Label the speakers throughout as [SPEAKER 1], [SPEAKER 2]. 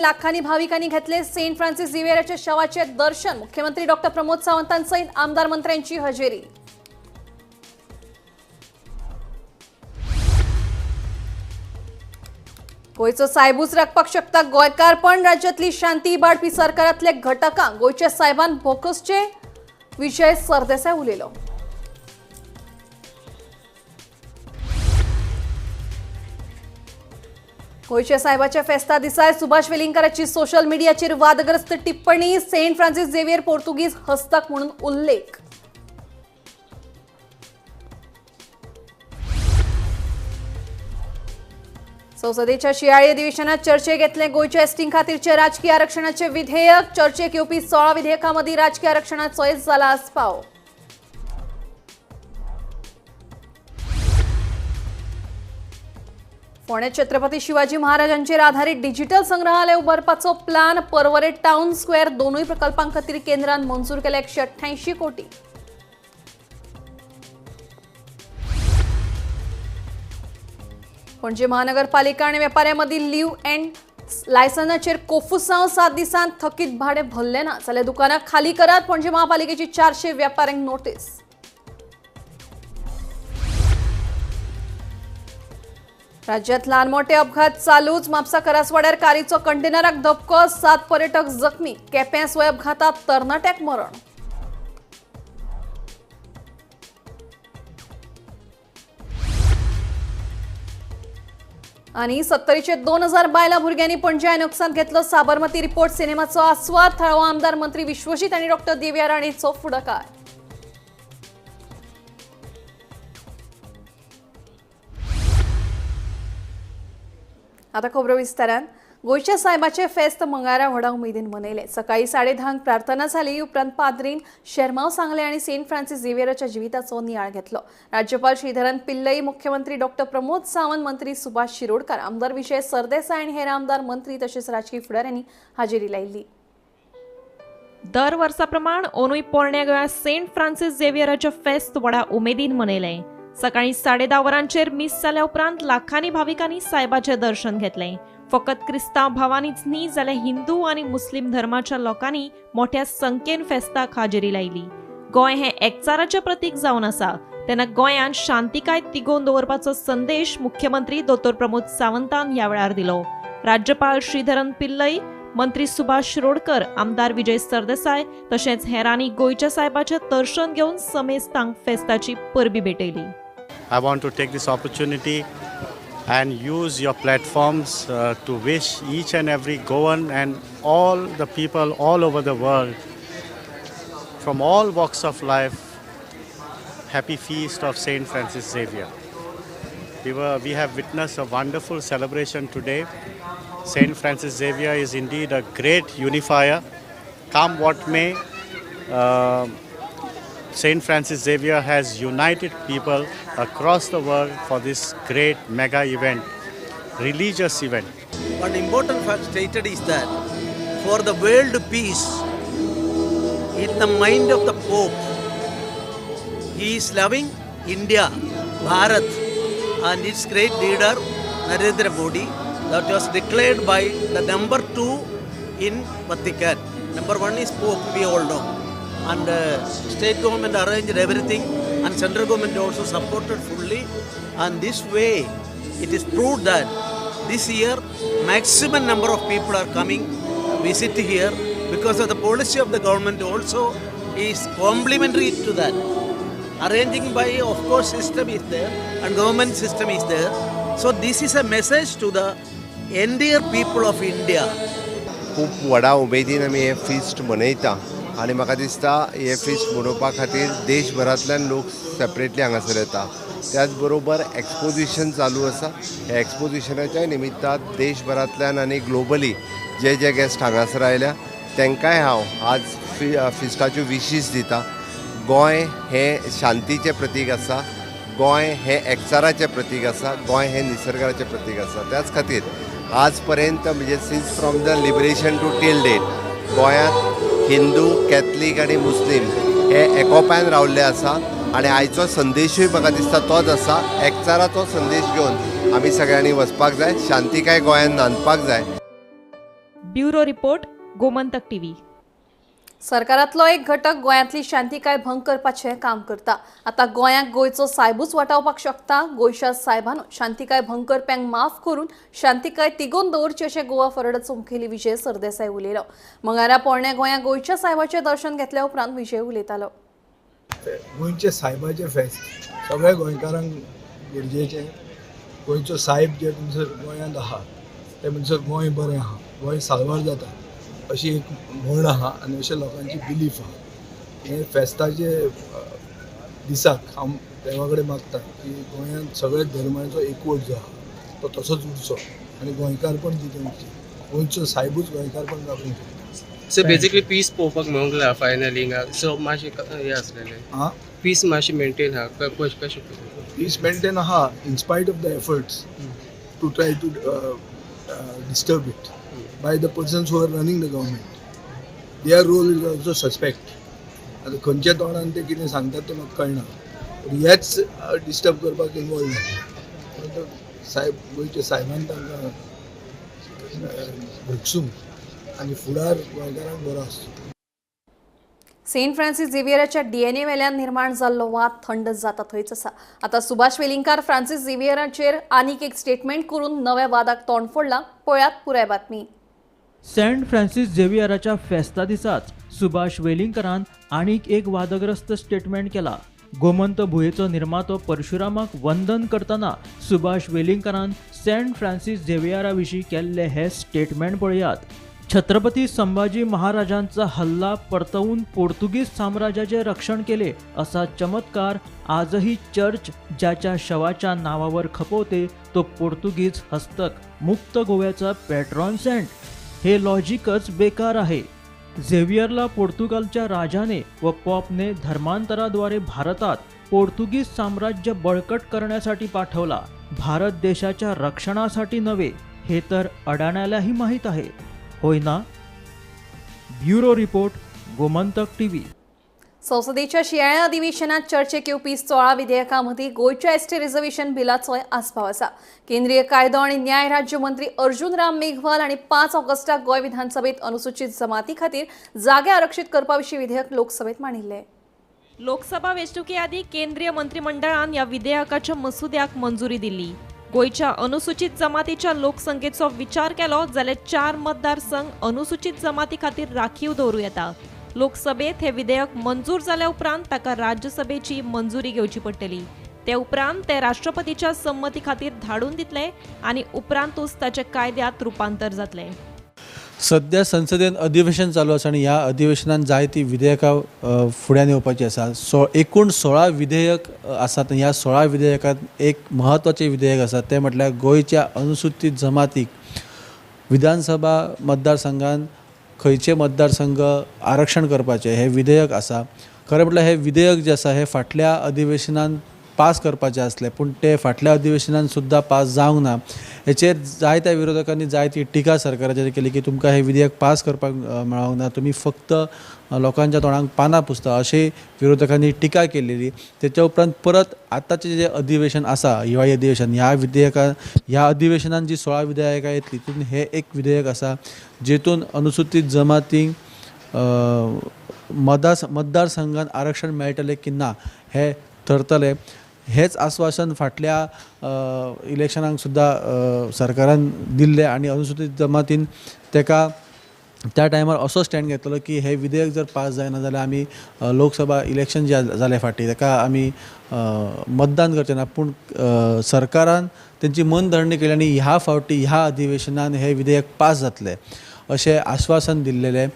[SPEAKER 1] लाखांनी भाविकांनी घेतले सेंट फ्रान्सिस झेवियरच्या शवाचे दर्शन. मुख्यमंत्री डॉक्टर प्रमोद सावंतांसहित आमदार मंत्र्यांची हजेरी. गोंयचो सायबूच राखपाक शकता गोंयकार, पण राज्यातली शांती इबाडपी सरकारातले घटकांक गोंयच्या सायबान भोकसचे, विजय सरदेसाय उलयलो. गोंयच्या साहेबाच्या फेस्ता दिसाय सुभाष वेलिंगकाराची सोशल मीडियाचेर वादग्रस्त टिप्पणी. सेंट फ्रान्सिस झेवियर पोर्तुगीज हस्तक म्हणून उल्लेख. संसदेच्या शियाळी अधिवेशनात चर्चेक घेतले गोंयच्या एसटी खातीरचे राजकीय आरक्षणाचे विधेयक. चर्चेक येवपी 16 विधेयकांमदीं राजकीय आरक्षणाचोय जाला आस्पाव. फोंडें छत्रपती शिवाजी महाराजांचेर आधारित डिजिटल संग्रहालय उबारपाचो प्लान. पर्वरे टाउन स्क्वेअर दोनूय प्रकल्पां खातीर केंद्रान मंजूर केले 188 कोटी. पणजे महानगरपालिका आनी वेपाऱ्यां लीव अँड लायसनाचेर कोफुसांव. 7 दिसांत थकीत भाडें भरलें ना जाल्यार दुकानां खाली करात. पणजे महापालिकेची 400 व्यापाऱ्यांक नोटीस. राज्यात लहान मोठे अपघात चालूच. म्हापसा करासवाड्यार कारीचो कंटेनराक धपको, 7 पर्यटक जखमी. केपें स्वय अपघातात तरणाट्याक मरण. आनी सत्तरीचे 2000 बायलां भुरग्यांनी पणजे आयनॉक्सांत घेतलो साबरमती रिपोर्ट सिनेमाचो आस्वाद. थळावो आमदार मंत्री विश्वजीत आनी डॉक्टर देविया राणेचो फुडाकार. आता खबरो विस्तारान. गोंयच्या सायबाचे फेस्त मंगळारा व्हडा उमेदीन मनयले. सकाळी 10:30 प्रार्थना जाली. उपरांत पाद्रीन शेरमाव सांगले आनी सेंट फ्रान्सिस झेवियराच्या जिविताचो नियाळ घेतलो. राज्यपाल श्रीधरन पिल्लई, मुख्यमंत्री डॉक्टर प्रमोद सावंत, मंत्री सुभाष शिरोडकर, आमदार विजय सरदेसाय आनी हेर आमदार मंत्री तशेंच राजकीय फुडाऱ्यांनी हाजेरी लायिल्ली.
[SPEAKER 2] दर वर्सा प्रमाण अंदूय पोरण्या गोंया सेंट फ्रान्सिस झेवियराचें फेस्त व्हडा उमेदीन मनयलें. सकाळी 10:30 वरांचेर मीस जाल्या उपरांत लाखांनी भाविकांनी सायबाचें दर्शन घेतलें. फकत क्रिस्तांव भावांनीच न्ही जाल्यार हिंदू आनी मुस्लीम धर्माच्या लोकांनी मोठ्या संख्येन फेस्ताक हाजेरी लायली. गोंय हें एकचाराचें प्रतीक जावन आसा, तेन्ना गोंयांत शांतिकाय तिगोवन दवरपाचो संदेश मुख्यमंत्री दोतोर प्रमोद सावंतान ह्या वेळार दिलो. राज्यपाल श्रीधरन पिल्लई, मंत्री सुभाष शिरोडकर, आमदार विजय सरदेसाय तशेंच हेरांनी गोंयच्या सायबाचें दर्शन घेवन समेस्तांक फेस्ताची परबी भेटयली.
[SPEAKER 3] I want to take this opportunity and use your platforms to wish each and every Goan and all the people all over the world from all walks of life happy feast of Saint Francis Xavier. We have witnessed a wonderful celebration today. Saint Francis Xavier is indeed a great unifier. Come what may, Saint Francis Xavier has united people across the world for this great mega event, religious event.
[SPEAKER 4] One important fact stated is that for the world peace, in the mind of the Pope, he is loving India, Bharat, and its great leader Narendra Modi. That was declared by the number 2 in Vatican. Number 1 is Pope, we all know. And state government arranged everything, and central government also supported fully. And this way, it is proved that this year maximum number of people are coming visit here because of the policy of the government also is complementary to that. Arranging by, of course, system is there and government system is there. So this is a message to the entire people of India.
[SPEAKER 5] खूब व्हडा उमेदीन आमी हें feast मनयता आनी म्हाका दिसता हें फिस्ट मनोवपा खातीर देशभरांतल्यान लोक सेपरेटली हांगासर येता. त्याच बरोबर एक्सपोजिशन चालू आसा. ह्या एक्सपोजिशनाच्या निमित्तान देशभरांतल्यान आनी ग्लोबली जे जे गेस्ट हांगासर आयल्या तांकांय हांव आज फिस्टाच्यो विशीस दिता. गोंय हें शांतीचें प्रतीक आसा, गोंय हें एकचाराचें प्रतीक आसा, गोंय हें निसर्गाचें प्रतीक आसा. त्याच खातीर आज पर्यंत म्हणजे since from the liberation to till date गोंयांत हिंदू, कॅथलीक आनी मुस्लीम हे एकोपायन रावल्ले आसा आनी आयचो संदेशूय म्हाका दिसता तोच आसा. एकचाराचो संदेश घेवन आमी सगळ्यांनी वचपाक जाय, शांतिकाय गोंयांत नांदपाक जाय.
[SPEAKER 2] Bureau report, Gomantak TV.
[SPEAKER 1] सरकारांतलो एक घटक गोंयांतली शांतिकाय भंग करपाचें काम करता. आतां गोंयांक गोंयचो सायबूच वाटावपाक शकता. गोंयच्या सायबान शांतिकाय भंग करप्यांक माफ करून शांतिकाय तिगोवन दवरची अशें गोवा फॉरवर्डाचो मुखेली विजय सरदेसाय उलयलो. मंगळारा पोरण्या गोंयांत गोंयच्या सायबाचें दर्शन घेतल्या उपरांत विजय उलयतालो.
[SPEAKER 6] गोंयचे सायबाचें फेस्त सगळ्या गोंयकारांक गरजेचें. गोंयचो सायब जे म्हणसर गोंयांत आहा ते म्हणसर गोंय बरें आहा, गोंय साल्वार जाता अशी एक म्हण आहा आनी अशें लोकांची बिलीफ आहा. हे फेस्ताचे दिसाक हांव देवा कडेन मागता की गोंयांत सगळ्या धर्मांचो एकवट जो आहा तो तसोच उरचो आनी गोंयकारपण जितें उरचें. गोंयचो सायबूच गोंयकारपण राखूंक शकता.
[SPEAKER 7] सो बेसिकली पीस पळोवपाक मेळूंक ना फायनली हिंगा. सो मातशें हें आसलेलें
[SPEAKER 6] आं,
[SPEAKER 7] पीस मातशें मेंटेन आहा कशें?
[SPEAKER 6] पीस मेंटेन आहा in spite of the efforts to try to disturb it by the persons who are running the government. Their role is also suspect. आतां खंयच्या तोंडान ते कितें सांगतात तें म्हाका कळना, पूण हेच डिस्टर्ब करपाक इनवॉल्व जाले. सायब गोंयच्या सायबान तांकां भोगसूं आनी फुडार गोंयकारांक बरो आसचो.
[SPEAKER 1] सेंट फ्रांसीस झेवियराच्या डीएनए वेल्यान निर्माण जाल्लो वाद थंड जाता थंयच आसा. आतां सुभाष वेलिंगकार फ्रांसीस झेवियराचेर आनीक एक स्टेटमेंट करून नव्या वादाक तोंड फोडलां. पळयात पुराय बातमी.
[SPEAKER 8] सेंट फ्रांसीस झेवियराच्या फेस्ता दिसाच सुभाष वेलिंगकरान आनीक एक वादग्रस्त स्टेटमेंट केला. गोमंत भुंयेचो निर्मातो परशुरामाक वंदन करतना सुभाष वेलिंगकरान सेंट फ्रांसीस झेवियरा विशीं केल्ले हे स्टेटमेंट पळयात. छत्रपती संभाजी महाराजांचा हल्ला परतवून पोर्तुगीज साम्राज्याचे रक्षण केले असा चमत्कार आजही चर्च ज्याच्या शवाच्या नावावर खपवते तो पोर्तुगीज हस्तक मुक्त गोव्याचा पॅट्रॉन सेंट. हे लॉजिकच बेकार आहे. झेवियरला पोर्तुगालच्या राजाने व पॉपने धर्मांतराद्वारे भारतात पोर्तुगीज साम्राज्य बळकट करण्यासाठी पाठवला, भारत देशाच्या रक्षणासाठी नव्हे, हे तर अडाण्यालाही माहीत आहे, होय ना? Bureau report, Gomantak TV.
[SPEAKER 1] संसदेच्या शिंयाळ्या अधिवेशनात चर्चेक येवपी 16 विधेयकां मदीं गोंयच्या एसटी रिझर्वेशन बिलाचोय आस्पाव आसा. केंद्रीय कायदो आनी न्याय राज्य मंत्री अर्जुन राम मेघवाल आनी 5 ऑगस्टाक गोंय विधानसभेत अनुसूचित जमाती खातीर जागे आरक्षीत करपा विशीं विधेयक लोकसभेत मांडिल्लें.
[SPEAKER 2] लोकसभा वेंचणुके आदीं केंद्रीय मंत्रिमंडळान ह्या विधेयकाच्या मसुद्याक मंजुरी दिल्ली. गोंयच्या अनुसूचित जमातीच्या लोकसंख्येचो विचार केलो जाल्यार 4 मतदारसंघ अनुसूचित जमाती खातीर राखीव दवरूं येता. लोकसभेत हे विधेयक मंजूर जाल्या उपरांत ताका राज्यसभेची मंजुरी घेवची पडटली. ते उपरांत ते राष्ट्रपतीच्या संमती खातीर धाडून दितले आनी उपरांतूच ताचें कायद्यांत रुपांतर जातलें.
[SPEAKER 9] सध्या संसदेन अधिवेशन चालू आसा आनी ह्या अधिवेशनान जायतीं विधेयकां फुड्यान येवपाचीं आसा. एकूण 16 विधेयक आसात आनी ह्या 16 विधेयकांत एक म्हत्वाचें विधेयक आसा तें म्हटल्यार गोंयच्या अनुसूचित जमातीक विधानसभा मतदारसंघान खंयचे मतदारसंघ आरक्षण करपाचें हें विधेयक आसा. खरें म्हटल्यार हें विधेयक जें आसा हें फाटल्या अधिवेशनान पास करपाचें आसलें, पूण तें फाटल्या अधिवेशनान सुद्दां पास जावंक ना. हेचेर जायत्या विरोधकांनी जायती टिका सरकाराचेर केली की तुमकां हें विधेयक पास करपाक मेळोंक ना, तुमी फक्त लोकांच्या तोंडाक पानां पुसता अशी विरोधकांनी टिका केलेली. तेच्या उपरांत परत आतांचें जें अधिवेशन आसा हिवाळी अधिवेशन, ह्या अधिवेशनान जी 16 विधेयकां येतली तितून हें एक विधेयक आसा जेतून अनुसूचित जमातींक मतदारसंघान आरक्षण मेळटलें की ना हें थरतलें. हेच आस्वासन फाटल्या इलेक्शनाक सुद्दां सरकारान दिल्लें आनी अनुसूचित जमातीन तेका त्या टायमार असो स्टँड घेतलो की हें विधेयक जर पास जायना जाल्यार आमी लोकसभा इलेक्शन जें जालें फाटीं तेका आमी मतदान करचें ना. पूण सरकारान तेंची मनधरणी केली आनी ह्या फावटी ह्या अधिवेशनान हें विधेयक पास जातलें अशें आश्वासन दिल्लेलें.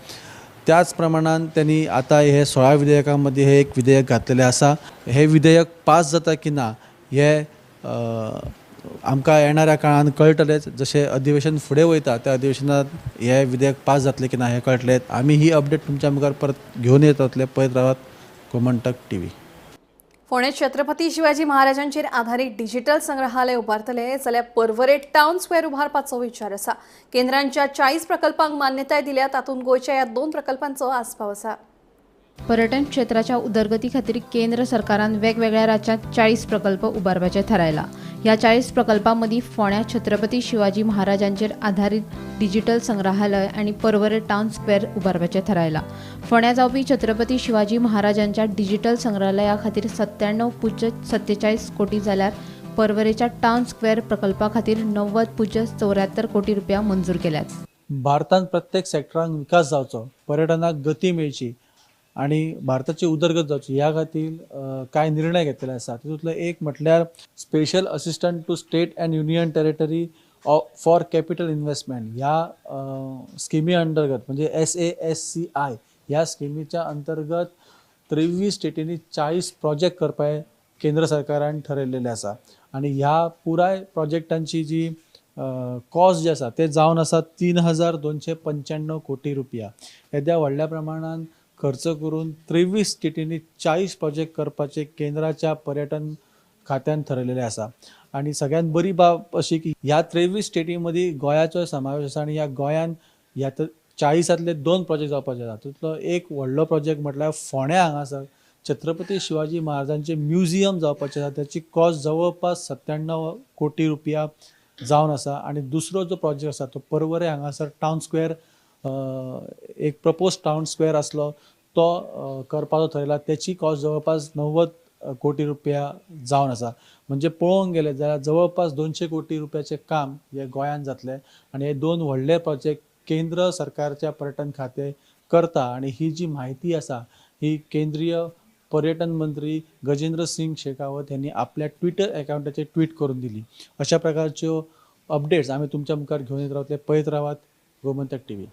[SPEAKER 9] त्याच प्रमाणान त्यांनी आतां हे 16 विधेयकां मदीं हें एक विधेयक घातलेलें आसा. हें विधेयक पास जाता की ना हें आमकां येणाऱ्या काळान कळटलेंच. जशें अधिवेशन फुडें वयता त्या अधिवेशनांत हें विधेयक पास जातलें की ना हें कळटलें. आमी ही अपडेट तुमच्या मुखार परत घेवन येतले. पळयत रावात गोमंतक टीव्ही.
[SPEAKER 1] फोंडें छत्रपती शिवाजी महाराजांचेर आधारीत डिजिटल संग्रहालय उबारतले जाल्यार पर्वरे टावन स्क्वेअर उबारपाचो विचार आसा. केंद्रांच्या 40 प्रकल्पांक मान्यताय दिल्या, तातूंत गोंयच्या ह्या 2 प्रकल्पांचो आस्पाव आसा.
[SPEAKER 10] पर्यटन क्षेत्राच्या उदरगती खातीर केंद्र सरकारान वेगवेगळ्या राज्यांत 40 प्रकल्प उबारपाचे थारायला. ह्या 40 प्रकल्पां मदीं फोंड्या छत्रपती शिवाजी महाराजांचेर आधारीत डिजिटल संग्रहालय आनी पर्वरे टावन स्क्वेअर उबारपाचे थारायला. फोंड्या जावपी छत्रपती शिवाजी महाराजांच्या डिजिटल संग्रहालया खातीर 97.47 कोटी जाल्यार पर्वरेच्या टावन स्क्वेअर प्रकल्पा खातीर 90.74 कोटी रुपया मंजूर केल्यात.
[SPEAKER 9] भारतांत प्रत्येक सेक्टरांक विकास जावचो, पर्यटनाक गती मेळची आनी भारताची उदरगत जावची ह्या खातीर कांय निर्णय घेतलेले आसा. तितूंतलो एक म्हटल्यार special assistant to state and union territory for capital investment ह्या स्किमी अंतर्गत म्हणजे SASCI ह्या स्किमीच्या अंतर्गत 23 स्टेटींनी 40 प्रोजेक्ट करपाक केंद्र सरकारान ठरयलेले आसा आनी ह्या पुराय प्रोजेक्टांची जी कॉस्ट जे आसा ते जावन आसा 3295 कोटी रुपया. येद्या व्हडल्या प्रमाणान खर्च करून 23 स्टेटींनी 40 प्रोजेक्ट करपाचे केंद्राच्या पर्यटन खात्यान ठरयलेले आसा. आनी सगळ्यात बरी बाब अशी की ह्या 23 स्टेटी मदीं गोंयाचो समावेश आसा आनी ह्या गोंयान ह्या 40तांतले 2 प्रोजेक्ट जावपाचे आसा. तितूंतलो एक व्हडलो प्रोजेक्ट म्हटल्यार फोंड्या हांगासर छत्रपती शिवाजी महाराजांचे म्युझियम जावपाचें आसा, त्याची कॉस्ट जवळपास 97 कोटी रुपया जावन आसा. आनी दुसरो जो प्रोजेक्ट आसा तो पर्वरे हांगासर टावन स्क्वेअर एक प्रपोज टावन स्क्वेअर आसलो तो करपाचो थरयला, त्याची कॉस्ट जवळपास 90 कोटी रुपया जावन आसा. म्हणजे पळोवंक गेले जाल्यार जवळपास 200 कोटी रुपयाचें काम हे गोंयांत जातलें आनी हे 2 व्हडले प्रोजेक्ट केंद्र सरकारच्या पर्यटन खातें करता. आनी ही जी म्हायती आसा ही केंद्रीय पर्यटन मंत्री गजेंद्र सिंग शेखावत यांनी आपल्या ट्विटर अकाउंटाचेर ट्वीट करून दिली. अशा प्रकारच्यो अपडेट्स आमी तुमच्या मुखार घेवन येत रावतले. पळयत रावात गोमंतक टीव्ही.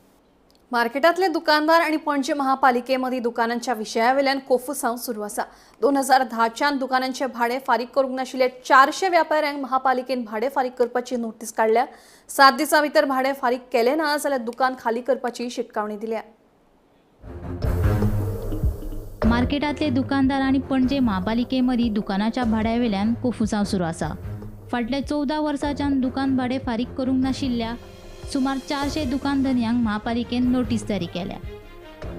[SPEAKER 1] मार्केटातले दुकानदार आणि पणजे महापालिकेमध्ये दुकानांच्या विशयावेल्यान कोफुसांव सुरू आसा. 2010च्यान दुकानांचे भाडे फारीक करूंक नाशिल्ले 400 व्यापाऱ्यांक महापालिकेन भाडे फारीक करपाची नोटीस काडल्या. 7 दिसां भितर भाडे फारीक केले ना जाल्यार दुकान खाली करपाची शिटकावणी दिल्या.
[SPEAKER 11] मार्केटातले दुकानदार आनी पणजे महापालिकेमदीं दुकानाच्या भाड्यावेल्यान कोफुसांव सुरू आसा. फाटल्या 14 वर्सांच्यान दुकान भाडे फारीक करूंक नाशिल्ल्या सुमार 400 दुकान धनयांक महापालिकेन नोटीस जारी केल्या.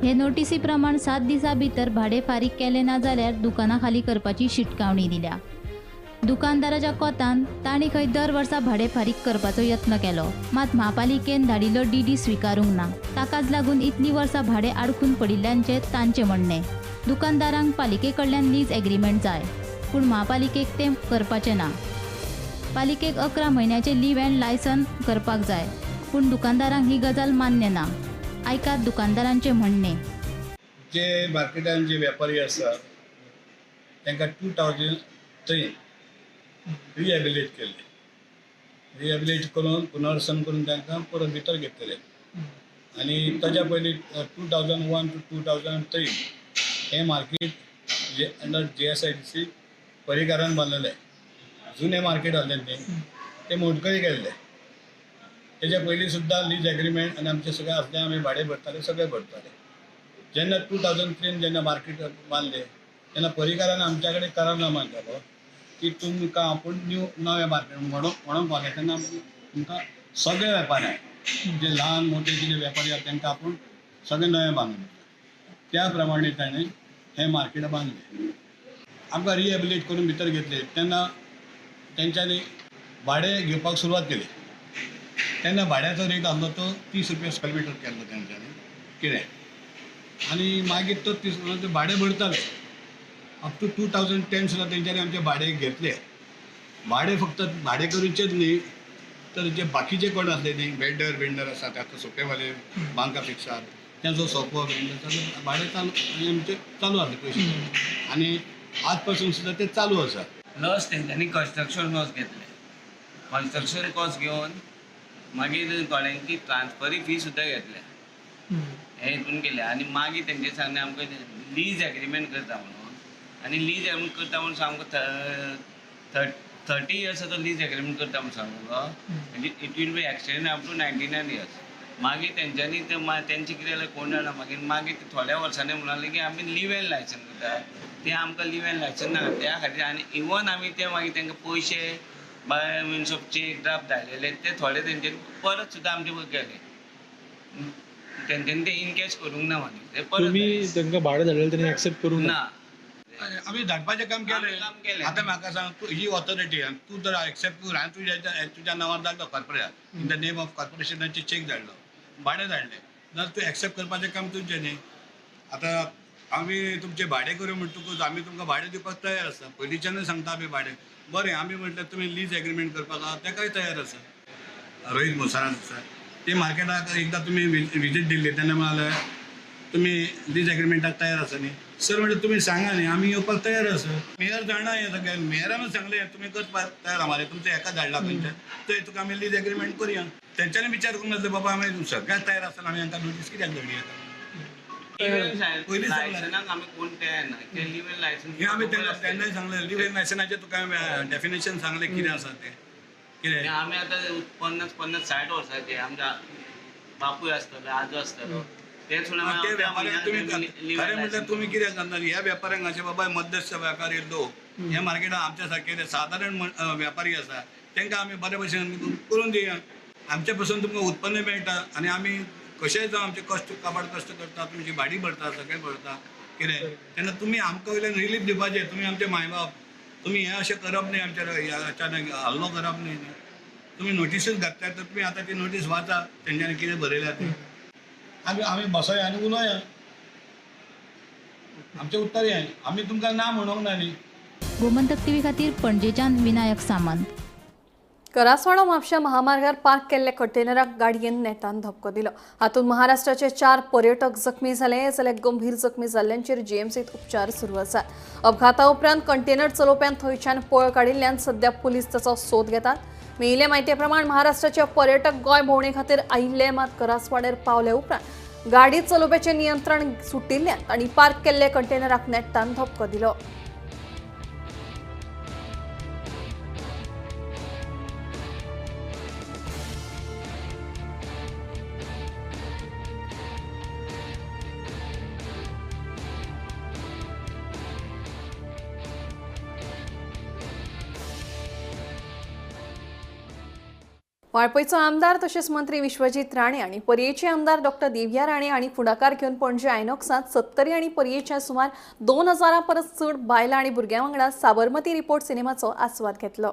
[SPEAKER 11] हे नोटीसी प्रमाण 7 दिसां भितर भाडे फारीक केले ना जाल्यार दुकानां खाली करपाची शिटकावणी दिल्या. दुकानदाराच्या कोतान तांणी खंय दर वर्सा भाडे फारीक करपाचो यत्न केलो, मात महापालिकेन धाडिल्लो डीडी स्विकारूंक ना. ताकाच लागून इतलीं वर्सां भाडे आडखून पडिल्ल्याचें तांचें म्हणणें. दुकानदारांक पालिके कडल्यान लीज एग्रीमेंट जाय, पूण महापालिकेक तें करपाचें ना. पालिकेक 11 म्हयन्याचें लीव अँड लायसन करपाक जाय, पूण दुकानदारांक ही गजाल मान्य ना. आयकात दुकानदारांचें म्हणणें.
[SPEAKER 12] जे मार्केटान जे व्यापारी आसा तांकां 2003 रिहेबिलिट केल्ले. रिहेबिलिट करून पुनर्वसन करून तांकां परत भितर घेतलेले आनी ताच्या पयलीं 2001 टू 2003 हें मार्केट जे अंडर GSIDC परिकारान बांदलेलें. जुनें मार्केट आसलें तें मोडकळी केल्लें. तेच्या पयलीं सुद्दां लीज एग्रीमेंट आनी आमचें सगळें आसलें, आमी भाडें भरताले, सगळें भरताले. जेन्ना 2003 जेन्ना मार्केट बांदलें तेन्ना परिकारान आमच्या कडेन करारनामा केलो की तुमकां आपूण न्यू नवें मार्केट म्हणून पावलें तेन्ना तुमकां सगळे वेपाऱ्यांक जे ल्हान मोठे कितें वेपारी आसा तांकां आपूण सगळें नवें बांदून दिता. त्या प्रमाणे ताणें हें मार्केट बांदलें. आमकां रिहेबिलिट करून भितर घेतले तेन्ना तेंच्यांनी भाडें घेवपाक सुरवात केली. तेन्ना भाड्याचो रेट आसलो तो 30 रुपया स्क्वेअर मिटर केल्लो तेंच्यांनी कितें, आनी मागीर तो 30 रुपया भाडें भरताले. अप टू 2010 सुद्दां तेंच्यांनी आमचे भाडें घेतले. भाडें फक्त भाडें करूचेच न्ही तर जे बाकीचे कोण आसले न्ही वेंडर वेंडर आसा ते आतां सोपेवाले बांका फिक्सार तेंचो सोपो वेंडर भाडें चालू आनी आमचें चालू आसले पयशे आनी आज पासून सुद्दां ते चालू आसा.
[SPEAKER 7] लॉस तेंच्यांनी कन्स्ट्रक्शन कॉस्ट घेतले. कन्स्ट्रक्शन कॉस्ट घेवन मागीर थोड्यांची ट्रान्सफरी फी सुद्दां घेतल्या. हे हितून केले आनी मागीर तेंचे सांगणें आमकां लीज एग्रीमेंट करता म्हणून, आनी लीज एग्रीमेंट करता म्हणून आमकां 30 इयर्साचो लीज एग्रीमेंट करता म्हणून सांगलो. म्हणजे it will be extend up to 99 years. मागीर तेंच्यांनी ते तेंचें कितें जालें कोण जाणा. मागीर मागीर थोड्या वर्सांनी म्हणाले की आमी लीव एंड लायसन करता, ते आमकां लीव एंड लायसन नाका त्या खातीर. आनी इवन आमी ते मागीर तांकां पयशे by means of cheque draft धाडलेले ते थोडे तेंच्यांनी परत सुद्दां आमचे गेले. तेंच्यांनी ते इनकॅश करूंक ना मागीर ते परत
[SPEAKER 13] तुमी तांकां भाडें धाडलेलें तेणी एक्सेप्ट करूंक
[SPEAKER 7] ना.
[SPEAKER 12] आमी धाडपाचें काम केलें. आतां म्हाका सांग, तूं ही ऑथॉरिटी तूं जर एक्सेप्ट करून हांवें तुज्या तुज्या नांवार धाडलो corporation, in the name of कॉर्पोरेशनाचे check धाडलो, भाडें धाडलें, जाल्यार तूं एक्सेप्ट करपाचें काम तुजें न्ही. आतां आमी तुमचें भाडें करूं म्हणटकूच आमी तुमकां भाडें दिवपाक तयार आसा, पयलींच्यानूय सांगता आमी भाडें. बरें, आमी म्हटल्यार तुमी लीज एग्रीमेंट करपाक आहा तेकाय तयार आसा. रोहीत मोसारान आसा ते मार्केटाक एकदां तुमी विजीट दिल्ली तेन्ना म्हणाले तुमी लीज एग्रीमेंटाक तयार आसा न्ही सर, म्हणजे तुमी सांगा न्ही आमी येवपाक तयार आसा. मेयर जाणा हें सगळें, मेयरानूच सांगलें तुमी करपाक तयार आहा मरे, तुमचें हेका धाडला खंयच्या थंय तुका आमी लीज एग्रीमेंट करुया. तेंच्यांनी विचार करूंक नासलें बाबा आमी सगळ्याक तयार आसतना आमी हांकां नोटीस कित्याक धाडया. पयलीं हें आमी तेन्नाय सांगलें, लिव्ह इन लायसनाचें तुका डेफिनेशन सांगलें कितें आसा तें. कितें
[SPEAKER 7] आमी आतां 50 50 60 वर्सांचे आमच्या बापूय आसतलो, आजो आसतलो, ते
[SPEAKER 12] व्यापाऱ्यांक तुमी खरें म्हटल्यार तुमी कितें सांगता ह्या व्यापाऱ्यांक अशें बाबा मध्यस्थ व्यापारी लोक ह्या मार्केटात आमच्या सारके सादारण व्यापारी आसा तांकां आमी बरे भशेन करून दिया. आमचे पासून तुमकां उत्पन्न मेळटा आनी आमी कशेंय जावं आमचे कश्ट काबाड कश्ट करता, तुमची भाडी भरता, सगळें भरता कितें, तेन्ना तुमी आमकां वयल्यान रिलीफ दिवपाचें. तुमी आमचे मायबाप, तुमी हें अशें करप न्ही, आमच्या अचानक हल्लो करप न्ही. तुमी नोटीसूच घातल्या तर तुमी आतां ती नोटीस वाचा तेंच्यांनी कितें बरयल्या तें. आमी आमी बसया आनी उलोया, आमचें उत्तर हें, आमी तुमकां ना म्हणूंक ना न्ही.
[SPEAKER 11] गोमंतक टीव्ही खातीर पणजेच्यान विनायक सामंत.
[SPEAKER 1] करासवाडो म्हापशा महामार्गार पार्क केल्ल्या कंटेनराक गाडयेन नेटान धपको दिलो. हातूंत महाराष्ट्राचे 4 पर्यटक जखमी जाले, जाल्यार गंभीर जखमी जाल्ल्यांचेर जीएमसीत उपचार सुरू आसात. अपघाता उपरांत कंटेनर चलोवप्यान थंयच्यान पळ काडिल्ल्यान सध्या पुलीस ताचो सोद घेतात. मेळिल्ले म्हायती प्रमाण महाराष्ट्राचे पर्यटक गोंय भोंवणे खातीर आयिल्ले, मात करासवाड्यार पावले उपरांत गाडी चलोवप्याचें नियंत्रण सुटिल्ल्यान तांणी पार्क केल्ल्या कंटेनराक नेटान धपको दिलो. वाळपयचो आमदार तशेंच मंत्री विश्वजीत राणे आनी पर्येचे आमदार डॉक्टर देविया राणे हांणी फुडाकार घेवन पणजे आयनॉक्सांत 70 आनी पर्येच्या सुमार 2000 परस चड बायलां आनी भुरग्यां वांगडा साबरमती रिपोर्ट सिनेमाचो आस्वाद घेतलो.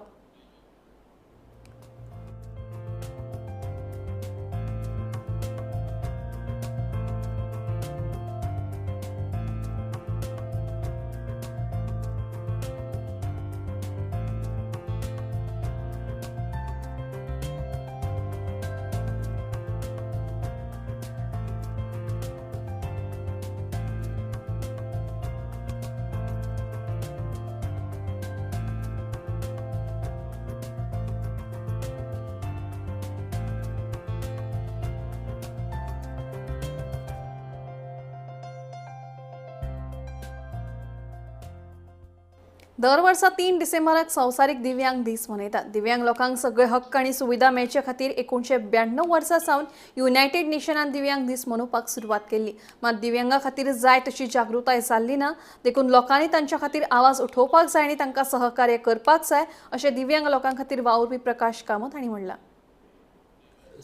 [SPEAKER 1] दर वर्सा 3 डिसेंबराक संवसारीक दिव्यांग दीस मनयतात. दिव्यांग लोकांक सगळे हक्क आनी सुविधा मेळचे खातीर 1992 वर्सा सावन युनायटेड नेशनान दिव्यांग दीस मनोवपाक सुरवात केल्ली. मात दिव्यांगा खातीर जाय तशी जागृताय जाल्ली ना, देखून लोकांनी तांच्या खातीर आवाज उठोवपाक जाय आनी तांकां सहकार्य करपाक जाय अशें दिव्यांग लोकां खातीर वावुरपी प्रकाश कामत हांणी म्हणलां.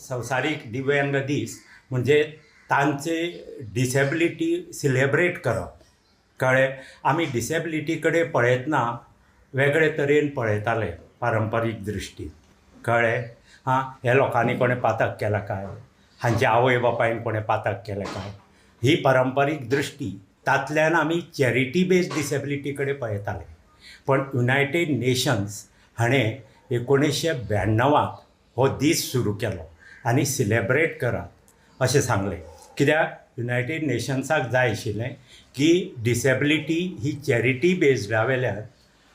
[SPEAKER 14] संवसारीक दिव्यांग दीस म्हणजे तांचे डिसेबिलिटी सेलिब्रेट करप. कळ्ळें, आमी डिसेबिलिटी कडेन पळयतना वेगळे तरेन पळयताले पारंपारीक दृश्टीन. कळ्ळें, हां, ह्या लोकांनी कोणें पातक केलां काय, हांच्या आवय बापायन कोणें पातक केलें काय, ही पारंपारीक दृश्टी. तांतल्यान आमी चॅरिटी बेज्ड डिसेबिलिटी कडेन पळयताले. पण युनायटेड नेशन्स हाणें 1992 हो दीस सुरू केलो आनी सिलेब्रेट करात अशें सांगलें. कित्याक युनायटेड नेशन्साक जाय आशिल्लें की डिसेबिलिटी ही चॅरिटी बेज्डा वेल्यान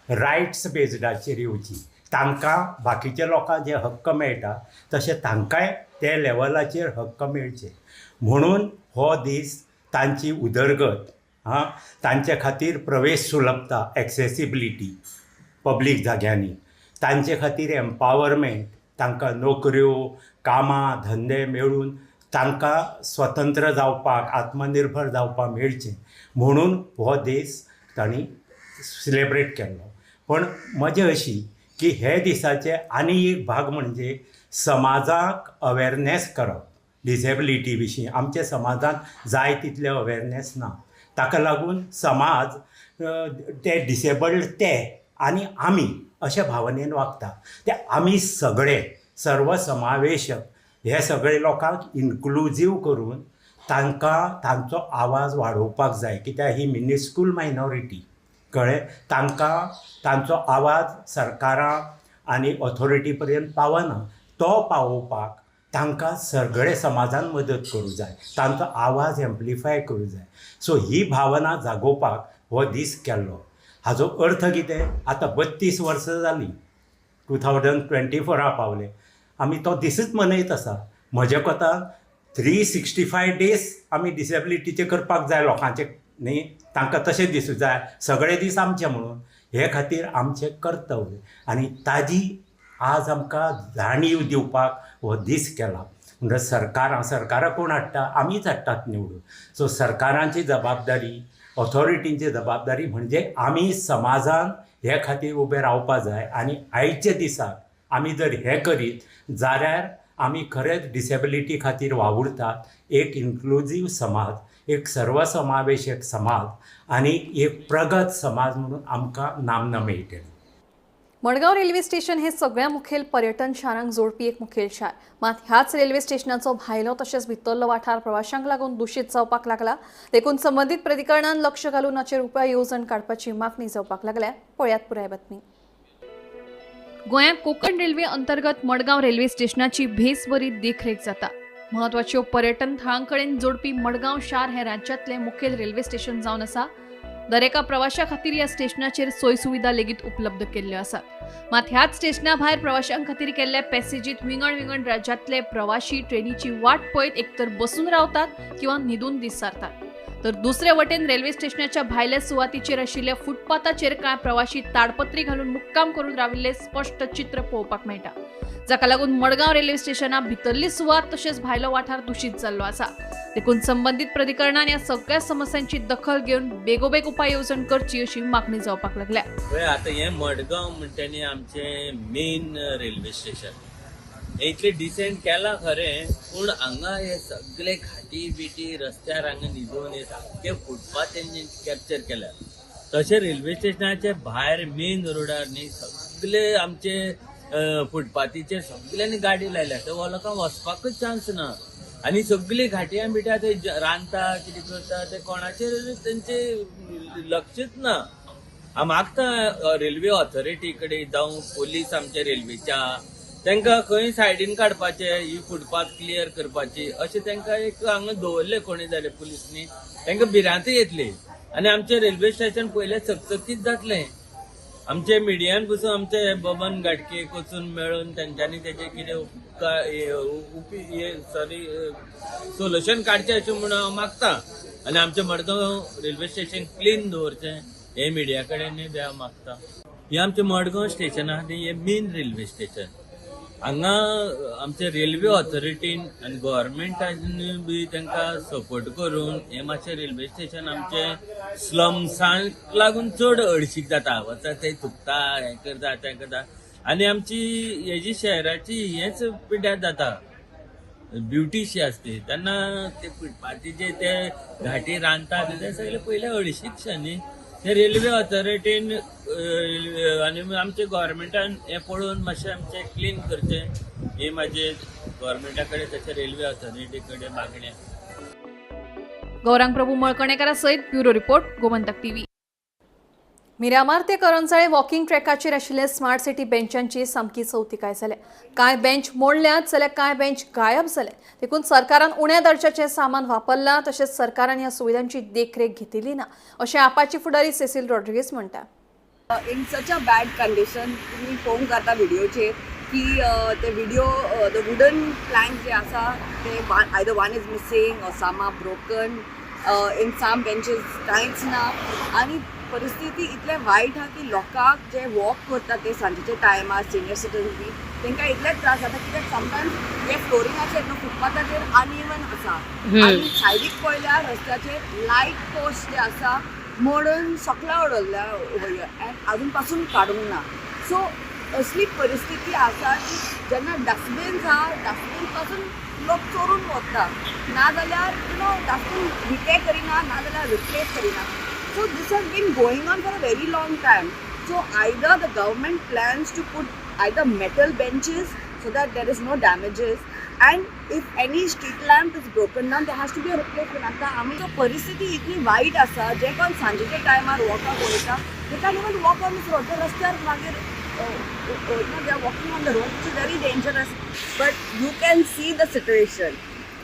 [SPEAKER 14] रायट्स बेज्डाचेर येवची, तांकां बाकीच्या लोकांक जे हक्क मेळटा तशें तांकांय ते लेवलाचेर हक्क मेळचे म्हणून हो दीस तांची उदरगत, हां, तांचे खातीर प्रवेश सुलभता, एक्सेसिबिलिटी पब्लीक जाग्यांनी, तांचे खातीर एम्पावरमेंट, तांकां नोकऱ्यो, कामां, धंदे मेळून तांकां स्वतंत्र जावपाक, आत्मनिर्भर जावपाक मेळचें म्हणून हो दीस तांणी सिलेब्रेट केल्लो. पण मजा अशी की हे दिसाचे आनी एक भाग म्हणजे समाजाक अवेरनेस करप डिसेबिलिटी विशीं आमच्या समाजांत जाय तितले अवेरनेस ना. ताका लागून समाज ते डिसेबल्ड ते आनी आमी अशे भावनेन वागता. ते आमी सगळे सर्वसमावेशक हे सगळे लोकांक इन्क्लुजीव करून तांकां तांचो आवाज वाडोवपाक जाय, कित्याक ही मिनिस्कूल मायनॉरिटी, कळ्ळें? तांकां तांचो आवाज सरकारां आनी ऑथॉरिटी पर्यंत पावना, तो पावोवपाक तांकां सगळे समाजान मदत करूं जाय, तांचो आवाज एम्प्लिफाय करूं जाय. सो ही भावना जागोवपाक हो दीस केल्लो. हाजो अर्थ कितें, आतां 32 वर्सां जालीं, 2024 पावले, आमी तो दिसूच मनयत आसा. म्हज्या कोतान 365 डेज आमी डिसेबिलिटीचे करपाक जाय लोकांचे, न्ही, तांकां तशें दिसूं जाय सगळे दीस आमचे म्हणून. हे खातीर आमचें कर्तव्य आनी ताजी आज आमकां जाणीव दिवपाक हो दीस केला. म्हणटच सरकारां, सरकारां कोण हाडटा, आमीच हाडटात निवडून. सो सरकारांची जबाबदारी, ऑथॉरिटींची जबाबदारी म्हणजे आमी समाजान हे खातीर उबे रावपा जाय. आनी आयच्या दिसाक आमी जर हें करीत जाल्यार आमी खरेंच डिसेबिलिटी खातीर वावुरतात. एक इन्क्लुजीव समाज, एक सर्वसमावेशक समाज आनी एक प्रगत समाज म्हणून आमकां नामना मेळटली.
[SPEAKER 1] मडगांव रेल्वे स्टेशन हे सगळ्या मुखेल पर्यटन शारांक जोडपी एक मुखेल शार. मात ह्याच रेल्वे स्टेशनाचो भायलो तशेंच भितरलो वाठार प्रवाशांक लागून दुशीत जावपाक लागला. देखून संबंदीत प्राधिकरणान लक्ष घालून हाचेर उपाय येवजण काडपाची मागणी जावपाक लागल्या. पळयात पुराय बातमी. गोंयांत कोंकण रेल्वे अंतर्गत मडगांव रेल्वे स्टेशनाची भेस बरी देखरेख जाता. म्हत्वाच्यो पर्यटन थळां कडेन जोडपी मडगांव शार हें राज्यांतलें मुखेल रेल्वे स्टेशन जावन आसा. दरेका प्रवाशां खातीर ह्या स्टेशनाचेर सोय सुविधा लेगीत उपलब्ध केल्ल्यो आसात. मात ह्याच स्टेशना भायर प्रवाशां खातीर केल्ल्या पॅसेजीत विंगड विंगड राज्यांतले प्रवाशी ट्रेनीची वाट पळयत एकतर बसून रावतात किंवा न्हिदून दीस सारतात. तर दुसरे वटेन रेल्वे स्टेशनाच्या भायल्या सुवातीचेर आशिल्ल्या फुटपाथाचेर कांय प्रवाशी ताडपत्री घालून मुक्काम करून राविल्ले स्पश्ट चित्र पळोवपाक मेळटा, जाका लागून मडगांव रेल्वे स्टेशना भितरली सुवात तशेंच भायलो वाठार दुशीत जाल्लो आसा. देखून संबंदीत प्राधिकरणान ह्या सगळ्या समस्यांची दखल घेवन बेगोबेग उपाय येवजण करची अशी मागणी जावपाक लागल्या.
[SPEAKER 7] आतां हें मडगांव म्हणटा न्ही आमचें मेन रेल्वे स्टेशन, हें इतलें डिसेंट केलां खरें, पूण हांगा हे सगळे घाटी बिटी रस्त्यार हांगा न्हिदून हे सामके फुटपाथ तेंचे कॅप्चर केल्या. तशें रेल्वे स्टेशनाचे भायर मेन रोडार न्ही सगळे आमचे फुटपाथीचेर सगळ्यांनी गाडी लायल्या, थंय लोकांक वचपाकूच चान्स ना. आनी सगळी घाटयां बिट्या ते रांदता कितें करता ते कोणाचेर तेंचे लक्षच ना. हांव मागता रेल्वे ऑथॉरिटी कडेन जावं पोलीस आमच्या रेल्वेच्या, तांकां खंय सायडीन काडपाचे, ही फुटपाथ क्लियर करपाची, अशें तांकां एक हांगा दवरले कोणी जाल्यार पुलिसांनी, तांकां भिरांत येतली आनी आमचें रेल्वे स्टेशन पयलें चकचकीत जातलें. आमचे मिडियान पसून आमचे बबन घाटके वचून मेळून तेंच्यांनी तेजे कितें सॉरी सोल्युशन काडचें अशें म्हूण हांव मागता. आनी आमचें मडगांव रेल्वे स्टेशन क्लीन दवरचें हें मिडिया कडेन बी हांव मागता. हें आमचें मडगांव स्टेशन आहा तें हें मेन रेल्वे स्टेशन. हांगा आमचे रेल्वे ऑथॉरिटीन आनी गोवोरमेंटान बी तांकां सपोर्ट करून हें मातशें रेल्वे स्टेशन आमचें स्लम्सांक लागून चड हळशीक जाता, वता थंय थुकता, हें करता तें करता, आनी आमची हेजी शहराची हेंच पिड्ड्यार जाता, ब्युटीशी आसती तेन्ना ते फुटपाथीचे ते घाटी रांदता ते सगळे पयले हळशीकशें न्ही. ते रेल्वे ऑथॉरिटीन आनी आमचे गोवोरमेंटान हें पळोवन मातशें आमचें क्लीन करचें, हे म्हाजे गोवोरमेंटा कडेन तशें रेल्वे ऑथॉरिटी कडेन मागणें.
[SPEAKER 1] गौरांग प्रभू मळकणेकरा सयत bureau report, Gomantak TV. Miramar ते करंजाळे वॉकिंग ट्रॅकाचेर आशिल्ले स्मार्ट सिटी बेंचांची सामकी चवतिकाय जाल्या. कांय बेंच मोडल्यात जाल्यार कांय बेंच गायब जाले. देखून सरकारान उण्या दर्जाचें सामान वापरलां, तशेंच सरकारान ह्या सुविधांची देखरेख घेतिल्ली ना, अशें आपाची फुडारी सेसील रॉड्रिगीस म्हणटा.
[SPEAKER 15] In such a bad condition तुमी पळोवंक जाता व्हिडियोचेर की ते व्हिडिओ the wooden Planck जे आसा ते either one is missing or some are broken, in some benches कांयच ना. आनी परिस्थिती इतलें वायट आहा की लोकांक जे वॉक करता ते सांजेच्या टायमार सिनियर सिटीजन बी तांकां इतले त्रास जाता, कित्याक समटायम्स हे फ्लोरिंगाचेर न्हू फुटपाथाचेर अनइवन आसा आनी सायडीक पळयल्यार रस्त्याचेर लायट पोस्ट जे आसा मोडून सकला उडयल्ल्या एंड अजून पासून काडूंक ना. सो असली परिस्थिती आसा की जेन्ना डस्टबीन्स आहा, डस्टबीन पासून लोक चोरून वता, नाजाल्यार you know तातूंत रिपेर करिना, नाजाल्यार रिप्लेस करिना. So this has been going on for a very long time. So either the government plans to put either metal benches so that there is no damages, and if any street lamp is broken down there has to be a replacement. आतां आमी तो परिस्थिती इतली वायट आसा, जे कोण सांजेच्या टायमार वॉकाक वयता they can't even walk on this road. ते रस्त्यार मागीर they are walking on the road, which is very dangerous. But you can see the situation.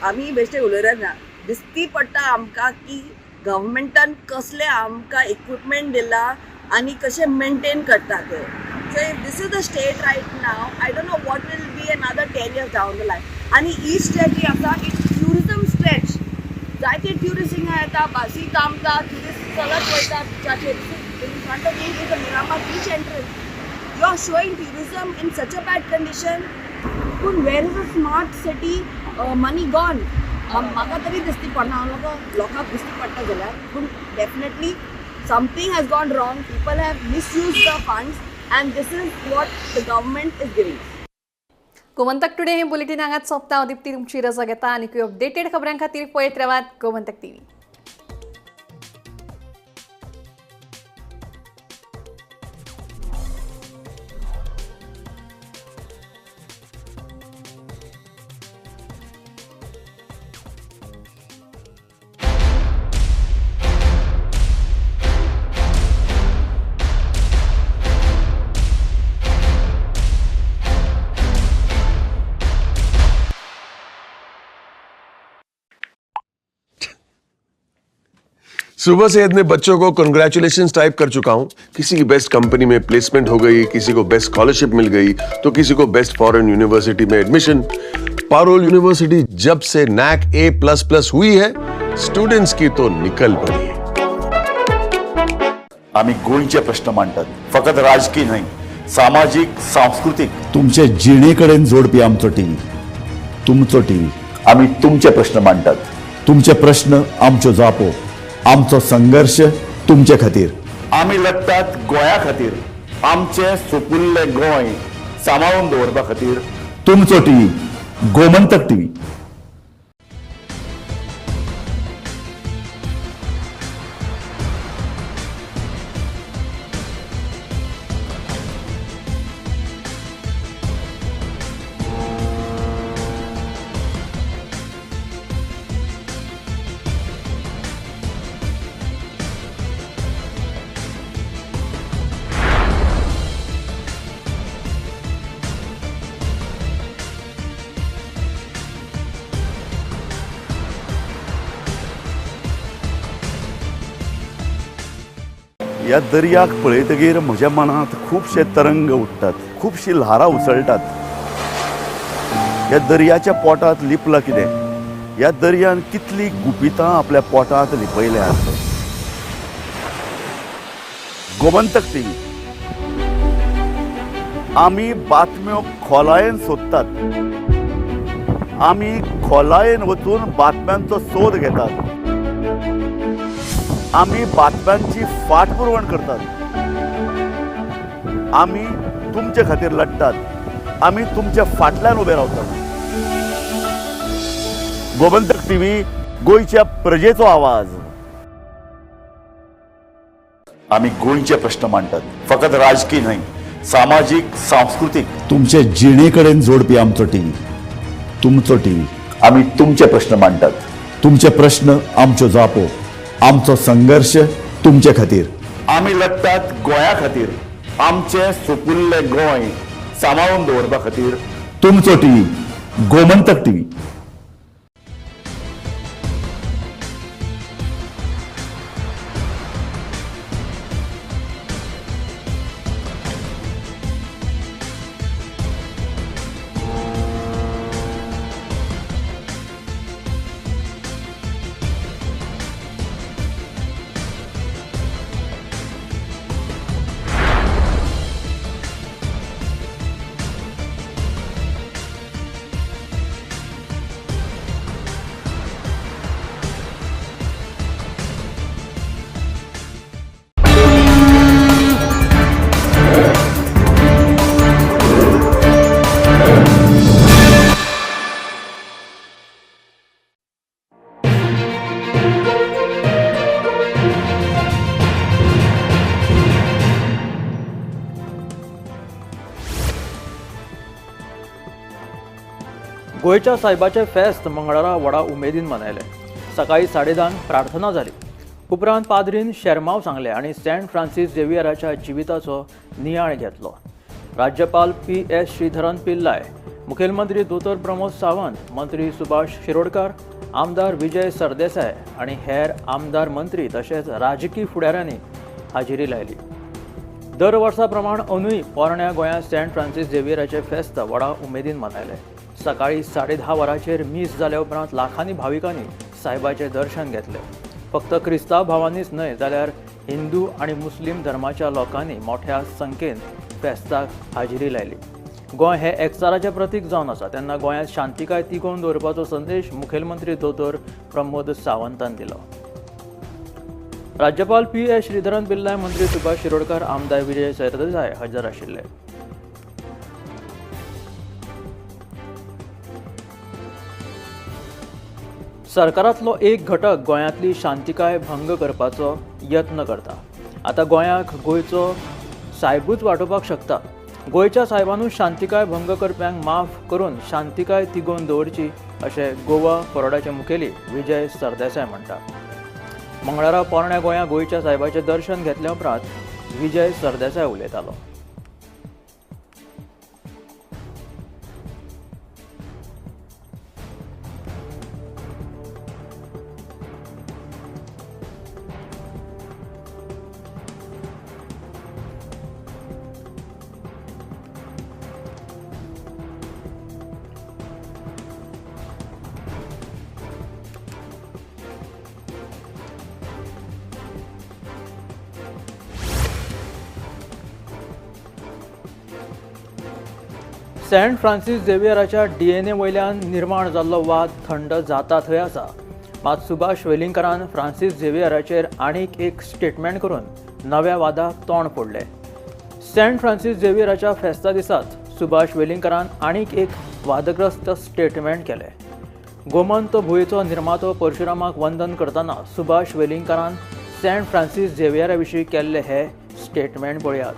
[SPEAKER 15] आमी बेश्टे उलयत ना, दिसती पडटा आमकां की गव्हर्मेंटान कसले आमकां इक्विपमेंट दिला आनी कशें मेंटेन करता ते. So if this is the state right now, I don't know what will be another 10 years down the line. आनी ही स्ट्रेच जी आसा it's tourism stretch. जायते ट्युरिस्ट हिंगा येता, बसी थांबता, ट्युरिस्ट चलत वयता बिचाचेर. In front of me is the Miramar beach entrance. You are showing tourism in such a bad condition. पूण where is a smart city money gone? म्हाका तरी दिसती पडना, लोकांक दिसती पडटा जाल्यार, पूण definitely something has gone wrong. People have misused the funds and this is what the government is giving.
[SPEAKER 1] Gomantak today हे बुलेटिन हांगाच सोंपता. हांव दीप्ती तुमची रजा घेता आनी अपडेटेड खबरां खातीर पळयत रावात गोमंतक टीव्ही.
[SPEAKER 16] सुबह से इतने बच्चों को कंग्रेचुलेशंस टाइप कर चुका हूं। किसी की बेस्ट कंपनी में प्लेसमेंट हो गई, किसी को बेस्ट स्कॉलरशिप मिल गई, तो किसी को बेस्ट फॉरेन यूनिवर्सिटी में एडमिशन। पारोल यूनिवर्सिटी जब से नैक A++ हुई है, स्टूडेंट्स की तो निकल पड़ी है।
[SPEAKER 17] आमी गोंयचे प्रश्न मांडटात, फकत राजकीय न्हय, सामाजीक, सांस्कृतीक, तुमचे जिणे कडेन जोडपी आमचो टीव्ही, तुमचो टीव्ही। आमी तुमचे प्रश्न मांडटात, तुमचे प्रश्न आमच्यो जापो, आमचो संघर्ष तुमचे खातीर। आमी लढतात गोंया खातीर, आमचे सुपुल्ले गोंय सांबाळून दवरपा खातीर। तुमचो टीव्ही, गोमंतक टीव्ही। ह्या दर्याक पळयतगीर म्हज्या मनांत खुबशे तरंग उठ्ठात, खुबशी ल्हारां उसळटात। ह्या दर्याच्या पोटांत लिपलां कितें? ह्या दर्यान कितली गुपितां आपल्या पोटांत लिपयल्यात। गोमंतक टीव्ही आमी बातम्यो खोलायेन सोदतात, आमी खोलायेन वचून बातम्यांचो सोद घेतात, आमी बातम्यांची फाटपुरवण करतात, आमी तुमचे खातीर लढतात, आमी तुमच्या फाटल्यान उबे रावतात। गोमंतक टीव्ही, गोंयच्या प्रजेचो आवाज। आमी गोंयचे प्रश्न मांडटात, फकत राजकीय न्हय, सामाजीक, सांस्कृतीक, तुमचे जिणे कडेन जोडपी आमचो टीव्ही, तुमचो टीव्ही। आमी तुमचे प्रश्न मांडटात, तुमचे प्रश्न आमच्यो जापो, आमचो संघर्ष तुमचे खातीर। आमी लढतात गोंया खातीर, आमचे सुपुल्ले गोंय सांबाळून दवरपा खातीर। तुमचो टीव्ही, गोमंतक टीव्ही।
[SPEAKER 8] गोंयच्या सायबाचें फेस्त मंगळारा व्हडा उमेदीन मनयलें. सकाळी 10:30 प्रार्थना जाली. उपरांत पाद्रीन शेरमाव सांगलें आनी सेंट फ्रांसीस झेवियराच्या जिविताचो नियाळ घेतलो. राज्यपाल पी.एस. श्रीधरन पिल्लाय, मुखेलमंत्री दोतोर प्रमोद सावंत, मंत्री सुभाष शिरोडकर, आमदार विजय सरदेसाय आनी हेर आमदार मंत्री तशेंच राजकी फुडाऱ्यांनी हाजेरी लायली. दर वर्सा प्रमाण अंदूय पोरण्या गोंयांत सेंट फ्रांसीस झेवियराचें फेस्त व्हडा उमेदीन मनयलें. सकाळी 10:30 वरांचेर मीस जाल्या उपरांत लाखांनी भाविकांनी सायबाचें दर्शन घेतलें. फक्त क्रिस्तांव भावांनीच न्हय जाल्यार हिंदू आनी मुस्लीम धर्माच्या लोकांनी मोठ्या संख्येन फेस्ताक हाजेरी लायली. गोंय हें एकचाराचें प्रतीक जावन आसा, तेन्ना गोंयांत शांतिकाय तिगोवन दवरपाचो संदेश मुखेलमंत्री दोतोर प्रमोद सावंतान दिलो. राज्यपाल पी.एस. श्रीधरन पिल्लाय, मंत्री सुभाष शिरोडकर, आमदार विजय सरदेसाय हजर आशिल्ले. सरकारांतलो एक घटक गोंयांतली शांतिकाय भंग करपाचो यत्न करता. आतां गोंयाक गोंयचो सायबूच वाटोवपाक शकता. गोंयच्या सायबानूच शांतिकाय भंग करप्यांक माफ करून शांतिकाय तिगोवन दवरची अशें गोवा फॉरवर्डाचे मुखेली विजय सरदेसाय म्हणटा. मंगळारा पोरण्या गोंया गोंयच्या सायबाचें दर्शन घेतल्या उपरांत विजय सरदेसाय उलयतालो. सेंट फ्रांसीस झेवियराच्या डीएनए वयल्यान निर्माण जाल्लो वाद थंड जाता थंय आसा. मात सुभाष वेलिंगकरान फ्रांसीस झेवियराचेर आनीक एक स्टेटमेंट करून नव्या वादाक तोंड फोडलें. सेंट फ्रांसीस झेवियराच्या फेस्ता दिसाच सुभाष वेलिंगकरान आनीक एक वादग्रस्त स्टेटमेंट केलें. गोमंत भुंयेचो निर्मातो परशुरामाक वंदन करतना सुभाष वेलिंगकरान सेंट फ्रांसीस झेवियरा विशीं केल्लें हें स्टेटमेंट पळयात.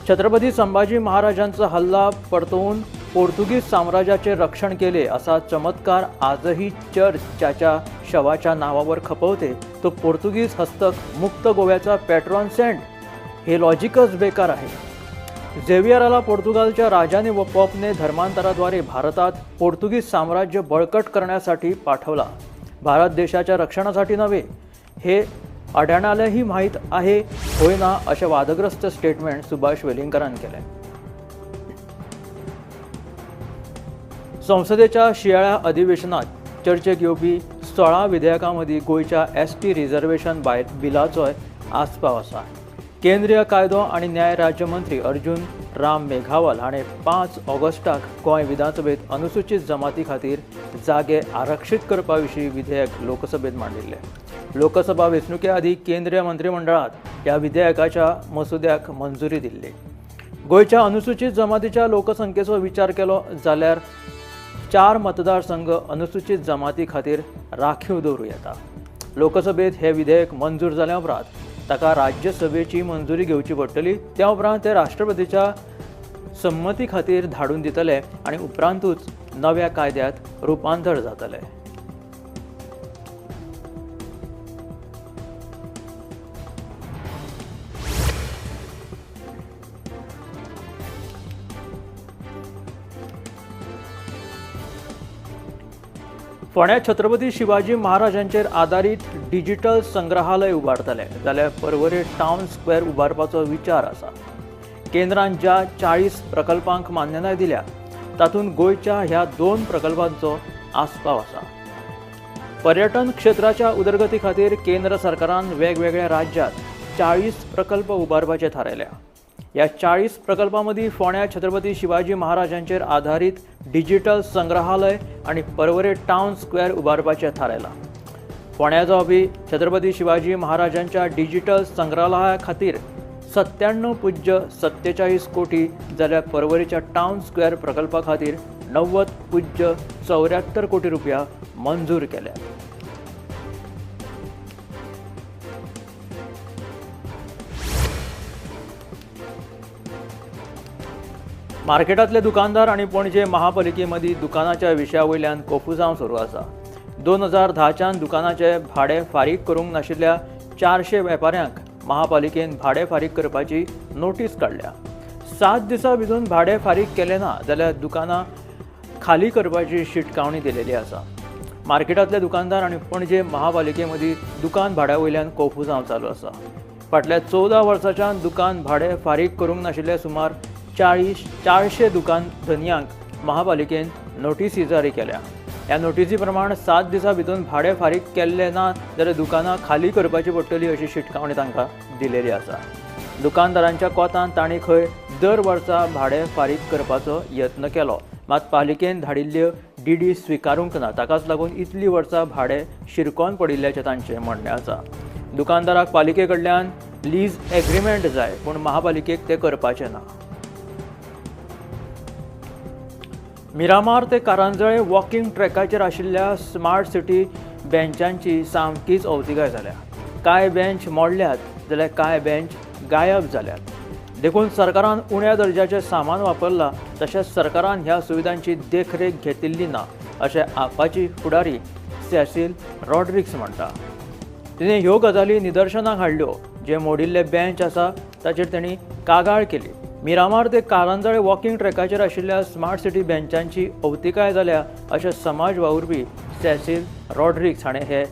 [SPEAKER 8] छत्रपती संभाजी महाराजांचा हल्ला परतवून पोर्तुगीज साम्राज्याचे रक्षण केले असा चमत्कार आजही चर्च ज्याच्या शवाच्या नावावर खपवते तो पोर्तुगीज हस्तक मुक्त गोव्याचा पॅट्रॉन सेंट, हे लॉजिकच बेकार आहे. झेवियराला पोर्तुगालच्या राजाने व पॉपने धर्मांतराद्वारे भारतात पोर्तुगीज साम्राज्य बळकट करण्यासाठी पाठवला, भारत देशाच्या रक्षणासाठी नव्हे हे अडाण्यालाही माहीत आहे होय ना, असे वादग्रस्त स्टेटमेंट सुभाष वेलिंगकरान केले. संसदेच्या शियाळ्या अधिवेशनात चर्चेक येवपी 16 विधेयकां मदीं गोंयच्या एसटी रिझर्वेशन बिलाचोय आस्पाव आसा. केंद्रीय कायदो आनी न्याय राज्यमंत्री अर्जुन राम मेघावाल हाणें 5 ऑगस्टाक गोंय विधानसभेत अनुसूचित जमाती खातीर जागे आरक्षीत करपा विशीं विधेयक लोकसभेत मांडिल्लें. लोकसभा वेंचणुके आदीं केंद्रीय मंत्रिमंडळांत ह्या विधेयकाच्या मसुद्याक मंजुरी दिल्ली. गोंयच्या अनुसूचित जमातीच्या लोकसंख्येचो विचार केलो जाल्यार 4 मतदारसंघ अनुसूचित जमाती खातीर राखीव दवरूं येता. लोकसभेत हे विधेयक मंजूर जाल्या उपरांत ताका राज्यसभेची मंजुरी घेवची पडटली. त्या उपरांत ते राष्ट्रपतीच्या संमती खातीर धाडून दितले आनी उपरांतूच नव्या कायद्यांत रुपांतर जातलें. फोंड्या छत्रपती शिवाजी महाराजांचेर आदारीत डिजिटल संग्रहालय उबारतले जाल्यार पर्वरी टावन स्क्वेअर उबारपाचो विचार आसा. केंद्रान ज्या 40 प्रकल्पांक मान्यताय दिल्या तातूंत गोंयच्या ह्या 2 प्रकल्पांचो आस्पाव आसा. पर्यटन क्षेत्राच्या उदरगती खातीर केंद्र सरकारान वेगवेगळ्या राज्यांत 40 प्रकल्प उबारपाचे थारायल्या. ह्या 40 प्रकल्पां मदीं फोंड्या छत्रपती शिवाजी महाराजांचेर आधारीत डिजिटल संग्रहालय आनी पर्वरे टावन स्क्वेअर उबारपाचें थारायलां. फोंड्या जावपी छत्रपती शिवाजी महाराजांच्या डिजिटल संग्रहालया खातीर 97.47 कोटी जाल्यार पर्वरेच्या टावन स्क्वेअर प्रकल्पा खातीर 90.74 कोटी रुपया मंजूर केल्या. मार्केटांतले दुकानदार आनी पणजे महापालिके मदीं दुकानाच्या विशया वयल्यान कोफुसांव सुरू आसा. 2010च्यान दुकानाचे भाडें फारीक करूंक नाशिल्ल्या 400 वेपाऱ्यांक महापालिकेन भाडें फारीक करपाची नोटीस काडल्या. 7 दिसां भितर भाडें फारीक केलें ना जाल्यार दुकानां खाली करपाची शिटकावणी दिलेली आसा. मार्केटांतले दुकानदार आनी पणजे महापालिके मदीं दुकान भाड्या वयल्यान कोफुसांव चालू आसा. फाटल्या 14 वर्सांच्यान दुकान भाडें फारीक करूंक नाशिल्ले सुमार 400 दुकान धनयांक महापालिकेन नोटीसी जारी केल्या. ह्या नोटीसी प्रमाण 7 दिसां भितर भाडें फारीक केल्लें ना जाल्यार दुकानां खाली करपाची पडटली अशी शिटकावणी तांकां दिलेली आसा. दुकानदारांच्या कोतान तांणी खंय दर वर्सा भाडें फारीक करपाचो यत्न केलो, मात पालिकेन धाडिल्ल्यो डीडी स्विकारूंक ना. ताकाच लागून इतलीं वर्सां भाडें शिरकोन पडिल्ल्याचें तांचें म्हणणें आसा. दुकानदाराक पालिके कडल्यान लीज एग्रीमेंट जाय, पूण महापालिकेक तें करपाचें ना. मिरामार ते कारंजळे वॉकिंग ट्रॅकाचेर आशिल्ल्या स्मार्ट सिटी बेंचांची सामकीच अवतिकाय जाल्या. कांय बेंच मोडल्यात जाल्यार कांय बेंच गायब जाल्यात. देखून सरकारान उण्या दर्जाचें सामान वापरलां, तशेंच सरकारान ह्या सुविधांची देखरेख घेतिल्ली ना अशें आपाची फुडारी सेसील रॉड्रिक्स म्हणटा. तिणें ह्यो गजाली निदर्शनाक हाडल्यो. जे मोडिल्ले बेंच आसा ताचेर तांणी कागाळ केली. मिरामार ते कारंजळे वॉकिंग ट्रॅकाचेर आशिल्ल्या स्मार्ट सिटी बेंचांची अवतिकाय जाल्या अशें समाज वावुरपी सेसील रॉड्रिक्स हाणें हें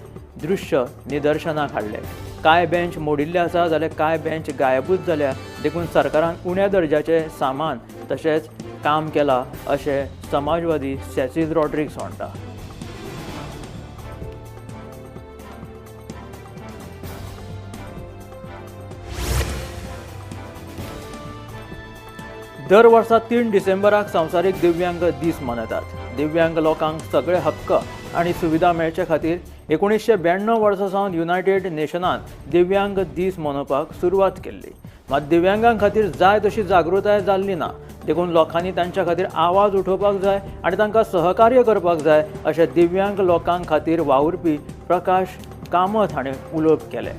[SPEAKER 8] दृश्य निदर्शनाक हाडलें. कांय बेंच मोडिल्ले आसा जाल्यार कांय बेंच गायबूच जाल्या, देखून सरकारान उण्या दर्जाचें सामान तशेंच काम केलां अशें समाजवादी सेसील रॉड्रिक्स म्हणटा. दर वर्सा 3 डिसेंबराक संवसारीक दिव्यांग दीस मनयतात. दिव्यांग लोकांक सगळे हक्क आनी सुविधा मेळचे खातीर 1992 वर्सा सावन युनायटेड नेशनान दिव्यांग दीस मनोवपाक सुरवात केल्ली. मात दिव्यांगां खातीर जाय तशी जागृताय जाल्ली ना, देखून लोकांनी तांच्या खातीर आवाज उठोवपाक जाय आनी तांकां सहकार्य करपाक जाय अशें दिव्यांग लोकां खातीर वावुरपी प्रकाश कामत हाणें उलोवप केलें.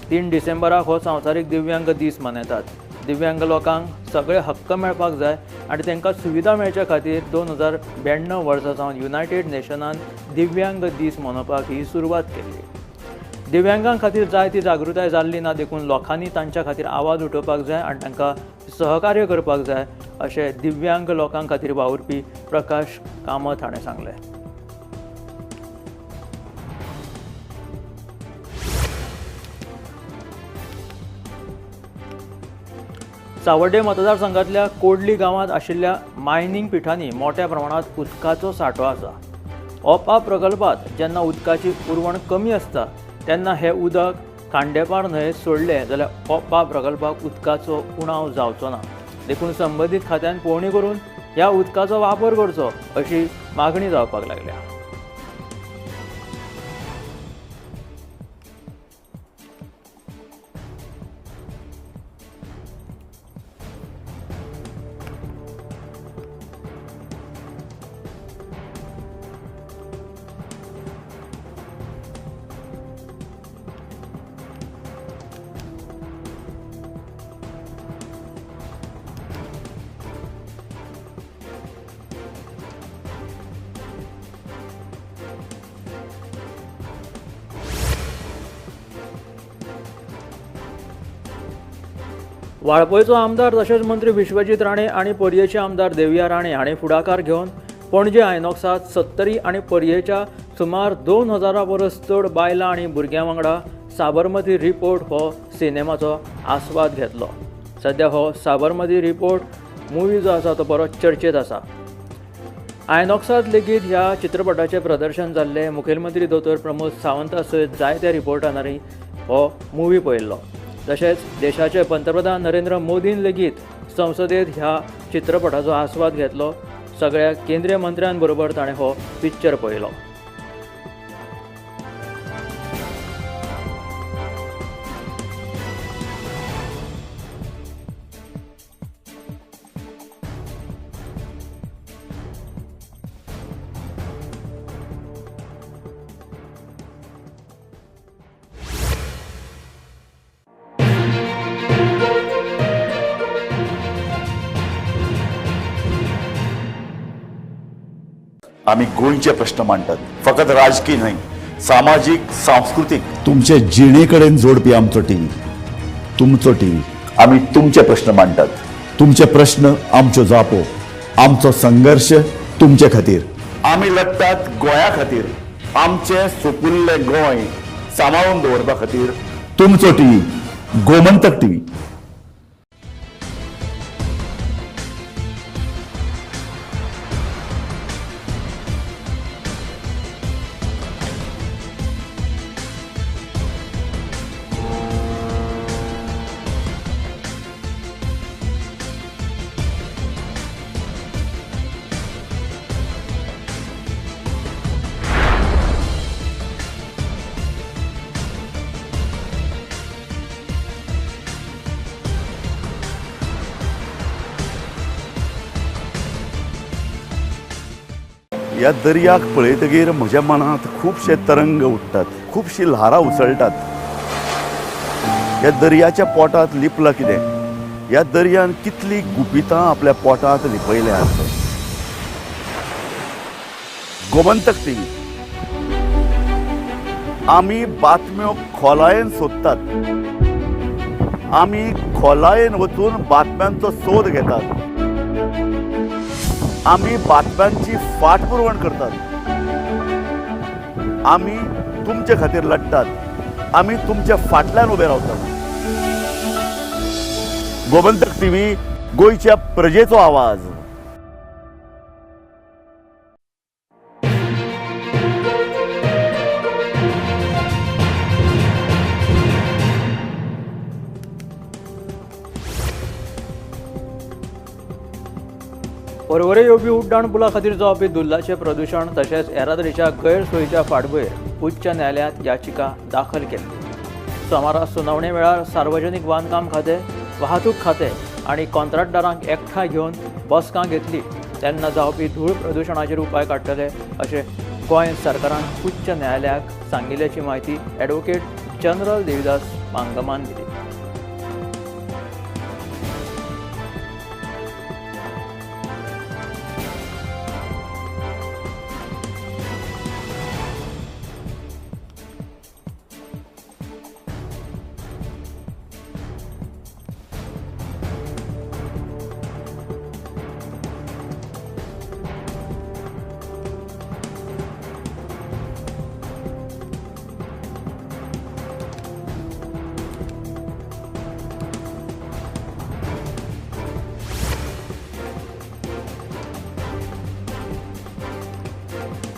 [SPEAKER 8] 3 डिसेंबराक हो संवसारीक दिव्यांग दीस मनयतात. दिव्यांग लोकांक सगळे हक्क मेळपाक जाय आनी तांकां सुविधा मेळच्या खातीर 2092 वर्सा सावन युनायटेड नेशनान दिव्यांग दीस मनोवपाक ही सुरवात केल्ली. दिव्यांगां खातीर जाय ती जागृताय जाल्ली ना, देखून लोकांनी तांच्या खातीर आवाज उठोवपाक जाय आनी तांकां सहकार्य करपाक जाय अशें दिव्यांग लोकां खातीर वावुरपी प्रकाश कामत हाणें सांगलें. सावर्डे मतदारसंघातल्या कोडली गांवांत आशिल्ल्या मायनींग पिठांनी मोठ्या प्रमाणांत उदकाचो सांठो आसा. ओपा प्रकल्पांत जेन्ना उदकाची पुरवण कमी आसता तेन्ना हें उदक खांडेपार न्हंयेंत सोडलें जाल्यार ओपा प्रकल्पाक उदकाचो उणाव जावचो ना, देखून संबंदीत खात्यान पळोवणी करून ह्या उदकाचो वापर करचो अशी मागणी जावपाक लागल्या. वाळपयचो आमदार तशेंच मंत्री विश्वजीत राणे आनी पर्येचे आमदार देविया राणे हांणी फुडाकार घेवन पणजे आयनॉक्सांत 70 आनी पर्येच्या सुमार 2000 परस चड बायलां आनी भुरग्यां वांगडा साबरमती रिपोर्ट हो सिनेमाचो आस्वाद घेतलो. सद्या हो साबरमती रिपोर्ट मुवी जो आसा तो बरो चर्चेत आसा. आयनॉक्सांत लेगीत ह्या चित्रपटाचें प्रदर्शन जाल्लें. मुखेलमंत्री दोतोर प्रमोद सावंता सयत जायत्या रिपोर्टांनी हो मुवी पळयल्लो. तशेंच देशाचे पंतप्रधान नरेंद्र मोदीन लेगीत संसदेत ह्या चित्रपटाचो आस्वाद घेतलो. सगळ्या केंद्रीय मंत्र्यांबरोबर ताणें हो पिक्चर पळयलो.
[SPEAKER 17] आमी गोंयचे प्रश्न मांडटात, फकत राजकीय न्हय, सामाजीक, सांस्कृतीक. तुमचे जिणे कडेन जोडपी आमचो टीव्ही, तुमचो टीव्ही. आमी तुमचे प्रश्न मांडटात, तुमचे प्रश्न आमच्यो जापो, आमचो संघर्श तुमचे खातीर. आमी लढटात गोंया खातीर, आमचें सोपुल्लें गोंय सांबाळून दवरपा खातीर. तुमचो टीव्ही, गोमंतक टीव्ही. ह्या दर्याक पळयतगीर म्हज्या मनांत खुबशे तरंग उठ्ठात, खुबशीं ल्हारां उसळटात. ह्या दर्याच्या पोटांत लिपलां कितें? ह्या दर्यान कितलीं गुपितां आपल्या पोटांत लिपयल्यात? गोमंतक टीव्ही, आमी बातम्यो खोलायेन सोदतात, आमी खोलायेन वचून बातम्यांचो सोद घेतात, आमी बातम्यांची फाटपुरवण करतात, आमी तुमचे खातीर लढटात, आमी तुमच्या फाटल्यान उबे रावतात. गोमंतक टीव्ही, गोंयच्या प्रजेचो आवाज.
[SPEAKER 8] पर्वरे येवपी उड्डाण पुला खातीर जावपी धुल्लाचें प्रदूशण तशेंच येरादारीच्या गैरसोयीच्या फाटभुंयेर उच्च न्यायालयांत याचिका दाखल केल्ली. सोमारा सुनावणे वेळार सार्वजनीक बांदकाम खातें, वाहतूक खातें आनी कॉन्ट्रॅक्टदारांक एकठांय घेवन बसकां घेतली तेन्ना जावपी धूळ प्रदूशणाचेर उपाय काडटले अशें गोंय सरकारान उच्च न्यायालयाक सांगिल्ल्याची म्हायती ॲडव्होकेट जनरल देविदास मांगमान दिली.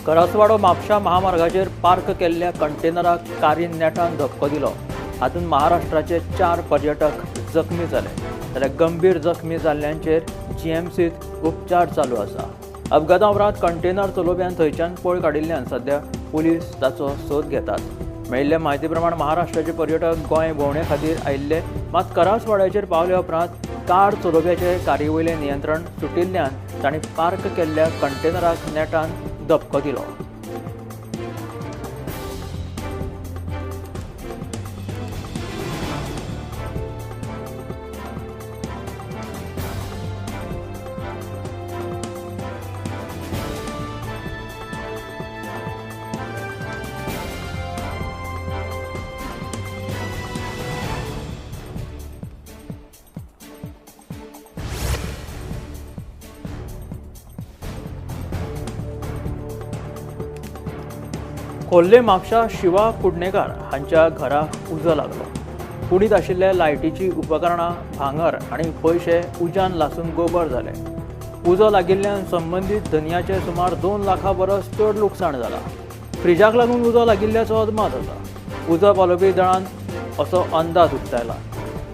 [SPEAKER 8] करासवाडो म्हापशा महामार्गाचेर पार्क केल्ल्या कंटेनराक कारीन नेटान धपको दिलो. हातूंत महाराष्ट्राचे 4 पर्यटक जखमी जाले, जाल्यार गंभीर जखमी जाल्ल्यांचेर जीएमसीत उपचार चालू आसा. अपघाता उपरांत कंटेनर चलोवप्यान थंयच्यान पळ काडिल्ल्यान सध्या पुलीस ताचो सोद घेतात. मेळिल्ले म्हायती प्रमाण महाराष्ट्राचे पर्यटक गोंय भोंवणे खातीर आयिल्ले, मात करासवाड्याचेर पावल्या उपरांत कार चलोवप्याचे कारी वयलें नियंत्रण सुटिल्ल्यान तांणी पार्क केल्ल्या कंटेनराक नेटान धपको दिलो. खोर्ले म्हापशा शिवा कुडणेकार हांच्या घराक उजो लागलो. कुडींत आशिल्ल्या लायटीचीं उपकरणां, भांगर आनी पयशे उज्यान लासून गोबर जाले. उजो लागिल्ल्यान संबंदीत धनयाचें सुमार 2 लाखां परस चड लुकसाण जालां. फ्रिजाक लागून उजो लागिल्ल्याचो अदमास आसा. उजो पालोवपी दळान असो अंदाज उक्तायला.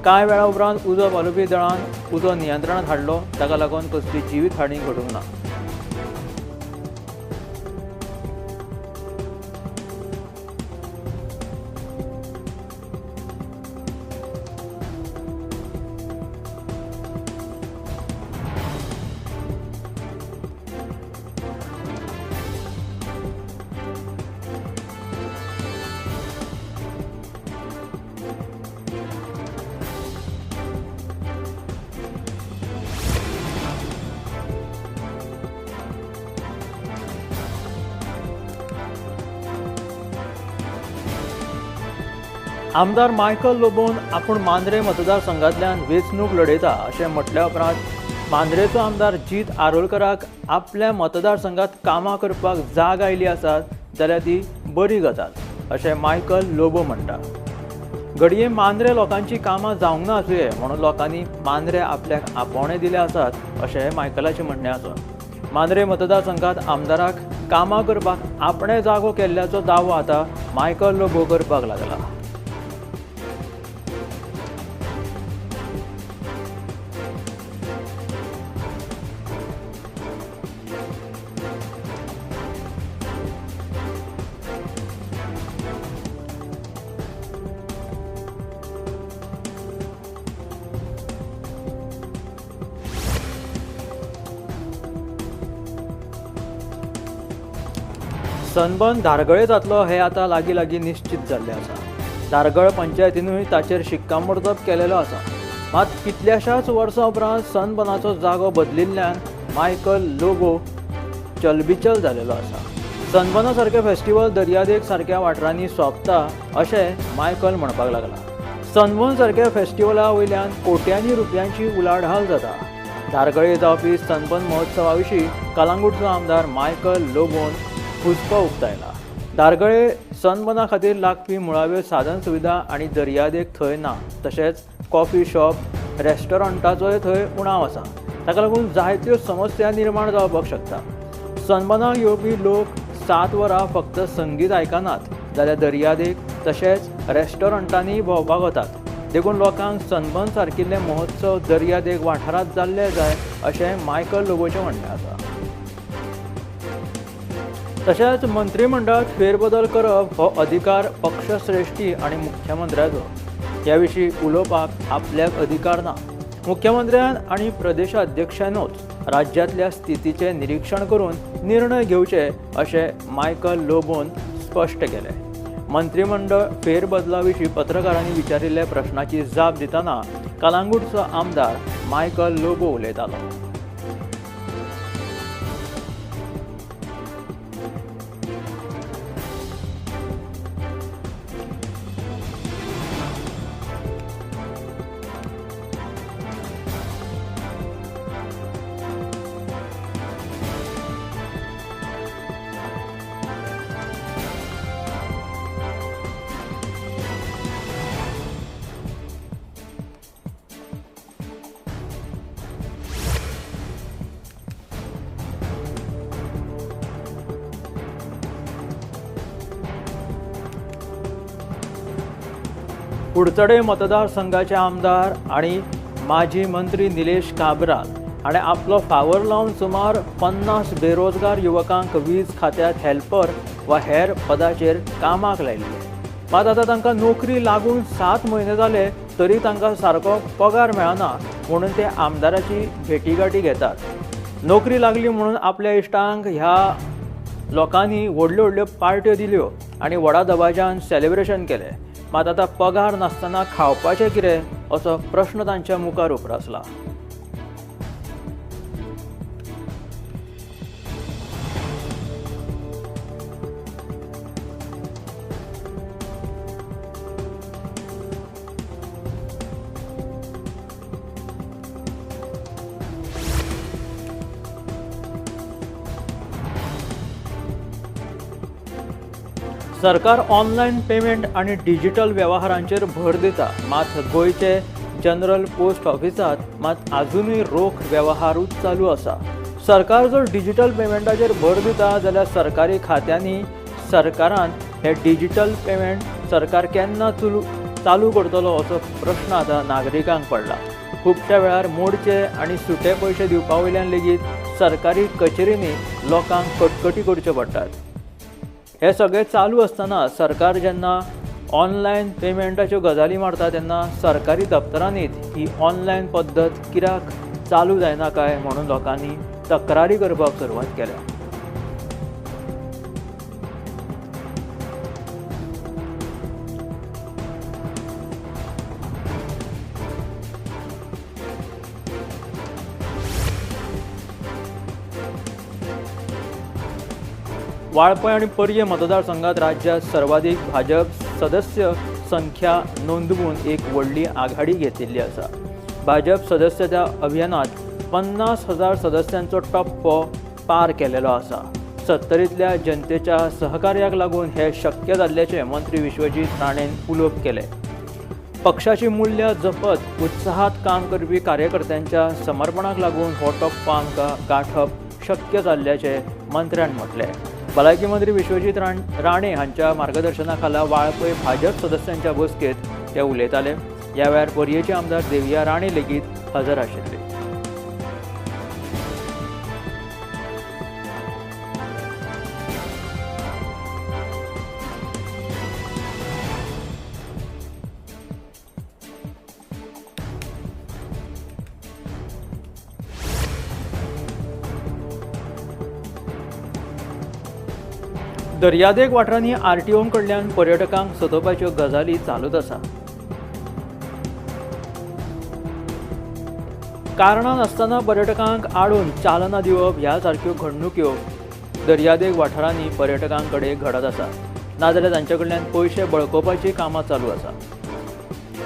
[SPEAKER 8] कांय वेळा उपरांत उजो पालोवपी दळान उजो नियंत्रणांत हाडलो. ताका लागून कसली जिवीत हानी घडूंक ना. आमदार मायकल लोबोन आपूण मांद्रे मतदारसंघांतल्यान वेंचणूक लढयता अशें म्हटल्या उपरांत मांद्रेचो आमदार जीत आरोलकराक आपल्या मतदारसंघात कामां करपाक जाग आयली आसात जाल्यार ती बरी गजाल अशें मायकल लोबो म्हणटा। घडये मांद्रे लोकांची कामां जावंक ना आसुये म्हणून लोकांनी मांद्रे आपल्याक आपोवणे दिले आसात अशें मायकलाचें म्हणणें आसा। मांद्रे मतदारसंघात आमदाराक कामां करपाक आपणें जागो केल्ल्याचो दावो आतां मायकल लोबो करपाक लागला। सनबर्न धारगळे जातलो हे आतां लागीं लागीं निश्चित जाल्लें आसा। धारगळ पंचायतीनूय ताचेर शिक्कामोर्तब केलेलो आसा। मात कितल्याशाच वर्सां उपरांत सनबर्नाचो जागो बदलिल्ल्यान मायकल लोबो चलबिचल जालेलो आसा। सनबर्ना सारकें फेस्टिवल दर्यादेग सारक्या वाठारांनी सोंपता अशें मायकल म्हणपाक लागला। सनबर्न सारक्या फेस्टिवला वयल्यान कोट्यांनी रुपयांची उलाढाल जाता। धारगळे जावपी सनबर्न महोत्सवा विशीं कलांगूटचो आमदार मायकल लोबोन हुस्को उक्तायला। धारगळे सनबर्ना खातीर लागपी मुळाव्यो साधन सुविधा आनी दर्यादेग थंय ना, तशेंच कॉफी शॉप रेस्टॉरंटाचोय थंय उणाव आसा। ताका लागून जायत्यो समस्या निर्माण जावपाक शकता। सनबर्नाक येवपी लोक 7 वरां फक्त संगीत आयकनात जाल्यार दर्यादेग तशेंच रेस्टॉरंटांनी भोंवपाक वतात। देखून लोकांक सनबर्न सारकिल्ले महोत्सव दर्यादेग वाठारांत जाल्ले जाय अशें मायकल लोबोचें म्हणणें आसा। तशेंच मंत्रिमंडळात फेरबदल करप हो अधिकार पक्षश्रेष्ठी आनी मुख्यमंत्र्याचो। ह्या विशीं उलोवपाक आपल्याक अधिकार ना। मुख्यमंत्र्यान आनी प्रदेशाध्यक्षानूच राज्यांतल्या स्थितीचें निरीक्षण करून निर्णय घेवचे अशें मायकल लोबोन स्पश्ट केलें। मंत्रिमंडळ फेरबदला विशीं पत्रकारांनी विचारिल्ल्या प्रश्नाची जाप दितना कलांगूटचो आमदार मायकल लोबो उलयतालो। कुडचडे मतदारसंघाचे आमदार आनी माजी मंत्री निलेश काब्राल हाणें आपलो फावर लावन सुमार 50 बेरोजगार युवकांक वीज खात्यांत हेल्पर वा हेर पदाचेर कामाक लायिल्ले। मात आतां तांकां नोकरी लागून 7 म्हयने जाले तरी तांकां सारको पगार मेळना म्हणून ते आमदाराची भेटीगाठी घेतात। नोकरी लागली म्हणून आपल्या इश्टांक ह्या लोकांनी व्हडल्यो व्हडल्यो पार्ट्यो दिल्यो आनी व्हडा दबाज्यान सेलिब्रेशन केलें। मात आतां पगार नासतना खावपाचें कितें असो प्रश्न तांच्या मुखार उप्रासला। सरकार ऑनलायन पेमेंट आनी डिजिटल वेव्हारांचेर भर दिता, मात गोंयचे जनरल पोस्ट ऑफिसांत मात आजुनूय रोख वेव्हारूच चालू आसा। सरकार जर डिजिटल पेमेंटाचेर भर दिता जाल्यार सरकारी खात्यांनी सरकारान हे डिजिटल पेमेंट सरकार केन्ना चालू करतलो असो प्रश्न आतां नागरिकांक पडला। खुबश्या वेळार मोडचे आनी सुटे पयशे दिवपा वयल्यान लेगीत सरकारी कचेरींनी लोकांक कटकटी करच्यो पडटात। हे सगळें चालू आसतना सरकार जेन्ना ऑनलायन पेमेंटाच्यो गजाली मारता तेन्ना सरकारी दप्तरांनीच ही ऑनलायन पद्दत कित्याक चालू जायना काय म्हणून लोकांनी तक्रारी करपाक सुरवात केल्या। वाळपय आनी पर्ये मतदारसंघात राज्यात सर्वाधिक भाजप सदस्य संख्या नोंदवून एक व्हडली आघाडी घेतिल्ली आसा. भाजप सदस्यता अभियानात 50,000 सदस्यांचो टप्पो पार केलेलो आसा. सत्तरींतल्या जनतेच्या सहकार्याक लागून हे शक्य जाल्ल्याचें मंत्री विश्वजीत राणेन उलोवप केलें. पक्षाची मूल्यां जपत उत्साहात काम करपी कार्यकर्त्यांच्या समर्पणाक लागून हो टप्पो आमकां गांठप शक्य जाल्ल्याचें मंत्र्यान म्हटलें. भलायकी मंत्री विश्वजीत राणे हांच्या मार्गदर्शना खाला वाळपय भाजप सदस्यांच्या बसकेंत ते उलयताले. ह्या वेळार पर्येचे आमदार देविया राणे लेगीत हजर आशिल्ले. दर्यादेग वाठारांनी आरटीओ कडल्यान पर्यटकांक सतोवपाच्यो गजाली चालूच आसा. कारणां नासतना पर्यटकांक आडून चालना दिवप ह्या सारक्यो घडणुक्यो दर्यादेग वाठारांनी पर्यटकां कडेन घडत आसा. नाजाल्यार तांचे कडल्यान पयशे बळकोवपाची कामां चालू आसा.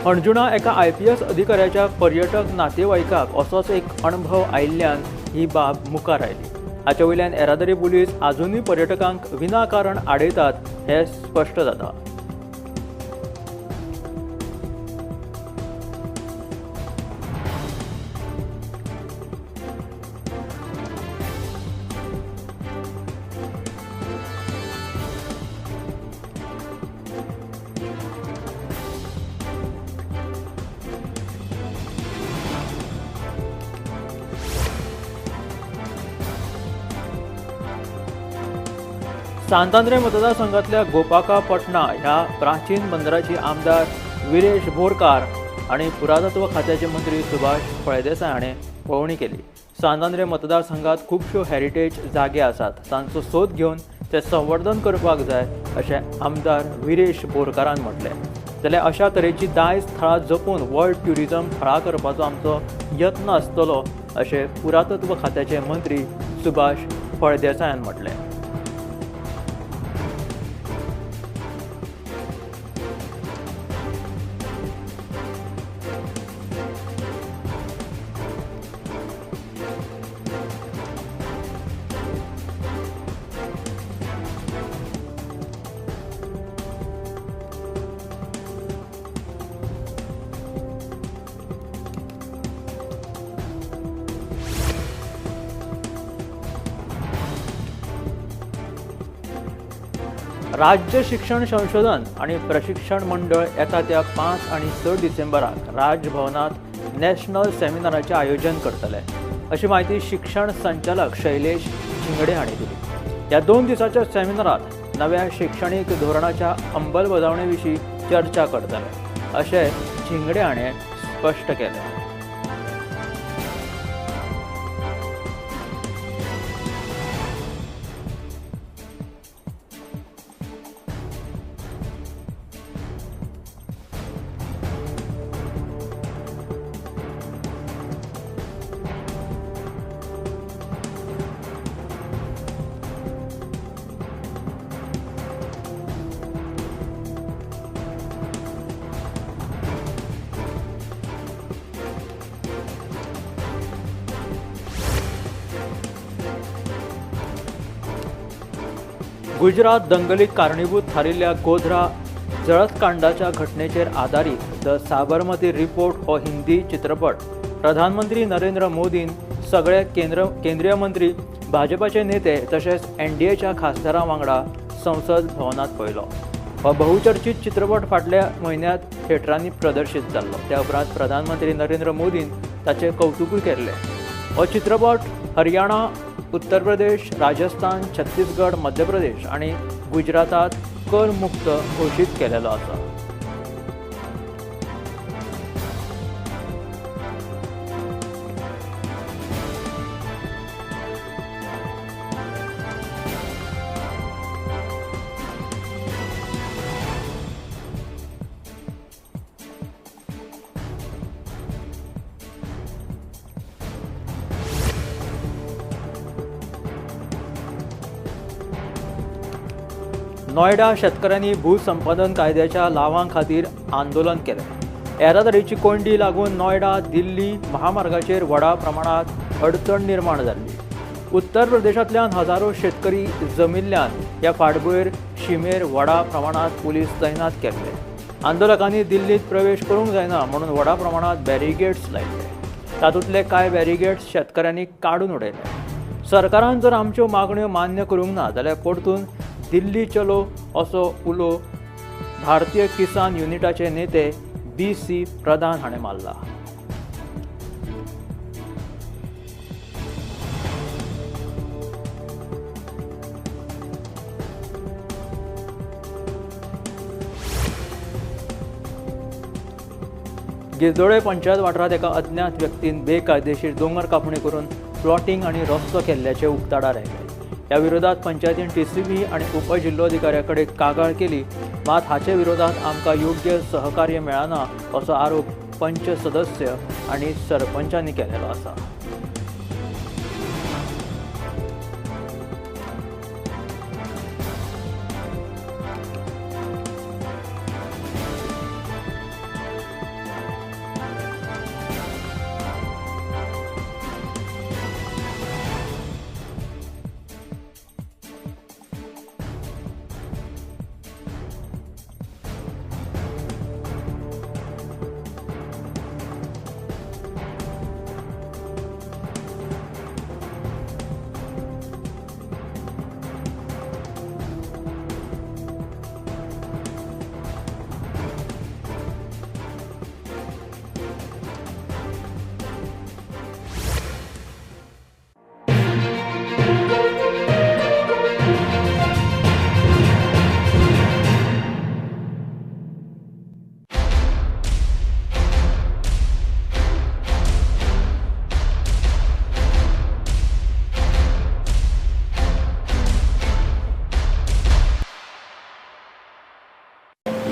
[SPEAKER 8] हणजुणा एका IPS अधिकाऱ्याच्या पर्यटक नातेवाईकाक असोच एक अणभव आयिल्ल्यान ही बाब मुखार आयली. हाचे वयल्यान येरादारी पुलीस आजुनूय पर्यटकांक विनाकारण आडयतात हें स्पश्ट जाता. सांतांद्रे मतदारसंघातल्या गोपाका पटना ह्या प्राचीन बंदराची आमदार विरेश बोरकार आनी पुरातत्व खात्याचे मंत्री सुभाष फळदेसाय हाणें पळोवणी केली. सांतांद्रे मतदारसंघात खुबश्यो हेरिटेज जागे आसात, तांचो सोद घेवन ते संवर्धन करपाक जाय अशें आमदार विरेश बोरकारान म्हटलें. जाल्यार अशा तरेची दायज थळां जपून वर्ल्ड ट्युरिजम थळां करपाचो आमचो यत्न आसतलो अशें पुरातत्व खात्याचे मंत्री सुभाष फळदेसायान म्हटलें. राज्य शिक्षण संशोधन आणि प्रशिक्षण मंडळ येता त्या 5 आणि 6 डिसेंबराक राजभवनात नॅशनल सेमिनाराचें आयोजन करतले अशी म्हायती शिक्षण संचालक शैलेश झिंगडे हांणी दिली. ह्या 2 दिसाच्या सेमिनारात नव्या शिक्षणीक धोरणाच्या अंमलबजावणे विशीं चर्चा करतले अशें झिंगडे हाणें स्पश्ट केलें. गुजरात दंगलीक कारणीभूत थारिल्ल्या गोध्रा जळतकांडाच्या घटनेचेर आदारीत the Sabarmati report हो हिंदी चित्रपट प्रधानमंत्री नरेंद्र मोदीन सगळे केंद्रीय मंत्री, भाजपाचे नेते तशेंच एनडीएच्या खासदारां वांगडा संसद भवनांत पळयलो. हो बहुचर्चित चित्रपट फाटल्या म्हयन्यांत थिएटरांनी प्रदर्शीत जाल्लो. त्या उपरांत प्रधानमंत्री नरेंद्र मोदीन ताचें कवतुकूय केल्लें. हो चित्रपट हरियाणा, उत्तर प्रदेश, राजस्थान, छत्तीसगड, मध्य प्रदेश आनी गुजरातात करमुक्त घोशीत केलेलो आसा. नोयडा शेतकऱ्यांनी भूसंपादन कायद्याच्या लावां खातीर आंदोलन केलें. येरादारीची कोंयडी लागून नोयडा दिल्ली महामार्गाचेर व्हडा प्रमाणांत अडचण निर्माण जाल्ली. उत्तर प्रदेशांतल्यान हजारो शेतकरी जमिल्ल्यान ह्या फाटभुंयेर शिमेर व्हडा प्रमाणांत पुलीस तैनात केल्ले. आंदोलकांनी दिल्लींत प्रवेश करूंक जायना म्हणून व्हडा प्रमाणांत बॅरिगेट्स लायले. तातूंतले कांय बॅरिगेट्स शेतकऱ्यांनी काडून उडयले. सरकारान जर आमच्यो मागण्यो मान्य करूंक ना जाल्यार परतून दिल्ली चलो असो उलो भारतीय किसान युनिटाचे नेते बी.सी. प्रधान हाणें मारला. गिरदोळे पंचायत वाठारांत एका अज्ञात व्यक्तीन बेकायदेशीर दोंगर कापणी करून प्लॉटिंग आनी रस्तो केल्ल्याचें उक्ताडार आयलें. ह्या विरोधात पंचायतीन टीसीबी आनी उपजिल्लोधिकाऱ्या कडेन कागाळ केली, मात हाचे विरोधात आमकां योग्य सहकार्य मेळना असो आरोप पंच सदस्य आनी सरपंचांनी केलेलो आसा.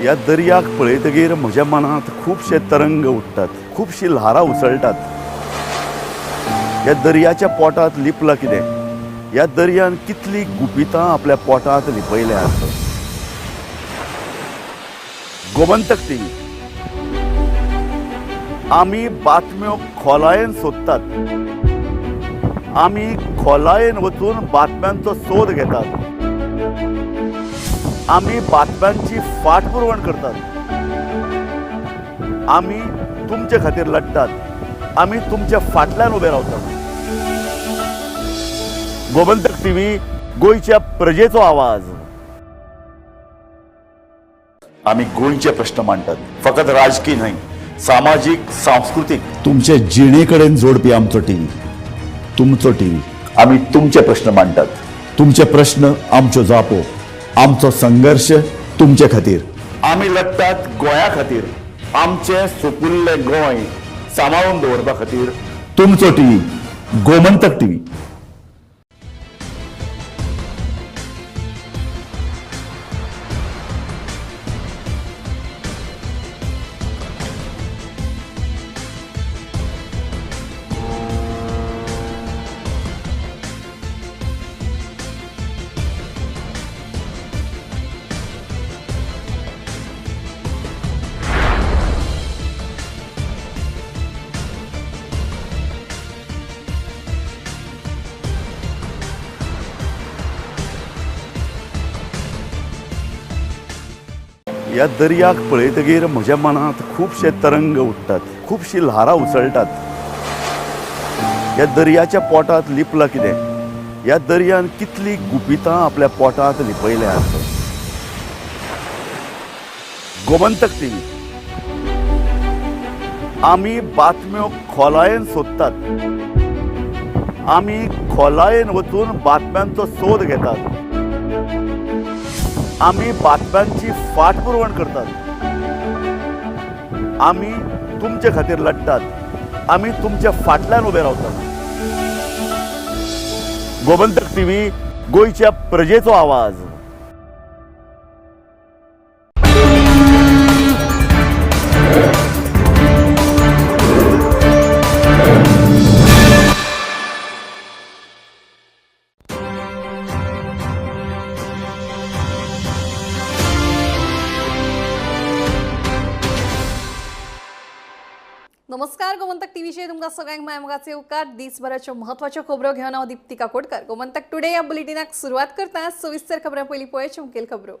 [SPEAKER 17] ह्या दर्याक पळयतगीर म्हज्या मनांत खुबशे तरंग उठ्ठात, खुबशीं ल्हारां उसळटात. ह्या दर्याच्या पोटांत लिपलां कितें? ह्या दर्यान कितलीं गुपितां आपल्या पोटांत लिपयल्यांत. गोमंतक टीव्ही आमी बातम्यो खोलायेन सोदतात, आमी खोलायेन वचून बातम्यांचो सोद घेतात, आमी बातम्यांची फाटपुरवण करतात, आमी तुमचे खातीर लढटात, आमी तुमच्या फाटल्यान उबे रावतात. गोमंतक टीव्ही, गोंयच्या प्रजेचो आवाज. आमी गोंयचे प्रश्न मांडटात, फकत राजकीय न्हय, सामाजीक, सांस्कृतीक, तुमचे जिणे कडेन जोडपी आमचो टीव्ही, तुमचो टीव्ही. आमी तुमचे प्रश्न मांडटात, तुमचे प्रश्न आमच्यो जापो, आमचो संघर्ष तुमचे खातीर. आमी लढटात गोंया खातीर, आमचें सुपुल्लें गोंय सांबाळून दवरपा खातीर. तुमचो टीव्ही, गोमंतक टीव्ही. ह्या दर्याक पळयतगीर म्हज्या मनांत खुबशे तरंग उठ्ठात, खुबशीं ल्हारां उसळटात. ह्या दर्याच्या पोटांत लिपलां कितें? ह्या दर्यान कितलीं गुपितां आपल्या पोटांत लिपयल्यांत. गोमंतक टीव्ही आमी बातम्यो खोलायेन सोदतात, आमी खोलायेन वचून बातम्यांचो सोद घेतात, आमी बातम्यांची फाटपुरवण करतात, आमी तुमचे खातीर लढटात, आमी तुमच्या फाटल्यान उबे रावतात. गोमंतक टीव्ही, गोंयच्या प्रजेचो आवाज.
[SPEAKER 1] नमस्कार, गोमंतक टीव्हीचेर तुमकां सगळ्यांक माय मोगाचे उपकार. दिसभराच्यो म्हत्वाच्यो खबरो घेवन हांव दीप्ती काकोडकर. गोमंतक टुडे ह्या बुलेटिनाक सुरवात करता. सविस्तर खबरां पयलीं पळोवचे मुखेल खबरो.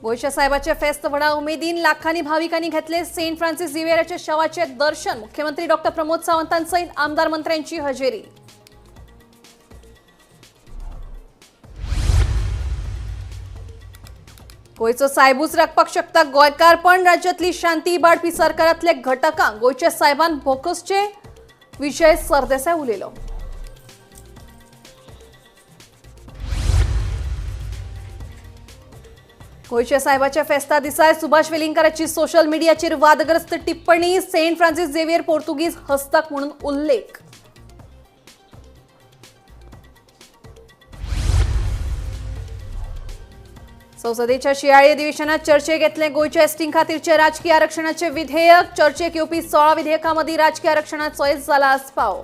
[SPEAKER 1] गोंयच्या साहेबाचे फेस्त व्हडा उमेदीन, लाखांनी भाविकांनी घेतले सेंट फ्रान्सिस झेवियराच्या शवाचे दर्शन. मुख्यमंत्री डॉक्टर प्रमोद सावंतांसहित आमदार मंत्र्यांची हजेरी. गोंयचो सायबूच राखपाक शकता गोंयकार, पण राज्यातली शांती इबाडपी सरकारांतले घटकांक गोंयच्या सायबान भोकसचे, विजय सरदेसाय उलयलो. गोंयच्या सायबाच्या फेस्ता दिसाय सुभाष वेलिंगकाराची सोशल मिडियाचेर वादग्रस्त टिप्पणी. सेंट फ्रान्सिस झेवियर पोर्तुगीज हस्तक म्हणून उल्लेख. संसदेच्या शियाळी अधिवेशनात चर्चेक येतलें गोंयच्या एसटी खातीरचे राजकीय आरक्षणाचे विधेयक. चर्चेक येवपी 16 विधेयकां मदीं राजकीय आरक्षणाचोय जाला आस्पाव.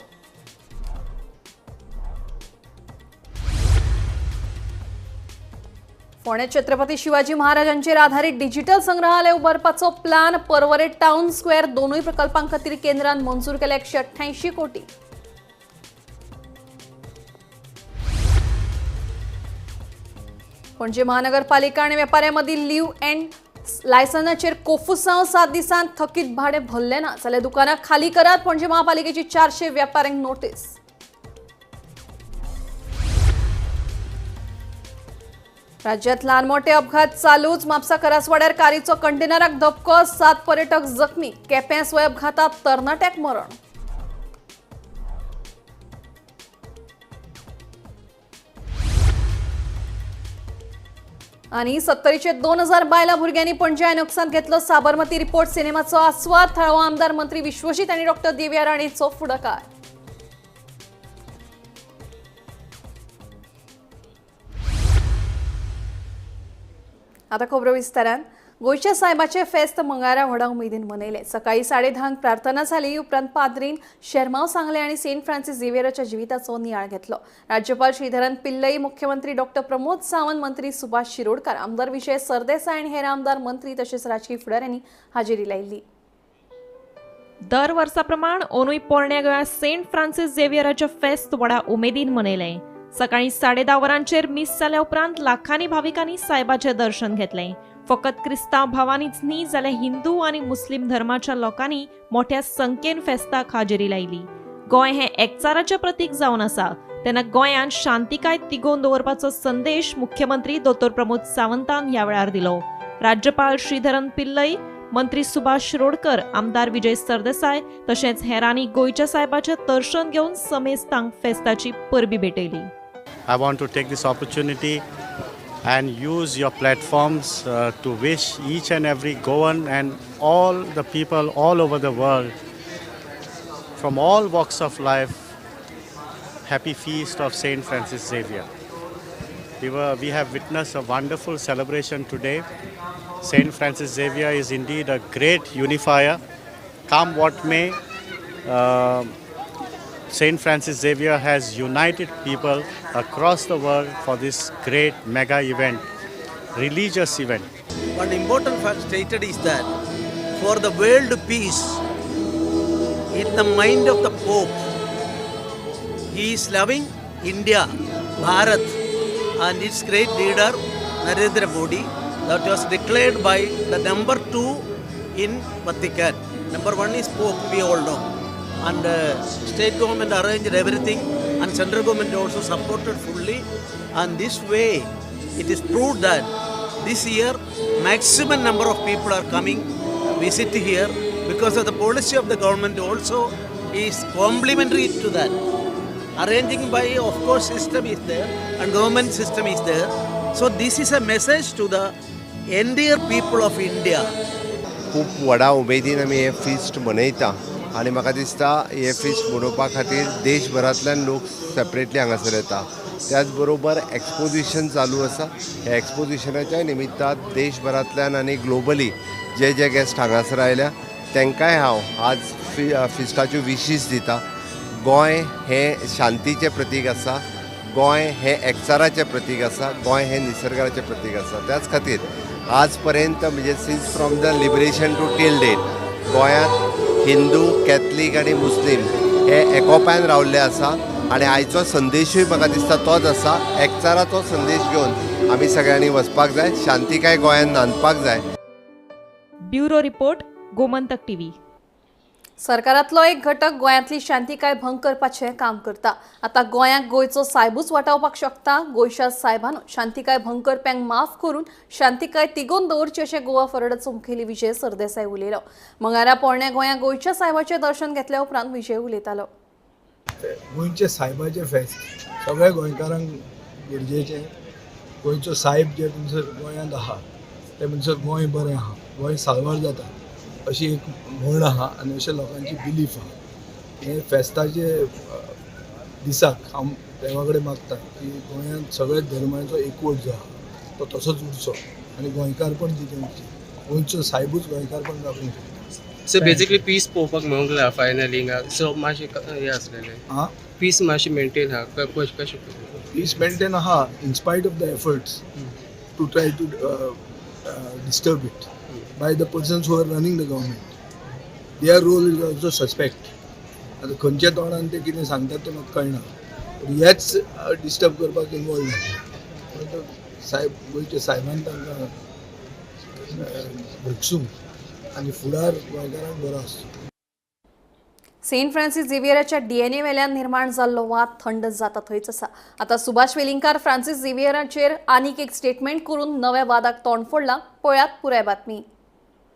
[SPEAKER 1] फोंडें छत्रपती शिवाजी महाराजांचेर आधारीत डिजिटल संग्रहालय उबारपाचो प्लान. पर्वरे टाउन स्क्वेअर दोनूय प्रकल्पां खातीर केंद्रान मंजूर केले 188 कोटी. पणजे महानगरपालिका आनी वेपाऱ्यां मदीं लीव अँड लायसनाचेर कोफुसांव. 7 दिसांत थकीत भाडें भरलें ना जाल्यार दुकानां खाली करात. पणजे महापालिकेची 400 वेपाऱ्यांक नोटीस. राज्यात ल्हान मोठे अपघात चालूच. म्हापसा करासवाड्यार कारीचो कंटेनराक धपको, 7 पर्यटक जखमी. केपें स्वय अपघातात तरणाट्याक मरण. आनी सत्तरीचे 2000 बायलां भुरग्यांनी पणजे आयनॉक्सांत घेतलो साबरमती रिपोर्ट सिनेमाचो आस्वाद. थळावो आमदार मंत्री विश्वजीत आनी डॉक्टर देविया राणेचो फुडाकार. आता खबरो विस्तारान. गोंयच्या सायबाचे फेस्त मंगळारा व्हडा उमेदीन मनयले. सकाळी 10:30 प्रार्थना जाली. उपरांत पाद्रीन शेरमाव सांगले आनी सेंट फ्रान्सिस झेवियराच्या जिविताचो नियाळ घेतलो. राज्यपाल श्रीधरन पिल्लई, मुख्यमंत्री डॉक्टर प्रमोद सावंत, मंत्री सुभाष शिरोडकर, आमदार विजय सरदेसाय आनी हेर आमदार मंत्री तशेंच राजकी फुडाऱ्यांनी हाजेरी लायिल्ली.
[SPEAKER 2] दर वर्सा प्रमाण अंदूय पोरण्या गोंया सेंट फ्रान्सिस झेवियराचे फेस्त व्हडा उमेदीन मनयलें. सकाळी 10:30 वरांचेर मीस जाल्या उपरांत लाखांनी भाविकांनी सायबाचें दर्शन घेतलें. फकत क्रिस्तांव भावांनीच न्ही जाल्यार हिंदू आनी मुस्लीम धर्माच्या लोकांनी मोठ्या संख्येन फेस्ताक हाजेरी लायली. गोंय हें एकचाराचें प्रतीक जावन आसा, तेन्ना गोंयांत शांतिकाय तिगोवन दवरपाचो संदेश मुख्यमंत्री दोतोर प्रमोद सावंतान ह्या वेळार दिलो. राज्यपाल श्रीधरन पिल्लई, मंत्री सुभाष शिरोडकर, आमदार विजय सरदेसाय तशेंच हेरांनी गोंयच्या सायबाचें दर्शन घेवन समेस्तांक फेस्ताची परबी भेटयली.
[SPEAKER 3] I want to take this opportunity and use your platforms to wish each and every Goan and all the people all over the world from all walks of life happy feast of Saint Francis Xavier. We have witnessed a wonderful celebration today. Saint Francis Xavier is indeed a great unifier. Come what may, Saint Francis Xavier has united people across the world for this great mega event, religious event.
[SPEAKER 4] One important fact stated is that for the world peace, in the mind of the Pope, he is loving India, Bharat, and its great leader Narendra Modi. That was declared by the number 2 in Vatican. Number 1 is Pope, we all know. And state government arranged everything, and central government also supported fully. And this way, it is proved that this year maximum number of people are coming visit here because of the policy of the government also is complementary to that. Arranging by, of course, system is there and government system is there. So this is a message to the entire people of India.
[SPEAKER 5] खूब व्हडा उमेदीन आमी हें feast मनयता आनी म्हाका दिसता हें फिस्ट मनोवपा खातीर देशभरांतल्यान लोक सेपरेटली हांगासर येता. त्याच बरोबर एक्सपोजिशन चालू आसा. ह्या एक्सपोजिशनाच्या निमित्तान देशभरांतल्यान आनी ग्लोबली जे जे गेस्ट हांगासर आयल्या तांकांय हांव आज फिस्टाच्यो विशीस दिता. गोंय हें शांतीचें प्रतीक आसा, गोंय हें एकचाराचें प्रतीक आसा, गोंय हें निसर्गाचें प्रतीक आसा. त्याच खातीर आज पर्यंत म्हणजे since from the liberation to till date गोंयांत हिंदू, कॅथलीक आनी मुस्लीम हे एकोपायन रावल्ले आसा आनी आयचो संदेशूय म्हाका दिसता तोच आसा. एकचाराचो संदेश घेवन आमी सगळ्यांनी वचपाक जाय, शांतिकाय गोंयांत नांदपाक जाय.
[SPEAKER 2] Bureau report, Gomantak TV.
[SPEAKER 1] सरकारांतलो एक घटक गोंयांतली शांतिकाय भंग करपाचें काम करता. आतां गोंयांक गोंयचो सायबूच वाटावपाक शकता. गोंयच्या सायबान शांतिकाय भंग करप्यांक माफ करून शांतिकाय तिगोवन दवरची अशें गोवा फॉरवर्डाचो मुखेली विजय सरदेसाय उलयलो. मंगळारा पोरण्या गोंयांत गोंयच्या सायबाचें दर्शन घेतल्या उपरांत विजय उलयतालो.
[SPEAKER 6] गोंयच्या सायबाचें फेस्त सगळ्या गोंयकारांक गरजेचें. गोंयचो सायब जे म्हणसर गोंयांत आहा ते म्हणसर गोंय बरें आहा, गोंय साल्वार जाता अशी एक म्हण आहा आनी अशें लोकांची बिलीफ आहा. हे फेस्ताचे दिसाक हांव देवा कडेन मागता की गोंयांत सगळ्या धर्मांचो एकवट जो आहा तो तसोच उरचो आनी गोंयकारपण जितें उरचें, गोंयचो सायबूच गोंयकारपण राखूंक शकता.
[SPEAKER 18] सो बेसिकली पीस पळोवपाक मेळूंक ना फायनली हिंगा. सो मातशें हें आसलेलें पीस मातशें मेंटेन आहा, कशें
[SPEAKER 6] पीस मेंटेन आहा in spite of the efforts to try to disturb it by the persons who are running the government. Their role is also suspect. आतां खंयच्या तोंडान ते कितें सांगतात तें म्हाका कळना, पूण हेच डिस्टर्ब करपाक इनवॉल्व जाता. सायब गोंयच्या सायबान तांकां भोगसूं आनी फुडार गोंयकारांक बरो आसचो.
[SPEAKER 1] सेंट फ्रांसीस झेवियराच्या डीएनए वेल्यान निर्माण जाल्लो वाद थंड जाता थंयच आसा. आतां सुभाष वेलिंगकार फ्रांसीस झेवियराचेर आनीक एक स्टेटमेंट करून नव्या वादाक तोंड फोडलां. पळयात पुराय बातमी.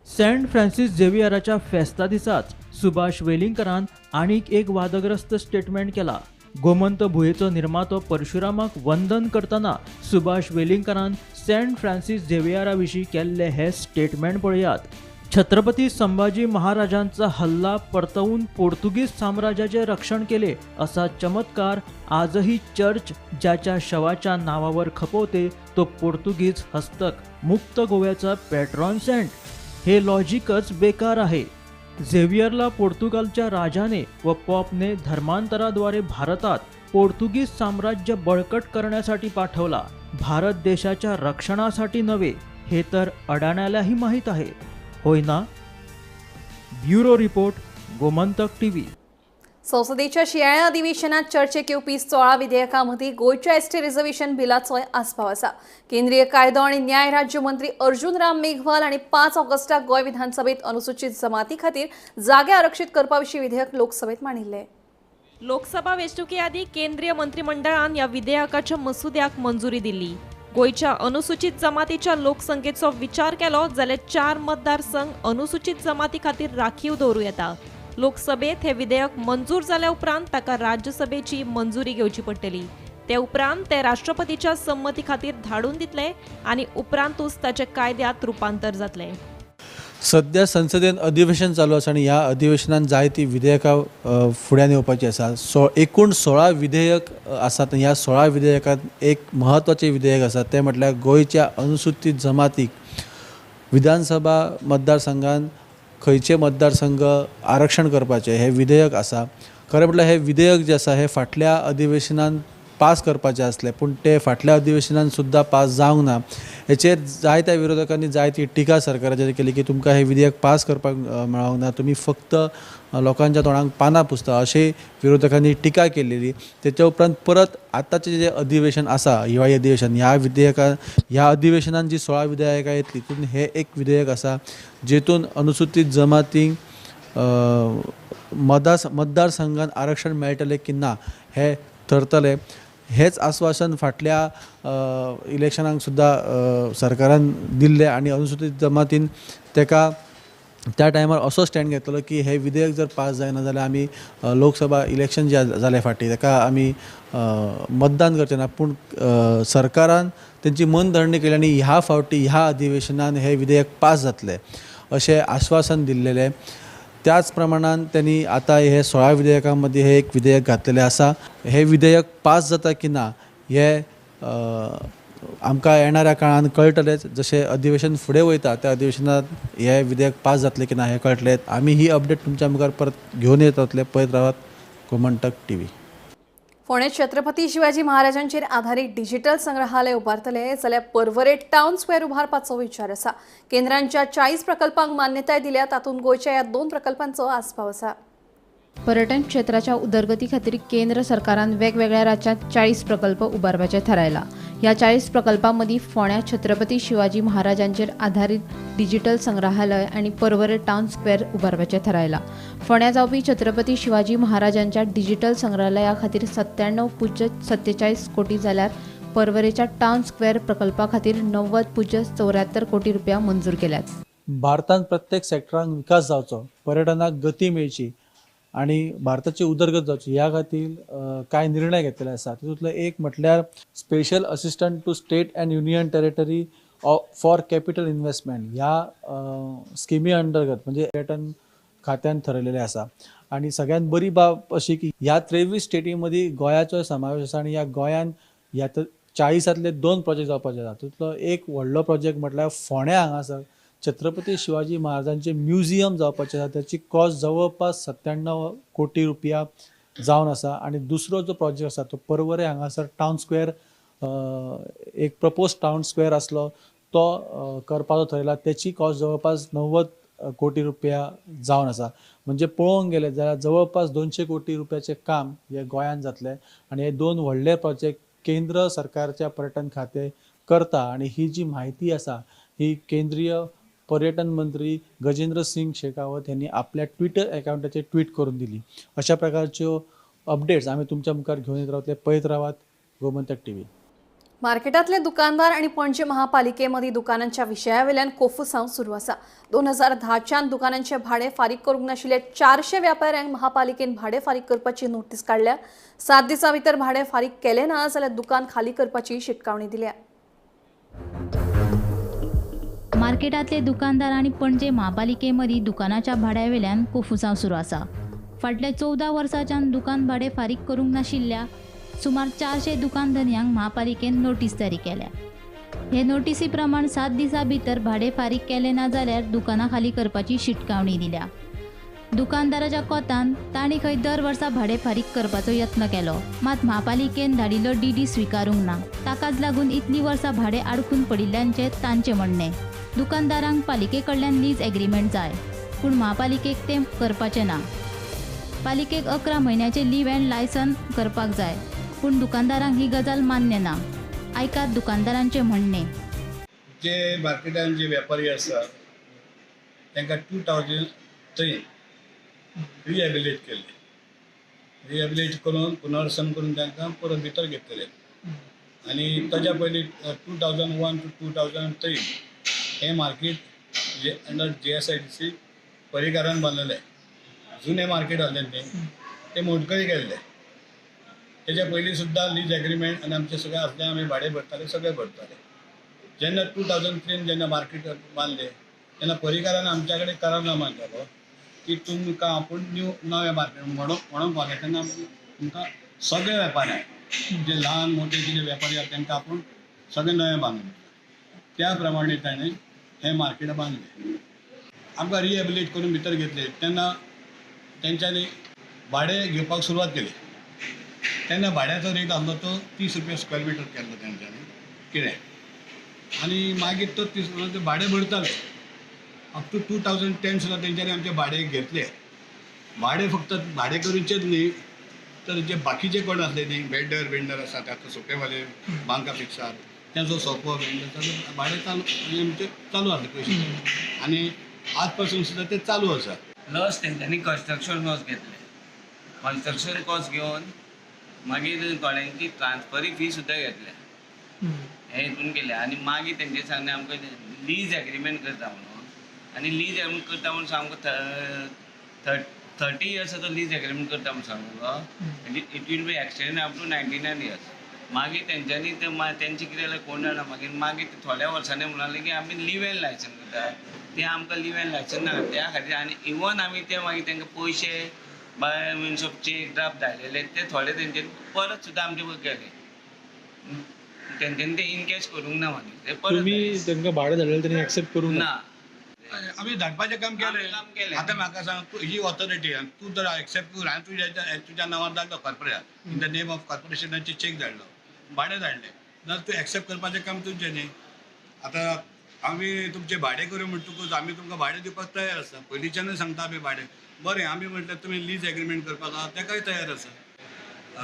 [SPEAKER 8] सेंट फ्रांसीस झेवियराच्या फेस्ता दिसाच सुभाष वेलिंगकरान आनीक एक वादग्रस्त स्टेटमेंट केला. गोमंत भुंयेचो निर्मातो परशुरामाक वंदन करतना सुभाष वेलिंगकरान सेंट फ्रांसीस झेवियरा विशीं केल्ले हे स्टेटमेंट पळयात. छत्रपती संभाजी महाराजांचा हल्ला परतवून पोर्तुगीज साम्राज्याचे रक्षण केले असा चमत्कार आजही चर्च ज्याच्या शवाच्या नावावर खपवते तो पोर्तुगीज हस्तक मुक्त गोव्याचा पॅट्रॉन सेंट. हे लॉजिकच बेकार आहे. झेवियरला पोर्तुगालच्या राजाने व पॉपने धर्मांतराद्वारे भारतात पोर्तुगीज साम्राज्य बळकट करण्यासाठी पाठवला, भारत देशाच्या रक्षणासाठी नव्हे, हे तर अडाण्यालाही माहीत आहे, होय ना? Bureau report, Gomantak TV.
[SPEAKER 1] संसदेच्या शिंयाळ्या अधिवेशनात चर्चेक येवपी 16 विधेयकां गोंयच्या एसटी रिझर्वेशन बिलाचोय आस्पाव आसा. केंद्रीय कायदो आनी न्याय राज्य मंत्री अर्जुन राम मेघवाल आनी 5 ऑगस्टाक गोंय विधानसभेत अनुसूचित जमाती खातीर जागे आरक्षित करपा विशीं विधेयक लोकसभेत मांडिल्लें.
[SPEAKER 2] लोकसभा वेंचणुके आदीं केंद्रीय मंत्रिमंडळान ह्या विधेयकाच्या मसुद्याक मंजुरी दिल्ली. गोंयच्या अनुसूचित जमातीच्या लोकसंख्येचो विचार केलो जाल्यार 4 मतदारसंघ अनुसूचित जमाती खातीर राखीव दवरूं येता. लोकसभेत हे विधेयक मंजूर जाल्या उपरांत ताका राज्यसभेची मंजुरी घेवची पडटली. ते उपरांत ते राष्ट्रपतीच्या संमती खातीर धाडून दितले आनी उपरांतूच ताचे कायद्यांत रुपांतर जातलें.
[SPEAKER 9] सध्या संसदेन अधिवेशन चालू आसा आनी ह्या अधिवेशनान जायती विधेयकां फुड्यान येवपाची आसा. एकूण 16 विधेयक आसात आनी ह्या 16 विधेयकांत एक म्हत्वाचें विधेयक आसा तें म्हटल्यार गोंयच्या अनुसूचित जमातीक विधानसभा मतदारसंघान खंयचे मतदारसंघ आरक्षण करपाचें हें विधेयक आसा. खरें म्हटल्यार हें विधेयक जें आसा हें फाटल्या अधिवेशनान पास करपाचें आसलें, पूण तें फाटल्या अधिवेशनान सुद्दां पास जावंक ना. हेचेर जायत्या विरोधकांनी जायती टिका सरकाराचेर केली की तुमकां हें विधेयक पास करपाक मेळोंक ना, तुमी फक्त लोकांच्या तोंडाक पानां पुसता अशें विरोधकांनी टिका केलेली. तेच्या उपरांत परत आतांचें जें अधिवेशन आसा हिवाळी अधिवेशन, ह्या अधिवेशनान जी 16 विधेयकां येतली तितून हें एक विधेयक आसा जेतून अनुसूचित जमातींक मतदारसंघान आरक्षण मेळटलें की ना हें थरतलें. हेच आश्वासन फाटल्या इलेक्शनाक सुद्दां सरकारान दिल्लें आनी अनुसूचित जमातीन तेका त्या टायमार असो स्टँड घेतलो की हें विधेयक जर पास जायना जाल्यार आमी लोकसभा इलेक्शन जे जालें फाटीं तेका आमी मतदान करचें ना. पूण सरकारान तेंची मनधरणी केली आनी ह्या फावटी ह्या अधिवेशनान हें विधेयक पास जातलें अशें आश्वासन दिल्लेलें. त्याच प्रमाणान त्यांनी आतां हे 16 विधेयकां मदीं हे एक विधेयक घातलेलें आसा. हे विधेयक पास जाता की ना हे आमकां येणाऱ्या काळान कळटलेंच. जशें अधिवेशन फुडें वयता त्या अधिवेशनांत हे विधेयक पास जातलें की ना हें कळटलें. आमी ही अपडेट तुमच्या मुखार परत घेवन येतले. पळयत रावात गोमंतक टीव्ही.
[SPEAKER 1] फोंडें छत्रपती शिवाजी महाराजांचेर आधारीत डिजिटल संग्रहालय उबारतले जाल्यार पर्वरे टावन स्क्वेअर उबारपाचो विचार आसा. केंद्रांच्या 40 प्रकल्पांक मान्यताय दिल्या, तातूंत गोंयच्या ह्या 2 प्रकल्पांचो आस्पाव आसा.
[SPEAKER 10] पर्यटन क्षेत्राच्या उदरगती खातीर केंद्र सरकारान वेगवेगळ्या राज्यांत 40 प्रकल्प उबारपाचे थारायला. ह्या 40 प्रकल्पां मदीं फोंड्या छत्रपती शिवाजी महाराजांचेर आधारीत डिजिटल संग्रहालय आनी पर्वरे टावन स्क्वेअर उबारपाचें थारायला. फोंड्या जावपी छत्रपती शिवाजी महाराजांच्या डिजिटल संग्रहालया खातीर 97.47 कोटी जाल्यार पर्वरेच्या टावन स्क्वेअर प्रकल्पा खातीर 90.74 कोटी रुपया मंजूर केल्यात.
[SPEAKER 9] भारतांत प्रत्येक सेक्टरांक विकास जावचो, पर्यटनाक गती मेळची आनी भारताची उदरगत जावची ह्या खातीर कांय निर्णय घेतलेले आसा. तितूंतलो एक म्हटल्यार special assistant to state and union territory for capital investment ह्या स्किमी अंतर्गत म्हणजे पर्यटन खात्यान ठरयलेलें आसा. आनी सगळ्यात बरी बाब अशी की ह्या 23 स्टेटी मदीं गोंयाचो समावेश आसा आनी ह्या गोंयान ह्या 40 2 प्रोजेक्ट जावपाचे आसा. तितूंतलो एक व्हडलो प्रोजेक्ट म्हटल्यार फोंड्या हांगासर छत्रपती शिवाजी महाराजांचे म्युझियम जावपाचें आसा, त्याची कॉस्ट जवळपास 97 कोटी रुपया जावन आसा. आनी दुसरो जो प्रोजेक्ट आसा तो पर्वरे हांगासर टावन स्क्वेअर एक प्रपोज टावन स्क्वेअर आसलो तो करपाचो थरयला, त्याची कॉस्ट जवळपास 90 कोटी रुपया जावन आसा. म्हणजे पळोवंक गेले जाल्यार जवळपास 200 कोटी रुपयाचें काम हे गोंयांत जातलें आनी हे 2 व्हडले प्रोजेक्ट केंद्र सरकारच्या पर्यटन खातें करता. आनी ही जी म्हायती आसा ही केंद्रीय पर्यटन मंत्री गजेंद्र सिंग शेखावत यांनी आपल्या ट्विटर अकाउंटाचेर ट्वीट करून दिली. अशा प्रकारच्यो अपडेट्स आमी तुमच्या मुखार घेवन येत रावतले. पळयत रावात गोमंतक टीव्ही.
[SPEAKER 1] मार्केटांतले दुकानदार आणि पणजे महापालिकेमध्ये दुकानांच्या विशयावेल्यान कोफुसांव सुरू आसा. 2010च्यान दुकानांचे भाडे फारीक करूंक नाशिल्ले 400 व्यापाऱ्यांक महापालिकेन भाडे फारीक करपाची नोटीस काडल्या. 7 दिसां भितर भाडे फारीक केले ना जाल्यार दुकान खाली करपाची शिटकावणी दिल्या.
[SPEAKER 11] मार्केटांतले दुकानदार आनी पणजे महापालिके मदीं दुकानाच्या भाड्यावेल्यान कोफुसांव सुरू आसा. फाटल्या 14 वर्सांच्यान दुकान भाडे फारीक करूंक नाशिल्ल्या सुमार 400 दुकानधनयांक महापालिकेन नोटीस जारी केल्या. हे नोटीसी प्रमाण 7 दिसां भितर भाडे फारीक केले ना जाल्यार दुकानां खाली करपाची शिटकावणी दिल्या. दुकानदाराच्या कोतान तांणी खंय दर वर्सा भाडे फारीक करपाचो यत्न केलो, मात महापालिकेन धाडिल्लो डीडी स्विकारूंक ना. ताकाच लागून इतलीं वर्सां भाडे आडकून पडिल्ल्याचें तांचें म्हणणें. दुकानदारांक पालिके कडल्यान लीज एग्रीमेंट जाय, पूण महापालिकेक तें करपाचें ना. पालिकेक 11 म्हयन्याचें लीव अँड लायसन करपाक जाय, पूण दुकानदारांक ही गजाल मान्य ना. आयकात दुकानदारांचें म्हणणें.
[SPEAKER 12] जे मार्केटान जे व्यापारी आसा तांकां 2003 रिहेबिलिट केले. रिहेबिलिट करून पुनर्वसन करून तांकां परत भितर घेतलेले. आनी ताच्या पयलीं 2001 टू 2003 हें मार्केट जे अंडर GSIDC परिकारान बांदलेलें. जुनें मार्केट आसलें तें मोडकळी केल्लें. तेच्या पयलीं सुद्दां लीज एग्रीमेंट आनी आमचें सगळें आसलें, आमी भाडें भरताले, सगळें भरताले. जेन्ना 2003 जेन्ना मार्केट बांदलें तेन्ना परिकारान आमच्या कडेन करारनामा केलो की तुमकां आपूण न्यू नवें मार्केट म्हणून पावलें तेन्ना तुमकां सगळे वेपाऱ्यांक जे ल्हान मोठे कितें वेपारी आसा तांकां आपूण सगळें नवें बांदून त्या प्रमाणे ताणें हें मार्केट बांदलें. आमकां रिहेबिलिट करून भितर घेतले तेन्ना तेंच्यांनी भाडें घेवपाक सुरवात केली. तेन्ना भाड्याचो रेट आसलो तो 30 रुपया स्क्वेअर मिटर केल्लो तेंच्यांनी कितें, आनी मागीर तो 30 रुपया भाडें भरताले. अप टू 2010 सुद्दां तेंच्यांनी आमचे भाडें घेतले. भाडें फक्त भाडें करूचेच न्ही तर जे बाकीचे कोण आसले न्ही वेंडर वेंडर आसा ते आतां सोपेवाले बांका फिक्सार तेंचो सोपो वेंडर ताचो भाडें चालू आमचें चालू आसलें पयशे, आनी आज पासून सुद्दां तें चालू आसा.
[SPEAKER 7] प्लस तेंच्यांनी कन्स्ट्रक्शन कॉस्ट घेतले. कन्स्ट्रक्शन कॉस्ट घेवन मागीर थोड्यांची ट्रान्सफरी फी सुद्दां घेतल्या. हे हितून केले आनी मागीर तेंचे सांगणें आमकां लीज एग्रीमेंट करता म्हणून, आनी लीज एग्रीमेंट करता म्हणून आमकां 30 इयर्साचो लीज एग्रीमेंट करता म्हणून सांगलो. It will be extend up to 99 years. मागीर तेंच्यांनी ते तेंचें कितें जालें कोण जाणा. मागीर मागीर थोड्या वर्सांनी म्हणाले की आमी लीव एन्ड लायसन करता, तें आमकां लीव एन्ड लायसन ना त्या खातीर. आनी इवन आमी ते मागीर तांकां पयशे by means of cheque draft धाडलेले ते थोडे तेंच्यांनी परत सुद्दां आमचे गेले. तेंच्यांनी ते इनकॅश करूंक ना मागीर ते परत
[SPEAKER 13] तुमी तांकां भाडें धाडलेलें तेणी एक्सेप्ट करूंक
[SPEAKER 7] ना.
[SPEAKER 12] आमी धाडपाचें काम केलें. आतां म्हाका सांग, ही ऑथॉरिटी तूं जर एक्सेप्ट करून हांवें तुज्या तुज्या नांवार धाडलो corporation, in the name of कॉर्पोरेशनाचे check धाडलो, भाडें धाडलें, जाल्यार तूं एक्सेप्ट करपाचें काम तुजें न्ही. आतां आमी तुमचें भाडें करूं म्हणटकूच आमी तुमकां भाडें दिवपाक तयार आसा, पयलींच्यानूय सांगता आमी भाडें. बरें, आमी म्हटल्यार तुमी लीज एग्रीमेंट करपाक आहा तेकाय तयार आसा.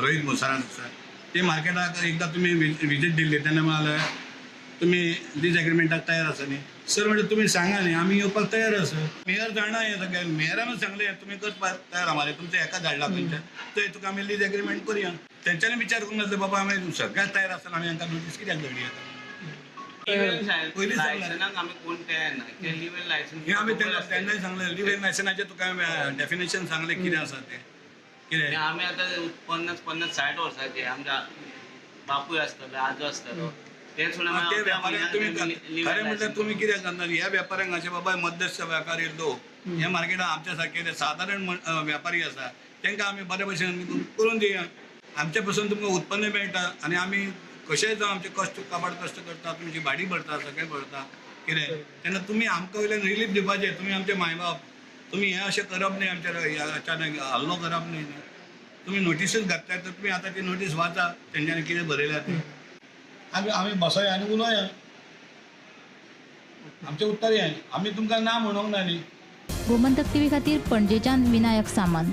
[SPEAKER 12] रोहीत मोसारान आसा ते मार्केटाक एकदां तुमी विजीट दिल्ली तेन्ना म्हळ्यार तुमी लीज एग्रीमेंटाक तयार आसा न्ही सर, म्हणजे तुमी सांगा न्ही आमी येवपाक तयार आसा. मेयर जाणा हें सगळें, मेयरानूच सांगलें तुमी करपाक तयार आहा मरे, तुमचें हेका धाडला खंयच्या थंय तुका आमी लीज एग्रीमेंट करुया. तेंच्यांनी विचार करूंक नासलें बाबा आमी सगळ्याक तयार आसतना आमी हांकां नोटीस कित्याक धाडया. पयलीं हें आमी तेन्नाय सांगलें, लिव्ह इन लायसनाचें तुका डेफिनेशन सांगलें कितें आसा तें. कितें
[SPEAKER 7] आमी आतां 50 50 60 वर्सांचे आमच्या बापूय आसतलो, आजो आसतलो, ते सुद्दां
[SPEAKER 12] ते व्यापाऱ्यांक तुमी खरें म्हटल्यार तुमी कित्याक सांगता ह्या व्यापाऱ्यांक अशें बाबा मध्यस्थ व्यापारी लोक ह्या मार्केटात आमच्या सारके सादारण व्यापारी आसा तांकां आमी बरे भशेन करून दिया, आमचे पासून तुमकां उत्पन्न मेळटा आनी आमी कशेंय जावं आमचे कश्ट काबाड कश्ट करता, तुमची भाडी भरता, सगळें भरता कितें, तेन्ना तुमी आमकां वयल्यान रिलीफ दिवपाचें. तुमी आमचे मायबाप, तुमी हें अशें करप न्ही, आमच्या अचानक हल्लो करप न्ही. तुमी नोटीसूच घातल्या तर तुमी आतां ती नोटीस वाचा तेंच्यांनी कितें बरयल्या तें. आमी आमी बसया आनी उलोया, आमचें उत्तर हें, आमी तुमकां ना म्हणूंक ना न्ही.
[SPEAKER 11] गोमंतक टीव्ही खातीर पणजेच्यान विनायक सामंत.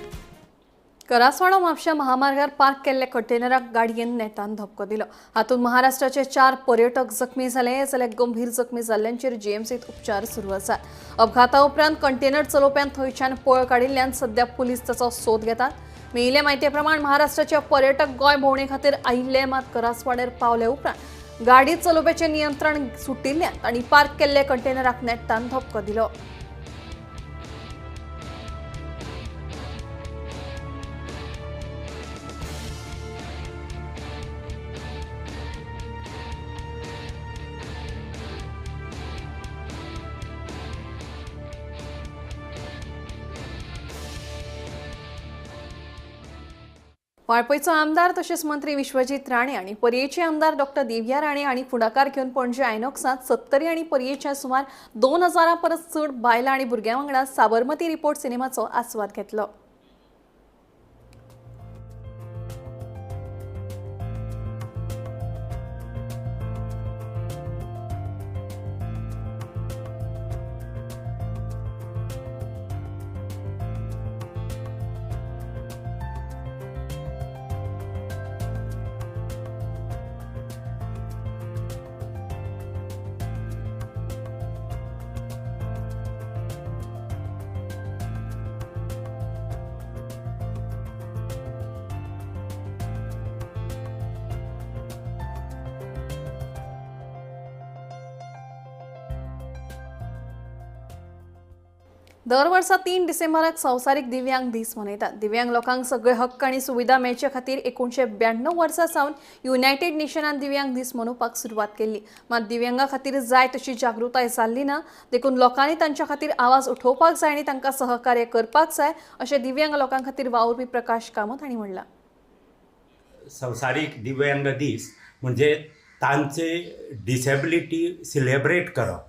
[SPEAKER 1] करासवाडो म्हापशा महामार्गार पार्क केल्ल्या कंटेनराक गाडयेन नेटान धपको दिलो. हातूंत महाराष्ट्राचे 4 पर्यटक जखमी जाले, जाल्यार गंभीर जखमी जाल्ल्यांचेर जीएमसीत उपचार सुरू आसात. अपघाता उपरांत कंटेनर चलोवप्यान थंयच्यान पळ काडिल्ल्यान सध्या पुलीस ताचो सोद घेतात. मेळिल्ले म्हायती प्रमाण महाराष्ट्राचे पर्यटक गोंय भोंवणे खातीर आयिल्ले, मात करासवाड्यार पावले उपरांत गाडी चलोवप्याचें नियंत्रण सुटिल्ल्यान तांणी पार्क केल्ल्या कंटेनराक नेटान धपको दिलो. वाळपयचो आमदार तशेंच मंत्री विश्वजीत राणे आनी पर्येचे आमदार डॉक्टर देविया राणे हांणी फुडाकार घेवन पणजे आयनॉक्सांत 70 आनी पर्येच्या सुमार 2000 परस चड बायलां आनी भुरग्यां वांगडा साबरमती रिपोर्ट सिनेमाचो आस्वाद घेतलो. दर वर्सा 3 डिसेंबराक संवसारीक दिव्यांग दीस मनयतात. दिव्यांग लोकांक सगळे हक्क आनी सुविधा मेळचे खातीर 1992 वर्सा सावन युनायटेड नेशनान दिव्यांग दीस मनोवपाक सुरवात केल्ली. मात दिव्यांगा खातीर जाय तशी जागृताय जाल्ली ना, देखून लोकांनी तांच्या खातीर आवाज उठोवपाक जाय आनी तांकां सहकार्य करपाक जाय अशें दिव्यांग लोकां खातीर वावुरपी प्रकाश कामत हांणी म्हणलां.
[SPEAKER 14] संवसारीक दिव्यांग दीस म्हणजे तांचे डिसेबिलिटी सिलेब्रेट करप.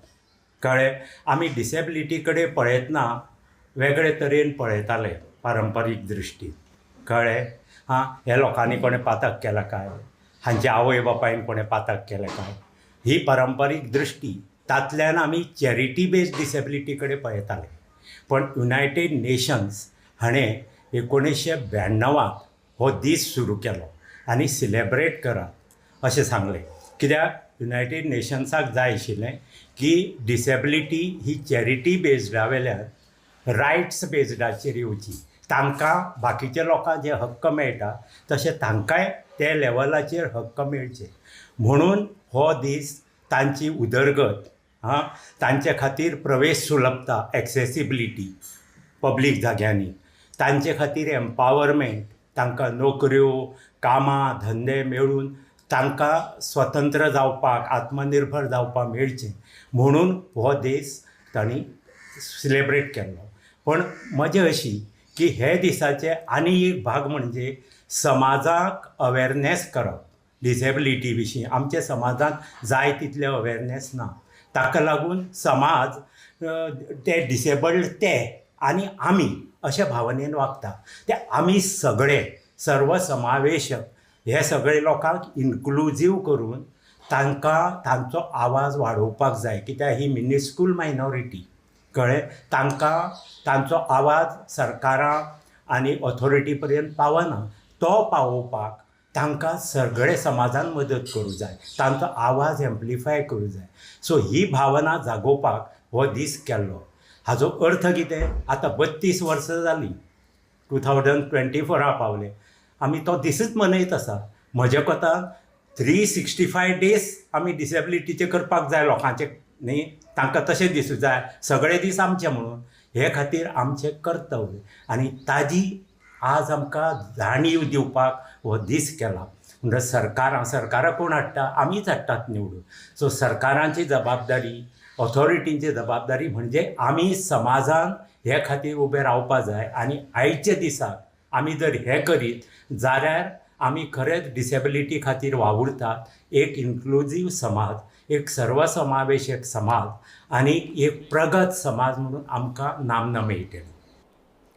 [SPEAKER 14] कळ्ळें, आमी डिसेबिलिटी कडेन पळयतना वेगळे तरेन पळयताले पारंपारीक दृश्टीन. कळ्ळें, हां, ह्या लोकांनी कोणें पातक केलां काय, हांच्या आवय बापायन कोणें पातक केलें काय, ही पारंपारीक दृश्टी. तांतल्यान आमी चॅरिटी बेज्ड डिसेबिलिटी कडेन पळयताले. पण युनायटेड नेशन्स हाणें 1992 हो दीस सुरू केलो आनी सिलेब्रेट करात अशें सांगलें. कित्याक युनायटेड नेशन्साक जाय आशिल्लें की डिसेबिलिटी ही चॅरिटी बेज्डा वेल्यान रायट्स बेज्डाचेर येवची, तांकां बाकीच्या लोकांक जे हक्क मेळटा तशें तांकांय ते लेवलाचेर हक्क मेळचे म्हणून हो दीस तांची उदरगत, हां, तांचे खातीर प्रवेश सुलभता, एक्सेसिबिलिटी पब्लीक जाग्यांनी, तांचे खातीर एम्पावरमेंट, तांकां नोकऱ्यो, कामां, धंदे मेळून तांकां स्वतंत्र जावपाक, आत्मनिर्भर जावपाक मेळचें म्हणून हो दीस तांणी सिलेब्रेट केल्लो. पण मजा अशी की हे दिसाचे आनी एक भाग म्हणजे समाजाक अवेरनेस करप डिसेबिलिटी विशीं. आमच्या समाजांत जाय तितले अवेरनेस ना, ताका लागून समाज ते डिसेबल्ड ते आनी आमी अशे भावनेन वागता. ते आमी सगळे सर्वसमावेशक हे सगळे लोकांक इन्क्लुजीव करून तांकां तांचो आवाज वाडोवपाक जाय, कित्याक ही मिनिस्कूल मायनॉरिटी, कळ्ळें? तांकां तांचो आवाज सरकारां आनी ऑथॉरिटी पर्यंत पावना, तो पावोवपाक तांकां सगळे समाजान मदत करूं जाय, तांचो आवाज एम्प्लिफाय करूं जाय. सो ही भावना जागोवपाक हो दीस केल्लो. हाजो अर्थ कितें, आतां 32 वर्सां जालीं, 2024 पावले, आमी तो दिसूच मनयत आसा. म्हज्या कोतान 365 डेज आमी डिसेबिलिटीचे करपाक जाय लोकांचे, न्ही, तांकां तशें दिसूं जाय सगळे दीस आमचे म्हणून. हे खातीर आमचें कर्तव्य आनी ताजी आज आमकां जाणीव दिवपाक हो दीस केला. म्हणटा सरकारां कोण हाडटा, आमीच हाडटात निवडून. सो सरकारांची जबाबदारी, ऑथॉरिटींची जबाबदारी म्हणजे आमी समाजान हे खातीर उबे रावपा जाय. आनी आयच्या दिसाक आमी जर हें करीत जाल्यार आमी खरेंच डिसेबिलिटी खातीर वावुरतात. एक इन्क्लुजीव समाज, एक सर्वसमावेशक समाज आनी एक प्रगत समाज म्हणून आमकां नामना मेळटली.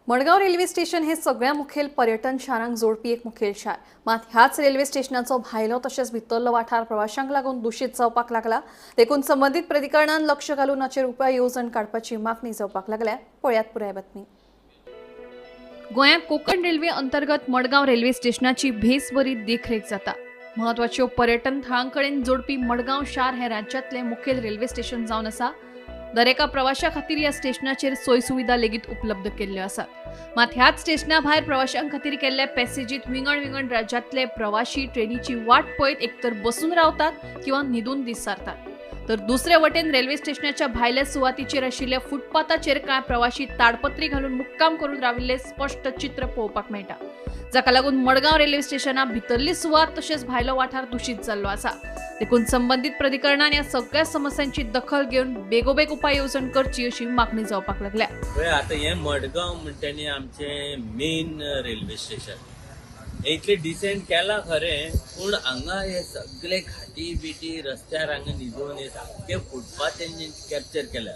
[SPEAKER 1] मडगांव रेल्वे स्टेशन हे सगळ्या मुखेल पर्यटन शारांक जोडपी एक मुखेल शार. मात ह्याच रेल्वे स्टेशनाचो भायलो तशेंच भितरलो वाठार प्रवाशांक लागून दूषित जावपाक लागला. देखून संबंदीत प्राधिकरणान लक्ष घालून हाचेर उपाय येवजण काडपाची मागणी जावपाक लागल्या. पळयात पुराय बातमी. गोंयांत कोंकण रेल्वे अंतर्गत मडगांव रेल्वे स्टेशनाची भेस बरी देखरेख जाता. म्हत्वाच्यो पर्यटन थळां कडेन जोडपी मडगांव शार हे राज्यांतलें मुखेल रेल्वे स्टेशन जावन आसा. दरेका प्रवाशा खातीर ह्या स्टेशनाचेर सोय सुविधा लेगीत उपलब्ध केल्ल्यो आसात. मात ह्याच स्टेशना भायर प्रवाशां खातीर केल्ल्या पॅसेजीत विंगड विंगड राज्यांतले प्रवाशी ट्रेनीची वाट पळयत एकतर बसून रावतात किंवा न्हिदून दीस सारतात. तर दुसरे वटेन रेल्वे स्टेशनाच्या भायल्या सुवातीचेर आशिल्ल्या फुटपाथाचेर कांय प्रवाशी ताडपत्री घालून मुक्काम करून राविल्ले स्पश्ट चित्र पळोवपाक मेळटा, जाका लागून मडगांव रेल्वे स्टेशना भितरली सुवात तशेंच भायलो वाठार दूषित जाल्लो आसा. देखून संबंदीत प्राधिकरणान ह्या सगळ्या समस्यांची दखल घेवन बेगोबेग उपाय येवजण करची अशी मागणी जावपाक लागल्या.
[SPEAKER 7] आतां हें मडगांव म्हणटा न्ही आमचें मेन रेल्वे स्टेशन, इतलें डिसेंट केलां खरें, पूण हांगा हे सगळे घाटी बिटी रस्त्यार हांगा न्हिदून हे सामके फुटपाथ तेंचे कॅप्चर केल्या.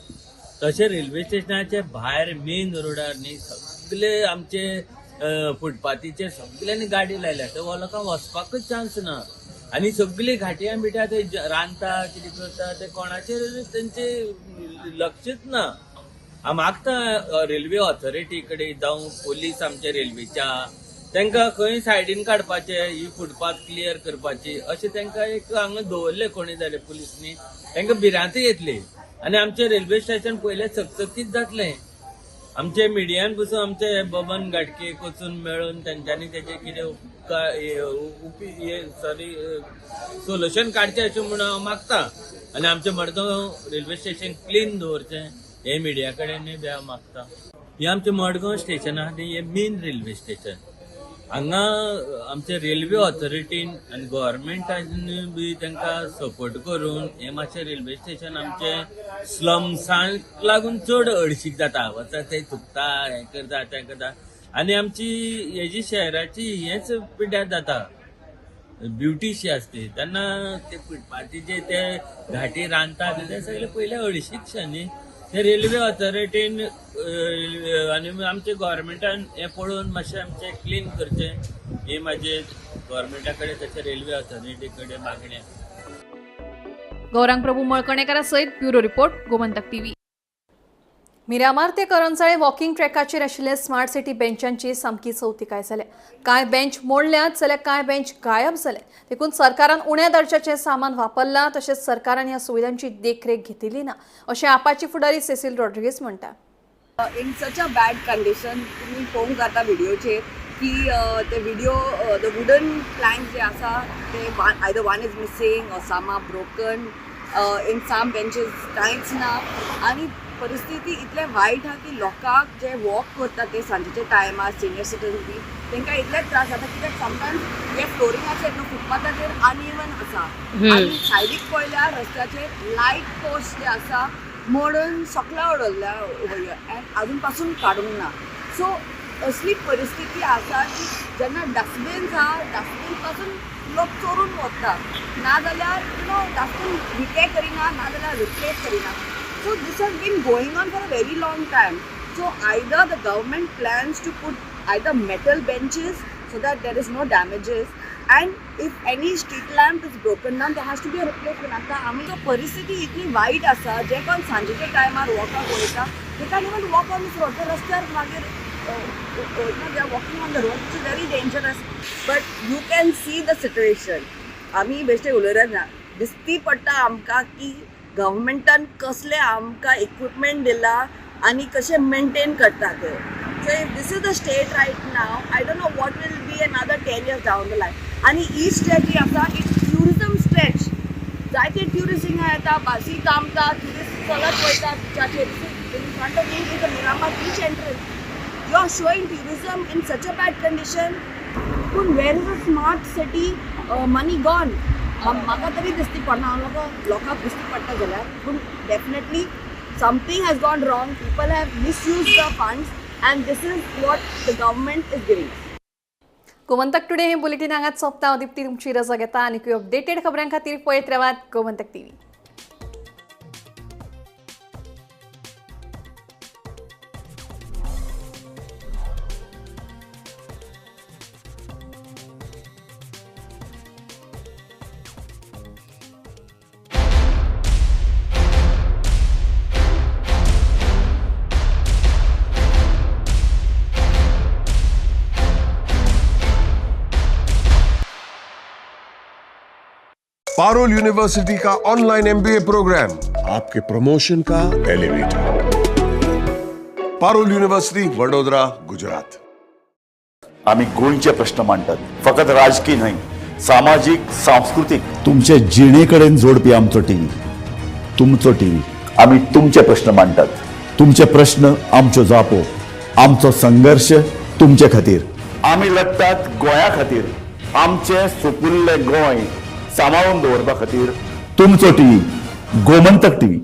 [SPEAKER 7] तशें रेल्वे स्टेशनाचे भायर मेन रोडार न्ही सगळे आमचे फुटपाथीचेर सगळ्यांनी गाडी लायल्या, थंय लोकांक वचपाकूच चान्स ना. आनी सगळी घाटयां बिट्या ते रांदता कितें करता ते कोणाचेर तेंचे लक्षच ना. हांव मागता रेल्वे ऑथॉरिटी कडेन जावं पोलीस आमच्या रेल्वेच्या, तांकां खंय सायडीन काडपाचे, ही फुटपाथ क्लियर करपाची, अशें तांकां एक हांगा दवरलें कोणी जाल्यार पुलिसांनी, तांकां भिरांत येतली आनी आमचें रेल्वे स्टेशन पयलें चकचकीत जातलें. आमचे मिडियान पसून आमचे बबन घाटके वचून मेळून तेंच्यांनी तेजे कितें सॉरी सोल्युशन काडचें अशें म्हूण हांव मागता. आनी आमचें मडगांव रेल्वे स्टेशन क्लीन दवरचें हें मिडिया कडेन बी हांव मागता. हें आमचें मडगांव स्टेशन आहा तें हें मेन रेल्वे स्टेशन. हांगा आमचे रेल्वे ऑथॉरिटीन आनी गोवोरमेंटान बी तांकां सपोर्ट करून हें मातशें रेल्वे स्टेशन आमचें स्लम्सांक लागून चड हळशीक जाता, वता ते थुकता, हें करता तें करता, आनी आमची हेजी शहराची हेंच पिड्ड्यार जाता ब्युटीशी आसती तेन्ना ते फुटपाथीचे ते घाटी रांदता ते सगळे पयले हळशीकशें न्ही. ते रेल्वे ऑथॉरिटीन आनी आमचे गोवोरमेंटान हें पळोवन मातशें आमचें क्लीन करचें ही म्हाजी गोवोरमेंटा कडेन तशें रेल्वे ऑथॉरिटी कडेन मागणी आसा.
[SPEAKER 1] गौरांग प्रभू मळकणेकारा सयत bureau report, Gomantak TV. Miramar ते करंजाळे वॉकिंग ट्रॅकाचेर आशिल्ले स्मार्ट सिटी बेंचांची सामकी चवतिकाय जाल्या. कांय बेंच मोडल्यात जाल्यार कांय बेंच गायब जाले. देखून सरकारान उण्या दर्जाचें सामान वापरलां तशेंच सरकारान ह्या सुविधांची देखरेख घेतिल्ली ना अशें आपाची फुडारी सेसील रॉड्रिगीस म्हणटा.
[SPEAKER 15] In such a bad condition तुमी पळोवंक जाता व्हिडियोचेर की ते व्हिडिओ the wooden Planck जे आसा ते either one is missing or some are broken, in some benches कांयच ना. आनी परिस्थिती इतलें वायट आहा की लोकांक जे वॉक करता ते सांजेच्या टायमार सिनियर सिटीजन बी तांकां इतले त्रास जाता कित्याक समटायम्स हे फ्लोरिंगाचेर न्हू फुटपाथाचेर अनइवन आसा आनी सायडीक पळयल्यार रस्त्याचेर लायट पोस्ट जे आसा मोडून सकला उडयल्ल्या एंड आजून पासून काडूंक ना. सो असली परिस्थिती आसा की जेन्ना डस्टबीन्स आहा डस्टबीन पासून लोक चोरून वता, नाजाल्यार you know dustbin repair करिना, नाजाल्यार रिप्लेस करिना. So this has been going on for a very long time. So either the government plans to put either metal benches so that there is no damages, and if any street lamp is broken down there has to be a replacement. आतां आमी तो परिस्थिती इतली वायट आसा, जे कोण सांजेच्या टायमार वॉकाक वयता they can't even walk on this road. ते रस्त्यार मागीर they are walking on the road, which is very dangerous. But you can see the situation. आमी बेश्टे उलयले ना, दिसती पडटा आमकां की गव्हर्मेंटान कसले आमकां इक्विपमेंट दिला आनी कशें मेंटेन करता ते. So if this is the state right now, I don't know what will be another 10 years down the line. आनी ही स्ट्रेच जी आसा, it's tourism stretch. जायते ट्युरिस्ट हिंगा येता, बसी थांबता, ट्युरिस्ट चलत वयता बिचाचेर. In front of me is the Miramar beach entrance. You are showing tourism in such a bad condition. पूण where is a smart city money gone? म्हाका तरी दिसती पडना, हांव लोकांक दिसती पडटा जाल्यार, पूण definitely something has gone wrong. People have misused the funds and this is what the government is giving.
[SPEAKER 1] Gomantak today हे बुलेटिन हांगाच सोंपता. हांव दीप्ती तुमची रजा घेता आनी अपडेटेड खबरां खातीर पळयत रावात गोमंतक टीव्ही.
[SPEAKER 16] पारुल यूनिवर्सिटी का ऑनलाइन एमबीए प्रोग्राम आपके प्रमोशन का एलिवेटर. पारुल यूनिवर्सिटी, वडोदरा, गुजरात.
[SPEAKER 17] आमी गोंयचे प्रश्न मांडटात, फकत राजकीय न्हय, सामाजीक, सांस्कृतीक. तुमचे जिणे कडेन जोडपी आमचो टीव्ही, तुमचो टीव्ही. आमी तुमचे प्रश्न मांडटात, तुमचे प्रश्न आमच्यो जापो, आमचो संघर्श तुमचे खातीर. आमी लढटात गोंया खातीर, आमचें सुपुल्लें गोंय सांबाळून दवरपा खातीर. तुमचो टीव्ही, गोमंतक टीव्ही.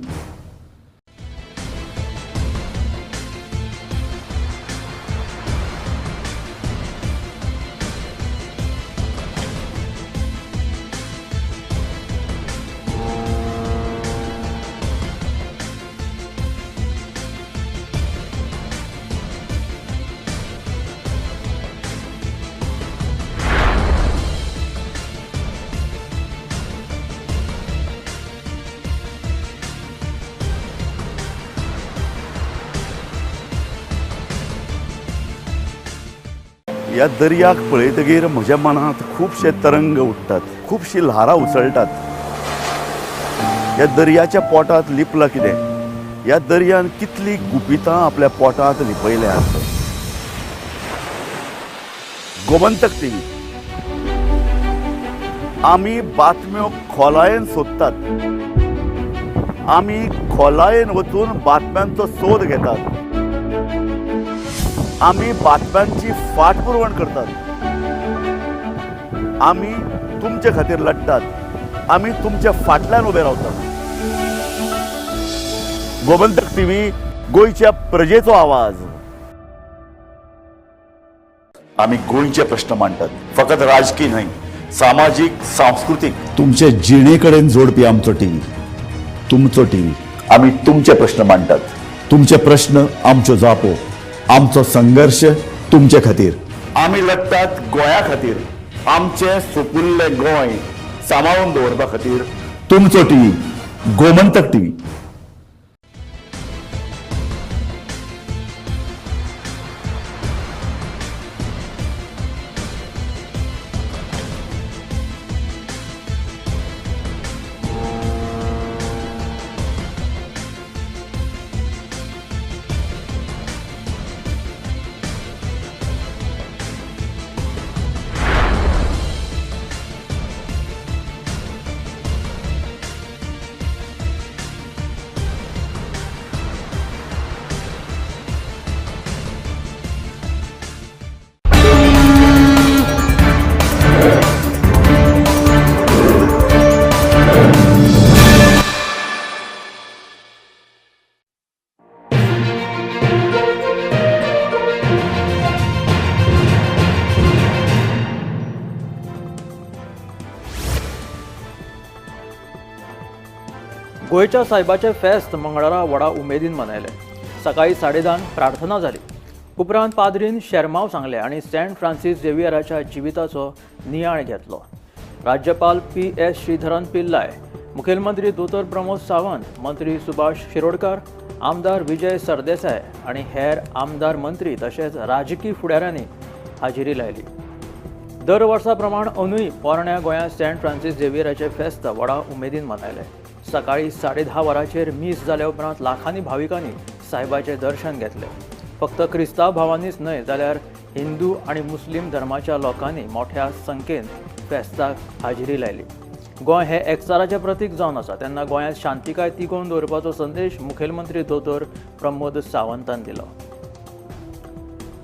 [SPEAKER 17] ह्या दर्याक पळयतगीर म्हज्या मनांत खुबशे तरंग उठ्ठात, खुबशी ल्हारां उसळटात. ह्या दर्याच्या पोटांत लिपलां कितें? ह्या दर्यान कितलीं गुपितां आपल्या पोटांत लिपयल्यांत. गोमंतक टीव्ही, आमी बातम्यो खोलायेन सोदतात, आमी खोलायेन वचून बातम्यांचो सोद घेतात, आमी बातम्यांची फाटपुरवण करतात, आमी तुमचे खातीर लढटात, आमी तुमच्या फाटल्यान उबे रावतात. गोमंतक टीव्ही, गोंयच्या प्रजेचो आवाज. आमी गोंयचे प्रश्न मांडटात, फकत राजकीय न्हय, सामाजीक, सांस्कृतीक. तुमचे जिणे कडेन जोडपी आमचो टीव्ही, तुमचो टीव्ही. आमी तुमचे प्रश्न मांडटात, तुमचे प्रश्न आमच्यो जापो, आमचो संघर्श तुमचे खातीर. आमी लढटात गोंया खातीर, आमचें सुपुल्लें गोंय सांबाळून दवरपा खातीर. तुमचो टीव्ही, गोमंतक टीव्ही.
[SPEAKER 8] गोंयच्या सायबाचें फेस्त मंगळारा व्हडा उमेदीन मनयलें. सकाळी 10:30 प्रार्थना जाली. उपरांत पाद्रीन शेरमाव सांगलें आनी सेंट फ्रांसीस झेवियराच्या जिविताचो नियाळ घेतलो. राज्यपाल पी.एस. श्रीधरन पिल्लाय, मुखेलमंत्री दोतोर प्रमोद सावंत, मंत्री सुभाष शिरोडकर, आमदार विजय सरदेसाय आनी हेर आमदार मंत्री तशेंच राजकी फुडाऱ्यांनी हाजेरी लायली. दर वर्सा प्रमाण अंदूय पोरण्या गोंयांत सेंट फ्रांसीस झेवियराचें फेस्त व्हडा उमेदीन मनयलें. सकाळी 10:30 वरांचेर मीस जाल्या उपरांत लाखांनी भाविकांनी सायबाचें दर्शन घेतलें. फक्त क्रिस्तांव भावांनीच न्हय जाल्यार हिंदू आनी मुस्लीम धर्माच्या लोकांनी मोठ्या संख्येन फेस्ताक हाजेरी लायली. गोंय हें एकचाराचें प्रतीक जावन आसा, तेन्ना गोंयांत शांतिकाय तिगोवन दवरपाचो संदेश मुखेलमंत्री दोतोर प्रमोद सावंतान दिलो.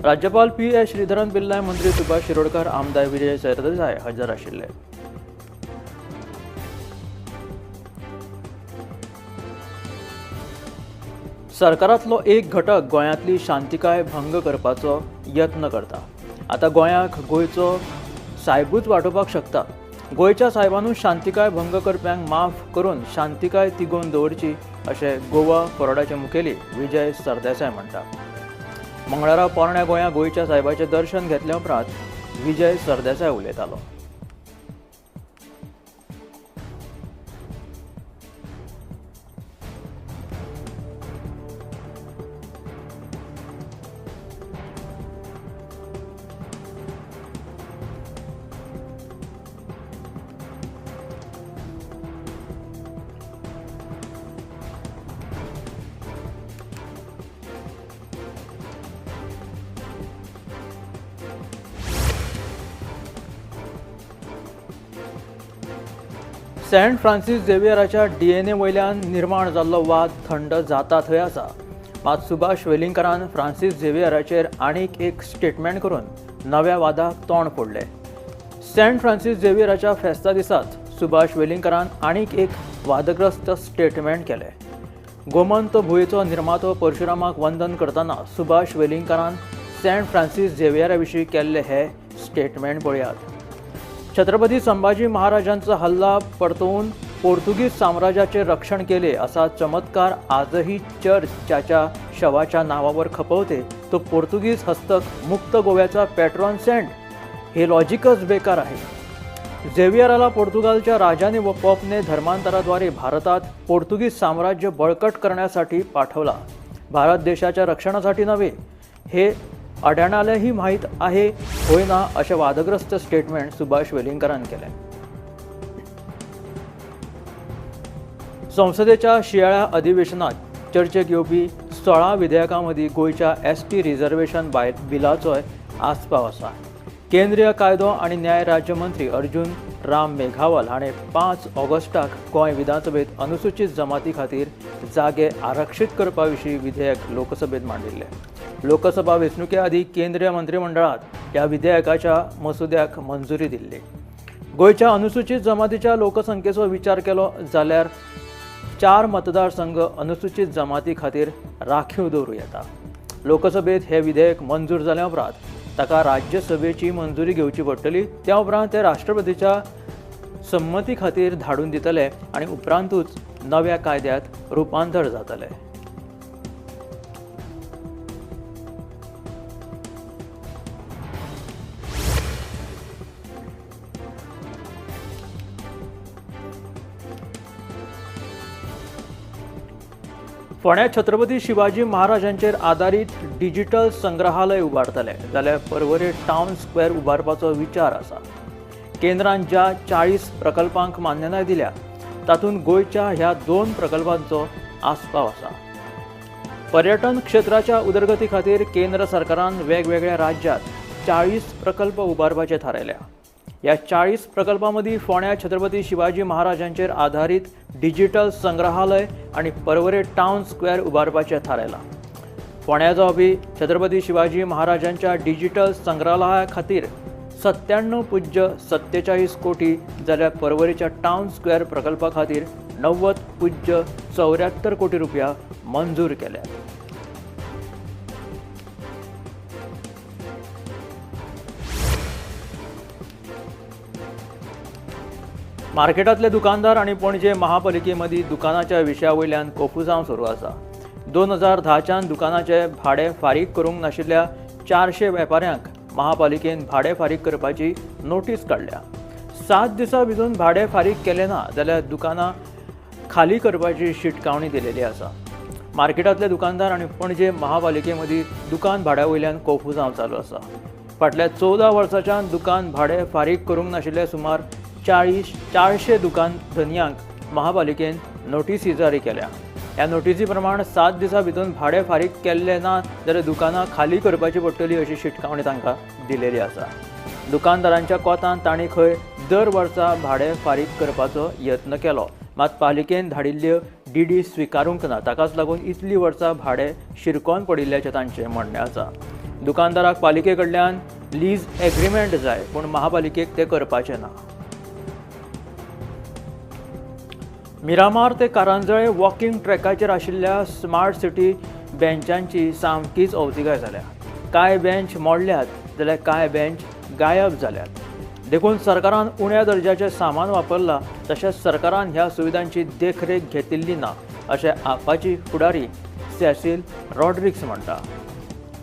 [SPEAKER 8] राज्यपाल पी.एस. श्रीधरन पिल्लाय, मंत्री सुभाष शिरोडकर, आमदार विजय सरदेसाय हजर आशिल्ले. सरकारांतलो एक घटक गोंयांतली शांतिकाय भंग करपाचो यत्न करता. आतां गोंयाक गोंयचो सायबूच वाटोवपाक शकता. गोंयच्या सायबानूच शांतिकाय भंग करप्यांक माफ करून शांतिकाय तिगोवन दवरची अशें गोवा फॉरवर्डाचे मुखेली विजय सरदेसाय म्हणटा. मंगळारा पोरण्या गोंया गोंयच्या सायबाचें दर्शन घेतल्या उपरांत विजय सरदेसाय उलयतालो. सेंट फ्रांसीस झेवियराच्या डीएनए वयल्यान निर्माण जाल्लो वाद थंड जाता थंय आसा. मात सुभाष वेलिंगकरान फ्रांसीस झेवियराचेर आनीक एक स्टेटमेंट करून नव्या वादाक तोंड फोडलें. सेंट फ्रांसीस झेवियराच्या फेस्ता दिसाच सुभाष वेलिंगकरान आनीक एक वादग्रस्त स्टेटमेंट केलें. गोमंत भुंयेचो निर्मातो परशुरामाक वंदन करतना सुभाष वेलिंगकरान सेंट फ्रांसीस झेवियरा विशीं केल्लें हें स्टेटमेंट पळयात. छत्रपती संभाजी महाराजांचा हल्ला परतवून पोर्तुगीज साम्राज्याचे रक्षण केले असा चमत्कार आजही चर्च ज्याच्या शवाच्या नावावर खपवते तो पोर्तुगीज हस्तक मुक्त गोव्याचा पॅट्रॉन सेंट, हे लॉजिकच बेकार आहे. झेवियराला पोर्तुगालच्या राजाने व पॉपने धर्मांतराद्वारे भारतात पोर्तुगीज साम्राज्य बळकट करण्यासाठी पाठवला, भारत देशाच्या रक्षणासाठी नव्हे हे अडाण्यालाही माहीत आहे होय ना, असे वादग्रस्त स्टेटमेंट सुभाष वेलिंगकरान केलें. संसदेच्या शियाळ्या अधिवेशनात चर्चेक येवपी 16 विधेयकां मदीं गोंयच्या एसटी रिझर्वेशन बिलाचोय आस्पाव आसा. केंद्रीय कायदो आनी न्याय राज्यमंत्री अर्जुन राम मेघावाल हाणें 5 ऑगस्टाक गोंय विधानसभेत अनुसूचित जमाती खातीर जागे आरक्षीत करपा विशीं विधेयक लोकसभेत मांडिल्लें. लोकसभा वेंचणुके आदीं केंद्रीय मंत्रिमंडळात ह्या विधेयकाच्या मसुद्याक मंजुरी दिल्ली. गोंयच्या अनुसूचित जमातीच्या लोकसंख्येचो विचार केलो जाल्यार 4 मतदारसंघ अनुसूचित जमाती खातीर राखीव दवरूं येता. लोकसभेत हे विधेयक मंजूर जाल्या उपरांत ताका राज्यसभेची मंजुरी घेवची पडटली. त्या उपरांत ते राष्ट्रपतीच्या संमती खातीर धाडून दितले आनी उपरांतूच नव्या कायद्यांत रुपांतर जातलें. फोंड्या छत्रपती शिवाजी महाराजांचेर आदारीत डिजिटल संग्रहालय उबारतले जाल्यार पर्वरे टावन स्क्वेअर उबारपाचो विचार आसा. केंद्रान ज्या 40 प्रकल्पांक मान्यताय दिल्या तातूंत गोंयच्या ह्या 2 प्रकल्पांचो आस्पाव आसा. पर्यटन क्षेत्राच्या उदरगती खातीर केंद्र सरकारान वेगवेगळ्या राज्यांत 40 प्रकल्प उबारपाचे थारायल्या. ह्या 40 प्रकल्पां मदीं फोंड्या छत्रपती शिवाजी महाराजांचेर आधारीत डिजिटल संग्रहालय आनी पर्वरे टावन स्क्वेअर उबारपाचें थारायलां. फोंड्या जावपी छत्रपती शिवाजी महाराजांच्या डिजिटल संग्रहालया खातीर 97.47 कोटी जाल्यार पर्वरेच्या टावन स्क्वेअर प्रकल्पा खातीर 90.74 कोटी रुपया मंजूर केल्यात. मार्केटांतले दुकानदार आनी पणजे महापालिके मदीं दुकानाच्या विशया वयल्यान कोफुसांव सुरू आसा. 2010च्यान दुकानाचे भाडें फारीक करूंक नाशिल्ल्या 400 वेपाऱ्यांक महापालिकेन भाडें फारीक करपाची नोटीस काडल्या. 7 दिसां भितर भाडें फारीक केलें ना जाल्यार दुकानां खाली करपाची शिटकावणी दिलेली आसा. मार्केटांतले दुकानदार आनी पणजे महापालिके मदीं दुकान भाड्या वयल्यान कोफुसांव चालू आसा. फाटल्या 14 वर्सांच्यान दुकान भाडें फारीक करूंक नाशिल्ले सुमार 400 दुकान धनयांक महापालिकेन नोटीसी जारी केल्या. ह्या नोटीसी प्रमाण 7 दिसां भितर भाडें फारीक केल्लें ना जाल्यार दुकानां खाली करपाची पडटली अशी शिटकावणी तांकां दिलेली आसा. दुकानदारांच्या कोतान तांणी खंय दर वर्सा भाडें फारीक करपाचो यत्न केलो, मात पालिकेन धाडिल्ल्यो डीडी स्विकारूंक ना. ताकाच लागून इतलीं वर्सां भाडें शिरकोन पडिल्ल्याचें तांचें म्हणणें आसा. दुकानदाराक पालिके कडल्यान लीज एग्रीमेंट जाय, पूण महापालिकेक तें करपाचें ना. मिरामार ते कारंजळे वॉकिंग ट्रॅकाचेर आशिल्ल्या स्मार्ट सिटी बेंचांची सामकीच अवतिकाय जाल्या. कांय बेंच मोडल्यात जाल्यार कांय बेंच गायब जाल्यात. देखून सरकारान उण्या दर्जाचें सामान वापरलां, तशेंच सरकारान ह्या सुविधांची देखरेख घेतिल्ली ना अशें आपाची फुडारी सेसील रॉड्रिक्स म्हणटा.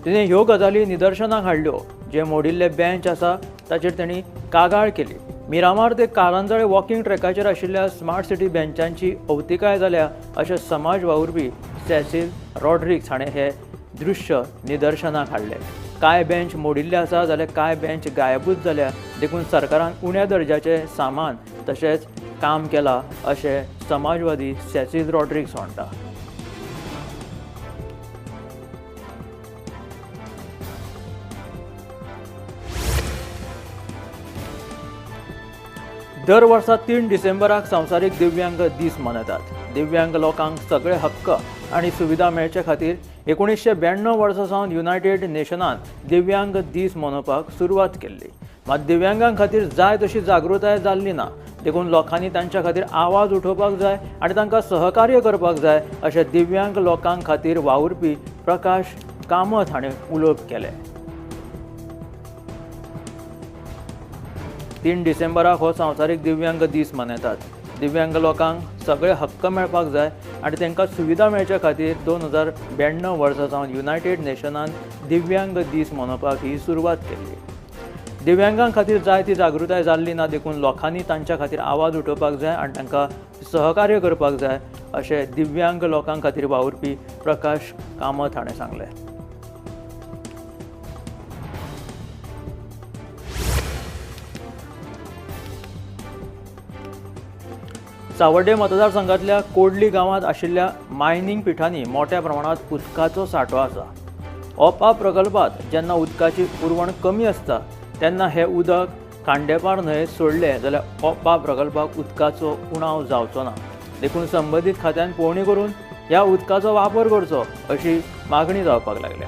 [SPEAKER 8] तिणें ह्यो गजाली निदर्शनाक हाडल्यो. जे मोडिल्ले बेंच आसा ताचेर तांणी कागाळ केली. मिरामार ते कारंजळे वॉकिंग ट्रॅकाचेर आशिल्ल्या स्मार्ट सिटी बेंचांची अवतिकाय जाल्या अशें समाज वावुरपी सेसील रॉड्रिक्स हाणें हें दृश्य निदर्शनाक हाडलें. कांय बेंच मोडिल्ले आसा जाल्यार कांय बेंच गायबूच जाल्या, देखून सरकारान उण्या दर्जाचें सामान तशेंच काम केलां अशें समाजवादी सेसील रॉड्रिक्स म्हणटा. दर वर्सा 3 डिसेंबराक संवसारीक दिव्यांग दीस मनयतात. दिव्यांग लोकांक सगळे हक्क आनी सुविधा मेळचे खातीर 1992 वर्सा सावन युनायटेड नेशनान दिव्यांग दीस मनोवपाक सुरवात केल्ली. मात दिव्यांगां खातीर जाय तशी जागृताय जाल्ली ना, देखून लोकांनी तांच्या खातीर आवाज उठोवपाक जाय आनी तांकां सहकार्य करपाक जाय अशें दिव्यांग लोकां खातीर वावुरपी प्रकाश कामत हाणें उलोवप केलें. 3 डिसेंबराक हो संवसारीक दिव्यांग दीस मनयतात. दिव्यांग लोकांक सगळे हक्क मेळपाक जाय आनी तांकां सुविधा मेळचे खातीर 2092 वर्सा सावन युनायटेड नेशनान दिव्यांग दीस मनोवपाक ही सुरवात केल्ली. दिव्यांगां खातीर जाय ती जागृताय जाल्ली ना, देखून लोकांनी तांच्या खातीर आवाज उठोवपाक जाय आनी तांकां सहकार्य करपाक जाय अशें दिव्यांग लोकां खातीर वावुरपी प्रकाश कामत हाणें सांगलें. सावर्डे मतदारसंघातल्या कोडली गांवांत आशिल्ल्या मायनींग पिठांनी मोठ्या प्रमाणांत उदकाचो सांठो आसा. ओपा प्रकल्पांत जेन्ना उदकाची पुरवण कमी आसता तेन्ना हें उदक खांडेपार न्हंयेंत सोडलें जाल्यार ओपा प्रकल्पाक उदकाचो उणाव जावचो ना, देखून संबंदीत खात्यान पळोवणी करून ह्या उदकाचो वापर करचो अशी मागणी जावपाक लागल्या.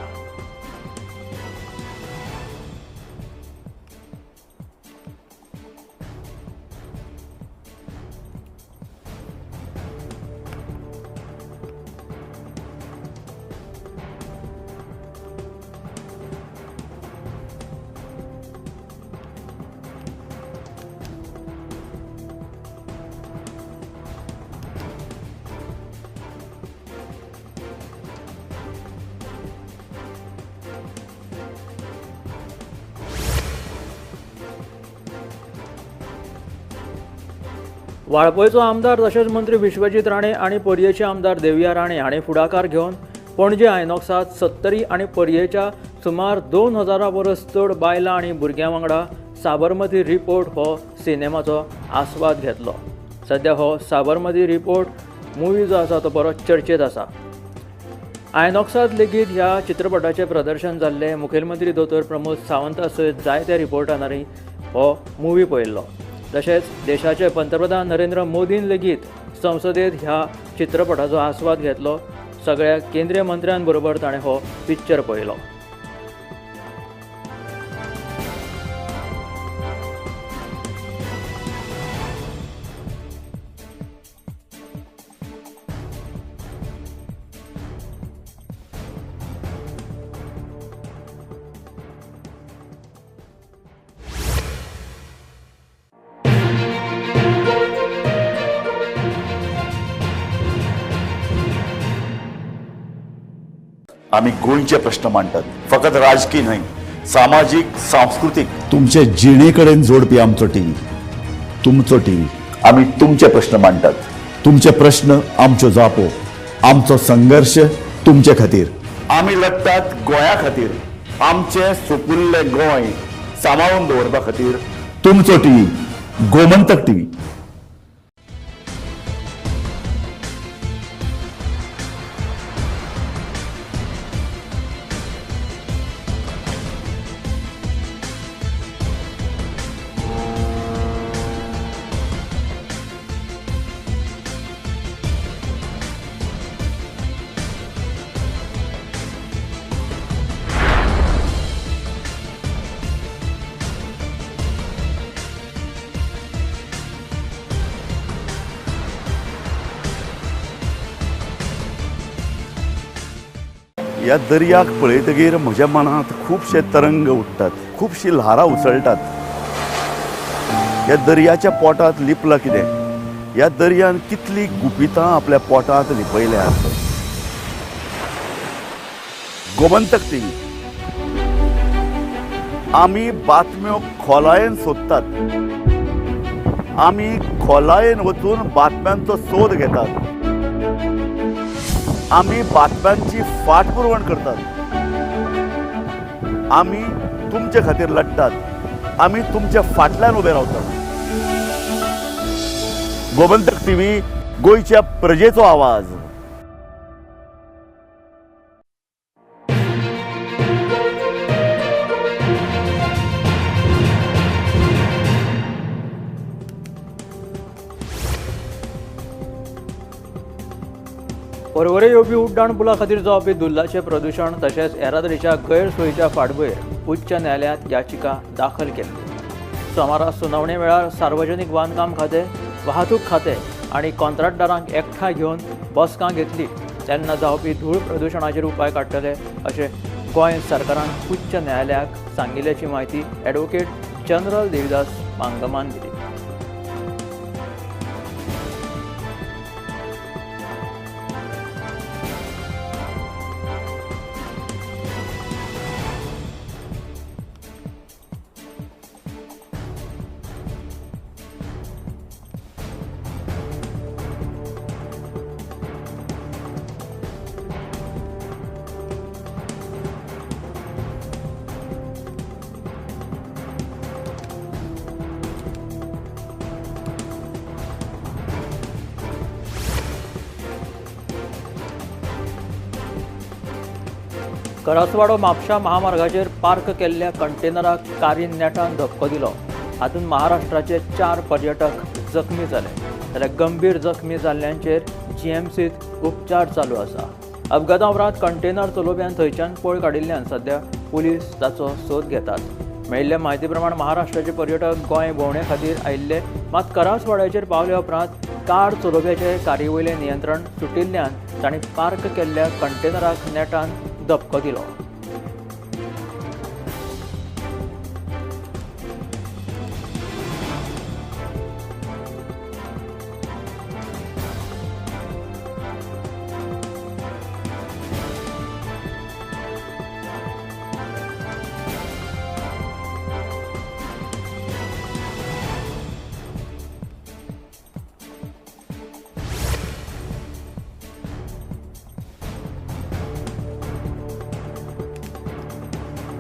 [SPEAKER 8] वाळपयचो आमदार तशेंच मंत्री विश्वजीत राणे आनी पर्येचे आमदार देविया राणे हांणी फुडाकार घेवन पणजे आयनॉक्सांत 70 आनी पर्येच्या सुमार 2000 परस चड बायलां आनी भुरग्यां वांगडा साबरमती रिपोर्ट हो सिनेमाचो आस्वाद घेतलो. सद्या हो साबरमती रिपोर्ट मुवी जो आसा तो बरो चर्चेत आसा. आयनॉक्सांत लेगीत ह्या चित्रपटाचें प्रदर्शन जाल्लें. मुखेलमंत्री दोतोर प्रमोद सावंता सयत जायत्या रिपोर्टांनी हो मुवी पळयल्लो. तशेंच देशाचे पंतप्रधान नरेंद्र मोदीन लेगीत संसदेत ह्या चित्रपटाचो आस्वाद घेतलो. सगळ्या केंद्रीय मंत्र्यांबरोबर ताणें हो पिक्चर पळयलो.
[SPEAKER 17] आमी गोंयचे प्रश्न मांडटात, फकत राजकीय न्हय, सामाजीक, सांस्कृतीक. तुमचे जिणे कडेन जोडपी आमचो टीव्ही, तुमचो टीव्ही. आमी तुमचे प्रश्न मांडटात, तुमचे प्रश्न आमच्यो जापो, आमचो संघर्श तुमचे खातीर. आमी लढटात गोंया खातीर, आमचें सुपुल्लें गोंय सांबाळून दवरपा खातीर. तुमचो टीव्ही, गोमंतक टीव्ही. ह्या दर्याक पळयतगीर म्हज्या मनांत खुबशे तरंग उठ्ठात, खुबशी ल्हारां उसळटात. ह्या दर्याच्या पोटांत लिपलां कितें? ह्या दर्यान कितली गुपितां आपल्या पोटांत लिपयल्यात. गोमंतक टीव्ही, आमी बातम्यो खोलायेन सोदतात, आमी खोलायेन वचून बातम्यांचो सोद घेतात, आमी बातम्यांची फाटपुरवण करतात, आमी तुमचे खातीर लढटात, आमी तुमच्या फाटल्यान उबे रावतात. गोमंतक टीव्ही, गोंयच्या प्रजेचो आवाज.
[SPEAKER 8] पर्वरे येवपी उड्डाण पुला खातीर जावपी धुल्लाचें प्रदूशण तशेंच येरादारीच्या गैरसोयीच्या फाटभुंयेर उच्च न्यायालयांत याचिका दाखल केल्ली. सोमारा सुनावणे वेळार सार्वजनीक बांदकाम खातें, वाहतूक खातें आनी कॉन्ट्रॅक्टदारांक एकठांय घेवन बसका घेतली तेन्ना जावपी धूळ प्रदूशणाचेर उपाय काडटले अशें गोंय सरकारान उच्च न्यायालयाक सांगिल्ल्याची म्हायती ॲडव्होकेट जनरल देविदास मांगमान दिली. करासवाडो म्हापशा महामार्गाचेर पार्क केल्ल्या कंटेनराक कारीन नेटान धपको दिलो. हातूंत महाराष्ट्राचे 4 पर्यटक जखमी जाले, जाल्यार गंभीर जखमी जाल्ल्यांचेर जीएमसींत उपचार चालू आसा. अपघाता उपरांत कंटेनर चलोवप्यान थंयच्यान पळ काडिल्ल्यान सध्या पुलीस ताचो सोद घेतात. मेळिल्ल्या म्हायती प्रमाण महाराष्ट्राचे पर्यटक गोंय भोंवणे खातीर आयिल्ले, मात करासवाड्याचेर पावल्या उपरांत कार चलोवप्याचे कारी वयलें नियंत्रण सुटिल्ल्यान तांणी पार्क केल्ल्या कंटेनराक नेटान धपको दिलो.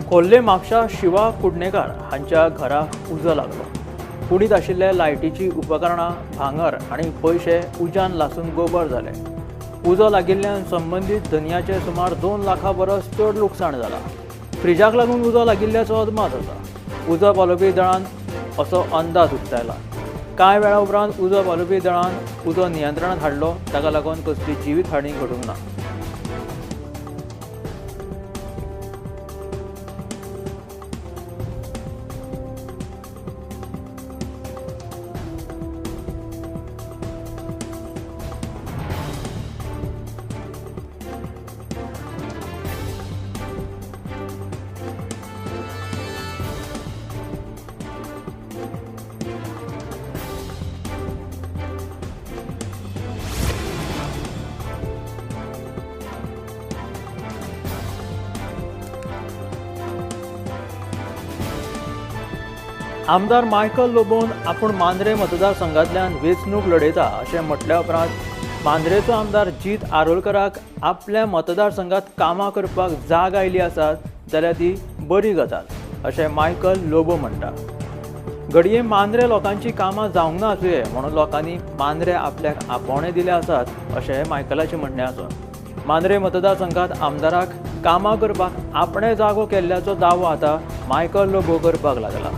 [SPEAKER 8] खोर्ले म्हापशा शिवा कुडणेकार हांच्या घराक उजो लागलो. कुडींत आशिल्ल्या लायटीचीं उपकरणां, भांगर आनी पयशे उज्यान लासून गोबर जाले. उजो लागिल्ल्यान संबंदीत धनयाचें सुमार 2 लाखां परस चड लुकसाण जालां. फ्रिजाक लागून उजो लागिल्ल्याचो अदमास आसा. उजो पालोवपी दळान असो अंदाज उक्तायला. कांय वेळा उपरांत उजो पालोवपी दळान उजो नियंत्रणांत हाडलो. ताका लागून कसली जिवीत हानी घडूंक ना. आमदार मायकल लोबोन आपूण मांद्रे मतदारसंघांतल्यान वेंचणूक लढयता अशें म्हटल्या उपरांत मांद्रेचो आमदार जीत आरोलकराक आपल्या मतदारसंघात कामां करपाक जाग आयली आसा जाल्यार ती बरी गजाल अशें मायकल लोबो म्हणटा। घडये मांद्रे लोकांची कामां जावंक ना आसुये म्हणून लोकांनी मांद्रे आपल्याक आपोवणे दिले आसात अशें मायकलाचें म्हणणें आसा। मांद्रे मतदारसंघात आमदाराक कामां करपाक आपणें जागो केल्ल्याचो दावो आतां मायकल लोबो करपाक लागला।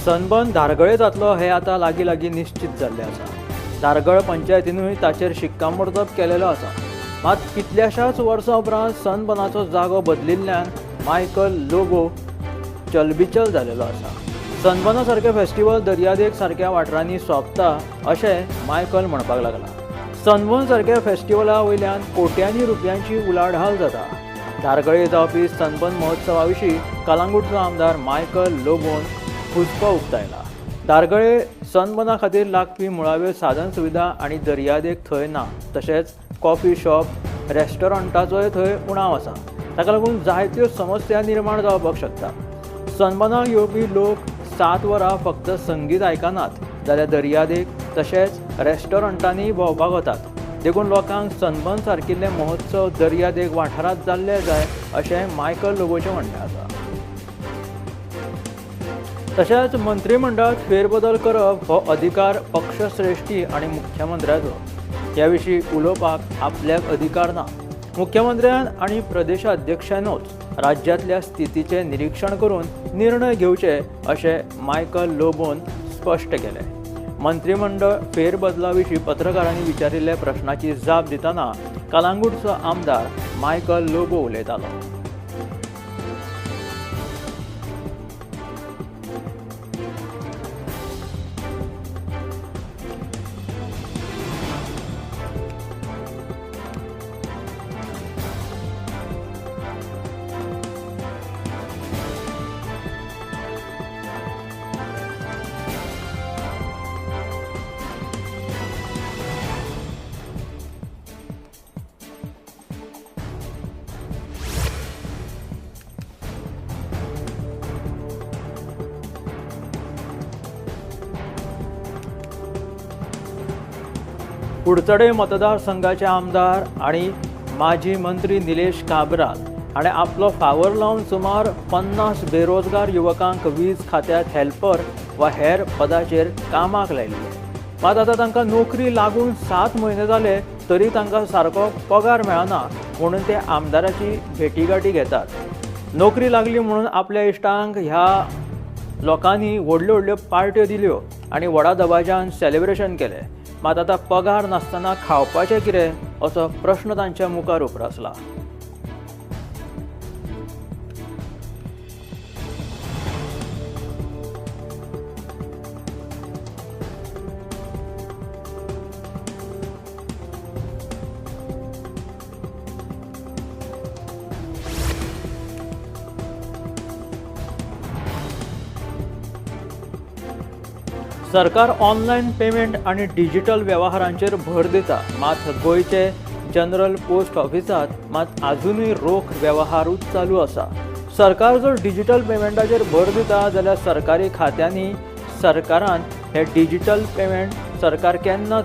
[SPEAKER 8] सनबर्न धारगळे जातलो हे आतां लागीं लागीं निश्चित जाल्लें आसा। धारगळ पंचायतीनूय ताचेर शिक्कामोर्तब केलेलो आसा। मात कितल्याशाच वर्सां उपरांत सनबर्नाचो जागो बदलिल्ल्यान मायकल लोबो चलबिचल जालेलो आसा। सनबर्ना सारकें फेस्टिवल दर्यादेग सारक्या वाठारांनी सोंपता अशें मायकल म्हणपाक लागला। सनबर्न सारक्या फेस्टिवला वयल्यान कोट्यांनी रुपयांची उलाढाल जाता। धारगळे जावपी सनबर्न महोत्सवा विशीं कलांगूटचो आमदार मायकल लोबोन हुस्को उक्तायला। धारगळे सनबर्ना खातीर लागपी मुळाव्यो साधन सुविधा आनी दर्यादेग थंय ना, तशेंच कॉफी शॉप रेस्टॉरंटाचोय थंय उणाव आसा। ताका लागून जायत्यो समस्या निर्माण जावपाक शकता। सनबर्नाक येवपी लोक 7 वरां फक्त संगीत आयकनात जाल्यार दर्यादेग तशेंच रेस्टॉरंटांनी भोंवपाक वतात। देखून लोकांक सनबर्न सारकिल्ले महोत्सव दर्यादेग वाठारांत जाल्ले जाय अशें मायकल लोबोचें म्हणणें आसा। तशेंच मंत्रिमंडळात फेरबदल करप हो अधिकार पक्षश्रेष्ठी आनी मुख्यमंत्र्याचो। ह्या विशीं उलोवपाक आपल्याक अधिकार ना। मुख्यमंत्र्यान आनी प्रदेशाध्यक्षानूच राज्यांतल्या स्थितीचें निरीक्षण करून निर्णय घेवचे अशें मायकल लोबोन स्पश्ट केलें। मंत्रिमंडळ फेरबदला विशीं पत्रकारांनी विचारिल्ल्या प्रश्नाची जाप दितना कलांगूटचो आमदार मायकल लोबो उलयतालो। कुडचडे मतदारसंघाचे आमदार आणि माजी मंत्री निलेश काब्राल हाणें आपलो फावर लावन सुमार 50 बेरोजगार युवकांक वीज खात्यांत हेल्पर वा हेर पदाचेर कामाक लायिल्ले। मात आतां तांकां नोकरी लागून 7 म्हयने जाले तरी तांकां सारको पगार मेळना म्हणून ते आमदाराची भेटीगाठी घेतात। नोकरी लागली म्हणून आपल्या इश्टांक ह्या लोकांनी व्हडल्यो व्हडल्यो पार्ट्यो दिल्यो आनी व्हडा दबाज्यान सेलिब्रेशन केलें। मात आतां पगार नासतना खावपाचें कितें असो प्रश्न तांच्या मुखार उप्रासला। सरकार ऑनलायन पेमेंट आनी डिजिटल व्यवहारांचेर भर दिता, मात गोंयचे जनरल पोस्ट ऑफिसांत मात आजुनूय रोख व्यवहारूच चालू आसा। सरकार जर डिजिटल पेमेंटाचेर भर दिता जाल्यार सरकारी खात्यांनी सरकारान हे डिजिटल पेमेंट सरकार केन्ना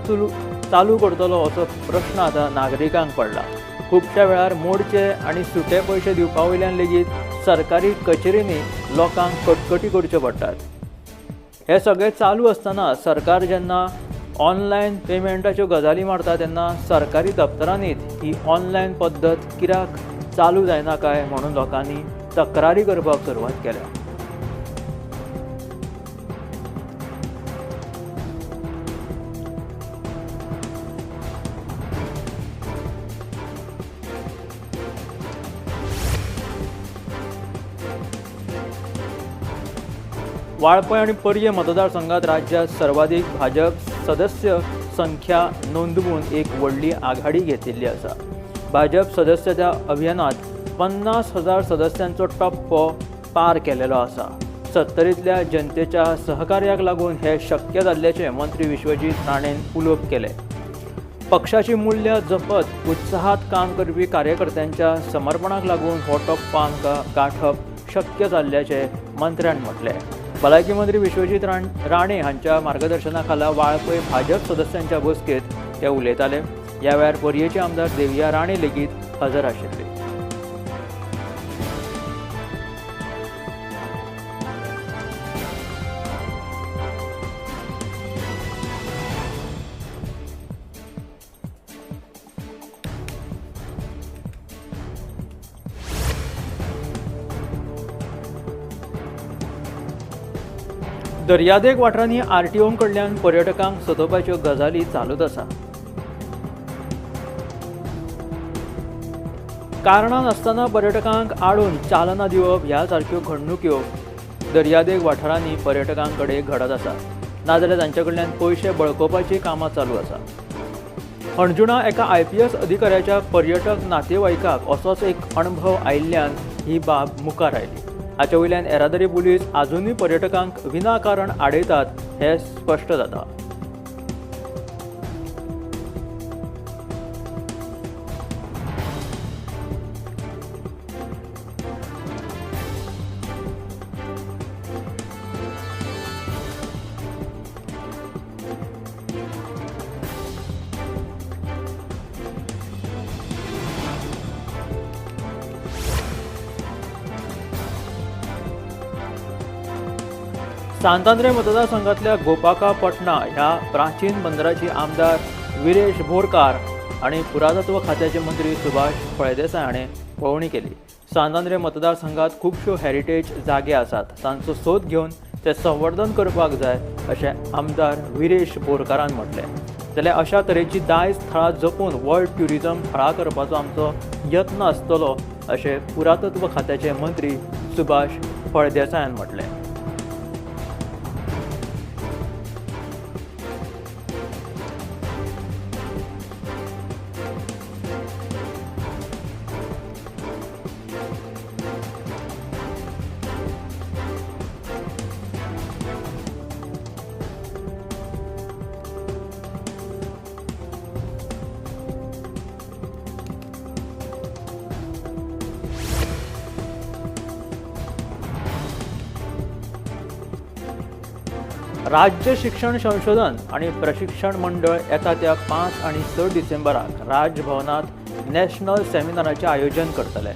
[SPEAKER 8] चालू करतलो असो प्रश्न आतां नागरिकांक पडला। खुबश्या वेळार मोडचे आनी सुटे पयशे दिवपा वयल्यान लेगीत सरकारी कचेरींनी लोकांक कटकटी करच्यो पडटात। हे सगळें चालू आसतना सरकार जेन्ना ऑनलायन पेमेंटाच्यो गजाली मारता तेन्ना सरकारी दप्तरांनीच ही ऑनलायन पद्दत कित्याक चालू जायना काय म्हणून लोकांनी तक्रारी करपाक सुरवात केल्या। वाळपय आनी पर्ये मतदारसंघात राज्यात सर्वाधिक भाजप सदस्य संख्या नोंदवून एक व्हडली आघाडी घेतिल्ली आसा. भाजप सदस्यता अभियानात 50,000 सदस्यांचो टप्पो पार केलेलो आसा. सत्तरींतल्या जनतेच्या सहकार्याक लागून हे शक्य जाल्ल्याचें मंत्री विश्वजीत राणेन उलोवप केलें. पक्षाची मूल्यां जपत उत्साहात काम करपी कार्यकर्त्यांच्या समर्पणाक लागून हो टप्पो आमकां गांठप शक्य जाल्ल्याचें मंत्र्यान म्हटलें. भलायकी मंत्री विश्वजीत राणे हांच्या मार्गदर्शना खाला वाळपय भाजप सदस्यांच्या बसकेंत ते उलयताले. ह्या वेळार पर्येचे आमदार देविया राणे लेगीत हजर आशिल्ले. दर्यादेग वाठारांनी आरटीओ कडल्यान पर्यटकांक सतोवपाच्यो गजाली चालूच आसा. कारणां नासतना पर्यटकांक आडून चालना दिवप ह्या सारक्यो घडणुक्यो दर्यादेग वाठारांनी पर्यटकां कडेन घडत आसा. नाजाल्यार तांचे कडल्यान पयशे बळकोवपाची कामां चालू आसा. हणजुणा एका IPS अधिकाऱ्याच्या पर्यटक नातेवाईकाक असोच एक अणभव आयिल्ल्यान ही बाब मुखार आयली. हाचे वयल्यान येरादारी पुलीस आजुनूय पर्यटकांक विनाकारण आडयतात हें स्पश्ट जाता. सांतांद्रे मतदारसंघातल्या गोपाका पटना ह्या प्राचीन बंदराची आमदार विरेश बोरकार आनी पुरातत्व खात्याचे मंत्री सुभाष फळदेसाय हाणें पळोवणी केली. सांतांद्रे मतदारसंघात खुबश्यो हेरिटेज जागे आसात, तांचो सोद घेवन ते संवर्धन करपाक जाय अशें आमदार विरेश बोरकारान म्हटलें. जाल्यार अशा तरेची दायज थळां जपून वर्ल्ड ट्युरिजम थळां करपाचो आमचो यत्न आसतलो अशें पुरातत्व खात्याचे मंत्री सुभाष फळदेसायान म्हटलें. राज्य शिक्षण संशोधन आणि प्रशिक्षण मंडळ येता त्या 5 आणि 6 डिसेंबराक राजभवनात नॅशनल सेमिनाराचें आयोजन करतले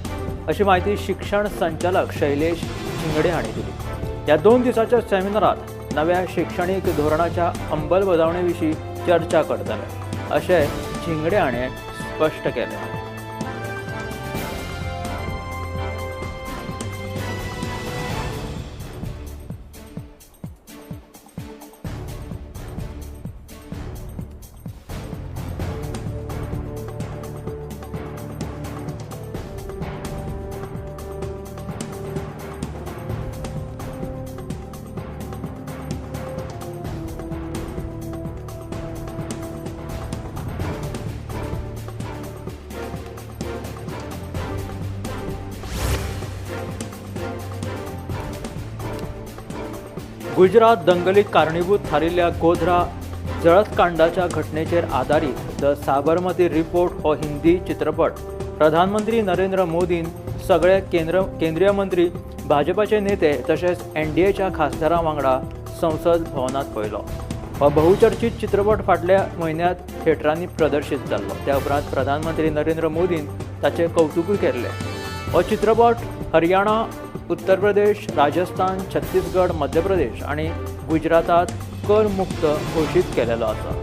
[SPEAKER 8] अशी म्हायती शिक्षण संचालक शैलेश झिंगडे हांणी दिली. ह्या 2 दिसाच्या सेमिनारात नव्या शिक्षणीक धोरणाच्या अंमलबजावणे विशीं चर्चा करतले अशें झिंगडे हाणें स्पश्ट केलें. गुजरात दंगलीक कारणीभूत थारिल्ल्या गोध्रा जळतकांडाच्या घटनेचेर आदारीत the Sabarmati report हो हिंदी चित्रपट प्रधानमंत्री नरेंद्र मोदीन सगळे केंद्रीय मंत्री, भाजपाचे नेते तशेंच एनडीएच्या खासदारां वांगडा संसद भवनांत पळयलो. हो बहुचर्चित चित्रपट फाटल्या म्हयन्यांत थिएटरांनी प्रदर्शीत जाल्लो. त्या उपरांत प्रधानमंत्री नरेंद्र मोदीन ताचें कवतुकूय केल्लें. हो चित्रपट हरियाणा, उत्तर प्रदेश, राजस्थान, छत्तीसगड, मध्य प्रदेश आनी गुजरातात करमुक्त घोशीत केलेलो आसा.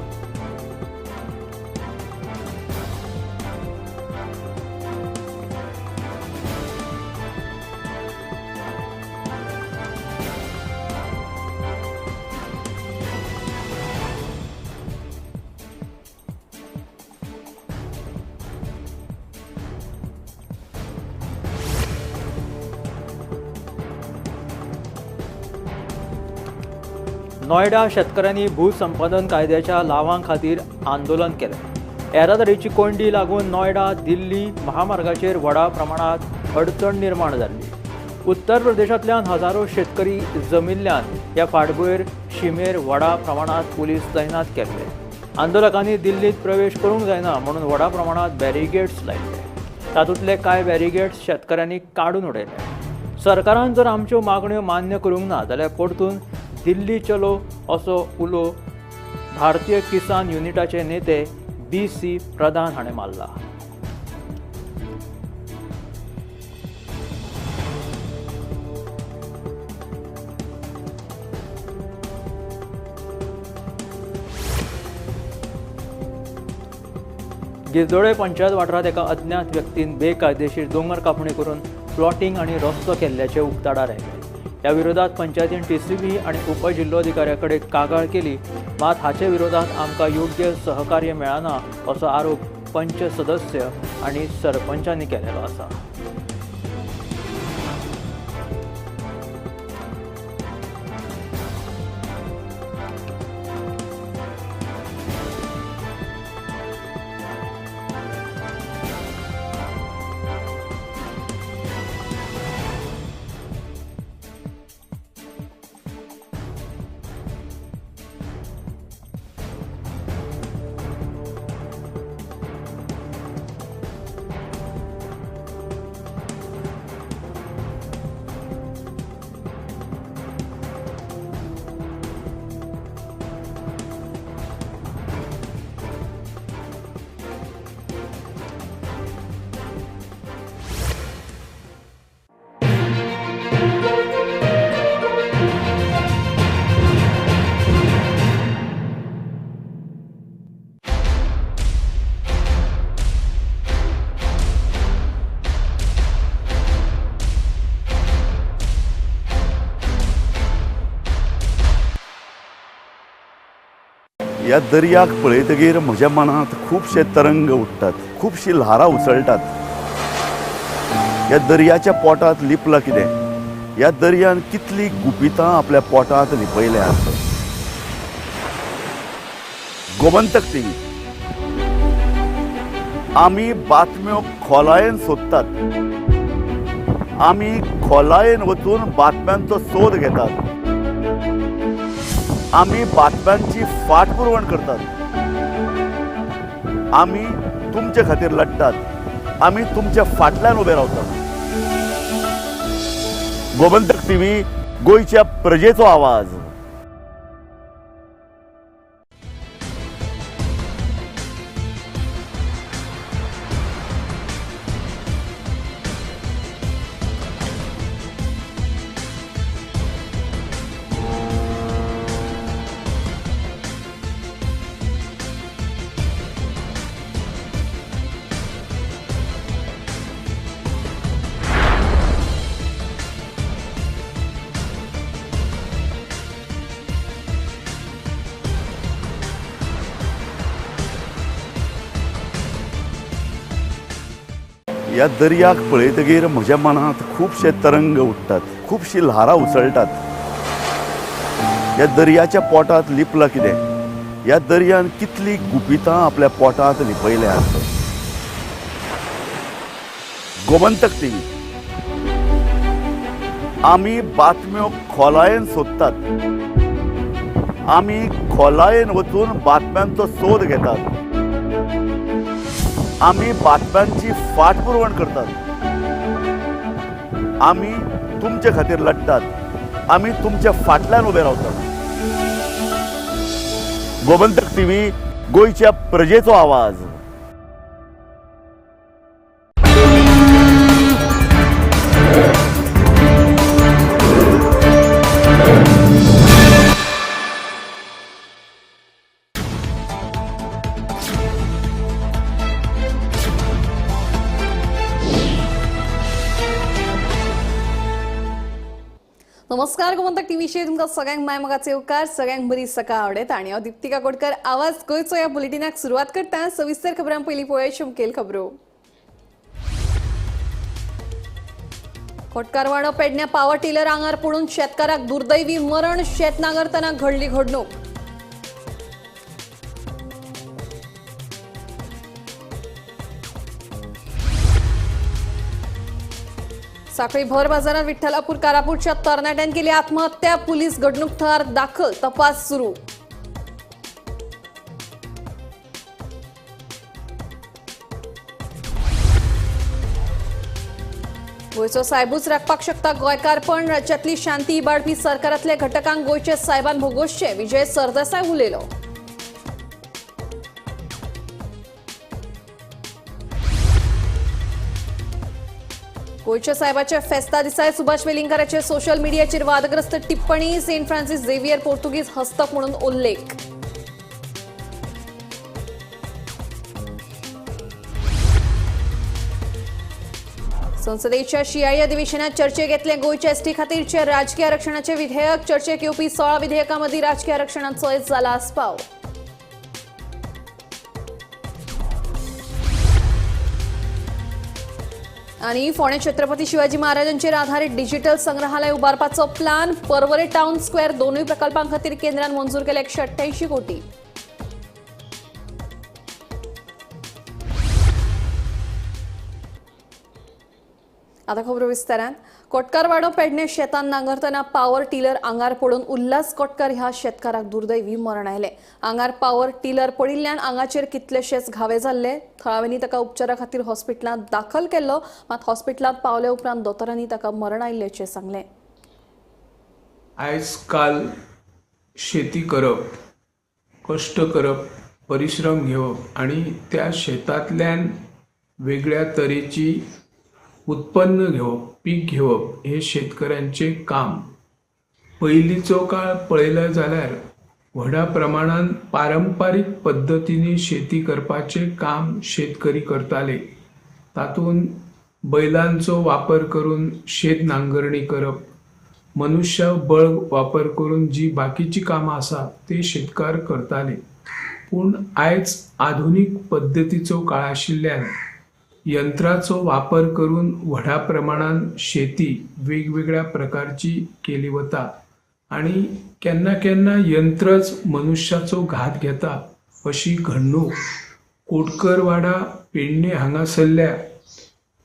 [SPEAKER 8] नोयडा शेतकऱ्यांनी भूसंपादन कायद्याच्या लावां खातीर आंदोलन केलें. येरादारीची कोंयडी लागून नोयडा दिल्ली महामार्गाचेर व्हडा प्रमाणांत अडचण निर्माण जाल्ली. उत्तर प्रदेशांतल्यान हजारो शेतकरी जमिल्ल्यान ह्या फाटभुंयेर शिमेर व्हडा प्रमाणांत पुलीस तैनात केल्ले. आंदोलकांनी दिल्लींत प्रवेश करूंक जायना म्हणून व्हडा प्रमाणांत बॅरिगेट्स लायिल्ले. तातूंतले कांय बॅरिगेट्स शेतकऱ्यांनी काडून उडयले. सरकारान जर आमच्यो मागण्यो मान्य करूंक ना जाल्यार परतून दिल्ली चलो असो उलो भारतीय किसान युनिटाचे नेते BC प्रधान हाणें मारला. गिरदोळे पंचायत वाठारांत एका अज्ञात व्यक्तीन बेकायदेशीर दोंगर कापणी करून प्लॉटिंग आनी रस्तो केल्ल्याचें उक्ताडार आयलें. ह्या विरोधात पंचायतीन TCB आनी उपजिल्लोधिकाऱ्या कडेन कागाळ केली, मात हाचे विरोधात आमकां योग्य सहकार्य मेळना असो आरोप पंच सदस्य आनी सरपंचांनी केलेलो आसा.
[SPEAKER 17] ह्या दर्याक पळयतगीर म्हज्या मनांत खुबशे तरंग उठ्ठात, खुबशी ल्हारां उसळटात. ह्या दर्याच्या पोटांत लिपलां कितें? ह्या दर्यान कितलीं गुपितां आपल्या पोटांत लिपयल्यांत. गोमंतक टीव्ही आमी बातम्यो खोलायेन सोदतात, आमी खोलायेन वचून बातम्यांचो सोद घेतात, आमी बातम्यांची फाटपुरवण करतात, आमी तुमचे खातीर लढटात, आमी तुमच्या फाटल्यान उबे रावतात. गोमंतक टीव्ही, गोंयच्या प्रजेचो आवाज. ह्या दर्याक पळयतगीर म्हज्या मनांत खुबशे तरंग उठ्ठात, खुबशी ल्हारां उसळटात. ह्या दर्याच्या पोटांत लिपलां कितें? ह्या दर्यान कितलीं गुपितां आपल्या पोटांत लिपयल्यांत. गोमंतक टीव्ही आमी बातम्यो खोलायेन सोदतात, आमी खोलायेन वचून बातम्यांचो सोद घेतात, आमी बातम्यांची फाटपुरवण करतात, आमी तुमचे खातीर लढटात, आमी तुमच्या फाटल्यान उबे रावतात. गोमंतक टीव्ही, गोंयच्या प्रजेचो आवाज.
[SPEAKER 1] नमस्कार, गोमंतक टीव्हीचेर तुमकां सगळ्यांक माय मोगाचे उपकार, सगळ्यांक बरी सकाळ आवडेत. आनी हांव दीप्ती काकोडकर आवाज गोंयचो ह्या बुलेटिनाक सुरवात करता. सविस्तर खबरां पयलीं पळोवया मुखेल खबरो. कोटकारवाडो पेडण्या पावर टिलर आंगार पडून शेतकाराक दुर्दैवी मरण, शेत नांगरतना घडली घडणूक। साखळी भर बाजारात विठ्ठलापूर कारापूरच्या तरणाट्यान केली आत्महत्या, पोलीस घडणूक थळार दाखल, तपास सुरू। गोंयचो सायबूच राखपाक शकता गोंयकारपण, राज्यातली शांती इबाडपी सरकारांतल्या घटकांक गोंयच्या सायबान भोगोसचें, विजय सरदेसाय उलयलो। गोंयच्या सायबाच्या फेस्ता दिसाय सुभाष वेलिंगकाराचे सोशल मिडियाचेर वादग्रस्त टिप्पणी, सेंट फ्रान्सिस झेवियर पोर्तुगीज हस्तक म्हणून उल्लेख। संसदेच्या शियाळी अधिवेशनात चर्चेक येतले गोंयच्या एसटी खातीरचे राजकीय आरक्षणाचे विधेयक, चर्चेक येवपी 16 विधेयकां मदीं राजकीय आरक्षणाचोय जाला आस्पाव। आनी फोंडें छत्रपती शिवाजी महाराजांचेर आधारीत डिजिटल संग्रहालय उबारपाचो प्लान, पर्वरे टाउन स्क्वेअर दोनूय प्रकल्पां खातीर केंद्रान मंजूर केले 188 कोटी। आता खबरो विस्तारान। कोटकारवाडो पेडणे शेतान नांगरतना पावर टिलर आंगार पडून उल्हास कोटकार ह्या शेतकाराक दुर्दैवी मरण आयलें। आंगार पावर टिलर पडिल्ल्यान आंगाचेर कितलेशेच घावे जाल्ले। थळाव्यांनी ताका उपचारा खातीर हॉस्पिटलांत दाखल केल्लो, मात हॉस्पिटलांत पावले उपरांत दोतोरांनी ताका मरण आयिल्ल्याचें सांगलें।
[SPEAKER 19] आयज काल शेती करप, कश्ट करप, परिश्रम घेवप आनी त्या शेतांतल्यान वेगळ्या तरेची उत्पन्न घेवप, पीक घेवप हे शेतकऱ्यांचे काम। पयलींचो काळ पळयलो जाल्यार व्हडा प्रमाणान पारंपारीक पद्दतींनी शेती करपाचें काम शेतकरी करताले। तातूंत बैलांचो वापर करून शेत नांगरणी करप, मनुष्य बळ वापर करून जी बाकीची कामां आसा ते शेतकार करताले। पूण आयज आधुनीक पद्दतीचो काळ आशिल्ल्यान यंत्राचो वापर करून व्हडा प्रमाणान शेती वेगवेगळ्या प्रकारची केली वता आनी केन्ना केन्ना यंत्रच मनुष्याचो घात घेता अशी घडणूक कोटकरवाडा पेडणे हांगासरल्या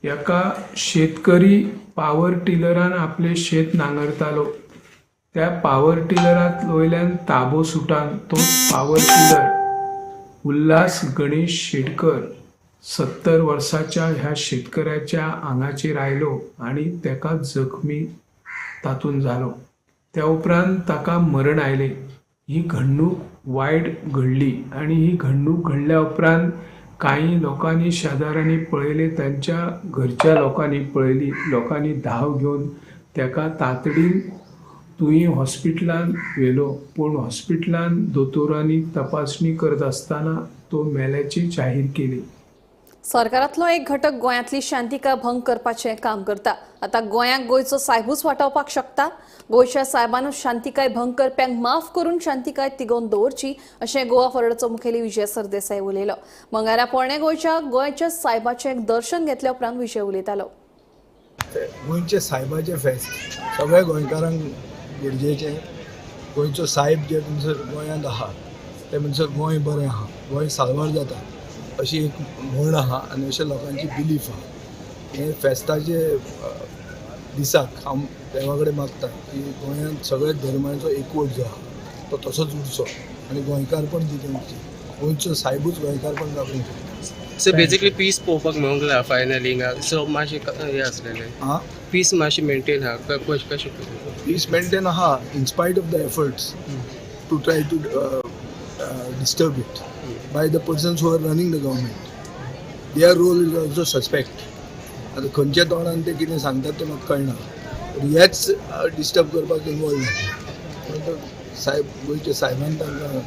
[SPEAKER 19] एका शेतकरी पावर टिलरान आपले शेत नांगरतालो। त्या पावर टिलरात वयल्यान ताबो सुटान तो पावर टिलर उल्हास गणेश शेटकर 70 वर्साच्या ह्या शेतकऱ्याच्या आंगाचेर आयलो आनी ताका जखमी तातूंत जालो। त्या उपरांत ताका मरण आयलें। ही घडणूक वायट घडली आनी ही घडणूक घडल्या उपरांत कांय लोकांनी शेजाऱ्यांनी पळयलें, तांच्या घरच्या लोकांनी पळयली, लोकांनी धांव घेवन ताका तातडीन तुयें हॉस्पिटलान व्हेलो। पूण हॉस्पिटलान दोतोरांनी तपासणी करत आसतना तो मेल्याची जाहीर केली।
[SPEAKER 1] सरकारांतलो एक घटक गोंयांतली शांतिका भंग करपाचें काम करता। आतां गोंयांक गोंयचो सायबूच वाटावपाक शकता। गोंयच्या सायबानूच शांतिकाय भंग करप्यांक माफ करून शांतिकाय तिगोवन दवरची अशें गोवा फॉरवर्डाचो मुखेली विजय सरदेसाय उलयलो। मंगळारा पोरणे गोंयच्या सायबाचें दर्शन घेतल्या उपरांत विजय उलयतालो।
[SPEAKER 6] गोंयच्या सायबाचें फेस्त सगळ्या गोंयकारांक गरजेचें। गोंयचो सायब जे म्हणसर गोंयांत आहा ते म्हणसर गोंय बरें आहा, गोंय साल्वार जाता अशी एक म्हण आहा आनी अशें लोकांची बिलीफ आहा। हे फेस्ताचे दिसाक हांव देवा कडेन मागता की गोंयांत सगळ्या धर्मांचो एकवट जो आहा तो तसोच उरचो आनी गोंयकारपण जितें उरचें, गोंयचो सायबूच गोंयकारपण राखूंक शकता।
[SPEAKER 18] सो बेसिकली पीस पळोवपाक मेळूंक ना फायनली हिंगा, सो मातशें हें आसलेलें पीस मातशें मेंटेन आहा, कशें
[SPEAKER 6] पीस मेंटेन आहा in spite of the efforts to try to disturb it by the persons who are running the government. Their role is also suspect. आतां खंयच्या तोंडान ते कितें सांगतात तें म्हाका कळना, पूण हेच डिस्टर्ब करपाक इनवॉल्व जाता। सायब गोंयच्या सायबान तांकां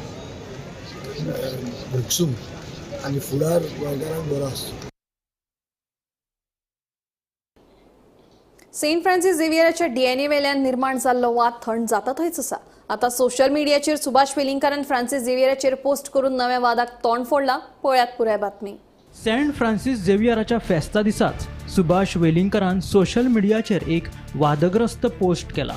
[SPEAKER 6] भोगसूं आनी फुडार गोंयकारांक बरो आसचो।
[SPEAKER 1] सेंट फ्रान्सिस झेवियराच्या डीएनए वेल्यान निर्माण जाल्लो वाद थंड जाता थंयच आसा। आतां सोशल मिडियाचेर सुभाष वेलिंगकारान फ्रान्सिस झेवियराचेर पोस्ट करून नव्या वादाक तोंड फोडला। पळयात पुराय बातमी।
[SPEAKER 8] सेंट फ्रान्सिस झेवियराच्या फेस्ता दिसाच सुभाष वेलिंगकरान सोशल मिडियाचेर एक वादग्रस्त पोस्ट केला.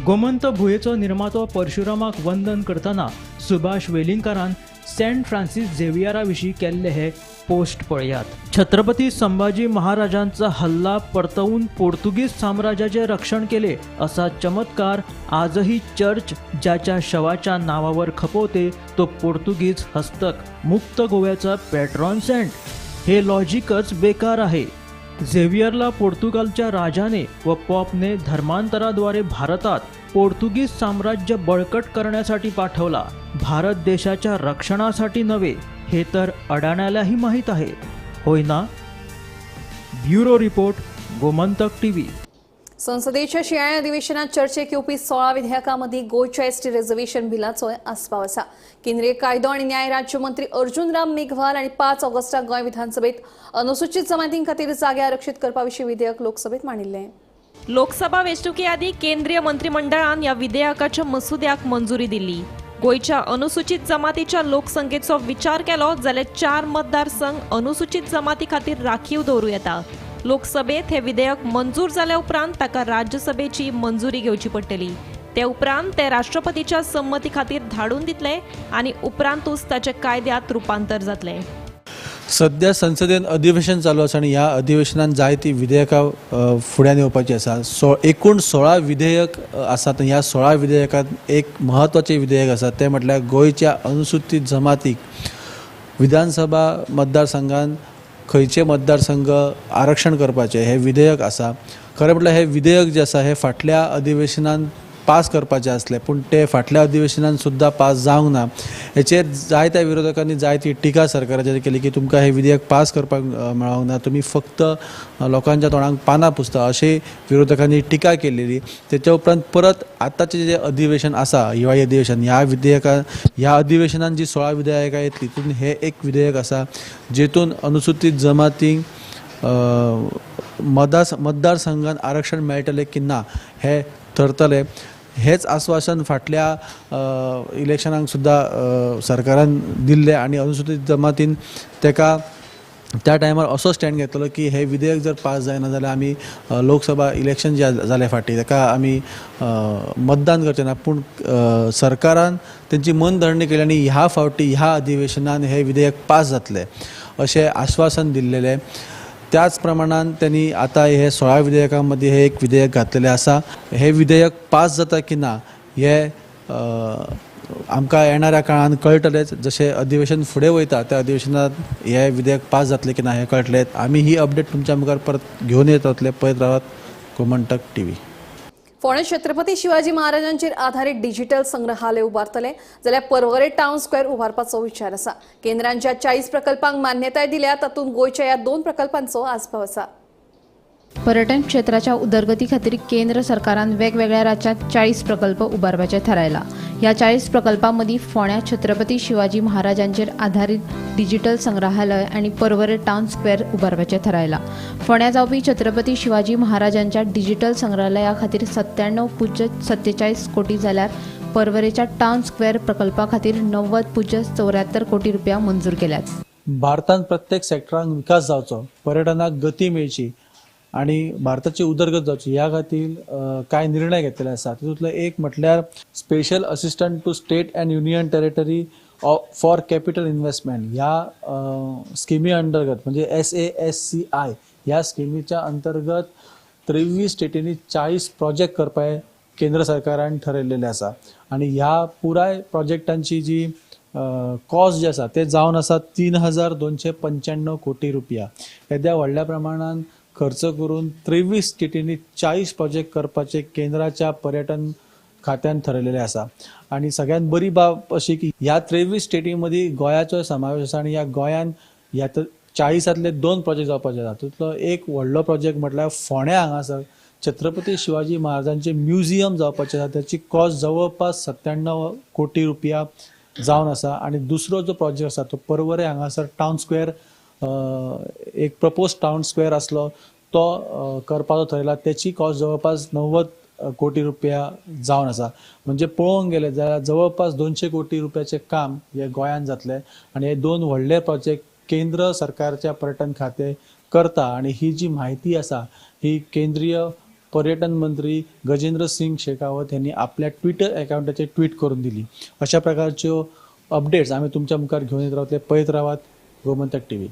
[SPEAKER 8] गोमंत भुंयेचो निर्मातो परशुरामाक वंदन करतना सुभाष वेलिंगकरान सेंट फ्रांसीस झेवियरा विशीं केल्ले हे पोस्ट पळयात. छत्रपती संभाजी महाराजांचा हल्ला परतवून पोर्तुगीज साम्राज्याचे रक्षण केले असा चमत्कार आजही चर्च ज्याच्या शवाच्या नावावर खपवते तो पोर्तुगीज हस्तक मुक्त गोव्याचा पॅट्रॉन सेंट. हे लॉजिकच बेकार आहे. झेवियरला पोर्तुगालच्या राजाने व पॉपने धर्मांतराद्वारे भारतात पोर्तुगीज साम्राज्य बळकट करण्यासाठी पाठवला, भारत देशाच्या रक्षणासाठी नव्हे, हे तर अडाण्यालाही माहीत आहे, होय ना? Bureau report, Gomantak TV.
[SPEAKER 1] संसदेच्या शिंयाळ्या अधिवेशनात चर्चेक येवपी 16 विधेयकां मदीं गोंयच्या एसटी रिझर्वेशन बिलाचोय आस्पाव आसा. केंद्रीय कायदो आनी न्याय राज्यमंत्री अर्जुन राम मेघवाल आनी 5 ऑगस्टाक गोंय विधानसभेत अनुसूचित जमातीं खातीर जागे आरक्षीत करपा विशीं विधेयक लोकसभेत मांडिल्लें.
[SPEAKER 2] लोकसभा वेंचणुके आदीं केंद्रीय मंत्रिमंडळान ह्या विधेयकाच्या मसुद्याक मंजुरी दिल्ली. गोंयच्या अनुसूचित जमातीच्या लोकसंख्येचो विचार केलो जाल्यार 4 मतदारसंघ अनुसूचित जमाती खातीर राखीव दवरूं येता. लोकसभेत हे विधेयक मंजूर जाल्या उपरांत ताका राज्यसभेची मंजुरी घेवची पडटली. ते उपरांत ते राष्ट्रपतीच्या संमती खातीर धाडून दितले आनी उपरांतूच ताचे कायद्यात रुपांतर जातले.
[SPEAKER 9] सध्या संसदेन अधिवेशन चालू आसा आनी ह्या अधिवेशनान जायती विधेयकां फुड्यान येवपाची आसा. एकूण 16 विधेयक आसात. ह्या 16 विधेयकांत एक म्हत्वाचें विधेयक आसा तें म्हटल्यार गोंयच्या अनुसूचित जमातीक विधानसभा मतदारसंघान खंयचे मतदारसंघ आरक्षण करपाचें हें विधेयक आसा. खरें म्हटल्यार हें विधेयक जें आसा हें फाटल्या अधिवेशनान पास करपाचें आसलें, पूण तें फाटल्या अधिवेशनान सुद्दां पास जावंक ना. हेचेर जायत्या विरोधकांनी जायती टिका सरकाराचेर केली की तुमकां हें विधेयक पास करपाक मेळोंक ना, तुमी फक्त लोकांच्या तोंडाक पानां पुसता अशें विरोधकांनी टिका केलेली. तेच्या उपरांत परत आतांचें जें अधिवेशन आसा, हिवाळी अधिवेशन, ह्या अधिवेशनान जी 16 विधेयकां येतली तितून हें एक विधेयक आसा जेतून अनुसूचित जमातींक मतदारसंघान आरक्षण मेळटलें की ना हें थरतलें. हेच आश्वासन फाटल्या इलेक्शनाक सुद्दां सरकारान दिल्लें आनी अनुसूचित जमातीन तेका त्या टायमार असो स्टँड घेतलो की हें विधेयक जर पास जायना जाल्यार आमी लोकसभा इलेक्शन जे जालें फाटीं ताका आमी मतदान करचें ना. पूण सरकारान तेंची मनधरणी केली आनी ह्या फावटी ह्या अधिवेशनान हें विधेयक पास जातलें अशें आश्वासन दिल्लेलें. त्याच प्रमाणान त्यांनी आतां हे 16 विधेयकां मदीं हे एक विधेयक घातलेलें आसा. हे विधेयक पास जाता की ना हे आमकां येणाऱ्या काळान कळटलेंच. जशें अधिवेशन फुडें वयता त्या अधिवेशनांत हे विधेयक पास जातलें की ना हें कळटलें. आमी ही अपडेट तुमच्या मुखार परत घेवन येतले. पळयत रावात गोमंतक टीव्ही.
[SPEAKER 1] फोंडें छत्रपती शिवाजी महाराजांचेर आधारीत डिजिटल संग्रहालय उबारतले जाल्यार पर्वरे टावन स्क्वेअर उबारपाचो विचार आसा. केंद्रान ज्या 40 प्रकल्पांक मान्यताय दिल्या तातूंत गोंयच्या ह्या 2 प्रकल्पांचो आस्पाव आसा.
[SPEAKER 10] पर्यटन क्षेत्राच्या उदरगती खातीर केंद्र सरकारान वेगवेगळ्या राज्यांत 40 प्रकल्प उबारपाचे थारायला. ह्या 40 प्रकल्पां मदीं फोंड्या छत्रपती शिवाजी महाराजांचेर आधारीत डिजिटल संग्रहालय आनी पर्वरे टावन स्क्वेअर उबारपाचे थारायला. फोंड्या जावपी छत्रपती शिवाजी महाराजांच्या डिजिटल संग्रहालया खातीर 97.47 कोटी जाल्यार पर्वरेच्या टावन स्क्वेअर प्रकल्पा खातीर 90.74 कोटी रुपया मंजूर केल्यात.
[SPEAKER 9] भारतांत प्रत्येक सेक्टरांक विकास जावचो, पर्यटनाक गती मेळची आनी भारताची उदरगत जावची ह्या खातीर कांय निर्णय घेतलेले आसा. तितूंतलो एक म्हटल्यार special assistant to state and union territory for capital investment ह्या स्किमी अंतर्गत म्हणजे SASCI ह्या स्किमीच्या अंतर्गत 23 स्टेटींनी 40 प्रोजेक्ट करपाक केंद्र सरकारान ठरयलेले आसा. आनी ह्या पुराय प्रोजेक्टांची जी कॉस्ट जे आसा ते जावन आसा 3295 कोटी रुपया. येद्या व्हडल्या प्रमाणान खर्च करून 23 स्टेटींनी 40 प्रोजेक्ट करपाचे केंद्राच्या पर्यटन खात्यान ठरयलेले आसा. आनी सगळ्यात बरी बाब अशी की ह्या 23 स्टेटी मदीं गोंयाचो समावेश आसा आनी ह्या गोंयान ह्या 40तले 2 प्रोजेक्ट जावपाचे आसा. तातूंतलो एक व्हडलो प्रोजेक्ट म्हटल्यार फोंड्या हांगासर छत्रपती शिवाजी महाराजांचे म्युझियम जावपाचें आसा. त्याची कॉस्ट जवळपास 97 कोटी रुपया जावन आसा. आनी दुसरो जो प्रोजेक्ट आसा तो पर्वरे हांगासर टावन स्क्वेअर एक प्रपोज टावन स्क्वेअर आसलो तो करपाचो थरयला. त्याची कॉस्ट जवळपास 90 कोटी रुपया जावन आसा. म्हणजे पळोवंक गेले जाल्यार जवळपास 200 कोटी रुपयाचें काम हे गोंयांत जातलें आनी हे 2 व्हडले प्रोजेक्ट केंद्र सरकारच्या पर्यटन खातें करता आनी ही जी म्हायती आसा ही केंद्रीय पर्यटन मंत्री गजेंद्र सिंग शेखावत यांनी आपल्या ट्विटर अकाउंटाचेर ट्वीट करून दिली. अशा प्रकारच्यो अपडेट्स आमी तुमच्या मुखार घेवन येत रावतले. पळयत रावात गोमंतक टीव्ही.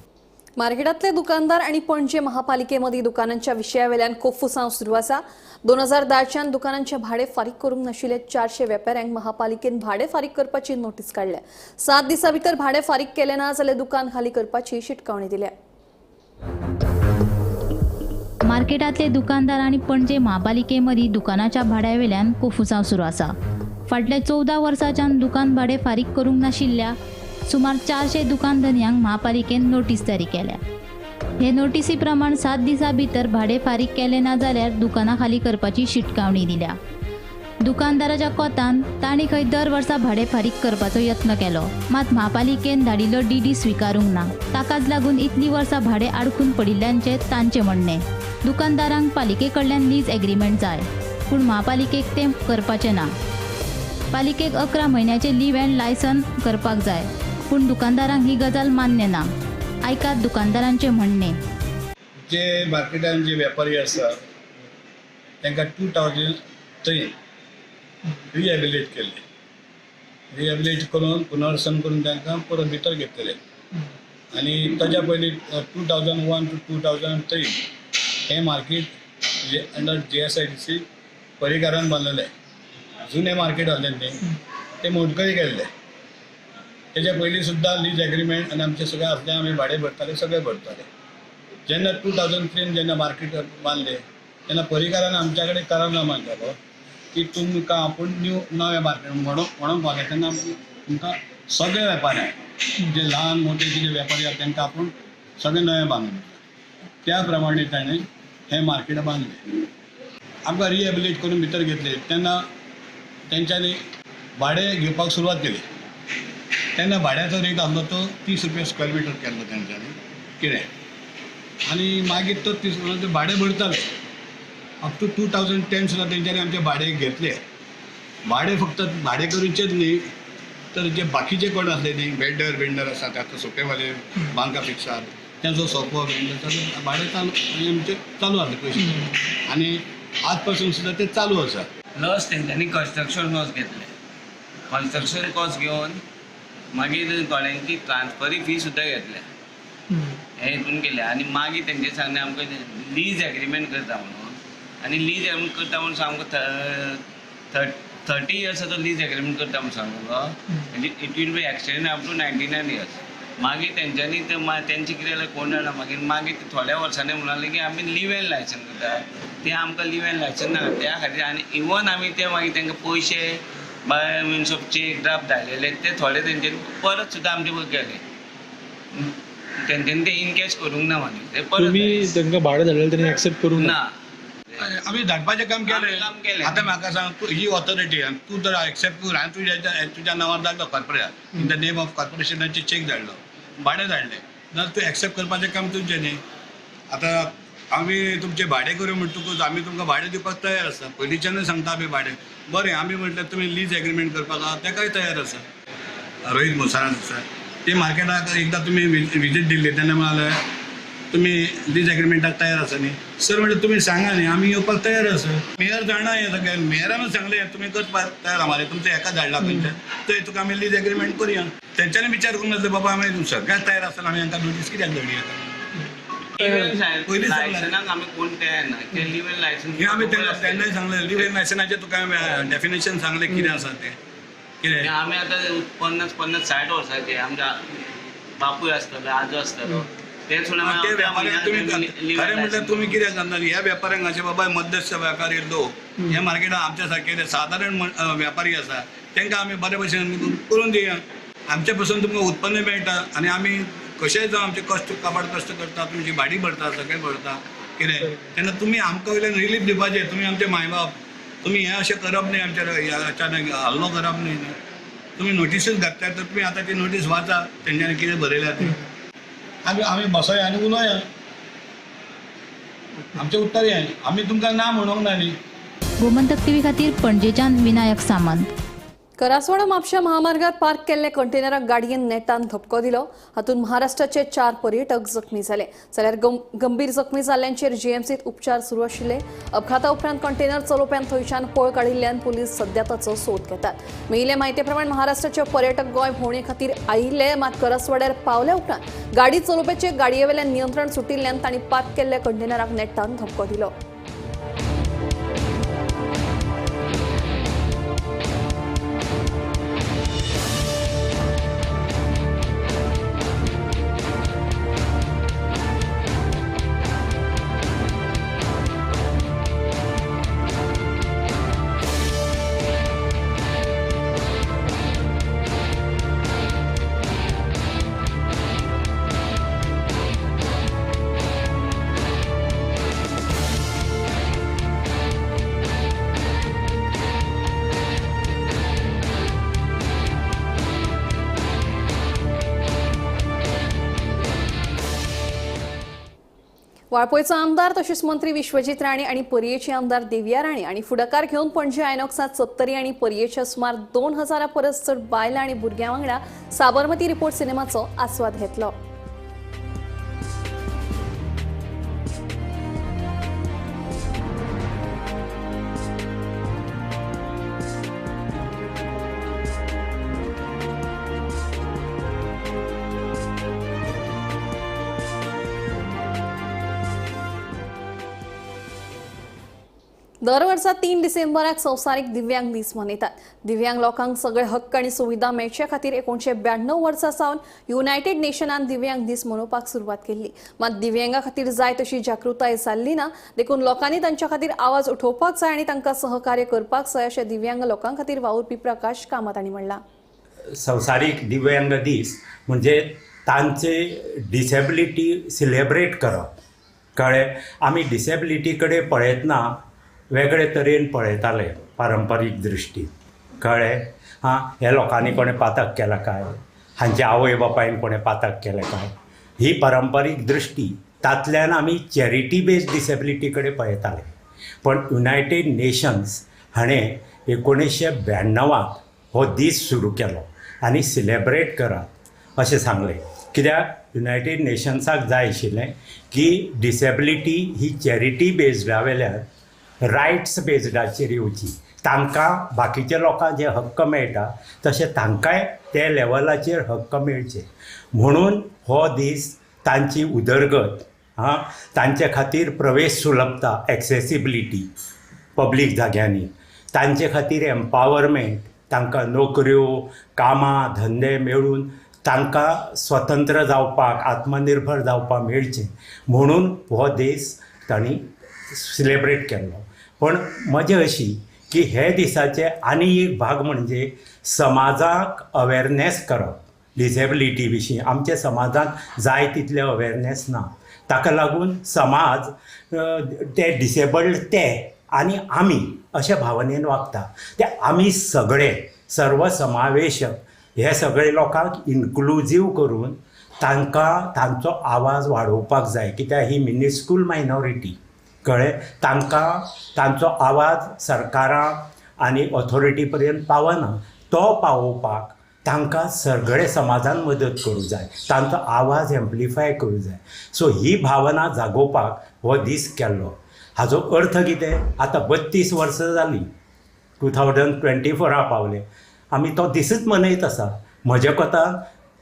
[SPEAKER 1] मार्केटातले दुकानदार आणि पणजे महापालिकेमध्ये दुकानांच्या विशयावेल्यान कोफुसांव सुरू आसा. 2010च्यान दुकानांचे भाडे फारीक करूंक नाशिल्ले 400 वेपाऱ्यांक महापालिकेन भाडे फारीक करपाची नोटीस काडल्या. 7 दिसां भितर भाडे फारीक केले ना जाल्यार दुकान खाली करपाची शिटकावणी दिल्या.
[SPEAKER 11] मार्केटातले दुकानदार आणि पणजे महापालिकेमध्ये दुकानाच्या भाड्यावेल्यान कोफुसांव सुरू आसा. फाटल्या 14 वर्सांच्यान दुकान भाडे फारीक करूंक नाशिल्ल्या सुमार 400 दुकान धनयांक महापालिकेन नोटीस जारी केल्या. हे नोटीसी प्रमाण 7 दिसां भितर भाडे फारीक केले ना जाल्यार दुकानां खाली करपाची शिटकावणी दिल्या. दुकानदाराच्या कोतान तांणी खंय दर वर्सा भाडे फारीक करपाचो यत्न केलो, मात महापालिकेन धाडिल्लो डीडी स्विकारूंक ना. ताकाच लागून इतलीं वर्सां भाडे आडखून पडिल्ल्याचें तांचें म्हणणें. दुकानदारांक पालिके कडल्यान लीज एग्रीमेंट जाय, पूण महापालिकेक तें करपाचें ना. पालिकेक 11 म्हयन्याचें लीव अँड लायसन करपाक जाय, पूण दुकानदारांक ही गजाल मान्य ना. आयकात दुकानदारांचें म्हणणें.
[SPEAKER 12] जे मार्केटान जे व्यापारी आसा तांकां 2003 रिहेबिलिट केल्ले. रिहेबिलिट करून पुनर्वसन करून तांकां परत भितर घेतलेले आनी ताच्या पयलीं 2001 टू 2003 हें मार्केट अंडर GSIDC परिकारान बांदलेलें. जुनें मार्केट आसलें तें ते मोडकळी केल्लें. तेच्या पयलीं सुद्दां लीज एग्रीमेंट आनी आमचें सगळें आसलें, आमी भाडें भरताले, सगळें भरताले. जेन्ना 2003 जेन्ना मार्केट बांदलें तेन्ना परिकारान आमच्या कडेन करारनामा केलो की तुमकां आपूण न्यू नवें मार्केट म्हणून पावलें तेन्ना तुमकां सगळे वेपाऱ्यांक जे ल्हान मोठे कितें वेपारी आसा तांकां आपूण सगळें नवें बांदून दिता. त्या प्रमाणे ताणें हें मार्केट बांदलें. आमकां रिहेबिलिट करून भितर घेतले तेन्ना तेंच्यांनी भाडें घेवपाक सुरवात केली. तेन्ना भाड्याचो रेट आसलो तो 30 रुपया स्क्वेअर मिटर केल्लो तेंच्यांनी कितें, आनी मागीर तो 30 रुपया भाडें भरताले. अप टू 2010 सुद्दां तेंच्यांनी आमचे भाडें घेतले. भाडें फक्त भाडें करूचेच न्ही तर जे बाकीचे कोण आसले न्ही वेंडर वेंडर आसा ते आतां सोपेवाले बांका फिक्सार तेंचो सोपो वेंडर भाडें चालू आमचें चालू आसलें पयशे आनी आज पासून सुद्दां ते चालू आसा.
[SPEAKER 7] प्लस तेंच्यांनी कन्स्ट्रक्शन कॉस्ट घेतले. कन्स्ट्रक्शन कॉस्ट घेवन मागीर थोड्यांची ट्रान्सफरी फी सुद्दां घेतल्या. हे हितून केले आनी मागीर तेंचे सांगणे आमकां लीज एग्रीमेंट करता म्हणून, आनी लीज एग्रीमेंट करता म्हणून आमकां 30 इयर्साचो लीज एग्रीमेंट करता म्हणून सांगलो. म्हणजे it will be extend up to 99 years. मागीर तेंच्यांनी ते तेंचें कितें जालें कोण जाणा. मागीर मागीर थोड्या वर्सांनी म्हणाले की आमी लीव एन्ड लायसन करता, तें आमकां लीव एन्ड लायसन नाका त्या खातीर. आनी इवन आमी ते मागीर तांकां पयशे by means of cheque draft धाडलेले ते थोडे तेंच्यांनी परत सुद्दां आमचे पळय केले. तेंच्यांनी ते इनकॅश करूंक ना मागीर ते परत
[SPEAKER 13] तुमी तांकां भाडें धाडलेलें तेणी एक्सेप्ट करूंक
[SPEAKER 7] ना.
[SPEAKER 12] आमी धाडपाचें काम केलें. आतां म्हाका सांग, तूं ही ऑथॉरिटी तूं जर एक्सेप्ट कर, हांवें तुज्या तुज्या नांवार धाडलो corporation, in the name of कॉर्पोरेशनाचे check धाडलो, भाडें धाडलें, जाल्यार तूं एक्सेप्ट करपाचें काम तुजें न्ही. आतां आमी तुमचें भाडें करूं म्हणटकूच आमी तुमकां भाडें दिवपाक तयार आसा. पयलींच्यानूय सांगता आमी भाडें बरें, आमी म्हटल्यार तुमी लीज एग्रीमेंट करपाक आहा तेकाय तयार आसा. रोहीत मोसारान आसा ते मार्केटाक एकदां तुमी विजीट दिल्ली तेन्ना म्हणाले तुमी लीज एग्रीमेंटाक तयार आसा न्ही सर, म्हणल्यार तुमी सांगा न्ही आमी येवपाक तयार आसा. मेयर जाणा हें सगळें, मेयरानूच सांगलें तुमी करपाक तयार आहा मरे, तुमचें हेका धाडला खंयच्या थंय तुका आमी लीज एग्रीमेंट करुया. तेंच्यांनी विचार करूंक नासलें बाबा आमी सगळ्याक तयार आसतना आमी हांकां नोटीस कित्याक धाडया.
[SPEAKER 7] लायसनाक आमी कोण तयार ना ते लीव एन्ड लायसन
[SPEAKER 12] हें आमी तेन्नाय सांगलें. लीव एन्ड लायसनाचें तुका डेफिनेशन सांगलें कितें आसा तें कितें.
[SPEAKER 7] आमी आतां 50 50 60 वर्सांचे आमच्या बापूय आसतलो आजो आसतलो ते
[SPEAKER 12] ते व्यापाऱ्यांक तुमी खरें म्हटल्यार तुमी कितें सांगता ह्या व्यापाऱ्यांक अशें बाबा मध्यस्थ व्यापारी लोक ह्या मार्केटात आमच्या सारके सादारण व्यापारी आसा तांकां आमी बरे भशेन करून दिया. आमचे पासून तुमकां उत्पन्न मेळटा आनी आमी कशेंय जावं आमचे कश्ट काबाड कश्ट करता, तुमची भाडी भरता, सगळें भरता कितें, तेन्ना तुमी आमकां वयल्यान रिलीफ दिवपाचें. तुमी आमचे मायबाप, तुमी हें अशें करप न्ही, आमच्या अचानक हल्लो करप न्ही. तुमी नोटीसूच घातल्या तर तुमी आतां ती नोटीस वाचा तेंच्यांनी कितें बरयल्या तें. आमी आमी बसया आनी उलोया, आमचें उत्तर हें, आमी तुमकां ना म्हणूंक ना न्ही.
[SPEAKER 11] गोमंतक टीव्ही खातीर पणजेच्यान विनायक सामंत.
[SPEAKER 1] करासवाडा म्हापशा महामार्गार पार्क केल्ल्या कंटेनराक गाडयेन नेटान धपको दिलो. हातूंत महाराष्ट्राचे 4 पर्यटक जखमी जाले, जाल्यार गंभीर जखमी जाल्ल्यांचेर जीएमसीत उपचार सुरू आशिल्ले. अपघाता उपरांत कंटेनर चलोवप्यान थंयच्यान पळ काडिल्ल्यान पुलीस सध्या ताचो सोद घेतात. मेळिल्ले म्हायती प्रमाण महाराष्ट्राचे पर्यटक गोंय भोंवणे खातीर आयिल्ले, मात करासवाड्यार पावल्या उपरांत गाडी चलोवप्याचे गाडयेवेल्यान नियंत्रण सुटिल्ल्यान तांणी पार्क केल्ल्या कंटेनराक नेटान धपको दिलो. वाळपयचो आमदार तशेंच मंत्री विश्वजीत राणे आनी पर्येचे आमदार देविया राणे आनी फुडाकार घेवन पणजे आयनॉक्सांत 70 आनी पर्येच्या सुमार 2000 परस चड बायलां आनी भुरग्यां वांगडा साबरमती रिपोर्ट सिनेमाचो आस्वाद घेतलो. दर वर्सा 3 डिसेंबराक संवसारीक दिव्यांग दीस मनयतात. दिव्यांग लोकांक सगळे हक्क आनी सुविधा मेळचे खातीर 1992 वर्सा सावन युनायटेड नेशनान दिव्यांग दीस मनोवपाक सुरवात केल्ली. मात दिव्यांगा खातीर जाय तशी जागृताय जाल्ली ना, देखून लोकांनी तांच्या खातीर आवाज उठोवपाक जाय आनी तांकां सहकार्य करपाक जाय अशें दिव्यांग लोकां खातीर वावुरपी प्रकाश कामत हांणी म्हणलां.
[SPEAKER 14] संवसारीक दिव्यांग दीस म्हणजे तांचे डिसेबिलिटी सिलेब्रेट करप. कळ्ळें, आमी डिसेबिलिटी कडेन पळयतना वेगळे तरेन पळयताले पारंपारीक दृश्टीन. कळ्ळें, हां, ह्या लोकांनी कोणें पातक केलां काय, हांच्या आवय बापायन कोणें पातक केलें काय, ही पारंपारीक दृश्टी. तांतल्यान आमी चॅरिटी बेज्ड डिसेबिलिटी कडेन पळयताले. पण युनायटेड नेशन्स हाणें 1992 हो दीस सुरू केलो आनी सिलेब्रेट करात अशें सांगलें. कित्याक युनायटेड नेशन्साक जाय आशिल्लें की डिसेबिलिटी ही चॅरिटी बेज्डा वेल्यान रायट्स बेज्डाचेर येवची. तांकां बाकीच्या लोकांक जे हक्क मेळटा तशें तांकांय ते लेवलाचेर हक्क मेळचे म्हणून हो दीस तांची उदरगत, हां, तांचे खातीर प्रवेश सुलभता, एक्सेसिबिलिटी पब्लीक जाग्यांनी, तांचे खातीर एम्पावरमेंट, तांकां नोकऱ्यो, कामां, धंदे मेळून तांकां स्वतंत्र जावपाक, आत्मनिर्भर जावपाक मेळचें म्हणून हो दीस तांणी सिलेब्रेट केल्लो. पण मजा अशी की हे दिसाचे आनी एक भाग म्हणजे समाजाक अवेरनेस करप डिसेबिलिटी विशीं. आमच्या समाजांत जाय तितले अवेरनेस ना, ताका लागून समाज ते डिसेबल्ड ते आनी आमी अशे भावनेन वागता. ते आमी सगळे सर्वसमावेशक हे सगळे लोकांक इन्क्लुजीव करून तांकां तांचो आवाज वाडोवपाक जाय. कित्याक ही मिनिस्कूल मायनॉरिटी, कळ्ळें, तांकां तांचो आवाज सरकारां आनी ऑथॉरिटी पर्यंत पावना. तो पावोवपाक तांकां सगळे समाजान मदत करूंक जाय, तांचो आवाज एम्प्लिफाय करूंक जाय. सो ही भावना जागोवपाक हो दीस केल्लो. हाजो अर्थ कितें, आतां 32 वर्सां जालीं, 2024 पावले, आमी तो दिसूच मनयत आसा. म्हज्या कोतान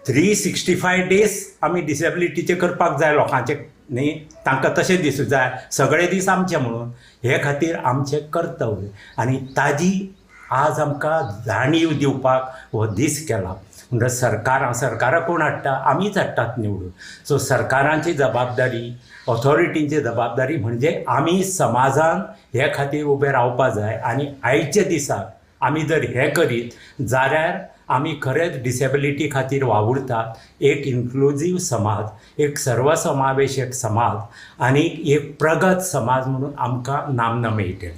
[SPEAKER 14] 365 डेज आमी डिसेबिलिटीचे करपाक जाय लोकांचे, न्ही, तांकां तशें दिसूं जाय सगळे दीस आमचे म्हणून. हे खातीर आमचें कर्तव्य आनी ताजी आज आमकां जाणीव दिवपाक हो दीस केला. म्हणटच सरकारां कोण हाडटा, आमीच हाडटात निवडून. सो सरकारांची जबाबदारी, ऑथॉरिटींची जबाबदारी म्हणजे आमी समाजान हे खातीर उबे रावपा जाय. आनी आयच्या दिसाक आमी जर हें करीत जाल्यार आमी खरेंच डिसेबिलिटी खातीर वावुरतात. एक इन्क्लुजीव समाज, एक सर्वसमावेशक समाज आनी एक प्रगत समाज म्हणून आमकां नामना मेळटली.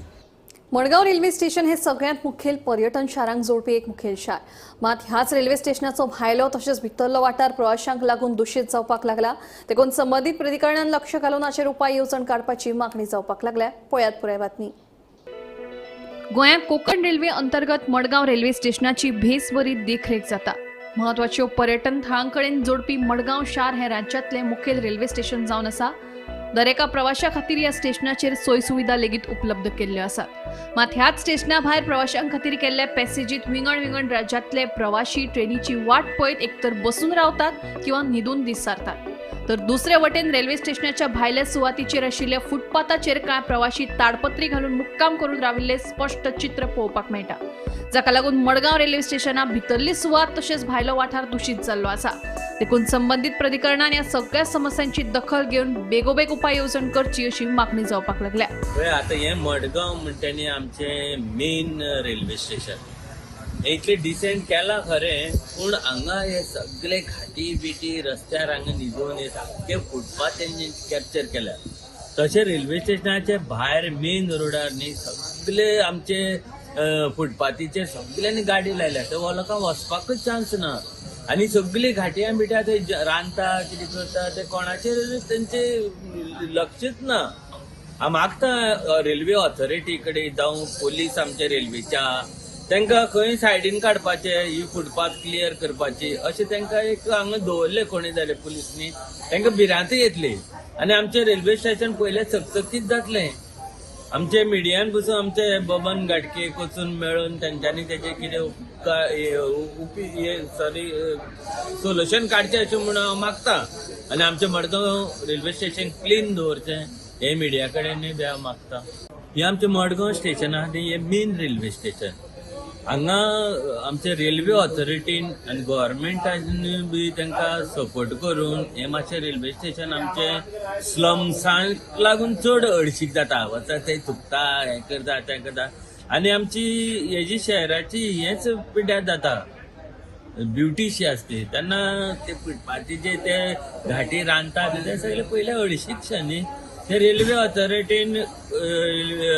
[SPEAKER 1] मडगांव रेल्वे स्टेशन हे सगळ्यांत मुखेल पर्यटन शारांक जोडपी एक मुखेल शार. मात ह्याच रेल्वे स्टेशनाचो भायलो तशेंच भितरलो वाठार प्रवाशांक लागून दुशीत जावपाक लागला. देखून संबंदीत प्राधिकरणान लक्ष घालून हाचेर उपाय येवजण काडपाची मागणी जावपाक लागल्या. पळयात पुराय बातमी. गोंयांत कोंकण रेल्वे अंतर्गत मडगांव रेल्वे स्टेशनाची भेस बरी देखरेख जाता. म्हत्वाच्यो पर्यटन थळां कडेन जोडपी मडगांव शार हें राज्यांतलें मुखेल रेल्वे स्टेशन जावन आसा. दरेका प्रवाशां खातीर ह्या स्टेशनाचेर सोय सुविधा लेगीत उपलब्ध केल्ल्यो आसात. मात ह्याच स्टेशना भायर प्रवाशां खातीर केल्ल्या पॅसेजीत विंगड विंगड राज्यांतले प्रवाशी ट्रेनीची वाट पळयत एकतर बसून रावतात किंवा न्हिदून दीस सारतात. तर दुसरे वटेन रेल्वे स्टेशनाच्या भायल्या सुवातीचेर आशिल्ल्या फुटपाथाचेर कांय प्रवाशी ताडपत्री घालून मुक्काम करून राविल्ले स्पश्ट चित्र पळोवपाक मेळटा, जाका लागून मडगांव रेल्वे स्टेशना भितरली सुवात तशेंच भायलो वाठार दुशीत जाल्लो आसा. देखून संबंदीत प्राधिकरणान ह्या सगळ्या समस्यांची दखल घेवन बेगोबेग उपाय येवजण करची अशी मागणी जावपाक लागल्या.
[SPEAKER 7] आतां हें मडगांव म्हणटा न्ही आमचें मेन रेल्वे स्टेशन, इतलें डिसेंट केलां खरें, पूण हांगा हे सगळे घाटी बिटी रस्त्यार हांगा न्हिदून हे सामके फुटपाथ तेंचे कॅप्चर केल्या. तशें रेल्वे स्टेशनाचे भायर मेन रोडार न्ही सगळे आमचे फुटपाथीचेर सगळ्यांनी गाडी लायल्या, तर लोकांक वचपाकूच चान्स ना. आनी सगळी घाटयां बिट्या ते रांदता कितें करता ते कोणाचेर तेंचे लक्षच ना. हांव मागता रेल्वे ऑथॉरिटी कडेन जावं पोलीस आमचे रेल्वेच्या तांकां खंय सायडीन काडपाचे, ही फुटपाथ क्लियर करपाची अशें तांकां एक हांगा दवरलें कोणी जाल्यार पुलिसांनी तांकां भिरांत येतली आनी आमचें रेल्वे स्टेशन पयलें चकचकीत जातलें. आमचे मिडियान पसून आमचे बबन घाटके वचून मेळून तेंच्यांनी तेजे कितें सॉरी सोल्युशन काडचें अशें म्हूण हांव मागता. आनी आमचें मडगांव रेल्वे स्टेशन क्लीन दवरचें हें मिडिया कडेन बी हांव मागता. हें आमचें मडगांव स्टेशन आहा तें हें मेन रेल्वे स्टेशन. हांगा आमचे रेल्वे ऑथॉरिटीन आनी गव्हर्मेंटान बी तांकां सपोर्ट करून हें मातशें रेल्वे स्टेशन आमचें स्लम्सांक लागून चड हळशीक जाता, वता ते थुकता, हें करता तें करता आनी आमची हेजी शहराची हेंच पिड्ड्यार जाता, ब्युटीशी आसती तेन्ना ते फुटपाथीचे ते घाटी रांदता ते सगळे पयले हळशीकशें न्ही. ते रेल्वे ऑथॉरिटीन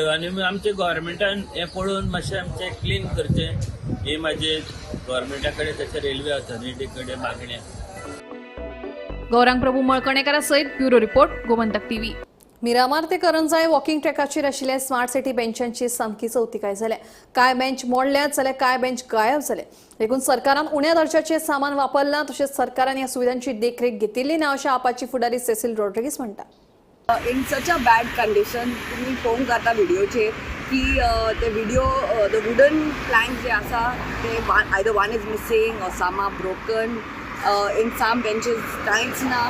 [SPEAKER 7] आनी आमचे गव्हर्मेंटान हें पळोवन मातशें आमचें क्लीन करचें ही म्हाजी गव्हर्मेंटा कडेन तशें रेल्वे ऑथॉरिटी कडेन मागणी.
[SPEAKER 1] गौरांग प्रभू मळकणेकारा सयत bureau report, Gomantak TV. Miramar ते करंजाय वॉकिंग ट्रॅकाचेर आशिल्ल्या स्मार्ट सिटी बेंचांची सामकी चवतिकाय जाल्या. कांय बेंच मोडल्यात जाल्यार कांय बेंच गायब जाले. देखून सरकारान उण्या दर्जाचें सामान वापरलां तशेंच सरकारान ह्या सुविधांची देखरेख घेतिल्ली ना अशें आपाची फुडारी सेसील रॉड्रिगीस म्हणटा.
[SPEAKER 15] In such a bad condition तुम्ही पळोवंक जाता व्हिडिओचेर की ते व्हिडिओ the wooden Planck जे आसा ते either one is missing or some are broken, in some benches कांयच ना.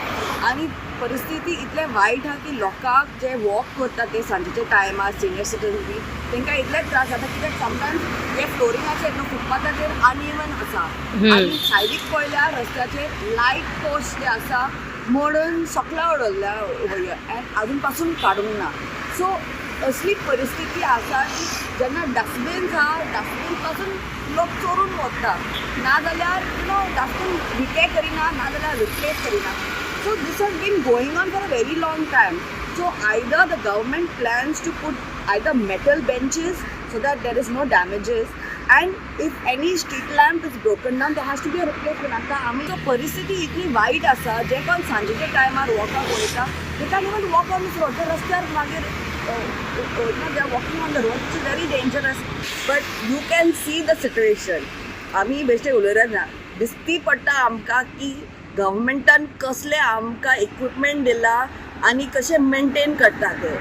[SPEAKER 15] आनी परिस्थिती इतलें वायट आहा की लोकांक जे वॉक करता ते सांजेच्या टायमार सिनियर सिटीजन बी तांकां इतले त्रास जाता कित्याक समटायम्स हे फ्लोरिंगाचेर न्हू फुटपाथाचेर अनइवन आसा आनी सायडीक पळयल्यार रस्त्याचेर लायट पोस्ट जे आसा मोडून सकला उडयल्ल्या आनी अजून पासून काडूंक ना. सो असली परिस्थिती आसा की जेन्ना डस्टबीन्स आहा डस्टबीन पासून लोक चोरून वता, नाजाल्यार you know dustbin repair करिना, नाजाल्यार रिप्लेस करिना. So this has been going on for a very long time. So either the government plans to put either metal benches so that there is no damages, and if any street lamp is broken down there has to be a replacement. आतां आमी तो परिस्थिती इतली वायट आसा जे कोण सांजेच्या टायमार वॉकाक वयता they can't even walk on this road. ते रस्त्यार मागीर they are walking on the road, it's very dangerous. But you can see the situation. आमी बेश्टे उलयत ना, दिसती पडटा आमकां की गव्हर्मेंटान कसले आमकां इक्विपमेंट दिला आनी कशें मेंटेन करता ते.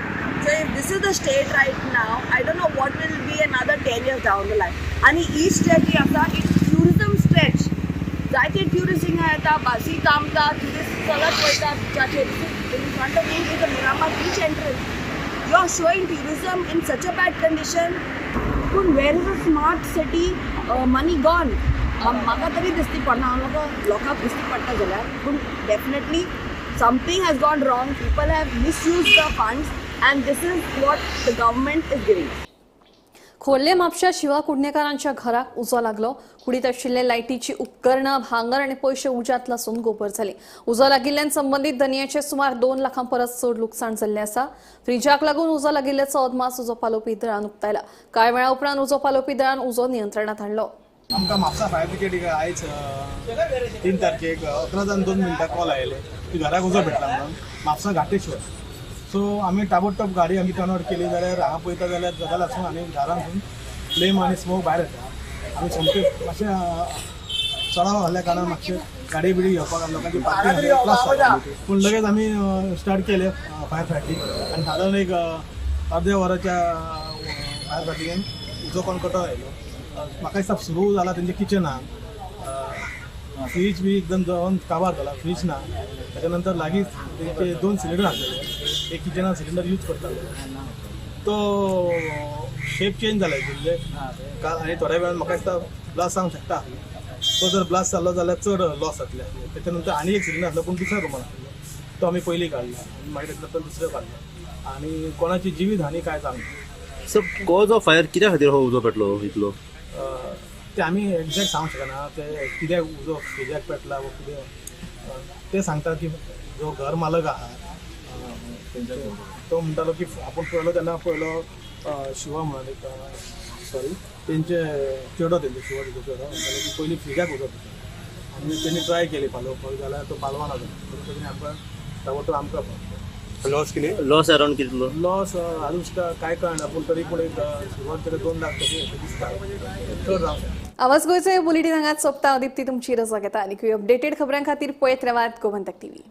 [SPEAKER 15] So if this is the state right now, I don't know what will be another 10 years down the line. आनी ही स्ट्रेच जी आसा it's tourism stretch, जायते ट्युरिस्ट हिंगा येता, बसी थांबता, ट्युरिस्ट चलत वयता बिचाचेर. In front of me is the Miramar beach entrance. You are showing tourism in such a bad condition. पूण where is a smart city money gone? म्हाका तरी दिसती पडना, हांव लोकांक दिसती पडटा जाल्यार, पूण definitely something has gone wrong, people have misused the funds and this is what the government is giving.
[SPEAKER 1] Khorle म्हापश्या शिवा कुडणेकारांच्या घराक उजो लागलो. कुडीत आशिल्ले लायटीची उपकरणां, भांगर आनी पयशे उज्यांत लासून गोबर जाले. उजो लागिल्ल्यान संबंदीत धनयाचें सुमार 2 लाखां परस चड लुकसाण जाल्लें आसा. फ्रिजाक लागून उजो लागिल्ल्याचो अदमास उजो पालोवपी दळान उक्तायला. कांय वेळा उपरांत उजो पालोवपी दळान उजो नियंत्रणांत हाडलो.
[SPEAKER 20] आमकां म्हापसा फायर ब्रिगेडीक आयज 3 तारखेक 11:02 कॉल आयले की घराक उजो पेटला म्हणून म्हापसा घाटेश्वर. सो आमी ताबडतोब गाडी आमी टर्न आवट केली जाल्यार हांगा पळयता जाल्यार जगालासून आनी दारांतसून फ्लेम आनी स्मोक भायर येता. आमी सोमते मातशें चडाव घाल्ल्या कारणान मातशें गाडी बिडी घेवपाक लोकांची पार्किंग त्रास जाता, पूण लगेच आमी स्टार्ट केले फायर फायटींग आनी सादारण एक अर्द्या वराच्या फायर फायटिंगेन उजो कोण कटो आयलो. म्हाका दिसता सुरू जाला तेंच्या किचनान, फ्रीज बी एकदम जळोन काबार जाला, फ्रीज ना. ताच्या नंतर लागींच तेंचे 2 सिलिंडर आसलेले, एक किचनान सिलिंडर यूज करताले, तो शेप चेंज जाला हितूंतले आनी थोड्या वेळान म्हाका दिसता ब्लास्ट जावंक शकता. तो जर ब्लास्ट जालो जाल्यार चड लॉस जातले. ताच्या नंतर आनी एक सिलिंडर आसलो पूण दुसऱ्या रुमान आसलो, तो आमी पयलीं काडलो आनी मागीर ताच्या नंतर दुसरें काडलो आनी कोणाची जिवीत हानी कांय जावंक ना.
[SPEAKER 21] सर, कॉज ऑफ फायर कित्या खातीर हो उजो पेटलो इतलो?
[SPEAKER 20] ते आमी एक्झॅक्ट सांगूंक शकना, ते कित्याक उजो कित्याक पेटला वो कितें ते सांगता की जो घर मालक आहा तो म्हणटालो की आपूण पळयलो तेन्ना पळयलो शिवा म्हणून एक सॉरी तेंचे चेडो, तेंचे शिवा तेंचो चेडो म्हणटालो की पयलीं फ्रिजाक उजो पेटलो आनी तेणी ट्राय केली पालोवपाक जाल्यार तो पालवाना जालो, म्हणून तेणी आमकां ताबडतोब आमकां पावलो.
[SPEAKER 21] लॉस कितें? लॉस अरावंड कितलो?
[SPEAKER 20] लॉस अजून सुद्दां कांय कळना, पूण तरी पूण एक सुरवात तरी 2 लाख तशें दिसता, चड जावंक शकता.
[SPEAKER 1] आवाज गोंयचो बुलेटीन हांगाच सोंपता. दीप्ती तुमची रजा घेता आनी अपडेटेड खबरां खातीर पळयत रावात गोमंतक टीव्ही.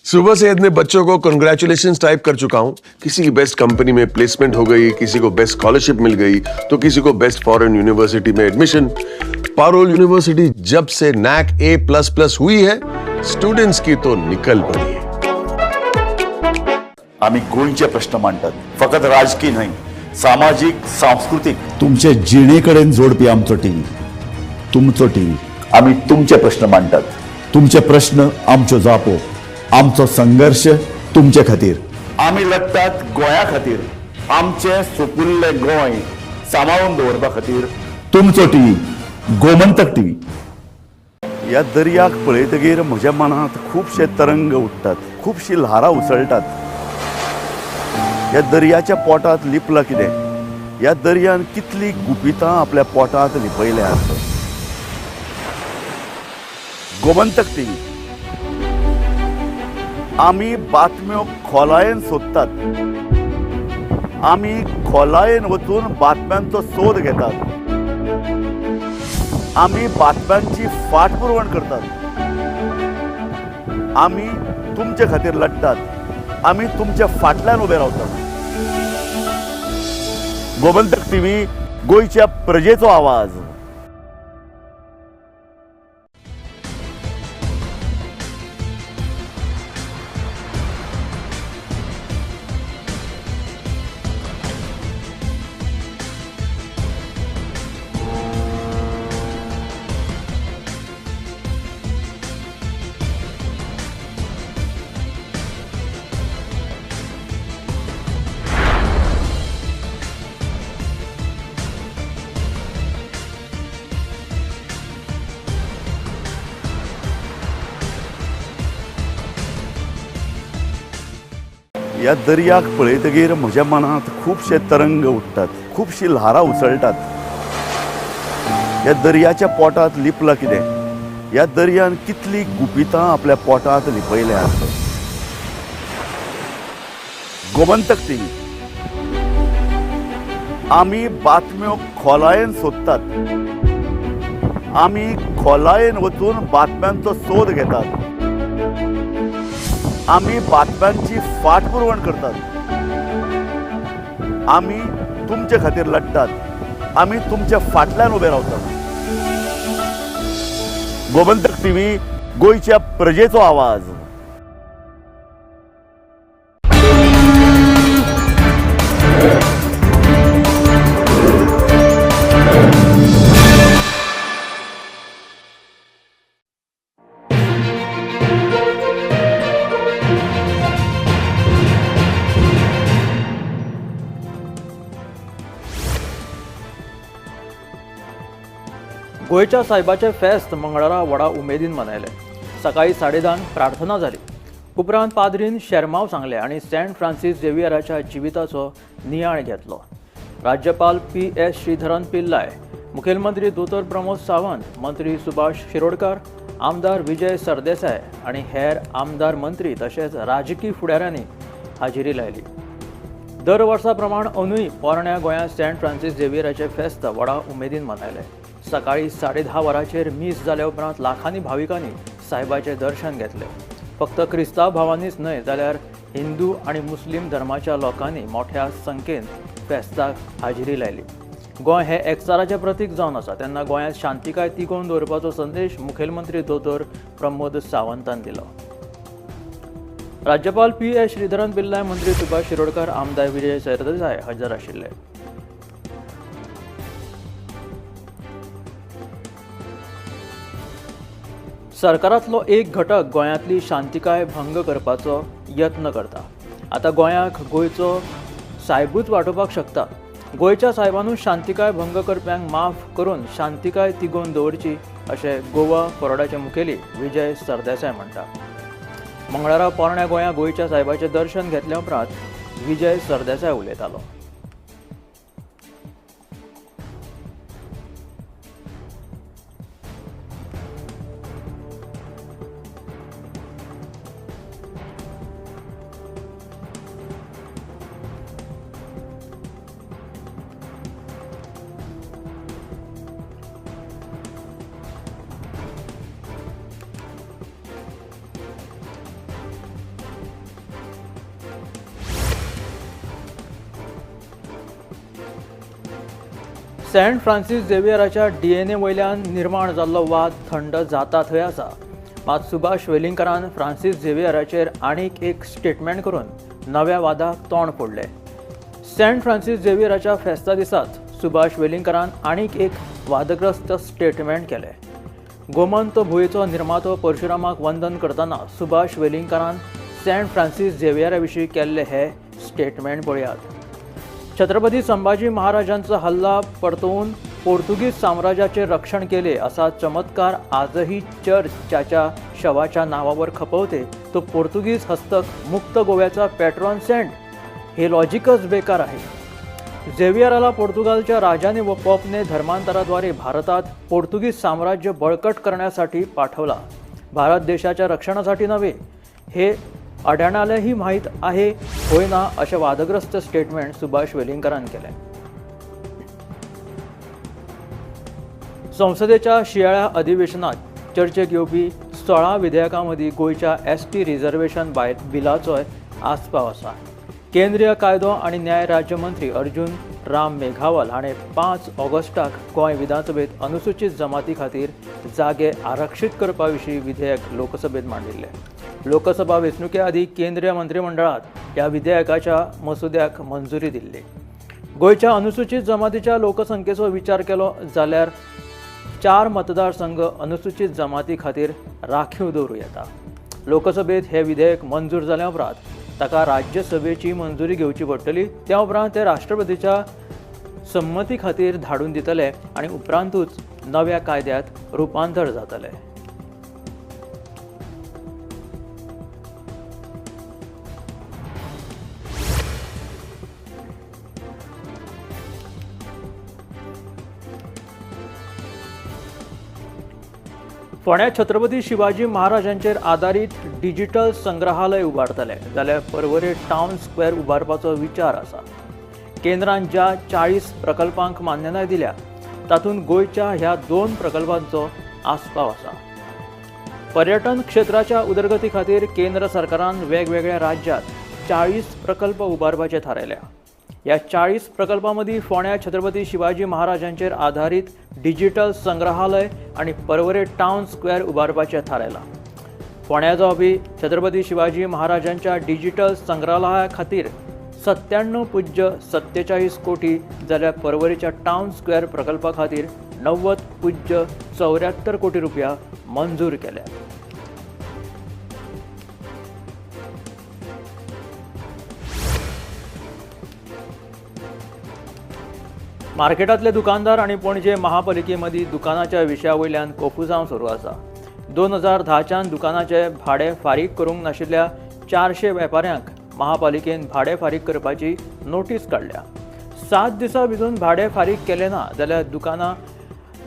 [SPEAKER 16] सुबह से इतने बच्चों को कंग्रेचुलेशंस टाइप कर चुका हूं। किसी की बेस्ट कंपनी में प्लेसमेंट हो गई, किसी को बेस्ट स्कॉलरशिप मिल गई, तो किसी को बेस्ट फॉरेन यूनिवर्सिटी में एडमिशन। पारोल यूनिवर्सिटी जब से नैक A++ हुई है, स्टूडेंट्स की तो निकल पड़ी है।
[SPEAKER 17] आमी गोंयचे प्रश्न मांडटात, फकत राजकीय न्हय, सामाजीक, सांस्कृतीक, तुमचे जिणे कडेन जोडपी आमचो टीव्ही, तुमचो टीव्ही। आमी तुमचे प्रश्न मांडटात, तुमचे प्रश्न आमच्यो जापो, आमचो संघर्ष तुमचे खातीर। आमी लढटात गोंया खातीर, आमचे सुपुल्ले गोंय सांबाळून दवरपा खातीर। तुमचो टीव्ही, गोमंतक टीव्ही। ह्या दर्याक पळयतगीर म्हज्या मनांत खुबशे तरंग उठ्ठात, खुबशी ल्हारां उसळटात। ह्या दर्याच्या पोटांत लिपलां कितें? ह्या दर्यान कितली गुपितां आपल्या पोटांत लिपयल्यात। गोमंतक टीव्ही। आमी बातम्यो खोलायेन सोदतात, आमी खोलायेन वचून बातम्यांचो सोद घेतात, आमी बातम्यांची फाटपुरवण करतात, आमी तुमचे खातीर लढटात, आमी तुमच्या फाटल्यान उबे रावतात। गोमंतक टीव्ही, गोंयच्या प्रजेचो आवाज। ह्या दर्याक पळयतगीर म्हज्या मनांत खुबशे तरंग उठ्ठात, खुबशी ल्हारां उसळटात। ह्या दर्याच्या पोटांत लिपलां कितें? ह्या दर्यान कितली गुपितां आपल्या पोटांत लिपयल्यात। गोमंतक टीव्ही। आमी बातम्यो खोलायेन सोदतात, आमी खोलायेन वचून बातम्यांचो सोद घेतात, आमी बातम्यांची फाटपुरवण करतात, आमी तुमचे खातीर लढटात, आमी तुमच्या फाटल्यान उबे रावतात। गोमंतक टीव्ही, गोंयच्या प्रजेचो आवाज।
[SPEAKER 8] गोंयच्या सायबाचें फेस्त मंगळारा व्हडा उमेदीन मनयलें. सकाळी 10:30 प्रार्थना जाली. उपरांत पाद्रीन शेरमाव सांगलें आनी सेंट फ्रांसीस झेवियराच्या जिविताचो नियाळ घेतलो. राज्यपाल पी.एस. श्रीधरन पिल्लाय, मुखेलमंत्री दोतोर प्रमोद सावंत, मंत्री सुभाष शिरोडकर, आमदार विजय सरदेसाय आनी हेर आमदार मंत्री तशेंच राजकी फुडाऱ्यांनी हाजेरी लायली. दर वर्सा प्रमाण अंदूय पोरण्या गोंयांत सेंट फ्रांसीस झेवियराचें फेस्त व्हडा उमेदीन मनयलें. सकाळी 10:30 वरांचेर मीस जाल्या उपरांत लाखांनी भाविकांनी सायबाचें दर्शन घेतलें. फक्त क्रिस्तांव भावांनीच न्हय जाल्यार हिंदू आनी मुस्लीम धर्माच्या लोकांनी मोठ्या संख्येन फेस्ताक हाजेरी लायली. गोंय हें एकचाराचें प्रतीक जावन आसा, तेन्ना गोंयांत शांतिकाय तिगोवन दवरपाचो संदेश मुखेलमंत्री दोतोर प्रमोद सावंतान दिलो. राज्यपाल पी.एस. श्रीधरन पिल्लाय, मंत्री सुभाष शिरोडकर, आमदार विजय सरदेसाय हजर आशिल्ले. सरकारांतलो एक घटक गोंयांतली शांतिकाय भंग करपाचो यत्न करता. आतां गोंयाक गोंयचो सायबूच वाटोवपाक शकता. गोंयच्या सायबानूच शांतिकाय भंग करप्यांक माफ करून शांतिकाय तिगोवन दवरची अशें गोवा फॉरवर्डाचे मुखेली विजय सरदेसाय म्हणटा. मंगळारा पोरण्या गोंया गोंयच्या सायबाचें दर्शन घेतल्या उपरांत विजय सरदेसाय उलयतालो. सेंट फ्रांसीस झेवियराच्या डीएनए वयल्यान निर्माण जाल्लो वाद थंड जाता थंय आसा. मात सुभाष वेलिंगकरान फ्रांसीस झेवियराचेर आनीक एक स्टेटमेंट करून नव्या वादाक तोंड फोडलें. सेंट फ्रांसीस झेवियराच्या फेस्ता दिसाच सुभाष वेलिंगकरान आनीक एक वादग्रस्त स्टेटमेंट केलें. गोमंत भुंयेचो निर्मातो परशुरामाक वंदन करतना सुभाष वेलिंगकरान सेंट फ्रांसीस झेवियरा विशीं केल्लें हें स्टेटमेंट पळयात. छत्रपती संभाजी महाराजांचा हल्ला परतवून पोर्तुगीज साम्राज्याचे रक्षण केले असा चमत्कार आजही चर्च ज्याच्या शवाच्या नावावर खपवते तो पोर्तुगीज हस्तक मुक्त गोव्याचा पॅट्रॉन सेंट, हे लॉजिकच बेकार आहे. झेवियराला पोर्तुगालच्या राजाने व पॉपने धर्मांतराद्वारे भारतात पोर्तुगीज साम्राज्य बळकट करण्यासाठी पाठवला, भारत देशाच्या रक्षणासाठी नव्हे हे अडाण्यालाही माहीत आहे होय ना, अशा वादग्रस्त स्टेटमेंट सुभाष वेलिंगकरान केलें. संसदेच्या शिंयाळ्या अधिवेशनात चर्चेक येवपी 16 विधेयकां मदीं गोंयच्या एसटी रिझर्वेशन बिलाचोय आस्पाव आसा. केंद्रीय कायदो आनी न्याय राज्यमंत्री अर्जुन राम मेघावाल हाणें 5 ऑगस्टाक गोंय विधानसभेत अनुसूचित जमाती खातीर जागे आरक्षीत करपा विशीं विधेयक लोकसभेत मांडिल्लें. लोकसभा वेंचणुके आदीं केंद्रीय मंत्रिमंडळात ह्या विधेयकाच्या मसुद्याक मंजुरी दिल्ली. गोंयच्या अनुसूचित जमातीच्या लोकसंख्येचो विचार केलो जाल्यार 4 मतदारसंघ अनुसूचित जमाती खातीर राखीव दवरूं येता. लोकसभेत हे विधेयक मंजूर जाल्या उपरांत ताका राज्यसभेची मंजुरी घेवची पडटली. त्या उपरांत ते राष्ट्रपतीच्या संमती खातीर धाडून दितले आनी उपरांतूच नव्या कायद्यांत रुपांतर जातलें. फोंड्या छत्रपती शिवाजी महाराजांचेर आदारीत डिजिटल संग्रहालय उबारतले जाल्यार पर्वरे टावन स्क्वेअर उबारपाचो विचार आसा. केंद्रान ज्या 40 प्रकल्पांक मान्यताय दिल्या तातूंत गोंयच्या ह्या 2 प्रकल्पांचो आस्पाव आसा. पर्यटन क्षेत्राच्या उदरगती खातीर केंद्र सरकारान वेगवेगळ्या राज्यांत 40 प्रकल्प उबारपाचे थारायल्या. ह्या 40 प्रकल्पां मदीं फोंड्या छत्रपती शिवाजी महाराजांचेर आदारीत डिजिटल संग्रहालय आनी पर्वरे टावन स्क्वेअर उबारपाचें थारायलां. फोंड्या जावपी छत्रपती शिवाजी महाराजांच्या डिजिटल संग्रहालया खातीर 97.47 कोटी जाल्यार पर्वरेच्या टावन स्क्वेअर प्रकल्पा खातीर 90.74 कोटी रुपया मंजूर केल्यात. मार्केटांतले दुकानदार आनी पणजे महापालिके मदीं दुकानाच्या विशया वयल्यान कोफुसांव सुरू आसा. 2010च्यान दुकानाचे भाडें फारीक करूंक नाशिल्ल्या 400 वेपाऱ्यांक महापालिकेन भाडें फारीक करपाची नोटीस काडल्या. 7 दिसां भितर भाडें फारीक केलें ना जाल्यार दुकानां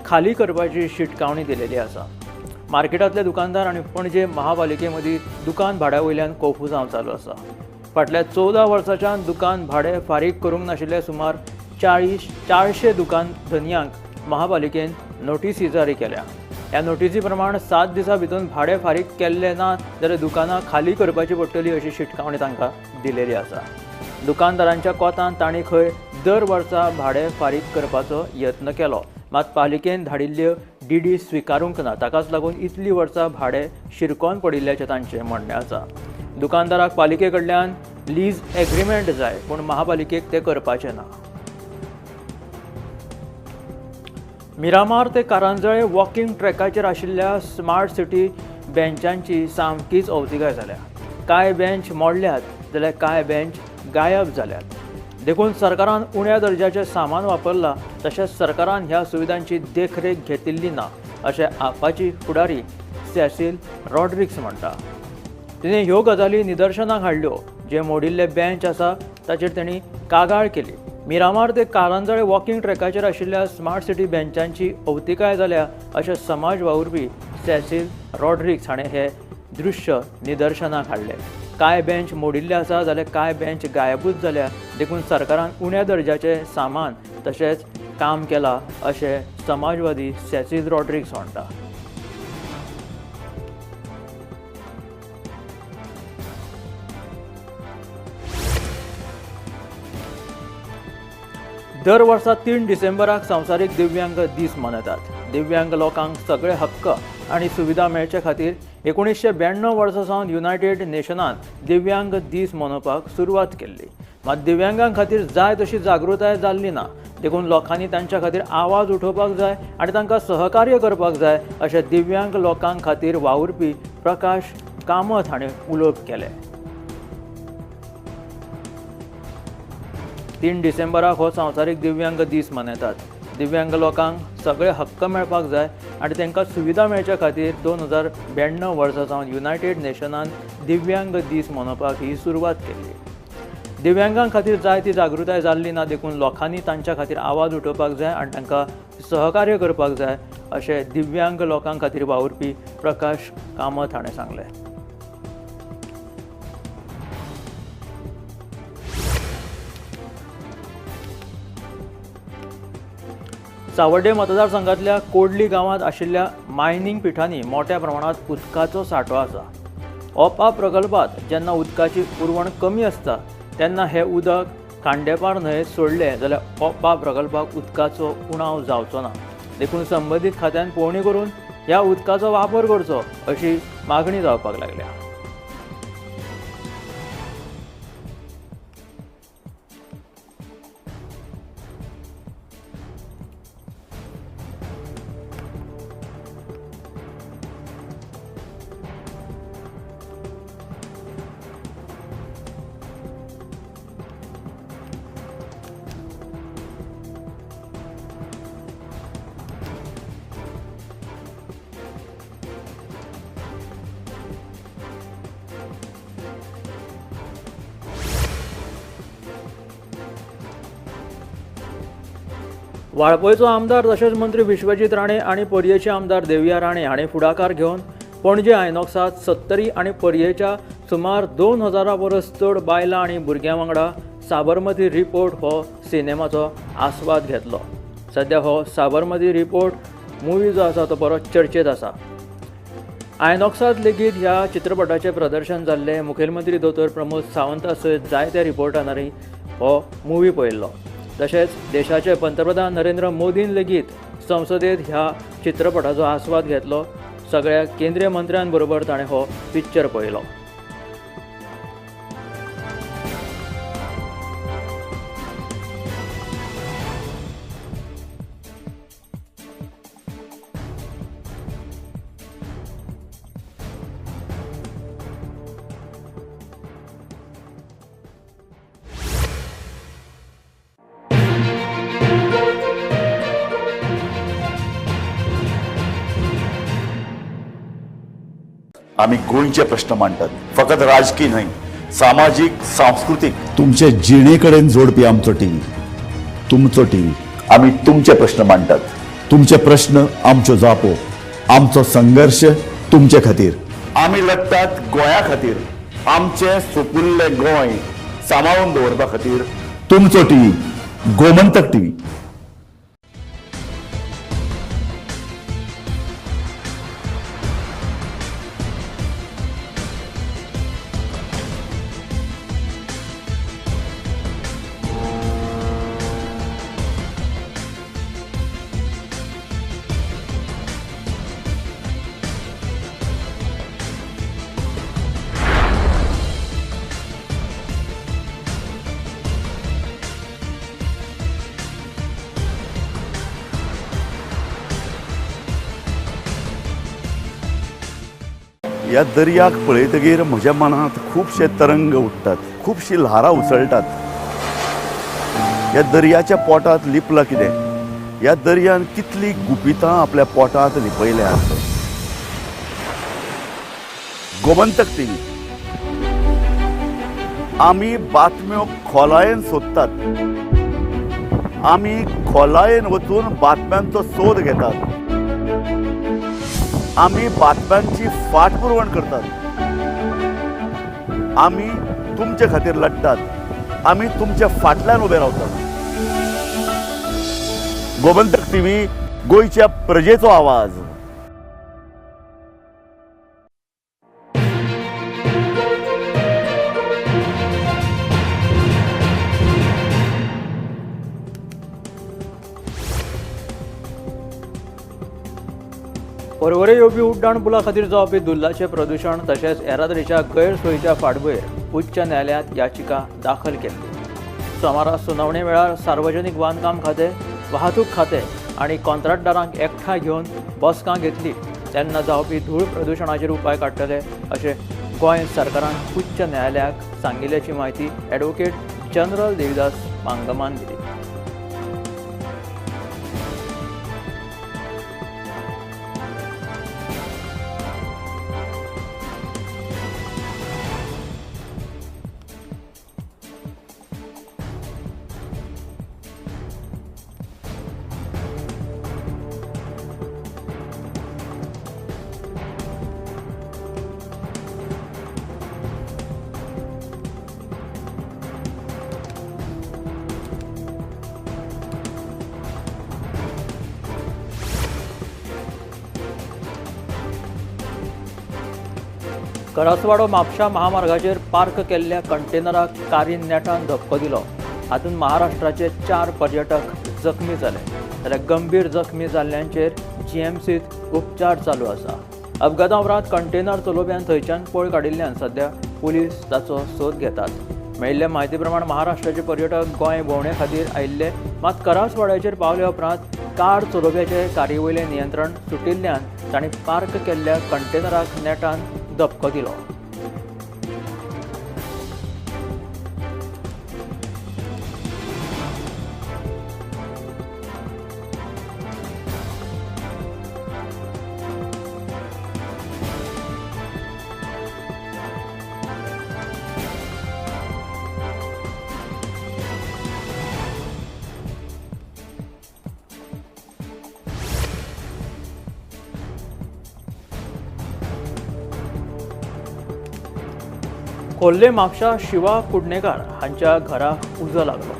[SPEAKER 8] खाली करपाची शिटकावणी दिलेली आसा. मार्केटांतले दुकानदार आनी पणजे महापालिके मदीं दुकान भाड्या वयल्यान कोफुसांव चालू आसा. फाटल्या 14 वर्सांच्यान दुकान भाडें फारीक करूंक नाशिल्ले सुमार 400 दुकान धनयांक महापालिकेन नोटीसी जारी केल्या. ह्या नोटीसी प्रमाण 7 दिसां भितर भाडें फारीक केल्लें ना जाल्यार दुकानां खाली करपाची पडटली अशी शिटकावणी तांकां दिलेली आसा. दुकानदारांच्या कोतान तांणी खंय दर वर्सा भाडें फारीक करपाचो यत्न केलो, मात पालिकेन धाडिल्ल्यो डीडी स्विकारूंक ना. ताकाच लागून इतलीं वर्सां भाडें शिरकोन पडिल्ल्याचें तांचें म्हणणें आसा. दुकानदाराक पालिके कडल्यान लीज एग्रीमेंट जाय, पूण महापालिकेक तें करपाचें ना. मिरामार ते कारंजळे वॉकिंग ट्रॅकाचेर आशिल्ल्या स्मार्ट सिटी बेंचांची सामकीच अवतिकाय जाल्या. कांय बेंच मोडल्यात जाल्यार कांय बेंच गायब जाल्यात. देखून सरकारान उण्या दर्जाचें सामान वापरलां, तशेंच सरकारान ह्या सुविधांची देखरेख घेतिल्ली ना अशें आपाची फुडारी सेसील रॉड्रिक्स म्हणटा. तिणें ह्यो गजाली निदर्शनाक हाडल्यो. जे मोडिल्ले बेंच आसा ताचेर तेणी कागाळ केली. मिरामार ते कारंजळे वॉकिंग ट्रॅकाचेर आशिल्ल्या स्मार्ट सिटी बेंचांची अवतिकाय जाल्या अशें समाज वावुरपी सेसील रॉड्रिक्स हाणें हें दृश्य निदर्शनाक हाडलें. कांय बेंच मोडिल्ले आसा जाल्यार कांय बेंच गायबूच जाल्या, देखून सरकारान उण्या दर्जाचें सामान तशेंच काम केलां अशें समाजवादी सेसील रॉड्रिक्स म्हणटा. दर वर्सा 3 डिसेंबराक संवसारीक दिव्यांग दीस मनयतात. दिव्यांग लोकांक सगळे हक्क आनी सुविधा मेळचे खातीर 1992 वर्सा सावन युनायटेड नेशनान दिव्यांग दीस मनोवपाक सुरवात केल्ली. मात दिव्यांगां खातीर जाय तशी जागृताय जाल्ली ना, देखून लोकांनी तांच्या खातीर आवाज उठोवपाक जाय आनी तांकां सहकार्य करपाक जाय अशें दिव्यांग लोकां खातीर वावुरपी प्रकाश कामत हाणें उलोवप केलें. 3 डिसेंबराक हो संवसारीक दिव्यांग दीस मनयतात. दिव्यांग लोकांक सगळे हक्क मेळपाक जाय आनी तांकां सुविधा मेळच्या खातीर 2092 वर्सा सावन युनायटेड नेशनान दिव्यांग दीस मनोवपाक ही सुरवात केल्ली. दिव्यांगां खातीर जाय ती जागृताय जाल्ली ना, देखून लोकांनी तांच्या खातीर आवाज उठोवपाक जाय आनी तांकां सहकार्य करपाक जाय अशें दिव्यांग लोकां खातीर वावुरपी प्रकाश कामत हाणें सांगलें. सावर्डे मतदारसंघातल्या कोडली गांवांत आशिल्ल्या मायनींग पिठांनी मोठ्या प्रमाणांत उदकाचो सांठो आसा. ओपा प्रकल्पांत जेन्ना उदकाची पुरवण कमी आसता तेन्ना हें उदक खांडेपार न्हंयेंत सोडलें जाल्यार ओपा प्रकल्पाक उदकाचो उणाव जावचो ना, देखून संबंदीत खात्यान पळोवणी करून ह्या उदकाचो वापर करचो अशी मागणी जावपाक लागल्या. वाळपयचो आमदार तशेंच मंत्री विश्वजीत राणे आनी पर्येचे आमदार देविया राणे हांणी फुडाकार घेवन पणजे आयनॉक्सांत 70 आनी पर्येच्या सुमार 2000 परस चड बायलां आनी भुरग्यां वांगडा साबरमती रिपोर्ट हो सिनेमाचो आस्वाद घेतलो. सद्या हो साबरमती रिपोर्ट मुवी जो आसा तो बरो चर्चेत आसा. आयनॉक्सांत लेगीत ह्या चित्रपटाचें प्रदर्शन जाल्लें. मुखेलमंत्री दोतोर प्रमोद सावंता सयत जायत्या रिपोर्टांनी हो मुवी पळयल्लो. तशेंच देशाचे पंतप्रधान नरेंद्र मोदीन लेगीत संसदेत ह्या चित्रपटाचो आस्वाद घेतलो. सगळ्या केंद्रीय मंत्र्यांबरोबर ताणें हो पिक्चर पळयलो.
[SPEAKER 17] आमी गोंयचे प्रश्न मांडटात, फकत राजकीय न्हय, सामाजीक, सांस्कृतीक. तुमचे जिणे कडेन जोडपी आमचो टीव्ही, तुमचो टीव्ही. आमी तुमचे प्रश्न मांडटात, तुमचे प्रश्न आमच्यो जापो, आमचो संघर्श तुमचे खातीर. आमी लढटात गोंया खातीर, आमचें सुपुल्लें गोंय सांबाळून दवरपा खातीर. तुमचो टीव्ही, गोमंतक टीव्ही. ह्या दर्याक पळयतगीर म्हज्या मनांत खुबशे तरंग उठ्ठात, खुबशी ल्हारां उसळटात. ह्या दर्याच्या पोटांत लिपलां कितें? ह्या दर्यान कितलीं गुपितां आपल्या पोटांत लिपयल्यात. गोमंतक टीव्ही, आमी बातम्यो खोलायेन सोदतात, आमी खोलायेन वचून बातम्यांचो सोद घेतात, आमी बातम्यांची फाटपुरवण करतात, आमी तुमचे खातीर लढटात, आमी तुमच्या फाटल्यान उबे रावतात. गोमंतक टीव्ही, गोंयच्या प्रजेचो आवाज.
[SPEAKER 8] पर्वरे येवपी उड्डाण पुला खातीर जावपी धुल्लाचें प्रदूशण तशेंच येरादारीच्या गैरसोयीच्या फाटभुंयेर उच्च न्यायालयांत याचिका दाखल केल्ली. सोमारा सुनावणे वेळार सार्वजनीक बांदकाम खातें, वाहतूक खातें आनी कॉन्ट्रॅक्टदारांक एकठांय घेवन बसकां घेतली तेन्ना जावपी धूळ प्रदूशणाचेर उपाय काडटले अशें गोंय सरकारान उच्च न्यायालयाक सांगिल्ल्याची म्हायती ॲडव्होकेट जनरल देविदास मांगमान दिली. करासवाडो म्हापशा महामार्गाचेर पार्क केल्ल्या कंटेनराक कारीन नेटान धपको दिलो. हातूंत महाराष्ट्राचे 4 पर्यटक जखमी जाले, जाल्यार गंभीर जखमी जाल्ल्यांचेर जीएमसीत उपचार चालू आसा. अपघाता उपरांत कंटेनर चलोवप्यान थंयच्यान पळ काडिल्ल्यान सध्या पुलीस ताचो सोद घेतात. मेळिल्ले म्हायती प्रमाण महाराष्ट्राचे पर्यटक गोंय भोंवणे खातीर आयिल्ले, मात करासवाड्याचेर पावल्या उपरांत कार चलोवप्याचे कारी वयलें नियंत्रण सुटिल्ल्यान तांणी पार्क केल्ल्या कंटेनराक नेटान धपको दिलो. खोर्ले म्हापशा शिवा कुडणेकार हांच्या घराक उजो लागलो.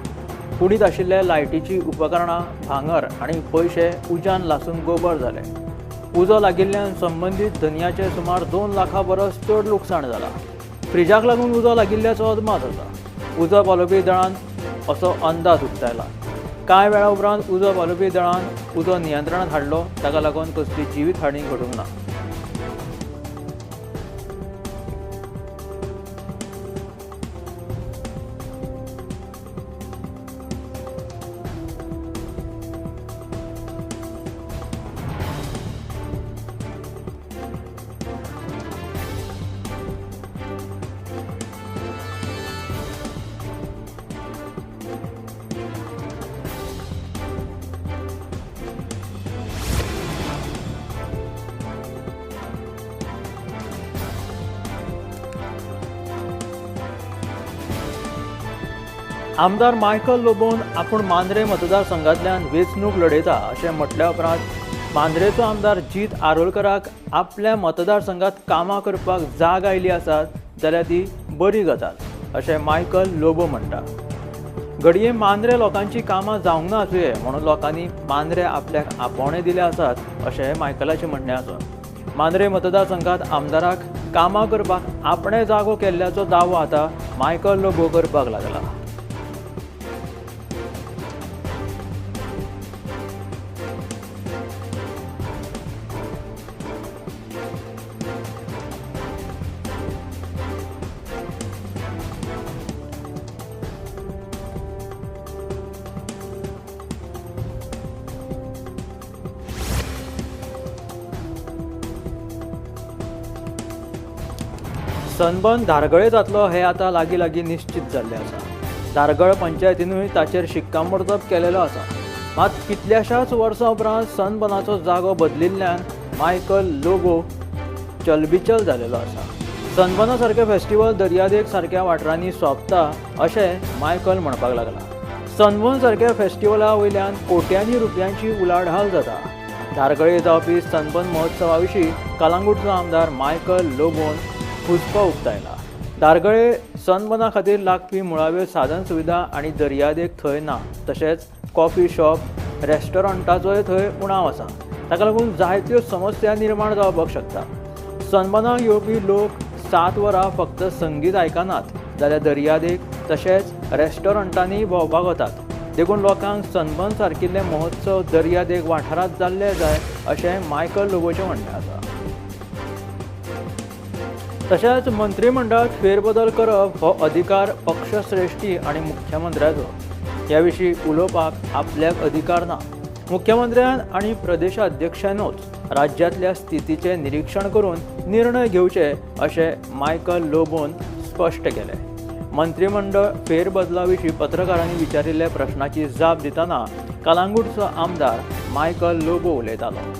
[SPEAKER 8] कुडींत आशिल्ल्या लायटीचीं उपकरणां, भांगर आनी पयशे उज्यान लासून गोबर जाले. उजो लागिल्ल्यान संबंदीत धनयाचें सुमार 2 लाखां परस चड लुकसाण जालां. फ्रिजाक लागून उजो लागिल्ल्याचो अदमास आसा. उजो पालोवपी दळान असो अंदाज उक्तायला. कांय वेळा उपरांत उजो पालोवपी दळान उजो नियंत्रणांत हाडलो. ताका लागून कसली जिवीत हानी घडूंक ना. आमदार मायकल लोबोन आपूण मांद्रे मतदारसंघांतल्यान वेंचणूक लढयता अशें म्हटल्या उपरांत मांद्रेचो आमदार जीत आरोलकराक आपल्या मतदारसंघात कामां करपाक जाग आयली आसात जाल्यार ती बरी गजाल अशें मायकल लोबो म्हणटा। घडये मांद्रे लोकांची कामां जावंक ना आसुये म्हणून लोकांनी मांद्रे आपल्याक आपोवणे दिले आसात अशें मायकलाचें म्हणणें आसा। मांद्रे मतदारसंघात आमदाराक कामां करपाक आपणें जागो केल्ल्याचो दावो आतां मायकल लोबो करपाक लागला। सनबर्न धारगळे जातलो हे आतां लागीं लागीं निश्चित जाल्लें आसा। धारगळ पंचायतीनूय ताचेर शिक्कामोर्तब केलेलो आसा। मात कितल्याशाच वर्सां उपरांत सनबर्नाचो जागो बदलिल्ल्यान मायकल लोबो चलबिचल जालेलो आसा। सनबर्ना सारकें फेस्टिवल दर्यादेग सारक्या वाठारांनी सोंपता अशें मायकल म्हणपाक लागला। सनबर्न सारक्या फेस्टिवला वयल्यान कोट्यांनी रुपयांची उलाढाल जाता। धारगळे जावपी सनबर्न महोत्सवा विशीं कलांगूटचो आमदार मायकल लोबोन हुस्को उक्तायला। धारगळे सनबर्ना खातीर लागपी मुळाव्यो साधन सुविधा आनी दर्यादेग थंय ना, तशेंच कॉफी शॉप रेस्टॉरंटाचोय थंय उणाव आसा। ताका लागून जायत्यो समस्या निर्माण जावपाक शकता। सनबर्नाक येवपी लोक 7 वरां फक्त संगीत आयकनात जाल्यार दर्यादेग तशेंच रेस्टॉरंटांनी भोंवपाक वतात। देखून लोकांक सनबर्न सारकिल्ले महोत्सव दर्यादेग वाठारांत जाल्ले जाय अशें मायकल लोबोचें म्हणणें आसा। तशेंच मंत्रिमंडळात फेरबदल करप हो अधिकार पक्षश्रेष्ठी आनी मुख्यमंत्र्याचो। ह्या विशीं उलोवपाक आपल्याक अधिकार ना। मुख्यमंत्र्यान आनी प्रदेशाध्यक्षानूच राज्यांतल्या स्थितीचें निरीक्षण करून निर्णय घेवचे अशें मायकल लोबोन स्पश्ट केलें। मंत्रिमंडळ फेरबदला विशीं पत्रकारांनी विचारिल्ल्या प्रश्नाची जाप दितना कलांगूटचो आमदार मायकल लोबो उलयतालो।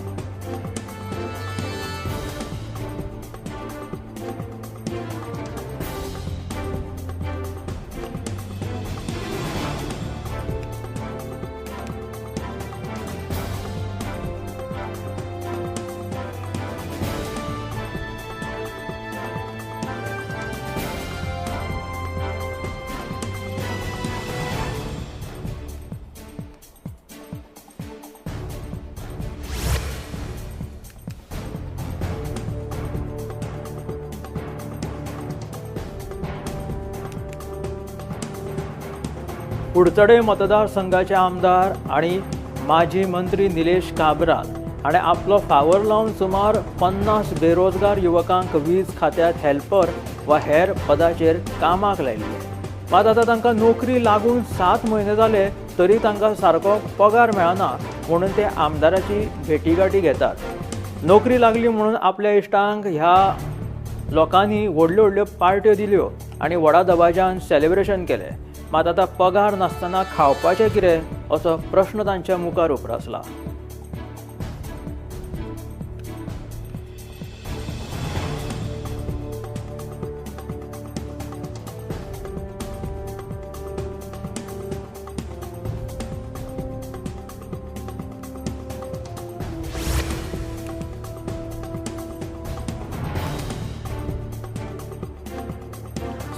[SPEAKER 8] कुडचडे मतदारसंघाचे आमदार आणि माजी मंत्री निलेश काब्राल हाणें आपलो फावर लावन सुमार 50 बेरोजगार युवकांक वीज खात्यांत हेल्पर वा हेर पदाचेर कामाक लायिल्ले। मात आतां तांकां नोकरी लागून 7 म्हयने जाले तरी तांकां सारको पगार मेळना म्हणून ते आमदाराची भेटीगाठी घेतात। नोकरी लागली म्हणून आपल्या इश्टांक ह्या लोकांनी व्हडल्यो व्हडल्यो पार्ट्यो दिल्यो आनी व्हडा दबाज्यान सेलिब्रेशन केलें। मात आतां पगार नासतना खावपाचें कितें असो प्रश्न तांच्या मुखार उप्रासला।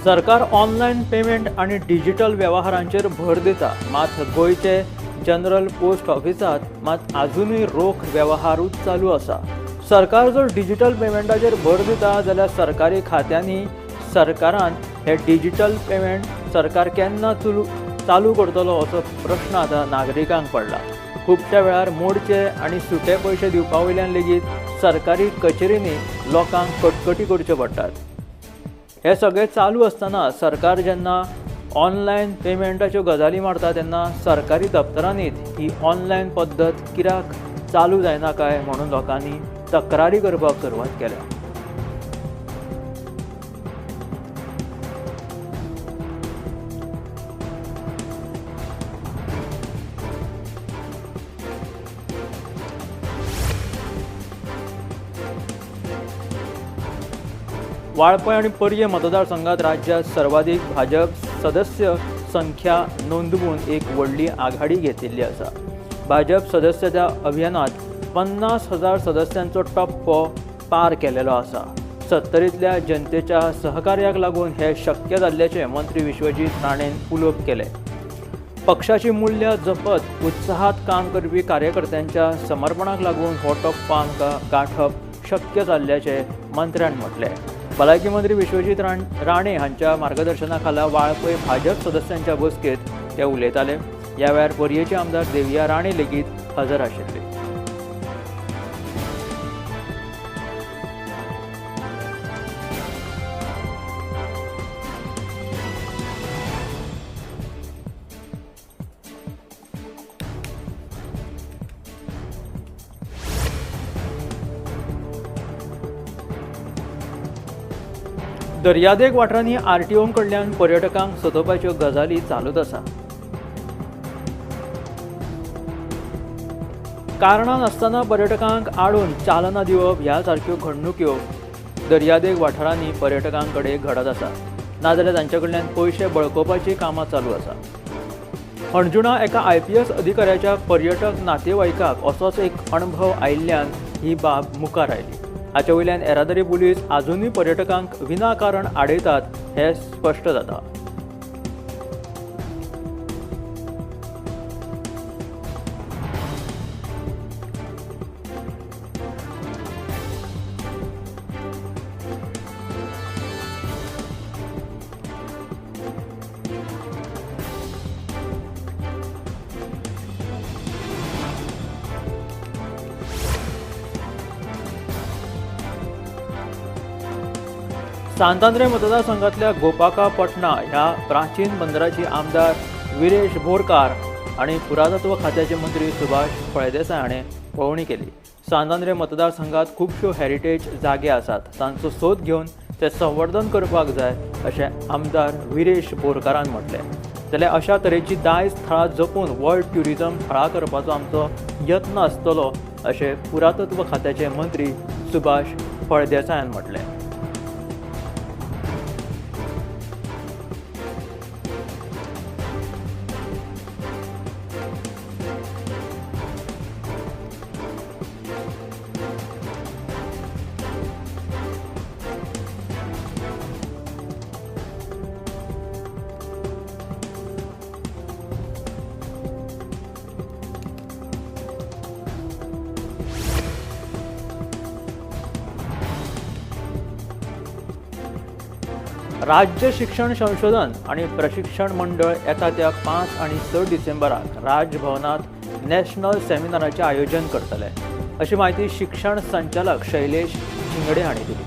[SPEAKER 8] सरकार ऑनलायन पेमेंट आनी डिजिटल व्यवहारांचेर भर दिता, मात गोंयचे जनरल पोस्ट ऑफिसांत मात आजुनूय रोख वेव्हारूच चालू आसा। सरकार जर डिजिटल पेमेंटाचेर भर दिता जाल्यार सरकारी खात्यांनी सरकारान हे डिजिटल पेमेंट सरकार केन्ना चालू करतलो असो प्रश्न आतां नागरिकांक पडला। खुबश्या वेळार मोडचे आनी सुटे पयशे दिवपा वयल्यान लेगीत सरकारी कचेरींनी लोकांक कटकटी करच्यो पडटात। हे सगळें चालू आसतना सरकार जेन्ना ऑनलायन पेमेंटाच्यो गजाली मारता तेन्ना सरकारी दप्तरांनीच ही ऑनलायन पद्दत कित्याक चालू जायना काय म्हणून लोकांनी तक्रारी करपाक सुरवात केल्या। वाळपय आनी पर्ये मतदारसंघात राज्यात सर्वाधिक भाजप सदस्य संख्या नोंदवून एक व्हडली आघाडी घेतिल्ली आसा. भाजप सदस्यता अभियानात 50,000 सदस्यांचो टप्पो पार केलेलो आसा. सत्तरींतल्या जनतेच्या सहकार्याक लागून हे शक्य जाल्ल्याचें मंत्री विश्वजीत राणेन उलोवप केलें. पक्षाची मूल्यां जपत उत्साहात काम करपी कार्यकर्त्यांच्या समर्पणाक लागून हो टप्पो आमकां गांठप शक्य जाल्ल्याचें मंत्र्यान म्हटलें. भलायकी मंत्री विश्वजीत राणे हांच्या मार्गदर्शना खाला वाळपय भाजप सदस्यांच्या बसकेंत ते उलयताले. ह्या वेळार पर्येचे आमदार देविया राणे लेगीत हजर आशिल्ले. दर्यादेग वाठारांनी आरटीओ कडल्यान पर्यटकांक सतोवपाच्यो गजाली चालूच आसा. कारणां नासतना पर्यटकांक आडून चालना दिवप ह्या सारक्यो घडणुक्यो दर्यादेग वाठारांनी पर्यटकां कडेन घडत आसा. नाजाल्यार तांचे कडल्यान पयशे बळकोवपाची कामां चालू आसा. हणजुणा एका IPS अधिकाऱ्याच्या पर्यटक नातेवाईकाक असोच एक अणभव आयिल्ल्यान ही बाब मुखार आयली. हाचे वयल्यान येरादारी पुलीस आजुनूय पर्यटकांक विनाकारण आडयतात हें स्पश्ट जाता. सांतांद्रे मतदारसंघातल्या गोपाका पटना ह्या प्राचीन बंदराची आमदार विरेश बोरकार आनी पुरातत्व खात्याचे मंत्री सुभाष फळदेसाय हाणें पळोवणी केली. सांतांद्रे मतदारसंघात खुबश्यो हेरिटेज जागे आसात, तांचो सोद घेवन ते संवर्धन करपाक जाय अशें आमदार विरेश बोरकारान म्हटलें. जाल्यार अशा तरेची दायज थळां जपून वर्ल्ड ट्युरिजम थळां करपाचो आमचो यत्न आसतलो अशें पुरातत्व खात्याचे मंत्री सुभाष फळदेसायान म्हटलें. राज्य शिक्षण संशोधन आणि प्रशिक्षण मंडळ येता त्या 5 आणि 6 डिसेंबराक राजभवनात नॅशनल सेमिनाराचें आयोजन करतले अशी म्हायती शिक्षण संचालक शैलेश झिंगडे हांणी दिली.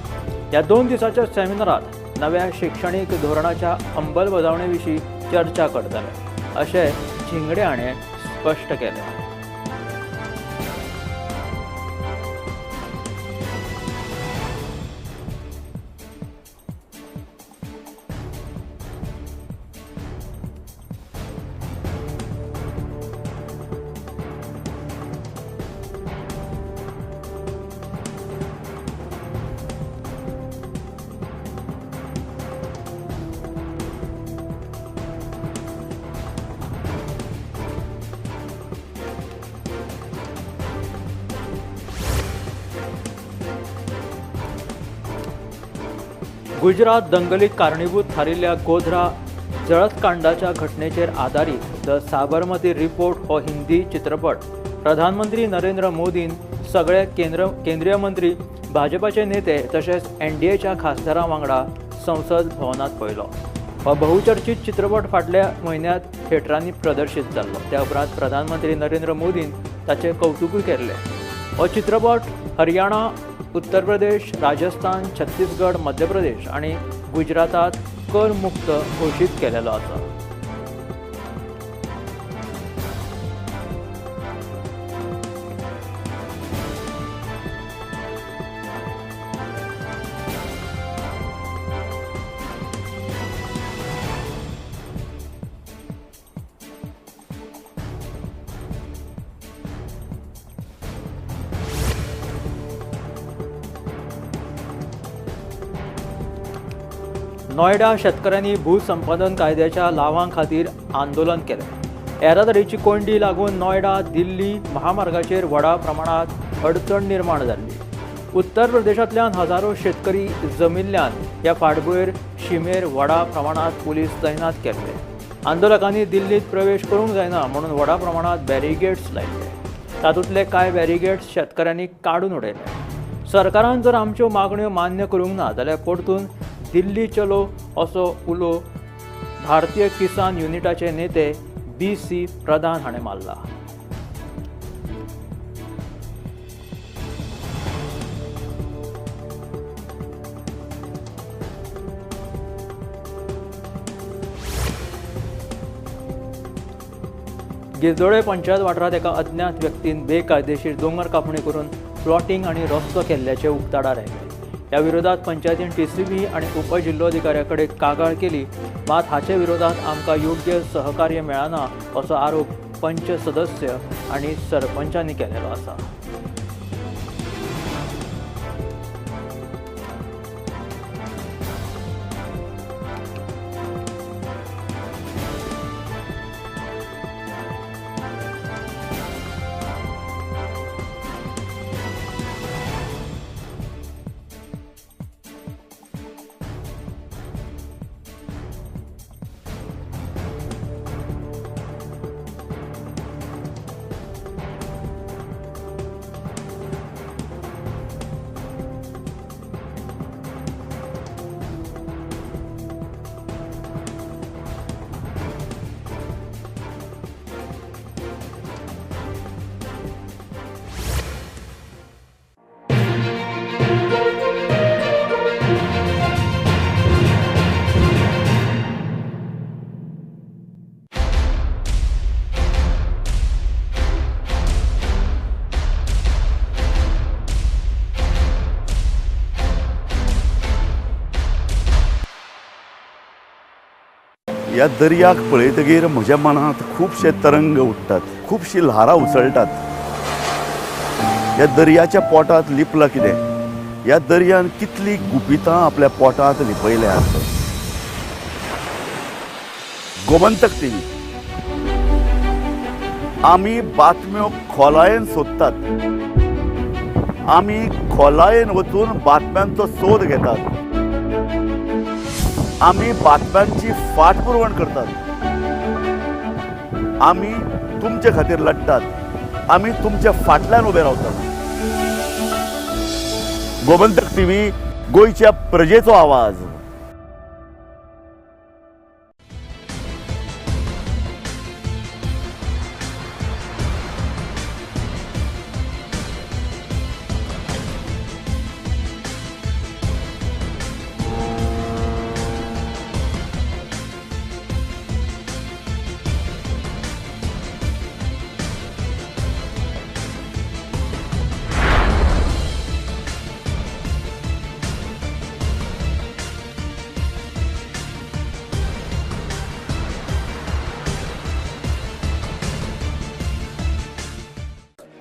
[SPEAKER 8] ह्या 2 दिसाच्या सेमिनारात नव्या शिक्षणीक धोरणाच्या अंमलबजावणे विशीं चर्चा करतले अशें झिंगडे हाणें स्पश्ट केलें. गुजरात दंगलीक कारणीभूत थारिल्ल्या गोध्रा जळतकांडाच्या घटनेचेर आदारीत the Sabarmati report हो हिंदी चित्रपट प्रधानमंत्री नरेंद्र मोदीन सगळे केंद्रीय मंत्री, भाजपाचे नेते तशेंच एनडीएच्या खासदारां वांगडा संसद भवनांत पळयलो. हो बहुचर्चित चित्रपट फाटल्या म्हयन्यांत थिएटरांनी प्रदर्शीत जाल्लो. त्या उपरांत प्रधानमंत्री नरेंद्र मोदीन ताचें कवतुकूय केल्लें. हो चित्रपट हरियाणा, उत्तर प्रदेश, राजस्थान, छत्तीसगड, मध्य प्रदेश आनी गुजरातात कर मुक्त घोशीत केलेलो आसा. नोयडा शेतकऱ्यांनी भूसंपादन कायद्याच्या लावां खातीर आंदोलन केलें. येरादारीची कोंयडी लागून नोयडा दिल्ली महामार्गाचेर व्हडा प्रमाणांत अडचण निर्माण जाल्ली. उत्तर प्रदेशांतल्यान हजारो शेतकरी जमिल्ल्यान ह्या फाटभुंयेर शिमेर व्हडा प्रमाणांत पुलीस तैनात केल्ले. आंदोलकांनी दिल्लींत प्रवेश करूंक जायना म्हणून व्हडा प्रमाणांत बॅरिगेट्स लायिल्ले. तातूंतले कांय बॅरिगेट्स शेतकऱ्यांनी काडून उडयले. सरकारान जर आमच्यो मागण्यो मान्य करूंक ना जाल्यार परतून दिल्ली चलो असो उलो भारतीय किसान युनिटाचे नेते BC प्रधान हाणें मारला. गिरदोळे पंचायत वाठारांत एका अज्ञात व्यक्तीन बेकायदेशीर दोंगर कापणी करून प्लॉटिंग आनी रस्तो केल्ल्याचें उक्ताडार आयलें. ह्या विरोधात पंचायतीन TCB आनी उपजिल्लोधिकाऱ्या कडेन कागाळ केली, मात हाचे विरोधात आमकां योग्य सहकार्य मेळना असो आरोप पंच सदस्य आनी सरपंचांनी केलेलो आसा.
[SPEAKER 17] ह्या दर्याक पळयतगीर म्हज्या मनांत खुबशे तरंग उठ्ठात, खुबशीं ल्हारां उसळटात. ह्या दर्याच्या पोटांत लिपलां कितें? ह्या दर्यान कितलीं गुपितां आपल्या पोटांत लिपयल्यांत. गोमंतक टीव्ही आमी बातम्यो खोलायेन सोदतात, आमी खोलायेन वचून बातम्यांचो सोद घेतात, आमी बातम्यांची फाटपुरवण करतात, आमी तुमचे खातीर लढतात, आमी तुमच्या फाटल्यान उबे रावतात. गोमंतक टीव्ही, गोंयच्या प्रजेचो आवाज.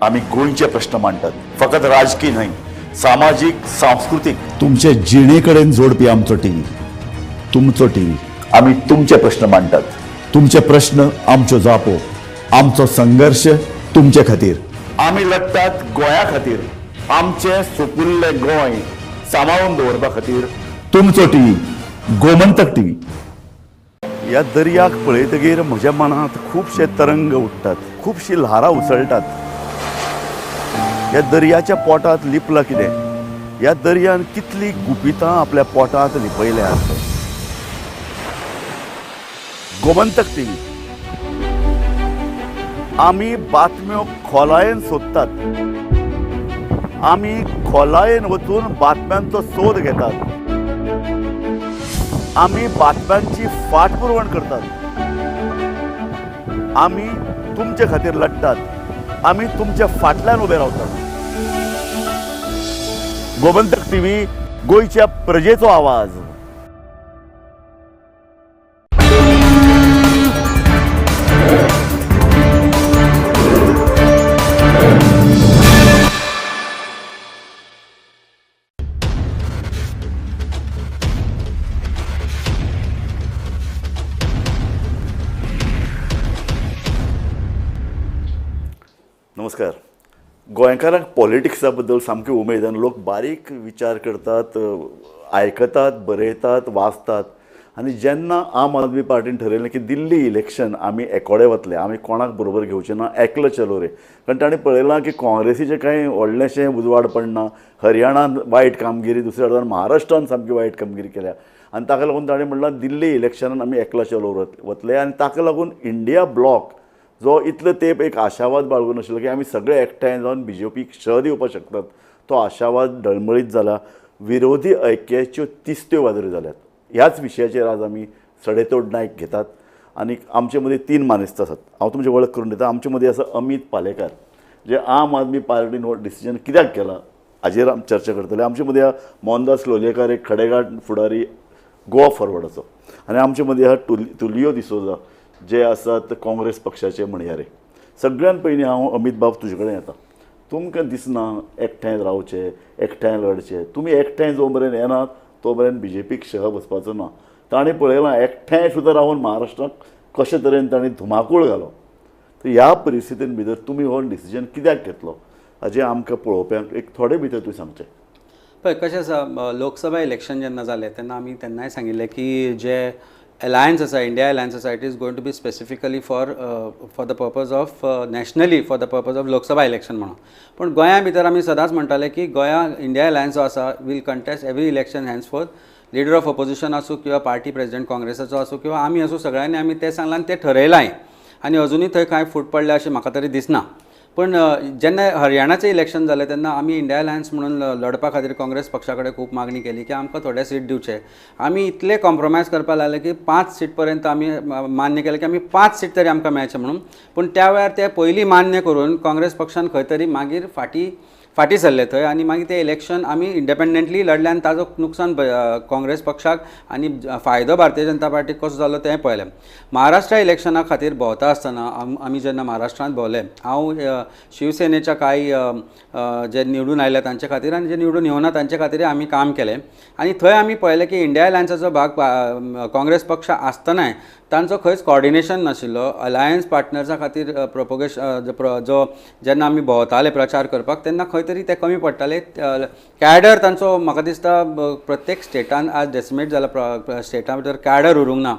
[SPEAKER 17] आमी गोंयचे प्रश्न मांडटात, फकत राजकीय न्हय, सामाजीक, सांस्कृतीक. तुमचे जिणे कडेन जोडपी आमचो टीव्ही, तुमचो टीव्ही. आमी तुमचे प्रश्न मांडटात, तुमचे प्रश्न आमच्यो जापो, आमचो संघर्श तुमचे खातीर. आमी लढटात गोंया खातीर, आमचें सुपुल्लें गोंय सांबाळून दवरपा खातीर. तुमचो टीव्ही, गोमंतक टीव्ही. ह्या दर्याक पळयतगीर म्हज्या मनांत खुबशे तरंग उठ्ठात, खुबशीं ल्हारां उसळटात. ह्या दर्याच्या पोटांत लिपलां कितें? ह्या दर्यान कितलीं गुपितां आपल्या पोटांत लिपयल्यांत. गोमंतक टीव्ही आमी बातम्यो खोलायेन सोदतात, आमी खोलायेन वचून बातम्यांचो सोद घेतात, आमी बातम्यांची फाटपुरवण करतात, आमी तुमचे खातीर लढटात, आमी तुमच्या फाटल्यान उबे रावतात. गोमंतक टीव्ही, गोंयच्या प्रजेचो आवाज. नमस्कार. गोंयकारांक पॉलिटिक्सा बद्दल सामकी उमेद आनी लोक बारीक विचार करतात, आयकतात, बरयतात, वाचतात. आनी जेन्ना आम आदमी पार्टीन ठरयलें की दिल्ली इलेक्शन आमी एकोडे वतले, आमी कोणाक बरोबर घेवचे ना, एकलो चलो रे, कारण ताणें पळयलां की काँग्रेसीचें कांय व्हडलेंशें उजवाड पडना, हरियाणान वायट कामगिरी, दुसऱ्या वटेन महाराष्ट्रान सामकी वायट कामगिरी केल्या आनी ताका लागून ताणें म्हणलां दिल्ली इलेक्शनान आमी एकलो चलो वतले. आनी ताका लागून इंडिया ब्लॉक जो इतलो तेंप एक आशावाद बाळगून आशिल्लो की आमी सगळे एकठांय जावन बी जे पीक शह दिवपाक शकतात, तो आशावाद डळमळीत जाला. विरोधी ऐक्याच्यो तिस्त्यो वादऱ्यो जाल्यात. ह्याच विशयाचेर आज आमी सडेतोड नायक घेतात आनी आमचे मदीं तीन मानेस्त आसात. हांव तुमची वळख करून दिता. आमचे मदीं आसा अमीत पालेकार, जे आम आदमी पार्टीन हो डिसिजन कित्याक केला हाजेर आमी चर्चा करतले. आमचे मदीं आहा मोहनदास लोलयेकार, एक खडेगांठ फुडारी गोवा फॉरवर्डाचो, आनी आमचे मदीं आहा तुलियो डिसोजा, जे आसात काँग्रेस पक्षाचे म्हणयारे. सगळ्यान पयलीं हांव अमीत बाब तुजे कडेन येता. तुमकां दिसना एकठांय रावचें, एकठांय लढचें? तुमी एकठांय जो मेरेन येनात तो मेरेन बी जे पीक शह बसपाचो ना. ताणें पळयलां एकठांय सुद्दां रावन महाराष्ट्राक कशे तरेन ताणें धुमाकूळ घालो. तर ह्या परिस्थितीन भितर तुमी हो डिसिजन कित्याक घेतलो हाजें आमकां पळोवप्यांक एक थोडे भितर तुवें सांगचें.
[SPEAKER 3] पळय कशें आसा, लोकसभा इलेक्शन जेन्ना जालें तेन्ना आमी तेन्नाय सांगिल्लें की जे अलायन्स आसा, इंडिया अलायन्स आसा, it is going to be specifically for the purpose of nationally for the purpose of Lok Sabha election म्हणून. पूण गोंया भितर आमी सदांच म्हणटाले की गोंया इंडिया अलायन्स जो आसा will contest every election henceforth. Leader of opposition आसूं किंवा पार्टी प्रेजिडेंट काँग्रेसाचो आसूं किंवा आमी आसूं, सगळ्यांनी आमी तें सांगलां आनी तें ठरयलांय आनी अजुनूय थंय कांय फूट पडल्या अशें म्हाका तरी दिसना. पूण जेन्ना हरियाणाचें इलेक्शन जालें तेन्ना आमी इंडिया अलायन्स म्हणून लढपा खातीर काँग्रेस पक्षा कडेन खूब मागणी केली की आमकां थोडे सीट दिवचे. आमी इतले कॉम्प्रोमायज करपाक लागले की 5 सीट पर्यंत आमी मान्य केलें की आमी 5 सीट तरी आमकां मेळचे म्हणून. पूण त्या वेळार ते पयलीं मान्य करून काँग्रेस पक्षान खंय तरी मागीर फाटीं सरले थंय आनी मागीर तें इलेक्शन आमी इंडिपेंडंटली लढले आनी ताजो नुकसान काँग्रेस पक्षाक आनी फायदो भारतीय जनता पार्टीक कसो जालो तें पळयलें. महाराष्ट्र इलेक्शना खातीर भोंवता आसतना आमी जेन्ना महाराष्ट्रांत भोंवले, हांव शिवसेनेच्या कांय जे निवडून आयले तांचे खातीर आनी जे निवडून येवना तांचे खातीर आमी काम केलें आनी थंय आमी पळयलें की इंडिया अलायन्साचो भाग काँग्रेस पक्ष आसतनाय तांचो खंयच कॉर्डिनेशन नाशिल्लो. अलायन्स पार्टनर्सा खातीर प्रोपोगेशन जो जेन्ना आमी भोंवताले प्रचार करपाक तेन्ना खंय तरी ते कमी पडटाले. कॅडर तांचो म्हाका दिसता प्रत्येक स्टेटान आज डेसिमेट जाला, स्टेटा भितर कॅडर उरूंक ना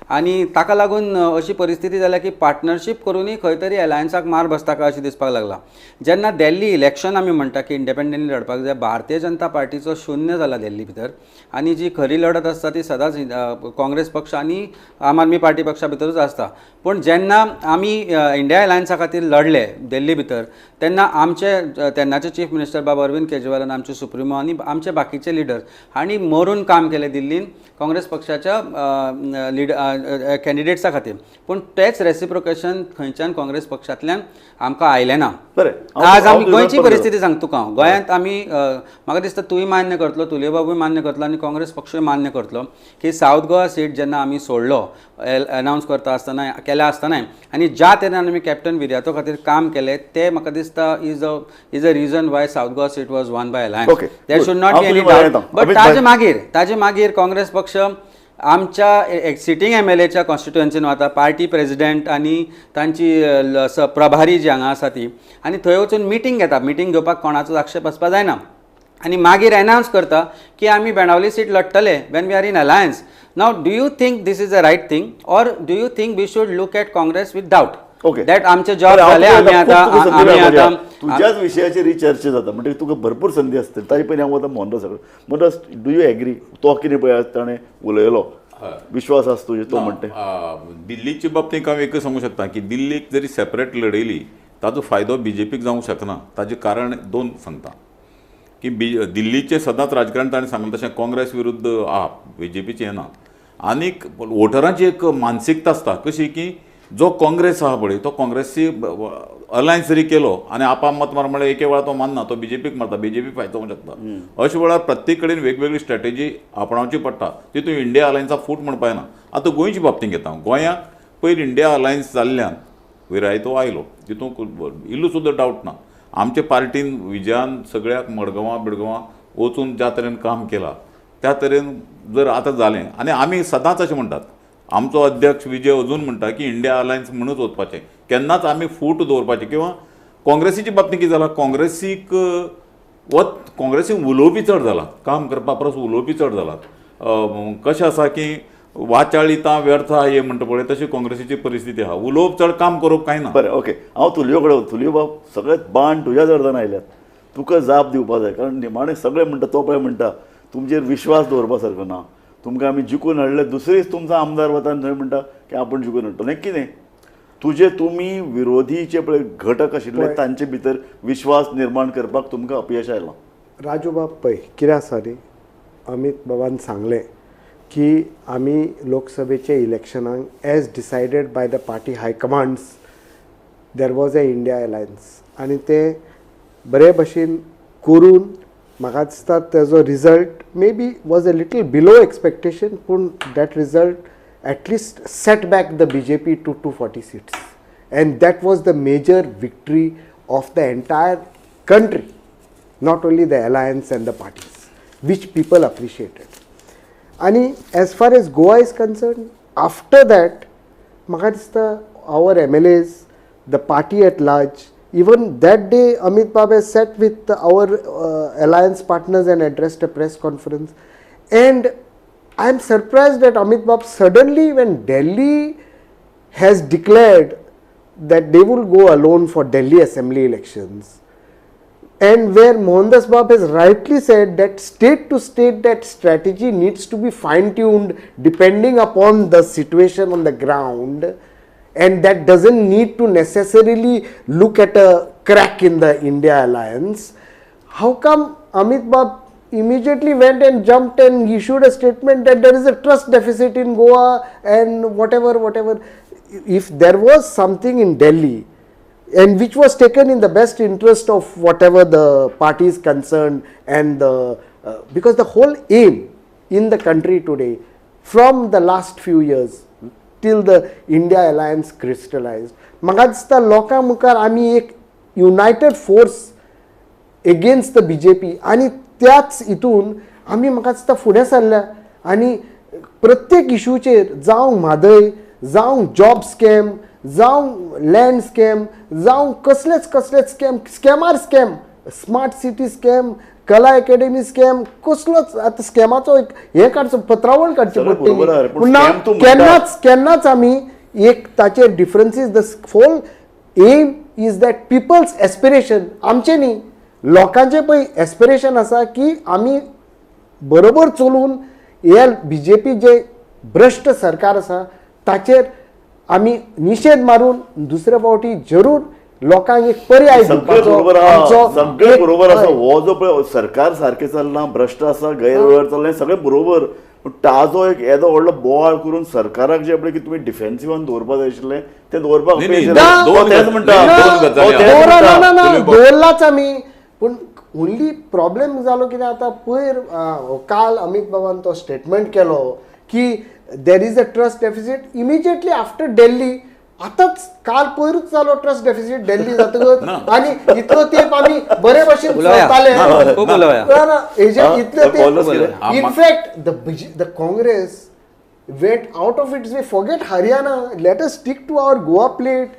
[SPEAKER 3] आनी ताका लागून अशी परिस्थिती जाल्या की पार्टनरशीप करुनूय खंय तरी अलायन्साक मार बसता काय अशें दिसपाक लागलां. जेन्ना दिल्ली इलेक्शन आमी म्हणटा की इंडिपेंडंटली लढपाक जाय, भारतीय जनता पार्टीचो शून्य जाला दिल्ली भितर आनी जी खरी लढत आसता ती सदांच काँग्रेस पक्ष आनी आम आदमी पार्टी पक्षा भितरूच आसता. पूण जेन्ना आमी इंडिया अलायन्सा खातीर लढले दिल्ली भितर तेन्ना आमचे तेन्नाचे चीफ मिनिस्टर बाब अरविंद केजरीवाल आनी आमचे सुप्रिमो आनी आमचे बाकीचे लिडर हांणी मरून काम केलें दिल्लीन काँग्रेस पक्षाच्या लिडर कॅन्डिडेट्सा खातीर. पूण तेच रेसिप्रोकेशन खंयच्यान काँग्रेस पक्षांतल्यान आमकां आयलें ना.
[SPEAKER 17] बरें,
[SPEAKER 3] आज आमी गोंयची परिस्थिती सांगता तुका हांव. गोंयांत आमी म्हाका दिसता तूंय मान्य करतलो, तुलयबाबूय मान्य करतलो आनी काँग्रेस पक्षूय मान्य करतलो की सावथ गोवा सीट जेन्ना आमी सोडलो अनावन्स करता आसतना केल्या आसतनाय आनी ज्या तेन्ना आमी कॅप्टन विर्यातो खातीर काम केलें तें म्हाका दिसता is a reason why South Goa seat was won by alliance. There should not be any doubt. But ताजे मागीर काँग्रेस पक्ष आमच्या सिटींग एम एल एच्या कॉन्स्टिट्युएन्सीन वता, पार्टी प्रेजिडेंट आनी तांची प्रभारी जी हांगा आसा ती, आनी थंय वचून मिटींग घेता. मिटींग घेवपाक कोणाचोच आक्षेप आसपाक जायना आनी मागीर एनावन्स करता की आमी बेणावली seat लढटले when we are in alliance. Now do you think this is a right thing or do you think we should look at Congress with doubt?
[SPEAKER 17] Okay,
[SPEAKER 3] that आमचे जॉब जाले आमी आतां
[SPEAKER 17] तुज्याच विशयाचेर ही चर्चा जाता म्हणटकीर तुका भरपूर संदी आसतली. ताजे पयलीं हांव वता मोहनदास कडेन. Mohandas, do you agree? तो कितें पळय ताणें उलयलो, विश्वास आसा तुजेर तो म्हणटा?
[SPEAKER 22] दिल्लीचे बाबतींत हांव एकच सांगूंक शकता की दिल्लीक जरी सेपरेट लढयली ताजो फायदो बीजेपीक जावंक शकना. ताजें कारण दोन सांगता की दिल्लीचें सदांच राजकारण ताणें सांगलें तशें काँग्रेस विरुद्ध आप बीजेपीचें येना. आनीक वोटरांची एक मानसिकता आसता कशी की जो काँग्रेस आहा पळय तो काँग्रेसी अलायन्स जरी केलो आनी आपा मत मार म्हळ्यार एके वेळार तो मानना, तो बीजेपीक मारता, बीजेपी फायदो जावंक शकता. अशे वेळार प्रत्येक कडेन वेगवेगळी स्ट्रॅटेजी आपणावची पडटा. तितून इंडिया अलायन्सा फूट म्हणपा येना. आतां गोंयचे बाबतींत घेता, गोंयाक पयर इंडिया अलायन्स जाल्ल्यान विरायतो आयलो, तितूंत इल्लो सुद्दां डावट ना. आमचे पार्टीन विजयान सगळ्याक मडगांवां बिडगांवां वचून ज्या तरेन काम केलां त्या तरेन जर आतां जालें, आनी आमी सदांच अशें म्हणटात, आमचो अध्यक्ष विजय अजून म्हणटा की इंडिया अलायन्स म्हणूच वचपाचें, केन्नाच आमी फूट दवरपाचें किंवा काँग्रेसीची बाबतींत कितें जालां, काँग्रेसीक काँग्रेसीक उलोवपी चड जाला, काम करपा परस उलोवपी चड जालात. कशें आसा की वाचाळिता व्यर्थ हे म्हणटा पळय तशी काँग्रेसीची परिस्थिती आहा, उलोवप चड, काम करप कांय ना.
[SPEAKER 17] बरें, ओके, हांव तुलयो कडेन, तुलयो बाब सगळे बाण तुज्या जर्दान आयल्यात, तुका जाप दिवपा जाय, कारण निमाणें सगळे म्हणटा, तो पळय म्हणटा तुमचेर विश्वास दवरपा सारको ना, तुमकां आमी जिखून हाडले, दुसरेच तुमचो आमदार वता आनी थंय म्हणटा की आपूण जिखून हाडटलो. हें कितें तुजे तुमी विरोधीचे पळय घटक आशिल्ले तांचे भितर विश्वास निर्माण करपाक तुमकां अपयश आयलां.
[SPEAKER 4] राजू बाब पळय कितें आसा न्ही, अमीत बाबान सांगलें की आमी लोकसभेचे इलेक्शनाक as decided by the party high commands there was a India alliance, आनी ते बरे भशेन करून म्हाका दिसता तेजो result may be was a little below expectation, पूण that result at least set back the BJP to 240 seats, and that was the major victory of the entire country, not only the alliance and the parties, which people appreciated. आनी as far as Goa is concern, after that म्हाका दिसता our MLAs, the party at large, even that day Amit Bab has sat with our alliance partners and addressed a press conference, and I am surprised that Amit Bab suddenly, when Delhi has declared that they will go alone for Delhi assembly elections, and where Mohandas Bab has rightly said that state to state that strategy needs to be fine-tuned depending upon the situation on the ground, and that doesn't need to necessarily look at a crack in the India alliance. How come Amit Bab immediately went and jumped and issued a statement that there is a trust deficit in Goa and whatever, whatever? If there was something in Delhi and which was taken in the best interest of whatever the parties concerned, and the because the whole aim in the country today from the last few years till the India alliance crystallized, म्हाका दिसता लोकां मुखार आमी एक united force against the BJP, आनी त्याच हितून आमी म्हाका दिसता फुडें सरल्या. आनी प्रत्येक इशूचेर, जावं म्हादय, जावं जॉब स्कॅम, जावं लँड स्कॅम, जावं कसलेच कसलेच scam, स्कॅमार scam, smart city scam, Kala academy scam, कसलोच आतां स्कॅमाचो एक हें काडचो, पत्रावळ काडची पडटली. पूण केन्नाच केन्नाच आमी एक ताचेर differences. The whole aim is that people's aspiration, आमचें न्ही, लोकांचें पळय एस्पिरेशन आसा की आमी बरोबर चलून हे बीजेपी जे भ्रश्ट सरकार आसा ताचेर आमी निशेध मारून दुसरे फावटी जरूर लोकांक एक पर्याय दिवपाचो.
[SPEAKER 17] सगळें बरोबर आसा, हो जो पळय सरकार सारकें चल्लां, भ्रश्ट आसा, गैरवेव्हार चल्ला, सगळें बरोबर, पूण ताजो एक येदो व्हडलो बोवाळ करून सरकाराक जे पळय की तुमी डिफेन्सिवान दवरपा जाय आशिल्लें तें दवरपाक तेंच म्हणटा.
[SPEAKER 4] दवरलाच आमी, पूण ओन्ली प्रॉब्लेम जालो कितें आतां पयर काल अमीत बाबान तो स्टेटमेंट केलो की there is a trust deficit immediately after Delhi. आतांच काल पयरूच जालो ट्रस्ट डेफिसीट दिल्ली जातकच, आनी इतलो तेंप आमी बरे भशेन चलताले. इतले तेंप in fact the Congress went out of its way. Forget Haryana, let us stick to our Goa plate.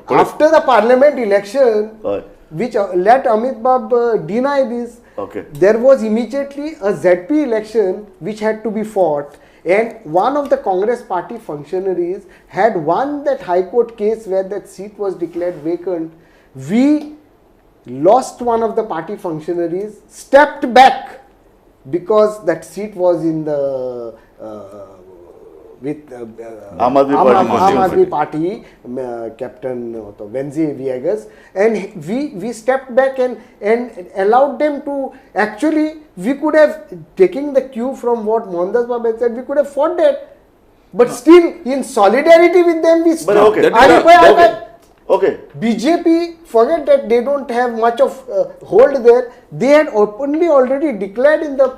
[SPEAKER 4] After the parliament election, which let Amit Bab deny this,
[SPEAKER 17] okay,
[SPEAKER 4] there was immediately a ZP election which had to be fought, and one of the Congress party functionaries had won that High Court case where that seat was declared vacant. We lost one of the party functionaries, stepped back because that seat was in the with Aam Aadmi Party, Captain Venzi Viegas, and we stepped back and allowed them to actually, we could have, taking the cue from what Mohandas Baba had said, we could have fought that, but still in solidarity with them we stopped.
[SPEAKER 17] Okay. Okay.
[SPEAKER 4] BJP, forget that they don't have much of hold there. They had openly already declared in the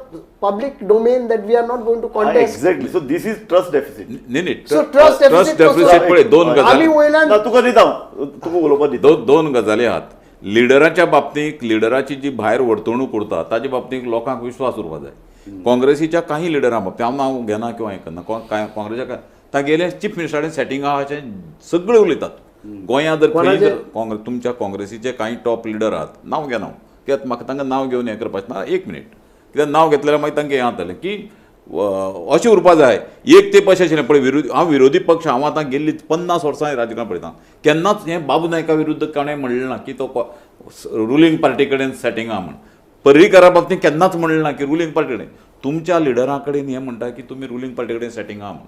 [SPEAKER 4] public domain that we are not going to contest.
[SPEAKER 17] Exactly. So this is trust deficit.
[SPEAKER 4] So trust deficit.
[SPEAKER 22] पळय दोन गजाली.
[SPEAKER 17] तुका दिता तुका उलोवपाक दिता.
[SPEAKER 22] दोन गजाली आहात. लिडराच्या बाबतींत लिडराची जी भायर वर्तणूक उरता ताजे बाबतींत लोकांक विश्वास उरपाक जाय. काँग्रेसीच्या काही लिडरां बाबतींत हांव नांव घेना किंवा हें करना, काँग्रेसीच्या तागेले चीफ मिनिस्टराचे सेटिंग आहा अशें सगळे उलयतात. गोंयांत जर खंय जर काँग्रेस तुमच्या काँग्रेसीचे कांय टॉप लिडर आहात, नांव घेना हांव कित्याक म्हाका तांकां नांव घेवन हें करपाचें ना, एक मिनीट, कित्याक नांव घेतल्यार मागीर तांकां हें जातलें की अशें उरपा जाय. एक तेंप अशें आशिल्लें पळय, विरोधी हांव विरोधी पक्ष, हांव आतां गेल्ली 50 वर्सां राजकारण पळयता, केन्नाच हें बाबू नायका विरुद्ध कोणें म्हणलें ना की तो रुलींग पार्टी कडेन सेटींग आहा म्हण. पर्रीकरा बाबतींत केन्नाच म्हणलें ना की रुलींग पार्टी कडेन. तुमच्या लिडरां कडेन हें म्हणटा की तुमी रुलींग पार्टी कडेन सेटींग आहा म्हण.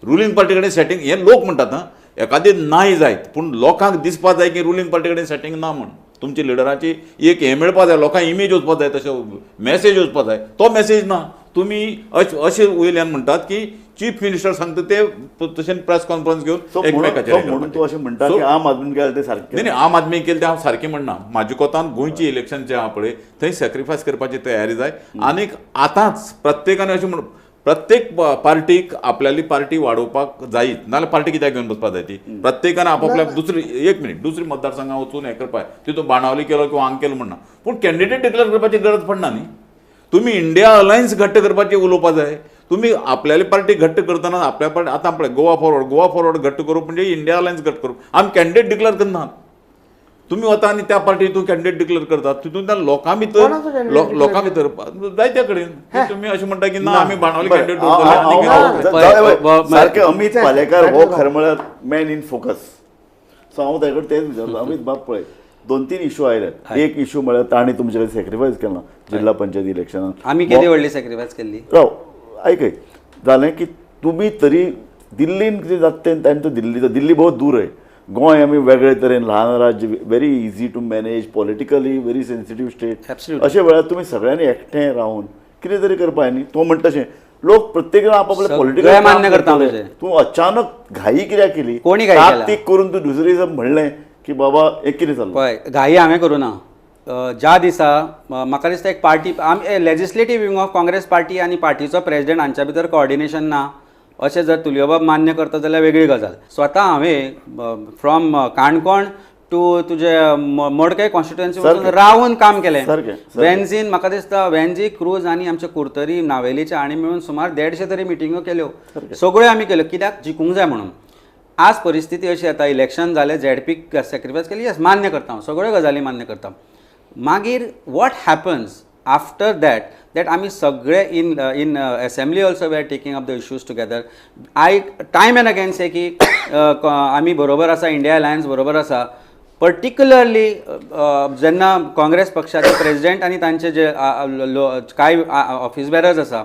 [SPEAKER 22] रुलींग पार्टी कडेन सेटींग हें लोक म्हणटात आं, एखादें नाय जायत पूण लोकांक दिसपा जाय की रुलींग पार्टी कडेन सेटींग ना म्हण. तुमच्या लिडरांची एक हें मेळपा जाय, लोकांक इमेज वचपा जाय, तशें मॅसेज वचपा जाय, तो मॅसेज ना. तुमी अशें वयल्यान म्हणटात की चीफ मिनिस्टर सांगता ते तशें प्रेस कॉन्फरन्स घेवन एकमेकाचेर
[SPEAKER 17] म्हणून तूं अशें म्हणटा की आम आदमी केलें तें सारकें
[SPEAKER 22] न्ही. आम आदमी केलें तें हांव सारकें म्हणना. म्हाज्या कोतान गोंयची इलेक्शन जें आहा पळय थंय सॅक्रिफायस करपाची तयारी जाय. आनीक आतांच प्रत्येकान अशें म्हण, प्रत्येक पार्टीक आपल्याली पार्टी वाडोवपाक जायच, नाजाल्यार पार्टी कित्याक घेवन बसपाक जाय ती. प्रत्येकान आपापल्या दुसरी एक मिनीट दुसरी मतदारसंघात वचून हें करपाक, तितून बाणावली केलो किंवा हांग केलो म्हणना, पूण कॅन्डिडेट डिक्लेअर करपाची गरज पडना न्ही. तुमी इंडिया अलायन्स घट्ट करपाची उलोवपा जाय. तुमी आपल्याली पार्टी घट्ट करतना आपल्या पार्टी आतां पळय गोवा फॉरवर्ड, गोवा फॉरवर्ड घट्ट करूप म्हणजे इंडिया अलायन्स घट्ट करूप. आमी कॅन्डिडेट डिक्लेअर करनात, तुमी वता आनी त्या पार्टी तूं कॅन्डिडेट डिक्लेअर करतात, तितून त्या लोकां भितर लोकां भितर जायत्या कडेन तुमी अशें म्हणटा की ना आमी बाणावली कॅन्डिडेट दवरतले.
[SPEAKER 17] सारकें अमीत पालेकार हो खरें म्हळ्यार मॅन इन फोकस. सो हांव ताजे कडेन तेंच विचारता, अमीत बाब पळय 2-3 इशू आयल्यात. एक इशू म्हळ्यार तांणी तुमचे कडेन सॅक्रिफायस केला जिल्हा पंचायत इलेक्शनान.
[SPEAKER 3] आमी केदी व्हडली सॅक्रिफायस केल्ली?
[SPEAKER 17] राव आयकय, जालें की तुमी तरी दिल्लीन कितें जाता तें तांचो दिल्ली दिल्ली बहुत दूर आहे, गोंय आमी वेगळे तरेन ल्हान राज्य, very easy to manage, politically very sensitive state. अशे वेळार तुमी सगळ्यांनी एकठांय रावन कितें तरी करपाक न्ही. तूं म्हणटा तशें लोक प्रत्येक जाण आपापले पॉलिटिकल
[SPEAKER 3] मान्य करता.
[SPEAKER 17] तूं अचानक घाई कित्याक केली?
[SPEAKER 3] कोणी
[SPEAKER 17] ताकतीक करून तूं दुसरे दिसा म्हणलें की बाबा एक कितें जालें.
[SPEAKER 3] पळय घाई हांवें करूं ना. ज्या दिसा म्हाका दिसता एक पार्टी आमी legislative wing of Congress party आनी पार्टीचो प्रेजिडेंट हांच्या भितर कोऑर्डिनेशन ना अशें जर तुलियोबाब मान्य करता जाल्यार वेगळी गजाल. स्वता हांवें फ्रॉम काणकोण टू तुजे मडकय कॉन्स्टिट्युएन्सी वचून रावन काम केलें. वेन्झीन म्हाका दिसता वेन्झी क्रूज आनी आमचे कुर्तरी नावेलीचे आनी मेळून सुमार 150 तरी मिटिंगो केल्यो, सगळ्यो आमी केल्यो कित्याक जिखूंक जाय म्हणून. आज परिस्थिती अशी येता, इलेक्शन जालें, झेडपीक सॅक्रिफायस केली, येस मान्य करता हांव, सगळ्यो गजाली मान्य करता. मागीर what happens after that that आमी सगळे in in assembly also we are taking up the issues together. I time and again say की आमी बरोबर आसा, इंडिया अलायन्स बरोबर आसा. पर्टिक्युलरली जेन्ना काँग्रेस पक्षाचे प्रेजिडेंट आनी तांचे जे कांय ऑफिस बेरर्स आसा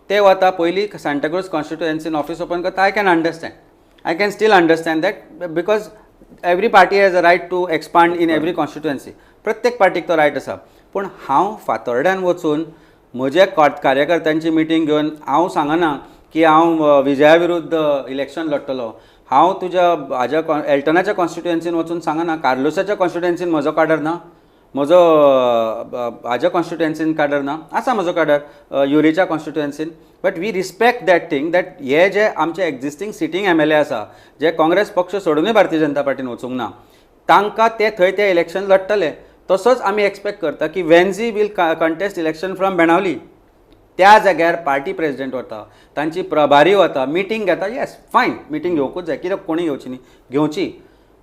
[SPEAKER 3] ते वता पयलीं सांताक्रूज कॉन्स्टिट्युएन्सीन ऑफिस ओपन करता. I can understand, I can still understand that because every party has a right to expand in every constituency. प्रत्येक पार्टीक तो रायट आसा. पूण हांव फातोर्ड्यान वचून म्हज्या कार्यकर्त्यांची मिटींग घेवन हांव सांगना की हांव विजया विरुद्ध इलेक्शन लढटलो. हांव तुज्या हाज्या एल्टनाच्या कॉन्स्टिट्युएन्सीन वचून सांगना, कार्लोसाच्या कॉन्स्टिट्युएन्सीन म्हजो काडर ना, म्हजो हाज्या कॉन्स्टिट्युएन्सीन काडर ना, आसा म्हजो काडर युरीच्या कॉन्स्टिट्युएन्सीन. But we respect that thing that हे जे आमचे एक्झिस्टींग सिटींग MLA आसा जे काँग्रेस पक्ष सोडूनय भारतीय जनता पार्टीन वचूंक ना, तांकां ते थंय ते इलेक्शन लढटले. तसोच आमी एक्सपेक्ट करता की Venzy will contest election from Benaulim. त्या जाग्यार पार्टी प्रेजिडेंट वता, तांची प्रभारी वता, मिटींग घेता. येस फायन, मिटींग घेवकूच जाय, कित्याक कोणी घेवची न्ही, घेवची.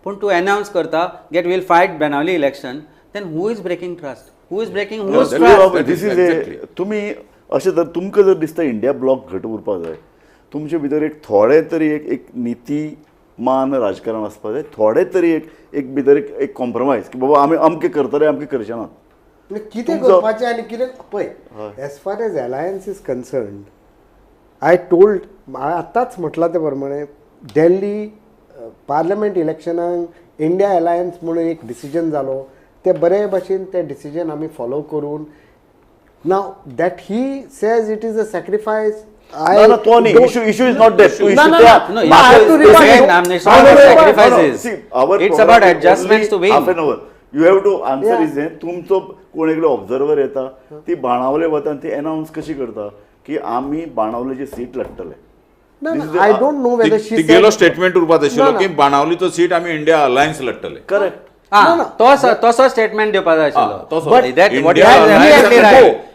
[SPEAKER 3] पूण तूं एनावन्स करता get will fight Benaulim election, then who is breaking trust, who is breaking whose trust?
[SPEAKER 17] This is a तुमी अशें जर तुमकां जर दिसता इंडिया ब्लॉक घट उरपाक जाय, तुमचे भितर एक थोडे तरी एक एक नीतिमान राजकारण आसपाक जाय, थोडे तरी एक एक भितर एक एक कॉम्प्रोमायज की बाबा आमी अमकें करतले अमकें करचे ना.
[SPEAKER 4] कितें करपाचें आनी कितें पळय, as far as alliance is concerned I told, आतांच म्हटलां ते प्रमाणे दिल्ली पार्लमेंट इलेक्शनाक इंडिया अलायन्स म्हणून एक डिसिजन जालो, ते बरे भशेन ते डिसिजन आमी फॉलो करून. Now that he says it is a sacrifice,
[SPEAKER 17] No, no, Tony, issue is not that.
[SPEAKER 3] No, no, no. Sacrifices.
[SPEAKER 17] See, our
[SPEAKER 3] it's about adjustments to win.
[SPEAKER 17] Half an hour. You have to answer is तुमचो कोण एकलो observer येता, ती बाणावले वता आनी ती announce कशी करता की आमी बाणावलेची सीट लढटले.
[SPEAKER 4] I don't know whether she
[SPEAKER 22] तिगेलो स्टेटमेंट उरपाक आशिल्लो की बाणावलीचो सीट आमी इंडिया अलायन्स लढटले.
[SPEAKER 17] करेक्ट.
[SPEAKER 3] तसो स्टेटमेंट दिवपा जाय आशिल्लो.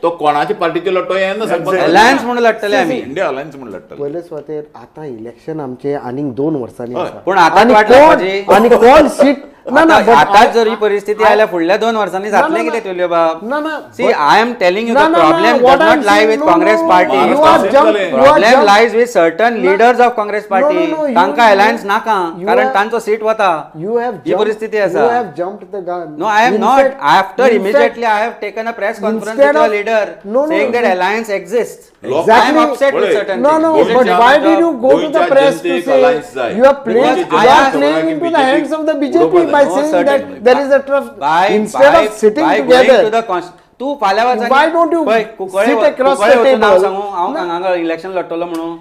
[SPEAKER 22] तो कोणाच्या पार्टीचो लढतो हें ना सांगपाक.
[SPEAKER 3] अलायन्स म्हणून लढटले आमी,
[SPEAKER 22] इंडिया अलायन्स म्हणून लढटले.
[SPEAKER 4] पयले सुवातेर आतां इलेक्शन आमचे आनीक 2 वर्सांनी आसा.
[SPEAKER 3] पूण आतां वाट लागपाची
[SPEAKER 4] आनी कोण सीट
[SPEAKER 3] आता जर ही परिस्थिती आयल्या फुडल्या 2 वर्सांनी जातलें कितें तुल्यो बाब? See, I am telling you the problem does not lie with Congress party. Problem lies with certain leaders of Congress party. तांकां अलायन्स नाका कारण तांचो सीट वता. ही परिस्थिती आसा.
[SPEAKER 4] You have jumped the gun.
[SPEAKER 3] No, I am not. After immediately I have taken a press conference with your leader saying that alliance exists. I am upset with certain.
[SPEAKER 4] No, no, but why did you go to the press to say you are playing, you are playing into the hands of the BJP by saying that there is a trust instead of sitting together?
[SPEAKER 3] तू फाल्यां
[SPEAKER 4] why don't you sit across the table?
[SPEAKER 3] सांगू हांव हांगा election लढटलो म्हणून.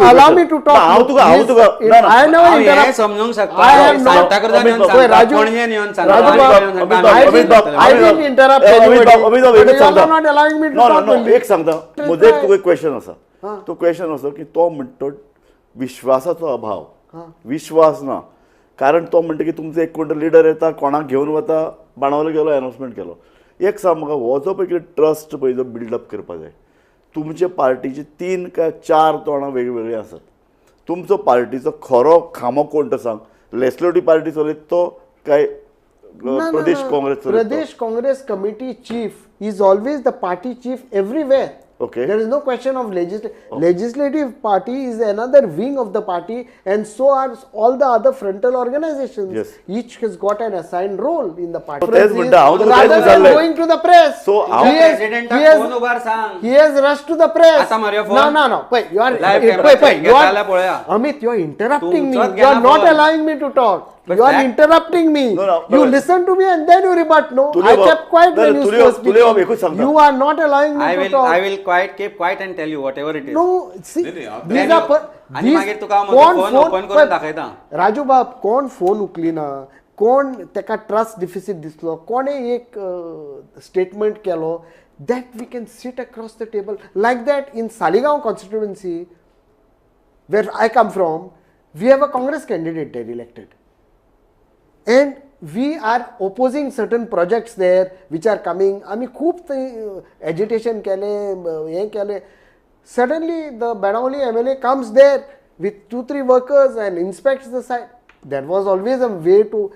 [SPEAKER 4] Allow me to talk.
[SPEAKER 3] समजूंक शकता. पणजेन येवन सांगता.
[SPEAKER 17] एक सांगता, म्हजो एक तुका क्वेश्चन आसा. तो क्वेश्चन असो की तो म्हणटा विश्वासाचो अभाव, विश्वास ना, कारण तो म्हणटा की तुमचो एक कोण लिडर येता, कोणाक घेवन वता, बाणावले गेलो, अनाउन्समेंट केलो. एक सांग म्हाका, हो जो पळय कितें ट्रस्ट पळय जो बिल्डअप करपाक जाय, तुमचे पार्टीची 3 काय 4 तोंडां वेगवेगळीं आसात. तुमचो पार्टीचो खरो खांबो कोण तो सांग. लेजिस्लेटिव्ह पार्टी चलयता तो काय Pradesh Congress?
[SPEAKER 4] Pradesh Congress committee chief is always the party chief everywhere.
[SPEAKER 17] Okay.
[SPEAKER 4] There is no question of legislative party is another wing of the party, and so are all the other frontal organizations.
[SPEAKER 17] Yes.
[SPEAKER 4] Each has got an assigned role in the party. Rather than going to the press,
[SPEAKER 17] so
[SPEAKER 4] he has rushed to the press. No, no, no. Wait, you are wait, you are Amit, you are interrupting me. You are not allowing me to talk. You are interrupting me.
[SPEAKER 17] No, no,
[SPEAKER 4] you listen to me and then you rebut. No, I kept quiet when you were speaking. You are not allowing me to talk.
[SPEAKER 3] I will keep quiet and tell you whatever it is.
[SPEAKER 4] No, see, these are
[SPEAKER 3] आणि मागीर तुका हांव म्हजो phone open करून दाखयता.
[SPEAKER 4] राजू बाब, कोण phone उखलिना, कोण तेका ट्रस्ट डिफिसीट दिसलो, कोणे एक स्टेटमेंट केलो, that we can sit across the table like that in Saligao constituency where I come from, we have a Congress candidate there elected. And we are opposing certain projects there which are coming. आमी खूब थंय agitation केलें, हें केलें. Suddenly the Benaulim MLA comes there with 2-3 workers and inspects the site. There was always a way to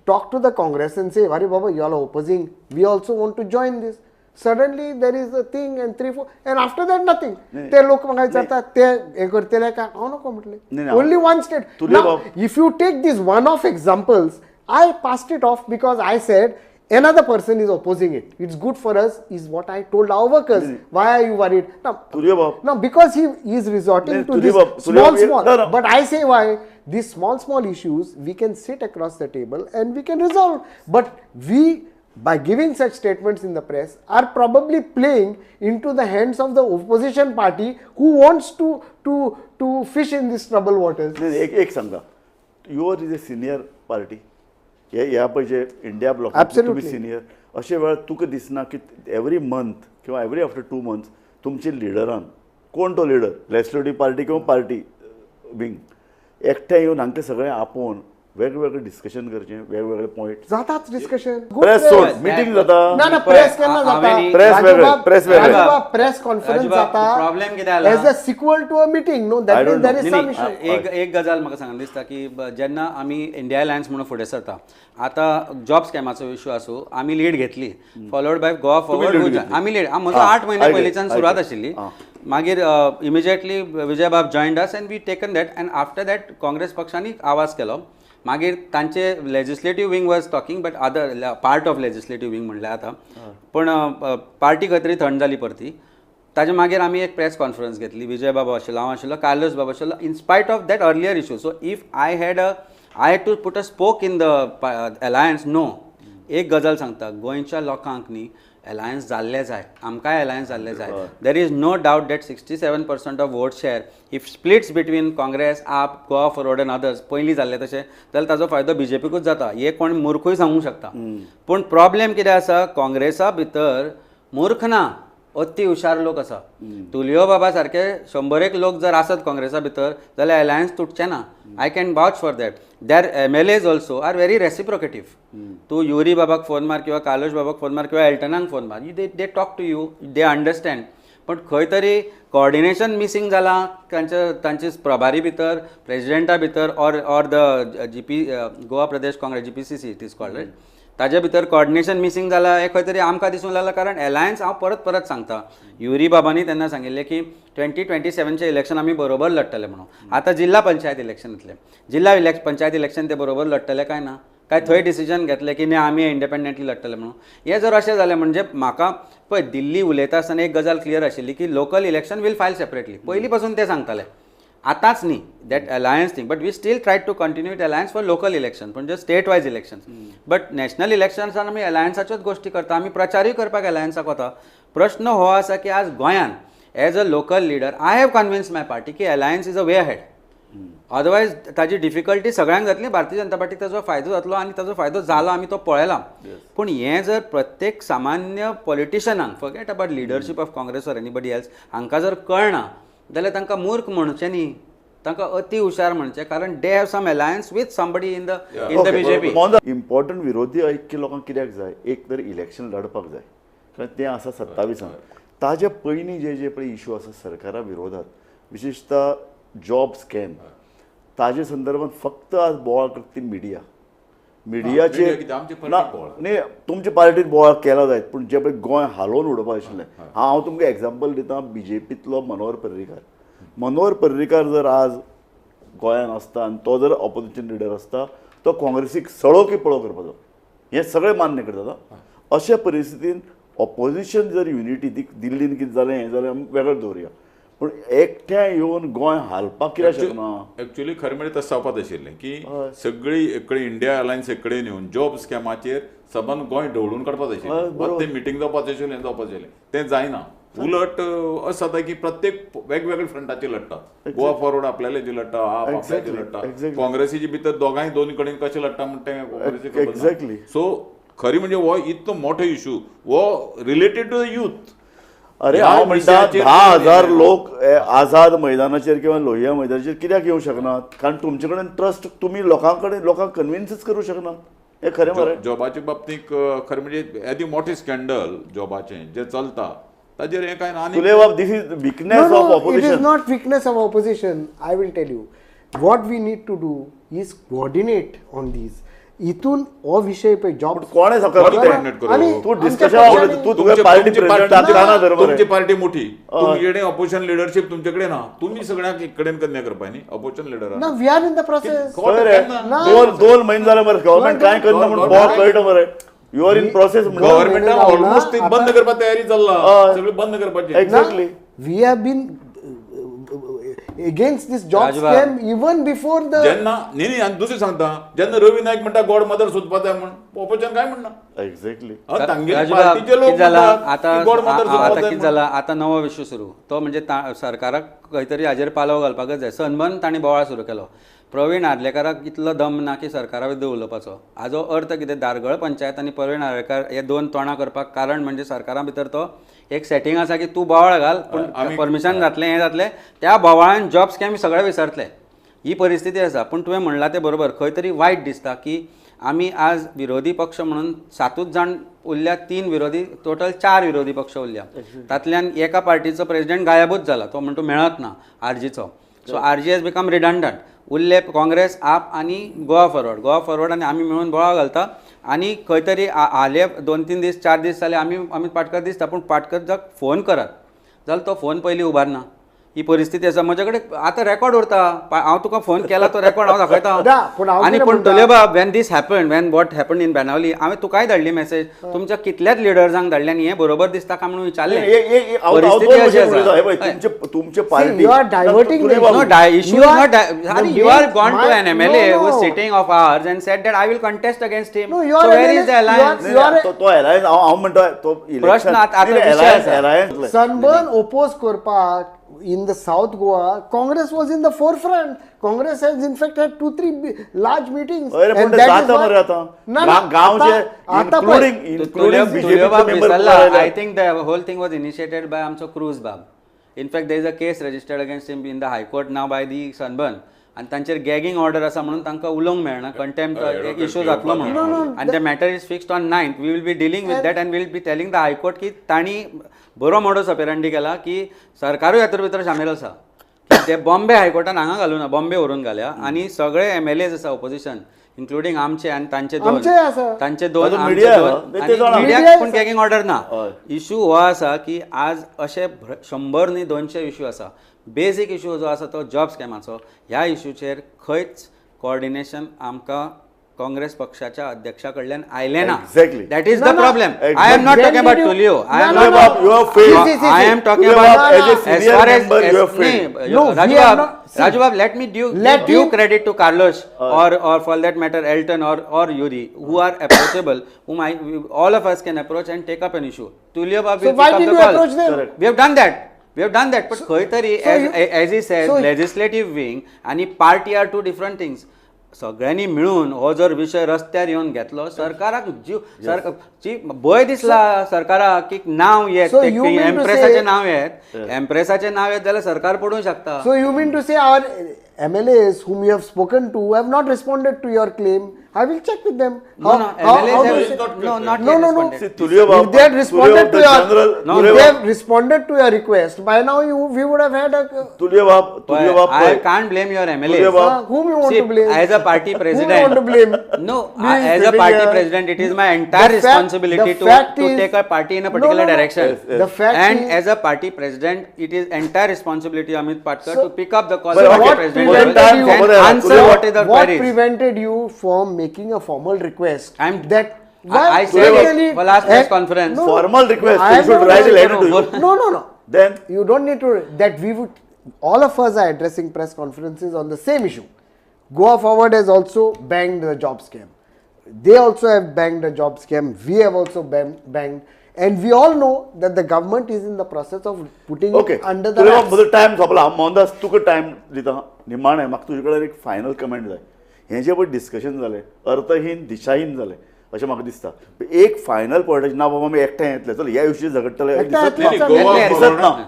[SPEAKER 4] talk to the Congress and say, "Arey Baba, you all are opposing. We also want to join this." Suddenly there is a thing and 3-4, and after that nothing. ते लोक म्हाका विचारता ते हें करतले काय? हांव नको म्हटलें. Only one state. Now, if you take these one-off examples, I passed it off because I said another person is opposing it. It's good for us, is what I told our workers. Why are you worried? Now, now because he is resorting to this small, small. But I say why these small, small issues we can sit across the table and we can resolve. But we, by giving such statements in the press, are probably playing into the hands of the opposition party who wants to fish in these troubled waters.
[SPEAKER 17] एक सांगा, your is a senior party. ह्या पळय जे India block तुमी senior, अशे वेळार तुका दिसना की एवरी मंथ किंवा एवरी आफ्टर 2 मंथ्स तुमचे लिडरान, कोण तो लिडर, लेजिस्लेटिव्ह पार्टी किंवा पार्टी विंग, एकठांय येवन हांकां सगळें आपोवन वेगवेगळे डिस्कशन करचें, वेगवेगळे पॉयंट
[SPEAKER 4] जाताच डिस्कशन.
[SPEAKER 17] प्रेस सोड, मिटींग जाता.
[SPEAKER 4] ना ना, प्रेस केन्ना जाता?
[SPEAKER 17] प्रेस वेगळे, प्रेस वेगळे,
[SPEAKER 4] प्रेस कॉन्फरन्स जाता.
[SPEAKER 3] प्रॉब्लेम कितें जाला?
[SPEAKER 4] As a sequel to a meeting. No, that means there is some issue.
[SPEAKER 3] एक एक गजाल म्हाका सांगन दिसता की जेन्ना आमी इंडिया अलायन्स म्हणून फुडें सरता, आतां जॉब स्कॅमाचो इशू आसूं, आमी लीड घेतली, फॉलोड बाय गोवा फॉरवर्ड. आमी लीड, म्हजो 8 म्हयने पयलींच्यान सुरवात आशिल्ली. मागीर इमिजिएटली विजय बाब joined us and we taken that, and after that Congress पक्षांनी आवाज केलो. मागीर तांचे legislative wing was talking, but other part of legislative wing म्हणल्यार आतां, पण पार्टी खंय तरी थंड जाली परती. ताजे मागीर आमी एक प्रेस कॉन्फरन्स घेतली, विजय बाबा आशिल्लो, हांव आशिल्लो, कार्लोस बाबा आशिल्लो. In spite of that earlier issue, so if I had to put a spoke in the alliance, no. एक गजाल सांगता, गोंयच्या लोकांक न्ही अलायन्स जाल्लें जाय, आमकांय अलायन्स जाल्लें जाय. There is no doubt that 67% of vote share if splits between Congress, AAP, Goa Forward and others पयलीं जाल्लें तशें जाल्यार ताजो फायदो बीजेपीकूच जाता. हे कोण मूर्खूय सांगूंक शकता. पूण प्रॉब्लेम कितें आसा, काँग्रेसा भितर मूर्ख ना, अति हुशार लोक आसा. तुलियो बाबा सारके 100 लोक जर आसत काँग्रेसा भितर जाल्यार अलायन्स तुटचें ना. I can vouch for that. Their MLAs also are very reciprocative. तूं युरी बाबाक फोन मार किंवा कार्लोश बाबाक फोन मार किंवा एल्टनाक फोन मार, they talk to you, they understand. पण खंय तरी कोऑर्डिनेशन मिसींग जालां तांचे तांचे प्रभारी भितर, प्रेजिडेंटा भितर, or the GP Goa Pradesh Congress GPCC it is called right, ताजे भितर कोऑर्डिनेशन मिसींग जालां हें खंय तरी आमकां दिसूंक लागलां. कारण अलायन्स हांव परत परत सांगता, युरी बाबांनी तेन्ना सांगिल्लें की 2027चें इलेक्शन आमी बरोबर लडटले म्हणून. आतां जिल्हा पंचायत इलेक्शन येतलें, जिल्हा पंचायत इलेक्शन ते बरोबर लडटले काय ना, काय थंय डिसिजन घेतलें की न्ही आमी इंडिपेंडंटली लडटले म्हणून. हें जर अशें जालें म्हणजे म्हाका पळय दिल्ली उलयता आसतना एक गजाल क्लियर आशिल्ली की local election will file separately, पयलीं पासून ते सांगताले, आतांच न्ही that alliance thing. But we still try to continue it alliance for local election, म्हणजे state wise election. But national इलेक्शन्सान आमी अलायन्साच्योच गोश्टी करता, आमी प्रचारूय करपाक अलायन्साक वता. प्रश्न हो आसा की आज गोंयान as a local leader I have convince my party की alliance is a way ahead. Otherwise ताजी डिफिकल्टी सगळ्यांक जातली, भारतीय जनता पार्टीक ताजो फायदो जातलो आनी ताजो फायदो जाला आमी तो पळयला. पूण हें जर प्रत्येक सामान्य पॉलिटिशनांक, forget about leadership of Congress or anybody else, हांकां जर कळना जाल्यार तांकां मूर्ख म्हणचें न्ही, तांकां अति हुशार म्हणचें, कारण they have some alliance with somebody in the BJP.
[SPEAKER 17] Important विरोधी ऐक्य लोकांक कित्याक जाय? एक तर इलेक्शन लढपाक जाय, कारण तें आसा 27 ताजे पयलीं जे जे पळय इशू आसा सरकारा विरोधात, विशेषतः जॉब स्कॅम, ताजे संदर्भात फक्त आज बोवाळ करता ती मिडिया. मिडियाचेर ना न्ही तुमचे पार्टीन बोवाळ केला जायत, पूण जे पळय गोंय हालोवन उडोवपा आशिल्लें. हांव तुमकां एग्जाम्पल दिता, बीजेपींतलो मनोहर पर्रीकार. मनोहर पर्रीकार जर आज गोंयान आसता आनी तो जर ऑपोजिशन लिडर आसता, तो काँग्रेसीक सळो की पळो करपाचो, हें सगळें मान्य करता. अशे परिस्थितीन ऑपोजिशन जर युनिटी ती दिल्लीन कितें जालें हें जालें आमी वेगळें दवरुया, पूण एकठांय येवन गोंय हालपाक कित्याक शकना?
[SPEAKER 22] एक्चुअली खरें म्हणल्यार तशें जावपाक आशिल्लें की सगळी एककडे इंडिया अलायन्स एककडेन येवन जॉब स्कॅमाचेर सबंद गोंय ढवळून काडपाक आशिल्लें, तें मिटींग जावपाक आशिल्लें, हें जावपाक आशिल्लें, तें जायना. उलट अशें जाता की प्रत्येक वेगवेगळे फ्रंटाचेर लडटा, गोवा फॉरवर्ड आपल्याले लडटा, आप आपल्याचे लडटा, काँग्रेसीचे भितर दोगांय दोन कडेन कशें लडटा म्हण तें काँग्रेसीक.
[SPEAKER 17] एक्झॅक्टली.
[SPEAKER 22] सो खरी म्हणजे हो इतलो मोठो इशू हो रिलेटेड टू the youth.
[SPEAKER 17] अरे हांव म्हणटा 10,000 लोक आझाद मैदानाचेर किंवा लोहिया मैदानाचेर कित्याक येवंक शकनात? कारण तुमचे कडेन ट्रस्ट, तुमी लोकां कडेन लोकांक कन्विन्सूच करूंक शकनात. हें खरें मरे.
[SPEAKER 22] जॉबाच्या बाबतींत खरें म्हणजे येदें मोठें स्कँडल जॉबाचें जें चलता ताजेर हें कांय ना.
[SPEAKER 17] तुलेबाब, this is weakness of opposition.
[SPEAKER 4] It is not weakness of opposition. I will tell you what we need to do is coordinate on these. इतून हो विशय पळय जॉब
[SPEAKER 17] कोणे
[SPEAKER 22] तुमची पार्टी मोठी, तुमचे कडेन ऑपोजिशन लिडरशीप तुमचे कडेन ना, तुमी सगळ्यांक एक कडेन कन्या करपा न्ही ऑपोजिशन लिडर
[SPEAKER 4] ना. We are in the process.
[SPEAKER 17] 2 म्हयने जाले मरे गव्हर्मेंट कांय करना म्हूण बोवाळ कळटा मरे. You are in process.
[SPEAKER 22] गव्हर्मेंटान ऑलमोस्ट बंद करपा तयारी चल्ला, सगळें बंद करपाचें.
[SPEAKER 17] Exactly.
[SPEAKER 4] We have been against this job scam even before the
[SPEAKER 22] जेन्ना न्ही न्ही. आनी दुसरें सांगता, जेन्ना रवी नायक म्हणटा गॉड मदर सोदपा जाय म्हण, ऑपोजिशन काय म्हणना?
[SPEAKER 17] एक्झॅक्टली.
[SPEAKER 3] आतां कितें जाला, आतां नवो विशय सुरू, तो म्हणजे सरकाराक खंय तरी हाजेर पालव घालपाकच जाय. सनबर्न तांणी बोवाळ सुरू केलो. प्रवीण आर्लेकाराक इतलो दम ना की सरकारा विरुद्ध उलोवपाचो. हाजो अर्थ कितें, धारगळ पंचायत आनी प्रवीण आर्लेकार हे दोन तोंडां करपाक कारण म्हणजे सरकारा भितर तो एक सेटींग आसा की तूं बोवाळ घाल पूण परमिशन जातलें, हें जातलें, त्या बोवाळान जॉब स्कॅम सगळें विसरतले. ही परिस्थिती आसा. पूण तुवें म्हणलां तें बरोबर, खंय तरी वायट दिसता की आमी आज विरोधी पक्ष म्हणून 7 जाण उरल्या, 3 विरोधी, टोटल 4 विरोधी पक्ष उरल्या. तातल्यान एका पार्टीचो प्रेजिडेंट गायबूच जाला, तो म्हणटा मेळत ना आरजीचो. So RG has become redundant. उरले काँग्रेस, आप आनी गोवा फॉरवर्ड. गोवा फॉरवर्ड आनी आमी मेळून बोवाळ घालता आनी खंय तरी हाले 2-3 दीस 4 दीस जाले आमी अमीत पाटकर दिसता, पूण पाटकर जर फोन करात जाल्यार तो फोन पयलीं उबारना. ही परिस्थिती आसा. म्हजे कडेन आतां रेकॉर्ड उरता, हांव तुका फोन केला तो रेकॉर्ड हांव दाखयता. आनी पूण तुलेबाब, when this happen, when what happen in Benaulim, हांवें तुकाय धाडली मॅसेज, तुमच्या कितल्याच लिडर्सांक धाडली आनी हें बरोबर दिसता काय म्हणून विचारलें. परिस्थिती अशी आसा.
[SPEAKER 17] तुमचे party
[SPEAKER 3] you are gone to an MLA who is sitting of ours and said that I will contest against him. So where is the alliance?
[SPEAKER 17] तो अलायन्स हांव म्हणटा तो
[SPEAKER 3] प्रश्न आतां
[SPEAKER 4] सनबर्न ओपोज करपाक In the South Goa, Congress was in the forefront. Congress has in fact had 2-3 large meetings.
[SPEAKER 17] And that is why, including BJP member.
[SPEAKER 3] I think the whole thing was initiated by आमचो Cruz Bab. In fact, there is a case registered against him in the High Court now by the Sunburn. आनी तांचेर गॅगिंग order आसा म्हणून तांकां उलोवंक मेळना, contempt issue जातलो म्हणून. आनी the matter is fixed on 9th. We will be dealing with that and will be telling the high court की तांणी बरो मोडस ऑपेरांडी केला की सरकारूय हातूंत भितर सामील आसा. ते बॉम्बे हायकोर्टान हांगा घालूना, बॉम्बे व्हरून घाल्या आनी सगळे एमएलएज आसा ऑपोजिशन इन्क्लुडींग आमचे आनी तांचे दोन, तांचे दोन मिडियाक पूण गॅगिंग ऑर्डर ना. इशू हो आसा की आज अशे 100 न्ही 200 इशू आसा. बेजीक इशू जो आसा तो जॉब स्कॅमाचो. ह्या इशूचेर खंयच कोऑर्डिनेशन आमकां काँग्रेस पक्षाच्या अध्यक्षा कडल्यान आयलें ना. That is the problem. I am not talking about Tulio. I am I am talking about as far as Rajubab, let me due credit to Carlos or for that matter Elton or Yuri, who are approachable, whom all of us can approach and take up an issue. Tulio Bab will pick up the call. We have done that. We have done that, but खंय तरी as he says, legislative wing आणि party are two different things. सगळ्यांनी मिळून हो जर विशय रस्त्यार येवन घेतलो, सरकाराक जीव भंय दिसला सरकाराक की नांव येत, एम्प्रेसाचें नांव येत, एम्प्रेसाचें नांव येत जाल्यार सरकार पडूंक शकता.
[SPEAKER 4] So you mean to say our MLAs whom you have spoken to have not responded to your claim? I will check with them.
[SPEAKER 3] No, no, MLAs have not yet responded.
[SPEAKER 17] See, Tulio Bab,
[SPEAKER 4] if they had responded to your, if they have responded to your request, by now we would have had a.
[SPEAKER 17] Tulio Bab,
[SPEAKER 3] I can't blame your MLAs.
[SPEAKER 4] Whom you want to blame?
[SPEAKER 3] As a party president,
[SPEAKER 4] whom you want to blame?
[SPEAKER 3] No, as a party president, it is my entire responsibility to take a party in a particular direction.
[SPEAKER 4] The fact
[SPEAKER 3] and as a party president, it is entire responsibility Amit Patkar to pick up the call of party president and answer what is the queries.
[SPEAKER 4] What prevented you from making a formal request?
[SPEAKER 3] I said it for last press conference.
[SPEAKER 4] No,
[SPEAKER 17] formal request. You should write a letter to you.
[SPEAKER 4] No.
[SPEAKER 17] Then
[SPEAKER 4] you don't need to. That we would. All of us are addressing press conferences on the same issue. Goa Forward has also banged the job scam. They also have banged the job scam. We have also banged. And we all know that the government is in the process of putting it under the wraps.
[SPEAKER 17] म्हजो time सोंपला. Mohandas, तुका time दिता निमाणें म्हाका तुजे कडेन एक final comment जाय. हें जें पळय डिस्कशन जालें अर्थहीन दिशाहीन जालें अशें म्हाका दिसता. एक फायनल पॉयंट ना बाबा आमी एकठांय येतले, चल ह्या विशीं झगडटले.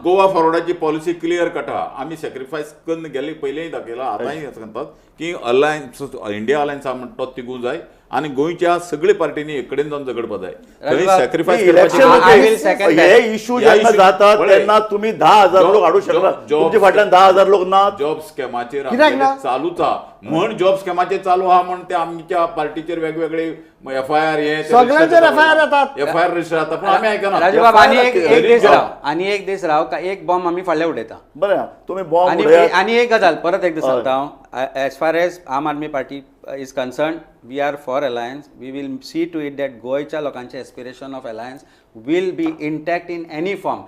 [SPEAKER 22] गोवा फॉरवर्डाची पॉलिसी क्लियर कट आहा. आमी सॅक्रिफायस करून गेले पयलींय दाखयला, आतांय सांगतात की अलायन्स, इंडिया अलायन्स आहा म्हणटा तो तिगूंक जाय आनी गोंयच्या सगळे पार्टींनी एक कडेन जावन झगडपा जाय. थंय सॅक्रिफायस
[SPEAKER 17] करपाचें. हे इशू जेन्ना जाता तेन्ना तुमी 10,000 लोक हाडूंक शकना, तुमच्या फाटल्यान 10,000 लोक ना.
[SPEAKER 22] जॉब स्कॅमाचेर चालूच आहा म्हण, जॉब स्कॅमाचेर चालू आहा म्हण ते आमच्या पार्टीचेर वेगवेगळे एफआयआर हे
[SPEAKER 4] सगळ्यांचेर एफआयआर जातात,
[SPEAKER 22] एफआयआर रजिस्टर जाता, पूण आमी आयकना.
[SPEAKER 3] राजूबाब, आनी एक दीस राव, आनी एक दीस राव, एक बॉम्ब आमी फाल्यां उडयता.
[SPEAKER 17] बरें, तुमी बॉम्ब उडयात.
[SPEAKER 3] आनी एक गजाल परत एकदां सांगता हांव, as far as Aam Aadmi Party is concerned, we are for alliance. We will see to it that गोंयच्या लोकांचे aspiration of alliance will be intact in any form.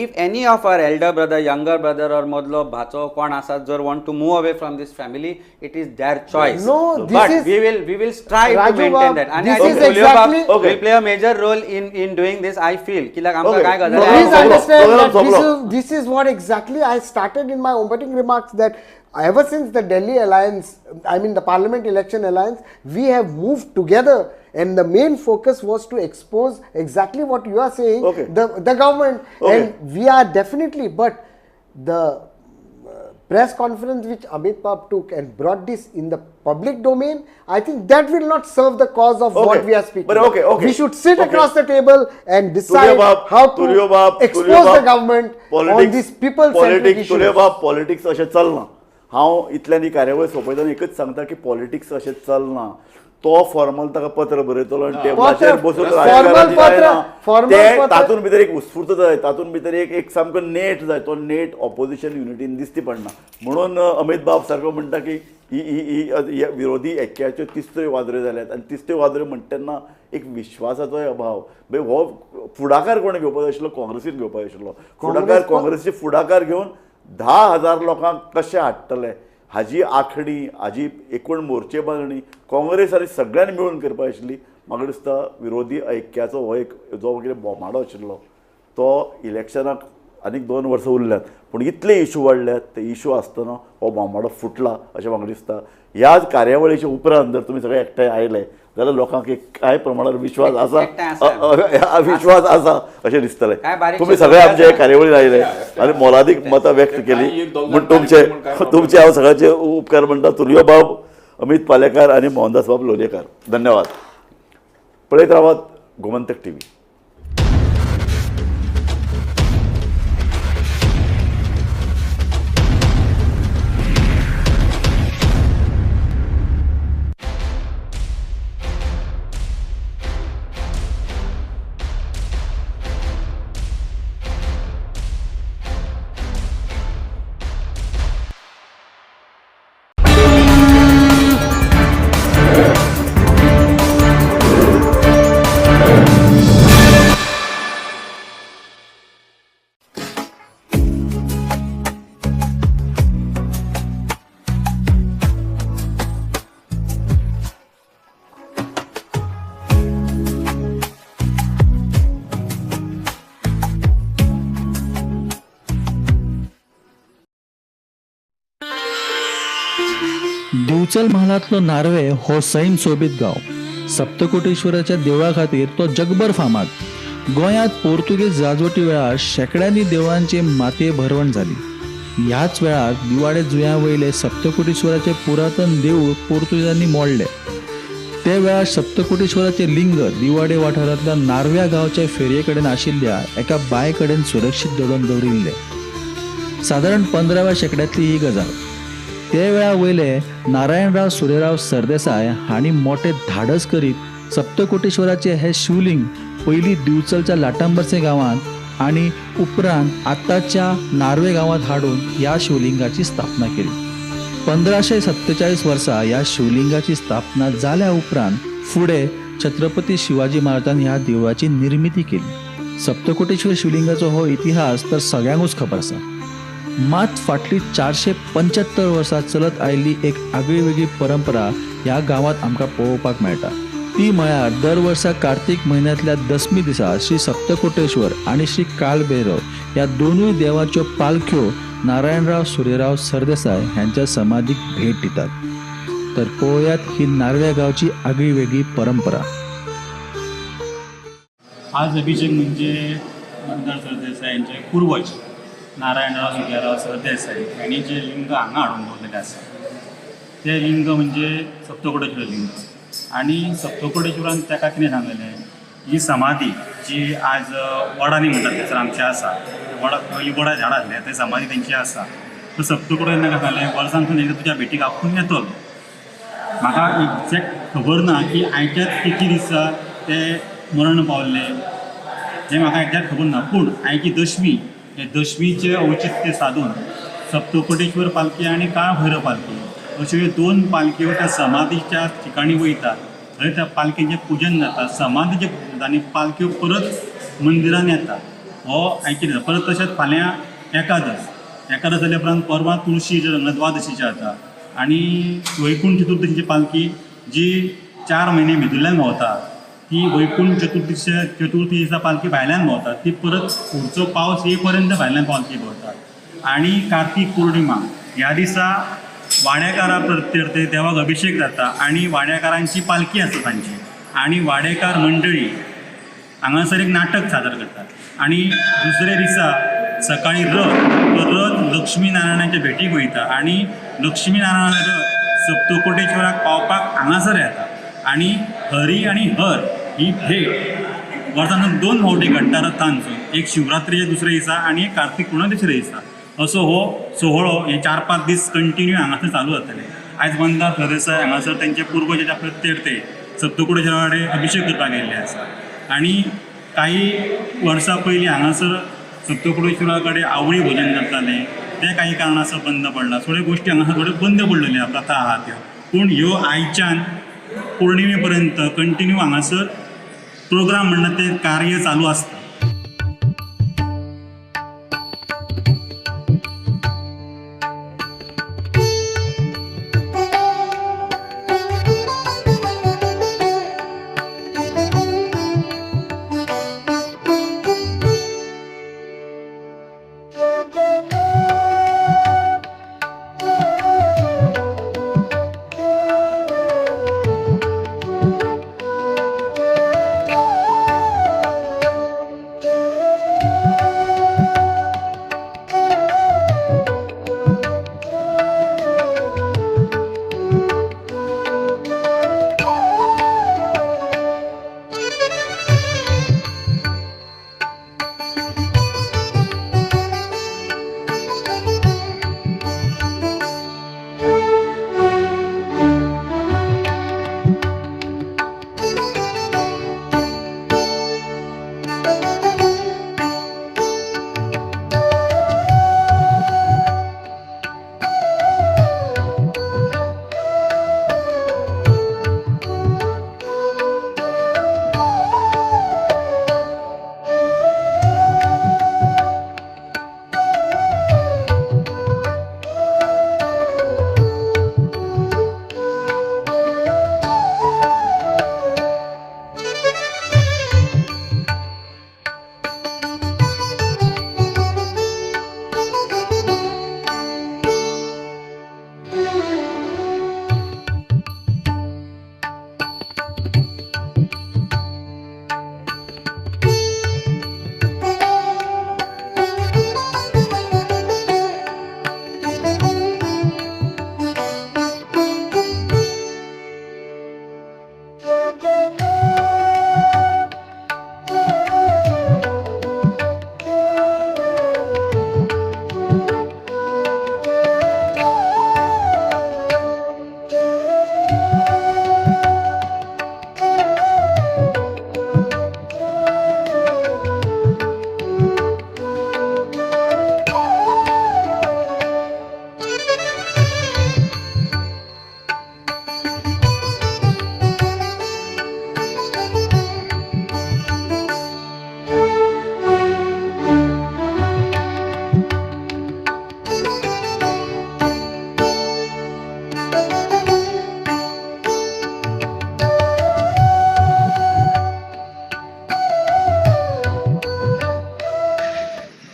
[SPEAKER 3] If any of our elder brother, younger brother or मदलो भाचो कोण आसा जर want to move away from this family, it is their choice.
[SPEAKER 4] No,
[SPEAKER 3] but we will strive to maintain that. And I think exactly will play a major role in doing this. I feel कित्याक आमकां काय गजाल.
[SPEAKER 4] Please understand that this is what exactly I started in my opening remarks, that ever since the Delhi alliance, I mean the parliament election alliance, we have moved together, and the main focus was to expose exactly what you are saying, the government. And we are definitely, but the press conference which Amit Bab took and brought this in the public domain, I think that will not serve the cause of what we are speaking.
[SPEAKER 17] But
[SPEAKER 4] we should sit across the table and decide how to expose the government on these people-centric issues.
[SPEAKER 17] Politics अशें चलना. हांव इतल्यान ही कार्यावळ सोंपयतना एकच सांगता की politics अशें चलना. तो फॉर्मल ताका पत्र बरयतलो आनी टेबलाचेर बसून ते तातूंत भितर एक उत्स्फूर्त जाय, तातूंत भितर एक सामको नेट जाय, तो नेट ऑपोजिशन युनिटीन दिसती पडना. म्हणून अमित बाब सारको म्हणटा की ही ही विरोधी ऐक्याच्यो तिसऱ्यो वादऱ्यो जाल्यात आनी तिसऱ्यो वादऱ्यो म्हणटा तेन्ना एक विश्वासाचोय अभाव. मागीर हो फुडाकार कोणें घेवपाक जाय आशिल्लो? काँग्रेसीन घेवपाक जाय आशिल्लो फुडाकार. काँग्रेसीचे फुडाकार घेवन 10,000 लोकांक कशें हाडटले हाजी आखणी, हाजी एकूण मोर्चे बांदणी काँग्रेस आनी सगळ्यांनी मेळून करपाक आशिल्ली. म्हाका दिसता विरोधी ऐक्याचो हो एक जो कितें बोमाडो आशिल्लो तो इलेक्शनाक आनीक 2 वर्सां उरल्यात, पूण इतले इशू वाडल्यात, ते इशू आसतना हो बोमाडो फुटला अशें म्हाका दिसता. ह्याच कार्यावळीच्या उपरांत जर तुमी सगळे एकठांय आयले जाल्यार लोकांक एक कांय प्रमाणात विश्वास आसा, विश्वास आसा अशें दिसतलें. तुमी सगळे आमचे कार्यावळीन आयले आनी मोलादीक मतां व्यक्त केली म्हूण तुमचे तुमचे हांव सगळ्यांचे उपकार म्हणटा. तुर्यो बाब, अमित पालेकार आनी मोहनदास बाब लोलयेकार, धन्यवाद. पळयत रावात गोमंतक टीव्ही.
[SPEAKER 9] दिवचल म्हालांतलो नार्वे हो सैम सोबीत गांव. सप्तकोटेश्वराच्या देवळा खातीर तो जगभर फामाद. गोंयांत पोर्तुगेज राजवटी वेळार शेंकड्यांनी देवळांची मातये भरवण जाली. ह्याच वेळार दिवाडे जुंव्या वयले सप्तकोटेश्वराचे पुरातन देवूळ पोर्तुगेजांनी मोडले. ते वेळार सप्तकोटेश्वराचे लिंग दिवाडे वाठारांतल्या नार्व्या गांवच्या फेरये कडेन आशिल्ल्या एका बांय कडेन सुरक्षीत दडोवन दवरिल्ले. सादारण 15व्या शेंकड्यांतली ही गजाल. ते वेळा वयले नारायणराव सुरेराव सरदेसाय हांणी मोठे धाडस करीत सप्तकोटेश्वराचे हे शिवलिंग पयलीं दिवचलच्या लाटांबर्से गांवांत आनी उपरांत आतांच्या नार्वे गांवांत हाडून ह्या शिवलिंगाची स्थापना केली. 1547 वर्सा ह्या शिवलिंगाची स्थापना जाल्या उपरांत फुडें छत्रपती शिवाजी महाराजान ह्या देवळाची निर्मिती केली. सप्तकोटेश्वर शिवलिंगाचो हो इतिहास तर सगळ्यांकूच खबर आसा. मात फाटली 475 वर्सां चलत आयिल्ली एक आगळी वेगळी परंपरा ह्या गांवांत आमकां पळोवपाक मेळटा. ती म्हळ्यार दर वर्सा कार्तीक म्हयन्यांतल्या दसमी दिसा श्री सप्तकोटेश्वर आनी श्री कालभैरव ह्या दोनूय देवाच्यो पालख्यो नारायणराव सुरेराव सरदेसाय ह्यांच्या समाधीक भेट दितात. तर पळोवयात ही नार्व्या गांवची आगळी वेगळी परंपरा.
[SPEAKER 5] आज अभिषेक म्हणजे मंदार सरदेसाय यांचे पूर्वज नारायणराव सुरेराव सरदेसाय हांणी जे लिंग हांगा हाडून दवरलेलें आसा तें लिंग म्हणजे सप्तकोटेश्वर लिंग. आनी सप्तकोटेश्वरान ताका कितें सांगलेलें, ही समाधी जी आज वडांनी म्हणटात थंयसर आमची आसा, वडा पयलीं वडा झाड आसलें थंय समाधी तेंची आसा. सो सप्तकोटेश्वरान ताका सांगलें वर्सांतून एकदां तुज्या भेटीक आपूण येतलो. म्हाका एक्झॅक्ट खबर ना की आयच्याच कितले दिसा ते मरण पावल्ले हें म्हाका एक्झॅक्ट खबर ना, पूण आयची दशमी हे दशमीचें औचित्य सादून सप्तकोटेश्वर पालखी आनी काळभैरव पालखी अश्यो ह्यो 2 पालख्यो त्या समाधीच्या ठिकाणी वयता. थंय त्या पालखेचें पुजन जाता, समाधीचें पुजन जाता आनी पालख्यो परत मंदिरान येता. हो आयची दिसा. परत तशेंच फाल्यां एकादस, एकादस जाल्या उपरांत परवां तुळशीचें द्वादशीचें जाता आनी वैकुंठ चतुर्थीची पालखी जी 4 म्हयने भितरल्यान भोंवता ती वैकुंठ चतुर्थी दिसा पालखी भायल्यान भोंवता, ती परत फुडचो पावस ये पर्यंत भायल्यान पालखी भोंवता. आनी कार्तीक पौर्णिमा ह्या दिसा वाड्याकारा प्रत्यर्थे देवाक अभिषेक जाता आनी वाड्याकारांची पालखी आसता तांची आनी वाडेकार मंडळी हांगासर एक नाटक सादर करतात. आनी दुसरे दिसा सकाळी रथ, तो रथ लक्ष्मी नारायणाच्या भेटीक वयता आनी लक्ष्मी नारायणा रथ सप्तकोटेश्वराक पावपाक हांगासर येता आनी हरी आनी हर ही भेट वर्सांतून 2 फावटी घडटा रथांचो, एक शिवरात्रीच्या दुसऱ्या दिसा आनी एक कार्तीक पुर्णिमा दुसऱ्या दिसा. असो हो सोहळो हे 4-5 दीस कंटिन्यू हांगासर चालू जातले. आयज मंदार सरदेसाय हांगासर तेंचे पुर्वजाच्या प्रत्यर्थे सप्तकोटेश्वरा कडेन अभिषेक करपाक गेल्ले आसा. आनी काही वर्सां पयलीं हांगासर सप्तकोटेश्वरा कडेन आवळी भोजन जातालें, तें काही कारणास्तव बंद पडलां. थोड्यो गोश्टी हांगासर थोड्यो बंद पडलेल्यो आहा, प्रथा आहा त्यो, पूण ह्यो आयच्यान पौर्णिमे पर्यंत कंटिन्यू हांगासर प्रोग्राम म्हणटा तें कार्य चालू आसता.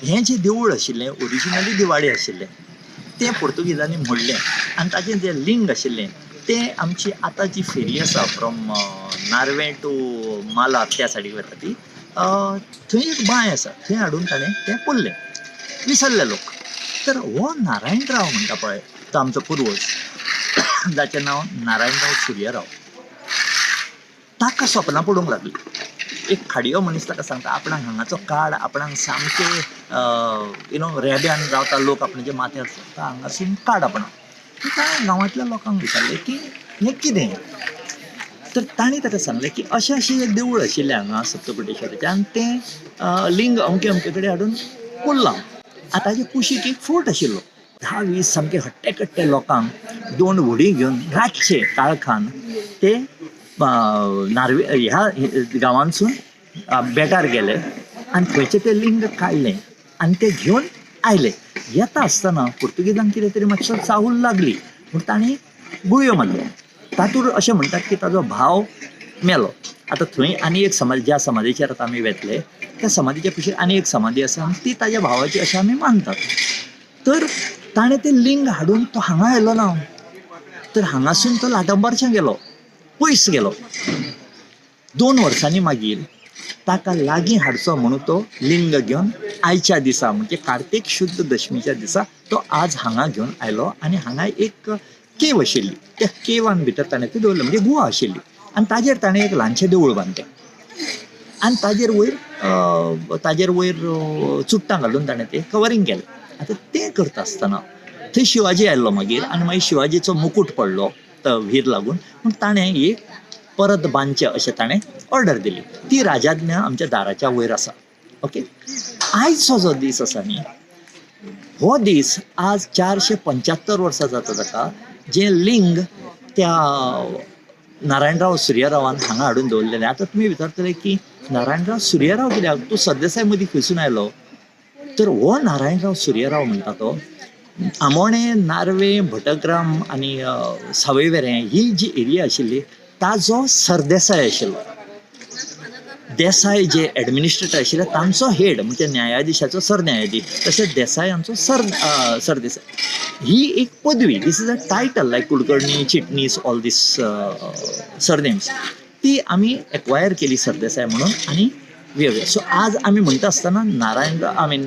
[SPEAKER 18] हें जें देवूळ आशिल्लें ओरिजिनली दिवाडे आशिल्लें, तें पोर्तुगीजांनी मोडलें आनी ताचें जें लिंग आशिल्लें तें आमची आतां जी फेरी आसा फ्रॉम नार्वे टू माला त्या सायडीक वता ती, थंय एक बांय आसा, थंय हाडून ताणें तें पुरलें. विसरले लोक. तर हो नारायणराव म्हणटा पळय, तो आमचो पुर्वज जाचें नांव नारायणराव सुर्यराव, ताका सपनां पडूंक लागलीं. एक खाडयो मनीस ताका सांगता आपणाक हांगाचो काड, आपणाक सामकें you know रेब्यान रावता लोक, आपणाच्या माथ्यार चडटा, हांगासून काड आपणाक. ताणें गांवांतल्या लोकांक विचारलें की हें कितें, तर तांणी ताका सांगलें की अशें अशें एक देवूळ आशिल्लें हांगा सप्तकोटेश्वराचें आनी तें लिंग अमके अमके कडेन हाडून पुरलां. आनी ताजे कुशीक एक फोर्ट आशिल्लो. 10-20 सामके हट्टे कट्टे लोकांक 2 व्हडीं घेवन रातचे काळखान ते नार्वे ह्या गांवांतसून बेटार गेले आनी थंयचें तें लिंग काडलें आनी तें घेवन आयले. येता आसतना पुर्तुगेजांक कितें तरी मातसो चाहूल लागली म्हूण तांणी गुळयो मारल्यो. तातूंत अशें म्हणटात की ताजो भाव मेलो. आतां थंय आनी एक समाधी, ज्या समाधीचेर आतां आमी वेतले त्या समाधीच्या कुशीक आनी एक समाधी आसा आनी ती ताज्या भावाची अशें आमी मानतात. तर ताणें तें लिंग हाडून तो हांगा आयलो ना, तर हांगासून तो लाटंबारच्यान गेलो, पयस गेलो. 2 वर्सांनी मागीर ताका लागीं हाडचो म्हणून तो लिंग घेवन आयच्या दिसा म्हणजे कार्तीक शुद्ध दशमीच्या दिसा तो आज हांगा घेवन आयलो. आनी हांगा एक केव आशिल्ली, त्या केवान भितर ताणें तें दवरलें, म्हणजे गुहा आशिल्ली आनी ताजेर ताणें एक ल्हानशें देवूळ बांदलें आनी ताजेर वयर चुट्टां घालून ताणें तें कवरींग केलें. आतां तें करता आसतना थंय शिवाजी आयलो मागीर आनी मागीर शिवाजीचो मुकूट पडलो व्हीर लागून, पूण ताणें एक परत बांदचें अशें ताणें ऑर्डर दिली. ती राजाज्ञा आमच्या दाराच्या वयर आसा. ओके, आयचो जो दीस आसा न्ही, हो दीस आज 475 वर्सां जाता ताका, जें लिंग त्या नारायणराव सुर्यरावान हांगा हाडून दवरलेलें. आतां तुमी विचारतले की नारायणराव सुर्यराव कित्याक, तूं सरदेसाय मदीं खंयसून आयलो? तर हो नारायणराव सुर्यराव म्हणटा तो आमोणें, नार्वे, भटग्राम आनी सावयवेरें ही जी एरिया आशिल्ली ताजो सरदेसाय आशिल्लो. देसाय जे एडमिनिस्ट्रेटर आशिल्ले तांचो हेड म्हणजे न्यायाधिशाचो सरन्यायाधीश, तशेंच देसायांचो सरदेसाय ही एक पदवी. This is a title like Kulkarni, Chitnis, all these surnames ती आमी एक्वायर केली सरदेसाय म्हणून आनी वेगळे. सो आज आमी म्हणटा आसतना Narayanrao I mean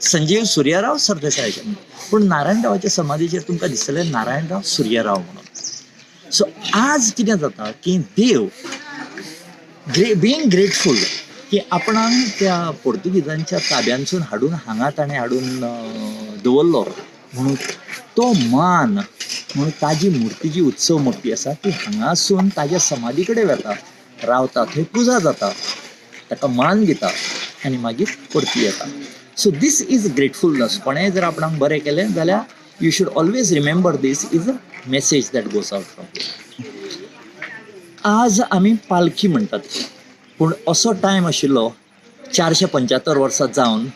[SPEAKER 18] Sanjeev Suryarao Sardesai अशें म्हणटा, पूण नारायणरावाच्या समाधीचेर तुमकां दिसतलें नारायणराव सुर्यराव म्हणून. सो आज कितें जाता की देव बिंग ग्रेटफूल की आपणाक त्या पोर्तुगीजांच्या ताब्यांसून हाडून हांगा ताणें हाडून दवरलो म्हणून तो मान म्हणून ताजी मुर्ती जी उत्सव मूर्ती आसा ती हांगासून ताज्या समाधी कडेन वता, रावता, थंय पुजा जाता, ताका मान दिता आनी मागीर परती येता. So these is ग्रेटफुलनस. कोणेंय जर आपणाक बरें केलें जाल्यार you should always remember this is a message that goes out from here. आज आमी पालखी म्हणटात, पूण असो टायम आशिल्लो 475 वर्सां जावन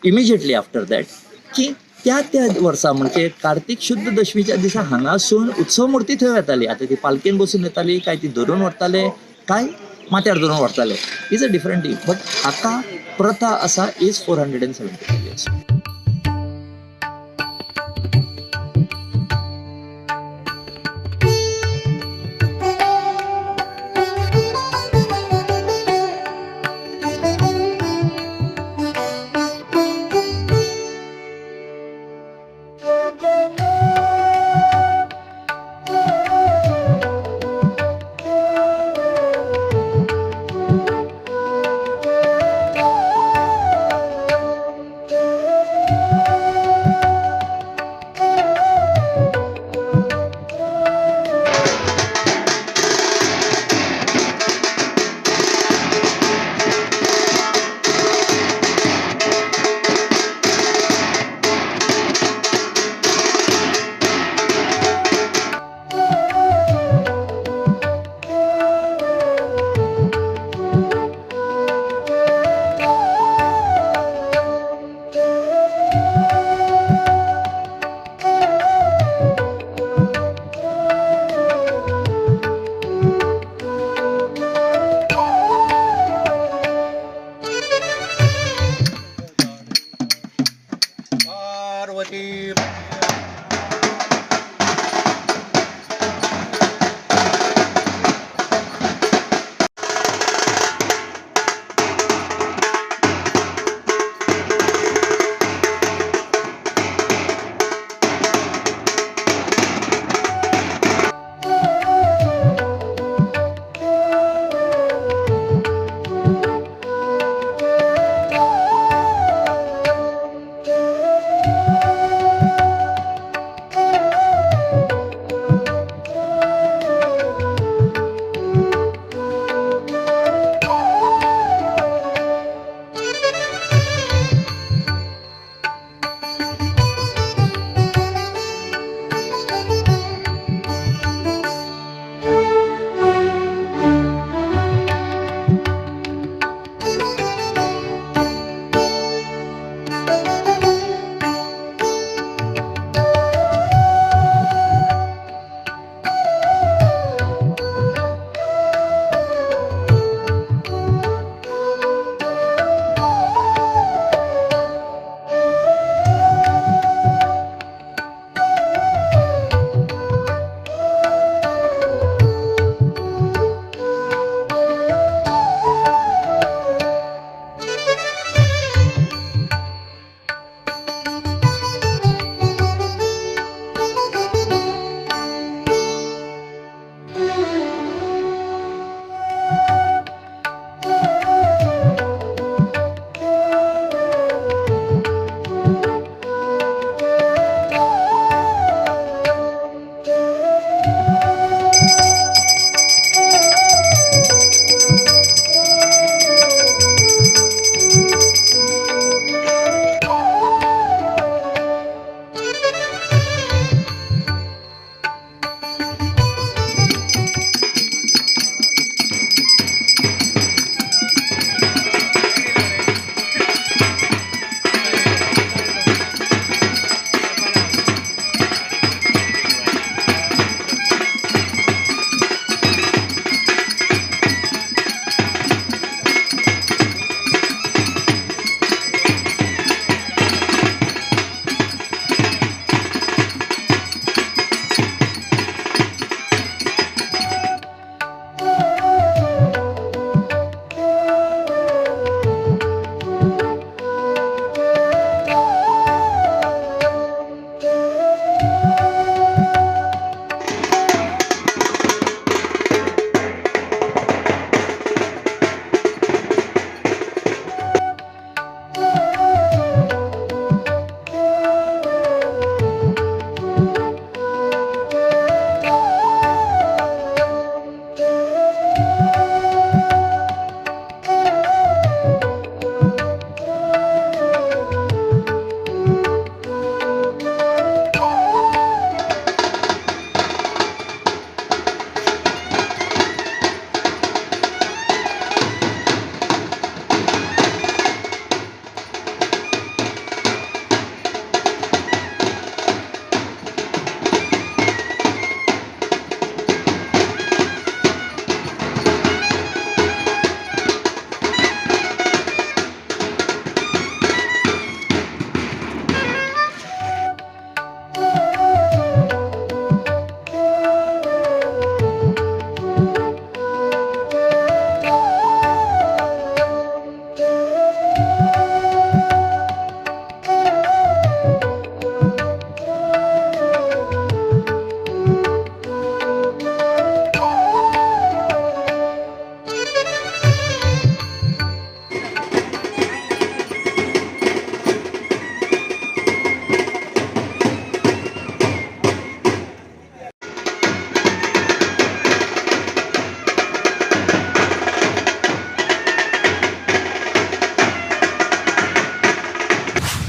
[SPEAKER 18] इमिजिएटली आफ्टर that की त्या त्या वर्सा म्हणजे कार्तीक शुद्ध दशमीच्या दिसा हांगासून उत्सव मुर्ती थंय वताली. आतां ती पालखेन बसून येताली काय ती धरून व्हरताले काय माथ्यार धरून व्हरताले, is a different thing. But हाका प्रथा आसा is 475 years.
[SPEAKER 6] पार्वती।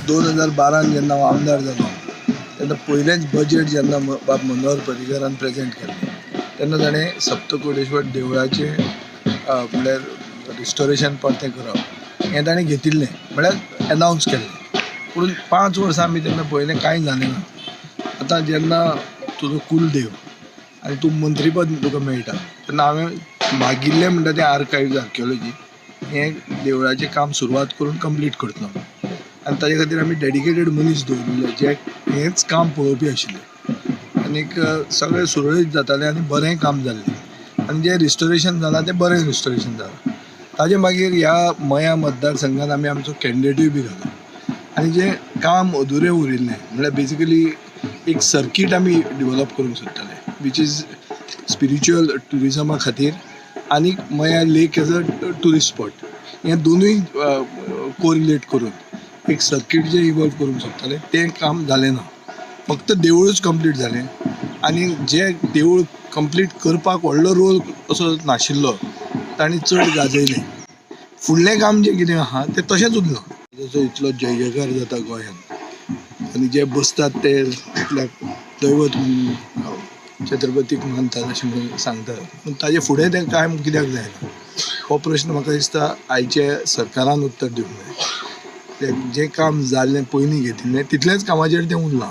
[SPEAKER 19] दोन हजार बारान जेन्ना हांव आमदार जालो तेन्ना पयलेंच बजेट जेन्ना बाब मनोहर पर्रीकारान प्रेजेंट केल्लें तेन्ना ताणें सप्तकोटेश्वर देवळाचें म्हणल्यार रिस्टोरेशन परतें करप हें ताणें घेतिल्लें, म्हळ्यार एनावन्स केल्लें. पूण 5 वर्सां आमी तेन्ना पळयलें कांय जालें ना. आतां जेन्ना तुजो कुलदेव आनी तूं मंत्रीपद तुका मेळटा तेन्ना हांवें मागिल्लें म्हणटा तें आर्कायव्ज आर्कियोलॉजी हें देवळाचें काम सुरवात करून कंप्लीट करतलो. आनी ताजे खातीर आमी डेडिकेटेड मनीस दवरिल्ले जे हेंच काम पळोवपी आशिल्ले आनीक सगळें सुरळीत जातालें आनी बरें काम जाल्लें आनी जें रिस्टोरेशन जालां तें बरें रिस्टोरेशन जालां. ताजे मागीर ह्या मया मतदारसंघात आमी आमचो कॅन्डिडेटूय बी घालो आनी जें काम अधुरें उरिल्लें म्हणल्यार बेजिकली एक सर्कीट आमी डिवॅलप करूंक सोदताले which is spiritual ट्युरिजमा खातीर आनी Maya lake as a tourist spot हें दोनूय कोरिलेट करून एक सर्कीट जें इवॉल्व करूंक सोदताले तें काम जालें ना. फक्त देवूळच कंप्लीट जालें आनी जें देवूळ कंप्लीट करपाक व्हडलो रोल असो नाशिल्लो तांणी चड गाजयलें. फुडलें काम जें कितें आहा तें तशेंच उरलां. जसो इतलो जय जयकार जाता गोंयांत आनी जे बसतात ते आपल्याक दैवत म्हणून छत्रपतीक मानतात अशें म्हणून सांगतात, पूण ताजे फुडें तें कांय कित्याक जायना हो प्रश्न म्हाका दिसता आयच्या सरकारान उत्तर दिवंक जाय. तें जें काम जाल्लें पयलीं घेतिल्लें तितलेंच कामाचेर तें उरलां.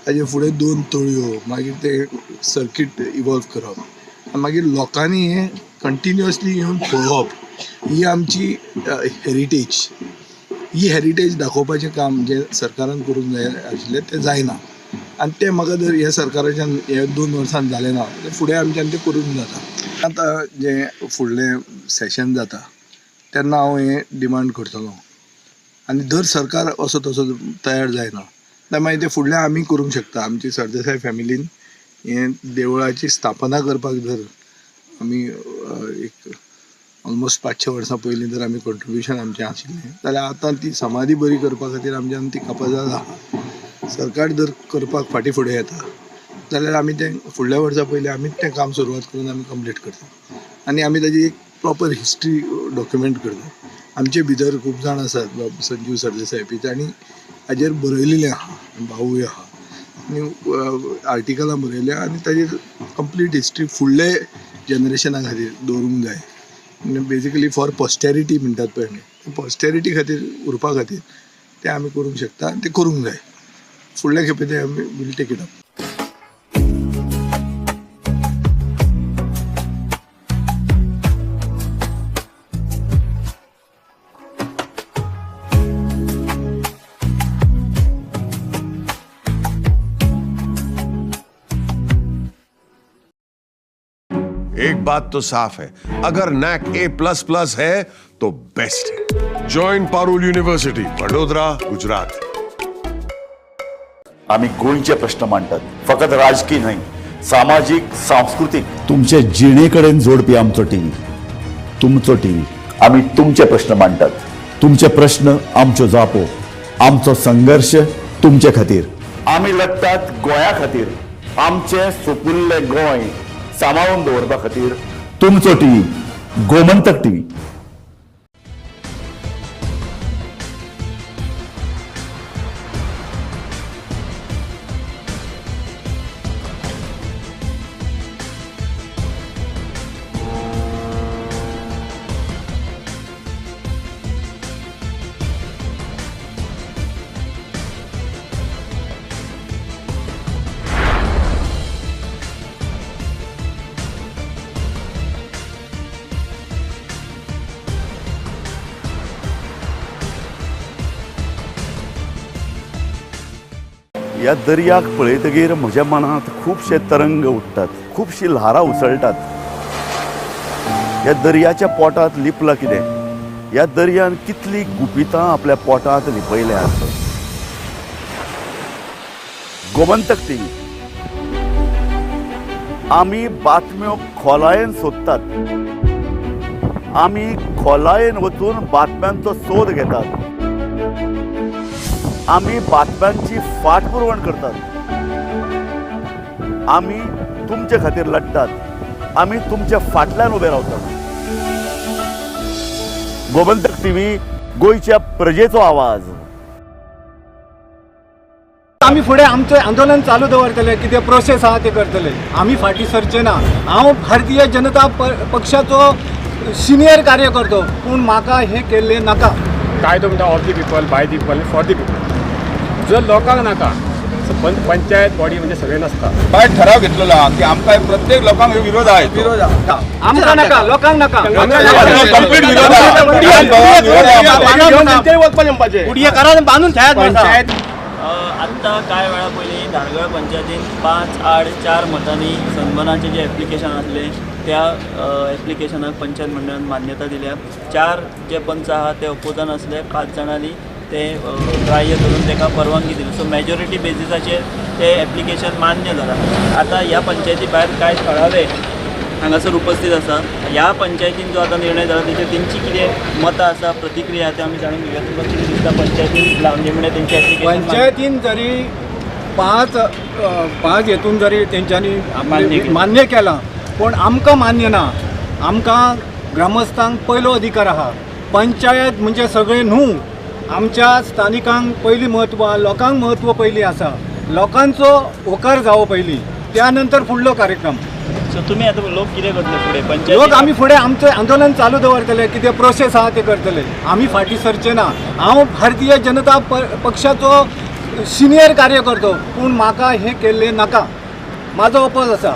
[SPEAKER 19] ताजे फुडें 2 तळयो, मागीर तें सर्कीट इवॉल्व करप आनी मागीर लोकांनी हें कंटिन्युअसली येवन पळोवप ही आमची हेरिटेज. ही हेरिटेज दाखोवपाचें काम जें सरकारान करूंक जाय आशिल्लें तें जायना आनी तें म्हाका जर ह्या सरकाराच्यान हे 2 वर्सान जालें ना जाल्यार फुडें आमच्यान तें करूंक जाता. आतां जें फुडलें सेशन जाता तेन्ना हांव हें डिमांड करतलो आनी जर सरकार असो तसो तयार जायना जाल्यार मागीर तें फुडलें आमी करूंक शकता. आमची सरदेसाय फॅमिलीन हें देवळाची स्थापना करपाक जर आमी एक ऑलमोस्ट 500 वर्सां पयलीं जर आमी कॉन्ट्रिब्युशन आमचें आशिल्लें जाल्यार आतां ती समाधी बरी करपा खातीर आमच्यान ती कापाजाद आहा. सरकार जर करपाक फाटीं फुडें येता जाल्यार आमी तें फुडल्या वर्सा पयलीं आमीच तें काम सुरवात करून आमी कंप्लीट करता आनी आमी ताजी एक प्रॉपर हिस्ट्री डॉक्युमेंट करता. आमचे भितर खूब जाण आसात, बाब संजीव सरदेसाय बी, तांणी हाजेर बरयलेलें आहा, भावूय आहा आनी आर्टिकलां बरयल्या आनी ताजेर कंप्लीट हिस्ट्री फुडले जनरेशना खातीर दवरूंक जाय. बेजिकली फॉर पॉस्टेरिटी म्हणटात पळय आमी, पॉस्टेरिटी खातीर उरपा खातीर तें आमी करूंक शकता आनी तें करूंक जाय. फुडले खेपे तें आमी वील टेक it up.
[SPEAKER 16] एक बात तो साफ है, अगर नैक A++ है तो बेस्ट है. Join Parul university, Vadodara, Gujarat.
[SPEAKER 17] आमी गोंयचे प्रश्न मांडटात, फकत राजकीय न्हय, सामाजीक, सांस्कृतीक, तुमचे जिणे कडेन जोडपी आमचो टीव्ही, तुमचो टीव्ही. आमी तुमचे प्रश्न मांडटात, तुमचे प्रश्न आमच्यो जापो, आमचो संघर्श तुमचे खातीर. आमी लढटात गोंया खातीर, आमचें सुपुल्लें गोंय सांबाळून दवरपा खातीर. तुमचो टीव्ही, गोमंतक टीव्ही. ह्या दर्याक पळयतगीर म्हज्या मनांत खुबशे तरंग उठ्ठात, खुबशीं ल्हारां उसळटात. ह्या दर्याच्या पोटांत लिपलां कितें? ह्या दर्यान कितलीं गुपितां आपल्या पोटांत लिपयल्यांत. गोमंतक टीव्ही, आमी बातम्यो खोलायेन सोदतात, आमी खोलायेन वचून बातम्यांचो सोद घेतात, आमी बातम्यांची फाटपुरवण करतात, आमी तुमचे खातीर लढटात, आमी तुमच्या फाटल्यान उबे रावतात. गोमंतक टीव्ही, गोंयच्या प्रजेचो आवाज.
[SPEAKER 2] आमी फुडें आमचें आंदोलन चालू दवरतले, कितें प्रोसेस आहा ते करतले, आमी फाटीं सरचे ना. हांव भारतीय जनता पक्षाचो सिनियर कार्यकर्तो, पूण म्हाका हें केल्लें नाका.
[SPEAKER 6] कायदो म्हणटा of the people, by the people, for the people. जर लोकांक नाका पंचायत बॉडी म्हणजे सगळे नासता.
[SPEAKER 10] काय ठराव घेतलेला की आमकां प्रत्येक लोकांक विरोध आहे,
[SPEAKER 2] विरोध आमकां नाका, लोकांक नाका,
[SPEAKER 10] कंप्लीट विरोध
[SPEAKER 2] बांदून
[SPEAKER 21] पंचायत. आत्तां कांय वेळा पयलीं धारगळ पंचायतीन 5-8-4 मतांनी सनबर्नाचें जें एप्लिकेशन आसलें त्या एप्लिकेशनाक पंचायत मंडळान मान्यता दिल्या. 4 जे पंच आहा ते ओपोजान आसले, 5 जाणांनी ते ग्राह्य धरून ताका परवानगी दिली. सो मेजॉरिटी बेजिसाचेर ते एप्लिकेशन मान्य जाला. आतां ह्या पंचायती भायर कांय थळावे हांगासर उपस्थित आसा. ह्या पंचायतीन जो आतां निर्णय जाला तेचेर तेंची कितें मतां आसा, प्रतिक्रिया ते आमी जाणून घेवया. तुमकां कितें दिसता पंचायतीन निमणें तेंचें एप्लिकेशन
[SPEAKER 2] पंचायतीन जरी 5 हेतून जरी तेंच्यांनी मान्य केलां पूण आमकां मान्य ना. आमकां ग्रामस्थांक पयलो अधिकार आहा. पंचायत म्हणजे सगळें न्हू, आमच्या स्थानिकांक पयलीं म्हत्व आहा, लोकांक म्हत्व पयलीं आसा. लोकांचो होकार जावो पयलीं, त्या नंतर फुडलो कार्यक्रम.
[SPEAKER 21] सो तुमी आतां लोक कितें करतले फुडें? पंचायत
[SPEAKER 2] लोक आमी फुडें आमचें आंदोलन चालू दवरतले, कितें प्रोसेस आहा ते करतले, आमी फाटीं सरचे ना. हांव भारतीय जनता पक्षाचो सिनियर कार्यकर्तो पूण म्हाका हें केल्लें नाका. म्हाजो ओपोज आसा,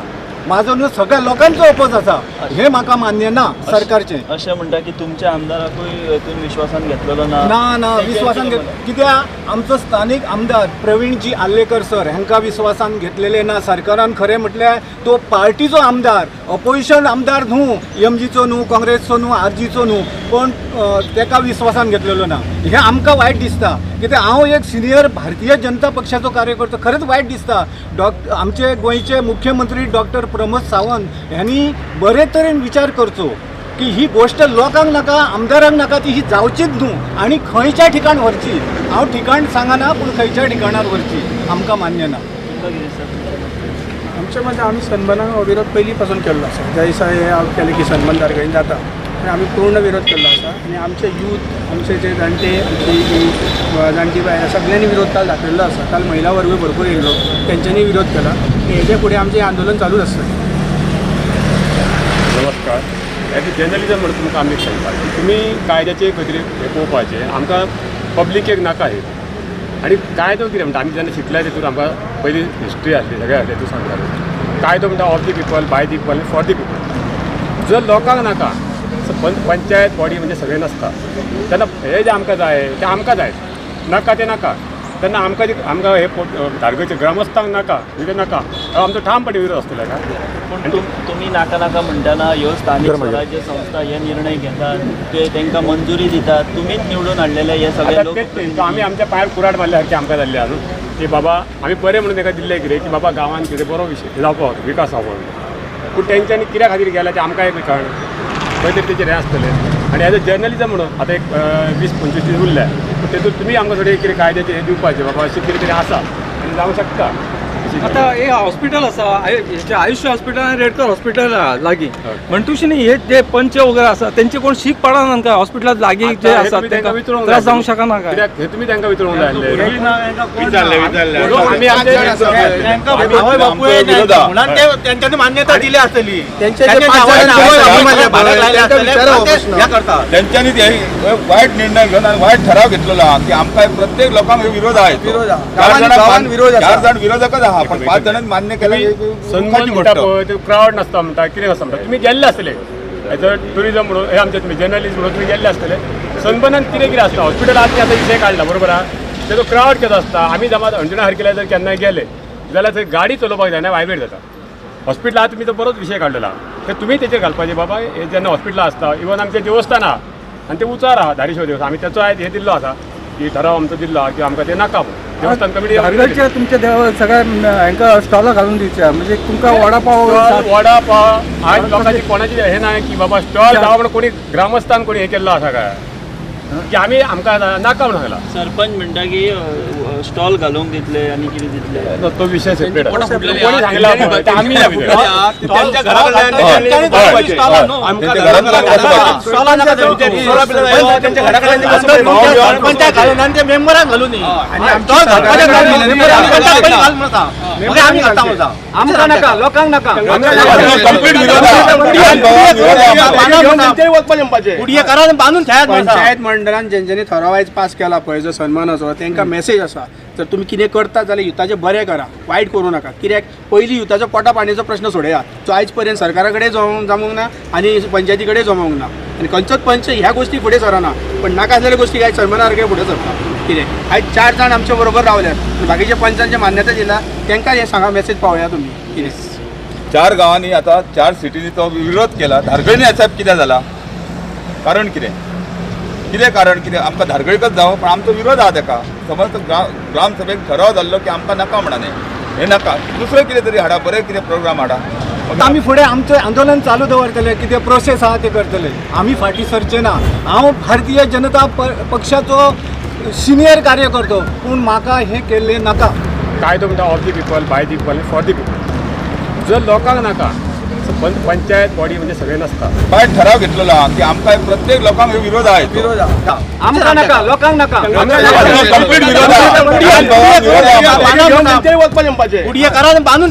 [SPEAKER 2] म्हाजो न्हू सगळ्या लोकांचो ओपोज आसा, हें म्हाका मान्य ना सरकारचें.
[SPEAKER 21] अशें म्हणटा की तुमच्या आमदाराकूय हेतून विश्वासान घेतलेलो ना?
[SPEAKER 2] ना ना, विश्वासान कित्याक आमचो स्थानीक आमदार प्रवीणजी आर्लेकर सर हांकां विश्वासान घेतलेलें ना सरकारान. खरें म्हटल्यार तो पार्टीचो आमदार, ऑपोजिशन आमदार न्हू, एमजीचो न्हू, काँग्रेसचो न्हू, आरजीचो न्हू, पूण ताका विश्वासान घेतलेलो ना. हें आमकां वायट दिसता कित्याक हांव एक सिनियर भारतीय जनता पक्षाचो कार्यकर्तो, खरेंच वायट दिसता. आमचे गोंयचे मुख्यमंत्री डॉक्टर प्रमोद सावंत ह्यांनी बरे तरेन विचार करचो की ही गोश्ट लोकांक नाका, आमदारांक नाका, ती ही जावचीच न्हू आनी खंयच्या ठिकाण व्हरची. हांव ठिकाण सांगना पूण खंयच्या ठिकाणार व्हरची आमकां मान्य ना.
[SPEAKER 23] आमच्या मते आमी सनबर्नाक हो विरोध पयलीं पासून केल्लो आसा. ज्या दिसा हें केलें की सनबर्न धारगळीन जाता आनी आमी पूर्ण विरोध केल्लो आसा. आनी आमचे यूथ, आमचे जे जाणटे, आमची जाणटी बायलां सगळ्यांनी विरोध काल दाखयल्लो आसा. काल महिला वर्गूय भरपूर येयल्लो, तेंच्यांनी विरोध केला. हेजे फुडें आमचें आंदोलन चालूच आसतलें.
[SPEAKER 6] नमस्कार. एज अ जर्नलिजम म्हणून तुमकां आमी सांगता की तुमी कायद्याचे खंय तरी हें पळोवपाचें, आमकां पब्लिकेक नाका हें. आनी कायदो कितें म्हणटा, आमी जेन्ना शिकले तितून आमकां पयली हिस्ट्री आसली, सगळें आसलें, तितून सांगताले कायदो म्हणटा of the people, by the people, for the people. जर लोकांक नाका, पंचायत बॉडी म्हणजे सगळें नासता, तेन्ना हें जें आमकां जाय तें आमकां जाय, नाका तें नाका. तेन्ना आमकां जें आमकां हे धारगळचे ग्रामस्थांक नाका म्हणजे नाका, आमचो ठामपणी विरोध आसतलो हेका.
[SPEAKER 21] पूण तुमी नाका नाका म्हणटना ह्यो स्थानीक स्वराज्य संस्था हे निर्णय घेतात, ते तांकां मंजुरी दितात, तुमीच निवडून हाडलेले हे सगळे लोक.
[SPEAKER 6] आमी आमच्या पांयार कुराड मारल्या सारकें आमकां जाल्लें आहा न्हू की बाबा आमी बरें म्हणून ताका दिल्लें कितें की बाबा गांवांत कितें बरो विशय जावपाक, विकास जावपाक, पूण तेंच्यांनी कित्या खातीर गेल्या तें आमकां एक कळना, खंय तरी तेचेर हें आसतलें. आनी एज अ जर्नलिजम म्हणून आतां एक 20-25 दीस उरल्या, पूण तेतून तुमी आमकां थोडें कितें कायद्याचें हें दिवपाचें, बाबा अशें कितें तरी आसा आनी जावंक शकता.
[SPEAKER 24] आतां हे हॉस्पिटल आसा, आयुष्य हॉस्पिटल आनी रेडकर हॉस्पिटल आहा लागीं, म्हणटूच न्ही हे जे पंच वगैरे आसा तेंचे कोण शीक पडना तांकां हॉस्पिटलांत लागीं जे आसा तांकां त्रास जावंक शकना काय?
[SPEAKER 6] कित्याक हे तुमी तांकां विचारूंक जाय आसलें.
[SPEAKER 2] तेंच्यांनी मान्यता दिली आसतली,
[SPEAKER 10] तेंच्यांनी वायट निर्णय घेवन आनी वायट ठराव घेतलेलो आहा की आमकां प्रत्येक लोकांक विरोध आहे, 4 जाण विरोधकच आहा, पण 5 जाणांनी मान्य केलें.
[SPEAKER 6] सनबर्न म्हणटा पळय ते क्रावड नासता म्हणटा, कितें नासता म्हणटा, तुमी गेल्ले आसतले एज अ ट्युरिजम म्हणून, हे आमचे तुमी जर्नलिस्ट म्हणून तुमी गेल्ले आसतले. सनबर्नान कितें कितें आसता, हॉस्पिटलांत आतां विशय काडला बरोबर आहा, तेजो क्रावड केदो आसता. आमी जमा अंजुना सारकेल्या जर केन्नाय गेले जाल्यार थंय गाडी चलोवपाक जायना, वायब्रेट जाता. हॉस्पिटलांत तुमी तो बरोच विशय काडलेलो आहा, ते तुमी तेचेर घालपाचें बाबा हे जेन्ना हॉस्पिटलां आसता, इवन आमचें देवस्थान आहा आनी तें उचार आहा धारेश्वर देवस्थान, आमी तेचो आयज हें दिल्लो आसा की ठराव आमचो दिल्लो आहा की आमकां तें नाका म्हणून. देवस्थान कमिटी
[SPEAKER 24] धारगळच्या तुमच्या देवा सगळ्या हांकां स्टॉलां घालून दिवच्या, म्हणजे तुमकां वडापाव
[SPEAKER 6] वडापाव आज लोकांची कोणाची हें ना की बाबा स्टॉल जावं म्हणून कोणी ग्रामस्थान कोणी हें केल्लो आसा काय की आमी आमकां नाका म्हणून सांगला.
[SPEAKER 21] सरपंच म्हणटा की स्टॉल घालूंक दितले आनी कितें दितले,
[SPEAKER 6] तो विशय सेपरेट. कोणी सांगला आमी
[SPEAKER 2] घालून मेंबराक घालून. आमकां नाका, लोकांक नाका.
[SPEAKER 23] पंचायत मंडळान जेंच्यांनी ठराव आयज पास केला पळय, जो सन्मानाचो, तांकां मेसेज आसा, जर तुमी कितें करता जाल्यार युथाचें बरें करा, वायट करूं नाका. कित्याक पयलीं युथाचो पोटा पाणयेचो प्रश्न सोडया, जो आयज पर्यंत सरकारा कडेन जमूंक ना आनी पंचायती कडेन जमोवंक ना, आनी खंयचोच पंच ह्या गोश्टी फुडें सरना. पण नाका आसलेल्या गोश्टी आयज सन्माना सारके फुडें सरता. कितें आयज 4 जाण आमच्या बरोबर रावल्यात, बाकीच्या पंचांचे मान्यता दिला, तांकां हें सांगा, मेसेज पावया तुमी. कितें
[SPEAKER 10] 4 गांवांनी आतां 4 सिटींनी तो विरोध केला. धारगळींनी साहेब कितें जाला, कारण कितें कितें कारण कितें आमकां धारगळीकच जावं, पण आमचो विरोध आहा तेका. समज ग्रामसभेक ठराव जाल्लो की आमकां नाका म्हणा हें नाका, दुसरें कितें तरी हाडा, बरें कितें प्रोग्राम हाडा.
[SPEAKER 2] आमी फुडें आमचें आंदोलन चालू दवरतले, कितें प्रोसेस आहा ते करतले, आमी फाटीं सरचे ना. हांव भारतीय जनता पक्षाचो सिनियर कार्यकर्तो, पूण म्हाका हें केल्लें नाका.
[SPEAKER 6] कायदो म्हणटा of the people, by the people, for the people. जर लोकांक नाका, पंचायत बॉडी म्हणजे सगळे नासता.
[SPEAKER 10] बाय ठराव घेतलेलो आहा की आमकां प्रत्येक लोकांक विरोध आहा.
[SPEAKER 2] आमकां नाका, लोकांक नाका.
[SPEAKER 10] कंप्लीट विरोध आहा.
[SPEAKER 2] बांदून.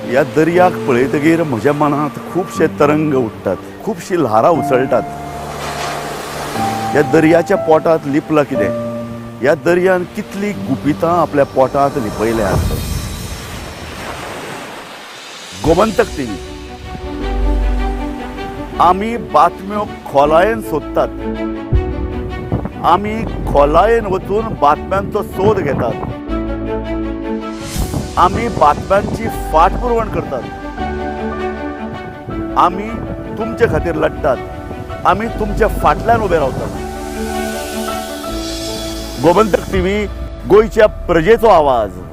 [SPEAKER 17] ह्या दर्याक पळयतगीर म्हज्या मनांत खुबशे तरंग उठ्ठात, खुबशीं ल्हारां उसळटात. ह्या दर्याच्या पोटांत लिपलां कितें, ह्या दर्यान कितलीं गुपितां आपल्या पोटांत लिपयल्यात. गोमंतक टीव्ही आमी बातम्यो खोलायेन सोदतात, आमी खोलायेन वचून बातम्यांचो सोद घेतात, आमी बातम्यांची फाटपुरवण करतात, आमी तुमचे खातीर लढतात, आमी तुमच्या फाटल्यान उबे रावतात. गोमंतक टीव्ही, गोंयच्या प्रजेचो आवाज.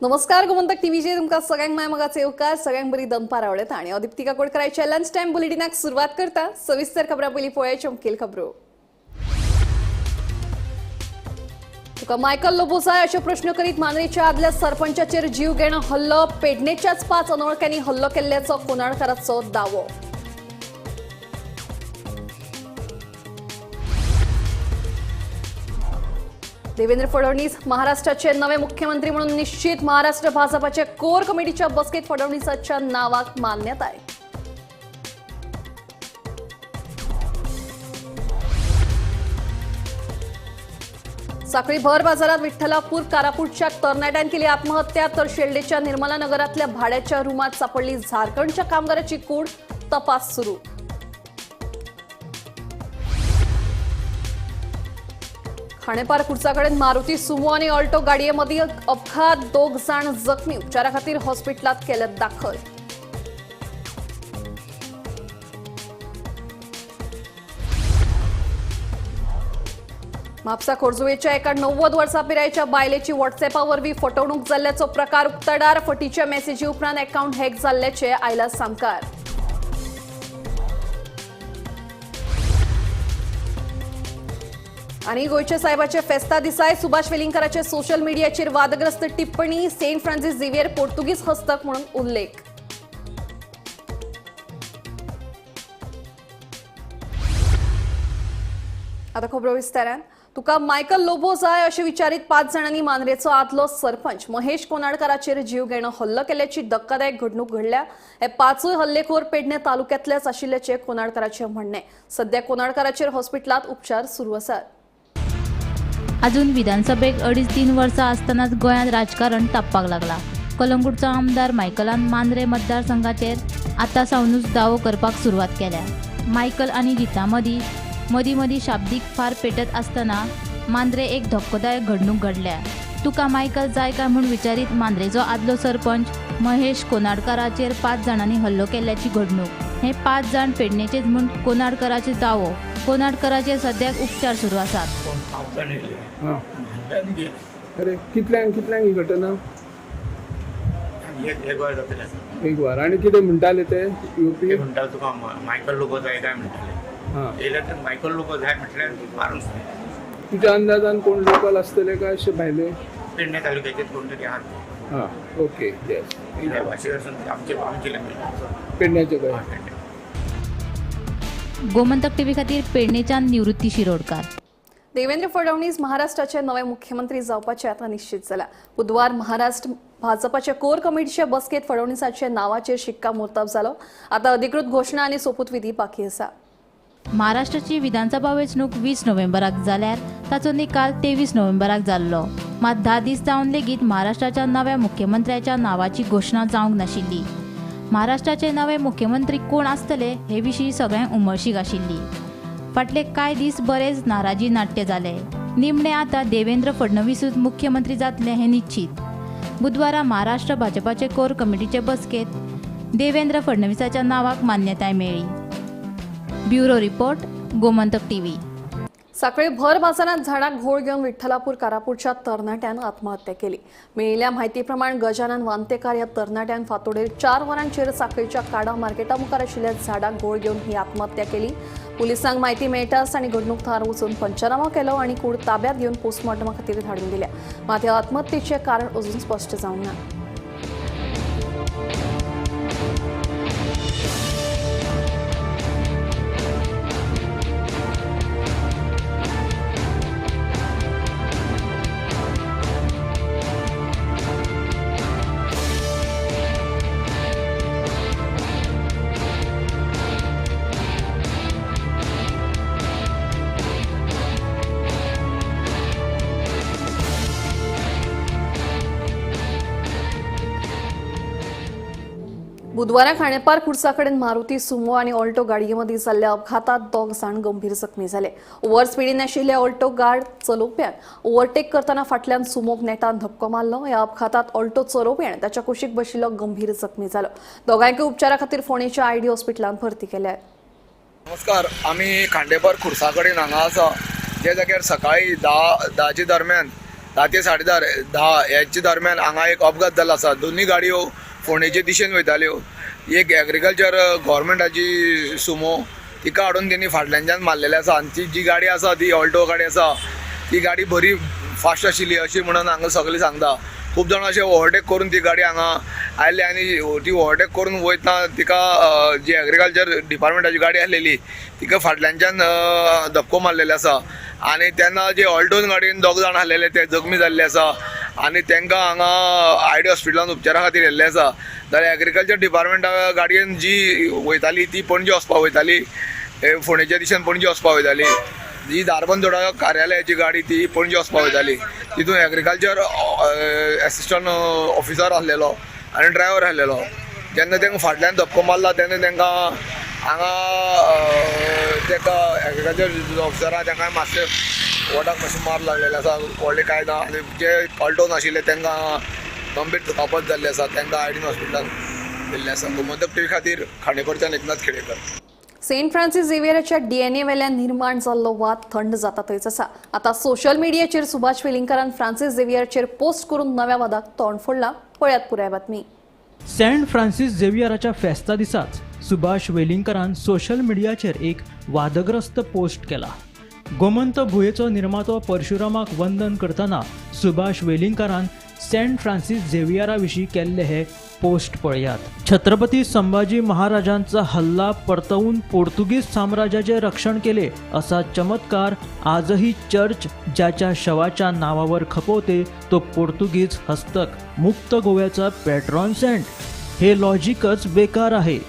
[SPEAKER 1] नमस्कार, गोमंतक टीव्हीचेर तुमकां सगळ्यांक माय मोगाचे येवकार. सगळ्यांक बरी दनपार आवडटा आनी हांव दीप्ती काकोडकराच्या लंच टायम बुलेटिनाक सुरवात करता. सविस्तर खबरां पयलीं पळोवया मुखेल खबरो. तुका मायकल लोबो जाय अशो प्रश्न करीत मांद्रेच्या आदल्या सरपंचाचेर जीव घेणो हल्लो. पेडणेच्याच 5 अनवळख्यांनी हल्लो केल्ल्याचो कोनाडकाराचो दावो. देवेंद्र फडणवीस महाराष्ट्राचे नवे मुख्यमंत्री म्हणून निश्चित. महाराष्ट्र भाजपाच्या कोर कमिटीच्या बसकेत फडणवीसाच्या नावाक मान्यताय. साखळी भर बाजारात विठ्ठलापूर कारापूरच्या तरणाट्यान केली आत्महत्या. तर शेल्डेच्या निर्मला नगरातल्या भाड्याच्या रूमात सापडली झारखंडच्या कामगाराची कूड. तपास सुरू. खाणेपार कुर्चाकडेन मारुती सुमो आणि ऑल्टो गाडयेमध्ये अपघात. 2 जाण जखमी. उपचारा खातीर हॉस्पिटलात केले दाखल. म्हापसा खोर्जुवेच्या एका 90 वर्सां पिरायेच्या बायलेची व्हॉट्सएपा वरवीं फटवणूक जाल्ल्याचो प्रकार उक्ताडार. फटीच्या मेसेजी उपरांत अकाउंट हॅक जाल्ल्याचे आयला सामकार. आणि गोंयच्या साहेबाचे फेस्ता दिसाय सुभाष वेलिंगकराचे सोशल मीडियाचेर वादग्रस्त टिप्पणी, सेंट फ्रान्सिस झेवियर पोर्तुगीज हस्तक म्हणून उल्लेख। आता खबरो विस्तारान। तुका मायकल लोबो जाय अशें विचारीत 5 जाणांनी मांद्रेचो आदलो सरपंच महेश कोनाडकाराचेर जीव घेणो हल्लो केल्याची धक्कादायक घडणूक घडल्या। हे 5 हल्लेखोर पेडणे तालुक्यांतलेच आशिल्ल्याचें कोनाडकाराचें म्हणणें। सध्या कोनाडकाराचेर हॉस्पिटलांत उपचार सुरू आसात।
[SPEAKER 11] अजून विधानसभेक 2.5-3 वर्सां आसतनाच गोंयांत राजकारण तापपाक लागला। कलंगूटचो आमदार मायकलान मांद्रे मतदारसंघाचेर आतां सावनूच दावो करपाक सुरवात केल्या। मायकल आनी जिता मदीं मदीं मदीं शाब्दीक फार पेटत आसतना मांद्रे एक धक्कोदायक घडणूक घडल्या। तुका मायकल जाय काय म्हूण विचारीत मांद्रेचो आदलो सरपंच महेश कोनाडकाराचेर 5 जाणांनी हल्लो केल्ल्याची घडणूक। हे 5 जाण पेडणेचेच म्हूण कोनाडकाराचो दावो। कोनाडकाराचेर सद्याक उपचार सुरू आसात।
[SPEAKER 12] अरे कितल्यांक कितल्यांक ही घटना? एक वर। आनी कितें म्हणटाले ते युपी
[SPEAKER 13] म्हणटाले तुका मायकल लोबो जाय काय म्हणटाले। येयले तर मायकल लोबो जाय म्हटल्यार मारून।
[SPEAKER 12] तुज्या अंदाजान कोण लोकल आसतले काय अशे भायले?
[SPEAKER 13] पेडणे तालुक्याचे कोण तरी आहात।
[SPEAKER 12] हां, ओके, येस।
[SPEAKER 13] आमचे आमची लँग्वेज
[SPEAKER 12] पेडण्याचे काय।
[SPEAKER 11] गोमंतक टीव्ही खातीर पेडणेच्यान निवृत्ती शिरोडकार।
[SPEAKER 1] देवेंद्र फडणवीस महाराष्ट्राचे नवे मुख्यमंत्री जावपाचे आता निश्चित जाला। बुधवार महाराष्ट्र भाजपाच्या कोर कमिटीच्या बसकेत फडणवीसाच्या नावाचेर शिक्कामोर्तब जालो। आता अधिकृत घोषणा आणि सोपूतविधी बाकी आसा।
[SPEAKER 11] महाराष्ट्राची विधानसभा वेंचणूक 20 नोव्हेंबराक जाल्यार ताचो निकाल 23 नोव्हेंबराक जाल्लो। मात 10 दीस जावन लेगीत महाराष्ट्राच्या नव्या मुख्यमंत्र्याच्या नावाची घोशणा जावंक नाशिल्ली। महाराष्ट्राचे नवे मुख्यमंत्री कोण आसतले हे विशीं सगळ्यांक उमळशीक आशिल्ली। फाटले कांय दीस बरेच नाराजी नाट्य जाले। निमणे आतां देवेंद्र फडणवीसूच मुख्यमंत्री जातले हें निश्चित। बुधवारा महाराष्ट्र भाजपाचे कोर कमिटीचे बसकेत देवेंद्र फडणवीसाच्या नावाक मान्यताय मेळ्ळी। Bureau report, Gomantak TV.
[SPEAKER 1] Sanquelim भर बाजारात झाडाक घोळ घेवन विठ्ठलापूर कारापूरच्या तरणाट्यान आत्महत्या केली। मेळिल्ल्या म्हायती प्रमाण गजानन वांतेकार ह्या तरणाट्यान फातोडेर 4 वरांचेर सांखळीच्या काडा मार्केटा मुखार आशिल्ल्या झाडाक घोळ घेवन ही आत्महत्या केली। पुलिसांक म्हायती मेळटाच तांणी घडणूक थळार वचून पंचनामो केलो आनी कूड ताब्यात घेवन पोस्टमॉर्टमा खातीर धाडून दिल्या। मात ह्या आत्महत्येचें कारण अजून स्पश्ट जावंक ना। बुधवारा खांडेपार खुर्सा कडेन मारुती सुमो आनी ऑल्टो गाडये मदीं जाल्ल्या अपघातात 2 जाण गंभीर जखमी जाले। ओव्हर स्पिडीन आशिल्ल्या ऑल्टो गाड चलोवप्यान ओव्हरटेक करतना फाटल्यान सुमोक नेटान धपको मारलो। ह्या अपघातात ऑल्टो चलोवपी आनी ताच्या कुशीक बशिल्लो गंभीर जखमी जालो। दोगांयकूय उपचारा खातीर फोंडेच्या आयडी हॉस्पिटलांत भरती केल्या।
[SPEAKER 19] नमस्कार, आमी खांडेपार खुर्सा कडेन हांगा आसा, ज्या जाग्यार सकाळी 10 दरम्यान 10 ते 10:30 ह्याच्या दरम्यान हांगा एक अपघात जाल्लो आसा। दोन्ही गाडयो फोंडेचे दिशेन वयताल्यो। एक एग्रीकल्चर गव्हर्मेंटाची सुमो तिका हाडून तेणी फाटल्यानच्यान मारलेली आसा आनी ती जी गाडी आसा ती ऑल्टो गाडी आसा, ती गाडी बरी फास्ट आशिल्ली अशी म्हणून हांगा सगळीं सांगता। खूब जाणां अशें ओवरटेक करून ती गाडी हांगा आयली आनी ती ओवरटेक करून वयतना तिका जी एग्रीकल्चर डिपार्टमेंटाची गाडी आसलेली तिका फाटल्यानच्यान धपको मारलेलो आसा आनी तेन्ना जे ऑल्टोन गाडयेन 2 जाण आसलेले ते जखमी जाल्ले आसा आनी तांकां हांगा आयडी हॉस्पिटलान उपचारा खातीर येल्ले आसा। जाल्यार एग्रीकल्चर डिपार्टमेंटा गाडयेन जी वयताली ती पणजे वचपाक वयताली, फोंडेच्या दिशेन पणजे वचपाक वयताली। जी धारबंदोडा कार्यालयाची गाडी ती पणजे वचपाक वयताली। तितून एग्रीकल्चर एसिस्टंट ऑफिसर आसलेलो आनी ड्रायवर आसलेलो। जेन्ना तांकां फाटल्यान धपको मारला तेन्ना तांकां हांगा ताका एग्रीकल्चर ऑफिसरा तांकां मातशें वोटाक मातशें मार लागलेलें आसा, व्हडलें कांय ना। आनी जे ऑल्टोन आशिल्ले तांकां गंभीर दुखापत जाल्ली आसा, तांकां आयडीन हॉस्पिटलान दिल्लें आसा। गोमंतक टीव्ही खातीर खांडेपारच्यान एकनाथ खेडेकर।
[SPEAKER 1] सेंट फ्रान्सिस झेवियराच्या डीएनए वेल्यान निर्माण जाल्लो वाद थंड जाता थंयच आसा। आतां सोशल मिडियाचेर सुभाष वेलिंगकारान फ्रान्सिस झेवियराचेर पोस्ट करून नव्या वादाक तोंड फोडलां। पळयात पुराय बातमी।
[SPEAKER 8] सेंट फ्रान्सिस झेवियराच्या फेस्ता दिसाच सुभाष वेलिंगकारान सोशल मिडियाचेर एक वादग्रस्त पोस्ट केला। गोमंत भुंयेचो निर्मातो परशुरामाक वंदन करतना सुभाष वेलिंगकारान सेंट फ्रांसीस झेवियरा विशीं केल्ले हे पोस्ट पळयात. छत्रपती संभाजी महाराजांचा हल्ला परतवून पोर्तुगीज साम्राज्याचे रक्षण केले असा चमत्कार आजही चर्च ज्याच्या शवाच्या नावावर खपवते तो पोर्तुगीज हस्तक मुक्त गोव्याचा पॅट्रॉन सेंट. हे लॉजिकच बेकार आहे.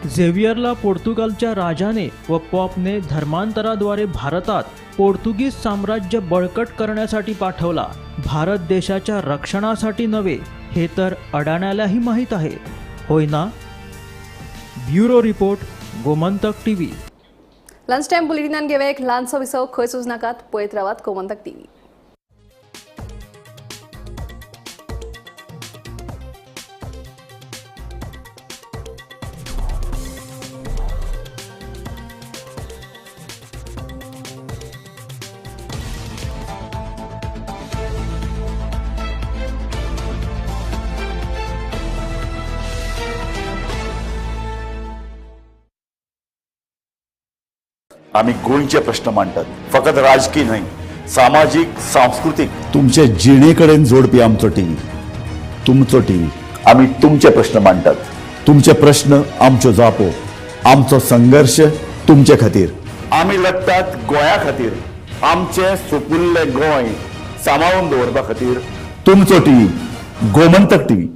[SPEAKER 8] झेवियरला पोर्तुगालच्या राजाने व पॉपने धर्मांतराद्वारे भारतात पोर्तुगीज साम्राज्य बळकट करण्यासाठी पाठवला, भारत देशाच्या रक्षणासाठी नव्हे, हे तर अडाण्यालाही माहीत आहे, होय ना? Bureau report, Gomantak TV.
[SPEAKER 1] Lunch time बुलेटिनान घेवे एक ल्हानसो विसव. खंय सुचनाकात, पळयत रावात गोमंतक टीव्ही.
[SPEAKER 17] आमी गोंयचे प्रश्न मांडटात, फकत राजकीय न्हय, सामाजीक, सांस्कृतीक. तुमचे जिणे कडेन जोडपी आमचो टीव्ही, तुमचो टीव्ही. आमी तुमचे प्रश्न मांडटात, तुमचे प्रश्न आमच्यो जापो, आमचो संघर्श तुमचे खातीर. आमी लढटात गोंया खातीर, आमचें सुपुल्लें गोंय सांबाळून दवरपा खातीर. तुमचो टीव्ही, गोमंतक टीव्ही.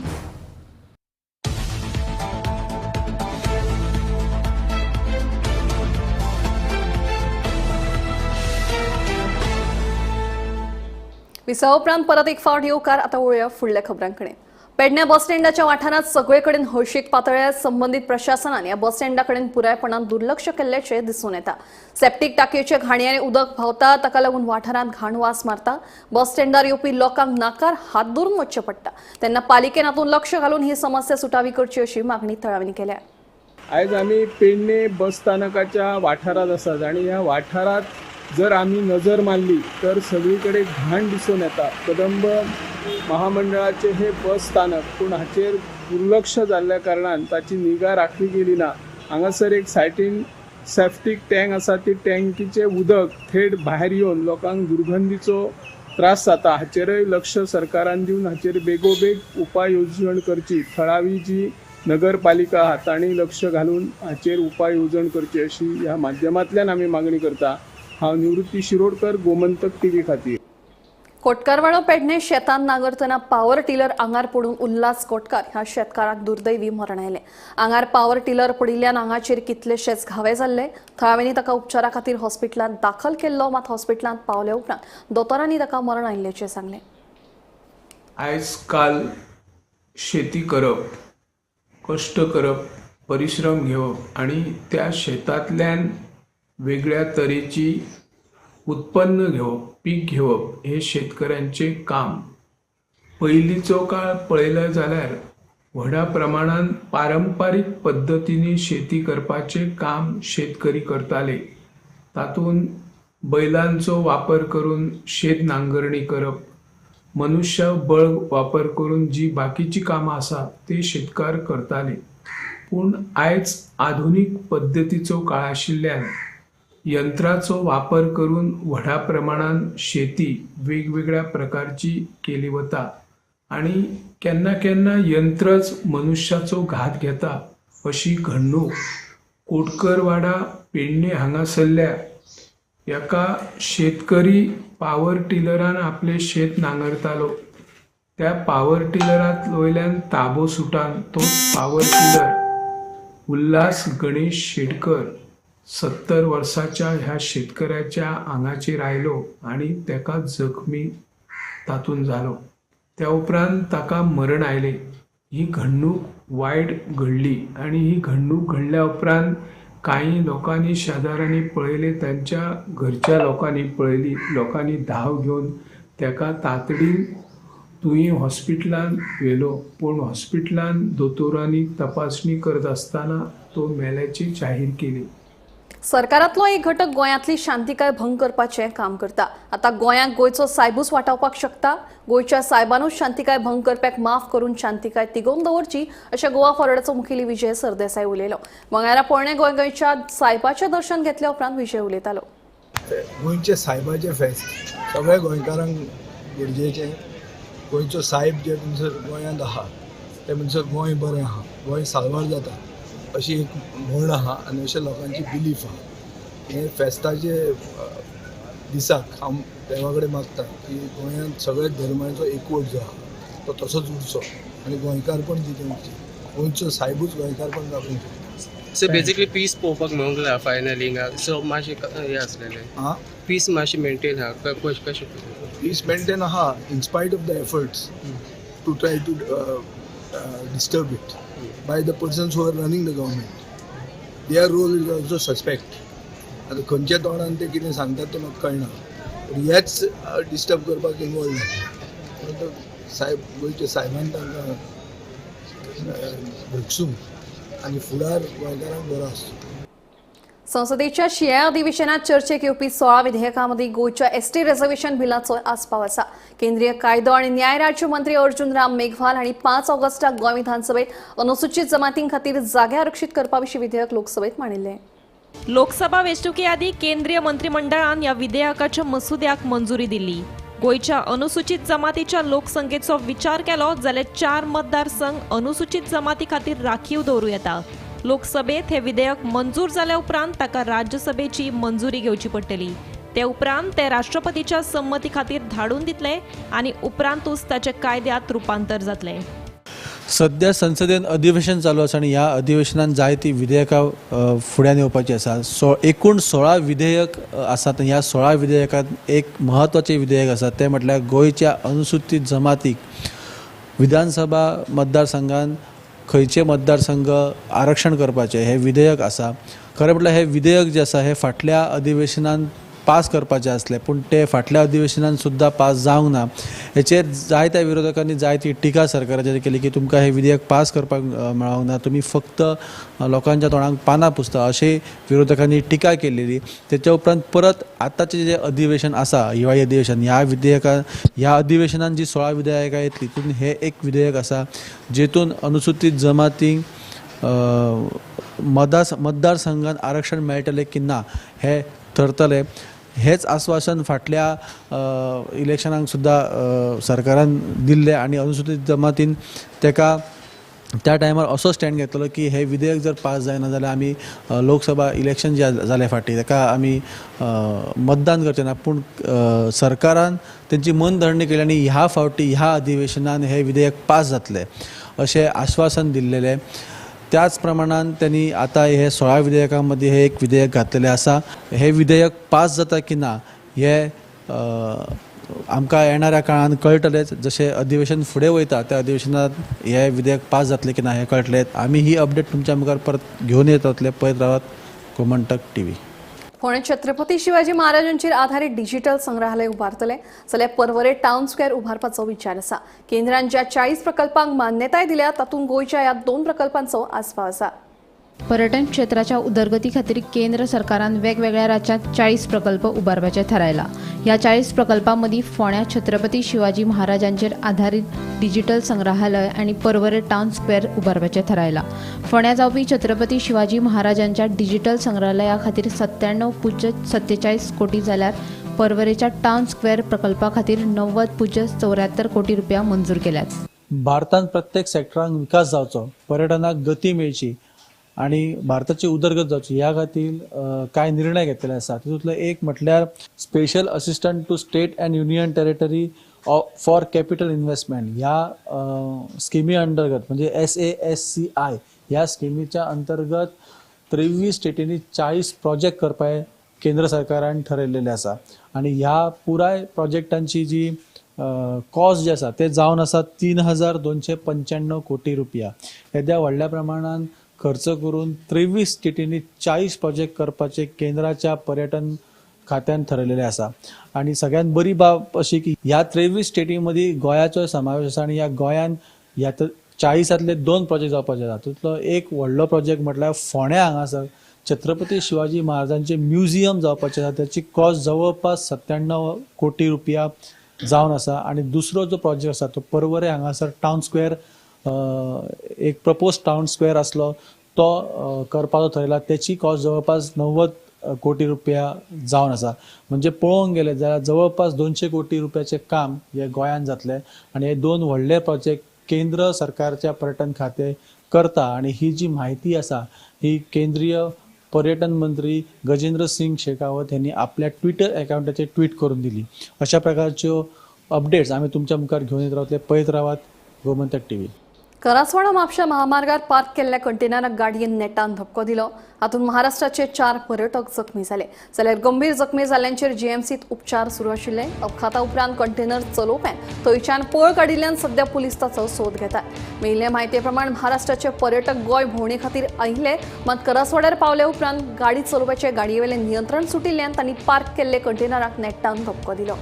[SPEAKER 1] विसवा उपरांत परत एक फावट येवकार. आतां वळुया फुडल्या खबरांकडेन. पेडण्या बस स्टँडाच्या वाठारांत सगळे कडेन हळशीक पातळ्ळ्या. संबंदीत प्रशासनान ह्या बस स्टँडा कडेन पुरायपणान दुर्लक्ष केल्ल्याचें दिसून येता. सेप्टीक टाकयेचे घाणयारे उदक व्हांवता, ताका लागून वाठारांत घाण वास मारता. बस स्टँडार येवपी लोकांक नाकार हात धरून वचचें पडटा. तेन्ना पालिकेन हातूंत लक्ष घालून ही समस्या सुटावी करची अशी मागणी थळाव्यांनी केल्या.
[SPEAKER 12] आयज आमी पेडणे बस स्थानकाच्या वाठारांत आसात आनी ह्या वाठारांत जर आमी नजर मारली तर सगळी कडेन घाण दिसून येता. कदंब महामंडळाचे हे बस स्थानक, पूण हाचेर दुर्लक्ष जाल्ल्या कारणान ताची निगा राखली गेली ना. हांगासर एक सायटीन सेफ्टीक टँक आसा, ती टँकीचें उदक थेट भायर येवन लोकांक दुर्गंधीचो त्रास जाता. हाचेरय लक्ष सरकारान दिवन हाचेर बेगोबेग उपाय येवजण करची. थळावी जी नगरपालिका आहा तांणी लक्ष घालून हाचेर उपाय येवजण करची अशी ह्या माध्यमांतल्यान आमी मागणी करता. हांव निवृत्ती शिरोडकर, गोमंतक टीव्ही खातीर.
[SPEAKER 1] कोटकारवाडो पेडणे शेतान नांगरतना पावर टिलर आंगार पडून उल्हास कोटकार ह्या शेतकाराक दुर्दैवी मरण आयलें. आंगार पावर टिलर पडिल्ल्यान आंगाचेर कितलेशेच घावे जाल्ले. थळाव्यांनी ताका उपचारा खातीर हॉस्पिटलांत दाखल केल्लो, मात हॉस्पिटलांत पावले उपरांत दोतोरांनी ताका मरण आयिल्ल्याचें सांगलें.
[SPEAKER 12] आयज काल शेती करप, कश्ट करप, परिश्रम घेवप आनी त्या शेतांतल्यान वेगळ्या तरेची उत्पन्न घेवप, पीक घेवप हे शेतकऱ्यांचे काम. पयलींचो काळ पळयलो जाल्यार व्हडा प्रमाणान पारंपारीक पद्दतींनी शेती करपाचें काम शेतकरी करताले. तातूंत बैलांचो वापर करून शेत नांगरणी करप, मनुष्य बळ वापर करून जी बाकीची कामां आसा ते शेतकार करताले. पूण आयज आधुनीक पद्दतीचो काळ आशिल्ल्यान यंत्राचो वापर करून व्हडा प्रमाणान शेती वेगवेगळ्या प्रकारची केली वता आनी केन्ना केन्ना यंत्रच मनुष्याचो घात घेता अशी घडणूक कोटकरवाडा पेडणे हांगासरल्या एका शेतकरी पावर टिलरान आपले शेत नांगरतालो. त्या पावर टिलरात वयल्यान ताबो सुटान तो पावर टिलर उल्हास गणेश शेटकर 70 वर्साच्या ह्या शेतकऱ्याच्या आंगाचेर आयलो आनी ताका जखमी तातूंत जालो. त्या उपरांत ताका मरण आयलें. ही घडणूक वायट घडली आनी ही घडणूक घडल्या उपरांत कांय लोकांनी शेजाऱ्यांनी पळयलें, तांच्या घरच्या लोकांनी पळयली, लोकांनी धांव घेवन ताका तातडीन तुयें हॉस्पिटलान व्हेलो. पूण हॉस्पिटलान दोतोरांनी तपासणी करत आसतना तो मेल्याची जाहीर केली.
[SPEAKER 1] सरकारांतलो एक घटक गोंयांतली शांतिकाय भंग करपाचें काम करता. आतां गोंयांक गोंयचो सायबूच वाटावपाक शकता. गोंयच्या सायबानूच शांतिकाय भंग करप्याक माफ करून शांतिकाय तिगोवन दवरची अशें गोवा फॉरवर्डाचो मुखेली विजय सरदेसाय उलयलो. मंगळारा पोरणे गोंय गोंयच्या सायबाचें दर्शन घेतल्या उपरांत विजय उलयतालो.
[SPEAKER 19] गोंयचे सायबाचें फेस्त सगळ्या गोंयकारांक गरजेचें. गोंयचो सायब जे म्हणसर गोंयांत आहा ते म्हणसर गोंय बरें आहा, गोंय साल्वार जाता अशी एक म्हण आहा आनी अशें लोकांची बिलीफ आहा. हे फेस्ताचे दिसाक हांव देवा कडेन मागता की गोंयांत सगळ्या धर्मांचो एकवट जो आहा तो तसोच उरचो आनी गोंयकारपण जितें उरचें, गोंयचो सायबूच गोंयकारपण राखूंक शकता.
[SPEAKER 7] सो बेजिकली पीस पळोवपाक मेळूंक ना फायनली हिंगा, सो मातशें हें आसलेलें पीस मातशें मेंटेन आहा, कशें
[SPEAKER 19] पीस मेंटेन आहा in spite of the efforts to try to disturb it by the persons who are running the government. Their role is also suspect. आतां खंयच्या तोंडान ते कितें सांगतात तें म्हाका कळना, पूण हेच डिस्टर्ब करपाक इनवॉल्व जाता. सायब गोंयच्या सायबान तांकां भोगसूं आनी फुडार गोंयकारांक बरो आसचो.
[SPEAKER 1] संसदेच्या शिंयाळ्या अधिवेशनात चर्चेक येवपी 16 विधेयकांमदीं गोंयच्या एसटी रिझर्वेशन बिलाचो आस्पाव आसा. केंद्रीय कायदो आनी न्याय राज्य मंत्री अर्जुन राम मेघवाल हांणी 5 ऑगस्टाक गोंय विधानसभेत अनुसूचित जमातीं खातीर जागे आरक्षीत करपा विशीं विधेयक लोकसभेत मांडिल्लें.
[SPEAKER 14] लोकसभा वेंचणुके आदीं केंद्रीय मंत्रिमंडळान ह्या विधेयकाच्या मसुद्याक मंजुरी दिल्ली. गोंयच्या अनुसूचित जमातीच्या लोकसंख्येचो विचार केलो जाल्यार 4 मतदारसंघ अनुसूचित जमाती खातीर राखीव दवरूं येता. लोकसभेत हे विधेयक मंजूर जाल्या उपरांत ताका राज्यसभेची मंजुरी घेवची पडटली. ते उपरांत ते राष्ट्रपतीच्या संमती खातीर धाडून दितले आनी उपरांतूच ताचे कायद्यांत रुपांतर जातलें.
[SPEAKER 9] सध्या संसदेन अधिवेशन चालू आसा आनी ह्या अधिवेशनान जायती विधेयकां फुड्यान येवपाची आसा. एकूण 16 विधेयक आसात आनी ह्या 16 विधेयकांत एक म्हत्वाचें विधेयक आसा तें म्हटल्यार गोंयच्या अनुसूचित जमातीक विधानसभा मतदारसंघान खंयचे मतदारसंघ आरक्षण करपाचें हें विधेयक आसा. खरें म्हटल्यार हें विधेयक जें आसा हें फाटल्या अधिवेशनान पास करपाचें आसलें, पूण तें फाटल्या अधिवेशनान सुद्दां पास जावंक ना. हेचेर जायत्या विरोधकांनी जायती टिका सरकाराचेर केली की तुमकां हें विधेयक पास करपाक मेळोंक ना, तुमी फक्त लोकांच्या तोंडाक पानां पुसता अशें विरोधकांनी टिका केलेली. तेच्या उपरांत परत आतांचें जें अधिवेशन आसा हिवाळी अधिवेशन, ह्या विधेयकान ह्या अधिवेशनान जी 16 विधेयकां येतली तितून हें एक विधेयक आसा जेतून अनुसूचित जमातींक मतदारसंघान आरक्षण मेळटलें की ना हें थरतलें. हेच आश्वासन फाटल्या इलेक्शनाक सुद्दां सरकारान दिल्लें आनी अनुसूचित जमातीन तेका त्या टायमार असो स्टँड घेतलो की हें विधेयक जर पास जायना जाल्यार आमी लोकसभा इलेक्शन जे जालें फाटीं तेका आमी मतदान करचें ना. पूण सरकारान तेंची मनधरणी केली आनी ह्या फावटी ह्या अधिवेशनान हें विधेयक पास जातलें अशें आश्वासन दिल्लेलें. त्याच प्रमाणान त्यांनी आतां हे 16 विधेयकां मदीं हे एक विधेयक घातलेलें आसा. हे विधेयक पास जाता की ना हे आमकां येणाऱ्या काळान कळटलेंच. जशें अधिवेशन फुडें वयता त्या अधिवेशनांत हे विधेयक पास जातलें की ना हें कळटलें. आमी ही अपडेट तुमच्या मुखार परत घेवन येतले. पळयत रावात गोमंतक टीव्ही.
[SPEAKER 1] फोंडें छत्रपती शिवाजी महाराजांचेर आधारीत डिजिटल संग्रहालय उबारतले जाल्यार पर्वरे टावन स्क्वेअर उबारपाचो विचार आसा. केंद्रान ज्या 40 प्रकल्पांक मान्यताय दिल्या तातूंत गोंयच्या ह्या 2 प्रकल्पांचो आस्पाव आसा.
[SPEAKER 11] पर्यटन क्षेत्राच्या उदरगती खातीर केंद्र सरकारान वेगवेगळ्या राज्यांत 40 प्रकल्प उबारपाचे थारायला. ह्या 40 प्रकल्पां मदीं फोंड्या छत्रपती शिवाजी महाराजांचेर आधारीत डिजिटल संग्रहालय आनी पर्वरे टावन स्क्वेअर उबारपाचे थारायला. फोंड्या जावपी छत्रपती शिवाजी महाराजांच्या डिजिटल संग्रहालया खातीर 97.47 कोटी जाल्यार पर्वरेच्या टावन स्क्वेअर प्रकल्पा खातीर 90.74 कोटी रुपया मंजूर केल्यात.
[SPEAKER 9] भारतांत प्रत्येक सेक्टरांक विकास जावचो, पर्यटनाक गती मेळची आनी भारताची उदरगत जावची ह्या खातीर कांय निर्णय घेतलेले आसा. तितूंतलो एक म्हटल्यार special assistant to state and union territory for capital investment ह्या स्किमी अंतर्गत म्हणजे SASCI ह्या स्किमीच्या अंतर्गत 23 स्टेटींनी 40 प्रोजेक्ट करपाक केंद्र सरकारान ठरयलेले आसा. आनी ह्या पुराय प्रोजेक्टांची जी कॉस्ट जे आसा ते जावन आसा 3295 कोटी रुपया. येद्या व्हडल्या प्रमाणान खर्च करून 23 स्टेटींनी 40 प्रोजेक्ट करपाचे केंद्राच्या पर्यटन खात्यान ठरयलेले आसा. आनी सगळ्यात बरी बाब अशी की ह्या 23 स्टेटी मदीं गोंयाचो समावेश आसा आनी ह्या गोंयान ह्या 40तांतले 2 प्रोजेक्ट जावपाचे आसा. तातूंतलो एक व्हडलो प्रोजेक्ट म्हटल्यार फोंड्या हांगासर छत्रपती शिवाजी महाराजांचे म्युझियम जावपाचें आसा. त्याची कॉस्ट जवळपास 97 कोटी रुपया जावन आसा. आनी दुसरो जो प्रोजेक्ट आसा तो पर्वरे हांगासर टावन स्क्वेअर एक प्रपोज टावन स्क्वेअर आसलो तो करपाचो थरयला. त्याची कॉस्ट जवळपास 90 कोटी रुपया जावन आसा. म्हणजे पळोवंक गेले जाल्यार जवळपास 200 कोटी रुपयाचें काम हे गोंयांत जातलें आनी हे 2 व्हडले प्रोजेक्ट केंद्र सरकारच्या पर्यटन खातें करता. आनी ही जी म्हायती आसा ही केंद्रीय पर्यटन मंत्री गजेंद्र सिंग शेखावत यांनी आपल्या ट्विटर अकाउंटाचेर ट्वीट करून दिली. अशा प्रकारच्यो अपडेट्स आमी तुमच्या मुखार घेवन येत रावतले. पळयत रावात गोमंतक टीव्ही.
[SPEAKER 1] करासवाडा म्हापशा महामार्गार पार्क केल्ल्या कंटेनराक गाडयेन नेटान धपको दिलो. हातूंत महाराष्ट्राचे 4 पर्यटक जखमी जाले, जाल्यार गंभीर जखमी जाल्ल्यांचेर जीएमसीत उपचार सुरू आशिल्ले. अपघाता उपरांत कंटेनर चलोवप्यान थंयच्यान पळ काडिल्ल्यान सध्या पुलीस ताचो सोद घेतात. मेळिल्ले म्हायती प्रमाण महाराष्ट्राचे पर्यटक गोंय भोंवणे खातीर आयिल्ले, मात करासवाड्यार पावले उपरांत गाडी चलोवप्याचे गाडयेवेलें नियंत्रण सुटिल्ल्यान तांणी पार्क केल्ले कंटेनराक नेटान धपको दिलो.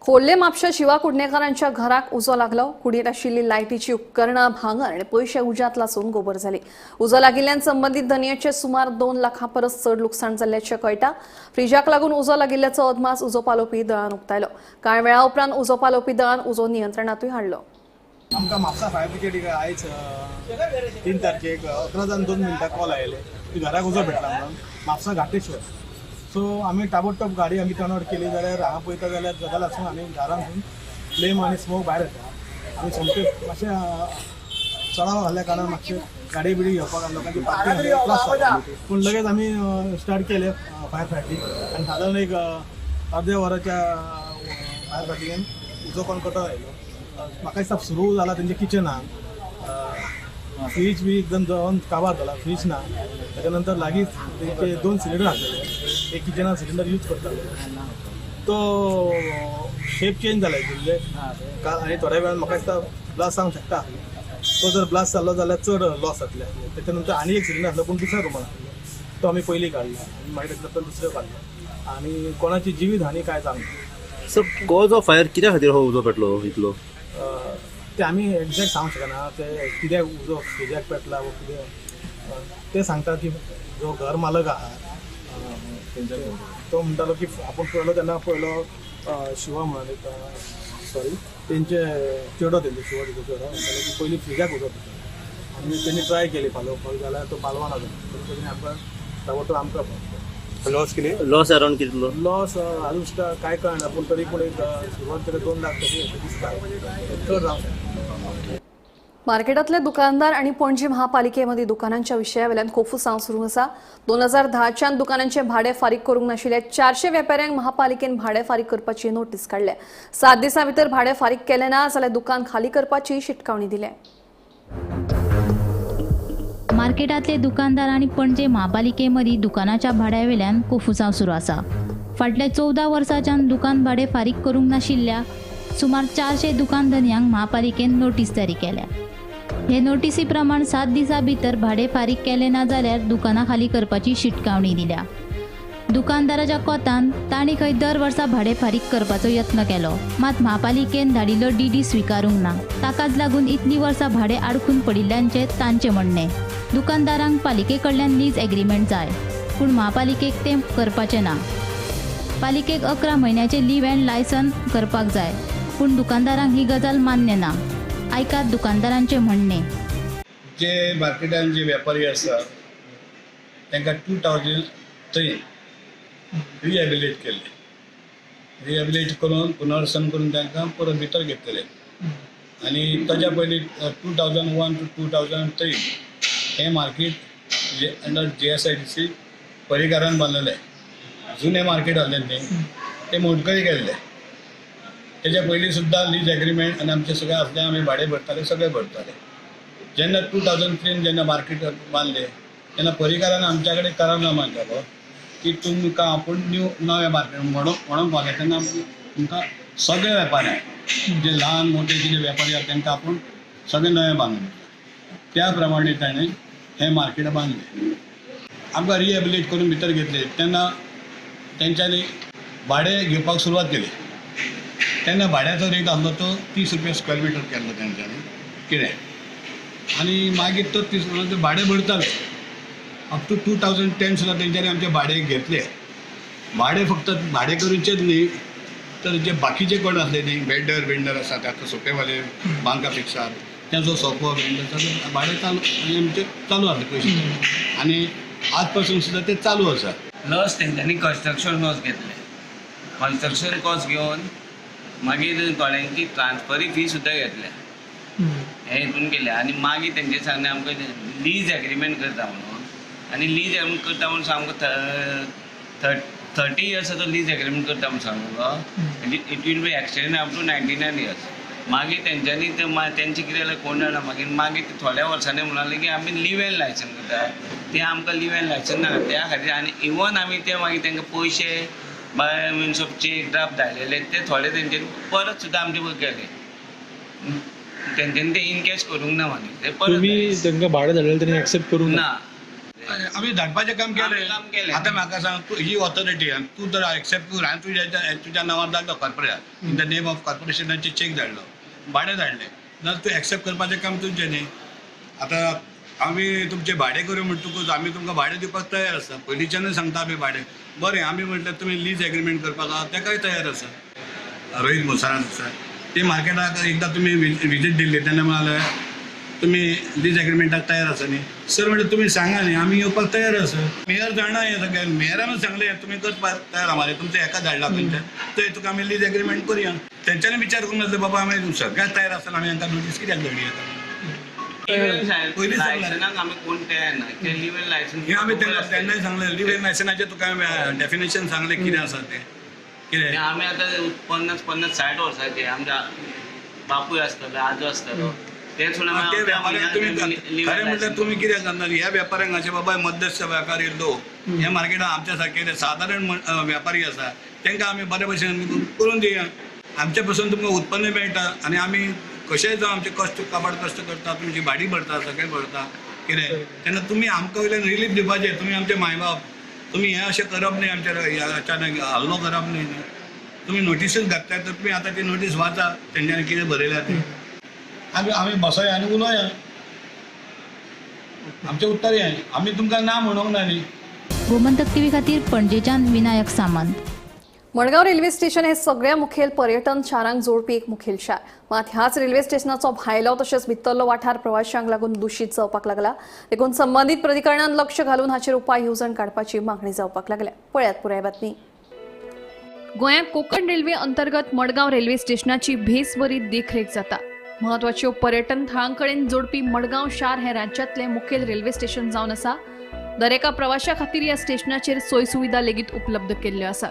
[SPEAKER 1] खोर्ले म्हापशा शिवा कुडणेकारांच्या घराक उजो लागलो. कुडींत आशिल्ली लायटीची उपकरणां, भांगर आनी पयशे उज्यांत लासून गोबर जाली. उजो लागिल्ल्यान संबंदीत धनयाचें सुमार 2 लाखां परस चड लुकसाण जाल्ल्याचें कळटा. फ्रिजाक लागून उजो लागिल्ल्याचो अदमास उजो पालोवपी दळान उक्तायलो. कांय वेळा उपरांत उजो पालोवपी दळान उजो नियंत्रणांतूय हाडलो.
[SPEAKER 3] आमकां म्हापसा फायर ब्रिगेडीक आयज 3 तारखेक 11:02 कॉल आयले की घराक उजो पेटला म्हणून म्हापसा घाटेश्वर. सो आमी ताबडतोब गाडी आमी टर्न आउट केली जाल्यार हांगा पळयता जाल्यार गजाल आसून आनी दारांतून फ्लेम आनी स्मोक भायर येता. आमी सोमते मातशें चडाव घाल्ल्या कारणान मातशें गाडी बिडी घेवपाक लोकांची पार्किंग त्रास जाता, पूण लगेच आमी स्टार्ट केले फायर फायटींग आनी सादारण एक अर्द्या वराच्या फायर फायटिंगान उजो कोण कटोर आयलो. म्हाका दिसता सुरू जाला तेंच्या किचनान, फ्रीज बी एकदम जळोन काबार जाला, फ्रीज ना. ताच्या नंतर लागींच तेंचे 2 सिलिंडर आसलेले, एक किचनान सिलिंडर यूज करताले, तो शेप चेंज जाला म्हणजे आनी थोड्या वेळान म्हाका दिसता ब्लास्ट जावंक शकता. तो जर ब्लास्ट जालो जाल्यार चड लॉस जातले. ताच्या नंतर आनी एक सिलिंडर आसलो पूण दुसऱ्या रुमान आसलो, तो आमी पयलीं काडलो आनी मागीर ताच्या नंतर दुसरो काडलो आनी कोणाची जिवीत हानी कांय जावंक ना.
[SPEAKER 15] सर, कॉज ऑफ फायर कित्या खातीर हो उजो पेटलो इतलो?
[SPEAKER 3] ते आमी एग्जॅक्ट सांगूंक शकना, ते कित्याक उजो फ्रिजाक पेटला वो कितें ते सांगता की जो घर मालक आहा तो म्हणटालो की आपूण पळयलो तेन्ना पळयलो शिवा म्हणून एक सॉरी तेंचे चेडो, तेंचे शिवा तेंचो चेडो म्हणटालो की पयलीं फ्रिजाक उजो पेटलो आनी तेणी ट्राय केली पालोवपाक जाल्यार तो पालवाना जालो, तेणी आमकां ताबडतोब आमकां पावलो.
[SPEAKER 15] लॉस कितें? लॉस अराउंड कितलो?
[SPEAKER 3] लॉस अजून सुद्दां कांय कळना, पूण तरी पूण एक सुरवात तरी 2 लाख तरी दिसता, चड जावंक शकता.
[SPEAKER 1] मार्केटांतले दुकानदार आणि पणजी महापालिकेमध्ये दुकानांच्या विशयावेल्यान कोफुसांव सुरू आसा. 2010च्यान दुकानांचे भाडे फारीक करूंक नाशिल्ल्या 400 वेपाऱ्यांक महापालिकेन भाडे फारीक करपाची नोटीस काडल्या. 7 दिसां भितर भाडे फारीक केले ना जाल्यार दुकान खाली करपाची शिटकावणी दिल्या.
[SPEAKER 11] मार्केटांतले दुकानदार आनी पणजे महापालिके मदीं दुकानाच्या भाड्यावेल्यान कोफुसांव सुरू आसा. फाटल्या 14 वर्सांच्यान दुकान भाडे फारीक करूंक नाशिल्ल्या सुमार 400 दुकान धनयांक महापालिकेन नोटीस जारी केल्या. हे नोटीसी प्रमाण 7 दिसां भितर भाडे फारीक केले ना जाल्यार दुकानां खाली करपाची शिटकावणी दिल्या. दुकानदाराच्या कोतान तांणी खंय दर वर्सा भाडे फारीक करपाचो यत्न केलो, मात महापालिकेन धाडिल्लो डीडी स्विकारूंक ना. ताकाच लागून इतलीं वर्सां भाडे आडखून पडिल्ल्याचें तांचें म्हणणें. दुकानदारांक पालिके कडल्यान लीज एग्रीमेंट जाय, पूण महापालिकेक तें करपाचें ना. पालिकेक 11 म्हयन्याचें लीव अँड लायसन करपाक जाय, पूण दुकानदारांक ही गजाल मान्य ना. आयकात दुकानदारांचें म्हणणें.
[SPEAKER 20] जे मार्केटान जे व्यापारी आसा तांकां 2003 रिहेबिलिटेट केल्ले, रिहेबिलिटेट करून पुनर्वसन करून तांकां परत भितर घेतलेले आनी ताच्या पयलीं 2001 टू 2003 हें मार्केट जे अंडर GSIDC परिकारान बांदलेलें. जुनें मार्केट आसलें तें मोडकळी केल्लें. तेच्या पयलीं सुद्दां लीज एग्रीमेंट आनी आमचें सगळें आसलें, आमी भाडें भरताले, सगळें भरताले. जेन्ना 2003 जेन्ना मार्केट बांदलें तेन्ना परिकारान आमच्या कडेन करारनामा केलो की तुमकां आपूण न्यू नवें मार्केट म्हणून पावलें तेन्ना तुमकां सगळे वेपारी जे ल्हान मोठे कितें वेपारी आसा तांकां आपूण सगळें नवें बांदून दिलें. त्या प्रमाणे ताणें हें मार्केट बांदलें. आमकां रिहेबिलिटेट करून भितर घेतले तेन्ना तेंच्यांनी भाडें घेवपाक सुरवात केली. तेन्ना भाड्याचो रेट आसलो तो 30 रुपया स्क्वेअर मिटर केल्लो तेंच्यांनी कितें, आनी मागीर तो 30 रुपया भाडें भरताले. अप टू 2010 सुद्दां तेंच्यांनी आमचें भाडें घेतलें. भाडें फक्त भाडें करूचेंच न्ही तर जे बाकीचे कोण आसले न्ही वेंडर आसा ते आतां सोपेवाले बांका फिक्सार तेजो सोंपो वेंडर भाडें चालू आमचें चालू आसलें पयशे आनी आज पासून सुद्दां तें चालू आसा.
[SPEAKER 4] लॉस तेंच्यांनी कन्स्ट्रक्शन कॉस्ट घेतले, कन्स्ट्रक्शन कॉस्ट घेवन मागीर थोड्यांची ट्रान्सफरी फी सुद्दां घेतल्या, हे हितून केले. आनी मागीर तेंचे सांगलें आमकां लीज एग्रीमेंट करता म्हणून, आनी लीज एग्रीमेंट करता म्हणून आमकां 30 इयर्साचो लीज एग्रीमेंट करता म्हणून सांगलो. It will be extend up to 99 years. मागीर तेंच्यांनी ते तेंचें कितें जालें कोण जाणा. मागीर मागीर थोड्या वर्सांनी म्हणाले की आमी लीव एंड लायसन करता, ते आमकां लीव एंड लायसन नाका त्या खातीर. आनी इवन आमी ते मागीर तांकां पयशे by means of cheque draft धाडलेले ते थोडे तेंच्यांनी परत सुद्दां आमचे पळय केले, तेंच्यांनी ते इनकॅश करूंक ना. मागीर ते परत
[SPEAKER 9] तुमी तांकां भाडें धाडलेलें तेणी एक्सेप्ट करूंक
[SPEAKER 4] ना.
[SPEAKER 20] आमी धाडपाचें काम केलें. आतां म्हाका सांग, तूं ही ऑथॉरिटी तूं जर एक्सेप्ट कर, हांवें तुज्या नांवार धाडलो corporation, in the name of कॉर्पोरेशनाचे check धाडलो, भाडें धाडलें, जाल्यार तूं एक्सेप्ट करपाचें काम तुजें न्ही. आतां आमी तुमचें भाडें करूं म्हणटकूच आमी तुमकां भाडें दिवपाक तयार आसा, पयलींच्यानूय सांगता आमी भाडें. बरें, आमी म्हटल्यार तुमी लीज एग्रीमेंट करपाक आहा तेकाय तयार आसा. रोहीत मोसारान आसा ते मार्केटाक एकदां तुमी विजीट दिल्ली तेन्ना म्हणाले तुमी लीज एग्रीमेंटाक तयार आसा न्ही सर, म्हणल्यार तुमी सांगा न्ही आमी येवपाक तयार आसा. मेयर जाणा हें सगळें, मेयरानूच सांगलें तुमी करपाक तयार आहा मरे, तुमचें हेका धाडला खंयच्या थंय तुका आमी लीज एग्रीमेंट करुया. तेंच्यांनी विचार करूंक नासलें बाबा आमी सगळ्याक तयार आसतना आमी हांकां नोटीस कित्याक धाडली. पयलीं
[SPEAKER 4] लायसनाक आमी कोण तयार ना, ते लीव एंड लायसन
[SPEAKER 20] हें आमी तेन्नाय सांगलें. लीव एंड लायसनाचें तुका डेफिनेशन सांगलें कितें आसा तें. कितें
[SPEAKER 4] आमी आतां 50 50 60 वर्सांचे, आमच्या बापूय आसतलो, आजो आसतलो, ते
[SPEAKER 20] व्यापाऱ्यांक तुमी खरें म्हटल्यार तुमी कितें करणार ह्या व्यापाऱ्यांक अशें बाबा मध्यस्थ व्यापारी लोक ह्या मार्केटान आमच्या सारके सादारण व्यापारी आसा तांकां आमी बरे भशेन करून दिया. आमच्या पासून तुमकां उत्पन्न मेळटा आनी आमी कशेंय जावं आमचे कश्ट काबाड कश्ट करता, तुमची भाडी भरता, सगळें भरता कितें, तेन्ना तुमी आमकां वयल्यान रिलीफ दिवपाचें. तुमी आमचे मायबाप, तुमी हें अशें करप न्ही, आमच्या अचानक हल्लो करप न्ही. तुमी नोटीसूच घातल्या तर तुमी आतां ती नोटीस वाचा तेंच्यांनी कितें बरयल्या तें. आमी आमी बसया आनी उलोया, आमचें उत्तर हें, आमी तुमकां ना म्हणूंक ना न्ही.
[SPEAKER 11] गोमंतक टीव्ही खातीर पणजेच्यान विनायक सामंत.
[SPEAKER 1] मडगांव रेल्वे स्टेशन हे सगळ्या मुखेल पर्यटन शारांक जोडपी एक मुखेल शार. मात ह्याच रेल्वे स्टेशनाचो भायलो तशेंच भितरलो वाठार प्रवाशांक लागून दूषित जावपाक लागला. देखून संबंदीत प्राधिकरणान लक्ष घालून हाचेर उपाय येवजण काडपाची मागणी जावपाक लागल्या. पळयात पुराय बातमी. गोंयांत कोकण रेल्वे अंतर्गत मडगांव रेल्वे स्टेशनाची भेस बरी देखरेख जाता. म्हत्वाच्यो पर्यटन थळां कडेन जोडपी मडगांव शार हें राज्यांतलें मुखेल रेल्वे स्टेशन जावन आसा. दरेका प्रवाशा खातीर ह्या स्टेशनाचेर सोय सुविधा लेगीत उपलब्ध केल्ल्यो आसात.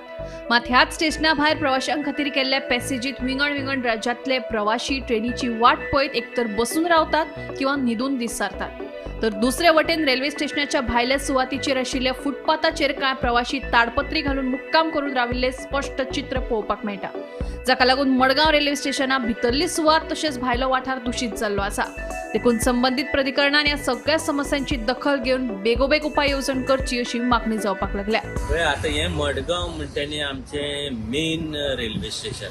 [SPEAKER 1] मात ह्याच स्टेशना भायर प्रवाशां खातीर केल्ल्या पॅसेजीत विंगड विंगड राज्यांतले प्रवाशी ट्रेनीची वाट पळयत एकतर बसून रावतात किंवा न्हिदून दीस सारतात. तर दुसरे वटेन रेल्वे स्टेशनाच्या भायल्या सुवातीचेर आशिल्ल्या फुटपाथाचेर कांय प्रवाशी ताडपत्री घालून मुक्काम करून राविल्ले स्पश्ट चित्र पळोवपाक मेळटा, जाका लागून मडगांव रेल्वे स्टेशना भितरली सुवात तशेंच भायलो वाठार दूषित जाल्लो आसा. देखून संबंदीत प्राधिकरणान ह्या सगळ्या समस्यांची दखल घेवन बेगोबेग उपाय येवजण करची अशी मागणी जावपाक लागल्या.
[SPEAKER 5] आतां हें मडगांव म्हणटा न्ही आमचें मेन रेल्वे स्टेशन,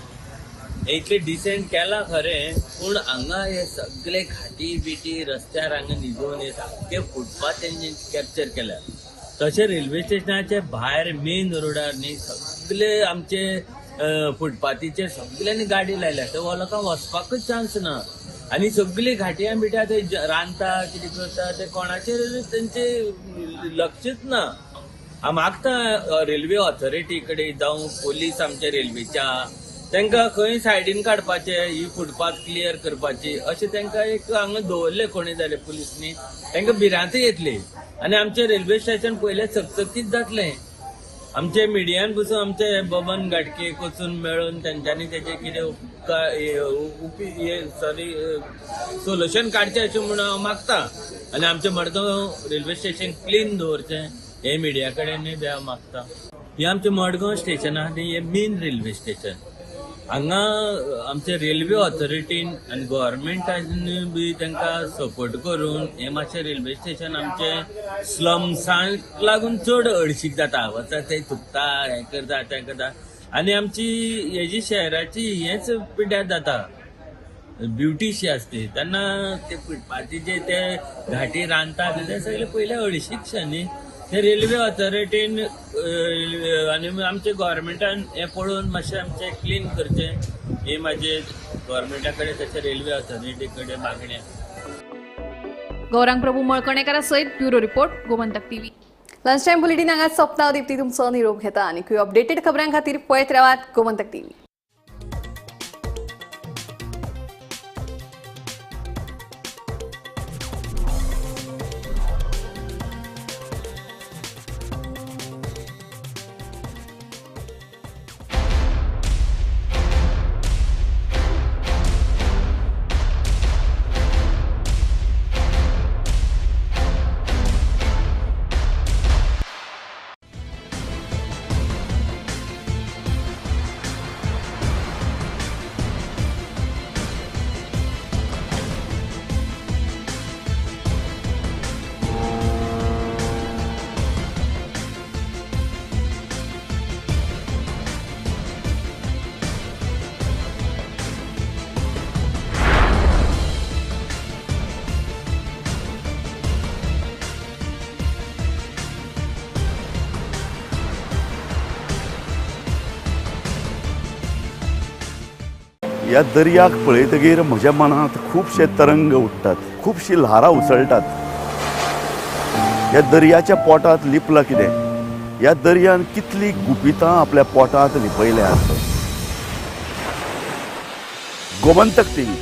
[SPEAKER 5] हें इतलें डिसेंट केलां खरें, पूण हांगा हे सगळे घाटी बिटी रस्त्यार हांगा न्हिदून हे सामके फुटपाथ तेंचे कॅप्चर केल्या. तशें रेल्वे स्टेशनाचे भायर मेन रोडार न्ही सगळे आमचे फुटपाथीचेर सगळ्यांनी गाडी लायल्या, थंय लोकांक वचपाकूच चान्स ना. आनी सगळी घाटयां बिट्या थंय रांदता कितें करता ते कोणाचेर तेंचे लक्षच ना. हांव मागता रेल्वे ऑथॉरिटी कडेन जावं पोलीस आमच्या रेल्वेच्या तांकां खंय सायडीन काडपाचें, ही फुटपाथ क्लियर करपाची अशें तांकां एक हांगा दवरलें कोणी जाल्यार पुलिसांनी तांकां भिरांत येतली आनी आमचें रेल्वे स्टेशन पयलें चकचकीत जातलें. आमचे मिडियान पसून आमचे बबन घाटके वचून मेळून तेंच्यांनी तेजे कितें सॉरी सोल्युशन काडचें अशें म्हूण हांव मागता. आनी आमचें मडगांव रेल्वे स्टेशन क्लीन दवरचें हें मिडिया कडेन बी हांव मागता. हें आमचें मडगांव स्टेशन आहा तें हें मेन रेल्वे स्टेशन. हांगा आमचे रेल्वे ऑथॉरिटीन आनी गोवोरमेंटान बी तांकां सपोर्ट करून हें मातशें रेल्वे स्टेशन आमचें स्लम्सांक लागून चड हळशीक जाता, वता ते थुकता, हें करता तें करता आनी आमची हेजी शहराची हेंच पिड्ड्यार जाता, ब्युटीशी आसती तेन्ना ते फुटपाथीचे ते घाटी रांदता ते सगळे पयले हळशीकशें न्ही. ते रेल्वे ऑथॉरिटीन आनी आमचे गोवोरमेंटान हें पळोवन मातशें आमचें क्लीन करचें ही म्हाजी गोवोरमेंटा कडेन तशें रेल्वे ऑथॉरिटी कडेन मागणी आसा.
[SPEAKER 1] गौरांग प्रभू मळकणेकारा सयत bureau report, Gomantak TV. Lunch time bulletin हांगा सोंपता. दीप्ती तुमचो निरोप घेता आनी अपडेटेड खबरां खातीर पळयत रावात गोमंतक टीव्ही.
[SPEAKER 17] ह्या दर्याक पळयतगीर म्हज्या मनांत खुबशे तरंग उठ्ठात, खुबशी ल्हारां उसळटात. ह्या दर्याच्या पोटांत लिपलां कितें? ह्या दर्यान कितली गुपितां आपल्या पोटांत लिपयल्यात. गोमंतक टीव्ही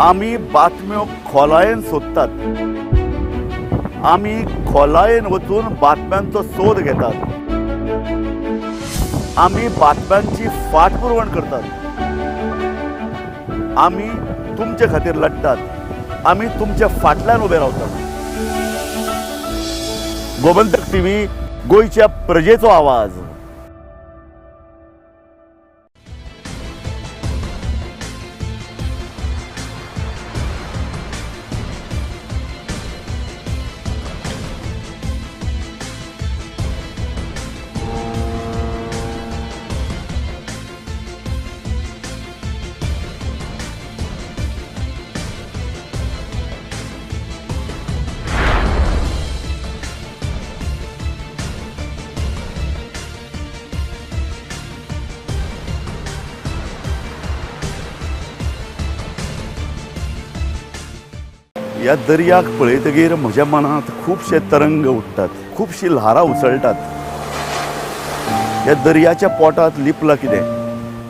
[SPEAKER 17] आमी बातम्यो खोलायेन सोदतात, आमी खोलायेन वचून बातम्यांचो सोद घेतात, आमी बातम्यांची फाटपुरवण करतात, आमी तुमचे खातीर लढतात, आमी तुमच्या फाटल्यान उबे रावतात. गोमंतक टीव्ही, गोंयच्या प्रजेचो आवाज. ह्या दर्याक पळयतगीर म्हज्या मनांत खुबशे तरंग उठ्ठात, खुबशी ल्हारां उसळटात. ह्या दर्याच्या पोटांत लिपलां कितें?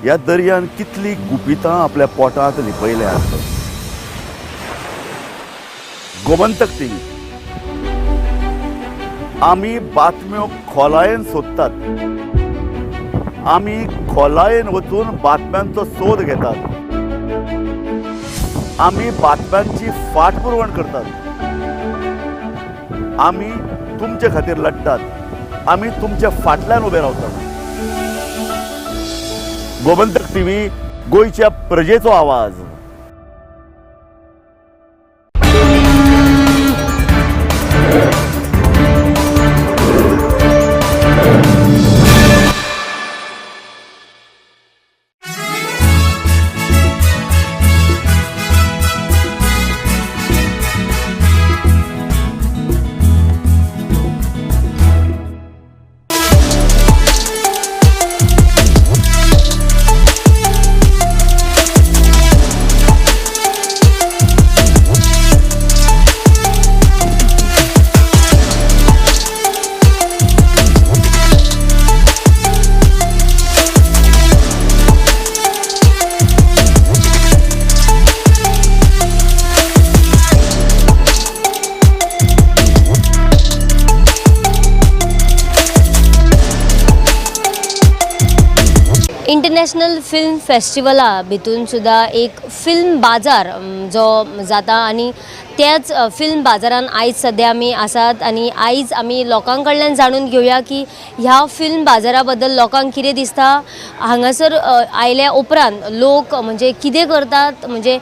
[SPEAKER 17] ह्या दर्यान कितली गुपितां आपल्या पोटांत लिपयल्यात. गोमंतक टीव्ही आमी बातम्यो खोलायेन सोदतात, आमी खोलायेन वचून बातम्यांचो सोद घेतात, आमी बातम्यांची फाटपुरवण करतात, आमी तुमचे खातीर लढतात, आमी तुमच्या फाटल्यान उबे रावतात. गोमंतक टीव्ही, गोंयच्या प्रजेचो आवाज.
[SPEAKER 16] इंटरनॅशनल फिल्म फेस्टिवला भितून सुद्दां एक फिल्म बाजार जो जाता आनी त्याच फिल्म बाजारान आयज सद्या आमी आसात आनी आयज आमी लोकां कडल्यान जाणून घेवया की ह्या फिल्म बाजारा बद्दल लोकांक कितें दिसता, हांगासर आयल्या उपरांत लोक म्हणजे कितें करतात, म्हणजे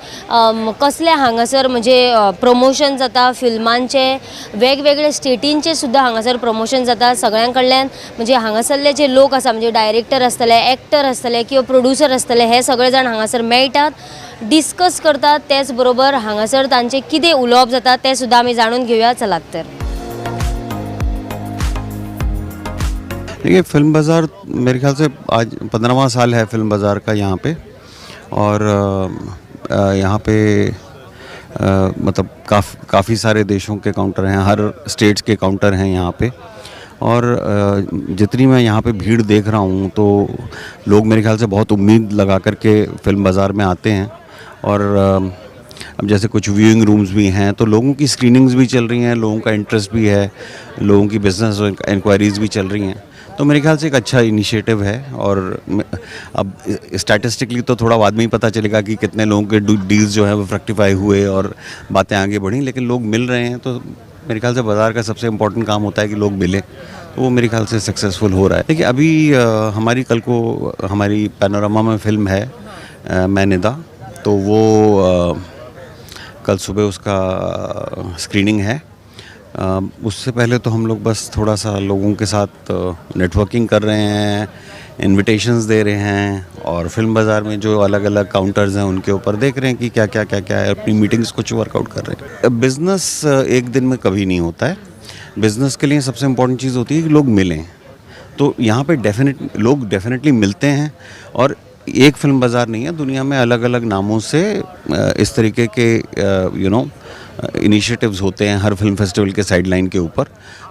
[SPEAKER 16] कसले हांगासर म्हणजे प्रमोशन जाता फिल्मांचे, वेगवेगळे स्टेटींचे सुद्दां हांगासर प्रमोशन जाता सगळ्यां कडल्यान. म्हणजे हांगासरले जे लोक आसा म्हणजे डायरेक्टर आसतले, एक्टर आसतले किंवा प्रोड्युसर आसतले, हे सगळे जाण हांगासर मेळटात, डिस्कस करतात. तेच बरोबर हांगासर तांचे कितें उलोवप जाता तें सुद्दां आमी जाणून घेवया. चलात तर
[SPEAKER 23] देखिए, फिल्म बाज़ार मेरे ख्याल से आज 15वां साल है फिल्म बाज़ार का यहाँ पे, और यहाँ पे
[SPEAKER 18] मतलब काफ़ी सारे देशों के काउंटर हैं, हर स्टेट्स के काउंटर हैं यहाँ पे। और जितनी मैं यहाँ पे भीड़ देख रहा हूँ तो लोग मेरे ख्याल से बहुत उम्मीद लगा करके फिल्म बाज़ार में आते हैं। और अब जैसे कुछ व्यूइंग रूम्स भी हैं तो लोगों की स्क्रीनिंग्स भी चल रही हैं, लोगों का इंटरेस्ट भी है, लोगों की बिजनेस इंक्वायरीज़ भी चल रही हैं। तो मेरे ख्याल से एक अच्छा इनिशिएटिव है। और अब स्टैटिस्टिकली तो थोड़ा बाद में ही पता चलेगा कि कितने लोगों के डील्स जो है वो फ्रक्टिफाई हुए और बातें आगे बढ़ी, लेकिन लोग मिल रहे हैं। तो मेरे ख्याल से बाज़ार का सबसे इम्पोर्टेंट काम होता है कि लोग मिलें, तो वो मेरे ख्याल से सक्सेसफुल हो रहा है। देखिए अभी हमारी कल को हमारी पैनोरमा में फ़िल्म है मैं निदा, तो वो कल सुबह उसका स्क्रीनिंग है। उससे पहले तो हम लोग बस थोड़ा सा लोगों के साथ नेटवर्किंग कर रहे हैं, इनविटेशंस दे रहे हैं और फिल्म बाज़ार में जो अलग अलग काउंटर्स हैं उनके ऊपर देख रहे हैं कि क्या क्या क्या क्या है, अपनी मीटिंग्स कुछ वर्कआउट कर रहे हैं। बिज़नेस एक दिन में कभी नहीं होता है। बिज़नेस के लिए सबसे इम्पोर्टेंट चीज़ होती है कि लोग मिलें, तो यहाँ पे लोग डेफिनेटली मिलते हैं। और एक फिल्म बाज़ार नहीं है, दुनिया में अलग अलग नामों से इस तरीके के you know initiatives होते हैं हर फिल्म फेस्टिवल के साइडलाइन के ऊपर।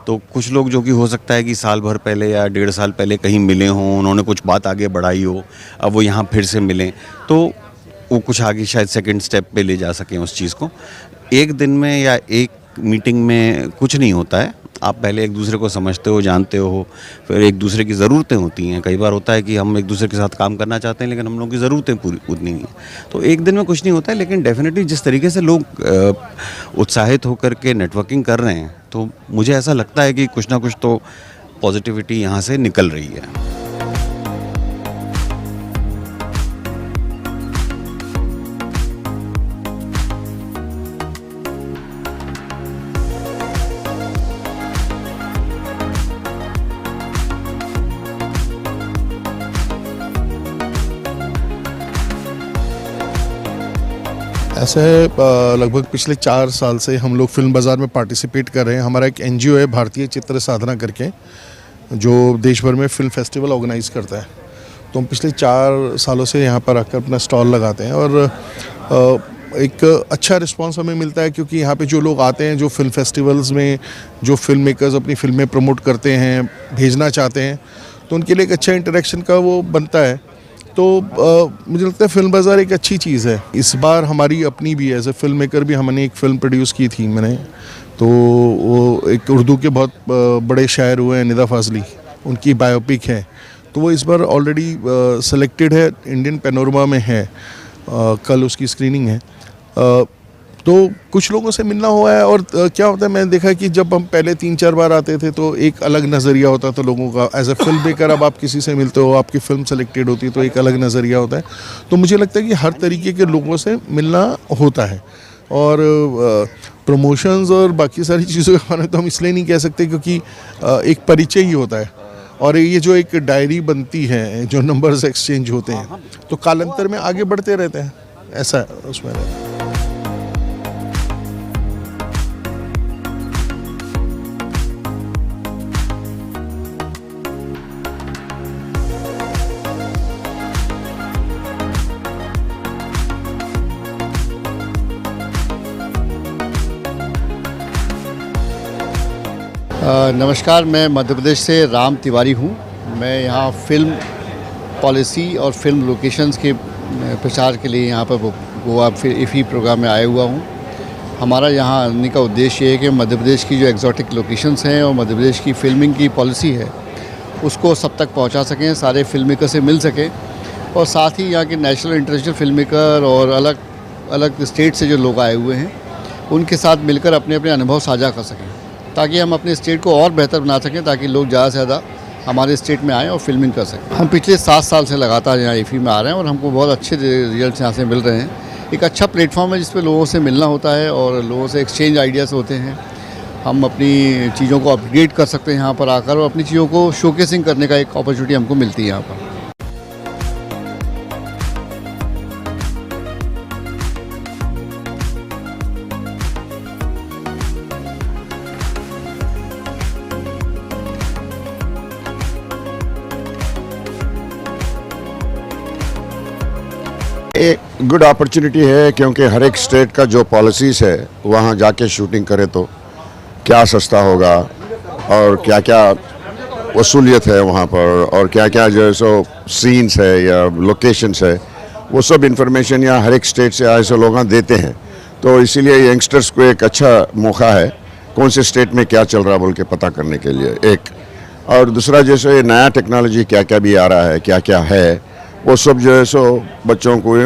[SPEAKER 18] तो कुछ लोग जो कि हो सकता है कि साल भर पहले या 1.5 साल पहले कहीं मिले हों, उन्होंने कुछ बात आगे बढ़ाई हो, अब वो यहाँ फिर से मिलें तो वो कुछ आगे शायद सेकंड स्टेप पे ले जा सकें उस चीज़ को। एक दिन में या एक मीटिंग में कुछ नहीं होता है। आप पहले एक दूसरे को समझते हो, जानते हो, फिर एक दूसरे की ज़रूरतें होती हैं। कई बार होता है कि हम एक दूसरे के साथ काम करना चाहते हैं लेकिन हम लोगों की ज़रूरतें पूरी उतनी नहीं हैं, तो एक दिन में कुछ नहीं होता है। लेकिन डेफिनेटली जिस तरीके से लोग उत्साहित होकर के नेटवर्किंग कर रहे हैं, तो मुझे ऐसा लगता है कि कुछ ना कुछ तो पॉजिटिविटी यहाँ से निकल रही है।
[SPEAKER 21] ऐसा है, लगभग पिछले 4 साल से हम लोग फिल्म बाज़ार में पार्टिसिपेट कर रहे हैं। हमारा एक एनजीओ है भारतीय चित्र साधना करके, जो देश भर में फिल्म फेस्टिवल ऑर्गेनाइज़ करता है। तो हम पिछले 4 सालों से यहाँ पर आकर अपना स्टॉल लगाते हैं और एक अच्छा रिस्पांस हमें मिलता है, क्योंकि यहाँ पे जो लोग आते हैं, जो फिल्म फेस्टिवल्स में जो फिल्म मेकर्स अपनी फिल्में प्रमोट करते हैं, भेजना चाहते हैं, तो उनके लिए एक अच्छा इंटरेक्शन का वो बनता है। तो मुझे लगता है फिल्म बाज़ार एक अच्छी चीज़ है। इस बार हमारी अपनी भी एज ए फिल्म मेकर भी हमने एक फ़िल्म प्रोड्यूस की थी मैंने, तो वो एक उर्दू के बहुत बड़े शायर हुए हैं निदा फाजली, उनकी बायोपिक है, तो वो इस बार ऑलरेडी सेलेक्टेड है, इंडियन पैनोरमा में है, कल उसकी स्क्रीनिंग है। तो कुछ लोगों से मिलना हुआ है। और क्या होता है, मैंने देखा कि जब हम पहले 3-4 बार आते थे तो एक अलग नज़रिया होता था लोगों का। एज ए फिल्म मेकर अब आप किसी से मिलते हो, आपकी फ़िल्म सेलेक्टेड होती है, तो एक अलग नज़रिया होता है। तो मुझे लगता है कि हर तरीके के लोगों से मिलना होता है। और प्रमोशंस और बाकी सारी चीज़ों के बारे में तो हम इसलिए नहीं कह सकते क्योंकि एक परिचय ही होता है। और ये जो एक डायरी बनती है, जो नंबर्स एक्सचेंज होते हैं, तो कालांतर में आगे बढ़ते रहते हैं, ऐसा उसमें रहता है।
[SPEAKER 22] नमस्कार, मैं मध्य प्रदेश से राम तिवारी हूँ। मैं यहाँ फिल्म पॉलिसी और फिल्म लोकेशंस के प्रचार के लिए यहाँ पर गोवा इफ़ी प्रोग्राम में आया हुआ हूँ। हमारा यहाँ आने का उद्देश्य ये है कि मध्य प्रदेश की जो एग्जॉटिक लोकेशंस हैं और मध्य प्रदेश की फिल्मिंग की पॉलिसी है उसको सब तक पहुँचा सकें, सारे फिल्म मेकर से मिल सकें और साथ ही यहाँ के नेशनल इंटरनेशनल फिल्म मेकर और अलग अलग स्टेट से जो लोग आए हुए हैं उनके साथ मिलकर अपने अपने अनुभव साझा कर सकें, ताकि हम अपने स्टेट को और बेहतर बना सकें, ताकि लोग ज़्यादा से ज़्यादा हमारे स्टेट में आएँ और फिल्मिंग कर सकें। हम पिछले 7 साल से लगातार यहाँ इफ़ी में आ रहे हैं और हमको बहुत अच्छे रिजल्ट यहाँ से मिल रहे हैं। एक अच्छा प्लेटफॉर्म है जिस पे लोगों से मिलना होता है और लोगों से एक्सचेंज आइडियाज़ होते हैं। हम अपनी चीज़ों को अपग्रेड कर सकते हैं यहाँ पर आकर और अपनी चीज़ों को शोकेसिंग करने का एक अपॉर्चुनिटी हमको मिलती है यहाँ पर।
[SPEAKER 2] एक गुड अपॉर्चुनिटी है, क्योंकि हर एक स्टेट का जो पॉलिसीज़ है वहाँ जाके शूटिंग करे तो क्या सस्ता होगा और क्या क्या वसूलियत है वहाँ पर और क्या क्या जो है सो सीन्स है या लोकेशंस है, वो सब इन्फॉर्मेशन यहाँ हर एक स्टेट से आए सो लोग देते हैं। तो इसीलिए यंगस्टर्स को एक अच्छा मौका है कौन से स्टेट में क्या चल रहा है बोल के पता करने के लिए एक। और दूसरा जैसे ये नया टेक्नोलॉजी क्या क्या भी आ रहा है, क्या क्या है, वो सब जो है सो बच्चों को,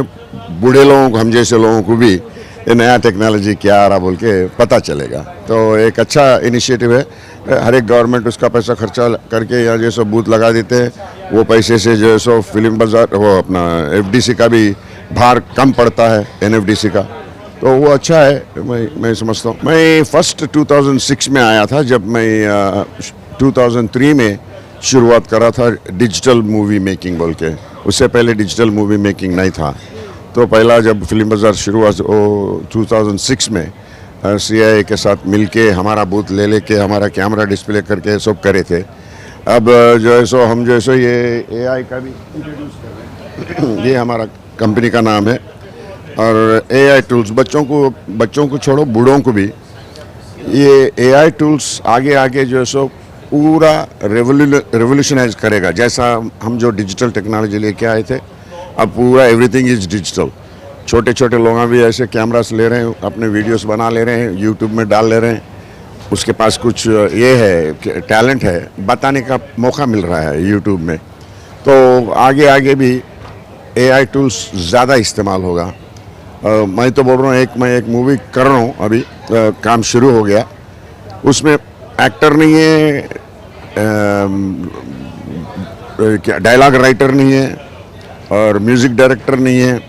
[SPEAKER 2] बूढ़े लोगों को, हम जैसे लोगों को भी ये नया टेक्नोलॉजी क्या आ रहा बोल के पता चलेगा। तो एक अच्छा इनिशिएटिव है। हर एक गवर्नमेंट उसका पैसा खर्चा करके यहाँ जैसे बूथ लगा देते हैं, वो पैसे से जो है सो फिल्म बाज़ार वो अपना एफडीसी का भी भार कम पड़ता है, एनएफडीसी का, तो वो अच्छा है। मैं समझता हूँ। मैं फर्स्ट 2006 में आया था, जब मैं 2003 में शुरुआत करा था डिजिटल मूवी मेकिंग बोल के। उससे पहले डिजिटल मूवी मेकिंग नहीं था। तो पहला जब फिल्म बाज़ार शुरू हुआ वो 2006 में सीआईए के साथ मिलके हमारा बूथ ले लेके हमारा कैमरा डिस्प्ले करके सब करे थे। अब जो है सो हम जो है सो ये एआई का भी इंट्रोड्यूस कर रहे हैं। ये हमारा कंपनी का नाम है। और एआई टूल्स बच्चों को छोड़ो, बूढ़ों को भी ये एआई टूल्स आगे आगे जो है सो पूरा रेवोल्यूशनाइज करेगा। जैसा हम जो डिजिटल टेक्नोलॉजी लेके आए थे, अब पूरा एवरीथिंग is digital. छोटे छोटे लोग भी ऐसे कैमरास ले रहे हैं, अपने वीडियोस बना ले रहे हैं, यूट्यूब में डाल ले रहे हैं। उसके पास कुछ ये है, टैलेंट है, बताने का मौका मिल रहा है यूट्यूब में। तो आगे आगे भी एआई टूल्स ज़्यादा इस्तेमाल होगा। मैं तो बोल रहा हूँ, मैं एक मूवी कर रहा हूँ अभी, काम शुरू हो गया, उसमें एक्टर नहीं है, क्या डायलॉग राइटर नहीं है और म्यूज़िक डायरेक्टर नहीं है,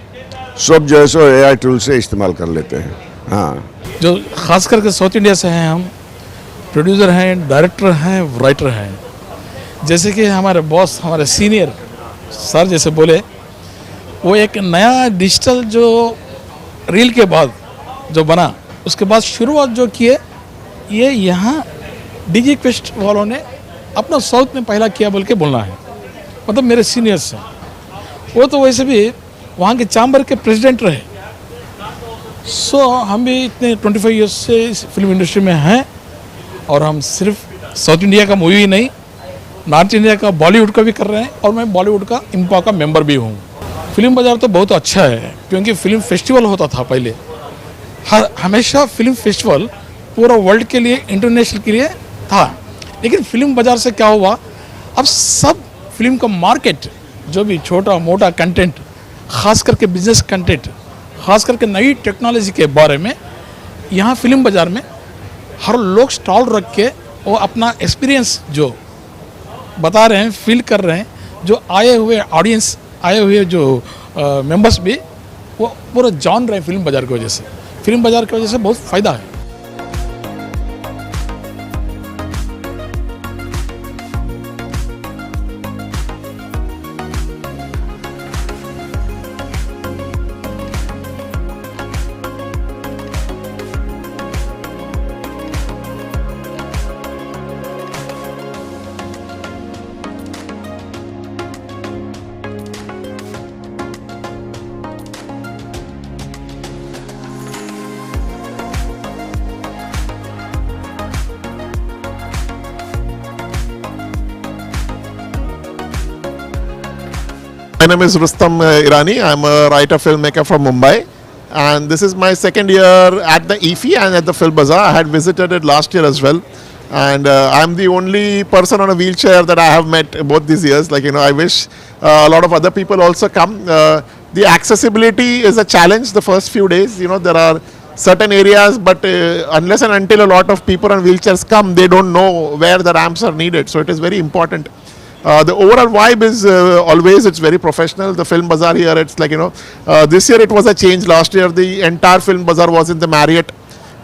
[SPEAKER 2] सब जो है सो एआई टूल से इस्तेमाल कर लेते हैं। हाँ,
[SPEAKER 6] जो ख़ास करके साउथ इंडिया से हैं, हम प्रोड्यूसर हैं, डायरेक्टर हैं, राइटर हैं। जैसे कि हमारे बॉस, हमारे सीनियर सर जैसे बोले, वो एक नया डिजिटल जो रील के बाद जो बना, उसके बाद शुरुआत जो किए, ये यहाँ डिजी क्वेस्ट वालों ने अपना साउथ में पहला किया बोल के बोलना है। मतलब मेरे सीनियर्स हैं, वो तो वैसे भी वहाँ के चैम्बर के प्रेसिडेंट रहे। सो हम भी इतने 25 इयर्स से इस फिल्म इंडस्ट्री में हैं और हम सिर्फ साउथ इंडिया का मूवी ही नहीं, नॉर्थ इंडिया का, बॉलीवुड का भी कर रहे हैं और मैं बॉलीवुड का इम्पा का मेम्बर भी हूँ। फिल्म बाज़ार तो बहुत अच्छा है, क्योंकि फिल्म फेस्टिवल होता था पहले, हर हमेशा फिल्म फेस्टिवल पूरा वर्ल्ड के लिए, इंटरनेशनल के लिए था। लेकिन फिल्म बाज़ार से क्या हुआ, अब सब फिल्म का मार्केट, जो भी छोटा मोटा कंटेंट, ख़ास करके बिजनेस कंटेंट, ख़ास करके नई टेक्नोलॉजी के बारे में, यहाँ फिल्म बाज़ार में हर लोग स्टॉल रख के वो अपना एक्सपीरियंस जो बता रहे हैं, फील कर रहे हैं, जो आए हुए ऑडियंस, आए हुए जो मेंबर्स भी, वो पूरा जान रहे हैं फिल्म बाज़ार की वजह से। फिल्म बाज़ार की वजह से बहुत फ़ायदा है।
[SPEAKER 10] My name is Rustam Irani. I'm a writer filmmaker from Mumbai, and this is my second year at the IFFI and at the Film Bazaar. I had visited it last year as well, and I'm the only person on a wheelchair that I have met both these years. Like, you know, I wish a lot of other people also come. The accessibility is a challenge the first few days. You know, there are certain areas, but unless and until a lot of people on wheelchairs come, they don't know where the ramps are needed. So it is very important. The overall vibe is always, it's very professional. The Film Bazaar here, it's like, you know, this year it was a change. Last year the entire Film Bazaar was in the Marriott,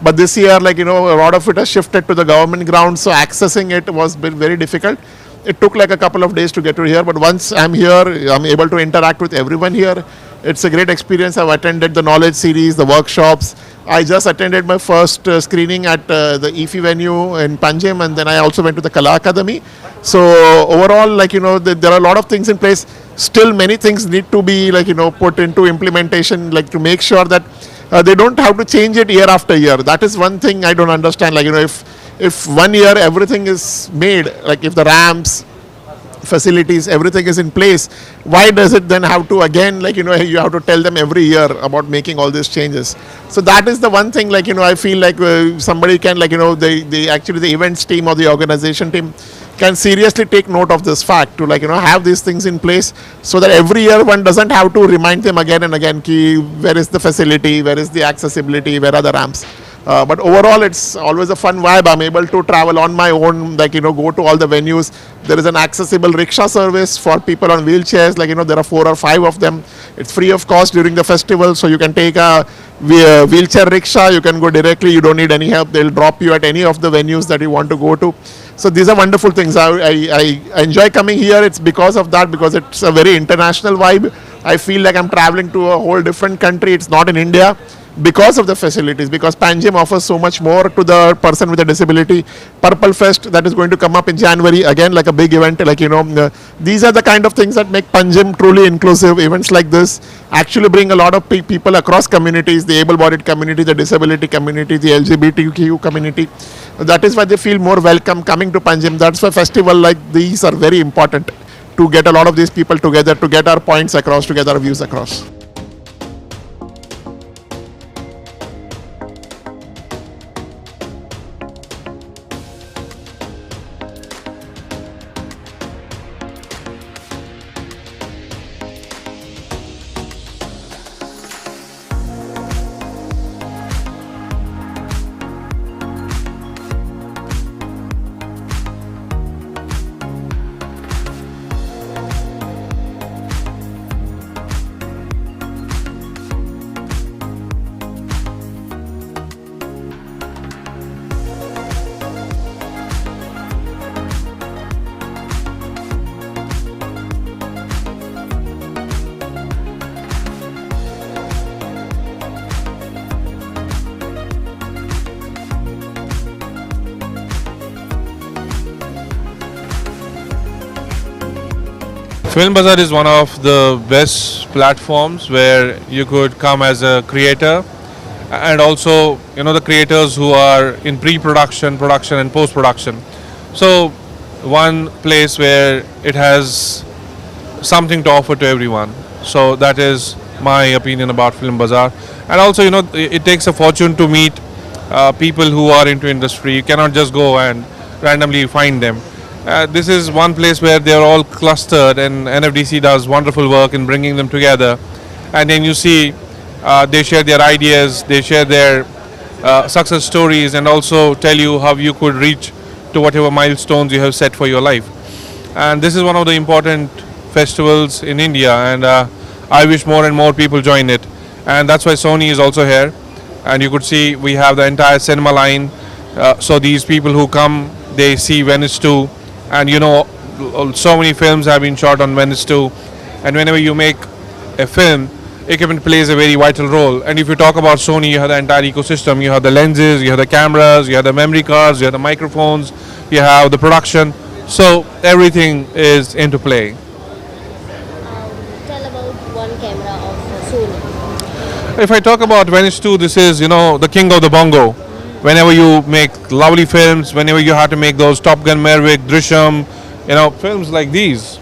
[SPEAKER 10] but this year, like, you know, a lot of it has shifted to the government ground, so accessing it was very difficult. It took like a couple of days to get to here, but once I'm here, I'm able to interact with everyone here. It's a great experience. I've attended the knowledge series, the workshops. I just attended my first screening at the IFFI venue in Panjim, and then I also went to the Kala Academy. So overall, like, you know, there are a lot of things in place. Still many things need to be, like, you know, put into implementation, like to make sure that they don't have to change it year after year. That is one thing I don't understand. Like, you know, if 1 year everything is made, like if the ramps, facilities, everything is in place, why does it then have to again, like, you know, you have to tell them every year about making all these changes? So that is the one thing, like, you know, I feel like somebody can, like, you know, they actually the events team or the organization team can seriously take note of this fact to, like, you know, have these things in place so that every year one doesn't have to remind them again and again ki where is the facility, where is the accessibility, where are the ramps. But overall, it's always a fun vibe. I'm able to travel on my own, like, you know, go to all the venues. There is an accessible rickshaw service for people on wheelchairs. Like, you know, there are 4 or 5 of them. It's free of cost during the festival. So you can take a wheelchair rickshaw. You can go directly. You don't need any help. They'll drop you at any of the venues that you want to go to. So these are wonderful things. I enjoy coming here. It's because of that, because it's a very international vibe. I feel like I'm traveling to a whole different country. It's not in India. Because of the facilities, because Panjim offers so much more to the person with a disability. Purple Fest that is going to come up in January, again like a big event, like, you know, these are the kind of things that make Panjim truly inclusive. Events like this actually bring a lot of people across communities, the able-bodied community, the disability community, the LGBTQ community. That is why they feel more welcome coming to Panjim. That's why festivals like these are very important to get a lot of these people together, to get our points across, to get our views across.
[SPEAKER 8] Film Bazaar is one of the best platforms where you could come as a creator, and also, you know, the creators who are in pre-production, production and post-production. So one place where it has something to offer to everyone. So that is my opinion about Film Bazaar. And also, you know, it takes a fortune to meet people who are into industry. You cannot just go and randomly find them. This is one place where they are all clustered, and NFDC does wonderful work in bringing them together. And then you see they share their ideas, they share their success stories, and also tell you how you could reach to whatever milestones you have set for your life. And this is one of the important festivals in India, and I wish more and more people join it. And that's why Sony is also here. And you could see we have the entire cinema line. So these people who come, they see Venice 2. And you know, so many films have been shot on Venice 2. And whenever you make a film, equipment plays a very vital role. And if you talk about Sony, you have the entire ecosystem. You have the lenses, you have the cameras, you have the memory cards, you have the microphones, you have the production. So everything is into play.
[SPEAKER 16] Tell about one camera of Sony.
[SPEAKER 8] If I talk about Venice 2, this is, you know, the king of the bongo. Whenever you make lovely films, whenever you have to make those Top Gun Maverick, Drishyam, you know, films like these.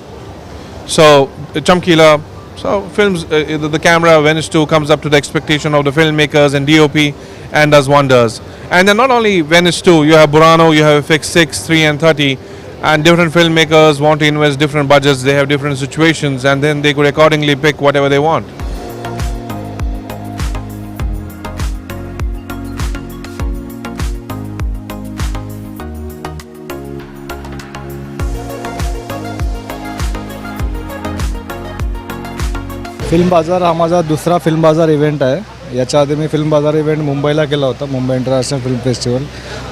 [SPEAKER 8] So, Chamkila, so films, the camera Venice 2 comes up to the expectation of the filmmakers and DOP and does wonders. And then not only Venice 2, you have Burano, you have FX6, 3 and 30, and different filmmakers want to invest different budgets, they have different situations, and then they could accordingly pick whatever they want.
[SPEAKER 12] Film बाजार हा माझा दुसरा film बाजार event आहे. याच्या आधी मी film बाजार event मुंबईला केला होता, मुंबई इंटरनॅशनल फिल्म फेस्टिवल.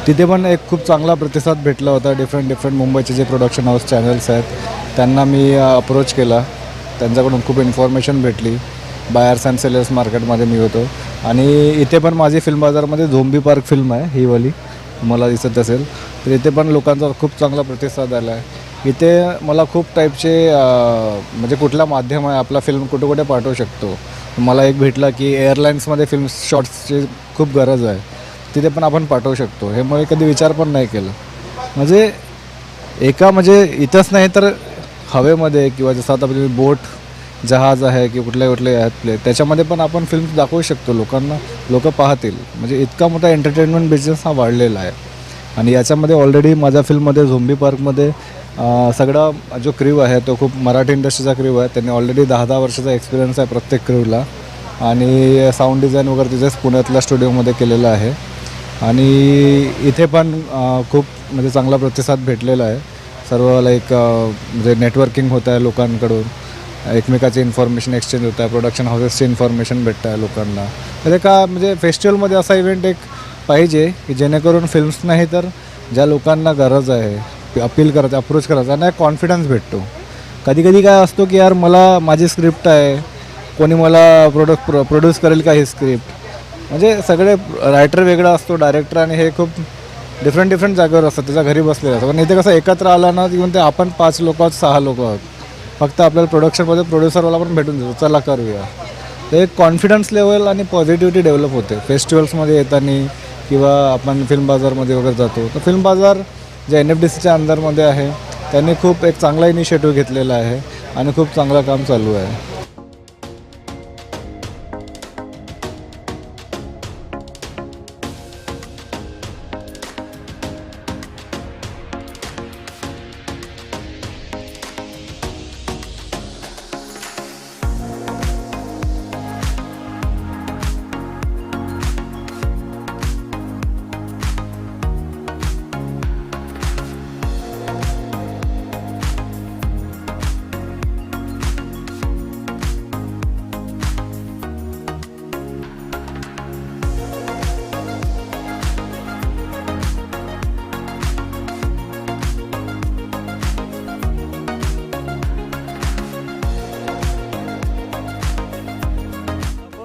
[SPEAKER 12] तिथे पण एक खूप चांगला प्रतिसाद भेटला होता. डिफरंट डिफरंट मुंबईचे जे प्रोडक्शन हाऊस चॅनल्स आहेत त्यांना मी अप्रोच केला, त्यांच्याकडून खूप इन्फॉर्मेशन भेटली. बायर्स अँड सेलर्स मार्केटमध्ये मी होतो. आणि इथे पण माझी फिल्म बाजारमध्ये झोम्बी पार्क फिल्म आहे, ही वाली तुम्हाला दिसत असेल, तर इथे पण लोकांचा खूप चांगला प्रतिसाद आला आहे. इथे मला खूप टाईपचे म्हणजे कुठला माध्यम आहे आपला फिल्म कुठे कुठे पाठवू शकतो. मला एक भेटला की एअरलाईन्समध्ये फिल्म शॉट्सची खूप गरज आहे, तिथे पण आपण पाठवू शकतो. हे मी कधी विचार पण नाही केला. म्हणजे एका म्हणजे इथंच नाही तर हवेमध्ये किंवा जसं आता तुम्ही बोट जहाज आहे की कुठले कुठले आहेत प्ले, त्याच्यामध्ये पण आपण फिल्म दाखवू शकतो लोकांना, लोकं पाहतील. म्हणजे इतका मोठा एंटरटेनमेंट बिझनेस हा वाढलेला आहे. आणि याच्यामध्ये ऑलरेडी माझ्या फिल्ममध्ये झोम्बी पार्कमध्ये सगळा जो क्रू आहे तो खूप मराठी इंडस्ट्रीचा क्रू आहे. त्यांनी ऑलरेडी 10-10 वर्षाचा एक्सपिरियन्स आहे प्रत्येक क्रूला. आणि साऊंड डिझाईन वगैरे तिथेच पुण्यातल्या स्टुडिओमध्ये केलेलं आहे. आणि इथे पण खूप म्हणजे चांगला प्रतिसाद भेटलेला आहे. सर्व लाईक म्हणजे नेटवर्किंग होत आहे लोकांकडून, एकमेकाचे इन्फॉर्मेशन एक्सचेंज होत आहे, प्रोडक्शन हाऊसेसची इन्फॉर्मेशन भेटत आहे लोकांना. तर का म्हणजे फेस्टिवलमध्ये असा इव्हेंट एक पाहिजे की जेणेकरून फिल्म्स नाही तर ज्या लोकांना गरज आहे अपील करायचं, अप्रोच करायचा आणि कॉन्फिडन्स भेटतो. कधी कधी काय असतो की यार मला माझी स्क्रिप्ट आहे, कोणी मला प्रोड्यूस करेल का ही स्क्रिप्ट, म्हणजे सगळे रायटर वेगळा असतो, डायरेक्टर, आणि हे खूप डिफरंट डिफरंट जागेवर असतात, त्याच्या घरी बसलेलं असतं. पण इथे कसं एकत्र आलं ना की ते आपण 5 लोक आहोत, 6 लोक आहोत, फक्त आपल्याला प्रोडक्शनमध्ये प्रोड्युसरवाला पण भेटून जातो, चला करूया. तर एक कॉन्फिडन्स लेवल आणि पॉझिटिव्हिटी डेव्हलप होते फेस्टिवल्समध्ये येताना किंवा आपण फिल्म बाजारमध्ये वगैरे जातो. तर फिल्म बाजार जे NFDCच्या अंडरमध्ये आहे त्यांनी खूप एक चांगला इनिशिएटिव्ह घेतलेला आहे आणि खूप चांगलं काम चालू आहे.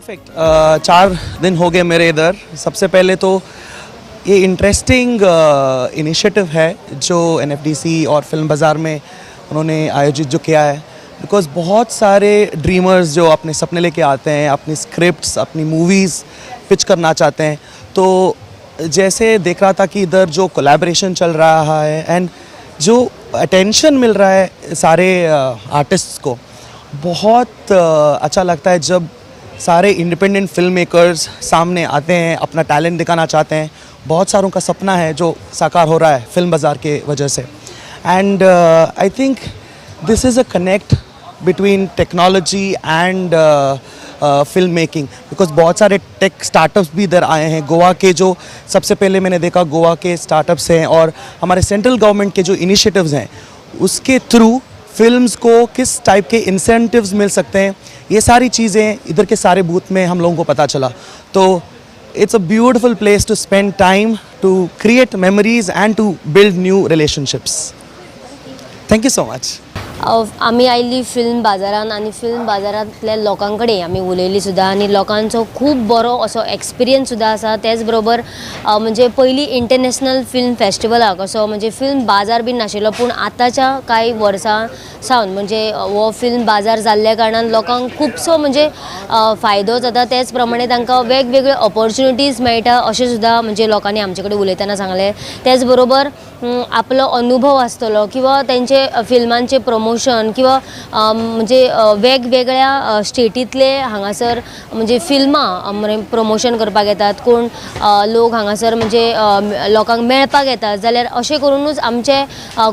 [SPEAKER 7] परफेक्ट. 4 दिन हो गए मेरे इधर. सबसे पहले तो ये इंटरेस्टिंग इनिशिएटिव है जो NFDC और फिल्म बाज़ार में उन्होंने आयोजित जो किया है, because बहुत सारे ड्रीमर्स जो अपने सपने लेके आते हैं, अपनी स्क्रिप्ट्स, अपनी मूवीज़ पिच करना चाहते हैं. तो जैसे देख रहा था कि इधर जो कोलैबोरेशन चल रहा है एंड जो अटेंशन मिल रहा है सारे आर्टिस्ट्स को, बहुत अच्छा लगता है जब सारे इंडिपेंडेंट फिल्म मेकर्स सामने आते हैं, अपना टैलेंट दिखाना चाहते हैं. बहुत सारों का सपना है जो साकार हो रहा है फिल्म बाज़ार के वजह से. And I think this is a connect between technology and film making, because बहुत सारे टेक स्टार्टअप्स भी इधर आए हैं. गोवा के जो सबसे पहले मैंने देखा गोवा के स्टार्टअप्स हैं और हमारे सेंट्रल गवर्नमेंट के जो इनिशिएटिव्स हैं उसके थ्रू फिल्म्स को किस टाइप के इंसेंटिव्स मिल सकते हैं, ये सारी चीज़ें इधर के सारे बूथ में हम लोगों को पता चला. तो it's a beautiful place to spend time, to create memories and to build new relationships. Thank you so much.
[SPEAKER 16] आमी आयिल्ली फिल्म बाजारान आनी फिल्म बाजारांतल्या लोकां कडेन आमी उलयली सुद्दां आनी लोकांचो खूब बरो असो एक्सपिरियन्स सुद्दां आसा. तेच बरोबर म्हणजे पयलीं इंटरनॅशनल फिल्म फेस्टिवलाक असो म्हणजे फिल्म बाजार बीन नाशिल्लो, पूण आतांच्या कांय वर्सां सावन म्हणजे हो फिल्म बाजार जाल्ल्या कारणान लोकांक खुबसो म्हणजे फायदो जाता. तेच प्रमाणे तांकां वेगवेगळ्यो ऑपॉर्च्युनिटीज मेळटा अशें सुद्दां म्हणजे लोकांनी आमचे कडेन उलयतना सांगलें. तेच बरोबर आपलो अनुभव आसतलो किंवा तेंचे फिल्मांचे प्रमोशन किंवा म्हणजे वेगवेगळ्या स्टेटींतले हांगासर म्हणजे फिल्मां प्रमोशन करपाक येतात, कोण लोक हांगासर म्हणजे लोकांक मेळपाक येतात, जाल्यार अशें करुनूच आमचे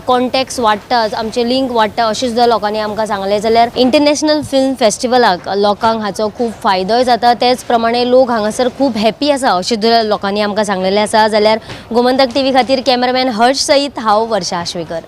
[SPEAKER 16] कॉन्टेक्ट्स वाडटात, आमचे लिंक वाडटा अशें सुद्दां लोकांनी आमकां सांगलें. जाल्यार इंटरनॅशनल फिल्म फेस्टिवलाक लोकांक हाचो खूब फायदोय जाता, तेच प्रमाणे लोक हांगासर खूब हॅपी आसा अशें सुद्दां लोकांनी आमकां सांगलेलें आसा. जाल्यार गोमंतक टीव्ही खातीर कॅमेरामॅन हर्ष सहित हांव वर्षा आश्वेकर.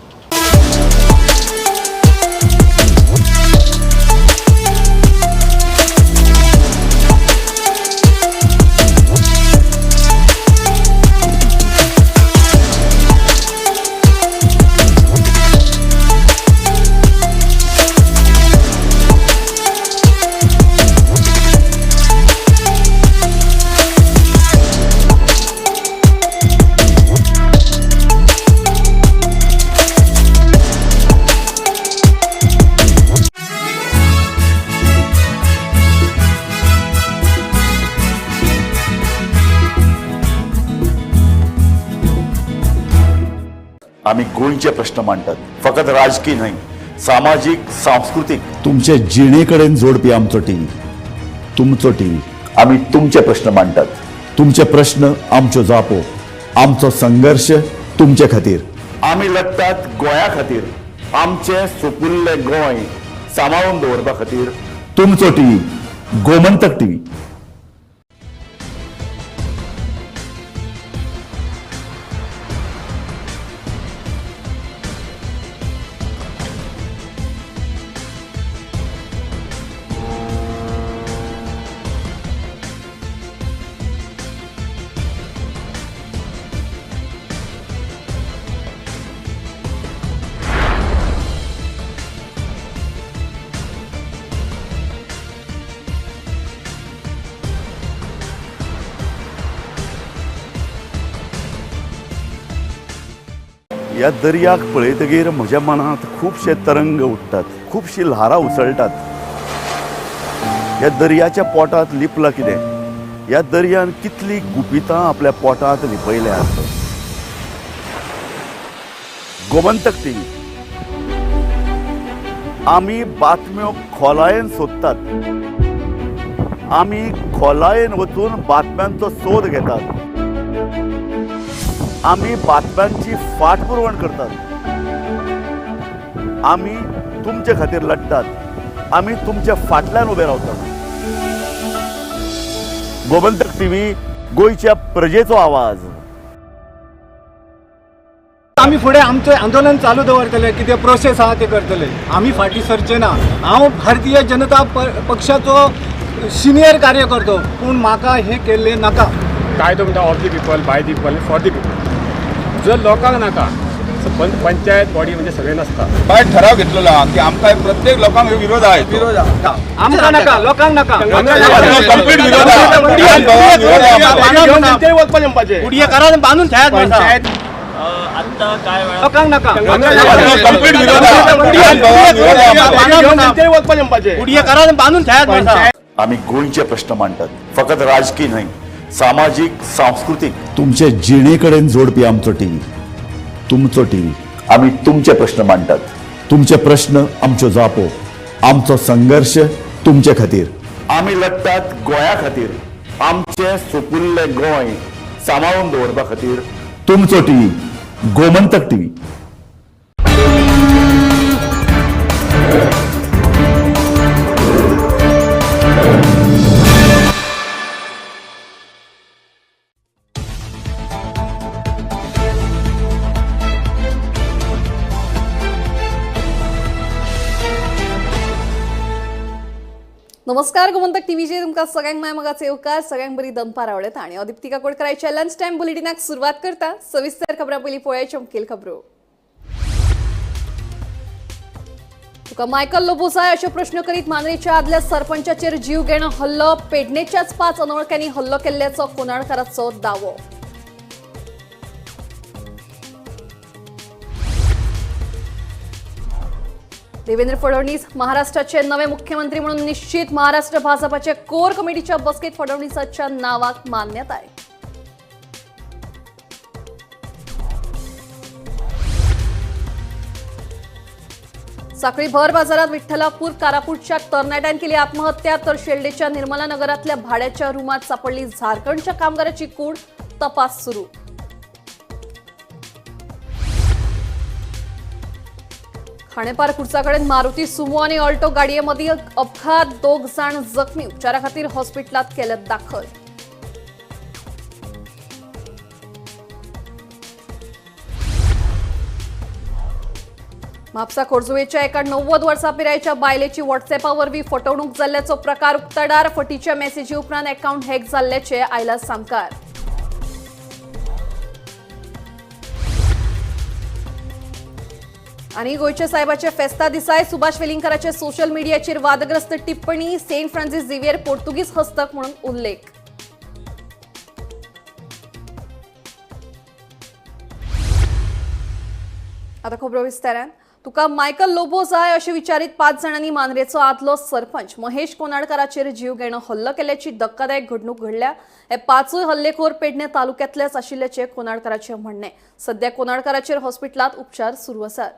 [SPEAKER 17] आमी गोंयचे प्रश्न मांडटात, फकत राजकीय न्हय, सामाजीक, सांस्कृतीक. तुमचे जिणे कडेन जोडपी आमचो टीव्ही, तुमचो टीव्ही. आमी तुमचे प्रश्न मांडटात, तुमचे प्रश्न आमच्यो जापो, आमचो संघर्श तुमचे खातीर. आमी लढटात गोंया खातीर, आमचें सुपुल्लें गोंय सांबाळून दवरपा खातीर. तुमचो टीव्ही, गोमंतक टीव्ही. ह्या दर्याक पळयतगीर म्हज्या मनांत खुबशे तरंग उठ्ठात, खुबशी ल्हारां उसळटात. ह्या दर्याच्या पोटांत लिपलां कितें? ह्या दर्यान कितलीं गुपितां आपल्या पोटांत लिपयल्यांत. गोमंतक टीव्ही, आमी बातम्यो खोलायेन सोदतात, आमी खोलायेन वचून बातम्यांचो सोद घेतात, आमी बातम्यांची फाटपुरवण करतात, आमी तुमचे खातीर लढटात, आमी तुमच्या फाटल्यान उबे रावतात. गोमंतक टीव्ही, गोंयच्या प्रजेचो आवाज.
[SPEAKER 13] आमी फुडें आमचें आंदोलन चालू दवरतले, कितें प्रोसेस आहा ते करतले, आमी फाटीं सरचे ना. हांव भारतीय जनता पक्षाचो सिनियर कार्यकर्तो, पूण म्हाका हें केल्लें नाका.
[SPEAKER 14] कायदो म्हणटा of the people, by the people, for the people. जर लोकांक नाका पंचायत बॉडी म्हणजे सगळे नासता.
[SPEAKER 19] काय ठराव घेतलेलो आहा की आमकां प्रत्येक लोकांक विरोध आहा,
[SPEAKER 13] विरोध आहा, आमकां नाका, लोकांक नाका,
[SPEAKER 19] कंप्लीट विरोध आहा.
[SPEAKER 13] बांदून ठेयात
[SPEAKER 14] पंचायत आता काय वेळा
[SPEAKER 13] लोकांक नाका,
[SPEAKER 19] कंप्लीट विरोध आहा.
[SPEAKER 13] बांदून ठेयात.
[SPEAKER 17] आमी गोंयचे प्रश्न मांडटात, फकत राजकीय न्हय, सामाजीक, सांस्कृतीक. तुमचे जिणे कडेन जोडपी आमचो टीव्ही, तुमचो टीव्ही. आमी तुमचे प्रश्न मांडटात, तुमचे प्रश्न आमच्यो जापो, आमचो संघर्श तुमचे खातीर. आमी लढटात गोंया खातीर, आमचें सुपुल्लें गोंय सांबाळून दवरपा खातीर. तुमचो टीव्ही, गोमंतक टीव्ही.
[SPEAKER 1] नमस्कार, गोमंतक टीव्हीचेर तुमकां सगळ्यांक माय मोगाचो येवकार. सगळ्यांक बरी दनपार आवडटा आनी हांव दीप्तिका कोडकराच्या लंच टायम बुलेटिनाक सुरवात करता. सविस्तर खबरां पयलीं पळोवया मुखेल खबरो. तुका मायकल लोबो जाय अशो प्रश्न करीत मांद्रेच्या आदल्या सरपंचाचेर जीव घेणो हल्लो. पेडणेच्याच 5 अनवळख्यांनी हल्लो केल्ल्याचो कोनाडकाराचो दावो. देवेंद्र फडणवीस महाराष्ट्राचे नवे मुख्यमंत्री म्हणून निश्चित. महाराष्ट्र भाजपाच्या कोर कमिटीच्या बसकेत फडणवीसाच्या नावाक मान्यताय. साखळी भर बाजारात विठ्ठलापूर कारापूरच्या तरणाट्यान केली आत्महत्या. तर शेल्डेच्या निर्मला नगरातल्या भाड्याच्या रूमात सापडली झारखंडच्या कामगाराची कूड. तपास सुरू. खाणेपार कुर्चाकडेन मारुती सुमो आणि ऑल्टो गाडयेमध्ये अपघात, 2 जाण जखमी, उपचारा खातीर हॉस्पिटलात केले दाखल. म्हापसा खोर्जुवेच्या एका 90 वर्सां पिरायेच्या बायलेची व्हॉट्सएपा वरवीं फटवणूक जाल्ल्याचो प्रकार उक्ताडार. फटीच्या मेसेजी उपरांत अकाउंट हॅक जाल्ल्याचे आयला सामकार. आनी गोंयच्या साहेबाच्या फेस्ता दिसाय सुभाष वेलिंगकाराचे सोशल मिडियाचेर वादग्रस्त टिप्पणी. सेंट फ्रांसिस झेवियर पोर्तुगीज हस्तक म्हणून उल्लेख. आता खबरो विस्तारान. तुका मायकल लोबो जाय अशें विचारीत 5 जाणांनी मांद्रेचो आदलो सरपंच महेश कोनाडकाराचेर जीव घेणो हल्लो केल्याची धक्कादायक घडणूक घडल्या। हे 5 हल्लेखोर पेडणे तालुक्यांतलेच आशिल्ल्याचें कोनाडकाराचें म्हणणें। सध्या कोनाडकाराचेर हॉस्पिटलांत उपचार सुरू आसात।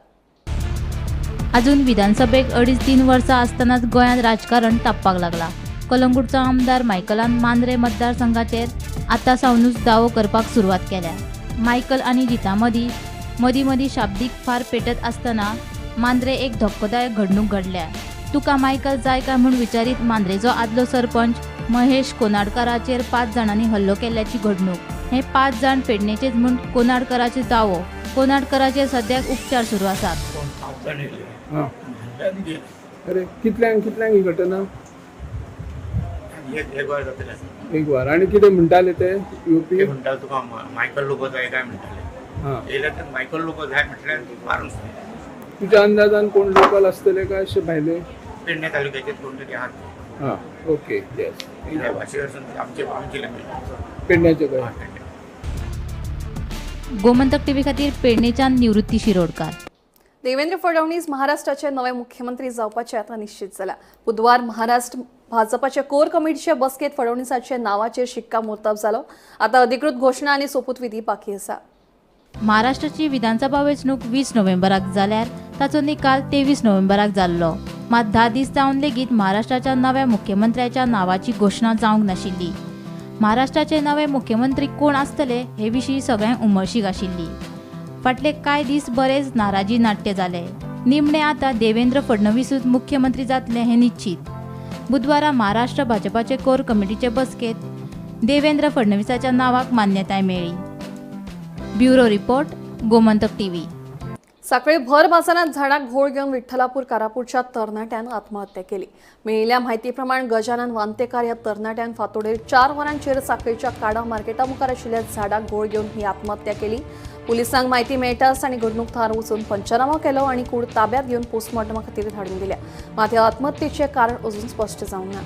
[SPEAKER 11] अजून विधानसभेक 2.5-3 वर्सां आसतनाच गोंयांत राजकारण तापपाक लागला। कलंगूटचो आमदार मायकलान मांद्रे मतदारसंघाचेर आतां सावनूच दावो करपाक सुरवात केल्या। मायकल आनी जिता मदीं मदीं मदीं शाब्दीक फार पेटत आसतना मांद्रे एक धक्कोदायक घडणूक घडल्या। तुका मायकल जाय काय म्हूण विचारीत मांद्रेचो आदलो सरपंच महेश कोनाडकाराचेर 5 जाणांनी हल्लो केल्ल्याची घडणूक। हे 5 जाण पेडणेचेच म्हूण कोनाडकाराचो दावो। कोनाडकाराचेर सद्याक उपचार सुरू आसात।
[SPEAKER 3] अरे कितल्यांक कितल्यांक ही घटना? एक वर। आनी कितें म्हणटाले ते युपी
[SPEAKER 9] म्हणटाले तुका मायकल लोबो जाय काय म्हणटाले। येयले तर मायकल लोबो जाय म्हटल्यार मारून।
[SPEAKER 3] तुज्या अंदाजान कोण लोकल आसतले काय अशे भायले?
[SPEAKER 9] पेडणे तालुक्याचे कोण तरी आहात।
[SPEAKER 3] हां, ओके, येस।
[SPEAKER 9] आमचे आमची लँग्वेज
[SPEAKER 3] पेडण्याचे काय।
[SPEAKER 11] गोमंतक टीव्ही खातीर पेडणेच्यान निवृत्ती शिरोडकार।
[SPEAKER 1] देवेंद्र फडणवीस महाराष्ट्राचे नवे मुख्यमंत्री जावपाचे आता निश्चित जाला। बुधवार महाराष्ट्र भाजपाच्या कोर कमिटीच्या बसकेत फडणवीसाच्या नावाचेर शिक्कामोर्तब जालो। आता अधिकृत घोषणा आणि सोपूतविधी बाकी आसा।
[SPEAKER 11] महाराष्ट्राची विधानसभा वेंचणूक 20 नोव्हेंबराक जाल्यार ताचो निकाल 23 नोव्हेंबराक जाल्लो। मात 10 दीस जावन लेगीत महाराष्ट्राच्या नव्या मुख्यमंत्र्याच्या नावाची घोषणा जावंक नाशिल्ली। महाराष्ट्राचे नवे मुख्यमंत्री कोण आसतले हे विशीं सगळ्यांक उमळशीक आशिल्ली। फाटले कांय दीस बरेच नाराजी नाट्य जाले। निमणे आतां देवेंद्र फडणवीसूच मुख्यमंत्री जातले हें निश्चित। बुधवारा महाराष्ट्र भाजपाचे कोर कमिटीचे बसकेत देवेंद्र फडणवीसाच्या नावाक मान्यताय मेळ्ळी। Bureau report, Gomantak TV.
[SPEAKER 1] Sanquelim भर बाजारात झाडाक घोळ घेवन विठ्ठलापूर कारापूरच्या तरणाट्यान आत्महत्या केली। मेळिल्ल्या म्हायती प्रमाण गजानन वांतेकार ह्या तरणाट्यान फातोडेर 4 वरांचेर सांखळीच्या काडा मार्केटा मुखार आशिल्ल्या झाडाक घोळ घेवन ही आत्महत्या केली। पुलिसांक म्हायती मेळटाच तांणी घडणूक थळार वचून पंचनामो केलो आनी कूड ताब्यात घेवन पोस्टमॉर्टमा खातीर धाडून दिल्या। मात ह्या आत्महत्येचें कारण अजून स्पश्ट जावंक ना।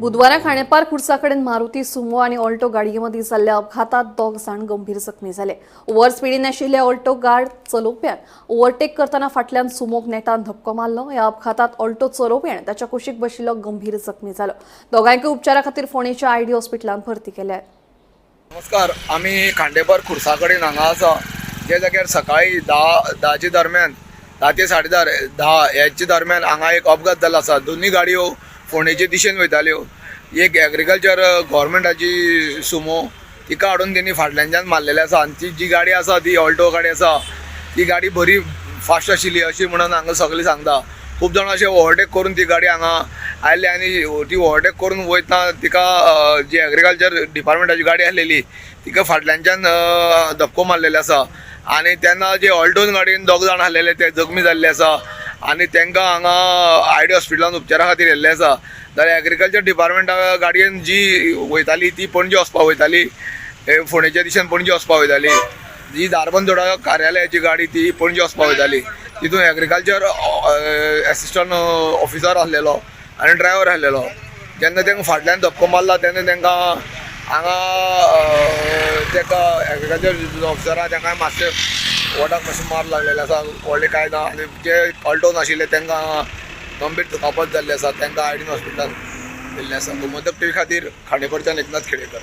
[SPEAKER 1] बुधवारा खाणेपार खुर्सा कडेन मारुती सुमो आनी ऑल्टो गाडये मदीं जाल्ल्या अपघातात 2 जाण गंभीर जखमी जाले। ओव्हर स्पिडीन आशिल्ले ऑल्टो गाड चलोवप्यान ओव्हरटेक करतना फाटल्यान सुमोक नेटान धपको मारलो। ह्या अपघातात ऑल्टो चलोवपी आनी ताच्या कुशीक बशिल्लो गंभीर जखमी जालो। दोगांयकूय उपचारा खातीर फोंडेच्या आयडी हॉस्पिटलांत भरती केल्या।
[SPEAKER 15] नमस्कार, आमी खांडेपार खुर्सा कडेन हांगा आसा, ज्या जाग्यार सकाळी 10 दरम्यान 10 ते 10:30 ह्याच्या दरम्यान हांगा एक अपघात जाल्लो आसा। दोन्ही गाडयो फोंडेचे दिशेन वयताल्यो। एक एग्रीकल्चर गव्हर्मेंटाची सुमो तिका हाडून तेणी फाटल्यानच्यान मारलेली आसा आनी ती जी गाडी आसा ती ऑल्टो गाडी आसा, ती गाडी बरी फास्ट आशिल्ली अशी म्हणून हांगा सगळीं सांगता। खूब जाणां अशें ओवरटेक करून ती गाडी हांगा आयली आनी ती ओवरटेक करून वयतना तिका जी एग्रीकल्चर डिपार्टमेंटाची गाडी आसलेली तिका फाटल्यानच्यान धपको मारलेलो आसा आनी तेन्ना जे ऑल्टोन गाडयेन 2 जाण आसलेले ते जखमी जाल्ले आसा आनी तांकां हांगा आयडी हॉस्पिटलान उपचारा खातीर येल्ले आसा। जाल्यार एग्रीकल्चर डिपार्टमेंटा गाडयेन जी वयताली ती पणजे वचपाक वयताली, फोंडेच्या दिशेन पणजे वचपाक वयताली। जी धारबंदोडा कार्यालयाची गाडी ती पणजे वचपाक वयताली। तितून एग्रीकल्चर एसिस्टंट ऑफिसर आसलेलो आनी ड्रायवर आसलेलो। जेन्ना तांकां फाटल्यान धपको मारला तेन्ना तांकां हांगा ताका एग्रीकल्चर ऑफिसरा तांकां मातशें वोटाक मातशें मार लागलेलें आसा, व्हडलें कांय ना। आनी जे ऑल्टोन आशिल्ले तांकां गंभीर दुखापत जाल्ली आसा, तांकां आयडीन हॉस्पिटलान दिल्लें आसा। गोमंतक टीव्ही खातीर खांडेपारच्यान एकनाथ खेडेकर।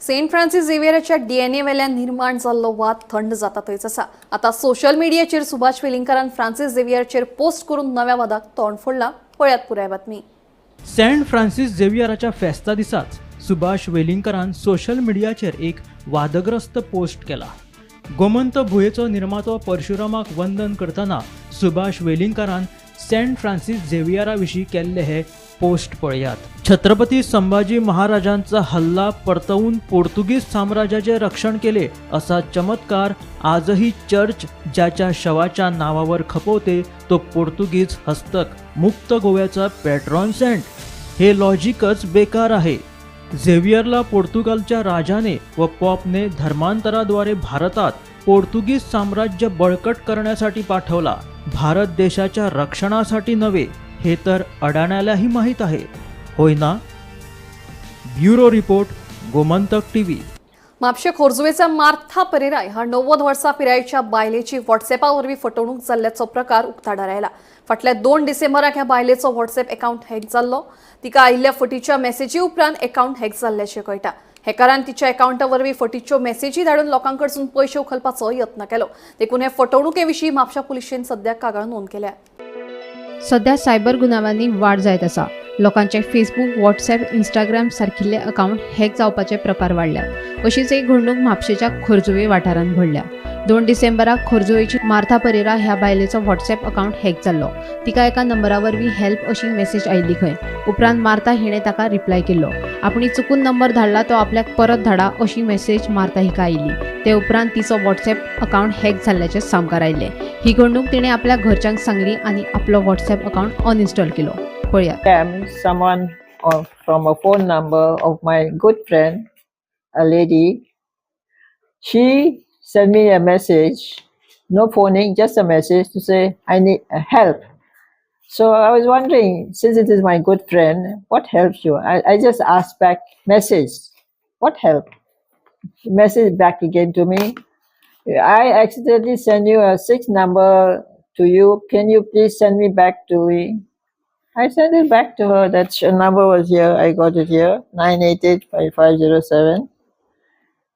[SPEAKER 1] सेंट फ्रांसीस झेवियराच्या डीएनए वेल्यान निर्माण जाल्लो वाद थंड जाता थंयच आसा। आतां सोशल मिडियाचेर सुभाष वेलिंगकारान फ्रांसीस झेवियराचेर पोस्ट करून नव्या वादाक तोंड फोडलां। पळयात पुराय बातमी।
[SPEAKER 24] सेंट फ्रांसीस झेवियराच्या फेस्ता दिसाच सुभाष वेलिंगकारान सोशल मिडियाचेर एक वादग्रस्त पोस्ट केला। गोमंत भुंयेचो निर्मातो परशुरामाक वंदन करतना सुभाष वेलिंगकारान सेंट फ्रांसीस झेवियरा विशीं केल्ले हे पोस्ट पळयात. छत्रपती संभाजी महाराजांचा हल्ला परतवून पोर्तुगीज साम्राज्याचे रक्षण केले असा चमत्कार आजही चर्च ज्याच्या शवाच्या नावावर खपवते तो पोर्तुगीज हस्तक मुक्त गोव्याचा पॅट्रॉन सेंट. हे लॉजिकच बेकार आहे. झेवियरला पोर्तुगालच्या राजाने व पॉपने धर्मांतराद्वारे भारतात पोर्तुगीज साम्राज्य बळकट करण्यासाठी पाठवला, भारत देशाच्या रक्षणासाठी नव्हे, हे तर अडाण्यालाही माहीत आहे, होय ना? Bureau report, Gomantak TV.
[SPEAKER 1] म्हापशे खोर्जुवेचा मार्था परेरा ह्या 90 वर्सां पिरायेच्या बायलेची व्हॉट्सएपा वरवीं फटवणूक जाल्ल्याचो प्रकार उक्ताडार आयला. फाटल्या 2 डिसेंबराक ह्या बायलेचो व्हॉट्सएप अकावंट हॅक जाल्लो. तिका आयिल्ल्या फटीच्या मॅसेजी उपरांत अकावंट हॅक जाल्ल्याचें कळटा. हॅकरान तिच्या अकावंटा वरवीं फटीच्यो मॅसेजी धाडून लोकां कडसून पयशे उखलपाचो यत्न केलो. देखून हे फटवणुके विशीं म्हापशा पुलिशेन सध्या कागाळ नोंद केल्या.
[SPEAKER 4] सध्या सायबर गुन्यांवांनी वाड जायत आसा. लोकांचे फेसबूक, व्हॉट्सॲप, इंस्टाग्राम सारकिल्ले अकावंट हॅक जावपाचे प्रकार वाडल्यात. अशीच एक घडणूक म्हापशेच्या खोर्जुवे वाठारांत घडल्या. 2 डिसेंबराक खोर्जुवेची मार्था परेरा ह्या बायलेचो व्हॉट्सॲप अकावंट हॅक जाल्लो. तिका एका नंबरा वरवीं हेल्प अशी मॅसेज आयिल्ली खंय. उपरांत मार्था हिणें ताका रिप्लाय केल्लो. आपणी चुकून नंबर धाडला तो आपल्याक परत धाडा अशी मॅसेज मार्था हिका आयिल्ली. ते उपरांत तिचो व्हॉट्सॲप अकावंट हॅक जाल्ल्याचें सामकार आयिल्लें. ही घडणूक तिणें आपल्या घरच्यांक सांगली आनी आपलो व्हॉट्सॲप अकावंट अनइन्स्टॉल केलो. पळयात.
[SPEAKER 5] Someone from a phone number of my good friend, a lady, she sent me a message, no phoning, just a message to say I need help. So I was wondering, since it is my good friend, what helps you? I just asked back message, what help? Message back again to me. I accidentally sent you a 6 number to you. Can you please send me back to me? I sent it back to her. That number was here. I got it here, 9885507.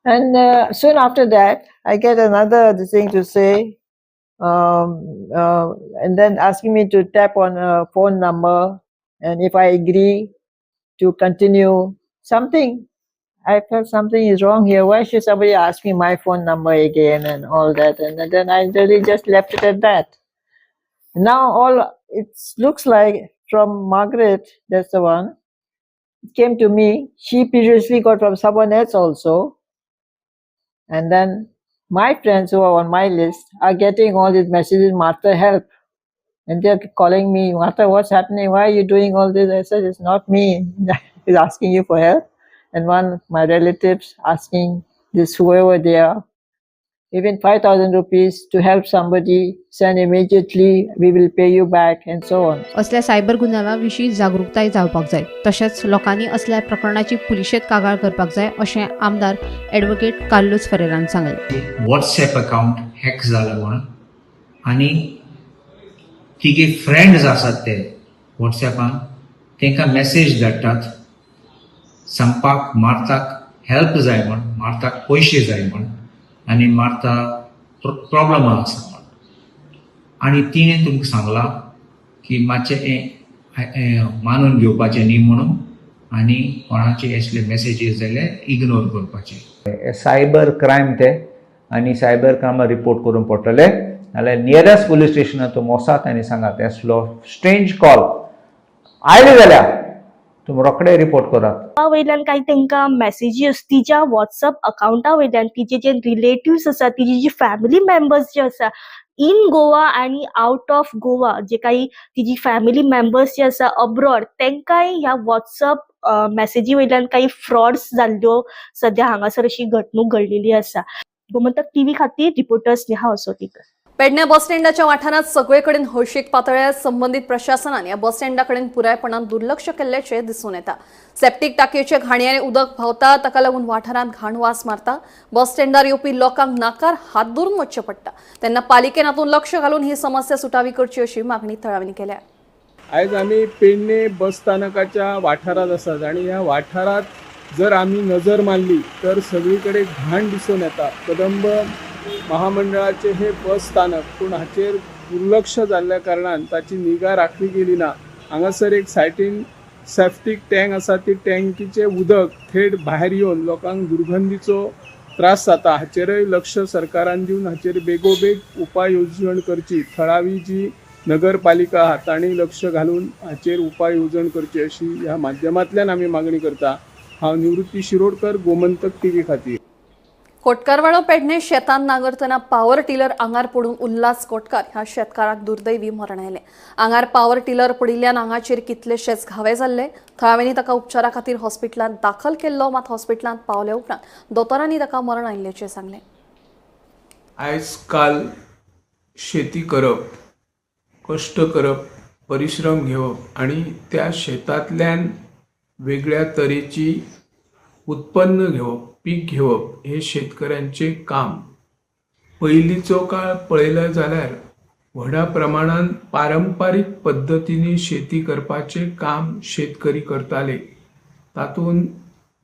[SPEAKER 5] And soon after that, I get another thing to say, and then asking me to tap on a phone number, and if I agree to continue something. I felt something is wrong here. Why should somebody ask me my phone number again and all that? And then I really just left it at that. Now all it looks like from Margaret, that's the one, it came to me. She previously got from someone else also. And then my friends who are on my list are getting all these messages, Martha, help. And they're calling me, Martha, what's happening? Why are you doing all this? I said, it's not me. He's asking you for help. And one of my relatives asking this, whoever they are, even 5,000 rupees to help somebody, send immediately, we will pay you back, and so on.
[SPEAKER 4] असल्या cyber गुन्यांवा विशीं जागृताय जावपाक जाय, तशेंच लोकांनी असल्या प्रकरणाची पुलिशेंत कागाळ करपाक जाय अशें आमदार ॲडव्होकेट कार्लूस फेरेरान सांगलें.
[SPEAKER 20] व्हॉट्सएप अकाउंट हॅक जाला म्हणून आनी तिगे फ्रेंड्स आसात ते व्हॉट्सएपान तांकां मॅसेज धाडटात सांगपाक मार्ताक हेल्प जाय म्हण, मार्ताक पयशे जाय म्हण आनी मार्ता प्रॉब्लमा आसा म्हण. आनी तिणें तुमकां सांगलां की मातशें हें मानून घेवपाचें न्ही म्हणून आनी कोणाचे असले मॅसेजीस जाल्यार इग्नोर करपाचें.
[SPEAKER 23] सायबर क्रायम ते आनी सायबर क्रायमा रिपोर्ट करूंक पडटले, नाल्यार नियरेस्ट पुलीस स्टेशनार तुमी वचात आनी सांगात असलो स्ट्रेंज कॉल आयले जाल्यार तुमी रोखडे रिपोर्ट करात.
[SPEAKER 25] वयल्यान काही तांकां मॅसेजीस तिच्या व्हॉट्सअप अकावंटा वयल्यान तिचे जे रिलेटिव्स आसा, तिजी जी फॅमिली मेंबर्स जे आसा इन गोवा आनी आउट ऑफ गोवा, जे काही तिजी फॅमिली मेंबर्स जे आसा अब्रॉड, तांकांय ह्या व्हॉट्सअप मॅसेजी वयल्यान काही फ्रॉड्स जाल्ल्यो सद्या हांगासर अशी घडणूक घडलेली आसा. गोमंतक टीव्ही खातीर रिपोर्टर स्नेहा असोटीकर.
[SPEAKER 1] पेडण्या बस स्टँडाच्या वाठारांत सगळे कडेन हळशीक पातळ्ळ्या. संबंदीत प्रशासनान ह्या बस स्टँडा कडेन पुरायपणान दुर्लक्ष केल्ल्याचें दिसून येता. सेप्टीक टाकयेचे घाणयारे उदक व्हांवता, ताका लागून वाठारांत घाण वास मारता. बस स्टँडार येवपी लोकांक नाकार हात धरून वचचें पडटा. तेन्ना पालिकेन हातूंत लक्ष घालून ही समस्या सुटावी करची अशी मागणी थळाव्यांनी केल्या.
[SPEAKER 3] आयज आमी पेडणे बस स्थानकाच्या वाठारांत आसात आनी ह्या वाठारांत जर आमी नजर मारली तर सगळी कडेन घाण दिसून येता. कदंब महामंडळाचे हे बस स्थानक, पूण हाचेर दुर्लक्ष जाल्ल्या कारणान ताची निगा राखली गेली ना. हांगासर एक सायटीन सेफ्टीक टँक आसा, ती टँकीचें उदक थेट भायर येवन लोकांक दुर्गंधीचो त्रास जाता. हाचेरय लक्ष सरकारान दिवन हाचेर बेगोबेग उपाय येवजण करची. थळावी जी नगरपालिका आहा तांणी लक्ष घालून हाचेर उपाय येवजण करची अशी ह्या माध्यमांतल्यान आमी मागणी करता. हांव निवृत्ती शिरोडकर, गोमंतक टीव्ही खातीर.
[SPEAKER 1] कोटकारवाडो पेडणे शेतान नांगरतना पावर टिलर आंगार पडून उल्हास कोटकार ह्या शेतकाराक दुर्दैवी मरण आयलें. आंगार पावर टिलर पडिल्ल्यान आंगाचेर कितलेशेच घावे जाल्ले. थळाव्यांनी ताका उपचारा खातीर हॉस्पिटलांत दाखल केल्लो, मात हॉस्पिटलांत पावले उपरांत दोतोरांनी ताका मरण आयिल्ल्याचें सांगलें.
[SPEAKER 3] आयज काल शेती करप, कश्ट करप, परिश्रम घेवप आनी त्या शेतांतल्यान वेगळ्या तरेची उत्पन्न घेवप, पीक घेवप हे शेतकऱ्यांचे काम. पयलींचो काळ पळयलो जाल्यार व्हडा प्रमाणान पारंपारीक पद्दतींनी शेती करपाचें काम शेतकरी करताले. तातूंत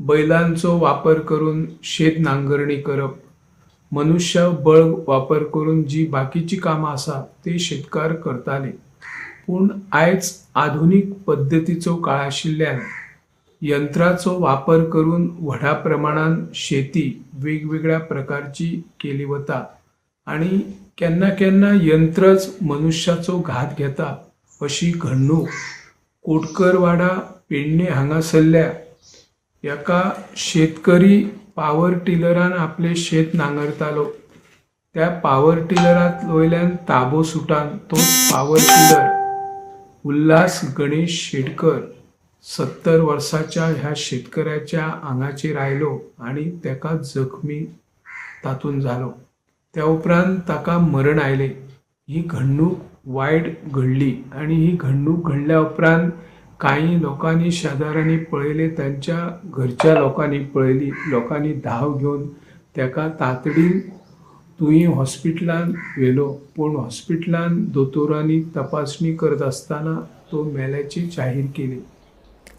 [SPEAKER 3] बैलांचो वापर करून शेत नांगरणी करप, मनुष्य बळ वापर करून जी बाकीची कामां आसा ते शेतकार करताले. पूण आयज आधुनीक पद्दतीचो काळ आशिल्ल्यान यंत्राचो वापर करून व्हडा प्रमाणान शेती वेगवेगळ्या प्रकारची केली वता आनी केन्ना केन्ना यंत्रच मनुष्याचो घात घेता अशी घडणूक कोटकरवाडा पेडणे हांगासरल्या एका शेतकरी पावर टिलरान आपले शेत नांगरतालो. त्या पावर टिलरात वयल्यान ताबो सुटान तो पावर टिलर उल्हास गणेश शेटकर 70 वर्साच्या ह्या शेतकऱ्याच्या आंगाचेर आयलो आनी ताका जखमी तातूंत जालो. त्या उपरांत ताका मरण आयलें. ही घडणूक वायट घडली आनी ही घडणूक घडल्या उपरांत कांय लोकांनी शेजाऱ्यांनी पळयलें, तांच्या घरच्या लोकांनी पळयली, लोकांनी धांव घेवन ताका तातडीन तुयें हॉस्पिटलान व्हेलो. पूण हॉस्पिटलान दोतोरांनी तपासणी करत आसतना तो मेल्याची जाहीर केली.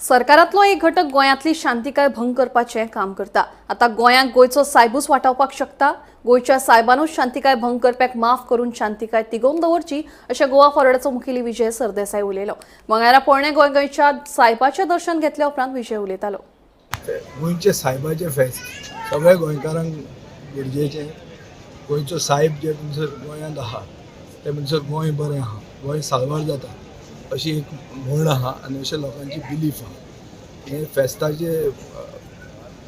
[SPEAKER 1] सरकारांतलो एक घटक गोंयांतली शांतिकाय भंग करपाचें काम करता. आतां गोंयांक गोंयचो सायबूच वाटावपाक शकता. गोंयच्या सायबानूच शांतिकाय भंग करप्याक माफ करून शांतिकाय तिगोवन दवरची अशें गोवा फॉरवर्डाचो मुखेली विजय सरदेसाय उलयलो. मंगळारा पोरणे गोंय गोंयच्या सायबाचें दर्शन घेतल्या उपरांत विजय उलयतालो.
[SPEAKER 2] गोंयचे सायबाचें फेस्त सगळ्या गोंयकारांक गरजेचें. गोंयचो सायब जे म्हणसर गोंयांत आहा ते म्हणसर गोंय बरें आहा, गोंय साल्वार जाता अशी एक म्हण आहा आनी अशें लोकांची बिलीफ आहा. हे फेस्ताचे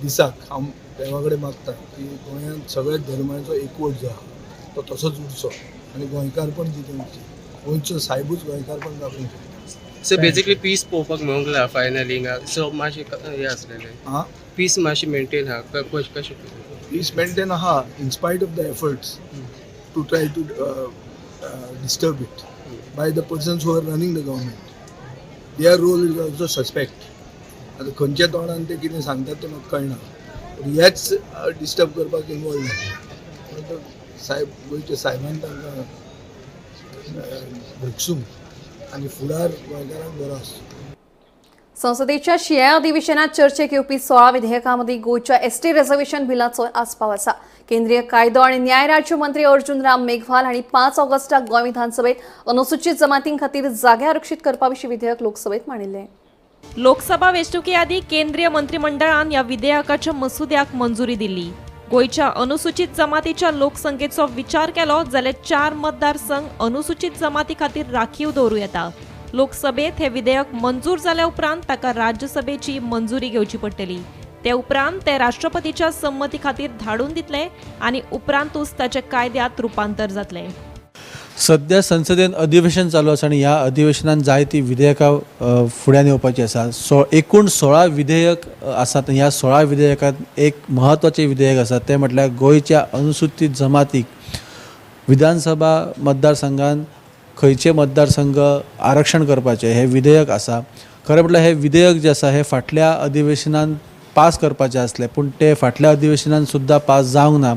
[SPEAKER 2] दिसाक हांव देवा कडेन मागता की गोंयांत सगळ्या धर्मांचो एकवट जो आहा तो तसोच उरचो आनी गोंयकारपण जितें उरचें, गोंयचो सायबूच गोंयकारपण दाखोवंक शकता.
[SPEAKER 6] सो बेजिकली पीस पळोवपाक मेळूंक ना फायनली हिंगा. सो मातशें हें आसलेलें पीस मातशें मेंटेन आहा, कशें
[SPEAKER 2] पीस मेंटेन आहा in spite of the efforts to try to disturb it by the persons who are running the government. Their role is also suspect. आतां खंयच्या तोंडान ते कितें सांगतात तें म्हाका कळना, पूण हेच डिस्टर्ब करपाक इनवॉल्व जाले. सायब गोंयच्या सायबान तांकां भोगसूं आनी फुडार गोंयकारांक बरो आसूं.
[SPEAKER 1] संसदेच्या शिंयाळ्या अधिवेशनात चर्चेक येवपी 16 विधेयकांमदीं गोंयच्या एसटी रिझर्वेशन बिलाचो आस्पाव आसा. केंद्रीय कायदो आनी न्याय राज्य मंत्री अर्जुन राम मेघवाल हांणी 5 ऑगस्टाक गोंय विधानसभेत अनुसूचित जमातीं खातीर जागे आरक्षीत करपा विशीं विधेयक लोकसभेत मांडिल्लें.
[SPEAKER 18] लोकसभा वेंचणुके आदीं केंद्रीय मंत्रिमंडळान ह्या विधेयकाच्या मसुद्याक मंजुरी दिल्ली. गोंयच्या अनुसूचित जमातीच्या लोकसंख्येचो विचार केलो जाल्यार 4 मतदारसंघ अनुसूचित जमाती खातीर राखीव दवरूं येता. लोकसभेत हे विधेयक मंजूर जाल्या उपरांत ताका राज्यसभेची मंजुरी घेवची पडटली. ते उपरांत ते राष्ट्रपतीच्या संमती खातीर धाडून दितले आनी उपरांतूच ताचे कायद्यांत रुपांतर जातलें.
[SPEAKER 21] सध्या संसदेन अधिवेशन चालू आसा आनी ह्या अधिवेशनान जायतीं विधेयकां फुड्यान येवपाची आसा. एकूण 16 विधेयक आसात. ह्या 16 विधेयकांत एक म्हत्वाचें विधेयक आसा तें म्हटल्यार गोंयच्या अनुसूचित जमातीक विधानसभा मतदारसंघान खंयचे मतदारसंघ आरक्षण करपाचें हें विधेयक आसा. खरें म्हटल्यार हें विधेयक जें आसा हें फाटल्या अधिवेशनान पास करपाचें आसलें, पूण तें फाटल्या अधिवेशनान सुद्दां पास जावंक ना.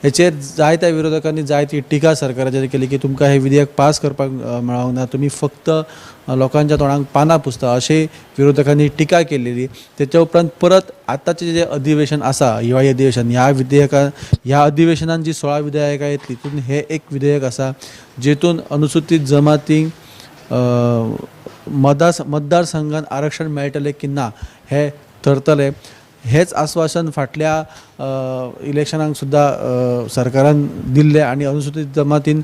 [SPEAKER 21] हेचेर जायत्या विरोधकांनी जायती टिका सरकाराचेर केली की तुमकां हें विधेयक पास करपाक मेळोंक ना, तुमी फक्त लोकांच्या तोंडाक पानां पुसता अशें विरोधकांनी टिका केलेली. तेच्या उपरांत परत आतांचें जें अधिवेशन आसा हिवाळी अधिवेशन, ह्या विधेयकां ह्या अधिवेशनान जी 16 विधेयकां येतली तितून हें एक विधेयक आसा जेतून अनुसूचित जमातींक मतदारसंघान आरक्षण मेळटलें की ना हें थरतलें. हेच आश्वासन फाटल्या इलेक्शनाक सुद्दां सरकारान दिल्लें आनी अनुसूचित जमातीन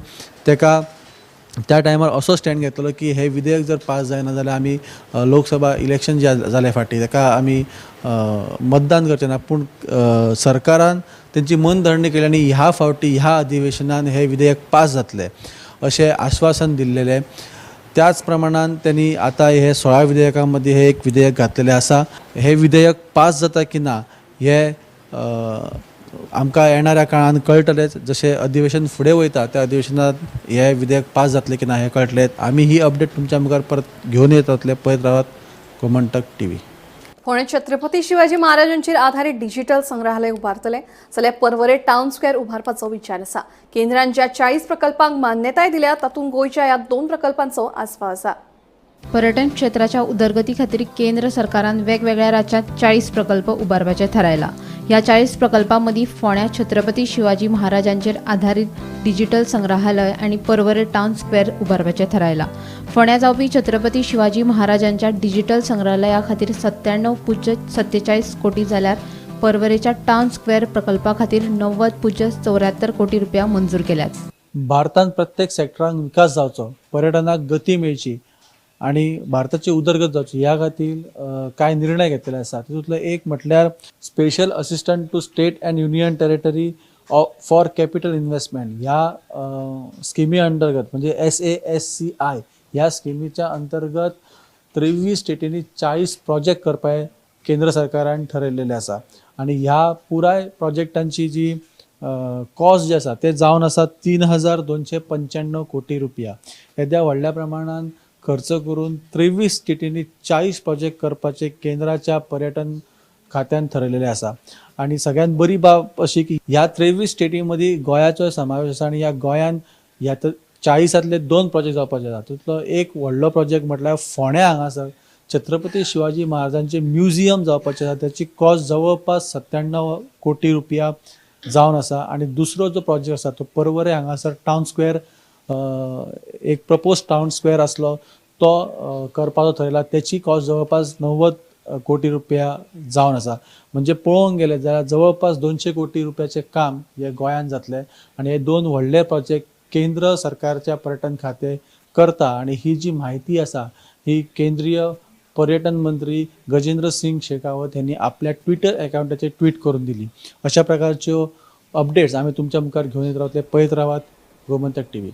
[SPEAKER 21] तेका त्या टायमार असो स्टँड घेतलो की हे विधेयक जर पास जायना जाल्यार आमी लोकसभा इलेक्शन जे जालें फाटीं ताका आमी मतदान करचें ना, पूण सरकारान तेंची मनधरणी केली आनी ह्या फावटी ह्या अधिवेशनान हे विधेयक पास जातलें अशें आश्वासन दिल्लेलें. त्याच प्रमाणान त्यांनी आतां हे 16 विधेयकां मदीं हे एक विधेयक घातलेलें आसा. हे विधेयक पास जाता की ना हे आमकां येणाऱ्या काळान कळटलेंच. जशें अधिवेशन फुडें वयता त्या अधिवेशनात हे विधेयक पास जातलें की ना हें कळटलें. आमी ही अपडेट तुमच्या मुखार परत घेवन येतले. पळयत रावात गोमंतक टीव्ही.
[SPEAKER 1] फोंडें छत्रपती शिवाजी महाराजांचेर आधारीत डिजिटल संग्रहालय उबारतले जाल्यार पर्वरे टावन स्क्वेअर उबारपाचो विचार आसा. केंद्रान ज्या 40 प्रकल्पांक मान्यताय दिल्या तातूंत गोंयच्या ह्या 2 प्रकल्पांचो आस्पाव आसा.
[SPEAKER 4] पर्यटन क्षेत्राच्या उदरगती खातीर केंद्र सरकारान वेगवेगळ्या राज्यांत 40 प्रकल्प उबारपाचे थारायला. ह्या 40 प्रकल्पां मदीं फोंड्या छत्रपती शिवाजी महाराजांचेर आधारीत डिजिटल संग्रहालय आनी पर्वरे टावन स्क्वेअर उबारपाचें थारायला. फोंड्या जावपी छत्रपती शिवाजी महाराजांच्या डिजिटल संग्रहालया खातीर 97.47 कोटी जाल्यार पर्वरेच्या टावन स्क्वेअर प्रकल्पा खातीर 90.74 कोटी रुपया मंजूर केल्यात.
[SPEAKER 21] भारतांत प्रत्येक सेक्टरांक विकास जावचो, पर्यटनाक गती मेळची आनी भारताची उदरगत जावची ह्या खातीर कांय निर्णय घेतलेले आसा. तितूंतलो एक म्हटल्यार special assistant to state and union territory for capital investment ह्या स्किमी अंतर्गत म्हणजे SASCI ह्या स्किमीच्या अंतर्गत 23 स्टेटींनी 40 प्रोजेक्ट करपाक केंद्र सरकारान ठरयलेलें आसा. आनी ह्या पुराय प्रोजेक्टांची जी कॉस्ट जी आसा ते जावन आसा 3295 कोटी रुपया. येद्या व्हडल्या प्रमाणान खर्च करून 23 स्टेटींनी 40 प्रोजेक्ट करपाचे केंद्राच्या पर्यटन खात्यान ठरयलेलें आसा. आनी सगळ्यात बरी बाब अशी की ह्या 23 स्टेटी मदीं गोंयाचो समावेश आसा आनी ह्या गोंयान ह्या 40 2 प्रोजेक्ट जावपाचे आसा. तितूंतलो एक व्हडलो प्रोजेक्ट म्हटल्यार फोंड्या हांगासर छत्रपती शिवाजी महाराजांचे म्युझियम जावपाचें आसा. त्याची कॉस्ट जवळपास 97 कोटी रुपया जावन आसा. आनी दुसरो जो प्रोजेक्ट आसा तो पर्वरे हांगासर टावन स्क्वेअर एक प्रपोज टावन स्क्वेअर आसलो तो करपाचो थरयला. त्याची कॉस्ट जवळपास 90 कोटी रुपया जावन आसा. म्हणजे पळोवंक गेले जाल्यार जवळपास 200 कोटी रुपयाचें काम हे गोंयांत जातलें. आनी हे 2 व्हडले प्रोजेक्ट केंद्र सरकारच्या पर्यटन खातें करता. आनी ही जी म्हायती आसा ही केंद्रीय पर्यटन मंत्री गजेंद्र सिंग शेखावत यांनी आपल्या ट्विटर अकाउंटाचेर ट्वीट करून दिली. अशा प्रकारच्यो अपडेट्स आमी तुमच्या मुखार घेवन येत रावतले. पळयत रावात गोमंतक टीव्ही.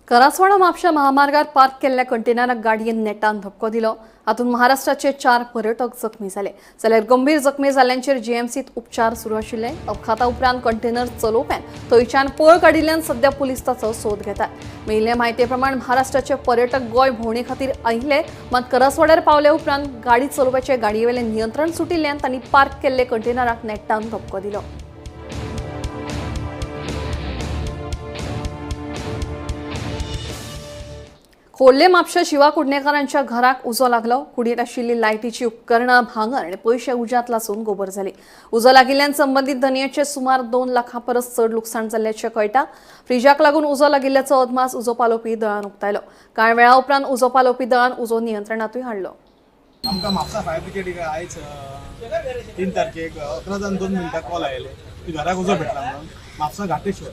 [SPEAKER 1] करासवाडा म्हापशा महामार्गार पार्क केल्ल्या कंटेनराक गाडयेन नेटान धपको दिलो. हातूंत महाराष्ट्राचे 4 पर्यटक जखमी जाले जाल्यार गंभीर जखमी जाल्ल्यांचेर जीएमसीत उपचार सुरू आशिल्ले. अपघाता उपरांत कंटेनर चलोवप्यान थंयच्यान पळ काडिल्ल्यान सध्या पुलीस ताचो सोद घेतात. मेळिल्ले म्हायती प्रमाण महाराष्ट्राचे पर्यटक गोंय भोंवणे खातीर आयिल्ले, मात करासवाड्यार पावले उपरांत गाडी चलोवप्याचे गाडयेवेलें नियंत्रण सुटिल्ल्यान तांणी पार्क केल्ले कंटेनराक नेटान धपको दिलो. खोर्ले म्हापशा शिवा कुडणेकारांच्या घराक उजो लागलो. कुडींत आशिल्ली लायटीची उपकरणां, भांगर आनी पयशे उज्यांत लासून गोबर जाली. उजो लागिल्ल्यान संबंदीत धनयाचें सुमार 2 लाखां परस चड लुकसाण जाल्ल्याचें कळटा. फ्रिजाक लागून उजो लागिल्ल्याचो अदमास उजो पालोवपी दळान उक्तायलो. कांय वेळा उपरांत उजो पालोवपी दळान उजो नियंत्रणांतूय हाडलो.
[SPEAKER 7] आमकां म्हापसा फायर ब्रिगेडीक आयज 3 तारखेक 11:02 कॉल आयले की घराक उजो पेटला म्हणून म्हापसा घाटेश्वर.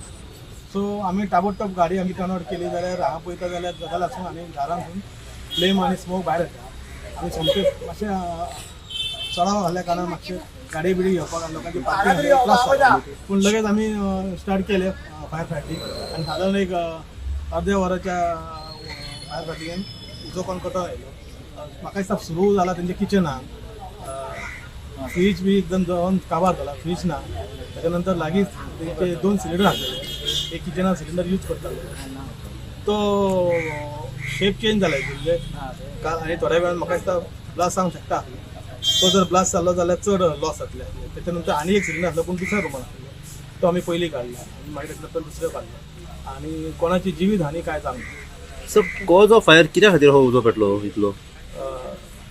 [SPEAKER 7] सो आमी ताबडतोब गाडी आमी टर्न आवट केली जाल्यार हांगा पळयता जाल्यार गजाल आसून आनी घरांतून फ्लेम आनी स्मोक भायर येता. आमी सोमते मातशें चडाव घाल्ल्या कारणान मातशें गाडी बिडी घेवपाक लोकांची पार्किंग त्रास जाता. पूण लगेच आमी स्टार्ट केले फायर फायटींग आनी सादारण एक अर्द्या वराच्या फायर फायटिंगान उजो कोण कटो आयलो. म्हाका दिसता सुरू जाला तेंच्या किचनान फ्रीज बी एकदम जळोन काबार जाला, फ्रीज ना. ताच्या नंतर लागींच तेंचे 2 सिलिंडर आसलेले, एक किचनान सिलिंडर यूज करताले तो शेप चेंज जाला म्हणजे आनी थोड्या वेळान म्हाका दिसता ब्लास्ट जावंक शकता. तो जर ब्लास्ट जालो जाल्यार चड लॉस जातले. तेच्या नंतर आनी एक सिलिंडर आसलो पूण दुसऱ्या रुमान आसलो तो आमी पयलीं काडला आनी मागीर ताच्या नंतर दुसरो काडलो आनी कोणाची जिवीत हानी कांय जावंक ना.
[SPEAKER 8] सर, कॉज ऑफ फायर कित्या खातीर हो उजो पेटलो इतलो?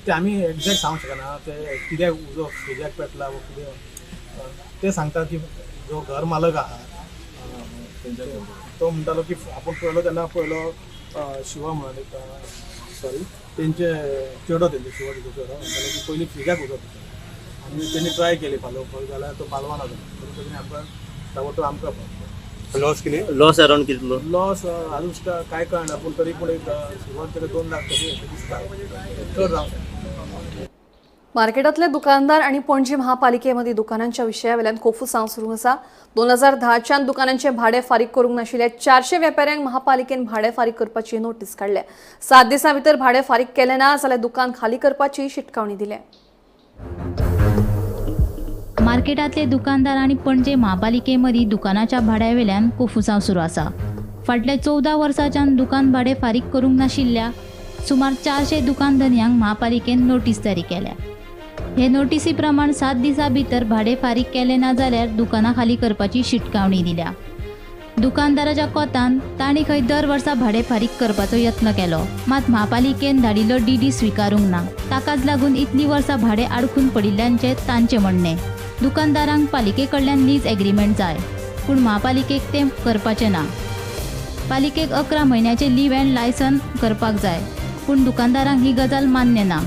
[SPEAKER 7] ते आमी एक्झॅक्ट सांगूंक शकना ते कित्याक उजो फ्रिजाक पेटला वो कितें. ते सांगता की जो घर मालक आहा तो म्हणटालो की आपूण पळयलो तेन्ना पळयलो शिवा म्हणून एक सॉरी तेंचे चेडो, तेंचे शिवा तेंचो चेडो म्हणटालो की पयलीं फ्रिजाक उजो पेटलो आनी तेणी ट्राय केली पालोवपाक जाल्यार तो पालवाना जालो. म्हणून तेणी आमकां ताबडतोब आमकां फोन केलो. लॉस कितें?
[SPEAKER 8] लॉस अराउंड कितलो?
[SPEAKER 7] लॉस अजून सुद्दां काय कळना, पूण तरी पूण एक सुमार तरी 2 लाख तरी अशें दिसता, चड जावंक.
[SPEAKER 1] मार्केटातले दुकानदार आणि पणजी महापालिकेमध्ये दुकानांच्या विशयावेल्यान कोफुसांव सुरू आसा. 2010च्यान दुकानांचे भाडे फारीक करूंक नाशिल्ल्या 400 वेपाऱ्यांक महापालिकेन भाडे फारीक करपाची नोटीस काडल्या. 7 दिसां भितर भाडे फारीक केले ना जाल्यार दुकान खाली करपाची शिटकावणी दिल्या.
[SPEAKER 11] मार्केटांतले दुकानदार आनी पणजे महापालिके मदीं दुकानाच्या भाड्या वेल्यान कोफुसांव सुरू आसा. फाटल्या 14 वर्सांच्यान दुकान भाडे फारीक करूंक नाशिल्ल्या सुमार 400 दुकान धनयांक महापालिकेन नोटीस जारी केल्या. हे नोटीसी प्रमाण 7 दिसां भितर भाडे फारीक केले ना जाल्यार दुकानां खाली करपाची शिटकावणी दिल्या. दुकानदाराच्या कोतान तांणी खंय दर वर्सा भाडे फारीक करपाचो यत्न केलो, मात महापालिकेन धाडिल्लो डीडी स्विकारूंक ना. ताकाच लागून इतलीं वर्सां भाडे आडखून पडिल्ल्याचें तांचें म्हणणें. दुकानदारांक पालिके कडल्यान लीज एग्रीमेंट जाय, पूण महापालिकेक तें करपाचें ना. पालिकेक 11 म्हयन्याचें लीव अँड लायसन करपाक जाय, पूण दुकानदारांक ही गजाल मान्य ना.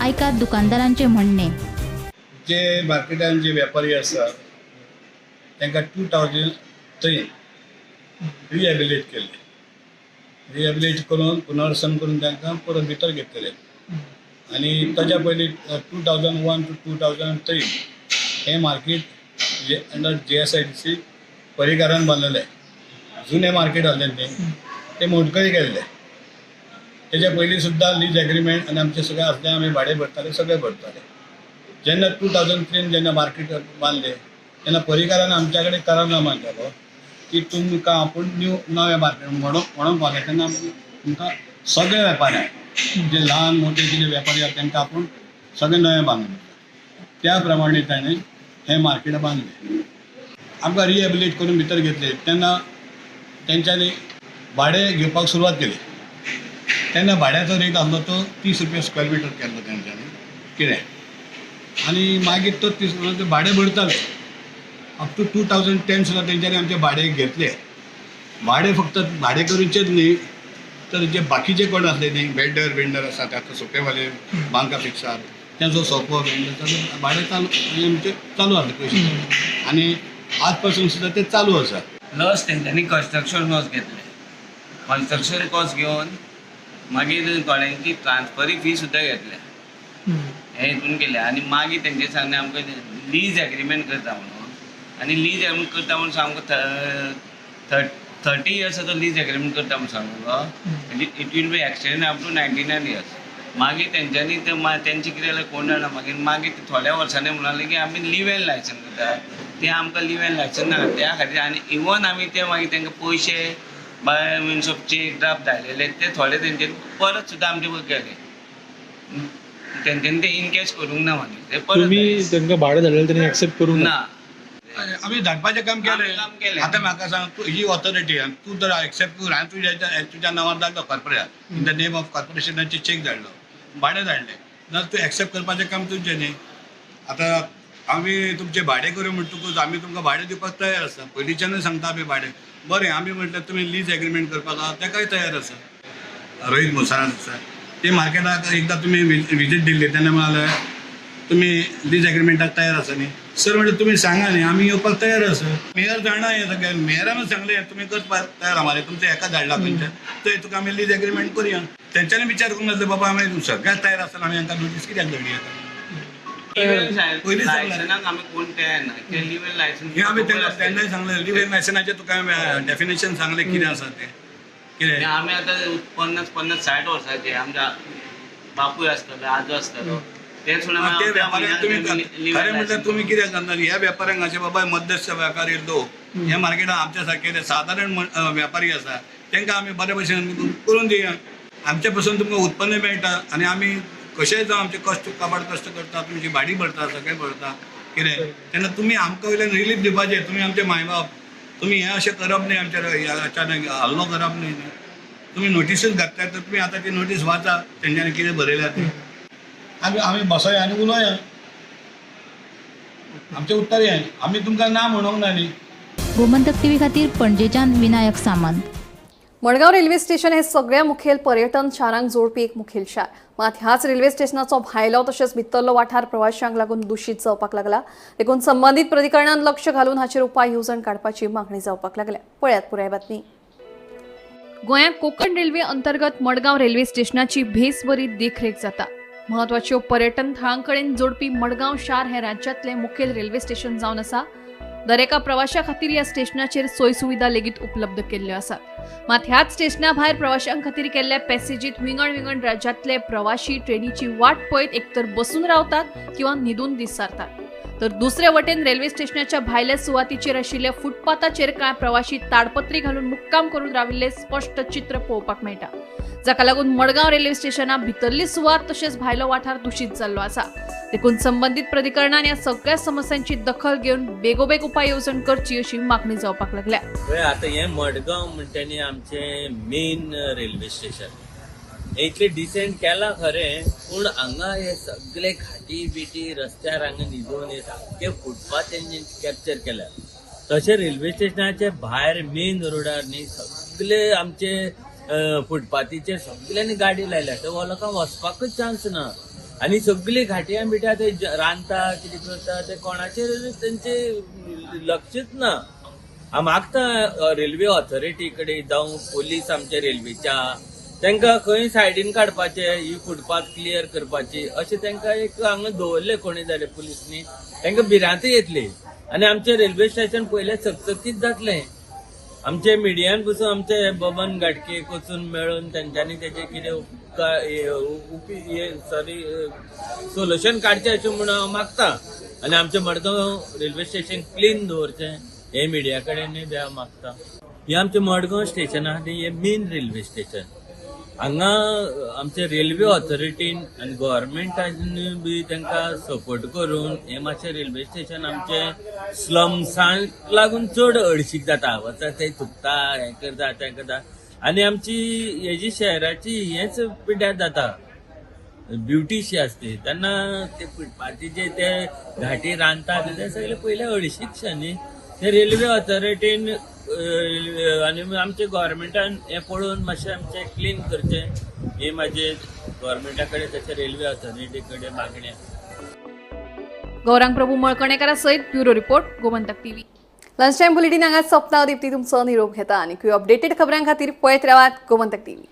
[SPEAKER 11] आयकात दुकानदारांचें म्हणणें.
[SPEAKER 10] जे मार्केटान जे व्यापारी आसा तांकां 2003 रिहेबिलिट केले. रिहेबिलिट करून पुनर्वसन करून तांकां परत भितर घेतलेले. आनी ताच्या पयलीं 2001 टू 2003 हें मार्केट अंडर GSIDC परिकारान बांदलेलें. जुनें मार्केट आसलें तें, तें मोडकळी केल्लें. तेच्या पयलीं सुद्दां लीज एग्रीमेंट आनी आमचें सगळें आसलें, आमी भाडें भरताले, सगळें भरताले. जेन्ना 2003 जेन्ना मार्केट बांदलें तेन्ना परिकारान आमच्या कडेन करारनामा केलो की तुमकां आपूण न्यू नवें मार्केट म्हणून पावलें. तेन्ना तुमकां सगळे वेपाऱ्यांक जे ल्हान मोठे कितें वेपारी आसा तांकां आपूण सगळें नवें बांदून दिता. त्या प्रमाणे ताणें हें मार्केट बांदलें. आमकां रिहेबिलिट करून भितर घेतले तेन्ना तेंच्यांनी भाडें घेवपाक सुरवात केली. तेन्ना भाड्याचो रेट आसलो तो 30 रुपया स्क्वेअर मिटर केल्लो तेंच्यांनी कितें, आनी मागीर तो 30 रुपया भाडें भरताले. अप टू 2010 सुद्दां तेंच्यांनी आमचे भाडें घेतले. भाडें फक्त भाडें करूचेच न्ही तर जे बाकीचे कोण आसले न्ही वेंडर वेंडर आसा ते आतां सोपेवाले बांका फिक्सार तेंचो सोपो वेंडर ताचो भाडें चालू आमचें चालू आसलें पयशे, आनी आज पासून सुद्दां तें चालू आसा.
[SPEAKER 12] लॉस तेंच्यांनी कन्स्ट्रक्शन कॉस्ट घेतले. कन्स्ट्रक्शन कॉस्ट घेवन मागीर थोड्यांची ट्रान्सफरी फी सुद्दां घेतल्या. हे हितून केले. आनी मागीर तेंचे सांगणें आमकां लीज एग्रीमेंट करता म्हणून, आनी लीज एग्रीमेंट करता म्हणून आमकां 30 इयर्साचो लीज एग्रीमेंट करता म्हणून सांगलो. It will be extend up to 99 years. मागीर तेंच्यांनी ते तेंचें कितें जालें कोण जाणा. मागीर मागीर थोड्या वर्सांनी म्हणाले की आमी लीव एन्ड लायसन करता. तें आमकां लीव एन्ड लायसन नाका त्या खातीर. आनी इवन आमी ते मागीर तांकां पयशे by means of cheque draft धाडलेले ते थोडे तेंच्यांनी परत सुद्दां आमचे पळय केले. तेंच्यांनी ते इनकॅश करूंक ना मागीर ते परत
[SPEAKER 14] तुमी तांकां भाडें धाडलेलें तेणी एक्सेप्ट करूंक
[SPEAKER 12] ना.
[SPEAKER 10] आमी धाडपाचें काम केलें. आतां म्हाका सांग, तूं ही ऑथॉरिटी तूं जर एक्सेप्ट करून हांवें तुज्या तुज्या नांवार धाडलो corporation, in the name of कॉर्पोरेशनाचे check धाडलो, भाडें धाडलें, ना तूं एक्सेप्ट करपाचें काम तुजें न्ही. आतां आमी तुमचें भाडें करूं म्हणटकूच आमी तुमकां भाडें दिवपाक तयार आसा. पयलींच्यानूय सांगता आमी भाडें. बरें, आमी म्हटल्यार तुमी लीज एग्रीमेंट करपाक आसा ताकाय तयार आसा. रोहीत मोसारात आसा ते मार्केटाक एकदां तुमी विजीट दिल्ली तेन्ना म्हणाले तुमी लीज एग्रीमेंटाक तयार आसा न्ही सर. म्हणजे तुमी सांगा न्ही, आमी येवपाक तयार आसा. मेयर जाणा हें सगळें, मेयरानूच सांगलें तुमी करपाक तयार आसा मरे, तुमचें एका धाडला खंयच्या थंय तुका आमी लीज एग्रीमेंट करुया. तेंच्यांनी विचार करूंक नासलें बाबा आमी सगळ्याक तयार आसतना आमी हांकां नोटीस कित्याक धाडया. पयलीं हें आमी तेन्नाय सांगलें लीव एन्ड लायसनाचें तुका डेफिनेशन सांगलें कितें आसा तें. कितें
[SPEAKER 12] आमी आतां 50 50 60 वर्सांचे आमच्या बापूय आसतलो, आजो आसतलो, ते
[SPEAKER 10] व्यापाऱ्यांक तुमी खरें म्हटल्यार तुमी कित्याक सांगता ह्या व्यापाऱ्यांक अशें बाबा मध्यस्थ व्यापारी लोक ह्या मार्केटात आमच्या सारके सादारण व्यापारी आसा तांकां आमी बरे भशेन करून दिया. आमचे पासून तुमकां उत्पन्न मेळटा आनी आमी कशेंय जावं आमचे कश्ट काबाड कश्ट करता, तुमची भाडी भरता, सगळें भरता कितें, तेन्ना तुमी आमकां वयल्यान रिलीफ दिवपाचें. तुमी आमचे मायबाप, तुमी हें अशें करप न्ही, आमच्या अचानक हल्लो करप न्ही. तुमी नोटीसूच घातल्या तर तुमी आतां ती नोटीस वाचा तेंच्यांनी कितें बरयल्या तें. आमी आमी बसया आनी उलोया, आमचें उत्तर हें, आमी तुमकां ना म्हणूंक ना न्ही.
[SPEAKER 11] गोमंतक टीव्ही खातीर पणजेच्यान विनायक सामंत.
[SPEAKER 1] मडगांव रेल्वे स्टेशन हे सगळ्या मुखेल पर्यटन शारांक जोडपी एक मुखेल शार. मात ह्याच रेल्वे स्टेशनाचो भायलो तशेंच भितरलो वाठार प्रवाशांक लागून दुशीत जावपाक लागला. देखून संबंदीत प्राधिकरणान लक्ष घालून हाचेर उपाय येवजण काडपाची मागणी जावपाक लागल्या. पळयात पुराय बातमी. गोंयांत कोंकण रेल्वे अंतर्गत मडगांव रेल्वे स्टेशनाची भेस बरी देखरेख जाता. म्हत्वाच्यो पर्यटन थळां कडेन जोडपी मडगांव शार हें राज्यांतलें मुखेल रेल्वे स्टेशन जावन आसा. दरेका प्रवाशां खातीर ह्या स्टेशनाचेर सोय सुविधा लेगीत उपलब्ध केल्ल्यो आसात. मात ह्याच स्टेशना भायर प्रवाशां खातीर केल्ल्या पॅसेजीत विंगड विंगड राज्यांतले प्रवाशी ट्रेनीची वाट पळयत एकतर बसून रावतात किंवा न्हिदून दीस सारतात. तर दुसरे वटेन रेल्वे स्टेशनाच्या भायल्या सुवातीचेर आशिल्ल्या फुटपाथाचेर कांय प्रवाशी ताडपत्री घालून मुक्काम करून राविल्ले स्पश्ट चित्र पळोवपाक मेळटा, जाका लागून मडगांव रेल्वे स्टेशना भितरली सुवात तशेंच भायलो वाठार दुशीत जाल्लो आसा. देखून संबंदीत प्राधिकरणान ह्या सगळ्या समस्यांची दखल घेवन बेगोबेग उपाय येवजण करची अशी मागणी जावपाक लागल्या.
[SPEAKER 13] आतां हें मडगांव म्हणटा न्ही आमचें मेन रेल्वे स्टेशन, हें इतलें डिसेंट केलां खरें, पूण हांगा हे सगळे घाटी बिटी रस्त्यार हांगा न्हिदून हे सामके फुटपाथ तेंचे कॅप्चर केल्या. तशें रेल्वे स्टेशनाचे भायर मेन रोडार न्ही सगळे आमचे फुटपाथीचेर सगळ्यांनी गाडी लायल्या, तर लोकांक वचपाकूच चान्स ना. आनी सगळी घाटयां बिट्या ते रांदता कितें करता ते कोणाचेर तेंचे लक्षच ना. हांव मागता रेल्वे ऑथॉरिटी कडेन जावं पोलीस आमच्या रेल्वेच्या तांकां खंय सायडीन काडपाचे, ही फुटपाथ क्लियर करपाची अशें तांकां एक हांगा दवरलें कोणी जाल्यार पुलिसांनी तांकां भिरांतय येतली आनी आमचें रेल्वे स्टेशन पयलें चकचकीत जातलें. आमचे मिडियान पसून आमचे बबन घाटके वचून मेळून तेंच्यांनी तेजे कितें सॉरी सोल्युशन काडचें अशें म्हूण हांव मागता. आनी आमचें मडगांव रेल्वे स्टेशन क्लीन दवरचें हें मिडिया कडेन बी हांव मागता. हें आमचें मडगांव स्टेशन आहा तें हें मेन रेल्वे स्टेशन. हांगा आमचे रेल्वे ऑथॉरिटीन आनी गोवोरमेंटान बी तांकां सपोर्ट करून हें मातशें रेल्वे स्टेशन आमचें स्लम्सांक लागून चड हळशीक जाता, वता थंय थुकता, हें करता तें करता आनी आमची हेजी शहराची हेंच पिड्ड्यार जाता ब्युटीशी आसती तेन्ना ते फुटपाथीचे ते घाटी रांदता ते सगळे पयले हळशीकशें न्ही. ते रेल्वे ऑथॉरिटीन आनी आमचे गोवोरमेंटान हें पळोवन मातशें आमचें क्लीन करचें ही म्हाजी गोवोरमेंटा कडेन तशें रेल्वे ऑथॉरिटी कडेन मागणी आसा.
[SPEAKER 1] गौरांग प्रभू मळकणेकारा सयत bureau report, Gomantak TV. Lunch time bulletin हांगा सोंपता. दीप्ती तुमचो निरोप घेता आनी अपडेटेड खबरां खातीर पळयत रावात गोमंतक टीव्ही.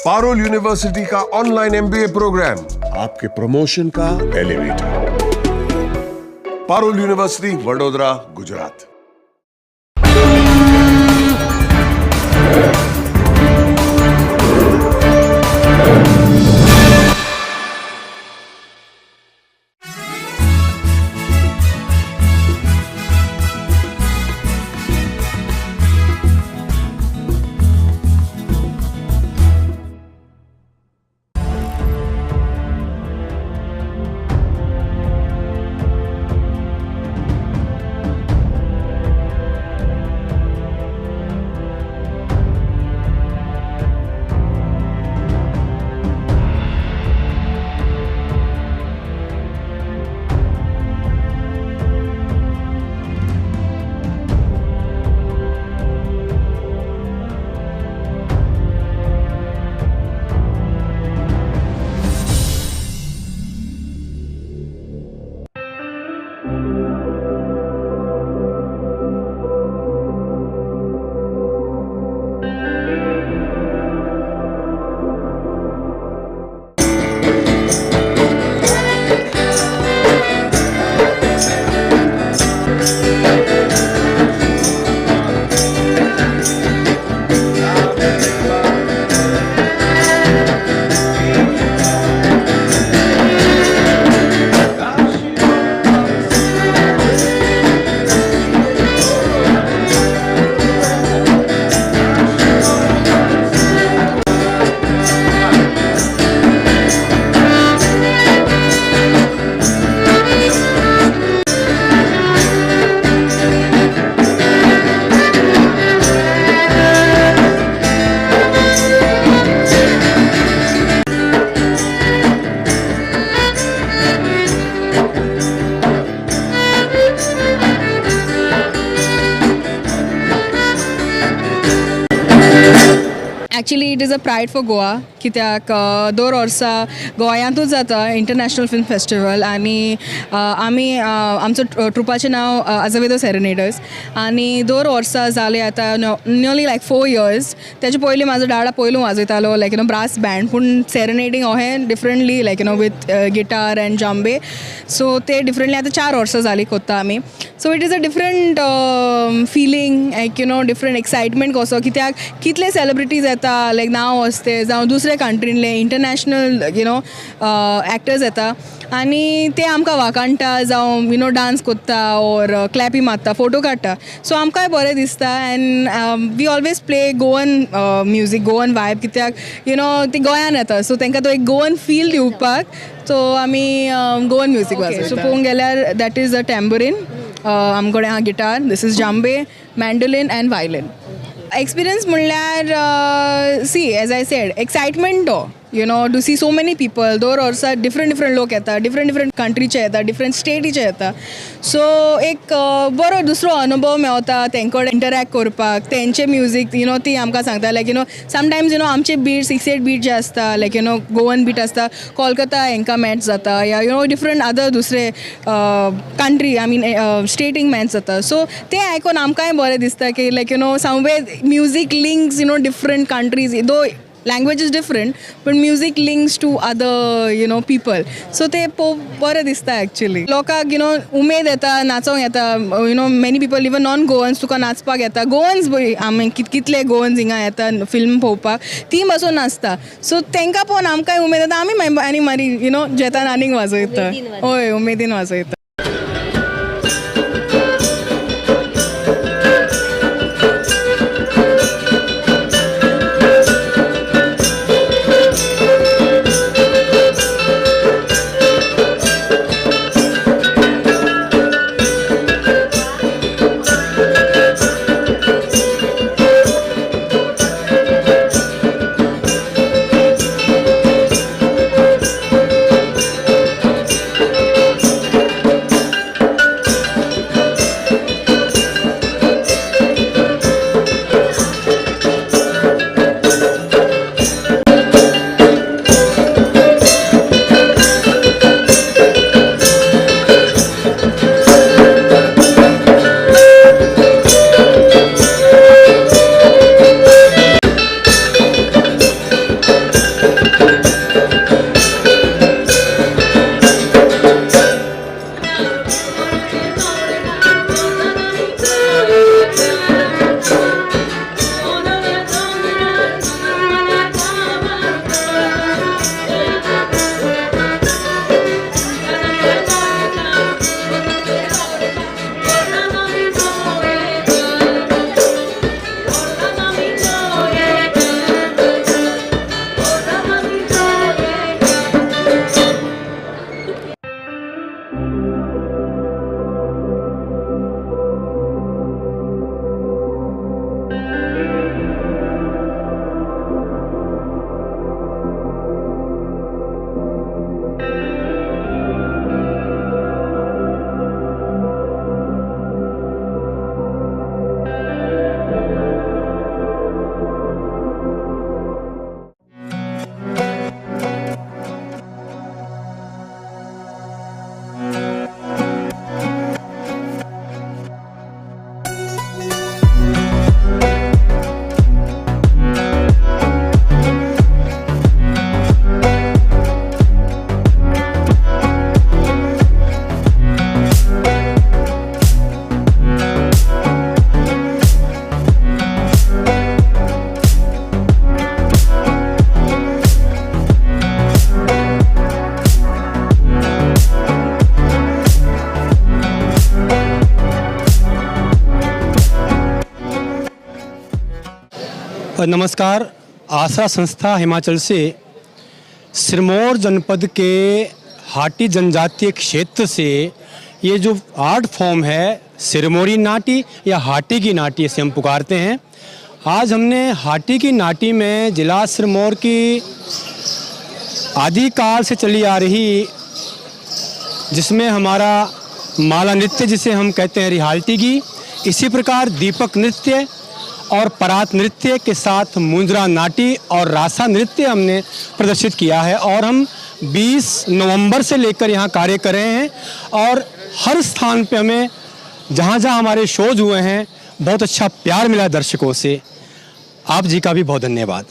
[SPEAKER 16] पारोल यूनिवर्सिटी का ऑनलाइन एमबीए प्रोग्राम आपके प्रमोशन का elevator. Parul university, Vadodara, Gujarat.
[SPEAKER 9] It is a pride for Goa कित्याक दर वर्सा गोंयांतूच जाता इंटरनॅशनल फिल्म फेस्टिवल आनी आमी आमचो ट्रुपाचें नांव आजवेदो सेरेनेडर्स आनी दर वर्सा जाले आतां नियरली लायक 4 इयर्स. तेजे पयलीं म्हाजो डाडा पयलू वाजयतालो, like brass band, पूण सेरेनेडींग अहें differently, like with guitar and djembe, so ते डिफरंटली आतां 4 वर्सां जालीं कोत्ता आमी. So it is a different feeling, like different excitement कसो, कित्याक कितले सेलिब्रिटीज येता, लायक नांव आसते जावं दुसरे कंट्रींतले इंटरनॅशनल you know actors येता आनी ते आमकां वाखाणटा जावं you know dance कोत्ता ऑर क्लॅपी मारता, फोटो काडटा. सो आमकांय बरें दिसता and we always play Goan music, Goan vibe, कित्याक you know ती गोंयान येता, सो तांकां तो एक गोवन फील दिवपाक सो आमी गोवन म्युजीक वाजयता. सो पळोवंक गेल्यार that is a tambourine, आमचे कडेन आहा guitar, this is djembe, mandolin and violin. Experience म्हणल्यार, see, as I said, excitement तो to see so many people. दर वर्सा डिफरंट डिफरंट लोक येता, डिफरंट डिफरंट कंट्रीचे येता, डिफरंट स्टेटीचे येता. सो एक बरो दुसरो अनुभव मेवता तेंचे कडेन इंटरॅक्ट करपाक, तेंचे म्युजीक you know ती आमकां सांगता. लायक समटायम्स you know आमचे बीट, 6/8 बीट जे आसता, लायक you know Goan beat आसता, कोलकाता हेंकां मॅच जाता या you know different other दुसरे कंट्री, I mean स्टेटींक मॅच जाता. सो ते आयकोन आमकांय बरें दिसता की like somewhere music links different countries, though language is different, but music links to other people. So ते बरें दिसता एक्चुअली. लोकांक you know उमेद येता, नाचोंक येता. Many people, even non Goans, तुका नाचपाक येता. गोवन्स पळय, आमी कितले गोवन्स हिंगा येता फिल्म पळोवपाक, ती बसून नाचता. सो तांकां पळोवन आमकांय उमेद येता. आमी मागीर आनी मागीर you know जेतान आनीक वाजयता. हय, उमेदीन वाजयता.
[SPEAKER 15] नमस्कार. आशा संस्था हिमाचल से सिरमौर जनपद के हाटी जनजातीय क्षेत्र से ये जो आर्ट फॉर्म है, सिरमौरी नाटी या हाटी की नाटी इसे हम पुकारते हैं. आज हमने हाटी की नाटी में जिला सिरमौर की आदिकाल से चली आ रही, जिसमें हमारा माला नृत्य, जिसे हम कहते हैं रिहाल्टी की, इसी प्रकार दीपक नृत्य और परात नृत्य के साथ मुंजरा नाटी और रासा नृत्य हमने प्रदर्शित किया है। और हम 20 नवंबर से लेकर यहाँ कार्य कर रहे हैं और हर स्थान पे हमें जहाँ जहाँ हमारे शोज हुए हैं बहुत अच्छा प्यार मिला दर्शकों से। आप जी का भी बहुत धन्यवाद।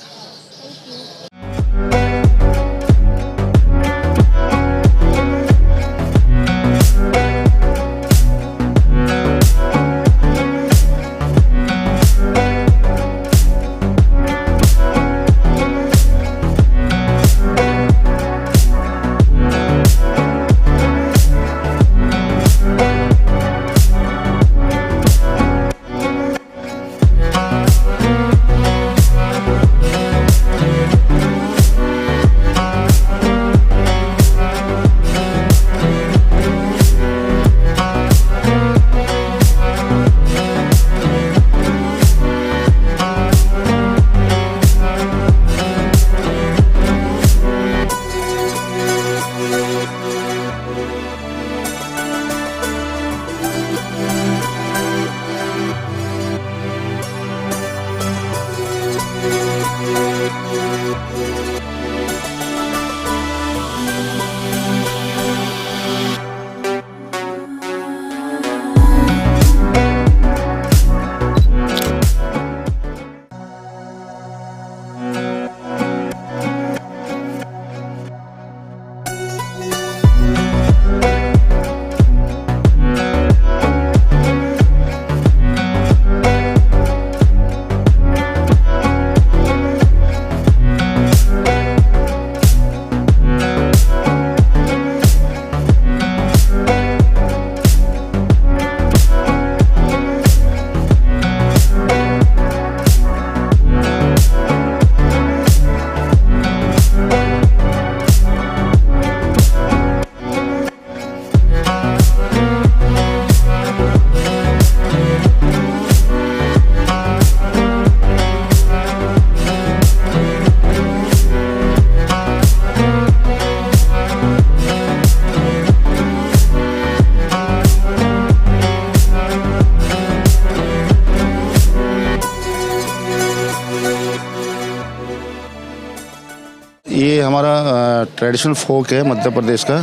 [SPEAKER 5] ये हमारा ट्रेडिशनल फोक है मध्य प्रदेश का।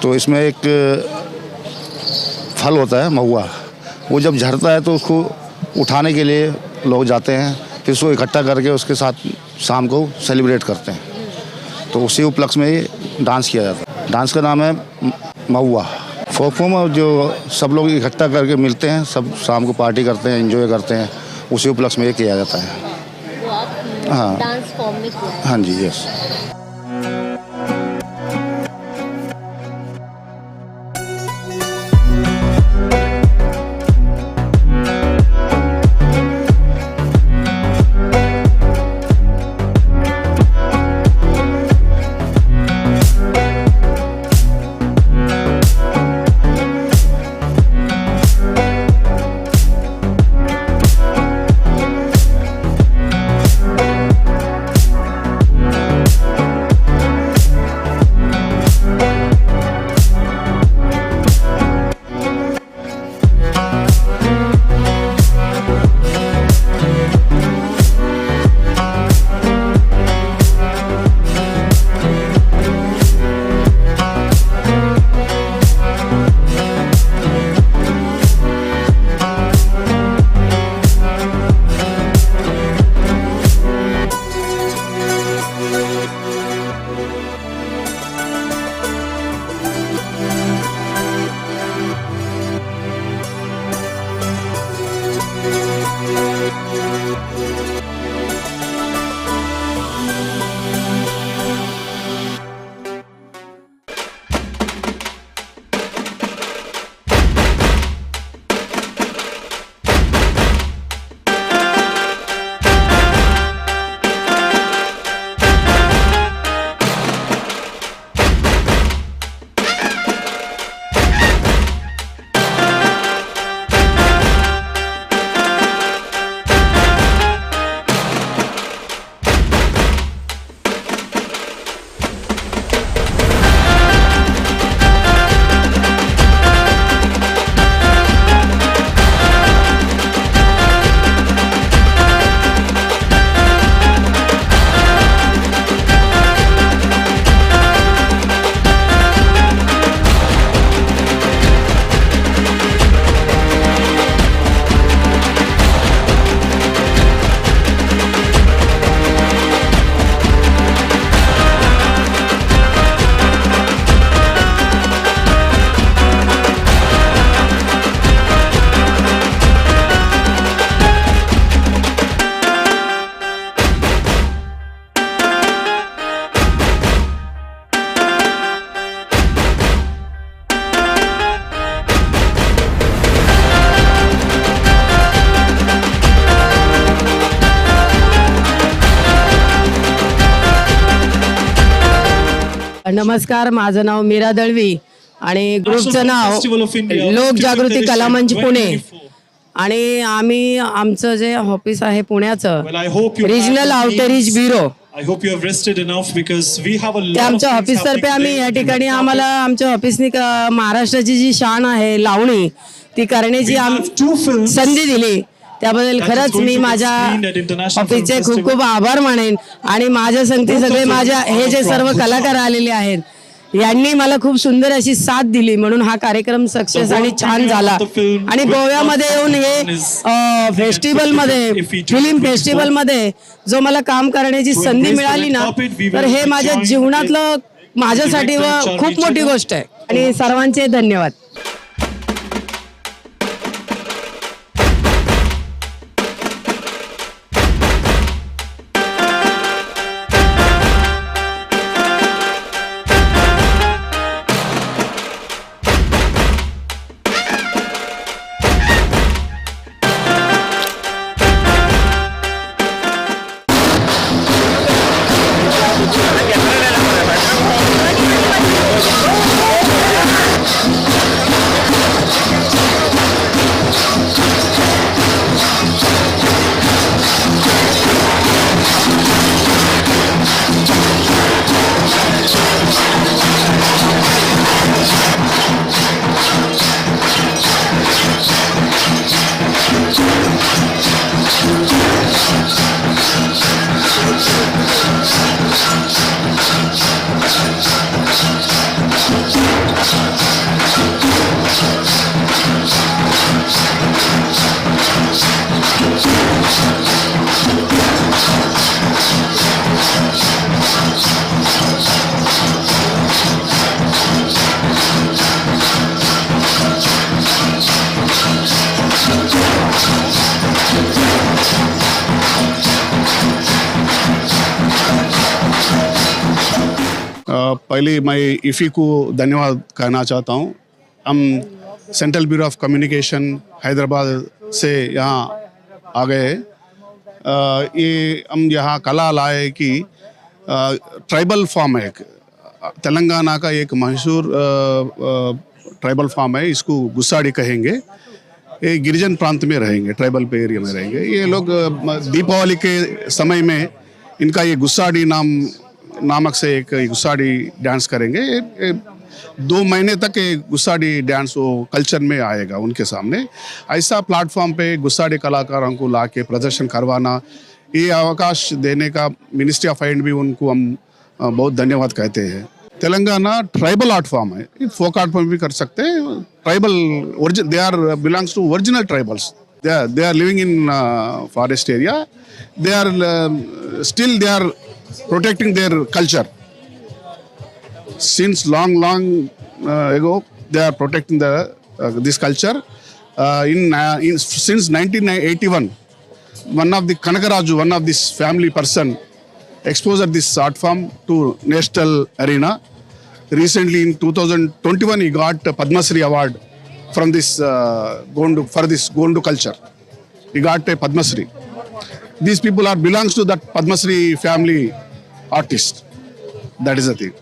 [SPEAKER 5] तो इसमें एक फल होता है महुआ, वो जब झड़ता है तो उसको उठाने के लिए लोग जाते हैं, फिर उसको इकट्ठा करके उसके साथ शाम को सेलिब्रेट करते हैं। तो उसी उपलक्ष्य में ये डांस किया जाता है। डांस का नाम है महुआ। फोक फॉर्म जो सब लोग इकट्ठा करके मिलते हैं, सब शाम को पार्टी करते हैं, एंजॉय करते हैं, उसी उपलक्ष्य में ये किया जाता है। हाँ,
[SPEAKER 17] डांस फॉर्म में किया है।
[SPEAKER 5] हाँ जी, यस।
[SPEAKER 17] नमस्कार, माझं नाव मीरा दळवी आणि ग्रुपचं नाव लोकजागृती कलामंच पुणे. आणि आम्ही आमचं जे ऑफिस आहे पुण्याचं, regional outreach bureau, ते आमच्या ऑफिसतर्फे आम्ही या ठिकाणी आम्हाला आमच्या ऑफिसनी महाराष्ट्राची जी शान आहे लावणी, ती करण्याची संधी दिली, त्याबद्दल खरंच मी माझ्या ऑफिसचे खूप खूप आभार मानेन. आणि माझ्या संगती सगळे माझ्या हे जे सर्व कलाकार आलेले आहेत, यांनी मला खूप सुंदर अशी साथ दिली, म्हणून हा कार्यक्रम सक्सेस आणि छान झाला. आणि गोव्यामध्ये येऊन हे फेस्टिवलमध्ये, फिल्म फेस्टिवलमध्ये जो मला काम करण्याची संधी मिळाली ना, तर हे माझ्या जीवनातलं माझ्यासाठी व खूप मोठी गोष्ट आहे. आणि सर्वांचे धन्यवाद.
[SPEAKER 5] पहले मैं इफ़ी को धन्यवाद कहना चाहता हूँ. हम central bureau of communication Hyderabad से यहाँ आ गए हैं. ये हम यहाँ कला लाए कि ट्राइबल फॉर्म है, तेलंगाना का एक मशहूर ट्राइबल फॉर्म है, इसको गुस्साड़ी कहेंगे. ये गिरिजन प्रांत में रहेंगे, ट्राइबल पे एरिया में रहेंगे ये लोग. दीपावली के समय में इनका ये गुस्साड़ी नामक से एक गुस्साड़ी डांस करेंगे. ये 2 महीने तक ये गुस्साड़ी डांस वो कल्चर में आएगा उनके सामने. ऐसा प्लेटफॉर्म पे गुस्साड़ी कलाकारों को ला के प्रदर्शन करवाना, ये अवकाश देने का मिनिस्ट्री ऑफ I&B उनको हम बहुत धन्यवाद कहते हैं. तेलंगाना ट्राइबल आर्ट फॉर्म है, फोक आर्ट फॉर्म भी कर सकते हैं. Tribal origin, they are belongs to original tribals. They are living in forest area. They are still they are protecting their culture. Since long ago, they are protecting the this culture. Since 1981, one of the Kanakaraju, one of this family person, exposed this art form to national arena. Recently, in 2021, he got a Padma Shri award from this Gondu, for this Gondu culture. He got a Padma Shri. These people are belongs to that Padma Shri family artist. That is the thing.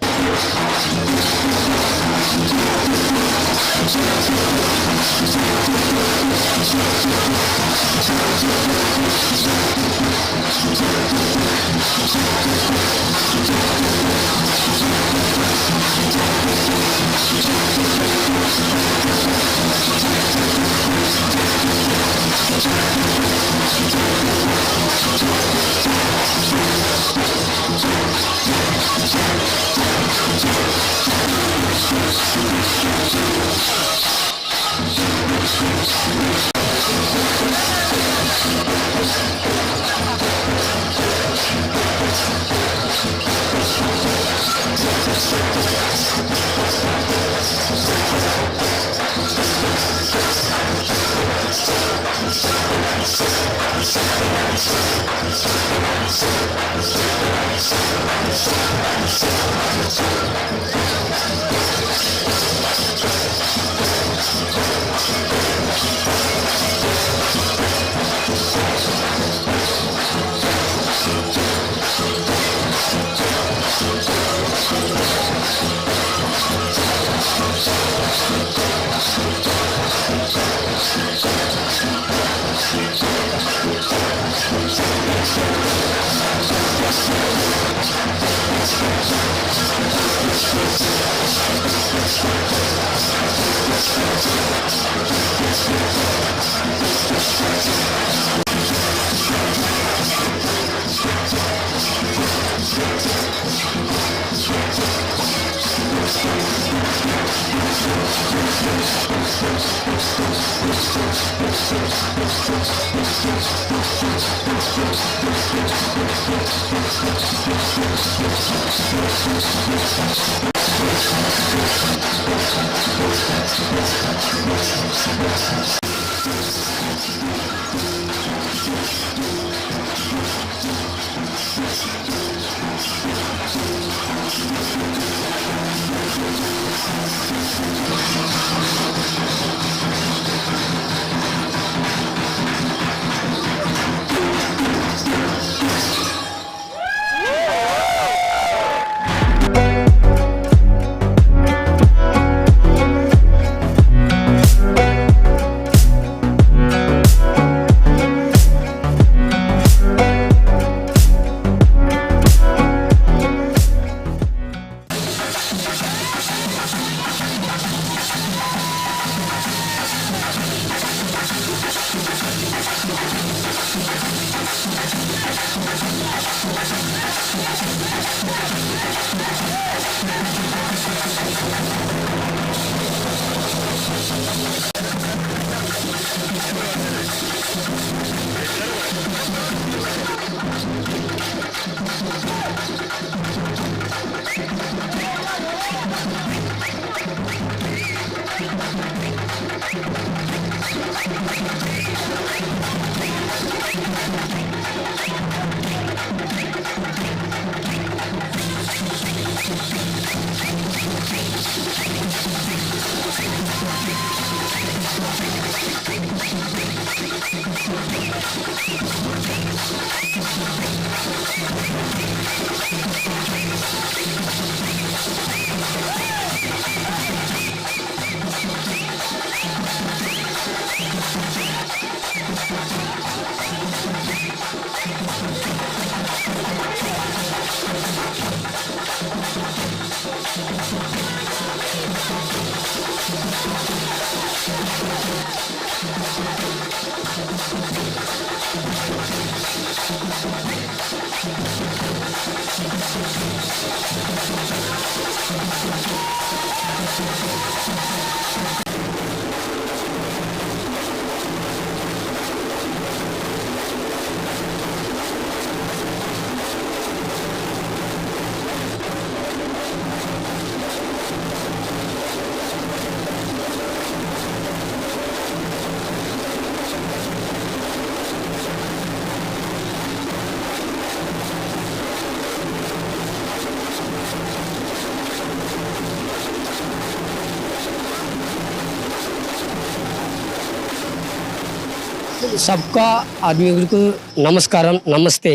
[SPEAKER 19] सबका आदमी को नमस्कारम, नमस्ते।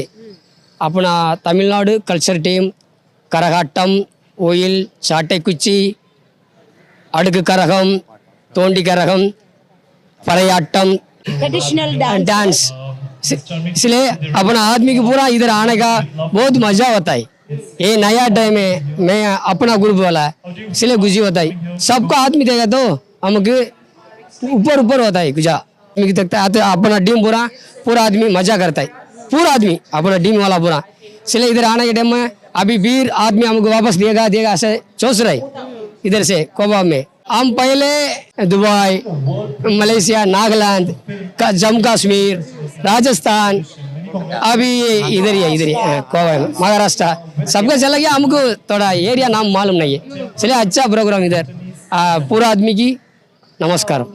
[SPEAKER 19] अपना Tamil Nadu culture team करगाटम, ओயில், சாட்டைக்குச்சி, அடுக்கு கரகம், தோண்டி கரகம், Paraiyattam,
[SPEAKER 20] traditional
[SPEAKER 19] dance. इसलिए अपना आदमी को पूरा इधर आने का बहुत मज़ा होता है। ये नया टाइम है, मैं अपना ग्रुप वाला है, इसलिए खुशी होता है। सबका आदमी देगा तो हमको ऊपर ऊपर होता है गुजा देखता है, तो अपना टीम पूरा पूरा आदमी मजा करता है, पूरा आदमी अपना टीम वाला पूरा। इसलिए इधर आने के टाइम में अभी 20 आदमी हमको वापस देगा देगा ऐसे सोच रहे इधर से कोबा में। हम पहले दुबई, मलेशिया, नागालैंड, जम्मू कश्मीर, राजस्थान, अभी इधर ही है, इधर ही कोबा में, महाराष्ट्र सबका चला गया। हमको थोड़ा एरिया नाम मालूम नहीं है, इसलिए अच्छा प्रोग्राम इधर। पूरा आदमी की नमस्कार।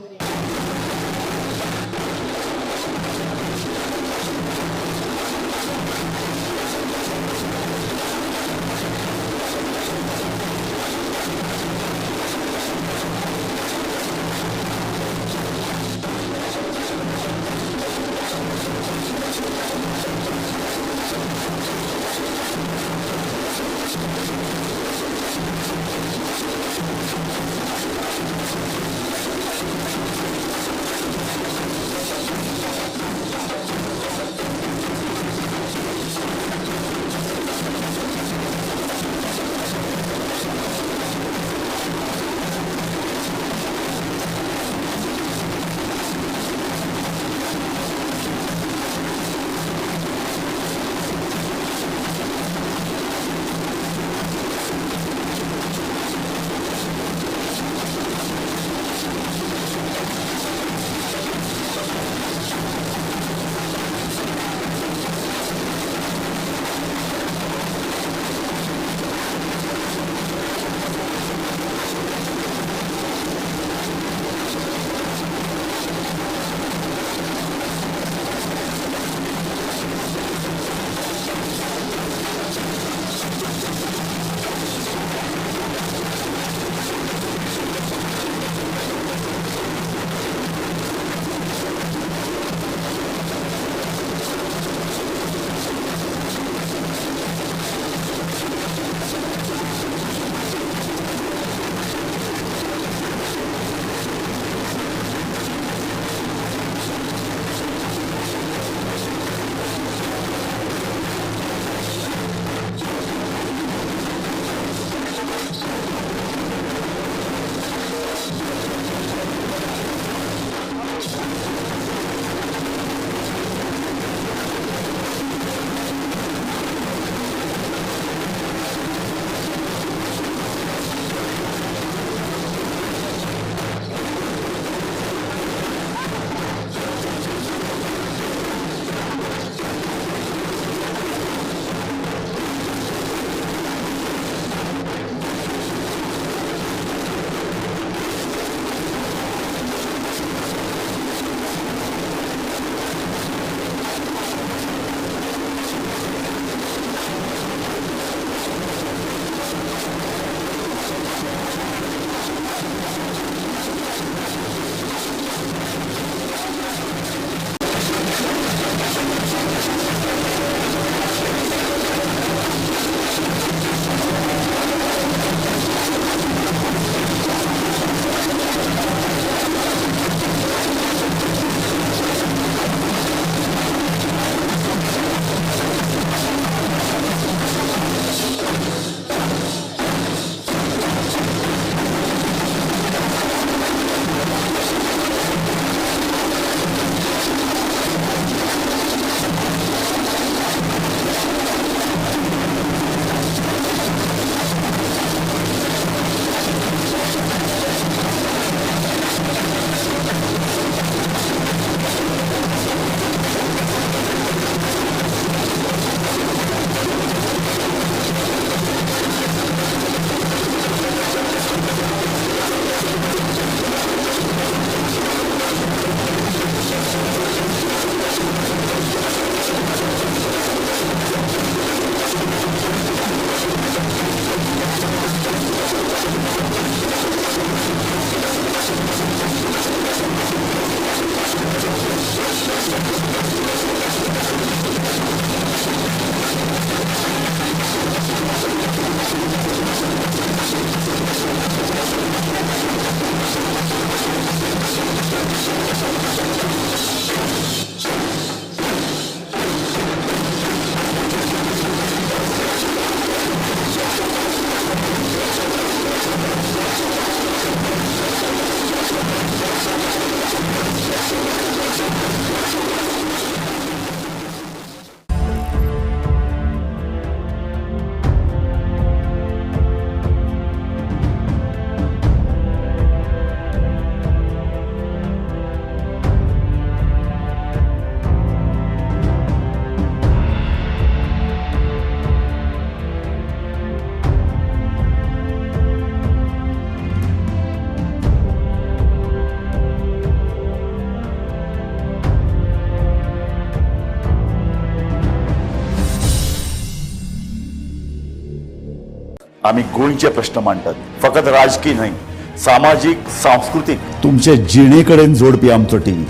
[SPEAKER 20] आमी गोंयचे प्रश्न मांडटात, फकत राजकीय न्हय, सामाजीक, सांस्कृतीक, तुमचे जिणे कडेन जोडपी आमचो टीव्ही,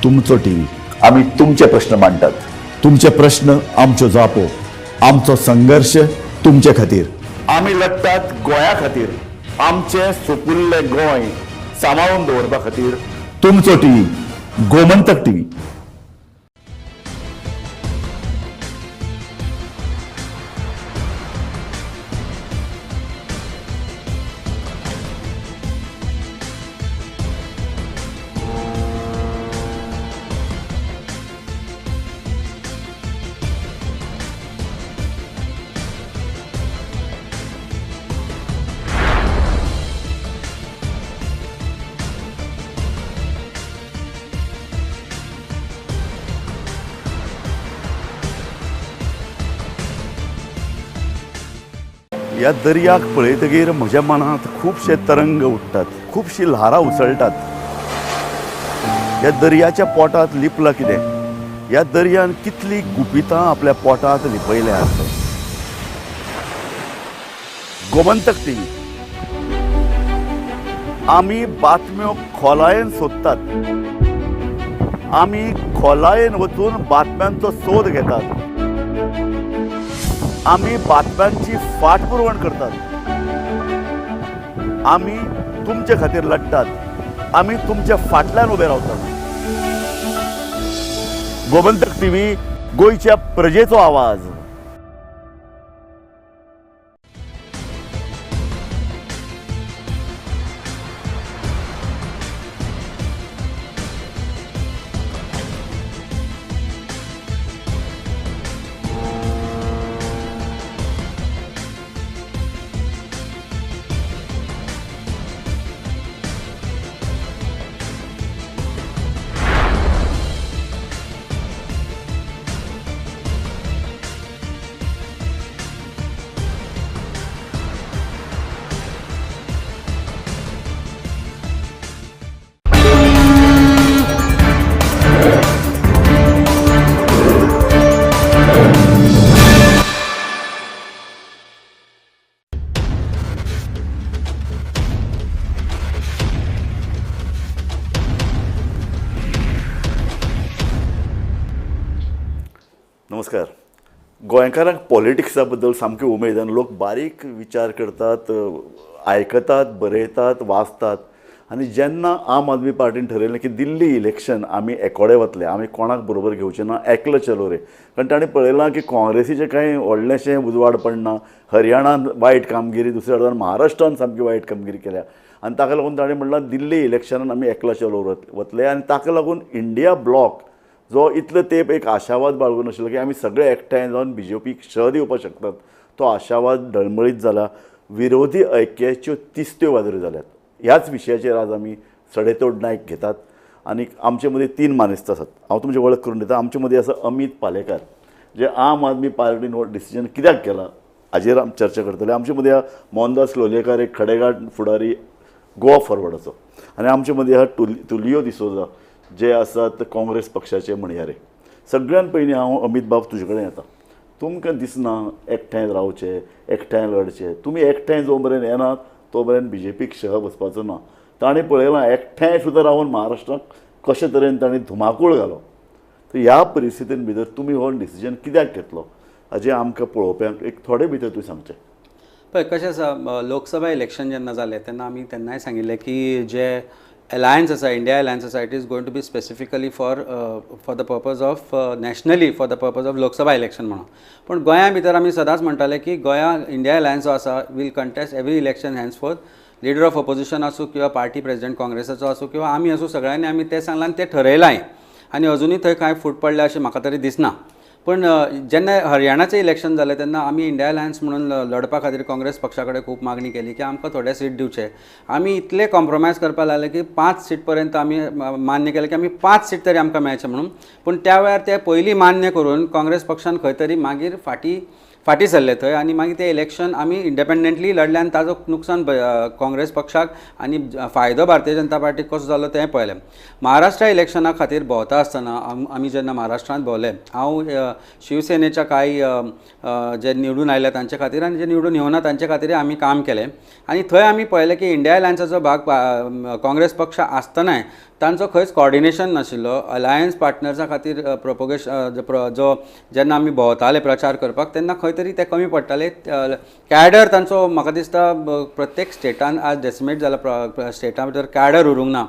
[SPEAKER 20] तुमचो टीव्ही. आमी तुमचे प्रश्न मांडटात, तुमचे प्रश्न आमच्यो जापो, आमचो संघर्श तुमचे खातीर. आमी लढटात गोंया खातीर, आमचें सुपुल्लें गोंय सांबाळून दवरपा खातीर. तुमचो टीव्ही, गोमंतक टीव्ही. ह्या दर्याक पळयतगीर म्हज्या मनांत खुबशे तरंग उठ्ठात, खुबशीं ल्हारां उसळटात. ह्या दर्याच्या पोटांत लिपलां कितें? ह्या दर्यान कितलीं गुपितां आपल्या पोटांत लिपयल्यांत. गोमंतक टीव्ही, आमी बातम्यो खोलायेन सोदतात, आमी खोलायेन वचून बातम्यांचो सोद घेतात, आमी बातम्यांची फाटपुरवण करतात, आमी तुमचे खातीर लढटात, आमी तुमच्या फाटल्यान उबे रावतात. गोमंतक टीव्ही, गोंयच्या प्रजेचो आवाज. नमस्कार. गोंयकारांक पॉलिटिक्सा बद्दल सामकी उमेद आनी लोक बारीक विचार करतात, आयकतात, बरयतात, वाचतात. आनी जेन्ना आम आदमी पार्टीन ठरयलें की दिल्ली इलेक्शन आमी एकोडे वतले, आमी कोणाक बरोबर घेवचे ना, एकलो चलो रे, कारण ताणें पळयलां की काँग्रेसीचें कांय व्हडलेंशें उजवाड पडना, हरियाणान वायट कामगिरी, दुसऱ्या वटेन महाराष्ट्रान सामकी वायट कामगिरी केल्या आनी ताका लागून ताणें म्हणलां दिल्ली इलेक्शनान आमी एकलो चलो वतले. आनी ताका लागून इंडिया ब्लॉक जो इतलो तेंप एक आशावाद बाळगून आशिल्लो की आमी सगळे एकठांय जावन बी जे पीक शह दिवपाक शकतात, तो आशावाद डळमळीत जाला. विरोधी ऐक्याच्यो तिस्त्यो वादऱ्यो जाल्यात. ह्याच विशयाचेर आज आमी सडेतोड नायक घेतात आनी आमचे मदीं तीन मानेस्त आसात. हांव तुमची वळख करून दिता. आमचे मदीं आसा अमीत पालेकार, जे आम आदमी पार्टीन हो डिसिजन कित्याक केला हाजेर आमी चर्चा करतले. आमचे मदीं आसा मोहनदास लोलयेकार, एक खडेगांठ फुडारी गोवा फॉरवर्डाचो, आनी आमचे मदीं आसा तुलियो डिसोजा, जे आसात काँग्रेस पक्षाचे म्हणयारे. सगळ्यान पयलीं हांव अमीत बाब तुजे कडेन येता. तुमकां दिसना एकठांय रावचें, एकठांय लढचें? तुमी एकठांय जो मेरेन येनात तो मेरेन बी जे पीक शह बसपाचो ना. ताणें पळयलां एकठांय सुद्दां रावन महाराष्ट्राक कशे तरेन ताणें धुमाकूळ घालो. तर ह्या परिस्थितीन भितर तुमी हो डिसिजन कित्याक घेतलो हाजें आमकां पळोवप्यांक एक थोडे भितर तुवें सांगचें.
[SPEAKER 22] पळय कशें आसा, लोकसभा इलेक्शन जेन्ना जालें तेन्ना आमी तेन्नाय सांगिल्लें की जे अलायन्स आसा, इंडिया अलायन्स आसा, it is going to be specifically for the purpose of nationally for the purpose of Lok Sabha election म्हणून. पूण गोंया भितर आमी सदांच म्हणटाले की गोंया इंडिया अलायन्स जो आसा will contest every election henceforth. Leader of opposition आसूं किंवा पार्टी प्रेजिडेंट काँग्रेसाचो आसूं किंवा आमी आसूं, सगळ्यांनी आमी तें सांगलां आनी तें ठरयलांय आनी अजुनूय थंय कांय फूट पडल्या अशें म्हाका तरी दिसना. पूण जेन्ना हरियाणाचें इलेक्शन जालें तेन्ना आमी इंडिया अलायन्स म्हणून लढपा खातीर काँग्रेस पक्षा कडेन खूब मागणी केली की आमकां थोडे सीट दिवचे. आमी इतले कॉम्प्रोमायज करपाक लागले की 5 सीट पर्यंत आमी मान्य केलें की आमी 5 सीट तरी आमकां मेळचे म्हणून. पूण त्या वेळार ते पयलीं मान्य करून काँग्रेस पक्षान खंय तरी मागीर फाटीं फाटीं सरले थंय आनी मागीर तें इलेक्शन आमी इंडिपेंडंटली लढले आनी ताजो नुकसान काँग्रेस पक्षाक आनी फायदो भारतीय जनता पार्टीक कसो जालो तें पळयलें. महाराष्ट्रा इलेक्शना खातीर भोंवता आसतना आमी जेन्ना महाराष्ट्रांत भोंवले, हांव शिवसेनेच्या कांय जे निवडून आयले तांचे खातीर आनी जे निवडून येवना तांचे खातीर आमी काम केलें आनी थंय आमी पळयलें की इंडिया अलायन्साचो भाग काँग्रेस पक्ष आसतनाय तांचो खंयच कॉर्डिनेशन नाशिल्लो. अलायन्स पार्टनर्सा खातीर प्रोपोगेशन जो जेन्ना आमी भोंवताले प्रचार करपाक तेन्ना खंय तरी ते कमी पडटाले. कॅडर तांचो म्हाका दिसता प्रत्येक स्टेटान आज डेसिमेट जाला, स्टेटा भितर कॅडर उरूंक ना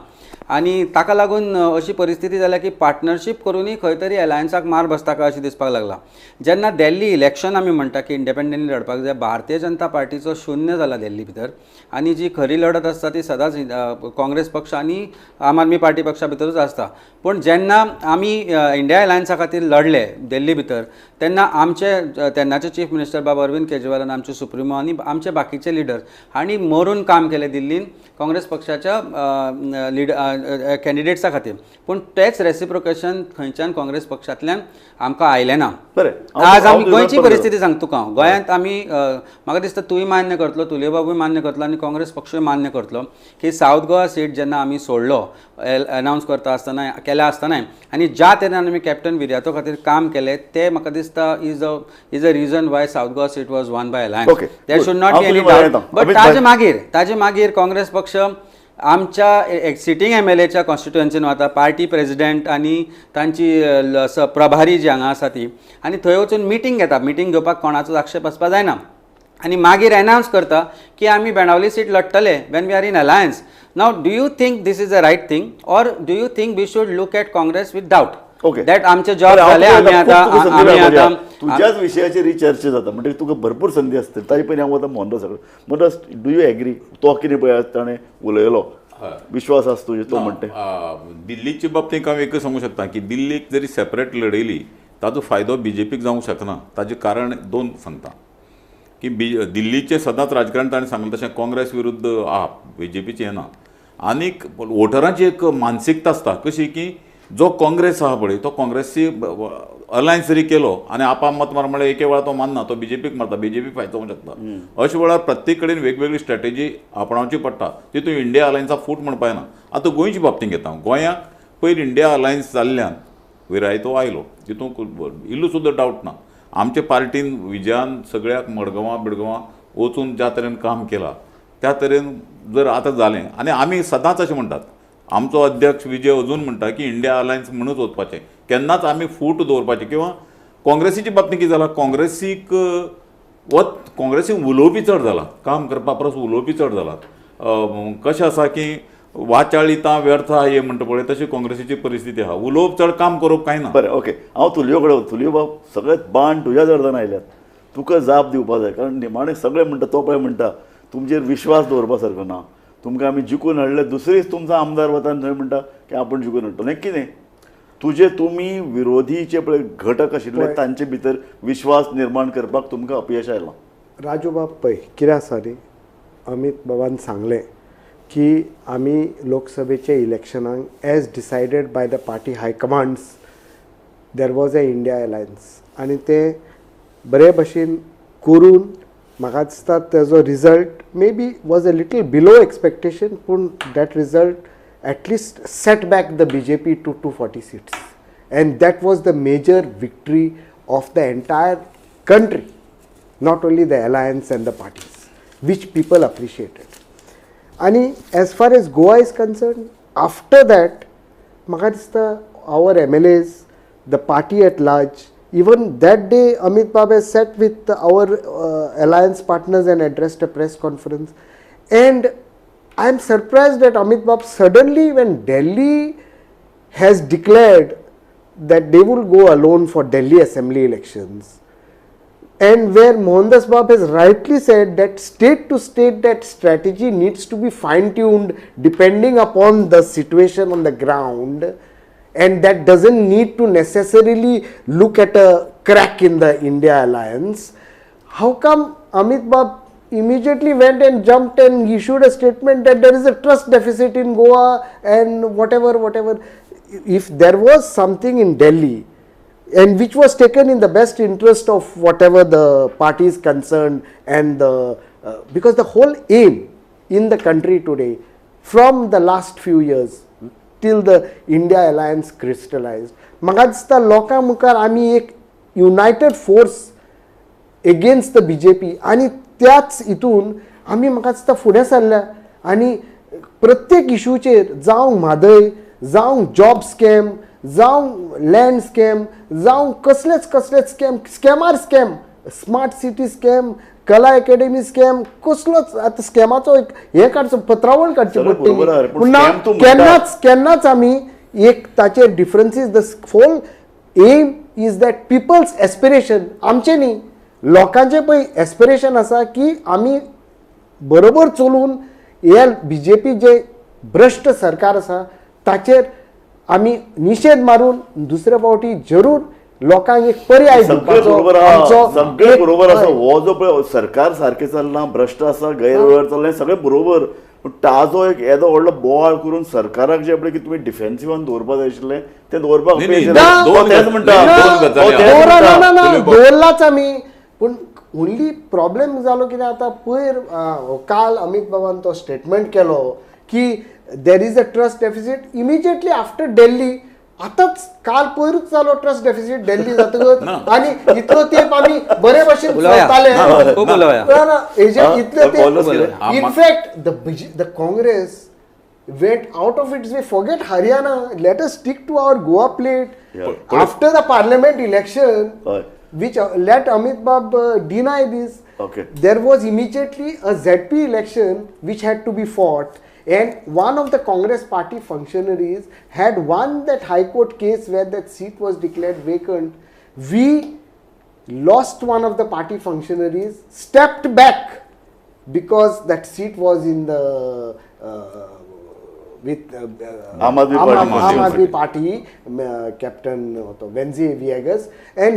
[SPEAKER 22] आनी ताका लागून अशी परिस्थिती जाल्या की पार्टनरशीप करुनूय खंय तरी अलायन्साक मार बसता काय अशें दिसपाक लागलां. जेन्ना दिल्ली इलेक्शन आमी म्हणटा की इंडिपेंडंटली लढपाक जाय, भारतीय जनता पार्टीचो शून्य जाला दिल्ली भितर आनी जी खरी लढत आसता ती सदांच काँग्रेस पक्ष आनी आम आदमी पार्टी पक्षा भितरूच आसता. पूण जेन्ना आमी इंडिया अलायन्सा खातीर लढले दिल्ली भितर तेन्ना आमचे तेन्नाचे चीफ मिनिस्टर बाब अरविंद केजरीवाल आनी आमचे सुप्रिमो आनी आमचे बाकीचे लिडर हांणी मरून काम केलें दिल्लीन काँग्रेस पक्षाच्या लिडर कॅन्डिडेट्सा खातीर. पूण तेच रेसिप्रोकेशन खंयच्यान काँग्रेस पक्षांतल्यान आमकां आयलें ना.
[SPEAKER 20] बरें,
[SPEAKER 22] आज आमी गोंयची परिस्थिती सांगता तुका हांव. गोंयांत आमी म्हाका दिसता तूंय मान्य करतलो, तुले बाबूय मान्य करतलो आनी काँग्रेस पक्षूय मान्य करतलो की सावथ गोवा सीट जेन्ना आमी सोडलो अनावन्स करता आसतना केल्या आसतनाय आनी ज्या तेरेन आमी कॅप्टन विर्यातो खातीर काम केलें तें म्हाका दिसता is a reason why South Goa seat was won by alliance. There should not be any doubt. But ताजे मागीर काँग्रेस पक्ष आमच्या सिटींग एम एल एच्या कॉन्स्टिट्युएन्सीन वता, पार्टी प्रेजिडेंट आनी तांची प्रभारी जी हांगा आसा ती, आनी थंय वचून मिटींग घेता. मिटींग घेवपाक कोणाचोच आक्षेप आसपाक जायना आनी मागीर एनावन्स करता की आमी बेणावली seat लढटले when we are in alliance. Now do you think this is a right thing or do you think we should look at Congress with doubt?
[SPEAKER 20] Okay,
[SPEAKER 22] that आमचे जॉब जाले आमी आतां
[SPEAKER 20] तुज्याच विशयाचेर ही चर्चा जाता म्हणटकीर तुका भरपूर संदी आसतली. ताजे पयलीं हांव वता मोहनदास कडेन. Mohandas, do you agree? तो कितें पळय ताणें उलयलो, विश्वास आसा तुजे तो म्हणटा?
[SPEAKER 3] दिल्लीचे बाबतींत हांव एकच सांगूंक शकता की दिल्लीक जरी सेपरेट लढयली ताजो फायदो बीजेपीक जावंक शकना. ताजें कारण दोन सांगता की दिल्लीचें सदांच राजकारण ताणें सांगलें तशें काँग्रेस विरुद्ध आप बीजेपीचें येना. आनीक वोटरांची एक मानसिकता आसता कशी की जो काँग्रेस आहा पळय तो काँग्रेसी अलायन्स जरी केलो आनी आपा मत मार म्हळ्यार एके वेळार तो मानना, तो बीजेपीक मारता, बीजेपी फायदो जावंक शकता. अशे वेळार प्रत्येक कडेन वेगवेगळी स्ट्रॅटेजी आपणावची पडटा. तितून इंडिया अलायन्सा फूट म्हणपा येना. आतां गोंयचे बाबतींत घेता, गोंयाक पयलीं इंडिया अलायन्स जाल्ल्यान विरायतो आयलो, तितूंत इल्लो सुद्दां डावट ना. आमचे पार्टीन विजयान सगळ्याक मडगांवां बिडगांवां वचून ज्या तरेन काम केलां त्या तरेन जर आतां जालें, आनी आमी सदांच अशें म्हणटात, आमचो अध्यक्ष विजय अजून म्हणटा की इंडिया अलायन्स म्हणूच वचपाचें, केन्नाच आमी फूट दवरपाचें. किंवा काँग्रेसीच्या बाबतींत कितें जालां, काँग्रेसीक काँग्रेसीक उलोवपी चड जाला, काम करपा परस उलोवपी चड जाला. कशें आसा की वाचाळिता व्यर्थ हे म्हणटा पळय तशी काँग्रेसीची परिस्थिती आहा, उलोवप चड, काम करप कांय ना.
[SPEAKER 20] बरें, ओके, हांव तुलयो कडेन. तुलयो बाब, सगळेच बाण तुज्या जडदान आयल्यात, तुका जाप दिवपा जाय. कारण निमाणें सगळें म्हणटा तो पळय म्हणटा तुमचेर विश्वास दवरपा सारको ना, तुमकां आमी जिखून हाडले, दुसरीच तुमचो आमदार वता आनी थंय म्हणटा की आपूण जिखून हाडटलो. हें कितें तुजे तुमी विरोधीचे पळय घटक आशिल्ले तांचे भितर विश्वास निर्माण करपाक तुमकां अपयश आयलां.
[SPEAKER 6] राजू बाब, पळय कितें आसा न्ही, अमीत बाबान सांगलें की आमी लोकसभेचे इलेक्शनाक as decided by the party high commands there was a India alliance आनी ते बरे भशेन करून म्हाका दिसता तेजो result may be was a little below expectation, पूण that result at least set back the BJP to 240 seats and that was the major victory of the entire country, not only the alliance and the parties, which people appreciated. आनी as far as Goa is concern, after that म्हाका दिसता our MLAs, the party at large, even that day Amit Bab has sat with our alliance partners and addressed a press conference. And I am surprised that Amit Bab suddenly, when Delhi has declared that they will go alone for Delhi assembly elections, and where Mohandas Bab has rightly said that state to state that strategy needs to be fine-tuned depending upon the situation on the ground, and that doesn't need to necessarily look at a crack in the India alliance. How come Amit Bab immediately went and jumped and issued a statement that there is a trust deficit in Goa and whatever, whatever? If there was something in Delhi, and which was taken in the best interest of whatever the parties concerned and the because the whole aim in the country today from the last few years till the India alliance crystallized, म्हाका दिसता लोकां मुखार आमी एक united force against the BJP आनी त्याच हितून आमी म्हाका दिसता फुडें सरल्या आनी प्रत्येक इशूचेर जावं म्हादय, जावं जॉब स्कॅम, जावं लँड स्कॅम, जावं कसलेच कसलेच scam, स्कॅमार scam, smart city scam, Kala academy scam, कसलोच आतां स्कॅमाचो एक हें काडचो, पत्रावळ काडची पडटली. पूण ना केन्नाच केन्नाच आमी एक ताचेर differences. The whole aim is that people's aspiration, आमचें न्ही लोकांचें पळय एस्पिरेशन आसा की आमी बरोबर चलून हे बीजेपी जे भ्रश्ट सरकार आसा ताचेर आमी निशेध मारून दुसरे फावटी जरूर लोकांक एक पर्याय दिवपाचो.
[SPEAKER 20] सगळें बरोबर आसा. हो जो पळय सरकार सारकें चल्लां, भ्रश्ट आसा, गैरवेव्हार चल्ला, सगळें बरोबर, पूण ताजो एक येदो व्हडलो बोवाळ करून सरकाराक जे पळय की तुमी डिफेन्सिवान दवरपाक जाय आशिल्लें तें दवरपाक तेंच म्हणटा.
[SPEAKER 6] दवरलाच आमी, पूण ओन्ली प्रॉब्लेम जालो कितें आतां पयर काल अमित बाबान तो स्टेटमेंट केलो की there is a trust deficit immediately after Delhi. आतांच काल पयरूच जालो ट्रस्ट डेफिसीट दिल्ली जातकच आनी इतलो तेंप आमी बरे भशेन चलताले. इतले तेंप in fact the Congress went out of its way. Forget Haryana, let us stick to our Goa plate. After the parliament election, which let Amit Bab deny this,
[SPEAKER 20] okay,
[SPEAKER 6] there was immediately a ZP election which had to be fought, and one of the Congress party functionaries had won that High Court case where that seat was declared vacant. We lost one of the party functionaries, stepped back because that seat was in the with Aam Aadmi Party, Captain Venzi Viegas, and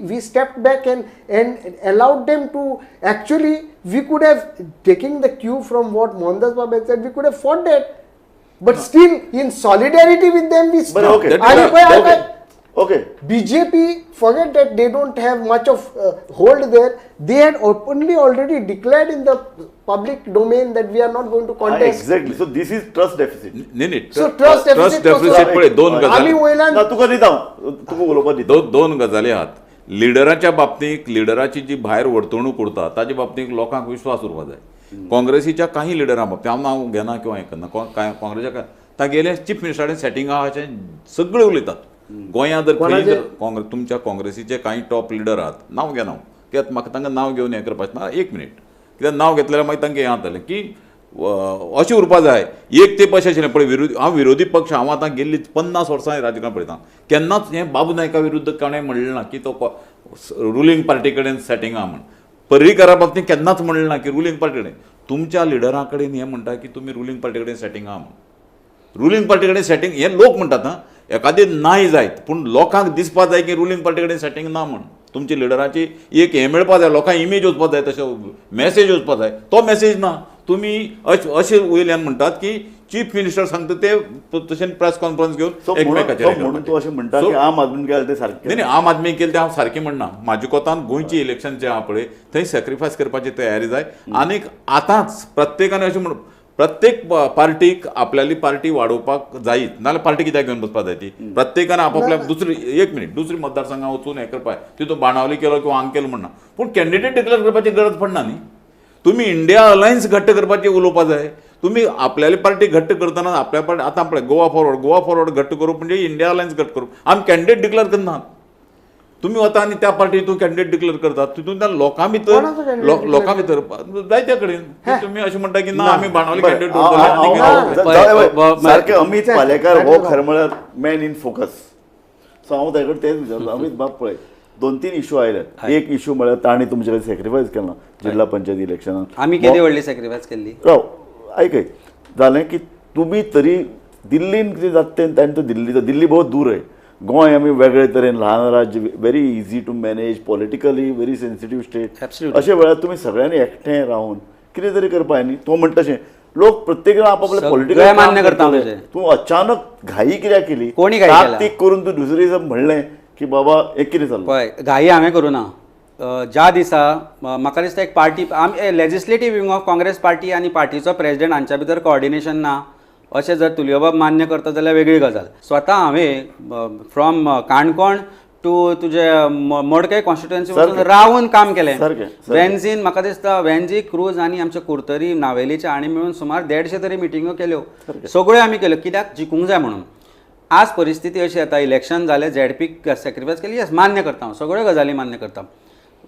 [SPEAKER 6] we stepped back and allowed them to actually, we could have, taking the cue from what Mohandas Baba had said, we could have fought that, but still in solidarity with them we stood.
[SPEAKER 20] Okay. Okay.
[SPEAKER 6] BJP, forget that they don't have much of hold there. They had openly already declared in the public domain that we are not going to contest.
[SPEAKER 20] Exactly. So this is trust deficit.
[SPEAKER 3] Nee.
[SPEAKER 6] So trust deficit
[SPEAKER 3] पळय दोन गजाली.
[SPEAKER 20] ना तुका दिता तुका उलोवपाक दिता.
[SPEAKER 3] दोन गजाली आहात. लिडराच्या बाबतींत लिडराची जी भायर वर्तणूक उरता ताजे बाबतींत लोकांक विश्वास उरपाक जाय. काँग्रेसीच्या काही लिडरां बाबतींत हांव नांव घेना किंवा हें करना, काँग्रेसीच्या तागेले चीफ मिनिस्टरान सेटिंग आहा अशें सगळे उलयतात. गोंयांत जर खंय काँग्रेस तुमच्या काँग्रेसीचे कांय टॉप लिडर आहात, नांव घेना हांव कित्याक म्हाका तांकां नांव घेवन हें करपाचें ना. एक मिनीट, कित्याक नांव घेतल्यार मागीर तांकां हें जातलें की अशें उरपा जाय. एक तेंप अशें आशिल्लें पळय, विरोधी हांव विरोधी पक्ष, हांव आतां गेल्ली 50 वर्सां राजकारण पळयता, केन्नाच हें बाबू नायका विरुद्ध कोणें म्हणलें ना की तो रुलींग पार्टी कडेन सेटिंग आहा म्हण. पर्रीकरा बाबतींत केन्नाच म्हणलें ना की रुलींग पार्टी कडेन. तुमच्या लिडरां कडेन हें म्हणटा की तुमी रुलींग पार्टी कडेन सेटिंग आहा म्हण. रुलींग पार्टी कडेन सेटिंग हें लोक म्हणटात आं, एखादें नाय जायत पूण लोकांक दिसपा जाय की रुलींग पार्टी कडेन सेटिंग ना म्हण. तुमच्या लिडराची एक हें मेळपा जाय, लोकांक इमेज वचपा जाय, तशें मॅसेज वचपा जाय, तो मॅसेज ना. तुमी अशें वयल्यान म्हणटात की चीफ मिनिस्टर सांगता ते तशें प्रेस कॉन्फरन्स घेवन एकमेकाचेर.
[SPEAKER 20] म्हणून तूं अशें म्हणटा की आम आदमी केलें तें सारकें
[SPEAKER 3] न्ही. आम आदमी केलें तें हांव सारकें म्हणना. म्हाज्या कोतान गोंयची इलेक्शन जें आहा पळय थंय सॅक्रिफायस करपाची तयारी जाय. आनीक आतांच प्रत्येकान अशें म्हण प्रत्येक पार्टीक आपल्याली पार्टी वाडोवपाक जायच, नाजाल्यार पार्टी कित्याक घेवन बसपाक जाय ती. प्रत्येकान आपापल्या दुसरी एक मिनीट दुसरी मतदारसंघात वचून हें करपाक, तितून बाणावली केलो किंवा हांग केलो म्हणना, पूण कॅन्डिडेट डिक्लेअर करपाची गरज पडना न्ही. तुमी इंडिया अलायन्स घट्ट करपाची उलोवपाक जाय. तुमी आपल्याली पार्टी घट्ट करतना आपल्या पार्टी आतां पळय गोवा फॉरवर्ड घट्ट करूप म्हणजे इंडिया अलायन्स घट्ट करूप. आमी कॅन्डिडेट डिक्लेअर करनात. तुमी वता आनी त्या पार्टी तूं कॅन्डिडेट डिक्लेअर करतात, तितून त्या लोकां भितर लोकां भितर जायत्या कडेन तुमी अशें म्हणटा की ना आमी बाणावली कॅन्डिडेट
[SPEAKER 20] दवरतले. सारकें अमीत पालेकार हो खरें म्हळ्यार मॅन इन फोकस. सो हांव ताजे कडेन तेंच विचारता, अमीत बाब पळय 2-3 इशू आयले. एक इशू म्हळ्यार तांणी तुमचे कडेन सॅक्रिफायस केला जिल्हा पंचायत इलेक्शनान.
[SPEAKER 22] आमी केदी व्हडली सॅक्रिफायस केल्ली.
[SPEAKER 20] राव आयकय जालें की तुमी तरी दिल्लीन कितें जाता तें तांणी तो दिल्ली बहुत दूर आहे. गोंय आमी वेगळे तरेन ल्हान राज्य, very easy to manage, politically very sensitive state. अशे वेळार तुमी सगळ्यांनी एकठांय रावन कितें तरी करपाक न्ही. तो म्हणटा तशें लोक प्रत्येक जाण आपापले पॉलिटिकल
[SPEAKER 22] मान्य करता.
[SPEAKER 20] तूं अचानक घाई कित्याक केली, ताकतीक करून तूं दुसरे दिसा म्हणलें की बाबा एक कितें जालें?
[SPEAKER 22] पळय, घाई हांवें करूं ना. ज्या दिसा म्हाका दिसता एक पार्टी आमी legislative wing of Congress party आनी पार्टीचो प्रेजिडेंट हांच्या भितर कोऑर्डिनेशन ना अशें जर तुलियोबाब मान्य करता जाल्यार वेगळी गजाल. स्वता हांवें फ्रॉम काणकोण टू तुजे मडकय कॉन्स्टिट्युएन्सी वचून रावन काम केलें. वेन्झीन म्हाका दिसता वेन्झी क्रूज आनी आमच्या कुर्तरी नावेलीच्या आनी मेळून सुमार 150 तरी मिटिंगो केल्यो, सगळ्यो आमी केल्यो कित्याक जिखूंक जाय म्हणून. आज परिस्थिती अशी येता, इलेक्शन जालें, झेडपीक सॅक्रिफायस केली, येस मान्य करता हांव, सगळ्यो गजाली मान्य करता.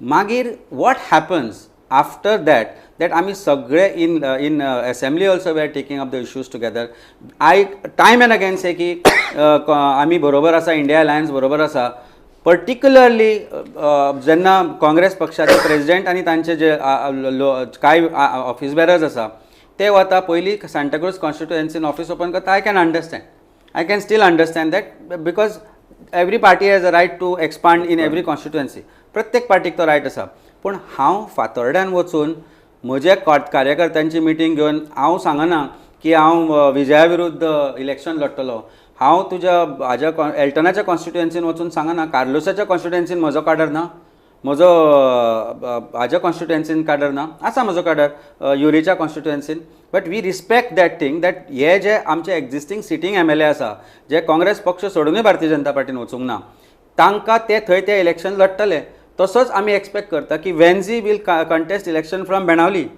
[SPEAKER 22] मागीर what happens after that that आमी सगळे in in assembly also we are taking up the issues together. I time and again say की आमी बरोबर आसा, इंडिया अलायन्स बरोबर आसा. पर्टिक्युलरली जेन्ना काँग्रेस पक्षाचे प्रेजिडेंट आनी तांचे जे कांय ऑफिस बेरर्स आसा ते वता पयलीं सांताक्रूज कॉन्स्टिट्युएन्सीन ऑफिस ओपन करता. I can understand, I can still understand that because every party has a right to expand in every constituency. प्रत्येक पार्टीक तो रायट आसा. पूण हांव फातोर्ड्यान वचून म्हज्या कार्यकर्त्यांची मिटींग घेवन हांव सांगना की हांव विजया विरुद्ध इलेक्शन लढटलो. हांव तुज्या हाज्या एल्टनाच्या कॉन्स्टिट्युएन्सीन वचून सांगना, कार्लोसाच्या कॉन्स्टिट्युएन्सीन म्हजो काडर ना, म्हजो हाज्या कॉन्स्टिट्युएन्सीन काडर ना, आसा म्हजो काडर युरीच्या कॉन्स्टिट्युएन्सीन. But we respect that thing that हे जे आमचे existing sitting M L A आसा जे काँग्रेस पक्ष सोडूनय भारतीय जनता पार्टीन वचूंक ना, तांकां ते थंय ते इलेक्शन लढटले. तसोच आमी एक्सपेक्ट करता की Venzy will contest election from Benaulim.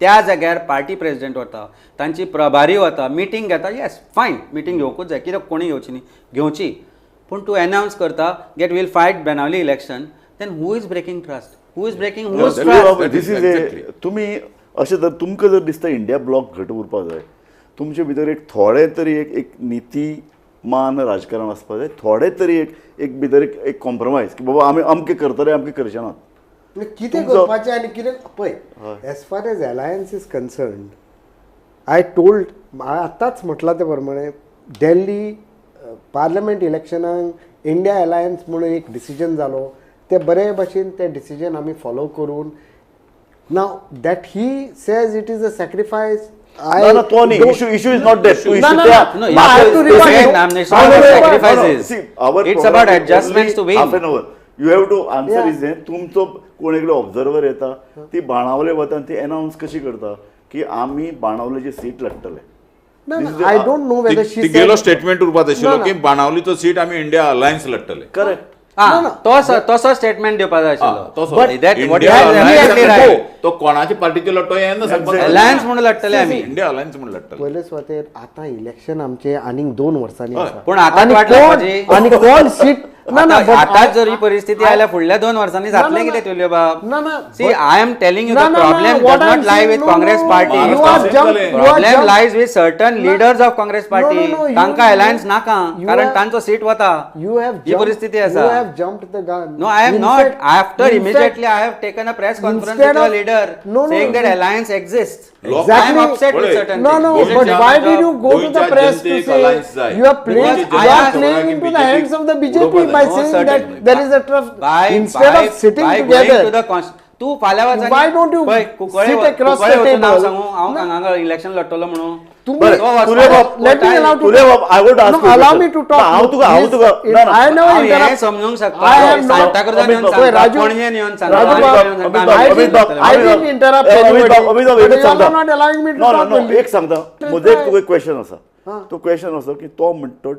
[SPEAKER 22] त्या जाग्यार पार्टी प्रेजिडेंट वता, तांची प्रभारी वता, मिटींग घेता. येस फायन, मिटींग घेवंकूच जाय, कित्याक कोणी घेवची न्ही, घेवची. पूण तूं एनावन्स करता get will fight Benaulim election, then who is breaking trust, who is breaking whose trust?
[SPEAKER 20] This is a तुमी अशें जर तुमकां जर दिसता इंडिया ब्लॉक घट उरपाक जाय, तुमचे भितर एक थोडे तरी एक एक नीतिमान राजकारण आसपाक जाय, थोडे तरी एक एक भितर एक एक कॉम्प्रोमायज की बाबा आमी अमकें करतले अमकें करचे नात.
[SPEAKER 6] कितें करपाचें आनी कितें पळय, as far as alliance is concerned I told, आतांच म्हटलां ते प्रमाणे दिल्ली पार्लमेंट इलेक्शनाक इंडिया अलायन्स म्हणून एक डिसिजन जालो, ते बरे भशेन ते डिसिजन आमी फॉलो करून. Now that he says it is a sacrifice,
[SPEAKER 20] No, no, Tony, issue is not that.
[SPEAKER 6] No, no, no. I have to
[SPEAKER 22] sacrifices.
[SPEAKER 20] See, our
[SPEAKER 22] it's about adjustments to win.
[SPEAKER 20] Half an hour. You have to answer is तुमचो कोण एकलो observer येता, ती बाणावले वता आनी ती announce कशी करता की आमी बाणावलेची सीट लढटले.
[SPEAKER 6] No, no, I don't know whether she said.
[SPEAKER 3] तिगेलो स्टेटमेंट उरपाक आशिल्लो की बाणावलीचो सीट आमी इंडिया अलायन्स लढटले.
[SPEAKER 20] करेक्ट.
[SPEAKER 22] तसो स्टेटमेंट दिवपाक जाय आशिल्लो.
[SPEAKER 3] तो कोणाच्या पार्टीचो लढतो हें ना सांगपाक.
[SPEAKER 22] अलायन्स म्हणून लढटले आमी,
[SPEAKER 3] इंडिया अलायन्स म्हणून लढटले.
[SPEAKER 6] पयले सुवातेर आतां इलेक्शन आमचें आनीक 2 वर्सांनी आसा.
[SPEAKER 22] पूण आतां वाट लागपाची
[SPEAKER 6] आनी कोण सीट ना ना,
[SPEAKER 22] आतांच जर ही परिस्थिती आयल्या फुडल्या 2 वर्सांनी जातलें कितें तुल्यो बाब?
[SPEAKER 6] ना ना,
[SPEAKER 22] see I am telling you the problem does not lie with Congress party, problem lies with certain leaders of Congress party. तांकां अलायन्स नाका कारण तांचो सीट वता, ही परिस्थिती आसा.
[SPEAKER 6] You have jumped the gun.
[SPEAKER 22] No, I am not. After immediately I have taken a press conference with a leader saying that alliance exists.
[SPEAKER 6] Exactly.
[SPEAKER 22] I am upset with certain
[SPEAKER 6] no,
[SPEAKER 22] things.
[SPEAKER 6] No, but why did you go to the press to say you are playing into the hands of the BJP by saying that there is a trust instead of sitting together?
[SPEAKER 22] तू फाल्यां वच,
[SPEAKER 6] why don't you sit across the table?
[SPEAKER 22] सांगू हांव हांगा election लढटलो म्हणून.
[SPEAKER 6] Let me allow to allow me to talk. I never interrupt.
[SPEAKER 22] समजूंक शकता. सांताक्रुजान येवन सांगता, पणजेन येवन सांगता.
[SPEAKER 6] I didn't interrupt anybody. You are not allowing me to talk.
[SPEAKER 20] एक सांगता, म्हजो एक तुका क्वेश्चन आसा. तो क्वेश्चन असो की तो म्हणटा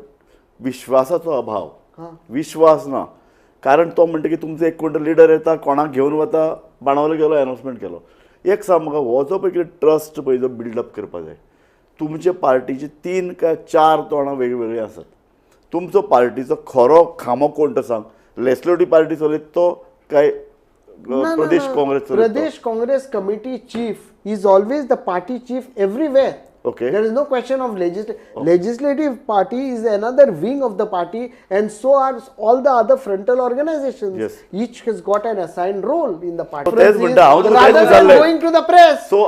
[SPEAKER 20] विश्वासाचो अभाव, विश्वास ना, कारण तो म्हणटा की तुमचो एक कोण लिडर येता, कोणाक घेवन वता, बाणावले गेलो, अनावन्समेंट केलो. एक सांग म्हाका, हो जो पळय कितें ट्रस्ट पळय जो बिल्डअप करपाक जाय, तुमचे पार्टीची 3 काय 4 तोंडां वेगवेगळीं आसात. तुमचो पार्टीचो खरो खांबो कोण तो सांग. लेजिस्लेटीव पार्टी चलयता तो काय प्रदेश काँग्रेस चलयता?
[SPEAKER 6] Pradesh Congress committee chief is always the party chief everywhere.
[SPEAKER 20] Okay.
[SPEAKER 6] There is no question of legislative party is another wing of the party, and so are all the other frontal organizations.
[SPEAKER 20] Yes.
[SPEAKER 6] Each has got an assigned role in the party.
[SPEAKER 20] Rather
[SPEAKER 6] than going to the press,
[SPEAKER 20] so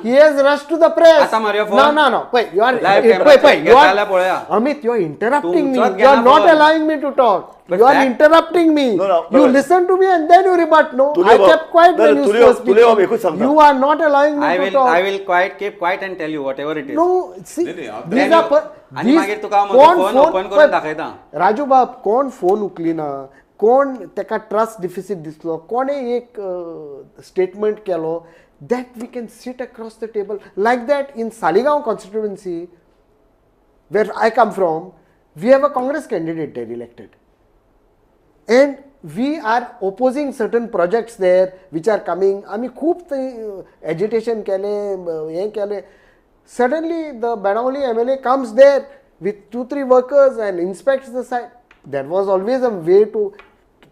[SPEAKER 6] he has rushed to the press. No, no, no. Wait, you are wait, wait, you are Amit, you are interrupting me. You are not allowing me to talk. You are interrupting me. You listen to me and then you rebut. No, I kept quiet when you were speaking. You are not allowing me to talk.
[SPEAKER 22] I will keep quiet and tell you whatever it is.
[SPEAKER 6] No, see, these are
[SPEAKER 22] आनी मागीर तुका हांव phone open करून दाखयता.
[SPEAKER 6] राजू बाब, कोण phone उखलिना, कोण तेका ट्रस्ट डिफिसीट दिसलो, कोणे एक स्टेटमेंट केलो, that we can sit across the table. Like that in Saligao constituency, where I come from, we have a Congress candidate there elected. And we are opposing certain projects there which are coming. आमी खूब agitation केले, हें केले. Suddenly the Benaulim MLA comes there with 2-3 workers and inspects the site. There was always a way to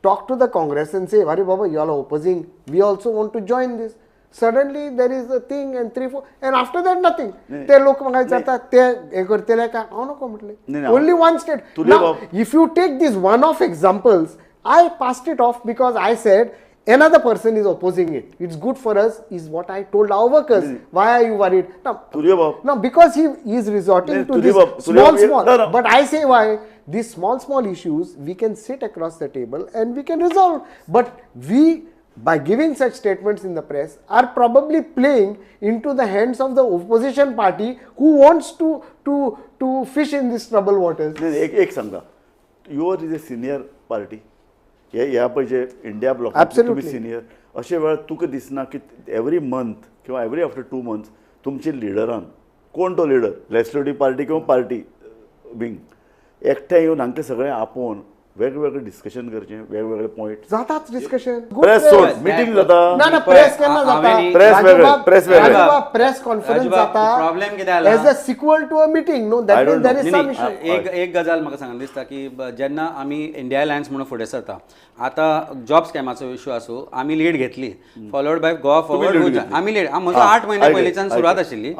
[SPEAKER 6] talk to the Congress and say, "Arey Baba, you all are opposing. We also want to join this." Suddenly there is a thing and 3-4, and after that nothing. ते लोक म्हाका विचारता ते हें करतले काय, हांव नको म्हटलें. Only one state. Now, if you take these one-off examples, I passed it off because I said another person is opposing it. It's good for us, is what I told our workers. Why are you worried? Now, because he is resorting to this small. But I say why? These small issues we can sit across the table and we can resolve. But we, by giving such statements in the press, are probably playing into the hands of the opposition party who wants to fish in these troubled waters.
[SPEAKER 20] एक सांगा, your is a senior party. ह्या पळय जे India block तुमी senior, अशे वेळार तुका दिसना की एवरी मंथ किंवा एवरी आफ्टर 2 मंथ्स तुमचे लिडरान, कोण तो लिडर, लेजिस्लेटीव पार्टी किंवा पार्टी विंग, एकठांय येवन हांकां सगळें आपोवन वेगवेगळे डिस्कशन करचें, वेगवेगळे पॉयंट
[SPEAKER 6] जाताच डिस्कशन,
[SPEAKER 20] प्रेस सोड मिटींग जाता.
[SPEAKER 6] ना ना, प्रेस केन्ना जाता?
[SPEAKER 20] प्रेस वेगळे, प्रेस वेगळे,
[SPEAKER 6] प्रेस कॉन्फरन्स जाता.
[SPEAKER 22] प्रॉब्लेम कितें जाला?
[SPEAKER 6] As a sequel to a meeting. No, that means there is some issue.
[SPEAKER 22] एक गजाल म्हाका सांगन दिसता की जेन्ना आमी इंडिया अलायन्स म्हणून फुडें सरता, आतां जॉब स्कॅमाचो इशू आसूं, आमी लीड घेतली, फॉलोड बाय गोवा फॉरवर्ड. आमी लीड, म्हजो 8 म्हयने पयलींच्यान सुरवात आशिल्ली.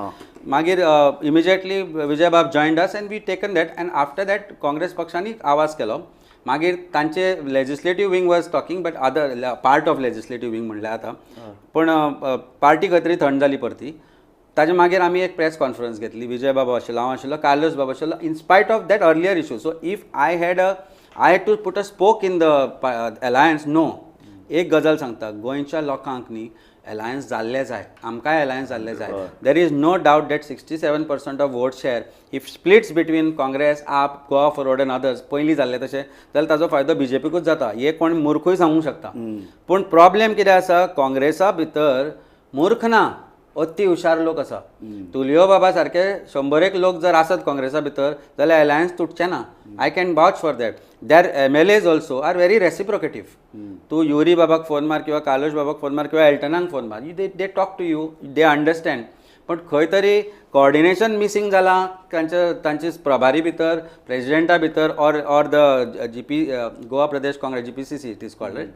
[SPEAKER 22] मागीर इमिजिएटली विजय बाब joined us and we taken that, and after that Congress पक्षांनी आवाज केलो. मागीर तांचे legislative wing was talking, but other part of legislative wing म्हणल्यार आतां, पण पार्टी खंय तरी थंड जाली परती. ताजे मागीर आमी एक प्रेस कॉन्फरन्स घेतली, विजय बाबा आशिल्लो, हांव आशिल्लो, कार्लोस बाबा आशिल्लो, in spite of that earlier issue. So if I had to put a spoke in the alliance, no. एक गजाल सांगता, गोंयच्या लोकांक न्ही अलायन्स जाल्ले जाय, आमकांय अलायन्स जाल्ले जाय. There is no doubt that 67% of vote share if splits between Congress, AAP, Goa Forward and others पयलीं जाल्ले तशें जाल्यार ताजो फायदो बीजेपीकूच जाता, हे कोण मूर्खूय सांगूंक शकता. पूण प्रॉब्लेम कितें आसा, काँग्रेसा भितर मूर्ख ना, अति हुशार लोक आसा. तुलियो बाबा सारके 100 लोक जर आसत काँग्रेसा भितर जाल्यार अलायन्स तुटचें ना. I can vouch for that. Their MLAs also are very reciprocative. तूं युरी बाबाक फोन मार किंवा कार्लोस बाबाक फोन मार किंवा एल्टनाक फोन मार, they talk to you, they understand. पण खंय तरी कॉर्डिनेशन मिसींग जालां तांचे प्रभारी भितर, प्रेजिडेंटा भितर, or the GP Goa Pradesh Congress, GPCC it is called, right,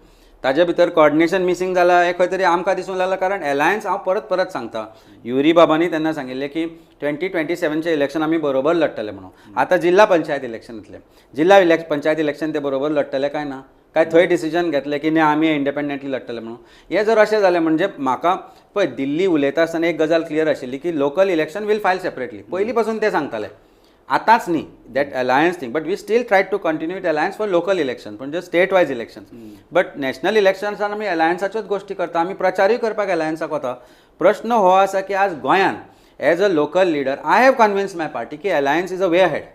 [SPEAKER 22] ताजे भितर कॉर्डिनेशन मिसींग जालां हें खंय तरी आमकां दिसूंक लागलां. कारण अलायन्स हांव परत परत सांगता, युरी बाबांनी तेन्ना सांगिल्लें की 2027चें इलेक्शन आमी बरोबर लडटले म्हणून. आतां जिल्हा पंचायत इलेक्शन येतलें, जिल्हा पंचायत इलेक्शन ते बरोबर लडटले काय ना, काय थंय डिसिजन घेतलें की ना आमी इंडिपेंडंटली लडटले म्हणून. हें जर अशें जालें म्हणजे म्हाका पळय, दिल्ली उलयता आसतना एक गजाल क्लियर आशिल्ली की local election will file separately, पयलीं पासून ते सांगताले, आतांच न्ही that alliance thing. But we still try to continue it alliance for local election, म्हणजे state wise election. But national इलेक्शन्सान आमी अलायन्साच्योच गोश्टी करता, आमी प्रचारूय करपाक अलायन्साक वता. प्रश्न हो आसा की आज गोंयान as a local leader I have convince my party की alliance is a way ahead.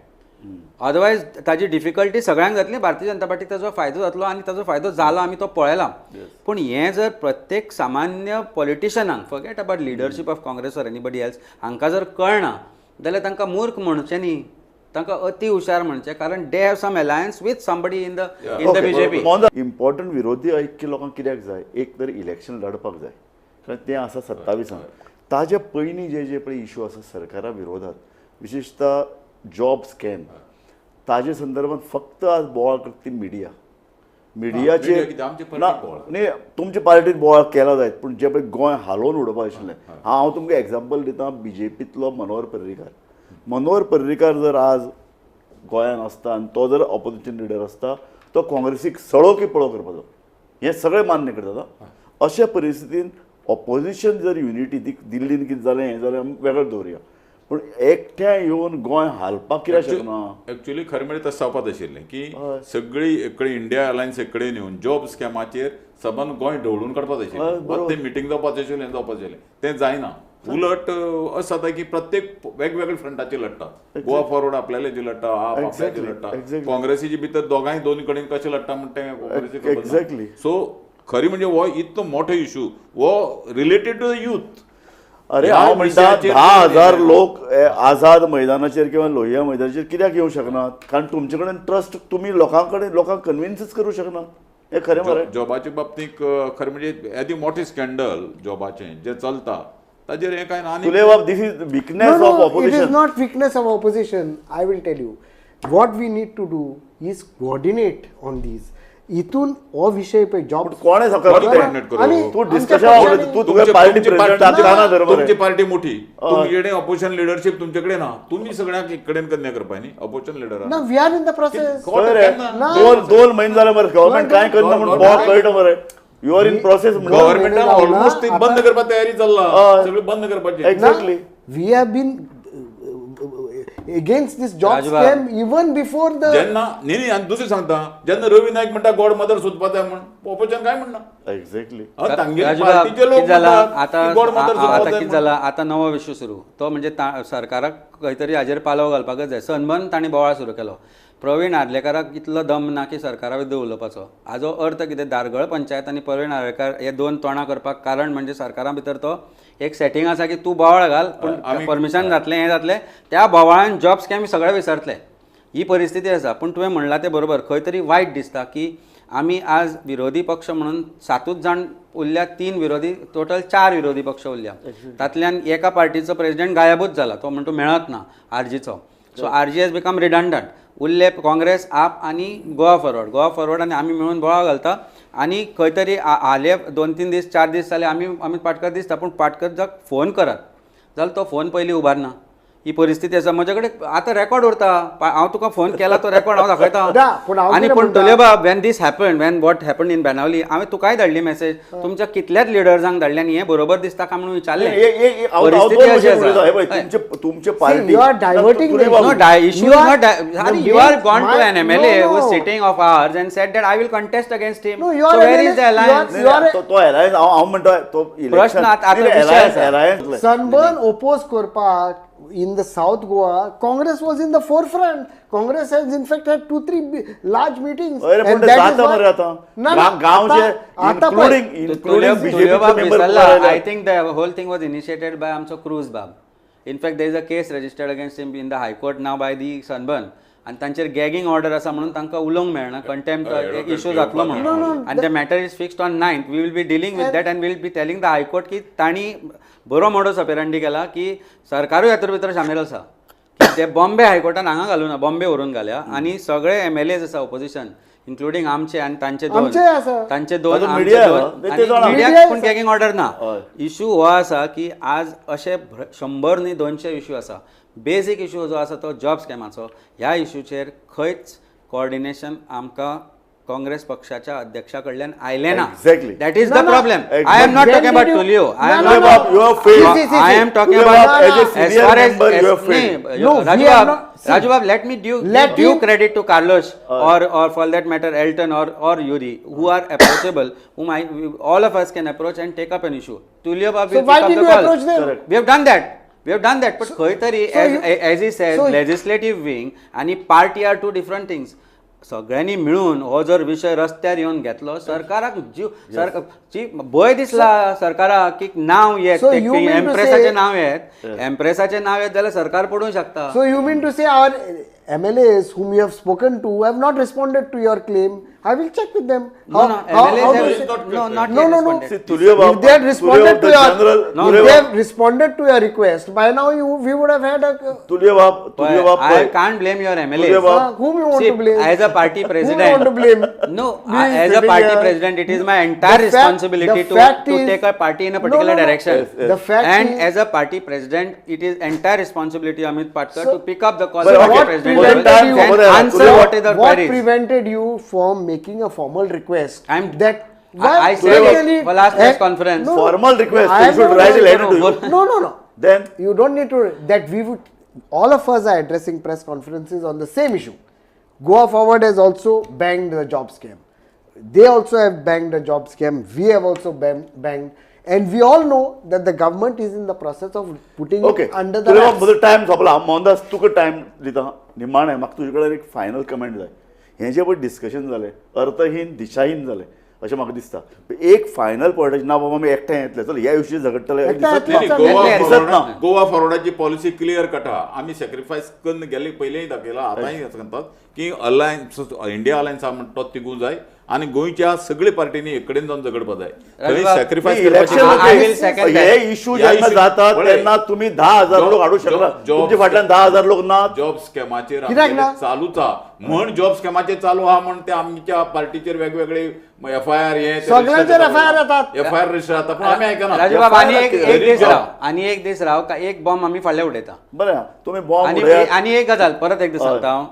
[SPEAKER 22] Otherwise ताजी डिफिकल्टी सगळ्यांक जातली, भारतीय जनता पार्टीक ताजो फायदो जातलो आनी ताजो फायदो जाला, आमी तो पळयला. पूण हें जर प्रत्येक सामान्य पॉलिटिशनांक, forget about leadership of Congress or anybody else, हांकां जर कळना जाल्यार तांकां मूर्ख म्हणचें न्ही, तांकां अति हुशार म्हणचें, कारण they have some alliance with somebody in the BJP.
[SPEAKER 20] Important विरोधी ऐक्य लोकांक कित्याक जाय, एक तर इलेक्शन लढपाक जाय, कारण तें आसा 27 ताजे पयलीं जे जे पळय इशू आसा सरकारा विरोधात, विशेषतः जॉब स्कॅम, ताजे संदर्भात फक्त आज बोवाळ करता ती मिडिया. मिडियाचेर ना न्ही, तुमचे पार्टीन बोवाळ केला जायत, पूण जे पळय गोंय हालोवन उडोवपा आशिल्लें. हांव तुमकां एग्जाम्पल दिता, बीजेपींतलो मनोहर पर्रीकार. मनोहर पर्रीकार जर आज गोंयान आसता आनी तो जर ऑपोजिशन लिडर आसता, तो काँग्रेसीक सळो की पळो करपाचो, हें सगळें मान्य करता. अशा परिस्थितीन ऑपोजिशन जर युनिटी दिल्लीन कितें जालें हें जालें आमी वेगळें दवरुया, पूण एकट्या येवन गोंय हालपाक कित्याक शकना?
[SPEAKER 3] एक्चुअली खरें म्हळ्यार तशें जावपाक आशिल्लें की सगळी एककडे इंडिया अलायन्स एककडेन येवन जॉब स्कॅमाचेर सबंद गोंय ढवळून काडपाक आशिल्लें. तें मिटींग जावपाचें आशिल्लें, जावपाचें आशिल्लें, तें जायना. उलट अशें जाता की प्रत्येक वेगवेगळे फ्रंटाचेर लडटा. गोवा फॉरवर्ड आपल्याले लडटा, आप आपल्याचे लडटा, काँग्रेसीचे भितर दोगांय दोन कडेन कशें लडटा म्हण तें काँग्रेसी.
[SPEAKER 20] एक्झॅक्टली.
[SPEAKER 3] सो खरी म्हणजे हो इतलो मोठो इशू हो रिलेटेड टू the youth.
[SPEAKER 20] अरे हांव म्हणटा 10,000 लोक आझाद मैदानाचेर किंवा लोहिया मैदानाचेर कित्याक येवंक शकनात? कारण तुमचे कडेन ट्रस्ट, तुमी लोकां कडेन लोकांक कन्विन्सूच करूं शकनात. हें खरें मरे.
[SPEAKER 3] जॉबाचे बाबतींत खरें म्हणजे येदी मोठें स्कँडल जॉबाचें जें चलता ताजेर हें कांय ना.
[SPEAKER 20] तुले this is weakness of opposition.
[SPEAKER 6] It is not weakness of opposition. I will tell you what we need to do is coordinate on these. इतून हो विशय पळय जॉब
[SPEAKER 20] कोणे
[SPEAKER 3] तुमची पार्टी मोठी, तुमचे ऑपोजिशन लिडरशीप तुमचे कडेन ना, तुमी सगळ्यांक एक कडेन कन्या करपा न्ही ऑपोजिशन लिडर
[SPEAKER 6] ना. We are in the process.
[SPEAKER 20] 2 म्हयने जाले मरे गव्हर्मेंट कांय करना म्हूण बोवाळ कळटा मरे. You are in process.
[SPEAKER 3] गव्हर्मेंटान ऑलमोस्ट बंद करपा तयारी चल्ला, सगळें बंद करपाचें.
[SPEAKER 20] Exactly.
[SPEAKER 6] We have been against this job scam even before the
[SPEAKER 3] जेन्ना न्ही न्ही. आनी दुसरें सांगता, जेन्ना रवी नायक म्हणटा गॉड मदर सोदपा जाय म्हण, ऑपोजिशन काय म्हणना?
[SPEAKER 20] एक्झॅक्टली.
[SPEAKER 22] आतां कितें जाला, आतां नवो इशू सुरू, तो म्हणजे सरकाराक खंय तरी हाजेर पालव घालपाकच जाय. सनबर्न तांणी बोवाळ सुरू केलो. प्रवीण आर्लेकाराक इतलो दम ना की सरकारा विरुद्ध उलोवपाचो. हाजो अर्थ कितें, धारगळ पंचायत आनी प्रवीण आर्लेकार हे दोन तोंडां करपाक कारण म्हणजे सरकारा भितर तो एक सेटींग आसा की तूं बोवाळ घाल पूण परमिशन जातलें, हें जातलें, त्या बोवाळान जॉब स्कॅम सगळें विसरतले. ही परिस्थिती आसा. पूण तुवें म्हणलां तें बरोबर, खंय तरी वायट दिसता की आमी आज विरोधी पक्ष म्हणून 7 जाण उरल्या, 3 विरोधी, टोटल 4 विरोधी पक्ष उरल्या. तातल्यान एका पार्टीचो प्रेजिडेंट गायबूच जाला, तो म्हणटा मेळत ना आरजीचो. So RG has become redundant. उरले काँग्रेस, आप आनी गोवा फॉरवर्ड. गोवा फॉरवर्ड आनी आमी मेळून बोवाळ घालता आनी खंय तरी हाले 2-3 दीस 4 दीस जाले आमी अमीत पाटकर दिसता, पूण पाटकर जर फोन करात जाल्यार तो फोन पयलीं उबारना. ही परिस्थिती आसा. म्हजे कडेन आतां रेकॉर्ड उरता, हांव तुका फोन केला तो रेकॉर्ड हांव दाखयता. आनी पूण तुलेबाब, when this happen, when what happen in Benaulim, हांवें तुकाय धाडली मॅसेज, तुमच्या कितल्याच लिडर्सांक धाडली आनी हें बरोबर दिसता काय म्हणून विचारलें. परिस्थिती अशी आसा.
[SPEAKER 20] तुमचे party
[SPEAKER 22] you are gone to an MLA who is sitting of ours and said that I will contest against him. So where is the alliance?
[SPEAKER 20] तो alliance हांव म्हणटा तो
[SPEAKER 22] प्रश्न आतां विशय आसा.
[SPEAKER 6] सनबर्न ओपोज करपाक in the South Goa, Congress was in the forefront. Congress has in fact had 2-3 large meetings.
[SPEAKER 20] And that is why, including BJP member.
[SPEAKER 22] I think the whole thing was initiated by आमचो Cruz Bab. In fact, there is a case registered against him in the High Court now by the Sunburn. आनी तांचेर गॅगिंग order आसा म्हणून तांकां उलोवंक मेळना, contempt issue जातलो म्हणून. आनी the matter is fixed on 9th. We will be dealing with that and will be telling the high court की तांणी बरो मोडस ऑपेरांडी केला की सरकारूय हातूंत भितर सामील आसा. ते बॉम्बे हायकोर्टान हांगा घालूना, बॉम्बे व्हरून घाल्या आनी सगळे एमएलएज आसा ऑपोजिशन, इन्क्लुडींग आमचे आनी तांचे दोन, तांचे दोन, मिडियाक पूण गॅगिंग ऑर्डर ना. इशू हो आसा की आज अशे 100 न्ही 200 इशू आसा. बेजीक इशू जो आसा तो जॉब स्कॅमाचो. ह्या इशूचेर खंयच कोऑर्डिनेशन आमकां काँग्रेस पक्षाच्या अध्यक्षा कडल्यान आयलें ना. That is the problem. I am not talking about Tulio. I am talking about as far as Rajubab, let me due credit to Carlos or for that matter Elton or Yuri, who are approachable, whom all of us can approach and take up an issue. Tulio Bab will pick up the call. We have done that. We have done that. But खंय तरी, as he said, legislative wing आनी party are two different things. सगळ्यांनी मिळून हो जर विशय रस्त्यार येवन घेतलो, सरकाराक जीव भंय दिसला सरकाराक की नांव येत, एम्प्रेसाचें नांव येत, एम्प्रेसाचें नांव येत जाल्यार सरकार पडूंक शकता.
[SPEAKER 6] So you mean to say our MLAs whom you have spoken to have not responded to your claim? I will check with them.
[SPEAKER 22] No, MLAs have not yet responded.
[SPEAKER 6] See, if they had responded to your, if they have responded to your request, by now we would have had a.
[SPEAKER 20] Tulio
[SPEAKER 22] I can't blame your MLAs.
[SPEAKER 6] Whom you want to blame?
[SPEAKER 22] As a party president.
[SPEAKER 6] Whom you want to blame?
[SPEAKER 22] No, as a party president, it is my entire responsibility to take a party in a particular direction.
[SPEAKER 6] The fact
[SPEAKER 22] and as a party president, it is entire responsibility Amit Patkar to pick up the call of the president and answer what is the queries.
[SPEAKER 6] What prevented you from making a formal request?
[SPEAKER 22] I said it for last press conference.
[SPEAKER 20] Formal request. You should write a letter to you.
[SPEAKER 6] No.
[SPEAKER 20] Then
[SPEAKER 6] you don't need to that we would all of us are addressing press conferences on the same issue. Goa Forward has also banged the job scam. They also have banged the job scam. We have also banged. And we all know that the government is in the process of putting it under the wraps.
[SPEAKER 20] म्हजो time सोंपला. Mohandas तुका time दिता निमाणें म्हाका तुजे कडेन एक final comment जाय. हें जें पळय डिस्कशन जालें अर्थहीन दिशाहीन जालें अशें म्हाका दिसता. एक फायनल पॉयंटाचेर ना बाबा आमी एकठांय येतले चल ह्या विशीं झगडटले दिसत ना.
[SPEAKER 3] गोवा फॉरवर्डाची पॉलिसी क्लियर कट आहा. आमी सॅक्रिफायस करून गेले पयलींय दाखयला आतांय सांगतात की अलायन्स इंडिया अलायन्स आहा म्हणटा तो तिगूंक जाय आनी गोंयच्या सगळे पार्टींनी एक कडेन जावन झगडपा जाय. सॅक्रिफायस
[SPEAKER 20] हे इशू जेन्ना जातात तेन्ना तुमी 10,000 लोक हाडूंक शकना. तुमच्या फाटल्यान 10,000 लोक ना.
[SPEAKER 3] जॉब स्कॅमाचेर चालूच आहा म्हण जॉब स्कॅमाचेर चालू आहा म्हण ते आमच्या पार्टीचेर वेगवेगळे एफआयआर हे
[SPEAKER 6] सगळ्यांचेर एफआयआर जातात,
[SPEAKER 3] एफआयआर रजिस्टर जाता पूण आमी आयकना.
[SPEAKER 22] राजूबाब आनी एक दीस राव, आनी एक दीस राव का एक बॉम्ब आमी फाडले उडयता.
[SPEAKER 20] बरें तुमी बॉम्ब
[SPEAKER 22] आनी एक गजाल परत एकदां सांगता हांव.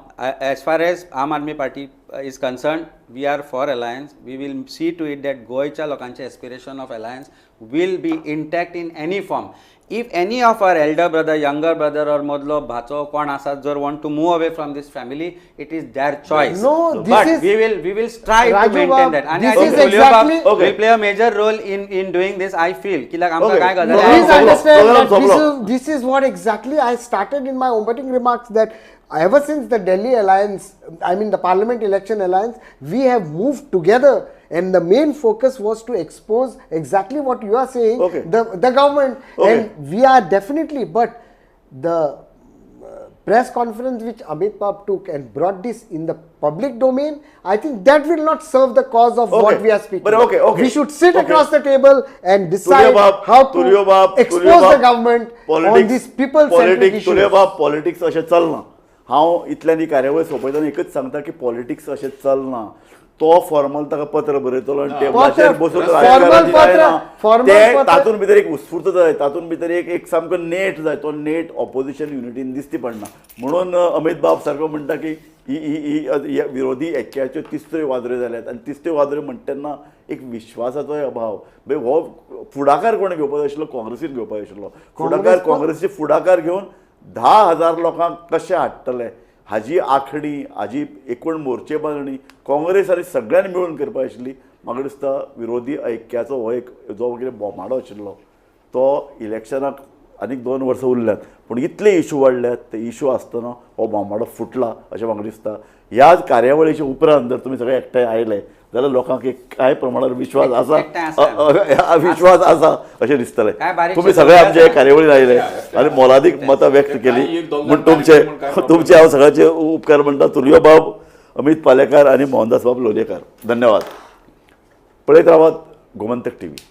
[SPEAKER 22] As far as Aam Aadmi Party is concerned, we are for alliance. We will see to it that गोंयच्या लोकांचे aspiration of alliance will be intact in any form. If any of our elder brother, younger brother or मदलो भाचो कोण आसा जर want to move away from this family, it is their choice.
[SPEAKER 6] No,
[SPEAKER 22] but we will strive to maintain that. And I think exactly will play a major role in doing this. I feel कित्याक आमकां काय गजाल.
[SPEAKER 6] Please understand that this is what exactly I started in my opening remarks, that ever since the Delhi alliance, I mean the parliament election alliance, we have moved together and the main focus was to expose exactly what you are saying, the government. And we are definitely, but the press conference which Amit Bab took and brought this in the public domain, I think that will not serve the cause of what we are speaking.
[SPEAKER 20] But
[SPEAKER 6] we should sit across the table and decide how to expose the government on these people-centric issues.
[SPEAKER 20] Politics अशें चलना. हांव इतल्यान ही कार्यावळ सोंपयतना एकच सांगता की politics अशें चलना. तो फॉर्मल ताका पत्र बरयतलो आनी टेबलाचेर बसून ते तातूंत भितर एक उत्स्फूर्त जाय, तातूंत भितर एक सामको नेट जाय. तो नेट ऑपोजिशन युनिटीन दिसती पडना. म्हणून अमित बाब सारको म्हणटा की ही ही विरोधी ऐक्याच्यो तिसऱ्यो वादऱ्यो जाल्यात आनी तिसऱ्यो वादऱ्यो म्हणटा तेन्ना एक विश्वासाचोय अभाव. हो फुडाकार कोणें घेवपाक जाय आशिल्लो? काँग्रेसीन घेवपाक जाय आशिल्लो फुडाकार. काँग्रेसीचे फुडाकार घेवन 10,000 लोकांक कशें हाडटले हाजी आखणी, हाजी एकूण मोर्चे बांदणी काँग्रेस आनी सगळ्यांनी मेळून करपाक आशिल्ली. म्हाका दिसता विरोधी ऐक्याचो हो एक जो कितें बोमाडो आशिल्लो तो इलेक्शनाक आनीक 2 वर्सां उरल्यात पूण इतले इशू वाडल्यात ते इशू आसतना हो बोमाडो फुटला अशें म्हाका दिसता. ह्या कार्यावळीच्या उपरांत जर तुमी सगळे एकठांय आयले जाल्यार लोकांक एक कांय प्रमाणात विश्वास आसा, विश्वास आसा अशें दिसतलें. तुमी सगळे आमचे कार्यावळीन आयले आनी मोलादीक मतां व्यक्त केली म्हूण तुमचे तुमचे हांव सगळ्याचे उपकार म्हणटा. तुलयो बाब, अमित पालेकार आनी मोहनदास बाब लोलयेकार, धन्यवाद. पळयत रावात गोमंतक टीव्ही.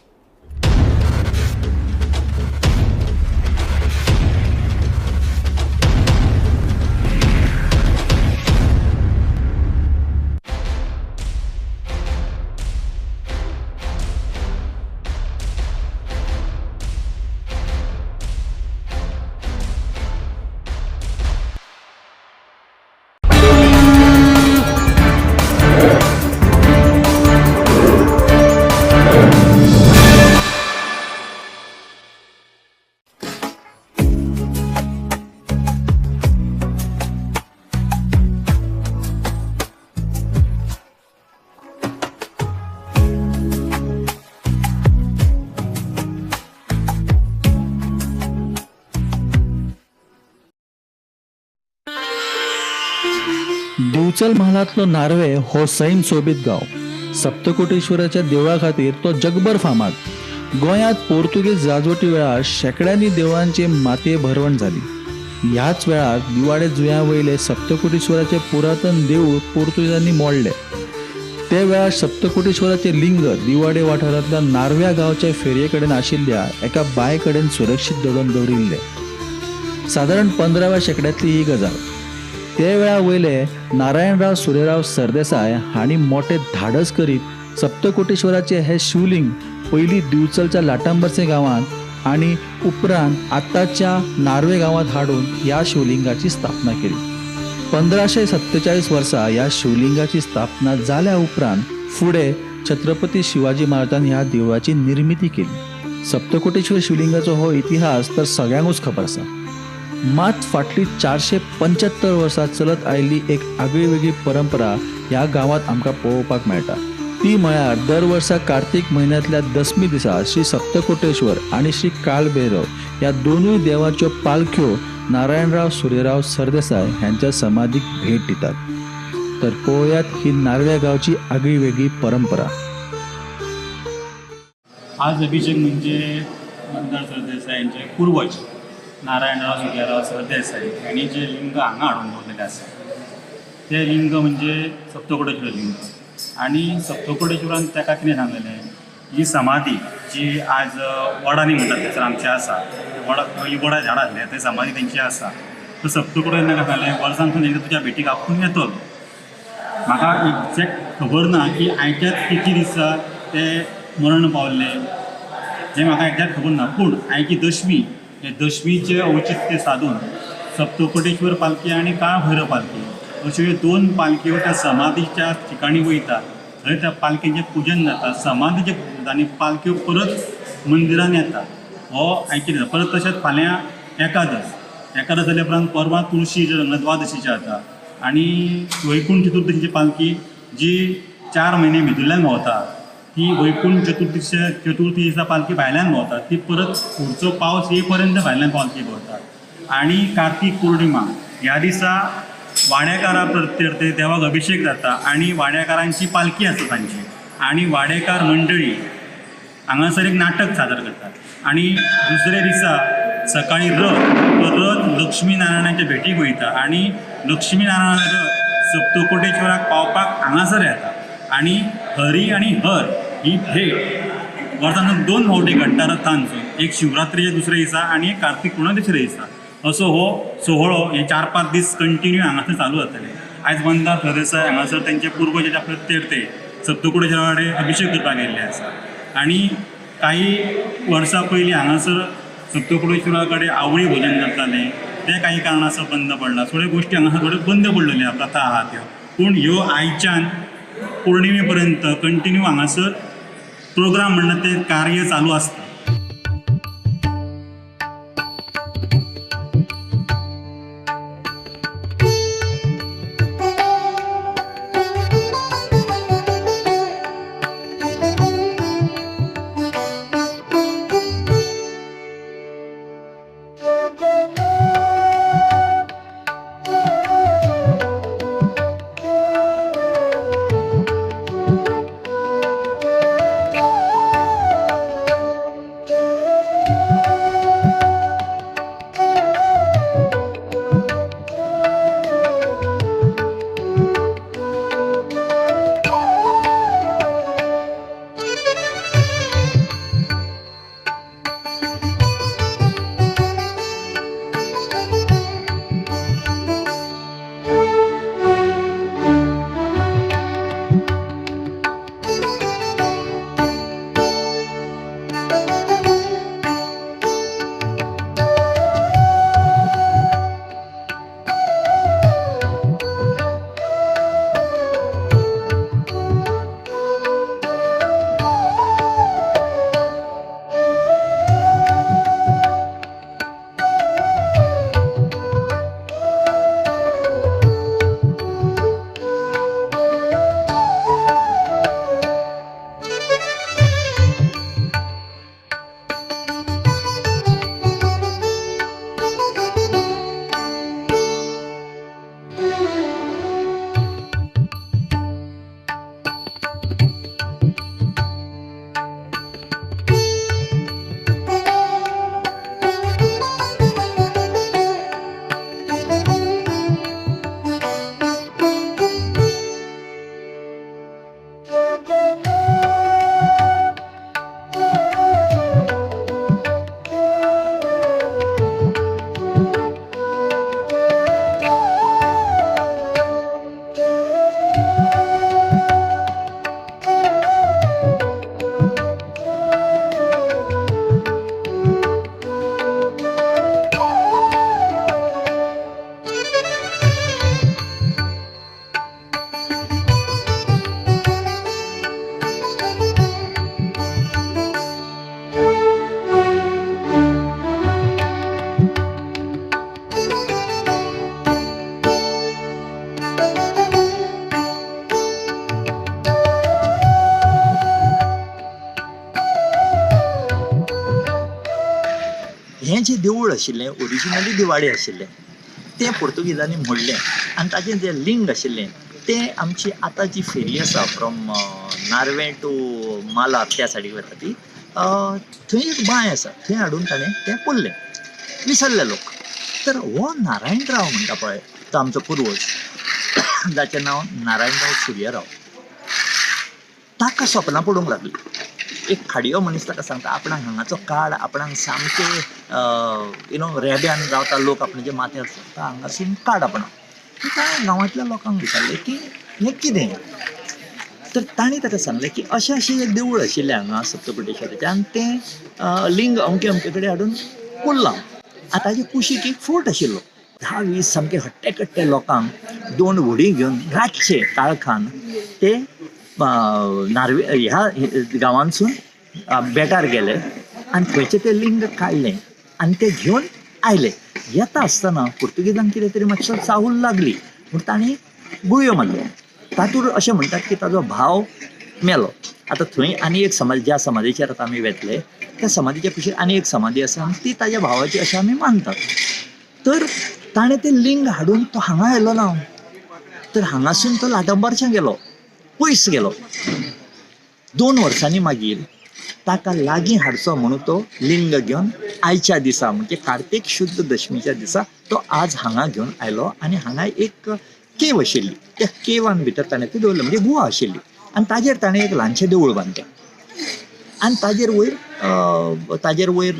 [SPEAKER 21] दिवचल म्हालांतलो नार्वे हो सैम सोबीत गांव. सप्तकोटेश्वराच्या देवळा खातीर तो जगभर फामाद. गोंयांत पोर्तुगीज राजवटी वेळार शेंकड्यांनी देवळांची मातये भरवण जाली. ह्याच वेळार दिवाडे जुंव्या वयले सप्तकोटेश्वराचे पुरातन देवूळ पोर्तुगीजांनी मोडले. ते वेळार सप्तकोटेश्वराचे लिंग दिवाडे वाठारांतल्या नार्व्या गांवच्या फेरये कडेन आशिल्ल्या एका बांय कडेन सुरक्षीत दडोवन दवरिल्ले. सादारण 15व्या शेंकड्यांतली ही गजाल. ते वेळा वयले नारायणराव सुरेराव सरदेसाय हांणी मोठे धाडस करीत सप्तकोटेश्वराचे हे शिवलिंग पयलीं दिवचलच्या लाटांबर्से गांवांत आनी उपरांत आतांच्या नार्वे गांवांत हाडून ह्या शिवलिंगाची स्थापना केली. 1547 वर्सा ह्या शिवलिंगाची स्थापना जाल्या उपरांत फुडें छत्रपती शिवाजी महाराजान ह्या देवळाची निर्मिती केली. सप्तकोटेश्वर शिवलिंगाचो हो इतिहास तर सगळ्यांकूच खबर आसा. मात फाटली 475 वर्सां चलत आयिल्ली एक आगळी वेगळी परंपरा ह्या गांवांत आमकां पळोवपाक मेळटा. ती म्हळ्यार दर वर्सा कार्तीक म्हयन्यांतल्या दसमी दिसा श्री सप्तकोटेश्वर आनी श्री कालभैरव ह्या दोनूय देवाच्यो पालख्यो नारायणराव सूर्यराव सरदेसाय ह्यांच्या समाधीक भेट दितात. तर पळोवयात ही नार्व्या गांवची आगळी वेगळी परंपरा.
[SPEAKER 2] आज अभिषेक म्हणजे मंदार सरदेसाय यांचे पूर्वज नारायणराव सूर्यराव सरदेसाय यांनी जे लिंग हांगा हाडून दवरलेलें आसा तें लिंग म्हणजे सप्तकोटेश्वर लिंग. आनी सप्तकोटेश्वरान ताका कितें सांगलेलें, ही समाधी जी आज वडानी म्हणटात थंयसर आमची आसा, वडा ही वडा झाडां आसलें थंय समाधी तेंची आसा. तर सप्तकोटेश्वरान ताका सांगलें वर्सांतून एकदां तुज्या भेटीक आपूण येतलो. म्हाका एक्झॅक्ट खबर ना की आयच्याच किती दिसा ते मरण पावल्ले हें म्हाका एक्झॅक्ट खबर ना, पूण आयची दशमी हे दशमीचें औचित्य साधून सप्तकोटेश्वर पालखी आनी काळभैरव पालखी अश्यो ह्यो दोन पालखयो त्या समाधीच्या ठिकाणी वयता. थंय त्या पालखेचें पुजन जाता, समाधीचें पुजन जाता आनी पालख्यो परत मंदिरान येता. हो आयची दिसा. परत तशेंच फाल्यां एकादस, एकादस जाल्या उपरांत परवां तुळशी द्वादशीचें जाता आनी वैकुंठ चतुर्दशीची पालखी जी 4 म्हयने भितरल्यान भोंवता ती वैकुंठ चतुर्थी दिसा पालखी भायल्यान भोंवता, ती परत फुडचो पावस ये पर्यंत भायल्यान पालखी भोंवता. आनी कार्तीक पौर्णिमा ह्या दिसा वाड्याकारा प्रत्यर्थे देवाक अभिषेक जाता आनी वाड्याकारांची पालखी आसता तांची आनी वाडेकार मंडळी हांगासर एक नाटक सादर करतात. आनी दुसऱ्या दिसा सकाळी रथ, तो रथ लक्ष्मी नारायणाच्या भेटीक वयता आनी लक्ष्मी नारायण रथ सप्तकोटेश्वराक पावपाक हांगासर येता आनी हरी आनी हर ही भेट वर्सांतून 2 फावटी घडटा रथांचो, एक शिवरात्रीच्या दुसऱ्या दिसा आनी एक कार्तीक पुर्णिमा दुसऱ्या दिसा. असो हो सोहळो हे 4-5 दीस कंटिन्यू हांगासर चालू जातले. आयज मंदार सरदेसाय हांगासर तेंचे पुर्वज प्रत्यर्थे सप्तकोटेश्वरा कडेन अभिषेक करपाक गेल्ले आसा. आनी काही वर्सां पयलीं हांगासर सप्तकोटेश्वरा कडेन आवळी भोजन जातालें, तें काही कारणास्तव बंद पडलां. थोड्यो गोश्टी हांगासर थोड्यो बंद पडलेल्यो प्रथा आहा त्यो, पूण ह्यो आयच्यान पौर्णिमे पर्यंत कंटिन्यू हांगासर प्रोग्राम म्हणटा तें कार्य चालू आसता.
[SPEAKER 4] देवूळ आशिल्लें ओरिजिनली दिवाडे आशिल्लें, तें पोर्तुगीजांनी मोडलें आनी ताचें जें लिंग आशिल्लें तें आमची आतां जी फेरी आसा फ्रॉम नार्वे टू मालार त्या सायडीक वता ती, थंय एक बांय आसा, थंय हाडून ताणें तें पुरलें. विसरले लोक. तर हो नारायणराव म्हणटा पळय तो आमचो पुर्वज, जाचें नांव नारायणराव सुर्यराव, ताका सपनां पडूंक लागलीं. एक खाडयो मनीस ताका सांगता आपणाक हांगाचो काड, आपणाक सामकें you know रेब्यान रावता लोक, आपणाच्या माथ्यार चडटा, हांगासून काड आपणाक. ताणें गांवांतल्या लोकांक विचारलें की हें कितें, तर तांणी ताका सांगलें की अशें अशें एक देवूळ आशिल्लें हांगा सप्तकोटेश्वराचें आनी तें लिंग अमके अमके कडेन हाडून पुरलां. आतां ताजे कुशीक एक फोर्ट आशिल्लो. 10-20 सामके हट्टे कट्टे लोकांक 2 व्हडीं घेवन रातचे काळखान ते नार्वे ह्या गांवांतसून बेटार गेले आनी थंयचें तें लिंग काडलें आनी तें घेवन आयले. येता आसतना पुर्तुगेजांक कितें तरी मातसो चाहूल लागली म्हूण तांणी गुळयो मारल्यो. तातूंत अशें म्हणटात की ताजो भाव मेलो. आतां थंय आनी एक समाज, ज्या समाधीचेर आतां आमी वेतले त्या समाधीच्या कुशीक आनी एक समाधी आसा आनी ती ताज्या भावाची अशें आमी मानतात. तर ताणें तें लिंग हाडून तो हांगा आयलो ना, तर हांगासून तो लाटंबारच्यां गेलो, पयस गेलो. 2 वर्सांनी मागीर ताका लागीं हाडचो म्हणून तो लिंग घेवन आयच्या दिसा म्हणजे कार्तीक शुद्ध दशमीच्या दिसा तो आज हांगा घेवन आयलो आनी हांगा एक केव आशिल्ली, त्या केवान भितर ताणें तें दवरलें, म्हणजे गुहा आशिल्ली आनी ताजेर ताणें एक ल्हानशें देवूळ बांदलें आनी ताजेर वयर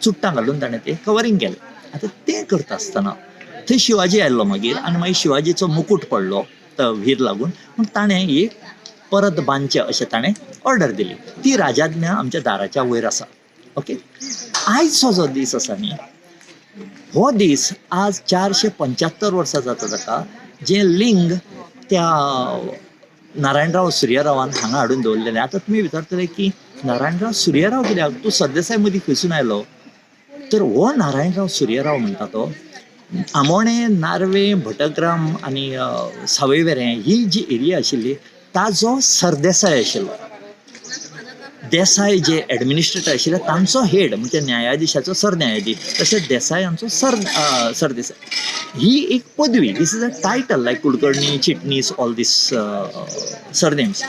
[SPEAKER 4] चुट्टां घालून ताणें तें कवरींग केलें. आतां तें करता आसतना थंय शिवाजी आयलो मागीर आनी मागीर शिवाजीचो मुकूट पडलो व्हीर लागून, पूण ताणें एक परत बांदचें अशें ताणें ऑर्डर दिली. ती राजाज्ञा आमच्या दाराच्या वयर आसा. ओके, आयचो जो दीस आसा न्ही, हो दीस आज 475 वर्सां जाता ताका, जें लिंग त्या नारायणराव सुर्यरावान हांगा हाडून दवरलेलें. आतां तुमी विचारतले की नारायणराव सुर्यराव कित्याक, तूं सरदेसाय मदीं खंयसून आयलो? तर हो नारायणराव सुर्यराव म्हणटा तो आमोणें, नार्वे, भटग्राम आनी सावयवेरें ही जी एरिया आशिल्ली ताजो सरदेसाय आशिल्लो. देसाय जे एडमिनिस्ट्रेटर आशिल्ले तांचो हेड म्हणजे न्यायाधिशाचो सरन्यायाधीश, तशेंच देसायांचो सरदेसाय ही एक पदवी. This is a title like Kulkarni, Chitnis, all these surnames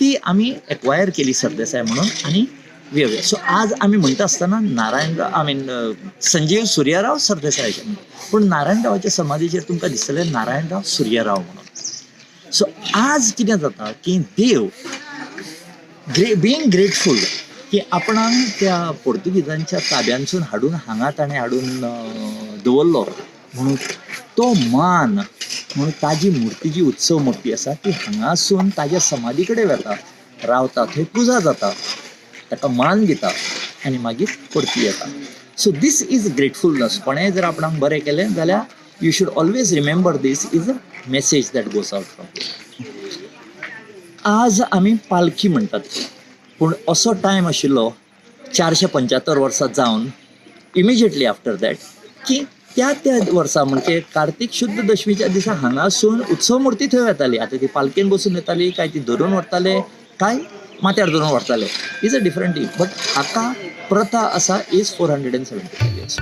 [SPEAKER 4] ती आमी एक्वायर केली सरदेसाय म्हणून आनी वेगळे. सो आज आमी म्हणटा आसतना Narayanrao I mean Sanjeev Suryarao Sardesai अशें म्हणटा, पूण नारायणरावाच्या समाधीचेर तुमकां दिसतलें नारायणराव सुर्यराव म्हणून. सो आज कितें जाता की देव बिंग ग्रेटफूल की आपणाक त्या पोर्तुगीजांच्या ताब्यांसून हाडून हांगा ताणें हाडून दवरलो म्हणून तो मान म्हणून ताजी मुर्ती जी उत्सव मुर्ती आसा ती हांगासून ताज्या समाधी कडेन वता, रावता, थंय पुजा जाता, ताका मान दिता आनी मागीर परती येता. So these is ग्रेटफुलनस. कोणेंय जर आपणाक बरें केलें जाल्यार you should always remember this is a message that goes out from here. आज आमी पालखी म्हणटात, पूण असो टायम आशिल्लो 475 वर्सां जावन इमिजिएटली आफ्टर that की त्या त्या वर्सा म्हणजे कार्तीक शुद्ध दशमीच्या दिसा हांगासून उत्सव मुर्ती थंय वताली. आतां ती पालखेन बसून येताली काय ती धरून व्हरताले काय माथ्यार धरून व्हरताले, is a different thing, but हाका प्रथा आसा is 475 years.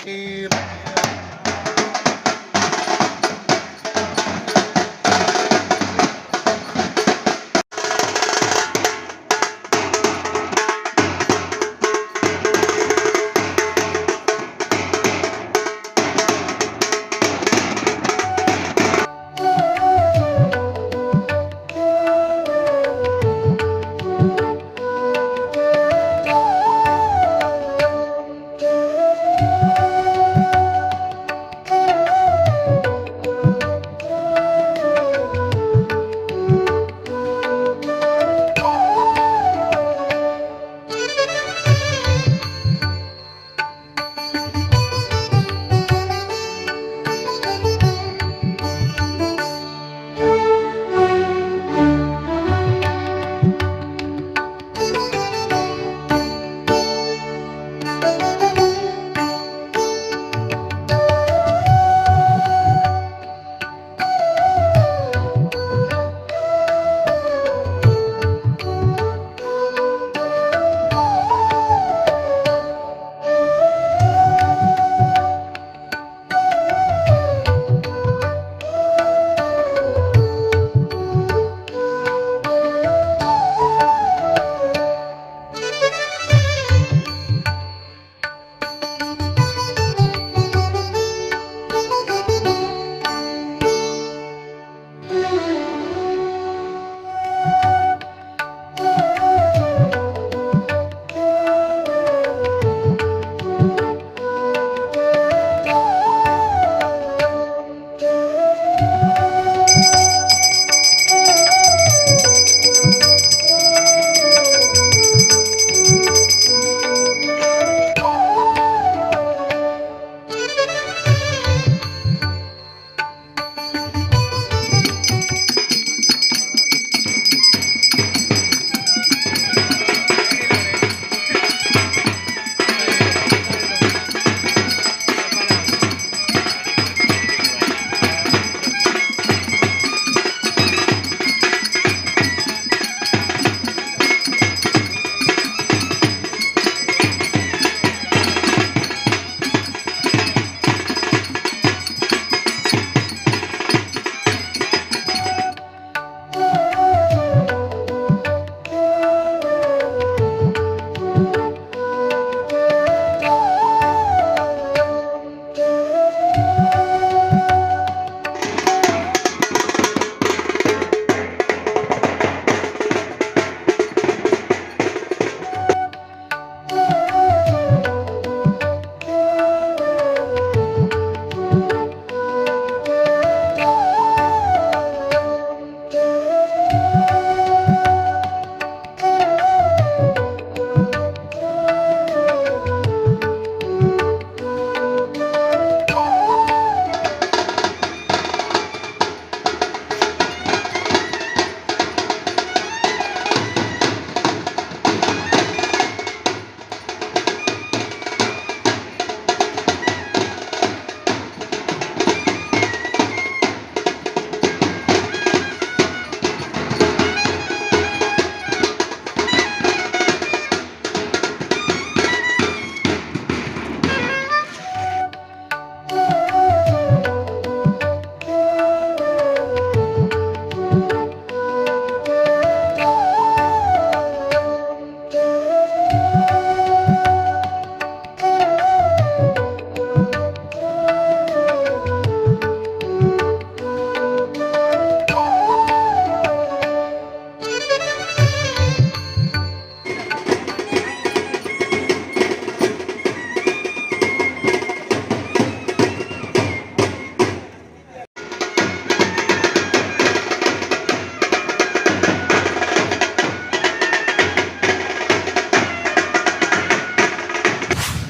[SPEAKER 8] पार्वती।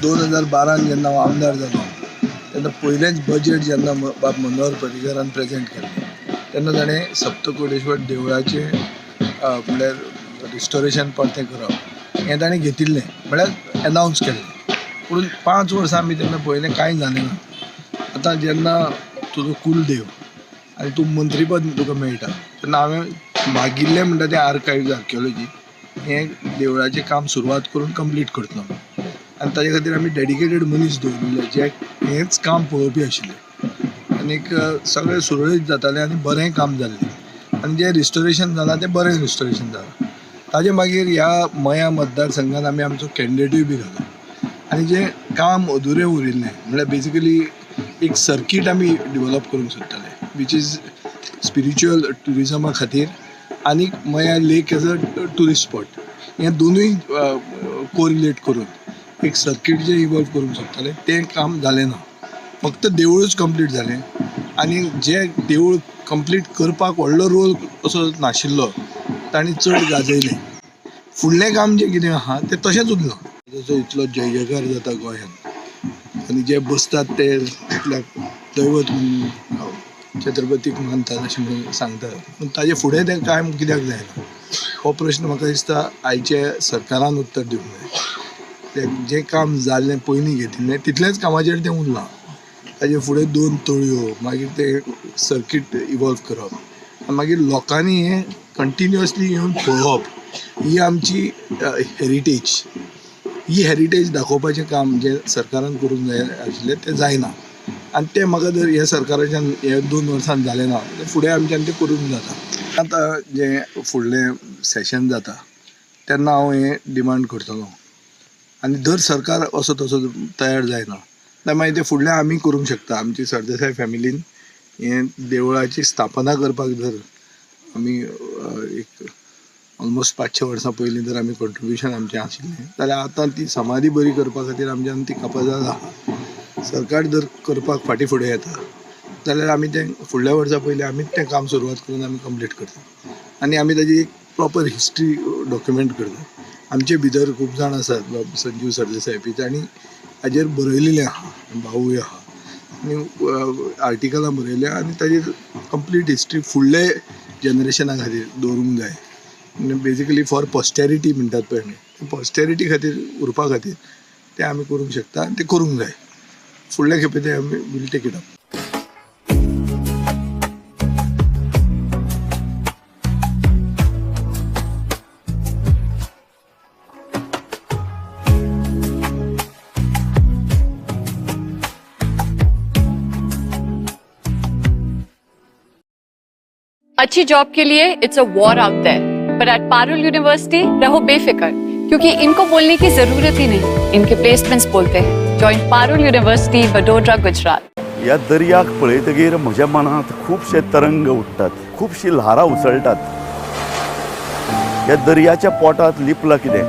[SPEAKER 18] दोन हजार बारान जेन्ना हांव आमदार जालो तेन्ना पयलेंच बजेट जेन्ना बाब मनोहर पर्रीकारान प्रेजेंट केल्लें तेन्ना ताणें सप्तकोटेश्वर देवळाचें म्हणल्यार रिस्टोरेशन परतें करप हें ताणें घेतिल्लें, म्हळ्यार एनावन्स केल्लें. पूण 5 वर्सां आमी तेन्ना पळयलें कांय जालें ना. आतां जेन्ना तुजो कुलदेव आनी तूं मंत्रीपद तुका मेळटा तेन्ना हांवें मागिल्लें म्हणटा तें आर्कायव्ज आर्कियोलॉजी हें देवळाचें काम सुरवात करून कंप्लीट करतलो. आनी ताजे खातीर आमी डेडिकेटेड मनीस दवरिल्ले जे हेंच काम पळोवपी आशिल्ले आनीक सगळें सुरळीत जातालें आनी बरें काम जाल्लें आनी जें रिस्टोरेशन जालां तें बरें रिस्टोरेशन जालां. ताजे मागीर ह्या मया मतदारसंघान आमी आमचो कॅन्डिडेटूय बी घालो आनी जें काम अधुरें उरिल्लें म्हणल्यार बेजिकली एक सर्कीट आमी डिवॅलप करूंक सोदताले which is spiritual ट्युरिजमा खातीर आनी Maya lake as a tourist spot हें दोनूय कोरिलेट करून एक सर्कीट जें इवॉल्व करूंक सोदताले तें काम जालें ना. फक्त देवूळच कंप्लीट जालें आनी जें देवूळ कंप्लीट करपाक व्हडलो रोल असो नाशिल्लो तांणी चड गाजयलें. फुडलें काम जें कितें आहा तें तशेंच उरलां. जसो इतलो जय जयकार जाता गोंयांत आनी जे बसतात ते आपल्याक दैवत म्हणून छत्रपतीक मानतात अशें म्हणून सांगतात, पूण ताजे फुडें तें कांय कित्याक जायना हो प्रश्न म्हाका दिसता आयच्या सरकारान उत्तर दिवंक जाय. तें जें काम जाल्लें पयलीं घेतिल्लें तितलेंच कामाचेर तें उरलां. ताजे फुडें 2 तळयो, मागीर तें सर्कीट इवॉल्व करप आनी मागीर लोकांनी हें कंटिन्युअसली येवन पळोवप ही आमची हेरिटेज. ही हेरिटेज दाखोवपाचें काम जें सरकारान करूंक जाय आशिल्लें तें जायना आनी तें म्हाका जर ह्या सरकाराच्यान ह्या 2 वर्सान जालें ना जाल्यार फुडें आमच्यान तें करूंक जाता. आतां जें फुडलें सेशन जाता तेन्ना हांव हें डिमांड करतलो आनी जर सरकार असो तसो तयार जायना जाल्यार मागीर तें फुडलें आमी करूंक शकता. आमची सरदेसाय फॅमिलीन हें देवळाची स्थापना करपाक जर आमी एक ऑलमोस्ट 500 वर्सां पयलीं जर आमी कॉन्ट्रिब्युशन आमचें आशिल्लें जाल्यार आतां ती समाधी बरी करपा खातीर आमच्यान ती कापाजाद आहा. सरकार जर करपाक फाटीं फुडें येता जाल्यार आमी तें फुडल्या वर्सा पयलीं आमीच तें काम सुरवात करून आमी कंप्लीट करता आनी आमी ताजी एक प्रॉपर हिस्ट्री डॉक्युमेंट करता. आमचे भितर खूब जाण आसात बाब संजीव सरदेसाय बी तांणी हाजेर बरयलेलें आहा, भावूय आहा आनी आर्टिकलां बरयल्या आनी ताजेर कंप्लीट हिस्ट्री फुडले जनरेशना खातीर दवरूंक जाय. बेजिकली फॉर पॉस्टेरिटी म्हणटात पळय न्ही, पॉस्टेरिटी खातीर उरपा खातीर तें आमी करूंक शकता आनी तें करूंक जाय. फुडले खेपे तें आमी वील टेक it up.
[SPEAKER 7] अच्छी जॉब के लिए it's a war out there, पर एट पारुल यूनिवर्सिटी रहो बेफिक्र, क्योंकि इनको बोलने की जरूरत ही नहीं, इनके प्लेसमेंट्स बोलते हैं। Join Parul university, Vadodara, Gujarat.
[SPEAKER 20] ह्या दर्याक पळयतगीर म्हज्या मनांत खुबशे तरंग उठ्ठात, खुबशी ल्हारां उसळटात. ह्या दर्याच्या पोटांत लिपलां कितें?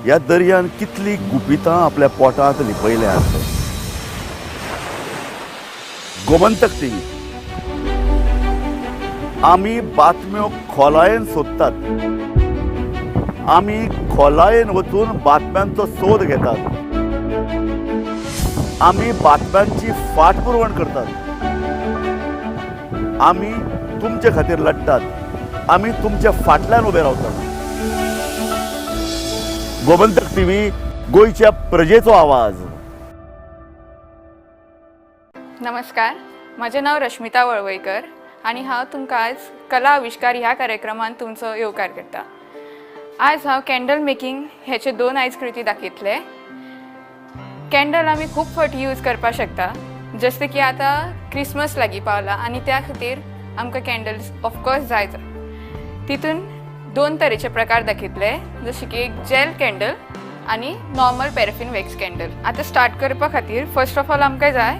[SPEAKER 20] ह्या दर्यान कितलीं गुपितां आपल्या पोटांत लिपयल्यांत. गोमंतक टीव्ही आमी बातम्यो खोलायेन सोदतात, आमी खोलायेन वचून बातम्यांचो सोद घेतात, आमी बातम्यांची फाटपुरवण करतात, आमी तुमचे खातीर लढटात, आमी तुमच्या फाटल्यान उबे रावतात. गोमंतक टीव्ही, गोंयच्या प्रजेचो आवाज.
[SPEAKER 8] नमस्कार, म्हजें नांव रश्मिता वळवयकर आनी हांव तुमकां आयज कला आविश्कार ह्या कार्यक्रमांत तुमचो येवकार करता. आयज हांव कॅन्डल मेकिंग हेचे 2 आयज कृती दाखयतले. कॅन्डल आमी खूब फावटी यूज करपाक शकता, जशें की आतां क्रिसमस लागीं पावला आनी त्या खातीर आमकां कॅन्डल्स ऑफकोर्स जाय. तितून 2 तरेचे प्रकार दाखयतले, जशें की एक जेल कॅन्डल आनी नॉर्मल पॅराफीन वॅक्स कॅन्डल. आतां स्टार्ट करपा खातीर फर्स्ट ऑफ ऑल आमकां जाय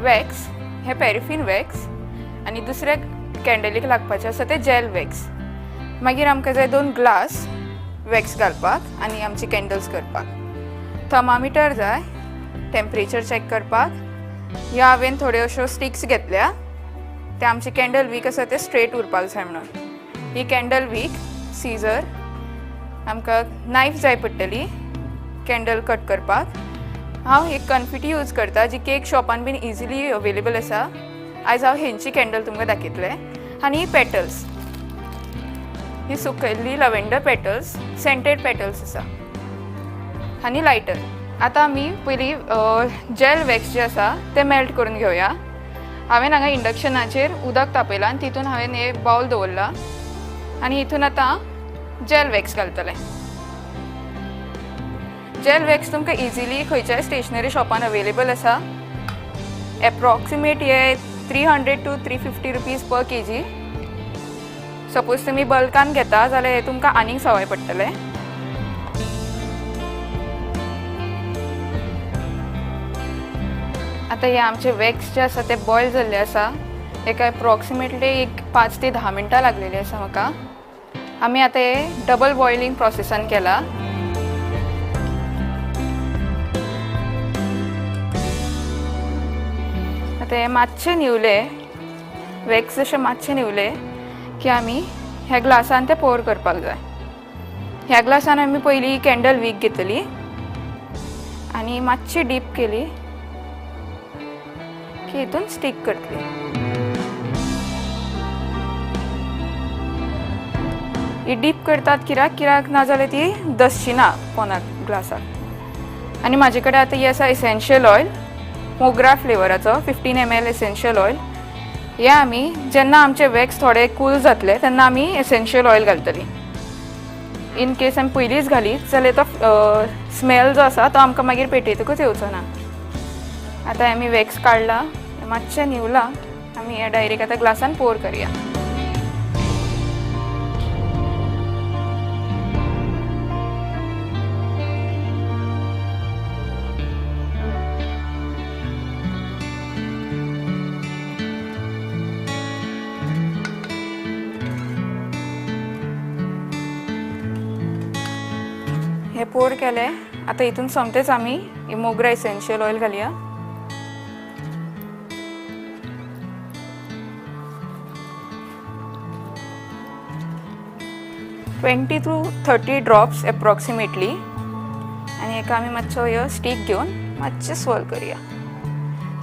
[SPEAKER 8] वॅक्स, हें पॅराफीन वॅक्स, आनी दुसऱ्या कॅन्डलीक लागपाचें आसा तें जेल वॅक्स. मागीर आमकां जाय 2 ग्लास वॅक्स घालपाक आनी आमची कॅन्डल्स करपाक. थर्मामिटर जाय टेम्परेचर चॅक करपाक. ह्या हांवें थोड्यो अश्यो स्टिक्स घेतल्या, ते आमचे कॅन्डल वीक आसा ते स्ट्रेट उरपाक जाय म्हणून. ही कॅन्डल वीक, सीजर, आमकां नायफ जाय पडटली कॅन्डल कट करपाक. हांव एक कन्फिटी यूज करता जी केक शॉपान बीन इजिली अवेलेबल आसा. आयज हांव हेंची कॅन्डल तुमकां दाखयतलें. आनी ही पेटल्स, ही सुकयल्ली लव्हेंडर पेटल्स, सेंटेड पेटल्स आसा, आनी लायटर. आतां आमी पयलीं जेल वॅक्स जें आसा तें मेल्ट करून घेवया. हांवें हांगा इंडक्शनाचेर उदक तापयलां आनी तितून हांवें हें बावल दवरलां आनी हितून आतां जेल वॅक्स घालतलें. जेल वॅक्स तुमकां इजिली खंयच्याय स्टेशनरी शॉपान अवेलेबल आसा. एप्रॉक्सिमेट हे 300 to 350 rupees per kg. Suppose तुमी बल्कान घेता जाल्यार हे तुमकां आनीक सवाय पडटलें. आतां हे आमचे वॅक्स जे आसा ते बॉयल जाल्ले आसा. हेका एप्रॉक्सिमेटली एक 5 ते 10 मिनटां लागलेली आसा म्हाका. आमी आतां हे डबल बॉयलिंग प्रोसेसान केला. आतां हे मातशें न्हिवले वॅक्स जशें मातशें न्हिवले की आमी ह्या ग्लासान ते पोर करपाक जाय. ह्या ग्लासान आमी पयलीं कॅन्डल वीक घेतली आनी मातशी डीप केली की हितून स्टीक करतली. ही डीप करतात कित्याक कित्याक ना जाल्यार ती दसची ना पोनाक ग्लासाक. आनी म्हाजे कडेन आतां ही आसा एसेन्शियल ऑयल मोगरा फ्लेवराचो 15 ml essential oil. हे आमी जेन्ना आमचे वॅक्स थोडे कूल जातले तेन्ना आमी एसेन्शियल ऑयल घालतली. इन केस आमी पयलींच घालीत जाल्यार तो स्मेल जो आसा तो आमकां मागीर पेटयतकूच येवचो ना. आतां आमी वॅक्स काडला, मातशें न्हिवला, आमी हे डायरेक्ट आतां ग्लासान पोर करया. हे पोर केले आतां हितून सोमतेच आमी मोगरा एसेन्शियल ऑयल घालया. 20 to 30 drops approximately. आनी हेका आमी मातसो ह्यो स्टीक घेवन मातशें स्वल करया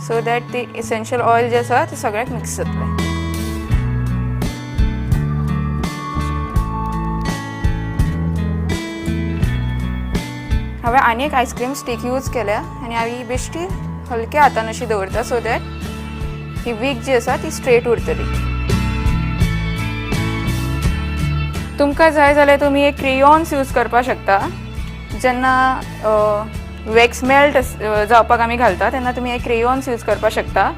[SPEAKER 8] सो that ती एसेन्शियल ऑयल जें आसा तें सगळ्याक मिक्स जातलें. हांवें आनी एक आयस्क्रीम स्टीक यूज केल्या आनी हांव ही बेश्टी हलक्या हातान अशी दवरता सो that he week जी आसा ती स्ट्रेट उरतली. तुमकां जाय जाल्यार तुमी एक क्रेयॉन्स यूज करपाक शकता. जेन्ना वॅक्स मेल्ट जावपाक आमी घालता तेन्ना तुमी एक क्रेयॉन्स यूज करपाक शकता.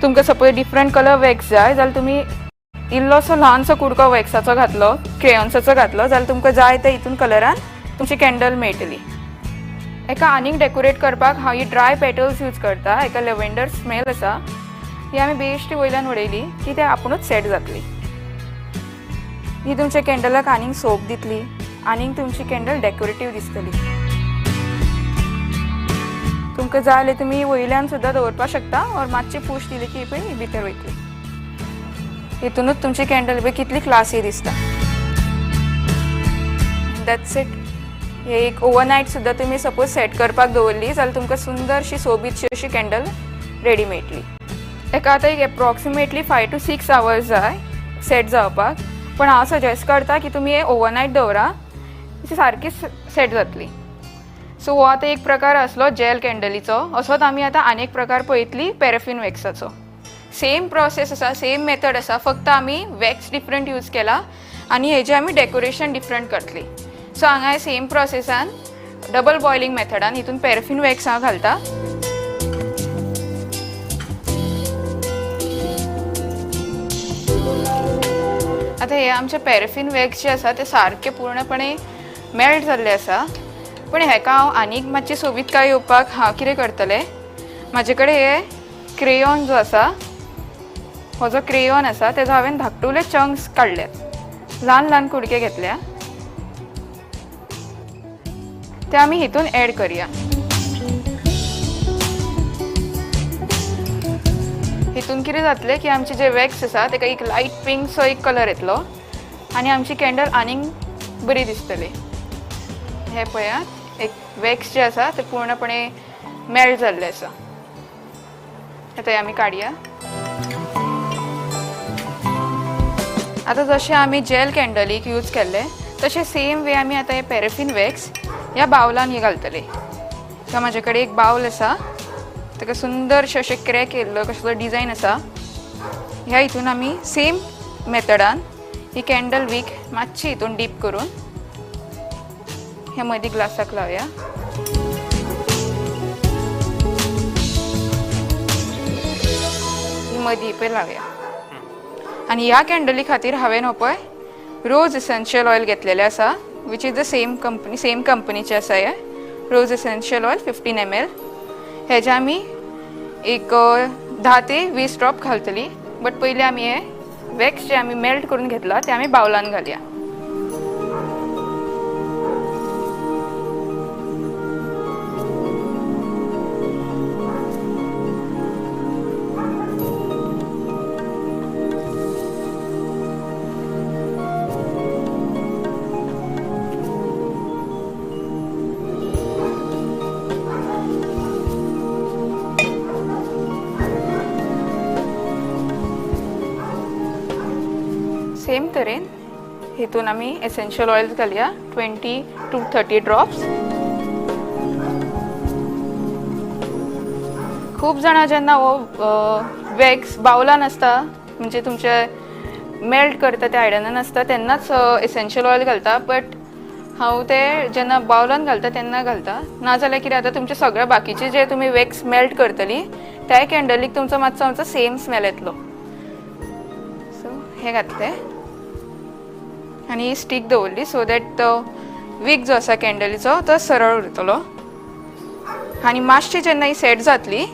[SPEAKER 8] तुमकां सपोज डिफरंट कलर वॅक्स जाय जाल्यार तुमी इल्लोसो ल्हानसो कुडको वॅक्साचो घातलो, क्रेयॉन्साचो घातलो जाल्यार तुमकां जाय ते हितून कलरान तुमची कॅन्डल मेळटली. एका आनीक डेकोरेट करपाक हांव ही ड्राय पेटल्स यूज करता. एका लेवेंडर स्मेल आसा, ही आमी बेश्टी वयल्यान उडयली की ते आपुणूच सेट जातली. ही तुमच्या कॅन्डलाक आनीक सोप दितली, आनीक तुमची कॅन्डल डेकोरेटीव दिसतली. तुमकां जाय जाल्यार तुमी वयल्यान सुद्दां दवरपाक शकता ऑर मातशी पुश दिली की पळय भितर वयतली. हितूनच तुमची कॅन्डल पळय कितली क्लासी दिसता. That's it. हे एक ओवरनायट सुद्दां तुमी सपोज सेट करपाक दवरली जाल्यार तुमकां सुंदरशी सोबीतशी अशी कॅन्डल रेडी मेळटली. एका आतां एक एप्रॉक्सिमेटली 5 to 6 hours जाय सेट जावपाक, पण हांव सजेस्ट करता की तुमी हे ओवरनायट दवरा, ती सारकी सेट जातली. सो हो आतां एक प्रकार आसलो जेल कॅन्डलीचो. असोच आमी आतां आनी एक प्रकार पळयतली पॅराफीन वॅक्साचो. सेम प्रोसेस आसा, सेम मेथड आसा, फक्त आमी वॅक्स डिफरंट यूज केला आनी हेजें आमी डेकोरेशन डिफरंट करतली. सो हांगा सेम प्रोसेसान डबल बॉयलिंग मेथडान हितून पॅराफीन वॅक्स हांव घालता. आतां हे आमचे पॅराफीन वॅक्स जे आसा ते सारके पूर्णपणे मेल्ट जाल्ले आसा. पूण हेका हांव आनीक मातशी सोबीतकाय येवपाक हांव कितें करतलें, म्हाजे कडेन हे क्रेयॉन जो आसा, हो जो क्रेयॉन आसा तेजो हांवें धाकटुले चंक्स काडल्यात, ल्हान ल्हान कुडके घेतल्या, ते आमी हितून एड करया. हितून कितें जातलें की आमचे जे वॅक्स आसा तेका एक लायट पिंकसो एक कलर येतलो आनी आमची कॅन्डल आनीक बरी दिसतली. हे पळयात एक वॅक्स जे आसा ते पूर्णपणे मेल्ट जाल्लें आसा. आतां आमी काडया. आतां जशें आमी जेल कॅन्डलीक यूज केल्ले तशें सेम वे आमी आतां हे पॅराफीन वॅक्स ह्या बावलान हे घालतले. म्हाजे कडेन एक बावल आसा, ताका सुंदरशें अशें क्रॅक येयल्लो कसलो डिजायन आसा. ह्या हितून आमी सेम मेथडान ही कॅन्डल वीक मातशी हितून डीप करून ह्या मदीं ग्लासाक लावया. मदीं पळय लावया. आनी ह्या कॅन्डली खातीर हांवें हो पळय रोज इसेन्शियल ऑयल घेतलेलें आसा, which is the same company, same कंपनीचें आसा हें रोज इसेन्शियल ऑयल 15 ml. हेजे आमी एक 10 ते 20 ड्रॉप घालतली, बट पयलीं आमी हे वॅक्स जे आमी मेल्ट करून घेतला ते आमी बावलान घालया. सेम तरेन हेतून आमी एसेन्शियल ऑयल घालया 20 to 30 drops. खूब जाणां जेन्ना हो वॅक्स बावलान आसता, म्हणजे तुमचे मेल्ट करता त्या आयदनान आसता तेन्नाच एसेन्शियल ऑयल घालता, बट हांव ते जेन्ना बावलान घालता तेन्ना घालता. नाजाल्यार कितें जाता, तुमचे सगळे बाकीचे जे तुमी वॅक्स मेल्ट करतली त्या कॅन्डलीक तुमचो मातसो आमचो सेम स्मेल येतलो. सो हे घातले आनी स्टीक दवरली सो that तो वीक जो आसा कॅन्डलीचो तो सरळ उरतलो. आनी मातशी जेन्ना ही सेट जातली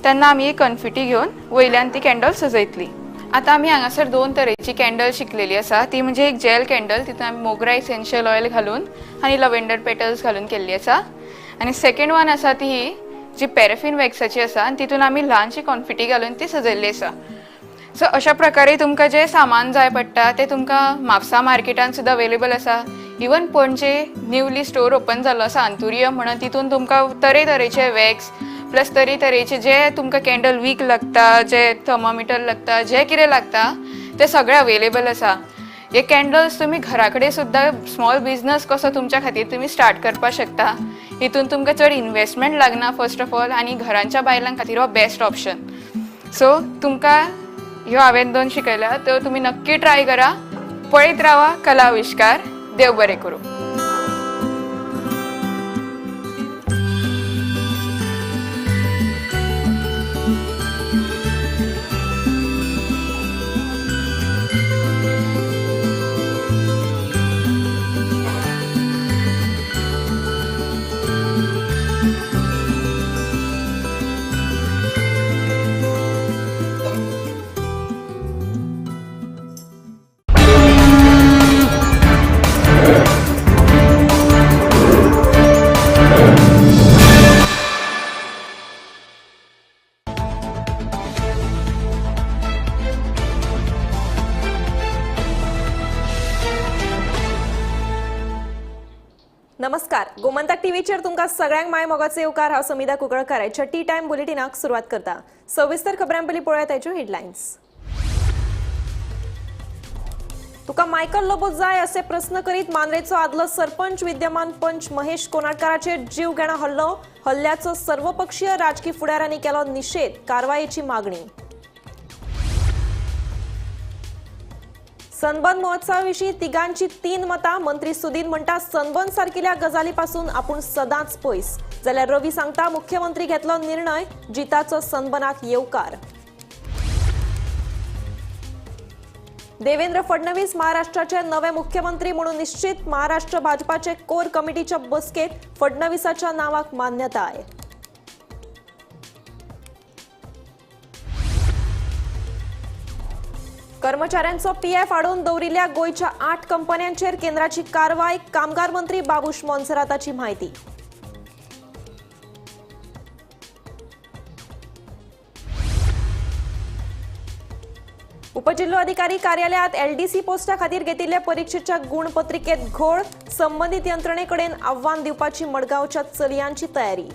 [SPEAKER 8] तेन्ना आमी ही कन्फिटी घेवन वयल्यान ती कॅन्डल सजयतली. आतां आमी हांगासर 2 तरेची कॅन्डल शिकलेली आसा, ती म्हणजे एक जेल कॅन्डल, तितून आमी मोगरा इसेन्शियल ऑयल घालून आनी लव्हेंडर पेटल्स घालून केल्ली आसा. आनी सेकेंड वन आसा ती ही जी पॅराफीन वॅक्साची आसा आनी तितून आमी ल्हानशी कॉन्फिटी घालून ती सजयल्ली आसा. सो अशा प्रकारे तुमकां जें सामान जाय पडटा तें तुमकां म्हापसा मार्केटान सुद्दां अवेलेबल आसा. Even Panaji newly store open जाल्लो आसा अंतुरियम म्हणून, तितून तुमकां तरेतरेचे वॅक्स प्लस तरेतरेचे जे तुमकां कॅन्डल वीक लागता, जे थर्मोमिटर लागता, जे कितें लागता तें सगळें अवेलेबल आसा. हे कॅन्डल्स तुमी घरा कडेन सुद्दां स्मॉल बिजनस कसो तुमच्या खातीर तुमी स्टार्ट करपाक शकता. हितून तुमकां चड इन्वेस्टमेंट लागना फर्स्ट ऑफ ऑल, आनी घरांच्या बायलां खातीर हो बेस्ट ऑप्शन. सो तुमकां ह्यो हांवें 2 शिकयल्या त्यो तुमी नक्की ट्राय करा. पळयत रावा कला आविश्कार. देव बरें करूं.
[SPEAKER 12] नमस्कार, गोमंतक टीव्हीचेर तुमकां सगळ्यांक my मोगाचे येवकार. हांव समिधा कुंकळकर आयच्या टी टायम बुलेटिनाक सुरवात करता. सविस्तर खबरां पयलीं पळोवया ताच्यो हेडलायन्स. तुका मायकल लोबो जाय असे प्रस्न करीत मांद्रेचो आदलो सरपंच विद्यमान पंच महेश कोनाडकाराचेर जीवघेणा हल्लो. हल्ल्याचो सर्वपक्षीय राजकी फुडाऱ्यांनी केलो निशेध, कारवायेची मागणी. सनबर्न महोत्सवा विशीं तिगांची 3 मतां. मंत्री सुदीन म्हणटा सनबर्न सारकिल्या गजाली पासून आपूण सदांच पयस, जाल्यार रवी सांगता मुख्यमंत्री घेतलो निर्णय, जिताचो सनबर्नाक येवकार. देवेंद्र फडणवीस महाराष्ट्राचे नवे मुख्यमंत्री म्हणून निश्चित. महाराष्ट्र भाजपाचे कोर कमिटीच्या बसकेत फडणवीसाच्या नावाक मान्यताय. कर्मचाऱ्यांचो पीएफ आडोवन दवरिल्ल्या गोंयच्या 8 कंपन्यांचेर केंद्राची कारवाय. कामगार मंत्री बाबूश मोन्सेराताची म्हायती. उपजिल्होधिकारी कार्यालयात एलडीसी पोस्टा खातीर घेतिल्ले परीक्षेच्या गुणपत्रिकेत घोळ. संबंधित यंत्रणेकडेन आव्हान दिवपाची मडगांवच्या चलयांची तयारी.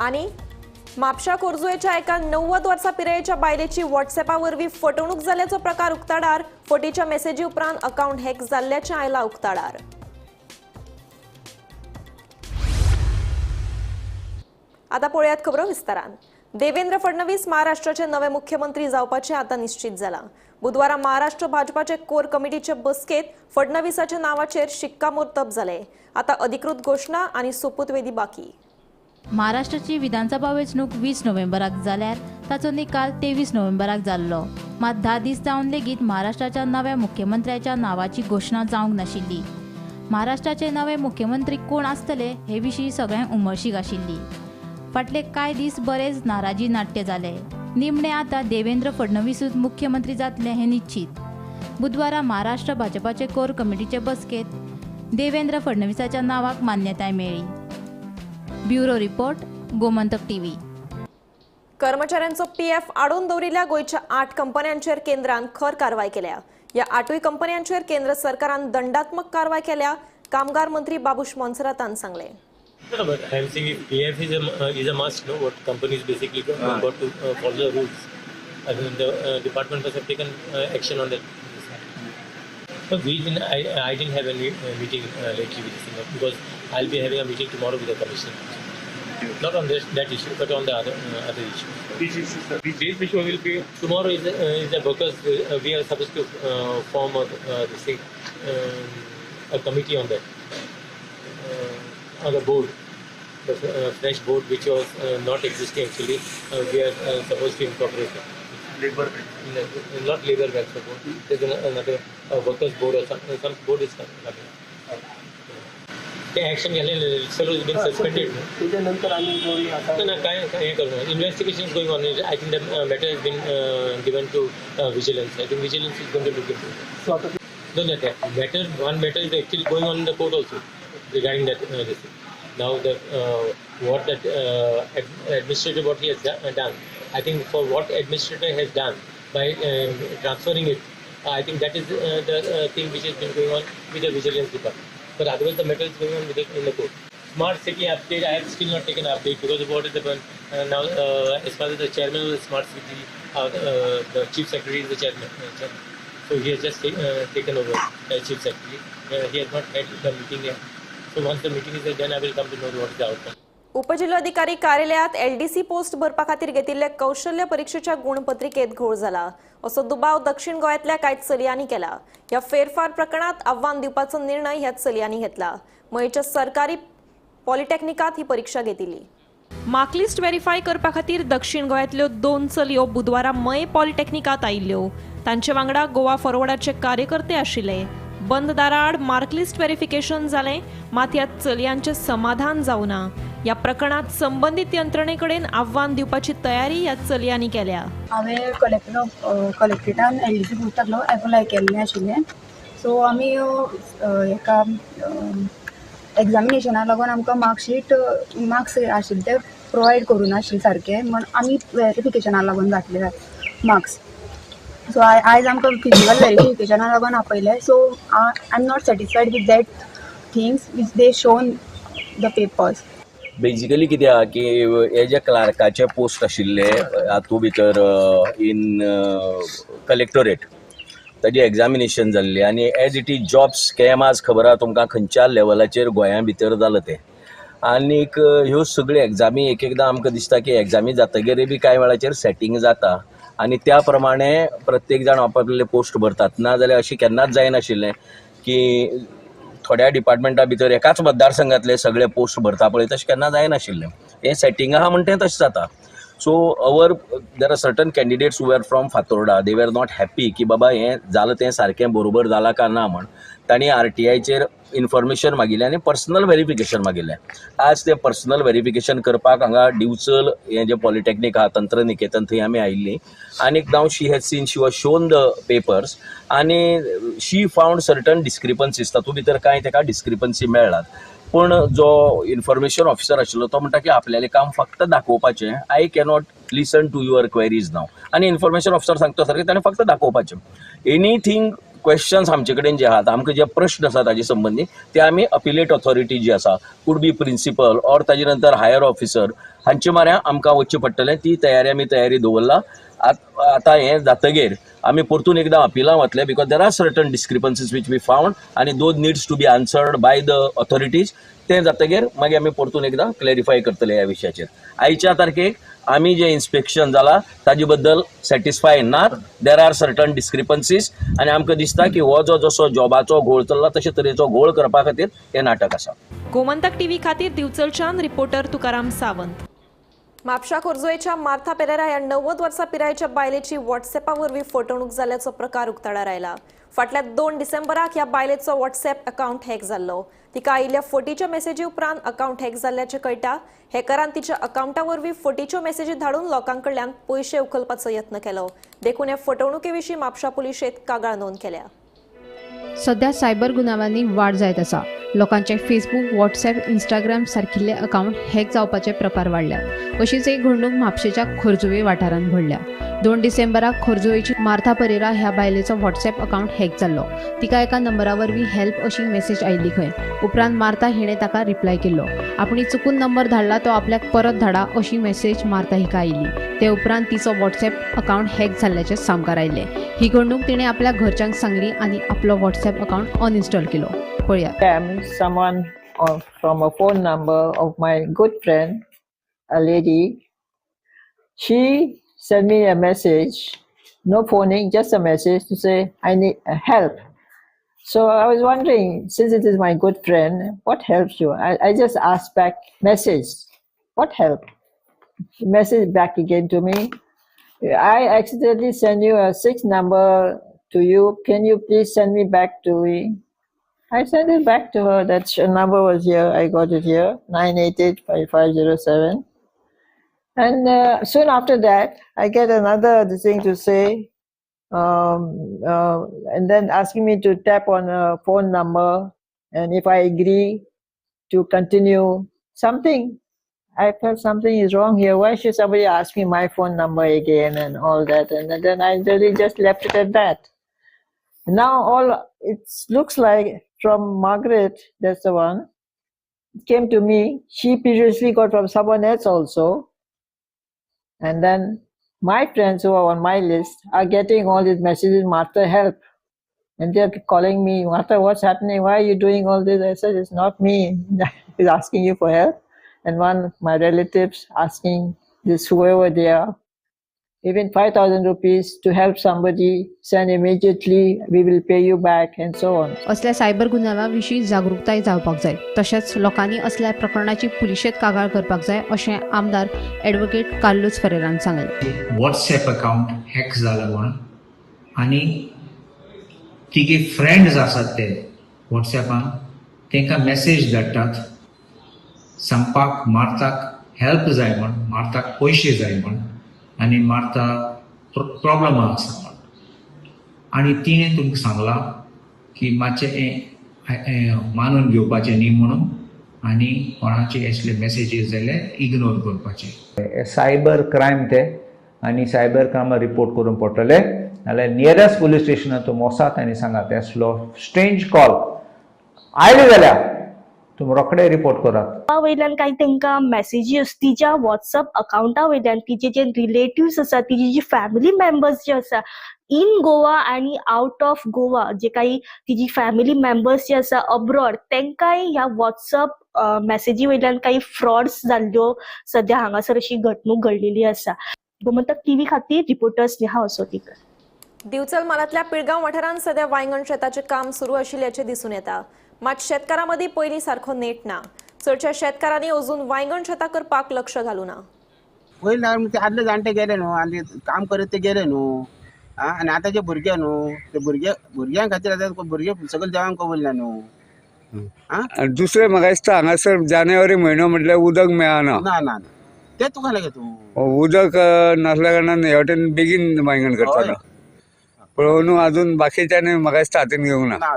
[SPEAKER 12] आनी म्हापशा खोर्जुवेच्या एका 90 वर्सां पिरायेच्या बायलेची व्हॉट्सएपा वरवीं फटवणूक जाल्ल्याचो प्रकार उक्ताडार. फटीच्या मेसेजी उपरांत अकावंट हॅक जाल्ल्याचें आयलां उक्ताडार. आता पळयात खबरो विस्तारान. देवेंद्र फडणवीस महाराष्ट्राचे नवे मुख्यमंत्री जावपाचे आता निश्चित जाला. बुधवारा महाराष्ट्र भाजपाचे कोर कमिटीचे बसकेत फडणवीसाच्या नावाचेर शिक्कामोर्तब जाले. आता अधिकृत घोषणा आणि सोपूतविधी बाकी.
[SPEAKER 11] महाराष्ट्राची विधानसभा वेंचणूक 20 नोव्हेंबराक जाल्यार ताचो निकाल 23 नोव्हेंबराक जाल्लो. मात 10 दीस जावन लेगीत महाराष्ट्राच्या नव्या मुख्यमंत्र्याच्या नावाची घोशणा जावंक नाशिल्ली. महाराष्ट्राचे नवे मुख्यमंत्री कोण आसतले हे विशीं सगळ्यांक उमळशीक आशिल्ली. फाटले कांय दीस बरेच नाराजी नाट्य जाले. निमणे आतां देवेंद्र फडणवीसूच मुख्यमंत्री जातले हें निश्चीत. बुधवारा महाराष्ट्र भाजपाचे कोर कमिटीचे बसकेंत देवेंद्र फडणवीसाच्या नावाक मान्यताय मेळ्ळी. Bureau report, Gomantak TV.
[SPEAKER 12] कर्मचाऱ्यांचो पीएफ आडोवन दवरिल्ल्या गोंयच्या 8 कंपन्यांचेर केंद्रान खर कारवाय केल्या. ह्या 8 कंपन्यांचेर केंद्र सरकारान दंडात्मक कारवाय केल्या. कामगार मंत्री बाबूश मोन्सेरातान सांगलें.
[SPEAKER 10] No, but I am saying if PF is a must, no? What companies basically got to follow the rules. I mean, the department must have taken action on that. But we didn't. I didn't have any meeting lately with this thing, because I'll be having a meeting tomorrow with the commissioner. Not on this that issue, but on the other issue.
[SPEAKER 14] Which issue, sir?
[SPEAKER 10] This issue will be tomorrow. Is the workers? We are supposed to form a this thing, a committee on that, on the board, the fresh board which was not existing actually. We are supposed to incorporate it.
[SPEAKER 14] Labor,
[SPEAKER 10] no, not labor welfare board. There's another workers board or some board is coming. ते action घेतले, सर्व is been suspended.
[SPEAKER 14] त्याच्यानंतर आम्ही कोणी आता
[SPEAKER 10] ना काय हे करणार, investigation is going on. I think the matter has been given to vigilance. I think vigilance is going to look into it. No, no, that matter, one matter is actually going on in the court also regarding that. This thing. Now the what that administrator what he has done, I think for what administrator has done by transferring it, I think that is the thing which has been going on with the vigilance department. But otherwise the matter is going on with it in the court. Smart city update, I have still not taken update because of what is the now as far as the chairman of the smart city, the chief secretary is the chairman. So he has just taken over as chief secretary. He has not had the meeting yet. So once the meeting is done, I will come to know what is the outcome.
[SPEAKER 12] उपजिल्हाधिकारी कार्यालयात LDC post भरपा खातीर घेतिल्ले कौशल्य परीक्षेच्या गुणपत्रिकेत घोळ जाला असो दुबाव दक्षिण गोंयांतल्या कांय चलयांनी केला. ह्या फेरफार प्रकरणात आव्हान दिवपाचो निर्णय ह्या चलयांनी घेतला. मयेच्या सरकारी पॉलिटेक्निकात ही परीक्षा घेतिल्ली. मार्कलिस्ट व्हेरीफाय करपा खातीर दक्षिण गोंयांतल्यो 2 चलयो बुधवारा मये पॉलिटेक्निकात आयिल्ल्यो. तांचे वांगडा गोवा फॉरवर्डाचे कार्यकर्ते आशिल्ले. बंद दाराआड मार्कलिस्ट व्हेरिफिकेशन जालें, मात ह्या चलयांचें समाधान जावना. ह्या प्रकरणात संबंदीत यंत्रणेकडेन आव्हान दिवपाची तयारी ह्या चलयांनी केल्या.
[SPEAKER 23] हांवें कलेक्ट्रेटान एलडीसी पोस्टाक एप्लाय केल्लें आशिल्लें. सो आमी हेका एग्जामिनेशनाक लागून आमकां मार्कशीट मार्क्स आशिल्ले ते प्रोवायड करूं नाशिल्ले सारके, म्हण आमी वेरिफिकेशनाक लागून घातले मार्क्स. सो आयज आमकां फिजिकल वेरिफिकेशनाक लागून आपयलें. So I am not satisfied with that things which they shown the papers.
[SPEAKER 24] Basically कितें आहा की हे जे क्लार्काचे पोस्ट आशिल्ले हातूंत भितर इन कलेक्टोरेट ताजी एग्जामिनेशन जाल्ली आनी as it is job scam आज खबर आहा तुमकां खंयच्या लेवलाचेर गोंया भितर जालां तें. आनीक ह्यो सगळ्यो एग्जामी एक एकदां आमकां दिसता की एग्जामी जातगीर बी कांय वेळाचेर सेटींग जाता आनी त्या प्रमाणे प्रत्येक जाण आपापले पोस्ट भरतात. ना जाल्यार अशें केन्नाच जायनाशिल्लें की थोड्या डिपार्टमेंटा भितर एकाच मतदारसंघातले सगळे पोस्ट भरता पळय तशें केन्ना जायनाशिल्लें. हें सेटींग आहा म्हणटा तें तशें जाता. So our there are certain candidates who are from Fatorda, they were not happy की बाबा हें जालां तें सारकें बरोबर जालां काय ना म्हण. तांणी आरटीआयचेर इन्फॉर्मेशन मागिल्लें आनी पर्सनल व्हेरिफिकेशन मागिल्लें. आज तें पर्सनल व्हेरिफिकेशन करपाक हांगा दिवचल हें जें पॉलिटेक्नीक आहा तंत्रनिकेतन थंय आमी आयिल्लीं आनी now she has seen, she was shown the papers आनी शी फावंड सर्टन डिस्क्रिपन्सीज. तातूंत भितर कांय ताका डिस्क्रिपन्सी मेळ्ळात. पूण जो इन्फॉर्मेशन ऑफिसर आशिल्लो तो म्हणटा की आपल्यालें काम फक्त दाखोवपाचें, I cannot listen to your queries now. आनी इन्फॉर्मेशन ऑफिसर सांगता सारकें ताणें फक्त दाखोवपाचें. एनीथींग क्वेश्चन्स आमचे कडेन जे आहात, आमकां जे प्रश्न आसा ताजे संबंदी ते आमी अपिलेट ऑथॉरिटी जी आसा, could be principal or ताजे नंतर हायर ऑफिसर हांचे माऱ्या आमकां वचचें पडटलें. ती तयारी आमी तयारी दवरला. आतां हें जातगीर आमी परतून एकदां अपिलां वतले because there are certain discrepancies which we found आनी those needs to be answered by the authorities. तें जातगीर मागीर आमी परतून एकदां क्लॅरिफाय करतले ह्या विशयाचेर. आयच्या तारखेक आमी जें इन्स्पेक्शन जाला ताजे बद्दल सॅटिस्फाय नात. There are certain discrepancies आनी आमकां दिसता की हो जो जसो जॉबाचो घोळ चल्ला तशे तरेचो घोळ करपा खातीर हें नाटक आसा.
[SPEAKER 12] गोमंतक टीव्ही खातीर दिवचलच्यान रिपोर्टर तुकाराम सावंत. म्हापशा खोर्जुवेच्या मार्था पेरेरा ह्या 90 वर्सां पिरायेच्या बायलेची व्हॉट्सएपा वरवीं फटवणूक जाल्ल्याचो प्रकार उक्ताडार आयला. फाटल्या 2 डिसेंबराक ह्या बायलेचो व्हॉट्सएप अकावंट हॅक जाल्लो. तिका आयिल्ल्या फटीच्या मेसेजी उपरांत अकावंट हॅक जाल्ल्याचें कळटा. हॅकरान तिच्या अकावंटा वरवीं फटीच्यो मेसेजी धाडून लोकां कडल्यान पयशे उखलपाचो यत्न केलो. देखून हे फटवणुके विशीं म्हापशा पुलिशेंत कागाळ नोंद केल्या.
[SPEAKER 1] सध्या सायबर गुन्यांवांनी वाड जायत आसा. लोकांचे फेसबूक, व्हॉट्सएप, इंस्टाग्राम सारकिल्ले अकावंट हॅक जावपाचे प्रकार वाडल्यात. अशीच एक घडणूक म्हापशेच्या खोर्जुवे वाठारांत घडल्या. 2 डिसेंबराक खोर्जुवेची मार्था परेरा ह्या बायलेचो व्हॉट्सएप अकावंट हॅक जाल्लो. तिका एका नंबरा वरवीं हेल्प अशी मेसेज आयिल्ली खंय. उपरांत मार्था हिणें ताका रिप्लाय केल्लो. आपणी चुकून नंबर धाडला तो आपल्याक परत धाडा अशी मेसेज मार्था हिका आयिल्ली. ते उपरांत तिचो व्हॉट्सएप अकावंट हॅक जाल्ल्याचें सामकार आयिल्लें. ही घडणूक तिणें आपल्या घरच्यांक सांगली आनी आपलो व्हॉट्सएप अकावंट अनइन्स्टॉल केलो. पळयात.
[SPEAKER 9] Someone from a phone number of my good friend, a lady, she sent me a message, no phoning, just a message to say I need help. So I was wondering, since it is my good friend, what helps you? I just asked back message, what help? Message back again to me. I accidentally sent you a 6 number to you. Can you please send me back to me? I sent it back to her. That number was here. I got it here, 988-5507. And soon after that, I get another thing to say, and then asking me to tap on a phone number, and if I agree to continue something. I felt something is wrong here. Why should somebody ask me my phone number again and all that? And then I really just left it at that. Now all it looks like from Margaret, that's the one, it came to me. She previously got from someone else also. And then my friends who are on my list are getting all these messages, Martha, help. And they're calling me, Martha, what's happening? Why are you doing all this? I said, it's not me who's asking you for help. And one of my relatives asking this, whoever they are, even 5,000 rupees to help somebody, send immediately, we will pay you back, and so on.
[SPEAKER 1] असल्या cyber गुन्यांवा विशीं जागृताय जावपाक जाय. तशेंच लोकांनी असल्या प्रकरणाची पुलिशेंत कागाळ करपाक जाय अशें आमदार ॲडव्होकेट कार्लोस फरेरान सांगलें.
[SPEAKER 13] व्हॉट्सएप अकावंट हॅक जाला म्हूण आनी तिगे फ्रेंड्स आसात ते व्हॉट्सएपान तांकां मॅसेज धाडटात सांगपाक मार्ताक हेल्प जाय म्हूण, मार्ताक पयशे जाय म्हूण आनी मार्ता प्रॉब्लमा आसा म्हूण. आनी तिणें तुमकां सांगलां की मातशें हें मानून घेवपाचें न्ही म्हणून आनी कोणाचे असले मॅसेजीस जाल्यार इग्नोर करपाचे.
[SPEAKER 16] सायबर क्रायम ते आनी सायबर क्रायमा रिपोर्ट करूंक पडटले. नाल्यार नियरेस्ट पुलीस स्टेशनार तुमी वचात आनी सांगात असलो स्ट्रेंज कॉल आयले जाल्यार तुमी रोखडे रिपोर्ट करात.
[SPEAKER 25] वयल्यान काही तांकां मॅसेजीस तिच्या व्हॉट्सअप अकावंटा वयल्यान तिचे जे रिलेटिव्स आसा, तिची जी फॅमिली मेंबर्स जे आसा इन गोवा आनी आउट ऑफ गोवा, जे काही तिची फॅमिली मेंबर्स जे आसा अब्रॉड, तांकांय ह्या व्हॉट्सअप मॅसेजी वयल्यान काही फ्रॉड्स जाल्ल्यो सद्या हांगासर अशी घडणूक घडलेली आसा. गोमंतक टीव्ही खातीर रिपोर्टर स्नेहा असोतीकर.
[SPEAKER 12] दिवचल म्हालांतल्या पिळगांव वाठारांत सध्या वायंगण शेताचें काम सुरू आशिल्ल्याचें दिसून येता. मात शेतकारां मदीं पयलीं सारको नेट ना. चडशा शेतकारांनी अजून वायंगण शेतां करपाक लक्ष घालूं ना.
[SPEAKER 14] पयलीं ते आदले जाणटे गेले न्हू आनी काम करीत ते गेले न्हू, आनी आतांचे भुरगे न्हू ते भुरगे भुरग्यां खातीर आतां भुरगे सगळे देवांक कबूल ना न्हू.
[SPEAKER 26] दुसरें म्हाका दिसता हांगासर जानेवारी म्हयनो म्हटल्यार उदक मेळना.
[SPEAKER 14] ना ना तें तुका लागें तूं
[SPEAKER 26] उदक नासल्या कारणान हे वटेन बेगीन वायंगण करतालो, पळोवन अजून बाकीच्यानी म्हाका दिसता हातीन घेवंक ना,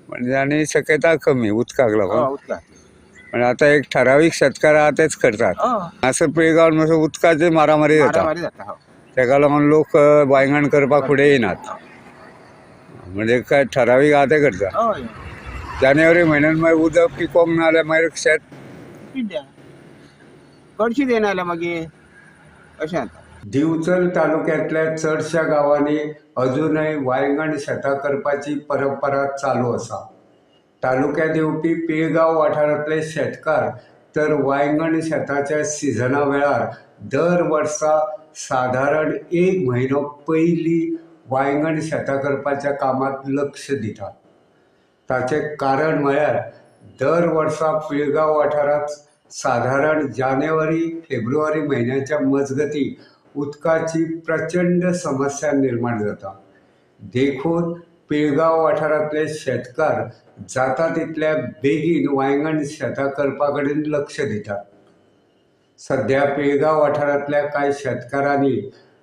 [SPEAKER 26] म्हणजे आनी शक्यता कमी उदकाक लागून. म्हणजे आतां एक ठरावीक शेतकार आहा तेच करतात. हांगासर पिळगांव मातसो उदकाची मारामारी जाता, तेका लागून लोक वायंगण करपाक फुडें येनात, म्हणजे काय ठरावीक आहा ते करता. जानेवारी म्हयन्यान मागीर उदक पिकोवंक ना जाल्यार मागीर शेत
[SPEAKER 14] कडशीत येना जाल्यार मागीर अशें जाता.
[SPEAKER 26] दिवचल तालुक्यांतल्या चडश्या गांवांनी अजूनय वायंगण शेतां करपाची परंपरा चालू आसा. तालुक्यांत येवपी पिळगांव वाठारांतले शेतकार तर वायंगण शेताच्या सिजना वेळार दर वर्सा सादारण एक म्हयनो पयलीं वायंगण शेतां करपाच्या कामांत लक्ष दितात. ताचें कारण म्हळ्यार दर वर्सा पिळगांव वाठारांत सादारण जानेवारी फेब्रुवारी म्हयन्याच्या मजगती उदकाची प्रचंड समस्या निर्माण जाता. देखून पिळगांव वाठारांतले शेतकार जाता तितल्या बेगीन वायंगण शेतां करपा कडेन लक्ष दितात. सध्या पिळगांव वाठारांतल्या कांय शेतकारांनी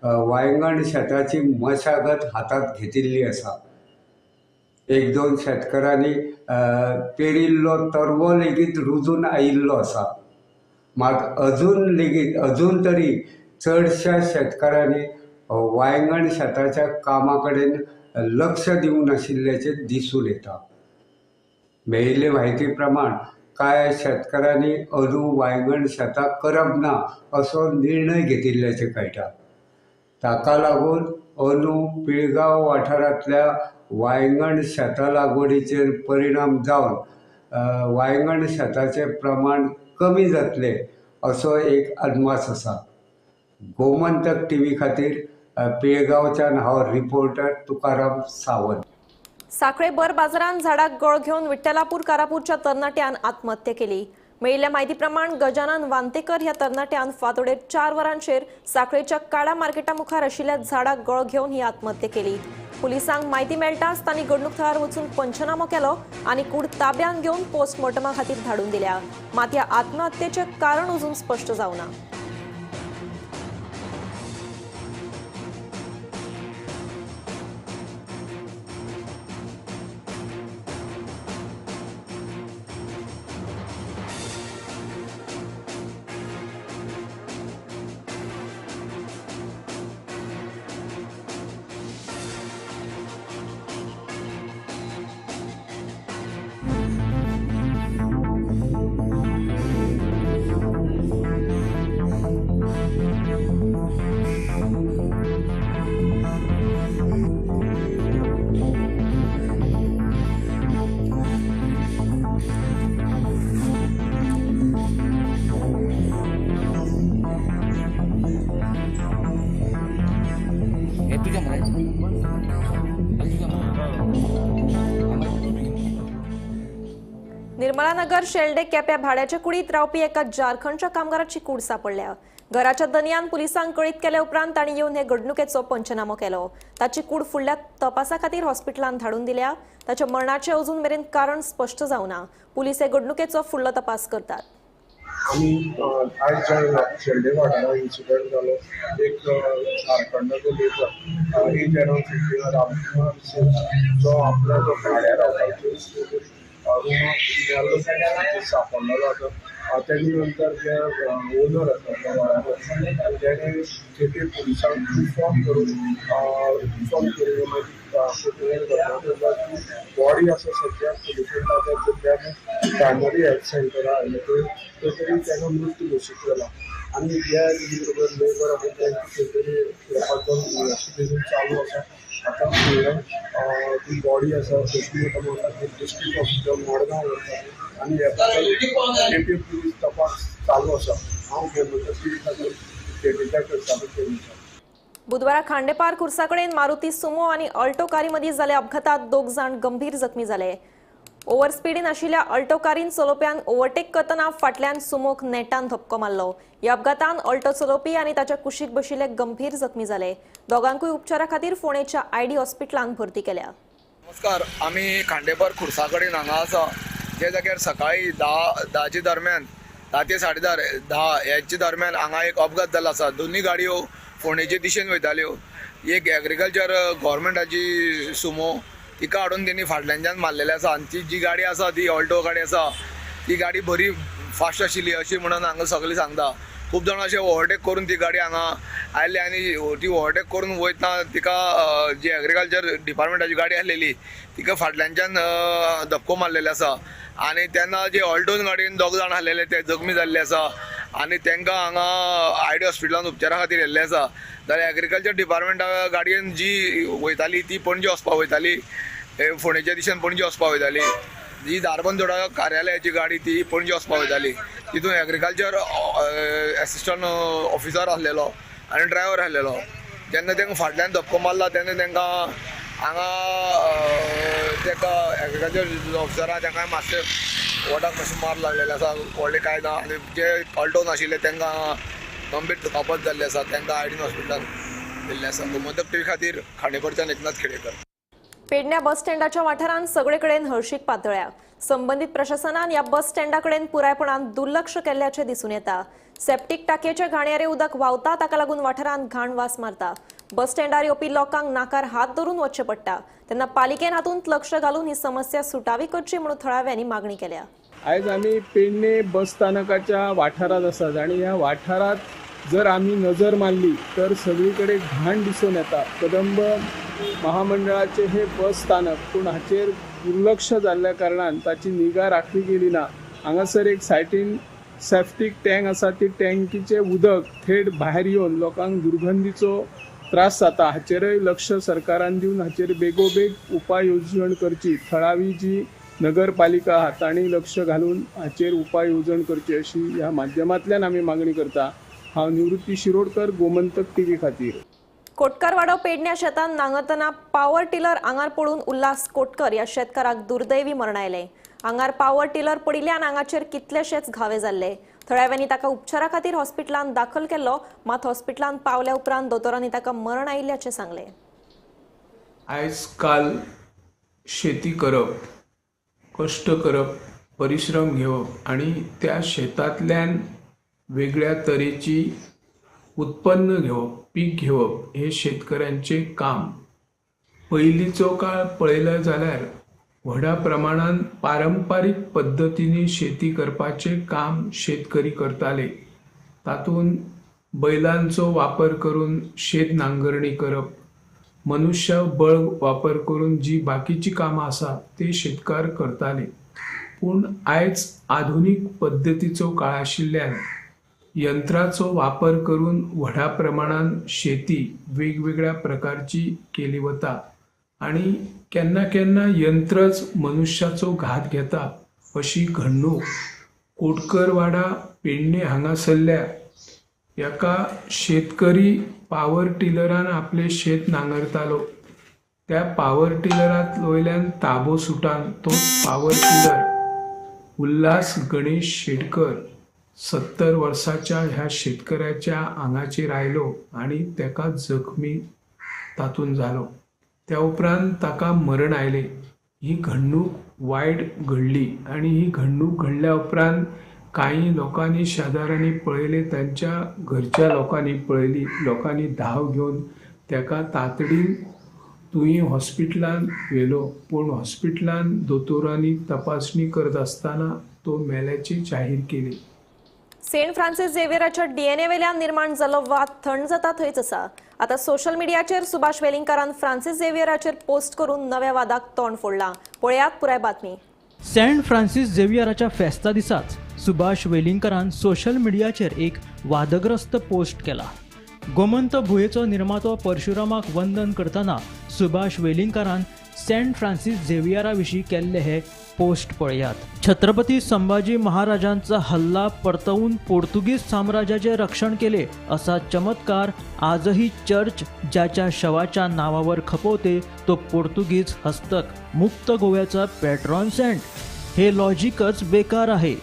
[SPEAKER 26] वायंगण शेताची मशागत हातांत घेतिल्ली आसा. एक दोन शेतकारांनी पेरिल्लो तरवो लेगीत रुजून आयिल्लो आसा. मात अजून तरी चडश्या शेतकारांनी वायंगण शेताच्या कामा कडेन लक्ष दिवंक नाशिल्ल्याचें दिसून येता. मेळिल्ले म्हायती प्रमाण कांय शेतकारांनी अंदू वायंगण शेतां करप ना असो निर्णय घेतिल्ल्याचें कळटा. ताका लागून अंदू पिळगांव वाठारांतल्या वायंगण शेतां लागवडीचेर परिणाम जावन वायंगण शेताचें प्रमाण कमी जातलें असो एक अदमास आसा. गोमंतक टीव्ही खातीर पिळगांवच्यान हांव रिपोर्टर तुकाराम सावंत.
[SPEAKER 12] साखळे भर बाजारांत झाडाक गळ घेवन विठ्ठलापूर कारापूरच्या तरणाट्यान आत्महत्या केली. मेळिल्ल्या म्हायती प्रमाण गजानन वांतेकर ह्या तरणाट्यान फांतोडेर 4 वरांचेर साखळेच्या काडा मार्केटा मुखार आशिल्ल्या झाडाक गळ घेवन ही आत्महत्या केली. पुलिसांक म्हायती मेळटाच तांणी घडणूक थळार वचून पंचनामो केलो आनी कूड ताब्यांत घेवन पोस्टमॉर्टमा खातीर धाडून दिल्या. मात ह्या आत्महत्येचें कारण अजून स्पश्ट जावना. निर्मलानगर शेल्डे केप्या भाड्याच्या कुडीत रावपी एका झारखंडच्या कामगाराची कूड सापडल्या. घराच्या दनयान पुलिसांक कळीत केल्या उपरांत तांणी येवन हे घडणुकेचो पंचनामो केलो. ताची कूड फुडल्या तपासा खातीर हॉस्पिटलांत धाडून दिल्या. ताच्या मरणाचें अजून मेरेन कारण स्पश्ट जावना. पुलीस हे घडणुकेचो फुडलो तपास करतात.
[SPEAKER 3] आमी आयज जो शेल्डे वाठारांत इन्सिडंट जालो, एक झारखंडाचो labour age around 50 Ramkumar Singh जो आपल्या जो भाड्या रावपाचो रुमाक सापडलेलो आसा. तेजे नंतर जे ओनर आसा त्या वाड्याचो तेणे केपें पुलिसांक इन्फॉर्म करून मागीर बॉडी आसा सद्या पुलिसान ताब्यांत घेतल्या आनी प्रायमरी हेल्थ सेंटरा हाडले थंय तरी ताका मृत्यू घोशीत जाला. आनी जे बरोबर लेबर आसा तांची खंय तरी इन्वेस्टिगेशन चालू आसा. आतां फुडल्यान ती बॉडी आसा पोस्टमॉर्टमा खातीर डिस्ट्रिक्ट हॉस्पिटल मडगांव व्हरता आनी ह्या केपें पुलीस तपास चालू आसा. हांव गोमंतक टीव्ही खातीर केपेंच्या करतालो केपेंच्या.
[SPEAKER 12] बुधवारा खांडेपार खुर्सा कडेन मारुती सुमो आनी अल्टो कारी मदीं जाल्या अपघातात 2 जाण गंभीर जखमी जाले. ओव्हर स्पिडीन आशिल्ल्या अल्टो कारीन चलोवप्यान ओव्हरटेक करतना फाटल्यान सुमोक नेटान धपको मारलो. ह्या अपघातान अल्टो चलोवपी आनी ताच्या कुशीक बशिल्ले गंभीर जखमी जाले. दोगांकूय उपचारा खातीर फोंडेच्या आयडी हॉस्पिटलांत भरती केल्या.
[SPEAKER 5] नमस्कार, आमी खांडेपार खुर्सा कडेन हांगा आसा. ज्या जाग्यार सकाळी 10 दरम्यान 10 ते 10:30 ह्याच्या दरम्यान हांगा एक अपघात जाल्लो आसा. दोनूय गाडयो फोंडेचे दिशेन वयताल्यो. एक एग्रीकल्चर गव्हर्मेंटाची सुमो तिका हाडून तेणी फाटल्यानच्यान मारलेले आसा आनी ती जी गाडी आसा ती ऑल्टो गाडी आसा ती गाडी बरी फास्ट आशिल्ली अशी म्हणून हांगा सगळें सांगता. खूब जाणां अशें ओवरटेक करून ती गाडी हांगा आयली आनी ती ओवरटेक करून वयतना तिका जी एग्रीकल्चर डिपार्टमेंटाची गाडी आसलेली तिका फाटल्यानच्यान धपको मारलेलो आसा आनी तेन्ना जे ऑल्टोन गाडयेन 2 जाण आसलेले ते जखमी जाल्ले आसा आनी तांकां हांगा आयडी हॉस्पिटलान उपचारा खातीर येल्ले आसा. जाल्यार एग्रीकल्चर डिपार्टमेंटा गाडयेन जी वयताली ती पणजे वचपाक वयताली, फोंडेच्या दिशेन पणजे वचपाक वयताली. जी धारबंदोडा कार्यालयाची गाडी ती पणजे वचपाक वयताली. तितून एग्रीकल्चर एसिस्टंट ऑफिसर आसलेलो आनी ड्रायव्हर आसलेलो. जेन्ना तांकां फाटल्यान धपको मारला तेन्ना तांकां हांगा ताका एग्रीकल्चर ऑफिसरा तांकां मातशें वोटाक मातशें मार लागलेले आसा, व्हडलें कांय ना. आनी जे अल्टोन आशिल्ले तांकां गंभीर दुखापत जाल्ली आसा, तांकां आयडीन हॉस्पिटलान गेल्ले आसा. गोमंतक टीव्ही खातीर खांडेपरच्यान एकनाथ खेडेकर.
[SPEAKER 12] पेडण्या बस स्टँडाच्या वाठारांत सगळे कडेन हळशीक पातळ्या. संबंदीत प्रशासनान ह्या बस स्टँडा कडेन पुरायपणान दुर्लक्ष केल्ल्याचें दिसून येता. सेप्टीक टाकयेचे घाणयारे उदक व्हांवता, ताका लागून वाठारांत घाण वास मारता. बस स्टँडार येवपी लोकांक नाकार हात धरून वचचें पडटा. तेन्ना पालिकेन हातूंत लक्ष घालून ही समस्या सुटावी करची म्हणून थळाव्यांनी मागणी केल्या.
[SPEAKER 6] आयज आमी पेडणे बस स्थानकाच्या वाठारांत आसात आनी ह्या वाठारांत जर आमी नजर मारली तर सगळी कडेन घाण दिसून येता. कदंब महामंडळाचे हे बस स्थानक, पूण हाचेर दुर्लक्ष जाल्ल्या कारणान ताची निगा राखली गेली ना. हांगासर एक सायटीन सेफ्टीक टँक आसा, ती टँकीचें उदक थेट भायर येवन लोकांक दुर्गंधीचो त्रास जाता. हाचेरय लक्ष सरकारान दिवन हाचेर बेगोबेग उपाय येवजण करची. थळावी जी नगरपालिका आहा तांणी लक्ष घालून हाचेर उपाय येवजण करची अशी ह्या माध्यमांतल्यान आमी मागणी करता. हांव निवृत्ती शिरोडकर, गोमंतक टीव्ही खातीर.
[SPEAKER 12] कोटकारवाडो पेडण्या शेतान नांगरतना पावर टिलर आंगार पडून उल्हास कोटकर ह्या शेतकाराक दुर्दैवी मरण आयलें. आंगार पावर टिलर पडिल्ल्यान आंगाचेर कितलेशेच घावे जाल्ले. थळाव्यांनी ताका उपचारा खातीर हॉस्पिटलांत दाखल केल्लो, मात हॉस्पिटलांत पावल्या उपरांत दोतोरांनी ताका मरण आयिल्ल्याचें सांगलें.
[SPEAKER 6] आयज काल शेती करप, कश्ट करप, परिश्रम घेवप आनी त्या शेतांतल्यान वेगळ्या तरेची उत्पन्न घेवप, पीक घेवप हे शेतकऱ्यांचे काम. पयलींचो काळ पळयलो जाल्यार व्हडा प्रमाणान पारंपारीक पद्दतींनी शेती करपाचें काम शेतकरी करताले. तातूंत बैलांचो वापर करून शेत नांगरणी करप, मनुष्य बळ वापर करून जी बाकीची कामां आसा ते शेतकार करताले. पूण आयज आधुनीक पद्दतीचो काळ आशिल्ल्यान यंत्राचो वापर करून व्हडा प्रमाणान शेती वेगवेगळ्या प्रकारची केली वता आनी केन्ना केन्ना यंत्रच मनुष्याचो घात घेता अशी घडणूक कोटकरवाडा पेडणे हांगासरल्या एका शेतकरी पावर टिलरान आपले शेत नांगरतालो. त्या पावर टिलरात वयल्यान ताबो सुटान तो पावर टिलर उल्हास गणेश शेटकर 70 वर्साच्या ह्या शेतकऱ्याच्या आंगाचेर आयलो आनी ताका जखमी तातूंत जालो. त्या उपरांत ताका मरण आयलें. ही घडणूक वायट घडली आनी ही घडणूक घडल्या उपरांत कांय लोकांनी शेजाऱ्यांनी पळयलें, तांच्या घरच्या लोकांनी पळयली, लोकांनी धांव घेवन ताका तातडीन तुयें हॉस्पिटलान व्हेलो. पूण हॉस्पिटलान दोतोरांनी तपासणी करत आसतना तो मेल्याची जाहीर केली.
[SPEAKER 12] सेंट फ्रान्सिस झेवियराच्या डीएनए वेल्यान निर्माण जाल्लो वाद थंड जाता थंयच आसा. आतां सोशल मिडियाचेर सुभाष वेलिंगकारान फ्रान्सिस झेवियराचेर पोस्ट करून नव्या वादाक तोंड फोडलां. पळयात पुराय बातमी.
[SPEAKER 15] सेंट फ्रान्सिस झेवियराच्या फेस्ता दिसाच सुभाष वेलिंगकारान सोशल मिडियाचेर एक वादग्रस्त पोस्ट केला. गोमंत भुंयेचो निर्मातो परशुरामाक वंदन करतना सुभाष वेलिंगकारान सेंट फ्रान्सिस झेवियरा विशीं केल्ले हे पोस्ट पळयात. छत्रपती संभाजी महाराजांचा हल्ला परतवून पोर्तुगीज साम्राज्याचे रक्षण केले असा चमत्कार आजही चर्च ज्याच्या शवाच्या नावावर खपवते तो पोर्तुगीज हस्तक मुक्त गोव्याचा पॅट्रॉन सेंट. हे लॉजिकच बेकार आहे.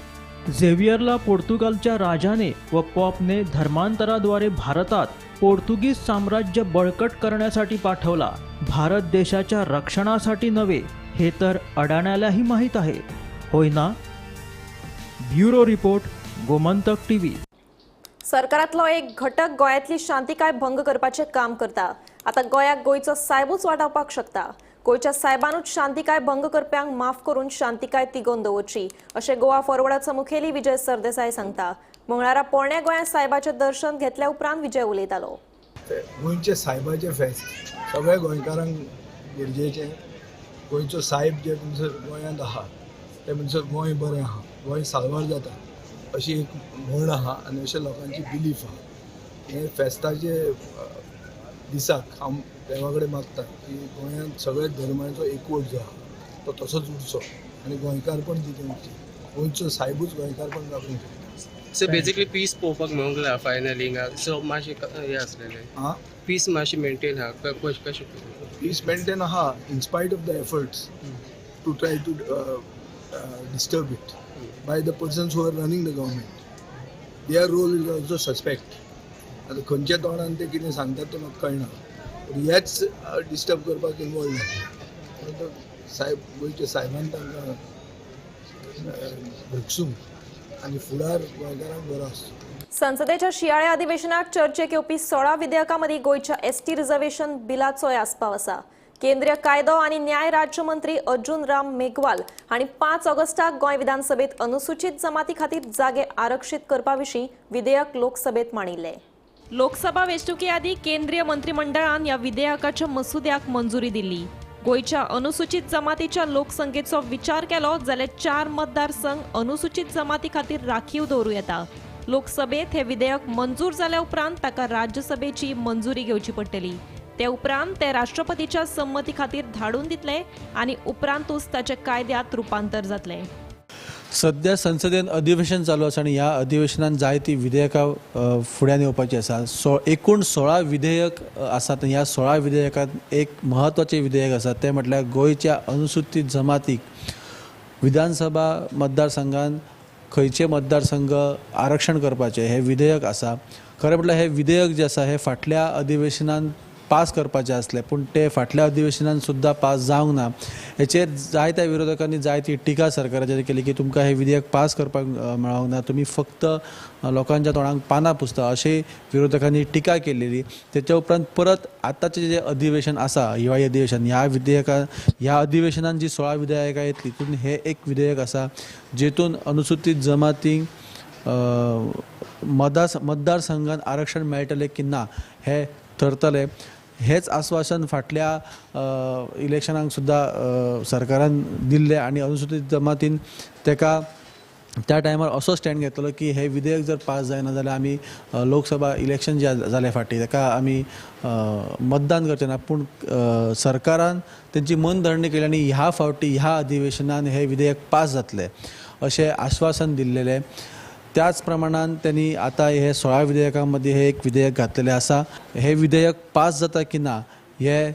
[SPEAKER 15] झेवियरला पोर्तुगालच्या राजाने व पॉपने धर्मांतराद्वारे भारतात पोर्तुगीज साम्राज्य बळकट करण्यासाठी पाठवला, भारत देशाच्या रक्षणासाठी नव्हे, हे तर अडाण्यालाही माहीत आहे, होय ना? Bureau report, Gomantak TV.
[SPEAKER 12] सरकारातलो एक घटक गोंयांतली शांतिकाय भंग करपाचें काम करता. आतां गोंयाक गोंयचो सायबूच वाटावपाक शकता. गोंयच्या सायबानूच शांतिकाय भंग करप्यांक माफ करून शांतिकाय तिगोवन दवरची अशें गोवा फॉरवर्डाचो मुखेली विजय सरदेसाय सांगता. मंगळारा पोरण्या गोंयांत सायबाचें दर्शन घेतल्या उपरांत विजय उलयतालो.
[SPEAKER 18] गोंयचे सायबाचें फेस्त सगळ्या गोंयकारांक गरजेचें. गोंयचो सायब जे म्हणसर गोंयांत आहा ते म्हणसर गोंय बरें आहा, गोंय साल्वार जाता. अशी एक म्हण आहा आनी अशें लोकांची बिलीफ आहा. हे फेस्ताचे दिसाक हांव देवा कडेन मागता की गोंयांत सगळ्या धर्मांचो एकवट जो आहा तो तसोच उरचो आनी गोंयकारपण जितें उरचें, गोंयचो सायबूच गोंयकारपण राखूंक शकता.
[SPEAKER 2] सो बेसिकली पीस पळोवपाक मेळूंक ना फायनली हिंगा, सो मातशें हें आसलेलें पीस मातशें मेंटेन आहा, कशें
[SPEAKER 18] पीस मेंटेन आहा in spite of the efforts to try to disturb it by the persons who are running the government. Their role is also suspect. आतां खंयच्या तोंडान ते कितें सांगतात तें म्हाका कळना, पूण हेच डिस्टर्ब करपाक इनवॉल्व जाले. सायब गोंयच्या सायबान तांकां भोगसूं आनी फुडार गोंयकारांक बरो आसचो.
[SPEAKER 12] संसदेच्या शियाळे अधिवेशनात चर्चेक येवपी 16 विधेयकां मदीं गोंयच्या एसटी रिझर्वेशन बिलाचोय आस्पाव आसा. केंद्रीय कायदो आनी न्याय राज्यमंत्री अर्जुन राम मेघवाल हांणी 5 ऑगस्टाक गोंय विधानसभेत अनुसूचित जमाती खातीर जागे आरक्षित करपा विशीं विधेयक लोकसभेत मांडिल्लें. लोकसभा वेंचणुके आदीं केंद्रीय मंत्रिमंडळान ह्या विधेयकाच्या मसुद्याक मंजुरी दिल्ली. गोंयच्या अनुसूचित जमातीच्या लोकसंख्येचो विचार केलो जाल्यार 4 मतदारसंघ अनुसूचित जमाती खातीर राखीव दवरूं येता. लोकसभेत हे विधेयक मंजूर जाल्या उपरांत ताका राज्यसभेची मंजुरी घेवची पडटली. ते उपरांत ते राष्ट्रपतीच्या संमती खातीर धाडून दितले आनी उपरांतूच ताचे कायद्यात रुपांतर जातलें.
[SPEAKER 4] सध्या संसदेन अधिवेशन चालू आसा आनी ह्या अधिवेशनान जायतीं विधेयकां फुड्यान येवपाची आसा. एकूण 16 विधेयक आसात. ह्या 16 विधेयकांत एक म्हत्वाचें विधेयक आसा तें म्हटल्यार गोंयच्या अनुसूचित जमातीक विधानसभा मतदारसंघान खंयचे मतदारसंघ आरक्षण करपाचें हें विधेयक आसा. खरें म्हटल्यार हें विधेयक जें आसा हें फाटल्या अधिवेशनान पास करपाचें आसलें, पूण तें फाटल्या अधिवेशनान सुद्दां पास जावंक ना. हेचेर जायत्या विरोधकांनी जायती टिका सरकाराचेर केली की तुमकां हें विधेयक पास करपाक मेळोंक ना, तुमी फक्त लोकांच्या तोंडाक पानां पुसता अशें विरोधकांनी टिका केलेली. तेच्या उपरांत परत आतांचें जें अधिवेशन आसा हिवाळी अधिवेशन, ह्या विधेयका ह्या अधिवेशनान जी 16 विधेयकां येतली तितून हें एक विधेयक आसा जेतून अनुसूचित जमातींक मतदारसंघान आरक्षण मेळटलें की ना हें थरतलें. हेच आश्वासन फाटल्या इलेक्शनाक सुद्दां सरकारान दिल्लें आनी अनुसूचित जमातीन तेका त्या टायमार असो स्टँड घेतलो की हें विधेयक जर पास जायना जाल्यार आमी लोकसभा इलेक्शन जे जालें फाटीं ताका आमी मतदान करचें ना. पूण सरकारान तेंची मनधरणी केली आनी ह्या फावटी ह्या अधिवेशनान हें विधेयक पास जातलें अशें आश्वासन दिल्लेलें. त्याच प्रमाणान त्यांनी आतां हे 16 विधेयकां मदीं हे एक विधेयक घातलेलें आसा. हे विधेयक पास जाता की ना हे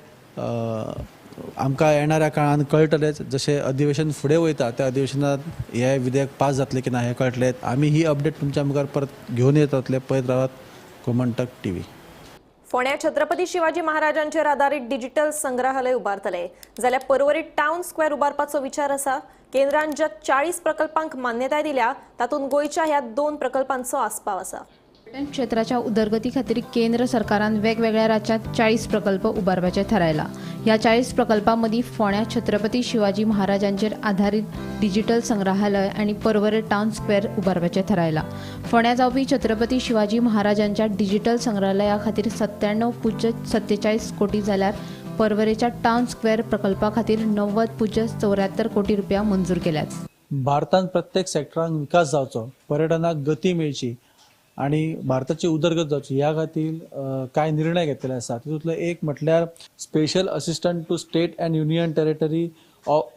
[SPEAKER 4] आमकां येणाऱ्या काळान कळटलेंच. जशें अधिवेशन फुडें वयता त्या अधिवेशनांत हे विधेयक पास जातलें की ना हें कळटलें. आमी ही अपडेट तुमच्या मुखार परत घेवन येतले. पळयत रावात गोमंतक टीव्ही.
[SPEAKER 12] फोंड्या छत्रपती शिवाजी महाराजांचेर आदारीत डिजिटल संग्रहालय उबारतले जाल्यार पर्वरी टावन स्क्वेअर उबारपाचो विचार आसा. केंद्रान ज्या 40 प्रकल्पांक मान्यताय दिल्या तातूंत गोंयच्या ह्या 2 प्रकल्पांचो आस्पाव आसा.
[SPEAKER 1] पर्यटन क्षेत्राच्या उदरगती खातीर केंद्र सरकारान वेगवेगळ्या राज्यांत 40 प्रकल्प उबारपाचे थारायला. ह्या 40 प्रकल्पां मदीं फोंड्या छत्रपती शिवाजी महाराजांचेर आधारीत डिजिटल संग्रहालय आनी पर्वरी टावन स्क्वेअर उबारपाचे थारायला. फोंड्या जावपी छत्रपती शिवाजी महाराजांच्या डिजिटल संग्रहालया खातीर 97.47 कोटी जाल्यार पर्वरेच्या टावन स्क्वेअर प्रकल्पा खातीर 90.74 कोटी रुपया मंजूर केल्यात.
[SPEAKER 4] भारतांत प्रत्येक सेक्टरांक विकास जावचो, पर्यटनाक गती मेळची आनी भारताची उदरगत जावची ह्या खातीर कांय निर्णय घेतलेले आसा. तितूंतलो एक म्हटल्यार special assistant to state and union territory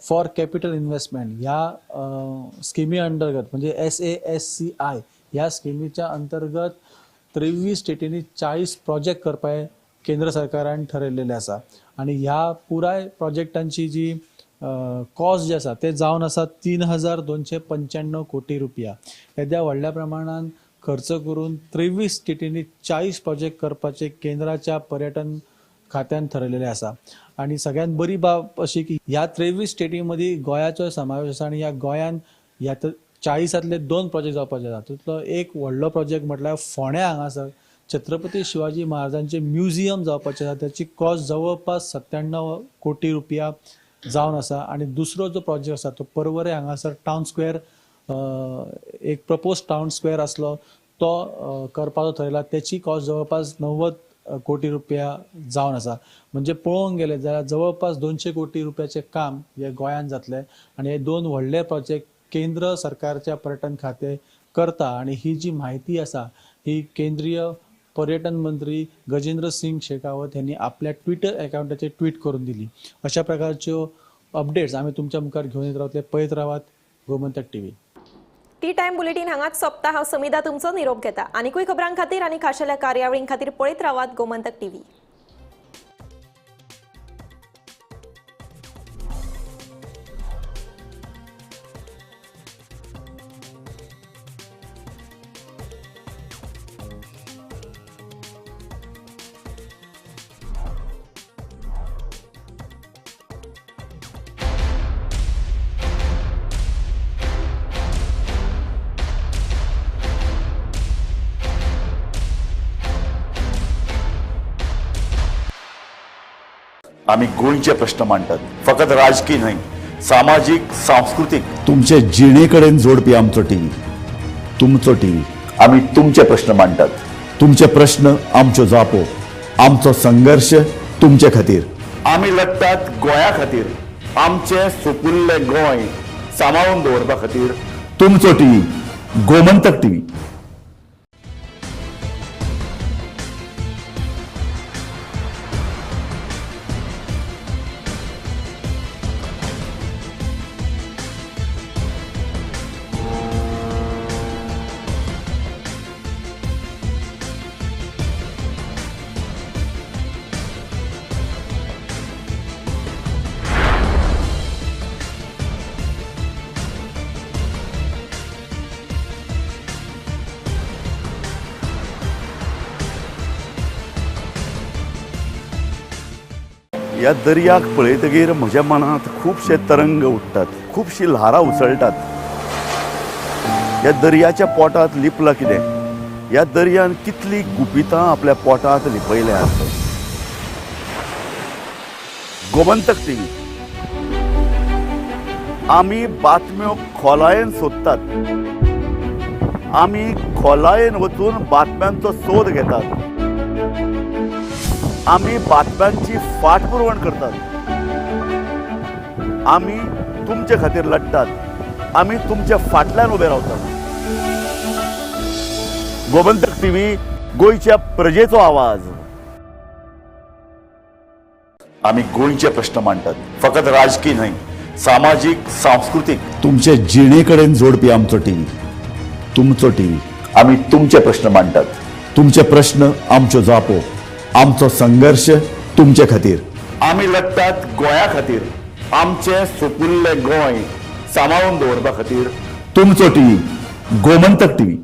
[SPEAKER 4] for capital investment ह्या स्किमी अंतर्गत म्हणजे SASCI ह्या स्किमीच्या अंतर्गत 23 स्टेटींनी 40 प्रोजेक्ट करपाक केंद्र सरकारान ठरयलेलें आसा. आनी ह्या पुराय प्रोजेक्टांची जी कॉस्ट जी आसा ते जावन आसा 3295 कोटी रुपया. येद्या व्हडल्या प्रमाणान खर्च करून 23 स्टेटींनी 40 प्रोजेक्ट करपाचे केंद्राच्या पर्यटन खात्यान ठरयलेलें आसा. आनी सगळ्यात बरी बाब अशी की ह्या 23 स्टेटी मदीं गोंयाचो समावेश आसा आनी ह्या गोंयान ह्या 40तांतले 2 प्रोजेक्ट जावपाचे आसा. तितूंतलो एक व्हडलो प्रोजेक्ट म्हटल्यार फोंड्या हांगासर छत्रपती शिवाजी महाराजांचे म्युझियम जावपाचें आसा. त्याची कॉस्ट जवळपास 97 कोटी रुपया जावन आसा. आनी दुसरो जो प्रोजेक्ट आसा तो पर्वरे हांगासर टावन स्क्वेअर एक प्रपोज टावन स्क्वेअर आसलो तो करपाचो थरयला. त्याची कॉस्ट जवळपास 90 कोटी रुपया जावन आसा. म्हणजे पळोवंक गेले जाल्यार जवळपास 200 कोटी रुपयाचें काम हे गोंयांत जातलें आनी हे 2 व्हडले प्रोजेक्ट केंद्र सरकारच्या पर्यटन खातें करता आनी ही जी म्हायती आसा ही केंद्रीय पर्यटन मंत्री गजेंद्र सिंग शेखावत यांनी आपल्या ट्विटर अकाउंटाचेर ट्वीट करून दिली. अशा प्रकारच्यो अपडेट्स आमी तुमच्या मुखार घेवन येत रावतले. पळयत रावात Gomantak TV.
[SPEAKER 12] Tea time bulletin हांगाच सोंपता. हांव समिधा तुमचो निरोप घेता. आनीकूय खबरां खातीर आनी खाशेल्या कार्यावळीं खातीर पळयत रावात गोमंतक टीव्ही.
[SPEAKER 7] आमी गोंयचे प्रश्न मांडटात, फकत राजकीय न्हय, सामाजीक, सांस्कृतीक. तुमचे जिणे कडेन जोडपी आमचो टीव्ही, तुमचो टीव्ही. आमी तुमचे प्रश्न मांडटात, तुमचे प्रश्न आमच्यो जापो, आमचो संघर्श तुमचे खातीर. आमी लढटात गोंया खातीर, आमचें सुपुल्लें गोंय सांबाळून दवरपा खातीर. तुमचो टीव्ही, गोमंतक टीव्ही. ह्या दर्याक पळयतगीर म्हज्या मनांत खुबशे तरंग उठ्ठात, खुबशी ल्हारां उसळटात. ह्या दर्याच्या पोटांत लिपलां कितें? ह्या दर्यान कितलीं गुपितां आपल्या पोटांत लिपयल्यांत. गोमंतक टीव्ही. आमी बातम्यो खोलायेन सोदतात, आमी खोलायेन वचून बातम्यांचो सोद घेतात, आमी बातम्यांची फाटपुरवण करतात, आमी तुमचे खातीर लढटात, आमी तुमच्या फाटल्यान उबे रावतात. गोमंतक टीव्ही, गोंयच्या प्रजेचो आवाज. आमी गोंयचे प्रश्न मांडटात, फकत राजकीय न्हय, सामाजीक, सांस्कृतीक. तुमचे जिणे कडेन जोडपी आमचो टीव्ही, तुमचो टीव्ही. आमी तुमचे प्रश्न मांडटात, तुमचे प्रश्न आमच्यो जापो, आमचो संघर्श तुमचे खातीर. आमी लढटात गोंया खातीर, आमचें सुपुल्लें गोंय सांबाळून दवरपा खातीर. तुमचो टीव्ही, गोमंतक टीव्ही.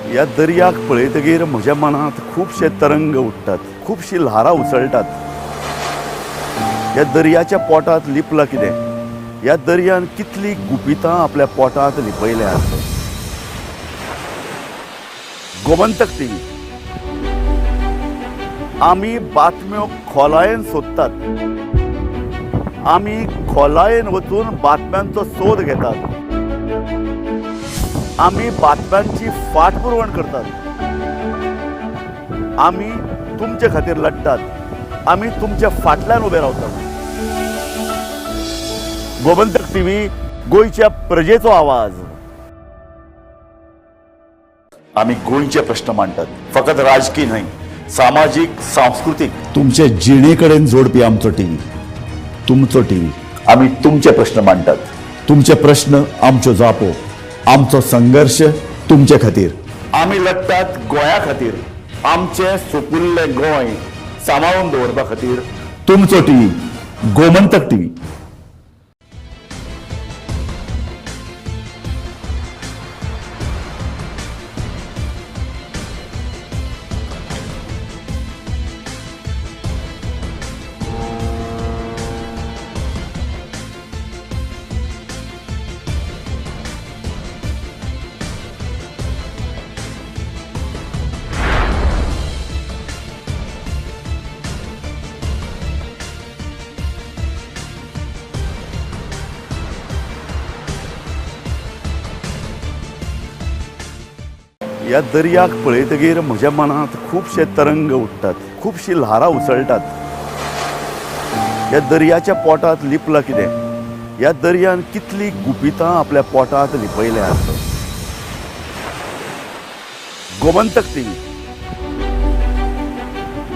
[SPEAKER 7] ह्या दर्याक पळयतगीर म्हज्या मनांत खुबशे तरंग उठ्ठात, खुबशी ल्हारां उसळटात. ह्या दर्याच्या पोटांत लिपलां कितें? ह्या दर्यान कितलीं गुपितां आपल्या पोटांत लिपयल्यांत. गोमंतक टीव्ही. आमी बातम्यो खोलायेन सोदतात, आमी खोलायेन वचून बातम्यांचो सोद घेतात, आमी बातम्यांची फाटपुरवण करतात, आमी तुमचे खातीर लढटात, आमी तुमच्या फाटल्यान उबे रावतात. गोमंतक टीव्ही, गोंयच्या प्रजेचो आवाज. आमी गोंयचे प्रश्न मांडटात, फकत राजकीय न्हय, सामाजीक, सांस्कृतीक. तुमचे जिणे कडेन जोडपी आमचो टीव्ही, तुमचो टीव्ही. आमी तुमचे प्रश्न मांडटात, तुमचे प्रश्न आमच्यो जापो, आमचो संघर्श तुमचे खातीर. आमी लढटात गोंया खातीर, आमचें सुपुल्लें गोंय सांबाळून दवरपा खातीर. तुमचो टीव्ही, गोमंतक टीव्ही. ह्या दर्याक पळयतगीर म्हज्या मनांत खुबशे तरंग उठ्ठात, खुबशी ल्हारां उसळटात. ह्या दर्याच्या पोटांत लिपलां कितें? ह्या दर्यान कितली गुपितां आपल्या पोटांत लिपयल्यात. गोमंतक टीव्ही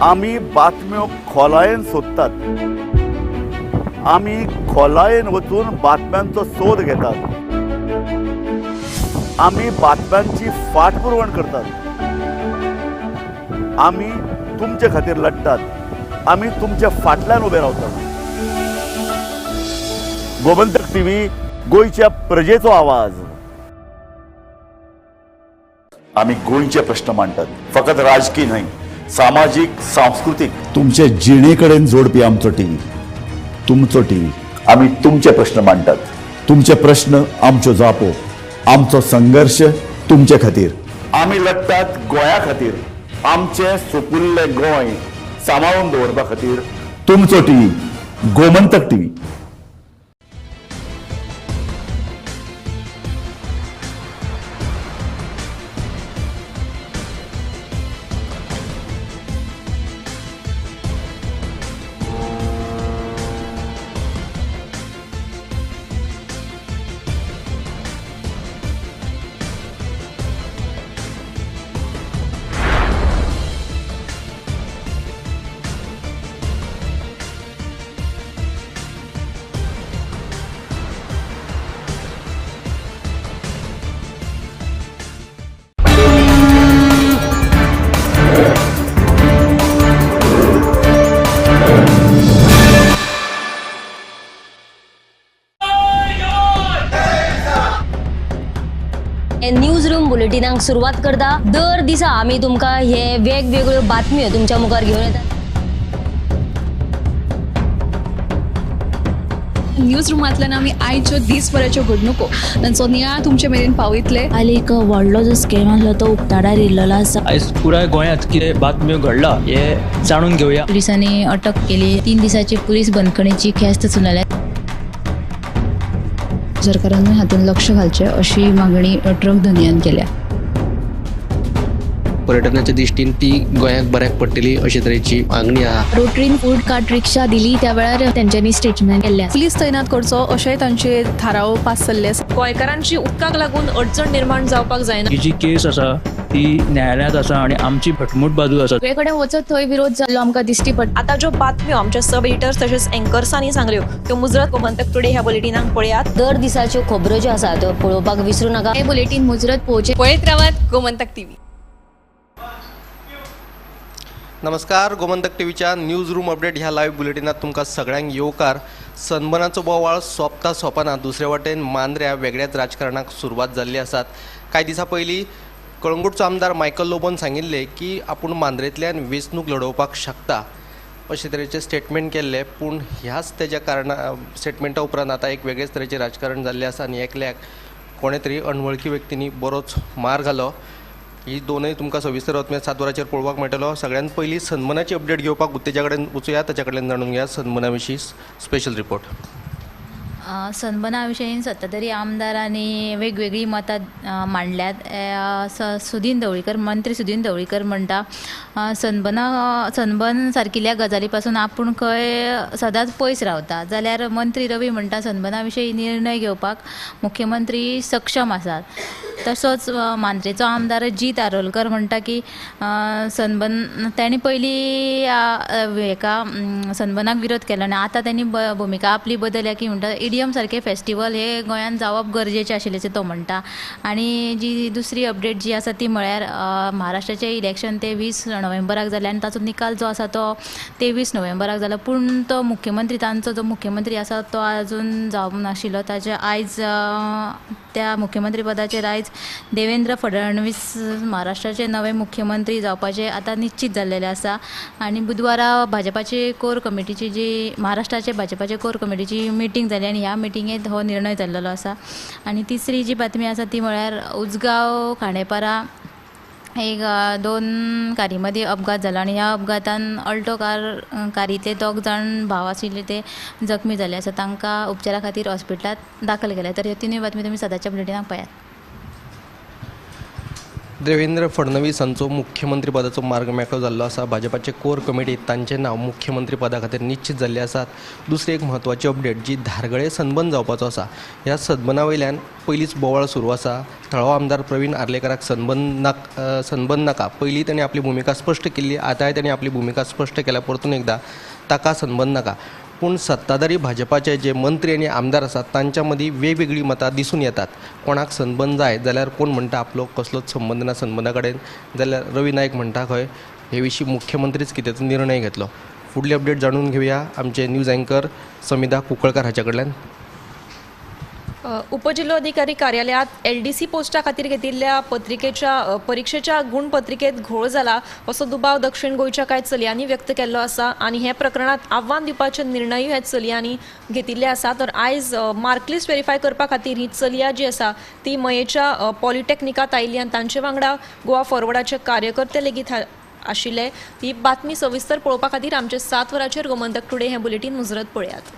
[SPEAKER 7] आमी बातम्यो खोलायेन सोदतात, आमी खोलायेन वचून बातम्यांचो सोद घेतात, आमी बातम्यांची फाटपुरवण करतात, आमी तुमचे खातीर लढतात, आमी तुमच्या फाटल्यान उबे रावतात. गोमंतक टीव्ही, गोंयच्या प्रजेचो आवाज. आमी गोंयचे प्रश्न मांडटात, फकत राजकी न्हय, सामाजीक, सांस्कृतीक, तुमचे जिणे कडेन जोडपी आमचो टीव्ही, तुमचो टीव्ही. आमी तुमचे प्रश्न मांडटात, तुमचे प्रश्न आमच्यो जापो, आमचो संघर्ष तुमचे खातीर. आमी लढटात गोंया खातीर, आमचें सुपुल्लें गोंय सांबाळून दवरपा खातीर. तुमचो TV, Gomantak TV.
[SPEAKER 8] News room बुलेटिनाक सुरवात करता. दर दिसा आमी तुमकां हे वेगवेगळ्यो बातम्यो तुमच्या मुखार घेवन येतात.
[SPEAKER 17] न्यूज रुमांतल्यान आमी आयच्यो दीसभराच्यो घडणुको तांचो नियाळ तुमचे मेरेन पावयतले.
[SPEAKER 19] काल एक व्हडलो जो स्कॅम आसलो तो उक्ताडार येयल्लो आसा.
[SPEAKER 15] आयज पुराय गोंयांत कितें बातम्यो घडला हे जाणून घेवया.
[SPEAKER 19] पुलिसांनी अटक केली. 3 दिसाची पुलीस बंदखणीची ख्यास्त सुनायल्या.
[SPEAKER 1] सरकारानूय हातूंत लक्ष घालचें अशी मागणी ट्रक धनयान केल्या.
[SPEAKER 20] पर्यटनाच्या दृष्टीन ती गोंयाक बऱ्याक पडटली अशे तरेची मागणी आहा.
[SPEAKER 21] रोटरीन फूड कार्ट रिक्षा दिली त्या वेळार तेंच्यांनी स्टेटमेंट केल्लें.
[SPEAKER 17] पुलीस तैनात करचो अशेंय तांचे थाराव पास जाल्ले आसा.
[SPEAKER 12] गोंयकारांची उदकाक लागून अडचण निर्माण जावपाक जायना.
[SPEAKER 15] ही जी केस आसा ती न्यायालयांत आसा आणि आमची घटमूट बाजू आसा.
[SPEAKER 21] सगळे कडेन वचत थंय विरोध जाल्लो आमकां दिश्टी पडटा.
[SPEAKER 12] आतां ज्यो बातम्यो आमच्या सब एडिटर्स तशेंच एंकर्सांनी सांगल्यो त्यो मुजरत गोमंतक टुडे ह्या बुलेटिनाक पळयात.
[SPEAKER 8] दर दिसाच्यो खबरो ज्यो आसा त्यो पळोवपाक विसरू नाका.
[SPEAKER 21] हे बुलेटीन मुजरत पळोवचें.
[SPEAKER 17] पळयत रावात गोमंतक टीव्ही.
[SPEAKER 20] नमस्कार, गोमंतक टीव्हीच्या न्यूज रूम अपडेट ह्या लायव्ह बुलेटिनात तुमकां सगळ्यांक येवकार. सनबर्नाचो बोवाळ सोंपता सोंपना दुसरे वाटेन मांद्र्या वेगळ्याच राजकारणाक सुरवात जाल्ली आसात. कांय दिसां पयलीं कळंगूटचो आमदार मायकल लोबोन सांगिल्लें की आपूण मांद्रेंतल्यान वेंचणूक लडोवपाक शकता अशे तरेचें स्टेटमेंट केल्लें. पूण ह्याच तेज्या कारणा स्टेटमेंटा उपरांत आतां एक वेगळेच तरेचें राजकारण जाल्लें आसा आनी एकल्याक कोणे तरी अनवळखी व्यक्तींनी बरोच मार घालो. ही दोनूय तुमकां सविस्तर बातम्या 7 वरांचेर पळोवपाक मेळटलो. सगळ्यांत पयलीं सनबर्नाची अपडेट घेवपाक उत्तेजा कडेन वचुया, ताच्या कडल्यान जाणून घेया सनबर्ना विशीं स्पेशल रिपोर्ट.
[SPEAKER 11] सनबर्ना विशीं सत्ताधारी आमदारांनी वेगवेगळीं मतां मांडल्यात. सुदीन ढवळीकर, मंत्री सुदीन ढवळीकर म्हणटा सनबर्न सारकिल्ल्या गजाली पासून आपूण खंय सदांच पयस रावता, जाल्यार मंत्री रवी म्हणटा सनबर्ना विशीं निर्णय घेवपाक मुख्यमंत्री सक्षम आसात. तसोच मांद्रेचो आमदार जीत आरोलकर म्हणटा की सनबर्न तांणी पयलीं हेका सनबर्नाक विरोध केलो आनी आतां तांणी भुमिका आपली बदलल्या की म्हणटा इडियम सारके फेस्टिवल हे गोंयांत जावप गरजेचें आशिल्ल्याचें तो म्हणटा. आनी जी दुसरी अपडेट जी आसा ती म्हळ्यार महाराष्ट्राचें इलेक्शन ते 20 नोव्हेंबराक जालें आनी ताचो निकाल जो आसा तो 23 नोव्हेंबराक जालो. पूण तो मुख्यमंत्री तांचो जो मुख्यमंत्री आसा तो आजून जावंक नाशिल्लो. ताचे आयज त्या मुख्यमंत्री पदाचेर आयज देवेंद्र फडणवीस महाराष्ट्राचे नवे मुख्यमंत्री जावपाचे आतां निश्चित जाल्लेले आसा. आनी बुधवारा भाजपाची कोर कमिटीची जी महाराष्ट्राचे भाजपाचे कोर कमिटीची मिटींग जाली आनी ह्या मिटिंगेंत हो निर्णय जाल्लो आसा. आनी तिसरी जी बातमी आसा ती म्हळ्यार उजगांव खांडेपारा एक 2 कारी मदीं अपघात जालो आनी ह्या अपघातान अल्टो कारींतले 2 जाण भाव आशिल्ले ते जखमी जाले आसा. तांकां उपचारा खातीर हॉस्पिटलांत दाखल केले. तर ह्यो तिनूय बातमी तुमी सदांच्या बुलेटिनाक पळयात.
[SPEAKER 20] देवेंद्र फडणवीस हांचो मुख्यमंत्रीपदाचो मार्ग मेकळो जाल्लो आसा. भाजपाचे कोर कमिटीत तांचें नांव मुख्यमंत्रीपदा खातीर निश्चित जाल्लें आसा. दुसरी एक म्हत्वाची अपडेट जी धारगळे सनबन जावपाचो आसा, ह्या सनबना वयल्यान पयलींच बोवाळ सुरू आसा. थळावो आमदार प्रवीण आर्लेकराक सनबन नाका पयलीं तांणी आपली भुमिका स्पश्ट केल्ली, आतांय तांणी आपली भुमिका स्पश्ट केल्या, परतून एकदां ताका सनबन नाका. पूण सत्ताधारी भाजपाचे जे मंत्री आनी आमदार आसात तांच्या मदीं वेगवेगळीं मतां दिसून येतात. कोणाक सनबन जाय जाल्यार कोण म्हणटा आपलो कसलोच संबंद ना सनबना कडेन, जाल्यार रवी नायक म्हणटा खंय हे विशीं मुख्यमंत्रीच कितें तो निर्णय घेतलो. फुडली अपडेट जाणून घेवया आमचे न्यूज अँकर समिधा कुंकळकार हाच्या कडल्यान.
[SPEAKER 12] उपजिल्लोधिकारी कार्यालयात LDC पोस्टा खातीर घेतिल्ल्या पत्रिकेच्या परीक्षेच्या गुणपत्रिकेत घोळ जाला असो दुबाव दक्षिण गोंयच्या कांय चलयांनी व्यक्त केल्लो आसा आनी हे प्रकरणात आव्हान दिवपाचे निर्णय ह्या चलयांनी घेतिल्ले आसा. तर आयज मार्कलिस्ट व्हेरीफाय करपा खातीर ही चलया जी आसा ती मयेच्या पॉलिटेक्निकात आयिल्ली आनी तांचे वांगडा गोवा फॉरवर्डाचे कार्यकर्ते लेगीत आशिल्ले. ही बातमी सविस्तर पळोवपा खातीर आमचे 7 वरांचेर गोमंतक टुडे हें बुलेटीन मुजरत पळयात.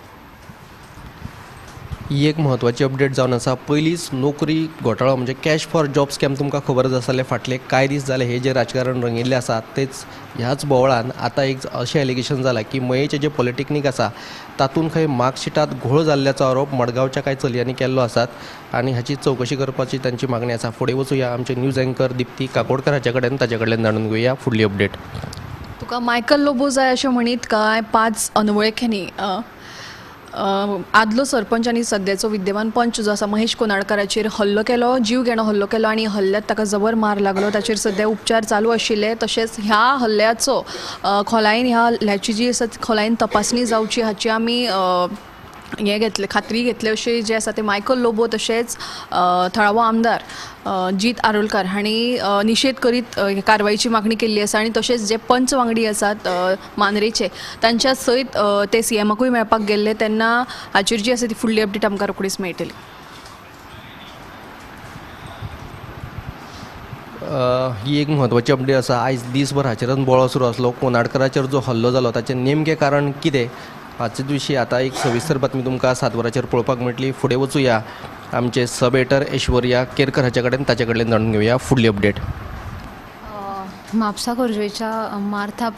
[SPEAKER 20] ही एक म्हत्वाची अपडेट जावन आसा. पयलींच नोकरी घोटाळो म्हणजे कॅश फॉर जॉब स्कॅम तुमकां खबरच आसतलें, फाटले कांय दीस जाले हे जे राजकारण रंगिल्लें आसा तेच ह्याच बोवाळान आतां एक अशें एलिगेशन जालां की मयेचें जें पॉलिटेक्नीक आसा तातूंत खंय मार्कशिटांत घोळ जाल्ल्याचो आरोप मडगांवच्या कांय चलयांनी केल्लो आसात आनी हाची चवकशी करपाची तांची मागणी आसा. फुडें वचुया आमचे न्यूज अँकर दिप्ती काकोडकर हाच्या कडेन, ताच्या कडल्यान जाणून घेवया फुडली अपडेट.
[SPEAKER 17] तुका मायकल लोबो जाय अशें म्हणीत कांय 5 अनवळख्यांनी आदलो सरपंच आनी सद्याचो विद्यमान पंच जो आसा महेश कोनाडकाराचेर हल्लो केलो, जीव घेणो हल्लो केलो आनी हल्ल्यात ताका जबर मार लागलो. ताचेर सद्या उपचार चालू आशिल्ले. तशेंच ह्या हल्ल्याचो खोलायेन ह्या हल्ल्याची जी आसा खोलायेन तपासणी जावची हाची आमी हें घेतलें, खात्री घेतले अशें जें आसा तें मायकल लोबो तशेंच थळावो आमदार जीत आरोलकार हांणी निशेध करीत कारवायची मागणी केल्ली आसा आनी तशेंच जे पंच वांगडी आसात मांद्रेचे तांच्या सयत ते सीएमाकूय मेळपाक गेल्ले तेन्ना हाचेर जी आसा ती फुडली अपडेट आमकां रोखडीच मेळटली.
[SPEAKER 20] ही एक म्हत्वाची अपडेट आसा. आयज दीसभर हाचेरच बोवाळ सुरू आसलो. कोनाडकराचेर जो हल्लो जालो ताचें नेमकें कारण कितें हाचे विशीं आतां एक सविस्तर बातमी तुमकां 7 वरांचेर पळोवपाक मेळटली. फुडें वचुया आमचे सब एडिटर ऐश्वर्या केरकर हाच्या कडेन, ताच्या कडल्यान जाणून घेवया फुडली अपडेट.
[SPEAKER 1] म्हापसा खोर्जुवेच्या मार्था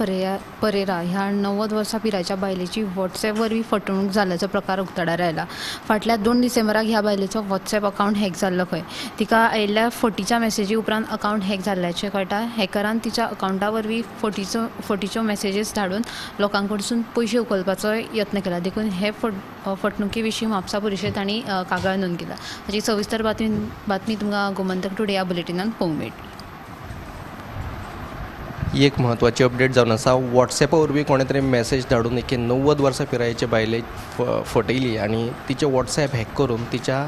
[SPEAKER 1] परेरा ह्या 90 वर्सां पिरायेच्या बायलेची व्हॉट्सॅप वरवीं फटवणूक जाल्ल्याचो प्रकार उक्ताडार आयला. फाटल्या 2 डिसेंबराक ह्या बायलेचो व्हॉट्सॅप अकावंट हॅक जाल्लो खंय. तिका आयिल्ल्या फटीच्या मॅसेजी उपरांत अकावंट हॅक जाल्ल्याचें कळटा. हॅकरान तिच्या अकावंटा वरवीं फटीच्यो मॅसेजीस धाडून लोकां कडसून पयशे उखलपाचो यत्न केला. देखून हे फटणुके विशीं म्हापसा पुलिशेंत तांणी कागाळ नोंद केला. हाची सविस्तर बातमी तुमकां गोमंतक टुडे ह्या बुलेटिनान पळोवंक मेळटली.
[SPEAKER 20] ही एक म्हत्वाची अपडेट जावन आसा. व्हॉट्सॅपा वरवीं कोणें तरी मॅसेज धाडून एके 90 वर्सां पिरायेचे बायलेक फटयली आनी तिचें व्हॉट्सॅप हॅक करून तिच्या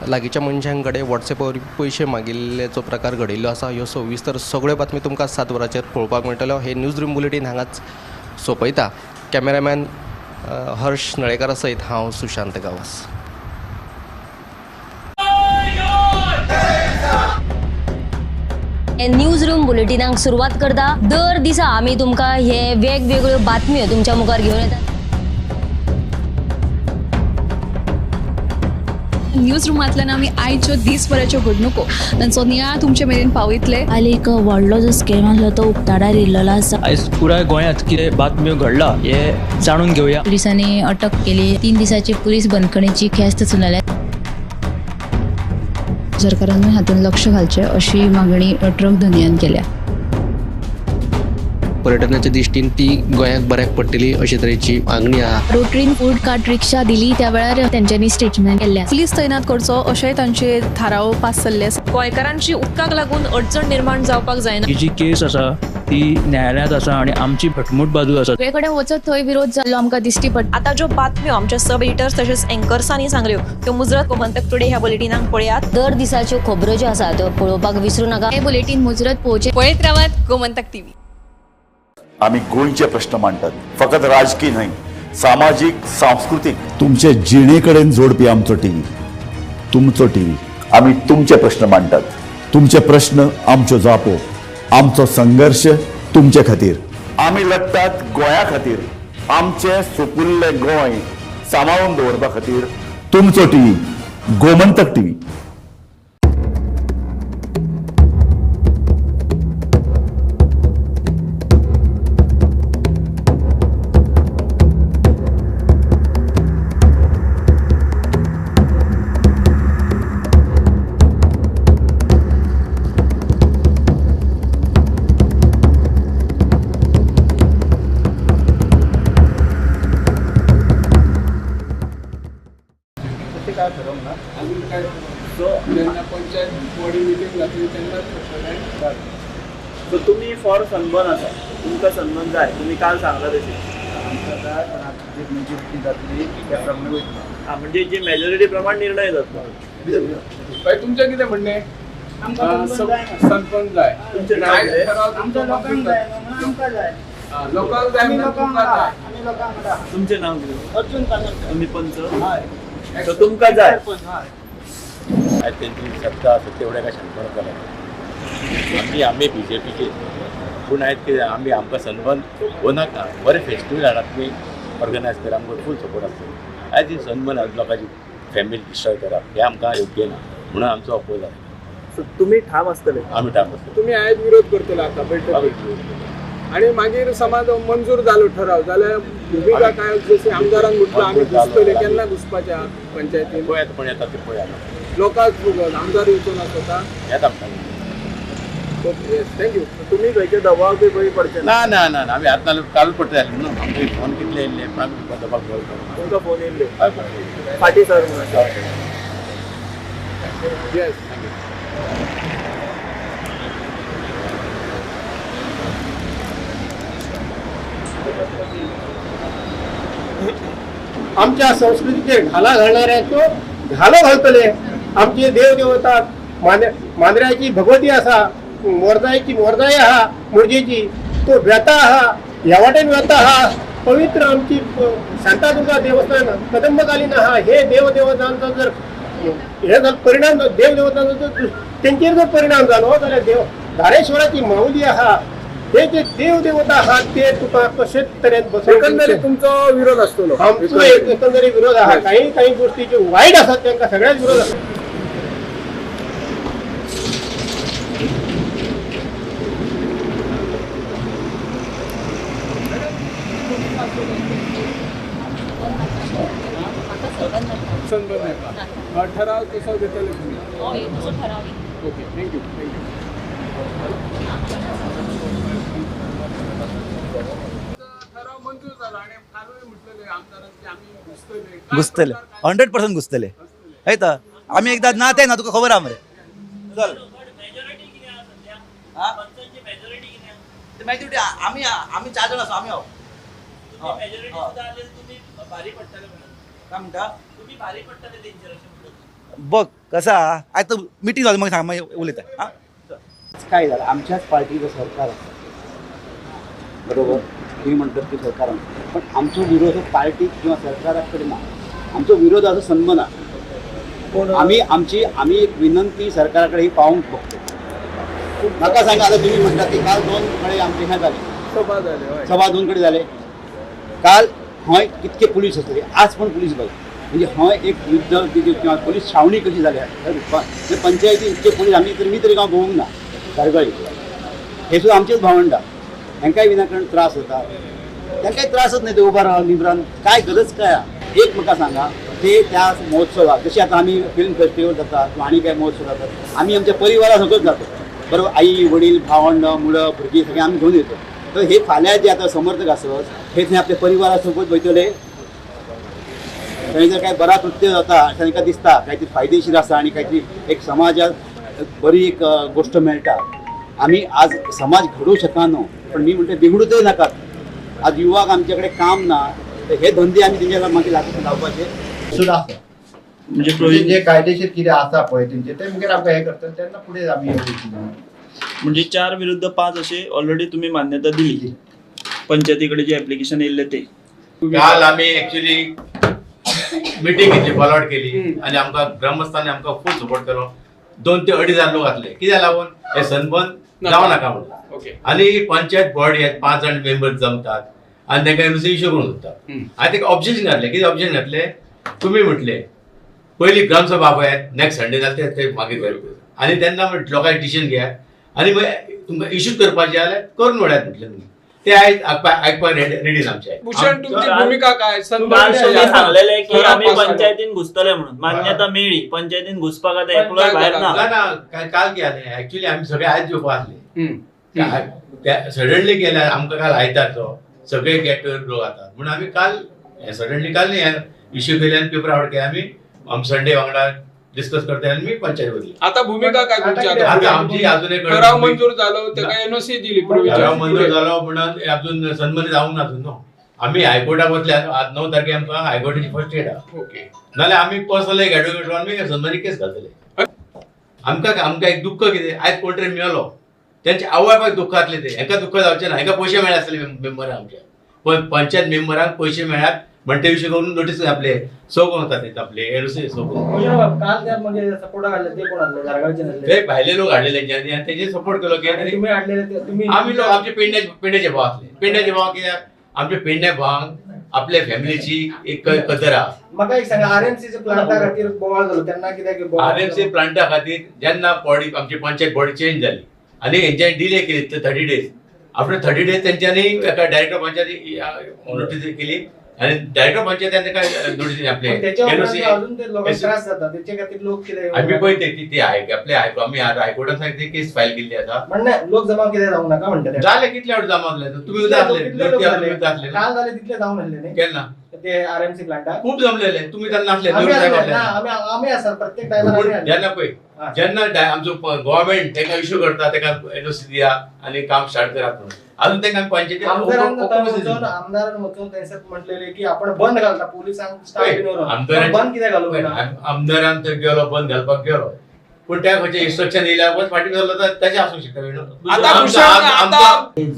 [SPEAKER 20] लागींच्या मनशां कडेन व्हॉट्सॅपा वरवीं पयशे मागिल्ल्याचो प्रकार घडिल्लो आसा. ह्यो सविस्तर सगळ्यो बातमी तुमकां 7 वरांचेर पळोवपाक मेळटल्यो. हे न्यूज रूम बुलेटीन हांगाच सोंपयता. कॅमेरामॅन हर्ष नळेकरा सयत हांव सुशांत गांवस.
[SPEAKER 8] न्यूज रूम बुलेटिनाक सुरवात करता. दर दिसा आमी तुमकां हे वेगवेगळ्यो बातम्यो तुमच्या मुखार घेवन येतात.
[SPEAKER 17] न्यूज रुमांतल्यान आमी आयच्यो दीसभराच्यो घडणुको तांचो नियाळ तुमचे मेरेन पावयतले.
[SPEAKER 19] काल एक व्हडलो जो स्कॅम आसलो तो उक्ताडार येयल्लो आसा.
[SPEAKER 15] आयज पुराय गोंयांत कितें बातम्यो घडला हे जाणून घेवया.
[SPEAKER 19] पुलिसांनी अटक केली. 3 दिसाची पुलीस बंदखणीची ख्यास्त सुनायल्या.
[SPEAKER 1] सरकारानूय हातूंत लक्ष घालचें अशी मागणी ट्रक धनयान केल्या.
[SPEAKER 20] पर्यटनाच्या दृष्टीन ती गोंयाक बऱ्याक पडटली अशे तरेची मागणी आहा.
[SPEAKER 21] रोटरीन फूड कार्ट रिक्षा दिली त्या वेळार तेंच्यांनी स्टेटमेंट केल्लें.
[SPEAKER 17] पुलीस तैनात करचो अशेंय तांचे थाराव पास जाल्ले आसा.
[SPEAKER 12] गोंयकारांची उदकाक लागून अडचण निर्माण जावपाक जायना.
[SPEAKER 15] ही जी केस आसा ती न्यायालयांत आसा आनी आमची घटमूट बाजू आसा.
[SPEAKER 21] सगळे कडेन वचत थंय विरोध जाल्लो आमकां दिश्टी पडटा.
[SPEAKER 12] आतां ज्यो बातम्यो आमच्या सब एडिटर्स तशेंच एंकर्सांनी सांगल्यो त्यो मुजरत गोमंतक टुडे ह्या बुलेटिनाक पळयात.
[SPEAKER 8] दर दिसाच्यो खबरो ज्यो आसा त्यो पळोवपाक विसरू नाका.
[SPEAKER 21] हे बुलेटीन मुजरत पळोवचें.
[SPEAKER 17] पळयत रावात गोमंतक टीव्ही.
[SPEAKER 7] आमी गोंयचे प्रश्न मांडटात, फकत राजकी न्हय, सामाजीक, सांस्कृतीक, तुमचे जिणे कडेन जोडपी आमचो टीव्ही, तुमचो टीव्ही. आमी तुमचे प्रश्न मांडटात, तुमचे प्रश्न आमच्यो जापो, आमचो संघर्श तुमचे खातीर. आमी लढटात गोंया खातीर, आमचें सुपुल्लें गोंय सांबाळून दवरपा खातीर. तुमचो टीव्ही, गोमंतक टीव्ही.
[SPEAKER 6] सो जेन्ना पंचायत बॉडी मिटींग जातली तेन्नाच ठरतलें.
[SPEAKER 9] सो तुमी फॉर सनबर्न आसा, तुमकां सनबर्न जाय, तुमी काल सांगला तशें
[SPEAKER 10] आमकां जाय, पण आतां जी मेजॉरिटी जातली त्या प्रमाणे वयतलो.
[SPEAKER 9] आं, म्हणजे जी मेजॉरिटी प्रमाण निर्णय जातलो.
[SPEAKER 6] बाय तुमचें कितें म्हणणें? सनबर्न जाय.
[SPEAKER 9] तुमचें नांव कितें?
[SPEAKER 10] आमच्या लोकांक जाय म्हणून आमकां जाय.
[SPEAKER 6] लोकांक जाय म्हणून तुमकां जाय.
[SPEAKER 9] तुमचें नांव कितें?
[SPEAKER 10] अर्जुन कानोडकर.
[SPEAKER 9] तुमी पंच, सो तुमकां जाय.
[SPEAKER 13] आयज तेंची सत्ता आसा तेवढ्या काय सनबर्न जालें. आमी आमी बीजेपीचे, पूण आयज कितें आमी आमकां सनबर्न हो नाका. बरें फेस्टिवल हाडात तुमी ऑर्गनायज करा, आमकां फूल सपोर्ट आसतलो. आयज ही सनबर्न लोकांची फॅमिली डिस्ट्रॉय करप हें आमकां योग्य ना, म्हणून आमचो अपोज आसा.
[SPEAKER 9] सो तुमी ठाम आसतले?
[SPEAKER 13] आमी ठाम आसतले.
[SPEAKER 6] तुमी आयज विरोध करतले आतां बैठकीक, आनी मागीर समाज मंजूर जालो ठराव जाल्यार भुमिका काय? जशें आमदारान म्हटलां आमी घुसतले, केन्ना घुसपाचें आहा पंचायतीन?
[SPEAKER 13] पळयात कोण येता ते पळया,
[SPEAKER 6] लोकांक आमदार येवचो ना स्वता
[SPEAKER 13] येता आमकां.
[SPEAKER 6] Okay, thank you.
[SPEAKER 9] तुमी खंयचे दबाव बी पळय पडचे
[SPEAKER 13] ना? ना ना ना, आमी आतां काल पडटे जाले न्हू, आमकां फोन कितले येयल्ले, पण आमी दबाव
[SPEAKER 9] तुमकां फोन येयल्ले फाटीं सर म्हणून.
[SPEAKER 6] Yes, thank you.
[SPEAKER 22] आमच्या संस्कृतीचेर घाला घालणाऱ्यांचो घालो घालतले. आमचे देवदेवता मांद्र्याची भगवती आसा, मोरजायची मोरजाय आहा, मोरजेची तो वेता आहा, ह्या वाटेन वेता आहा. पवित्र आमची शांतादुर्गा देवस्थान कदंबकालीन आहा. हे देवदेवतांचो जर हे जर परिणाम देवदेवतांचो जर तेंचेर जर परिणाम जालो जाल्यार देव धारेश्वराची माऊली आहा, हे जे देवदेवता आहात ते तुका कशेच तरेन बसोवंक.
[SPEAKER 6] एकंदरीत तुमचो विरोध आसतलो?
[SPEAKER 22] आमचो एकंदरीत विरोध आहा. काही काही गोष्टी ज्यो वायट आसात तांकां सगळ्याच विरोध आसा.
[SPEAKER 6] सनबर्न नाका, ठराव तसो घेतले तुमी? Okay, thank you thank you.
[SPEAKER 23] घुसतले 100% घुसतले. हय तर आमी एकदां ना ते ना तुका खबर आहा मरे. चल मॅजॉरिटी आमी आमी 4 जाण आसा आमी हांव. काय म्हणटा बघ कसा आतां मिटींग जाली मागीर सांग, मागीर उलयता. आं
[SPEAKER 10] काय झालं, आमच्याच पार्टीचं सरकार आसा बरोबर, तुम्ही म्हणतात की सरकारान, पण आमचो विरोध हो पार्टीक किंवा सरकारा कडेन ना, आमचो विरोध आसा सनबर्नाक. आमी आमची आमी एक विनंती सरकारा कडेन ही पावोवंक बघतो. म्हाका सांगा आतां तुमी म्हणटात की काल 2 कडेन आमचे हें जालें,
[SPEAKER 6] सभा जाले,
[SPEAKER 10] सभा 2 कडेन जाले. काल हय कितके पुलीस आसले, आज पण पुलीस बघ, म्हणजे हय एक युद्ध किंवा पोलीस छावणी कशी जाल्या रुपान पंचायती इतके पुलीस आमी तर मी तरी गांव भोवूंक ना धारगळी. हे सुद्दां आमचेच भावंडा, हेंकांय विनाकारण त्रास जाता, तांकांय त्रासच न्ही ते उबा रावन निबरान काय गरज काय आहा. एक म्हाका सांगा, ते त्या महोत्सवाक जशें आतां आमी फिल्म फेस्टिवल जाता किंवा आनी काय महोत्सव जातात, आमी आमच्या परिवारा सगळंच जातो बरोबर, आई वडील भावंड मुलं भुरगीं सगळीं आमी घेवन येतो. तर हे फाल्यां जे आतां समर्थक आसत हे थंय आपल्या परिवारा सोबत वयतले, थंय जर काय बरा कृत्य जाता अशें तांकां दिसता, कांयतरी फायदेशीर आसा आनी कांयतरी एक समाजाक बरी एक गोश्ट मेळटा. आमी आज समाज घडोवं शकना, पण मी म्हणटा बिगडूंकय नाकात. आज युवाक आमचे कडेन काम ना, तर हे धंदे आमी तेंच्या मागीर लावपाचे
[SPEAKER 24] सुद्दां आसा. म्हणजे जे कायदेशीर कितें आसा पळय तेंचे ते मागीर आमकां हें करतले तेन्ना फुडें आमी
[SPEAKER 9] म्हणजे 4 विरुद्ध 5 असे ऑलरेडी तुम्ही मान्यता दिली पंचायती कडे जे ऍप्लिकेशन येयल्लें ते.
[SPEAKER 13] काल आमी एक्चुअली मिटींग घेतली, फॉलोआउट केली आनी आमकां ग्रामस्थांनी आमकां फूल सपोर्ट केलो. 2 ते 2.5 हजार लोक आसले. कित्याक लागून हे सनबर्न जावं नाका म्हणून. आनी पंचायत बॉडी 5 जाण मेंबर्स जमतात आनी तांकां नुस्तें इश्यू करूंक सोदतात. आनी ताका ऑब्जेक्शन घातलें. कितें ऑब्जेक्शन घातलें? तुमी म्हटलें पयली ग्रामसभा आपयात, नेक्स्ट संडे जालें ते मागीर, आनी तेन्ना लोकांनी डिसिजन घेयात आनी मागीर तुमकां इश्यू करपाचें जाल्यार करून वडयात म्हटलें तुमी. ते आयज आयकपाक रेडी ना आमचे.
[SPEAKER 6] भूषण, तुमची भूमिका काय?
[SPEAKER 9] सांगलेले की आमी पंचायतीन घुसतले म्हणून मान्यता मेळ्ळी, पंचायतीन घुसपाक आतां एकलोय भायर ना.
[SPEAKER 13] ना, काल कितें जालें एक्चुअली आमी सगळे आयज येवपा आसले, सडनली केल्या आमकां काल आयतारचो सगळे गेट टुगेदर लोक जातात म्हणून आमी काल सडनली काल न्ही इश्यू केले आनी पेपर आवट केले आमी. आमी संडे वांगडा डिस्कस करता आनी मी पंचायत वतली.
[SPEAKER 6] आता भूमिका काय तुमची?
[SPEAKER 13] आता आमची अजून एक
[SPEAKER 6] ठराव मंजूर जालो, ताका एनओसी दिली,
[SPEAKER 13] ठराव मंजूर जालो म्हणून अजून सन्मनी जावंक ना अजून न्हू. आमी हायकोर्टाक वतले आज 9 तारखे आमकां हायकोर्टाची फर्स्ट डेट आहा.
[SPEAKER 6] ओके,
[SPEAKER 13] नाल्यार आमी पर्सनल एक एडवोकेट आमी सन्मनी केस घालतले. आमकां आमकां एक दुःख कितें, आयज कोण तरी मेलो तेंचे आवय बापायक दुःख जातलें, ते हेका दुःख जावचें ना. हेका पयशे मेळ्ळे आसतले मेंबरांक, आमच्या पंचायत मेंबरांक पयशे मेळ्ळ्यात म्हण ते विशय करून नोटीस आपले सो कोण वता ते आपले एनओसी सो कोण
[SPEAKER 3] काल त्या म्हणजे सपोर्टाक हाडले ते कोण हाडले? धारगांवचे नासले
[SPEAKER 13] ते भायले लोक हाडले तेंच्यांनी आनी तेंचे सपोर्ट केलो की
[SPEAKER 3] तुमी हाडलेले. तुमी
[SPEAKER 13] आमी लोक आमचे पेडण्याचे भाव आसले. पेडण्याचे भाव कित्याक आमच्या पेडण्या भावांक आपल्या फॅमिलीची एक कदर आहा.
[SPEAKER 3] म्हाका एक सांगा, आरएमसीच्या प्लांटा खातीर बोवाळ जालो तेन्ना कित्याक?
[SPEAKER 13] आरएमसी प्लांटा खातीर जेन्ना बॉडी आमची पंचायत बॉडी चेंज जाली आनी हेंच्यांनी डिले केली 30 डेज. आफ्टर 30 डेज तेंच्यांनी एका डायरेक्टर पंचायत नोटीस केली आनी डायरेक्टर पंचायतीन ताका नोटीस आपले
[SPEAKER 3] त्रास जाता तेचे खातीर लोक कितें
[SPEAKER 13] आमी पळय ते आपले आमी हायकोर्टान सांगते केस फायल केल्ली आसा.
[SPEAKER 3] म्हणणे लोक जमा कितें जावंक नाका म्हणटा.
[SPEAKER 13] जाले कितले फावट जमा जाले? तुमी आसले
[SPEAKER 3] काल जाले तितले जावन आसले न्ही
[SPEAKER 13] केन्ना
[SPEAKER 3] ते आरएमसी प्लांटाक
[SPEAKER 13] खूब जमलेले, तुमी तेन्ना नासले.
[SPEAKER 3] आमी आसा प्रत्येक टायमार.
[SPEAKER 13] जेन्ना पळय जेन्ना आमचो गव्हर्मेंट ताका इश्यू करता ताका एनओसी दिया आनी काम स्टार्ट करात म्हणून, अजून तांकां पंचायती
[SPEAKER 3] आमदारान वचून थंयसर म्हटलेले की आपण बंद घालता पोलिसांक स्टाफ बंद कित्याक घालूंक ना.
[SPEAKER 13] आमदारान थंय गेलो बंद घालपाक गेलो, पूण त्या खंयचे इन्स्ट्रक्शन येयल्या फाटीं सरलो तर तेजें आसूंक शकता.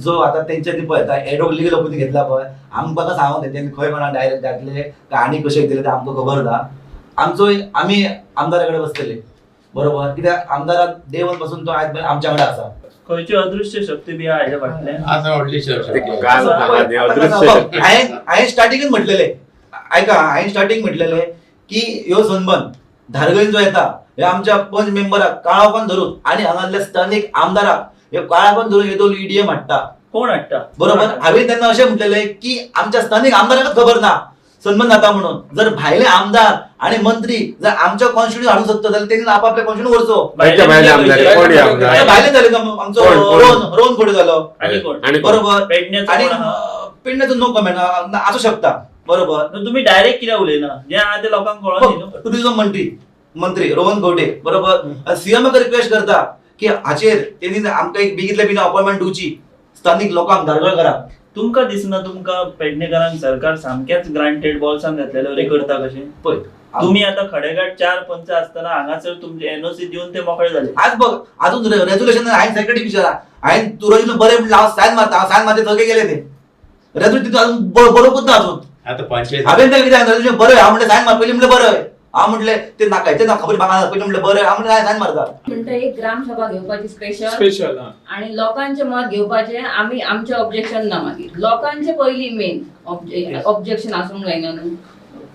[SPEAKER 23] जो आतां तेंच्यांनी पळय एडवोक लिगल ओपिनियन घेतला पळय, आमकां सांगूंक तेंच्यांनी खंय कोणा डायरेक्ट घातले काय आनी कशें दिलें तें आमकां खबर ना. आमचो आमी आमदारा कडेन बसतले बरोबर, कित्याक आमदारान डे वन पासून तो आयज आमच्या वांगडा आसा.
[SPEAKER 9] खंयची अदृश्य शक्ती बी आहा हेच्या फाटल्यान?
[SPEAKER 13] आसा व्हडली शक्ती.
[SPEAKER 23] हांवें स्टार्टिंगूच म्हटलेलें, आयका हांवें स्टार्टींग म्हटलेलें की ह्यो सनबर्न धारगळीन जो येता हे आमच्या पंच मेंबराक काळोखान धरून आनी हांगासल्या स्थानीक आमदाराक हे काळोखान धरून हे ईडीएम हाडटा.
[SPEAKER 9] कोण हाडटा?
[SPEAKER 23] बरोबर. हांवें तेन्ना अशें म्हटलेलें की आमच्या स्थानीक आमदाराकच खबर ना सन्मान जाता म्हणून. जर भायले आमदार आणि मंत्री जर आमच्या कॉन्स्टिट्यूशन हाडूंक शकता जाल्यार तेणी आपापल्या कॉन्स्टिट्यूशन व्हरचो. भायले जाले आमचो रोहन खोडे जालो बरोबर, आनी पेडण्याचो नो कमेंट आसूं शकता बरोबर.
[SPEAKER 9] तुम्ही डायरेक्ट कित्याक उलयना जे आहा ते लोकांक कळोन.
[SPEAKER 23] टुरिझम मंत्री रोहन खंवटे बरोबर, सीएमाक रिक्वेस्ट करता की हाचेर तेणी आमकां एक बेगीतल्या बेगीन अपॉयंटमेंट दिवची स्थानीक लोकांक धारगळकारांक.
[SPEAKER 9] तुमकां दिसना तुमकां पेडणेकारांक सरकार सामकेंच ग्रांटेड बॉल्सान घातलेले वरी करता कशें?
[SPEAKER 23] पळय
[SPEAKER 9] तुम्ही आता खडेगाठ 4 पंच असताना हांगासर तुमचे एनओसी दिवन ते मोकळे जाले.
[SPEAKER 23] आज बघ अजून रेजोल्युशन हांवें सेक्रेटरी विचारा, हांवें तूं बरें म्हणलें हांव सायन मारता, हांव सायन मारता सगळे गेले ते रेजोल्युशन तितून अजून बरोवंकूच ना अजून.
[SPEAKER 13] आतां पंचायत
[SPEAKER 23] हांवें ताका कितें रेजोल्युशन बरें हांव म्हणलें सायन मार पयलीं म्हणलें बरें, हांव म्हणलें ते नाका ते ना खबर म्हाका पयलीं म्हणलें बरें, हांव म्हणलें सायन मारता.
[SPEAKER 5] म्हणटा एक ग्रामसभा घेवपाची स्पेशल
[SPEAKER 6] स्पेशल
[SPEAKER 5] आणि लोकांचे मत घेवपाचे, आमी आमचे ऑब्जेक्शन ना, मागीर लोकांचे पयली मेन ऑब्जेक्शन आसूंक जायना न्हू.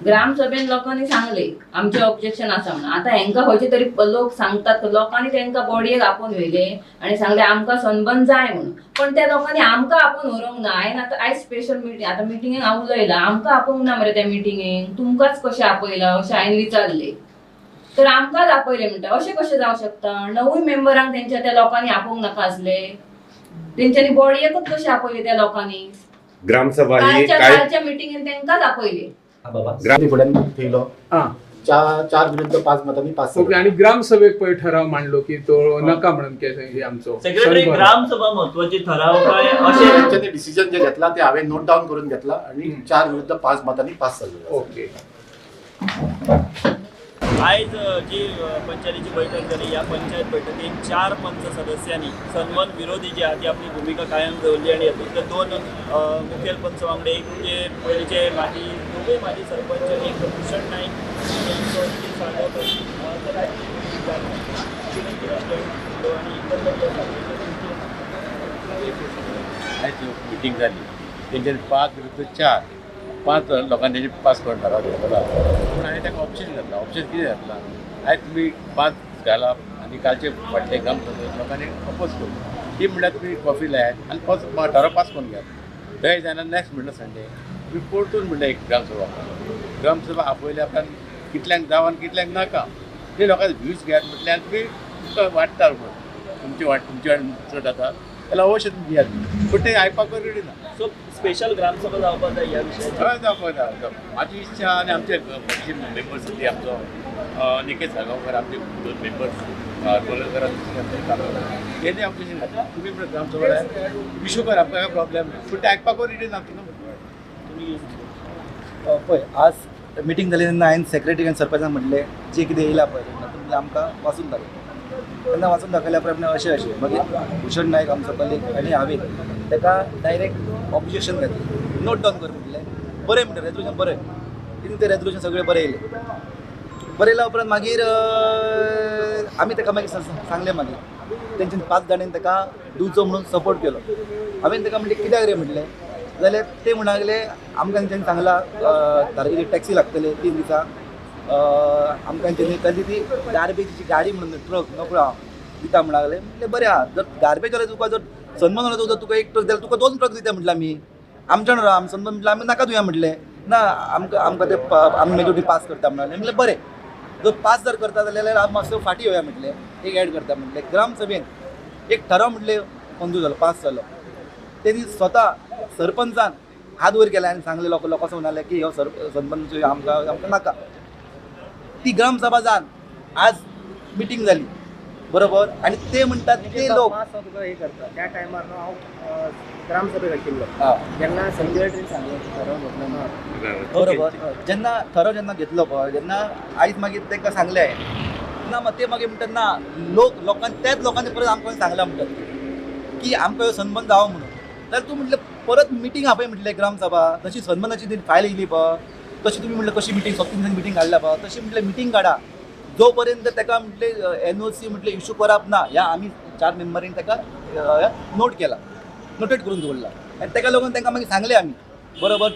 [SPEAKER 5] ग्रामसभेन लोकांनी सांगले आमचे ऑब्जेक्शन आसा म्हणून. आतां हेंकां खंयचे तरी लोक सांगतात, लोकांनी तेंकां बॉडयेक आपोवन व्हेले आनी सांगले आमकां सनबर्न जाय म्हणून, पण त्या लोकांनी आमकां आपोवन व्हरूंक ना. हांवें आतां आयज स्पेशल मिटींग, आतां मिटिंगेक हांव उलयलां, आमकां आपोवंक ना मरे त्या मिटिंगेक, तुमकांच कशें आपयलां अशें हांवें विचारलें, तर आमकांच आपयलें म्हणटा. अशें कशें जावं शकता? 9 मेंबरांक तेंच्या त्या लोकांनी आपोवंक नाका आसले, तेंच्यांनी बॉडयेकूच कशें आपयलें त्या लोकांनी?
[SPEAKER 14] ग्रामसभा ही
[SPEAKER 5] कालच्या मिटिंगेन तेंकांच आपयलें.
[SPEAKER 14] थेयलो 4 विरुद्ध 5 मतांनी पास.
[SPEAKER 6] ओके. आणि ग्रामसभेक पळय ठराव मांडलो की तो नका म्हणून की आमचो
[SPEAKER 9] सेक्रेटरी ग्रामसभा महत्वाची ठराव काय अशें
[SPEAKER 14] ते डिसिजन जे घेतला ते हांवें नोट डावन करून घेतला आणि 4 विरुद्ध 5 मतांनी पास जाल्लो.
[SPEAKER 6] ओके.
[SPEAKER 9] आयज जी पंचायतीची बैठक जाली, ह्या पंचायत बैठकीत 4 पंच सदस्यांनी सनबर्न विरोधी जी आहा ती आपली भुमिका कायम दवरली आनी हातूंतले 2 मुखेल पंच वांगडे, एक म्हणजे पयलींचे माजी दोगूय माजी सरपंच, एक भूषण नायक आनी एक निखील साळगांवकर, आनी
[SPEAKER 13] आयज मिटींग जाली तेंच्यानी 5 विरुद्ध 4 5 लोकांनी तेजे पास करून ठराव घेतला. पूण हांवें ताका ऑप्शन घातला. ऑप्शन कितें घातला, आयज तुमी 5 घाला आनी कालचे फाटले ग्रामसभेक लोकांनी अपोज करूं ती म्हणल्यार तुमी कॉफी लायात आनी ठराव पास करून घेयात. थंय जायना नेक्स्ट म्हणल्यार संडे तुमी परतून म्हणल्यार एक ग्रामसभा ग्रामसभा आपयल्या उपरांत कितल्यांक जावं आनी कितल्यांक नाका ते लोकांचे व्यूज घेयात म्हटल्यार तुमी तुमकां वाडटा म्हणून तुमची वाट तुमची वाट चड जाता जाल्यार अवश्य तुमी दियात, पूण ते आयकपाक रेडी ना.
[SPEAKER 9] सो स्पेशल ग्रामसभा जावपाक जाय ह्या विशयाचेर?
[SPEAKER 13] हय जावपाक जाय. म्हाजी इच्छा आनी आमचे मेंबर्स ती आमचो निकेत साळगांवकर आमचे दोन मेंबर्स कोलकर तेणी ऑब्जेक्शन घातलें. तुमी ग्रामसभा इशू कर, आमकां काय प्रॉब्लेम ना, पूण ते आयकपाक रेडी ना.
[SPEAKER 9] तुमी
[SPEAKER 23] पळय आज मिटींग जाली तेन्ना हांवें सेक्रेटरी आनी सरपंचान म्हणलें जें कितें येयलां पळय तेन्ना तुमी आमकां वाचून दाखय. तेन्ना वाचून दाखयल्या प्रमाणे अशें अशें मागीर भूषण नायक आमचो कलीग आनी हांवें ताका डायरेक्ट ऑब्जेक्शन घातलें, नोट डावन कर म्हणलें. बरें म्हणटा रेजोल्युशन बरें, तितून तें रेजोल्युशन सगळें बरें येयलें. बरयल्या उपरांत मागीर आमी ताका मागीर सांगलें, मागीर तेंच्यानी 5 जाणांनी ताका दिवचो म्हणून सपोर्ट केलो. हांवें ताका म्हणलें कित्याक रे म्हणलें जाल्यार ते म्हणूंक लागले आमकां तेंच्यांनी सांगलां धारगळची टॅक्सी लागतली 3 दिसां, आमकां तेंच्यांनी कसली ती गार्बेजीची गाडी म्हणून ट्रक नकळो हांव दिता म्हणूंक लागले. म्हणलें बरें आहा, जर गार्बेज वाले तुका जर सन्मान वाले तुका तुका एक ट्रक जाल्यार तुका 2 ट्रक दिता म्हटलें आमी, आमच्या राव आमी सन्मान म्हटलें आमी नाका दिवया म्हटलें ना, आमकां आमकां ते आमी मेजोरिटी पास करता म्हणलें. म्हणलें बरें, जर पास जर करता जाल्यार आमी मातसो फाटीं येवया म्हटलें, एक एड करता म्हटलें. ग्रामसभेन एक ठराव म्हटलें मंजूर जालो, पास जालो. तेणी स्वता सरपंचान हात वयर केला आनी सांगलें लोक लोकांक म्हणाले की हो सरपंच आमकां आमकां नाका. ती ग्रामसभा जावन आज मिटींग जाली बरोबर, आनी ते म्हणटात ते लोक
[SPEAKER 3] तुका हे करता. त्या टायमार न्हू हांव ग्रामसभेक आशिल्लो जेन्ना सेक्रेटरीन सांगलें ठराव घेतलो
[SPEAKER 23] बरोबर, जेन्ना ठराव जेन्ना घेतलो पळय जेन्ना आयज मागीर तांकां सांगलें ना, मग ते मागीर म्हणटात ना लोक लोकांनी त्याच लोकांनी परत आमकां सांगलां म्हणटात की आमकां ह्यो सन्मान जावो म्हणून. जाल्यार तूं म्हटलें परत मिटींग आपय म्हटलें ग्रामसभा, जशी सन्मानाची ती फायल येयली पळय तशी तुमी म्हटलें कशी मिटींग 3 दिसांनी मिटींग काडल्या पळय तशी म्हटलें मिटींग काडा. जो पर्यंत ताका म्हटलें NOC म्हटलें इशू करप ना, ह्या आमी 4 मेंबरीन ताका नोट केला, नोटेट करून दवरला आनी ताका लागून तांकां मागीर सांगलें आमी बरोबर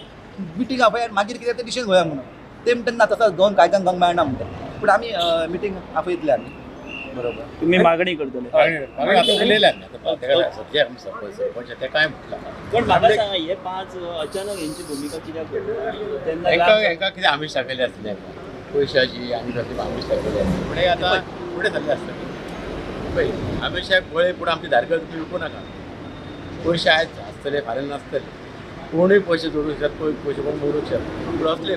[SPEAKER 23] मिटींग आपय आनी मागीर कितें तें डिसिजन घेवया म्हणून. ते म्हणटात ना तसो गोवन कायद्यान जावंक मेळना म्हणटात, पूण आमी मिटींग आपयतले आमी बरोबर.
[SPEAKER 9] तुमी मागणी करतले?
[SPEAKER 13] काय म्हटलं
[SPEAKER 9] पण म्हाका सांगा हे 5 अचानक हेंची भुमिका कित्याक तेन्ना
[SPEAKER 13] हेंकां कितें आमीश दाखयलें आसतलें पयशाची आनी कसली आमीश दाखयलें आसतलें, पूण आतां फुडें सरलें आसतलें. पळय आमिशाक पळय, पूण आमची धारगळ तुमी विकूं नाका. पयशे आयज आसतले फाल्यां नासतले, कोणूय पयशे जोडूंक शकता, पयशे कोण मोडूंक शकता, पूण असले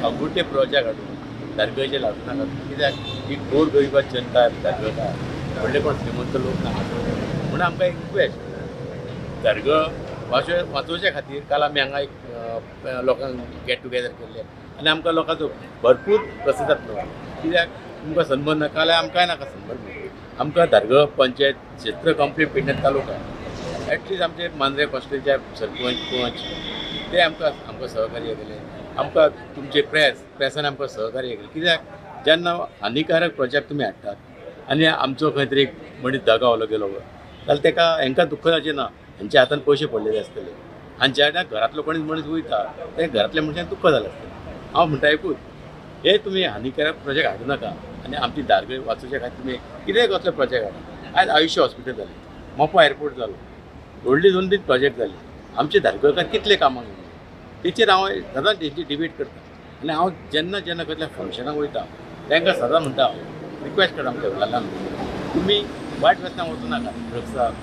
[SPEAKER 13] अगुटे प्रोजेक्ट हाडून धारगळचे लागूं नाका. कित्याक ही गोर गरिबा जनता धारगळकार, व्हडले कोण श्रीमंत लोक ना, म्हणून आमकां एक रिक्वेस्ट धारगळ वाचोवच्या खातीर काल आमी हांगा एक लोकांक गेट टुगेदर केल्लें आनी आमकां लोकांचो भरपूर प्रतिसाद मेळ्ळो. कित्याक तुमकां सन्मान नाका जाल्यार आमकांय नाका सन्मान, आमकां धारगळ पंचायत क्षेत्र कंप्लीट पेडणे तालुका एटलिस्ट आमचे मांद्रे कॉन्स्टिट्युएन्सीचे सरपंच पंच ते आमकां आमकां सहकार्य केलें, आमकां तुमचे प्रेसान आमकां सहकार्य केलें. कित्याक जेन्ना हानिकारक प्रोजेक्ट तुमी हाडटात आनी आमचो खंय तरी एक मनीस दगावलो गेलो जाल्यार ताका हांकां दुख्ख जावचें ना, हांच्या हातान पयशे पडलेले आसतले आनी जेन्ना घरांतलो कोणी मनीस वयता ते घरांतल्या मनशान दुख्ख जालें आसतलें. हांव म्हणटा एकूच, हे तुमी हानिकारक प्रोजेक्ट हाडूं नाका आनी आमची धारगळ वाचोवच्या खातीर तुमी कितेंय कसले प्रोजेक्ट हाडा. आयज आयुष्य हॉस्पिटल जालें, मोपा एअरपोर्ट जालो, व्हडली 2-3 प्रोजेक्ट जाले, आमचे धारगळकार कितले कामाक येयले तेचेर हांव सदांच तेंची डिबेट करता. आनी हांव जेन्ना जेन्ना कसल्या फंक्शनाक वयता तांकां सदां म्हणटा, हांव रिक्वेस्ट करता आमच्या वडिलांक, तुमी वायट व्यसनाक वचूं नाका, ड्रग्साक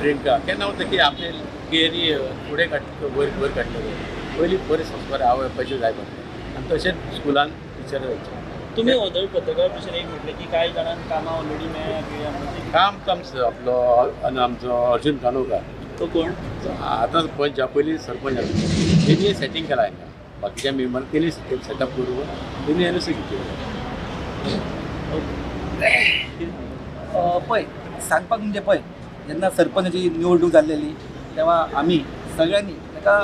[SPEAKER 13] ड्रिंकाक. केन्ना वता की आपले कॅरियर फुडें काडटा, वयर वयर काडटले, पयलीं बरे संस्कार आवय बापायचे जाय पडटा आनी तशेंच स्कुलान टिचर जायचे.
[SPEAKER 9] तुमी ऑदर पत्रकार परिशद एक म्हटलें की कांय जाणांक कामां ऑलरेडी मेळ्ळ्या.
[SPEAKER 13] काम तो आमचो आपलो आमचो अर्जुन कानोकर,
[SPEAKER 9] तो कोण
[SPEAKER 13] आतां पंच पयलीं सरपंच आसलो, तेणी सेटींग केलां हांकां बाकीच्या मेंबरांक तेणी सेटअप करून तेणी NOC घेतली.
[SPEAKER 23] पळय सांगपाक म्हणजे पळय जेन्ना सरपंचाची निवडणूक जाल्लेली तेव्हा आमी सगळ्यांनी ताका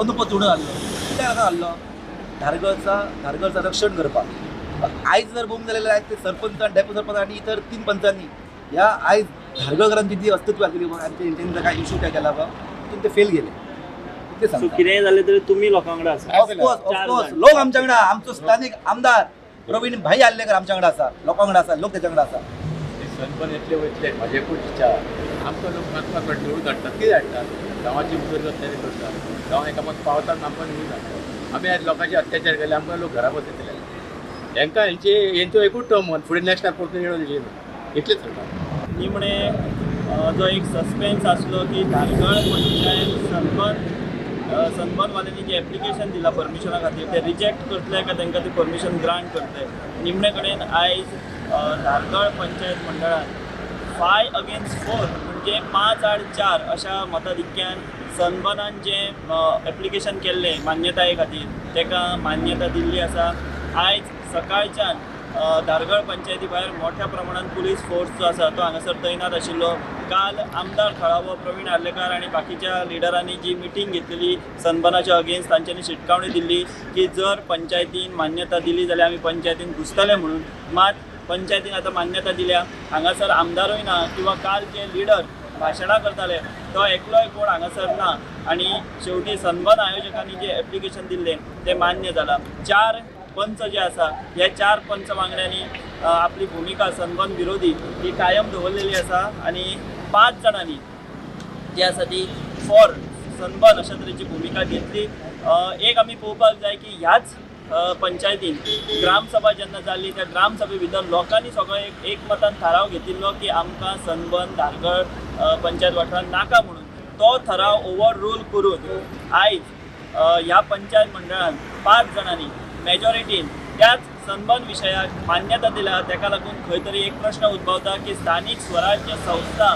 [SPEAKER 23] अनुप चुडून हाडलो. कित्याक हाडलो? धारगळचा रक्षण करपाक. आयज जर बूम जालेले आयज ते सरपंच आनी डेप्युटी सरपंच आनी इतर 3 पंचांनी ह्या आयज धारगळकारांची जी अस्तित्व आसली आनी तेंच्यांनी काय इशू काय केला तितून ते फेल गेले. ते सांगता
[SPEAKER 9] कितेंय जालें तरी तुमी लोकां वांगडा आसा.
[SPEAKER 23] ऑफकोर्स ऑफकोर्स लोक आमच्या वांगडा, आमचो स्थानीक आमदार प्रवीण भाई आर्लेकर आमच्या वांगडा आसा, लोकां वांगडा आसा, लोक तेच्या वांगडा आसा.
[SPEAKER 13] सनबर्न येतले वयतले म्हाजे एकूच इच्छा, आमकां लोक 5-5 निवडून हाडटात, कितें हाडटात, गांवाची उदरगत तरी करतात, गांवां एकामेकाक पावतात, आमकां निवडून हाडटात. आमी आयज लोकांचे अत्याचार केले, आमकां लोक घरा बसयतले. हेंकां हेंचो एकूच टर्म, फुडें नेक्स्ट टायम परतून येवून येना, इतलेंच सांगता.
[SPEAKER 9] निमणे जो एक सस्पेन्स आसलो की धारगळ पंचायत सनबर्न सनबर्नवाल्यांनी जें एप्लिकेशन दिलां परमिशना खातीर तें रिजेक्ट करतले काय तांकां ती परमिशन ग्रांट करतले. निमणे कडेन आयज धारगळ पंचायत मंडळान 5-4 म्हणजे 5-4 अशा मताधिक्यान सनबर्नान जें एप्लिकेशन केल्लें मान्यताये खातीर ताका मान्यता दिल्ली आसा. आयज सकाळच्यान धारगळ पंचायती भायर मोठ्या प्रमाणात पुलीस फोर्स जो आसा तो हांगासर तैनात आशिल्लो. काल आमदार थळावो प्रवीण आर्लेकार आनी बाकीच्या लिडरांनी जी मिटींग घेतलेली सनबर्नाच्या अगेन्स्ट तांच्यांनी शिटकावणी दिल्ली की जर पंचायतीन मान्यता दिली जाल्यार आमी पंचायतीन घुसतले म्हणून. मात पंचायतीन आतां मान्यता दिल्या. हांगासर आमदारूय ना किंवा काल जे लिडर भाशणां करताले तो एकलोय कोण हांगासर ना आनी शेवटी सनबर्न आयोजकांनी जे एप्लिकेशन दिल्लें तें मान्य जालां. 4 पंच जे आसा ह्या 4 पंच वांगड्यांनी आपली भुमिका सनबर्न विरोधी ही कायम दवरलेली आसा आनी 5 जाणांनी जी आसा ती फॉर सनबर्न अशा तरेची भुमिका घेतली. एक आमी पळोवपाक जाय की ह्याच पंचायतीन ग्रामसभा जेन्ना जाली त्या ग्रामसभे भितर लोकांनी सगळो एक एकमतान थाराव घेतिल्लो की आमकां सनबर्न धारगळ पंचायत वाठारांत नाका म्हणून. तो थाराव ओवर रूल करून आयज ह्या पंचायत मंडळान 5 जाणांनी मेजॉरिटीन त्याच सनबर्न विशयाक मान्यता दिल्या. ताका लागून खंय तरी एक प्रश्न उद्भवता की स्थानीक स्वराज्य संस्था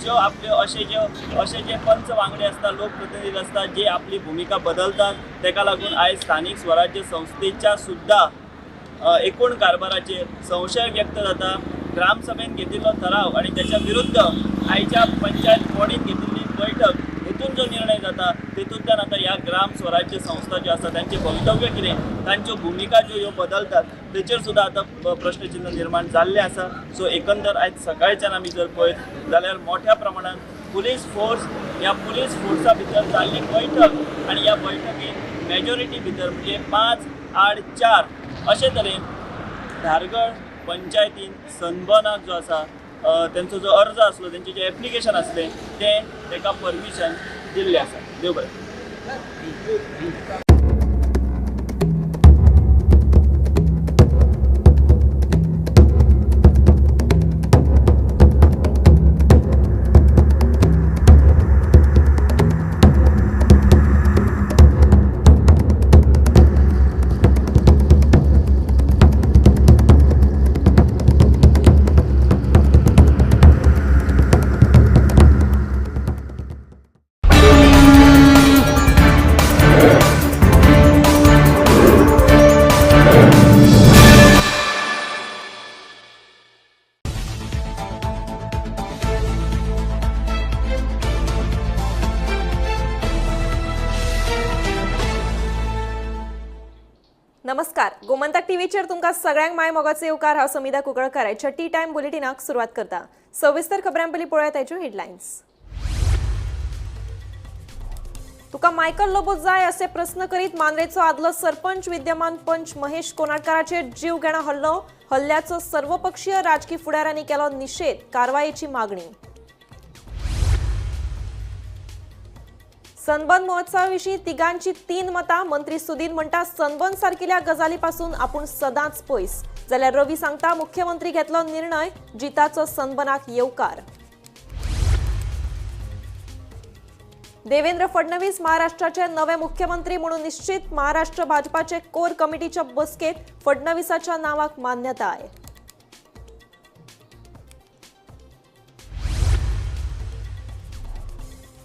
[SPEAKER 9] ज्यो आपल्यो अशे जे पंच वांगडी आसता, लोकप्रतिनिधी आसता जे आपली भुमिका बदलतात ताका लागून आयज स्थानीक स्वराज्य संस्थेच्या सुद्दां एकूण कारभाराचेर संशय व्यक्त जाता. ग्रामसभेन घेतिल्लो ठराव आनी त्याच्या विरुद्ध आयच्या पंचायत बॉडीन घेतिल्ली बैठक हेतून जो निर्णय जाता तेतूंतल्यान आतां ह्या ग्राम स्वराज्य संस्था ज्यो आसा तांचें भवितव्य कितें, तांच्यो भुमिका ज्यो ह्यो बदलतात तेचेर सुद्दां आतां प्रश्नचिन्ह निर्माण जाल्लें आसा. सो एकंदर आयज सकाळच्यान आमी जर पळयत जाल्यार मोठ्या प्रमाणान पुलीस फोर्स ह्या पुलीस फोर्सा भितर जाल्ली बैठक आनी ह्या बैठकीन मेजॉरिटी भितर म्हणजे 5-4 अशे तरेन धारगळ पंचायतीन सनबर्नाक जो आसा तेंचो जो अर्ज आसलो, तेंचें जें एप्लिकेशन आसलें तें ताका परमिशन दिल्लें आसा. देव बरें.
[SPEAKER 12] नमस्कार, गोमंतक टीव्हीचेर तुमकां सगळ्यांक my मोगाचो येवकार. हांव समिधा कुंकळकर आयच्या टी टायम बुलेटिनाक सुरवात करता. सविस्तर खबरां पयलीं पळोवया ताच्यो हेडलायन्स. तुका मायकल लोबो जाय असे प्रस्न करीत मांद्रेचो आदलो सरपंच विद्यमान पंच महेश कोनाडकाराचेर जीव घेणा हल्लो. हल्ल्याचो सर्वपक्षीय राजकी फुडाऱ्यांनी केलो निशेध, कारवायेची मागणी. सनबर्न महोत्सवा विशीं तिगांची 3 मतां. मंत्री सुदीन म्हणटा सनबर्न सारकिल्या गजाली पासून आपूण सदांच पयस, जाल्यार रवी सांगता मुख्यमंत्री घेतलो निर्णय, जिताचो सनबर्नाक येवकार. देवेंद्र फडणवीस महाराष्ट्राचे नवे मुख्यमंत्री म्हणून निश्चित. महाराष्ट्र भाजपाचे कोर कमिटीच्या बसकेत फडणवीसाच्या नावाक मान्यताय.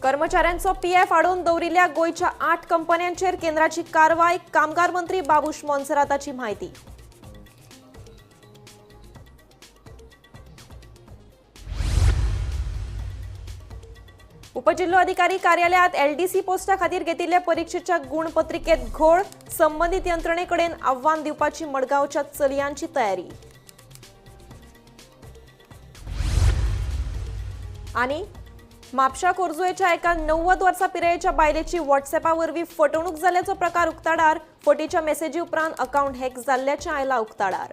[SPEAKER 12] कर्मचाऱ्यांचो पीएफ आडोवन दवरिल्ल्या गोंयच्या 8 कंपन्यांचेर केंद्राची कारवाय. कामगार मंत्री बाबूश मोन्सेराताची म्हायती. उपजिल्होधिकारी कार्यालयात एलडीसी पोस्टा खातीर घेतिल्ल्या परीक्षेच्या गुणपत्रिकेत घोळ. संबंधित यंत्रणेकडेन आव्हान दिवपाची मडगांवच्या चलयांची तयारी. आनी म्हापशा खोर्जुवेच्या एका 90 वर्सां पिरायेच्या बायलेची व्हॉट्सएपा वरवीं फटवणूक जाल्ल्याचो प्रकार उक्ताडार. फटीच्या मेसेजी उपरांत अकावंट हॅक जाल्ल्याचें आयलां उक्ताडार.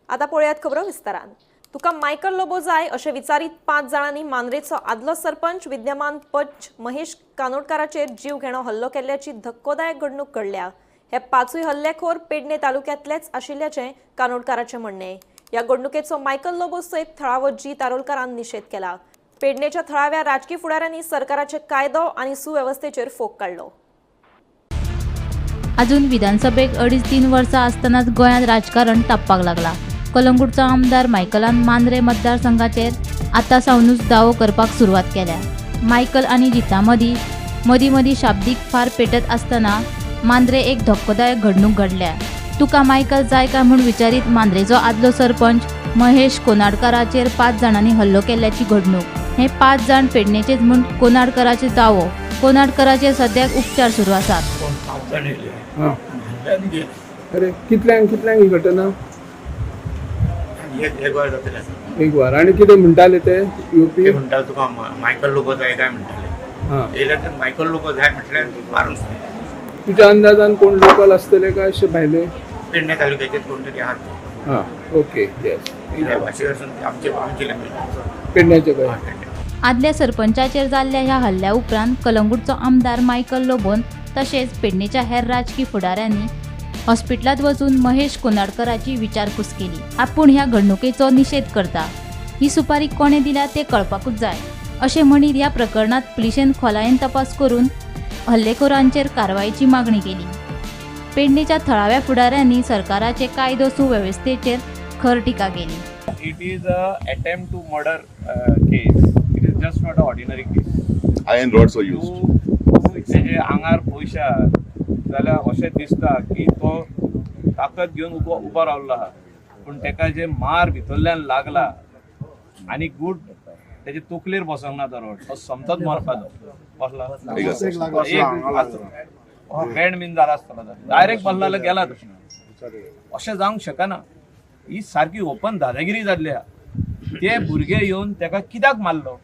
[SPEAKER 12] आतां पळयात खबरो विस्तारान. तुका मायकल लोबो जाय अशें विचारीत 5 जाणांनी मांद्रेचो आदलो सरपंच विद्यमान पंच महेश कानोडकाराचेर जीव घेणो हल्लो केल्ल्याची धक्कोदायक घडणूक घडल्या. हे 5 हल्लेखोर पेडणे तालुक्यांतलेच आशिल्ल्याचें कानोडकाराचें म्हणणें. ह्या घडणुकेचो मायकल लोबो सयत थळावो जी तारोलकारान निशेध केला. पेडणेच्या थळाव्या राजकी फुडाऱ्यांनी सरकाराचे कायदो आनी सुवेवस्थेचेर फोग काडलो.
[SPEAKER 11] अजून विधानसभेक 2.5-3 वर्सां आसतनाच गोंयांत राजकारण तापपाक लागला. कलंगूटचो आमदार मायकलान मांद्रे मतदारसंघाचेर आतां सावनूच दावो करपाक सुरवात केल्या. मायकल आनी जिता मदीं मदीं मदीं शाब्दीक फार पेटत आसतना मांद्रे एक धक्कोदायक घडणूक घडल्या. तुका मायकल जाय काय म्हूण विचारीत मांद्रेचो आदलो सरपंच महेश कोनाडकाराचेर 5 जाणांनी हल्लो केल्ल्याची घडणूक. हे 5 जाण पेडणेचेच म्हूण कोनाडकाराचो दावो. कोनाडकाराचेर सद्याक उपचार सुरू आसात.
[SPEAKER 6] अरे कितल्यांक कितल्यांक ही घटना? एक वर. आनी कितें म्हणटाले ते युपी
[SPEAKER 13] म्हणटाले तुका मायकल लोबो जाय काय म्हणटाले. येयल्यार मायकल लोबो जाय म्हटल्यार मारून.
[SPEAKER 6] तुज्या अंदाजान कोण लोकल आसतले काय अशे भायले?
[SPEAKER 13] पेडणे तालुक्याचे कोण तरी आहात.
[SPEAKER 6] हां, ओके, येस.
[SPEAKER 13] आमचे आमचे
[SPEAKER 6] पेडण्याचे काय.
[SPEAKER 11] आदल्या सरपंचाचेर जाल्ल्या ह्या हल्ल्या उपरांत कलंगूटचो आमदार मायकल लोबोन तशेंच पेडणेच्या हेर राजकी फुडाऱ्यांनी हॉस्पिटलांत वचून महेश कोनाडकराची विचारपूस केली. आपूण ह्या घडणुकेचो निशेध करता, ही सुपारी कोणें दिल्या तें कळपाकूच जाय अशें म्हणीत ह्या प्रकरणांत पुलिशेन खोलायेन तपास करून हल्लेखोरांचेर कारवायेची मागणी केली. पेडणेच्या थळाव्या फुडाऱ्यांनी सरकाराचे कायदो सुवेवस्थेचेर खर टिका केली.
[SPEAKER 2] It is a attempt to murder case. It is just not a ordinary case.
[SPEAKER 7] Iron rods were used.
[SPEAKER 2] तेजे आंगार पयशे आहात जाल्यार अशें दिसता की तो ताकद घेवन उबो रावल्लो आहा, पूण तेका जे मार भितरल्यान लागला आनी गूट तेजे तकलेर बसोंक ना तो रोड, तो समतोच मरपाचो बसला बँड बीन जाला आसतलो, डायरेक्ट बसला जाल्यार गेला. अशें जावंक शकना. ही सारकी ओपन दादागिरी जाल्ली आहा. ते भुरगे येवन तेका कित्याक मारलो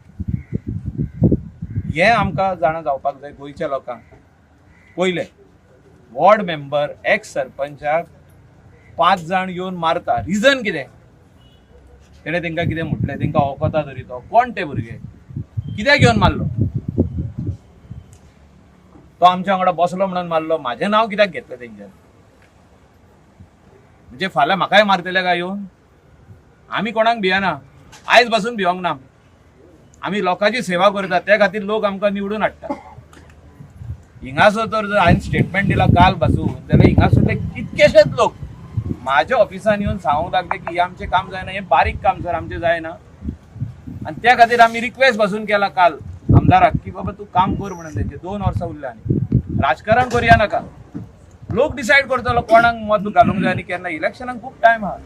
[SPEAKER 2] हें आमकां जाणा जावपाक जाय गोंयच्या लोकांक. पयलें, वॉर्ड मेंबर एक्स सरपंचाक 5 जाण येवन मारता, रिजन कितें? तेणें तेंकां कितें म्हटलें? तेंकां वखता तरी तो कोण ते भुरगे कित्याक येवन मारलो? तो आमच्या वांगडा बसलो म्हणून मारलो. म्हाजें नांव कित्याक घेतलें तेंच्यान? म्हणजे फाल्यां म्हाकाय मारतले काय येवन? आमी कोणाक भियना, आयज पासून भिवंक ना. आमी लोकांची सेवा करता, त्या खातीर लोक आमकां निवडून हाडटा. हिंगासर तर जर हांवें स्टेटमेंट दिला काल पासून जाल्यार हिंगासरले कितकेशेच लोक म्हाज्या ऑफिसान येवन सांगूंक लागले की हें आमचें काम जायना, हें बारीक काम सर आमचें जायना. आनी त्या खातीर आमी रिक्वेस्ट पासून केला काल आमदाराक की बाबा तूं काम कर म्हणून. तेंचे 2 वर्सां उरल्या आनी राजकारण करुया नाका. लोक डिसायड करतलो कोणाक मत घालूंक जाय आनी केन्ना. इलेक्शनाक खूब टायम आहा,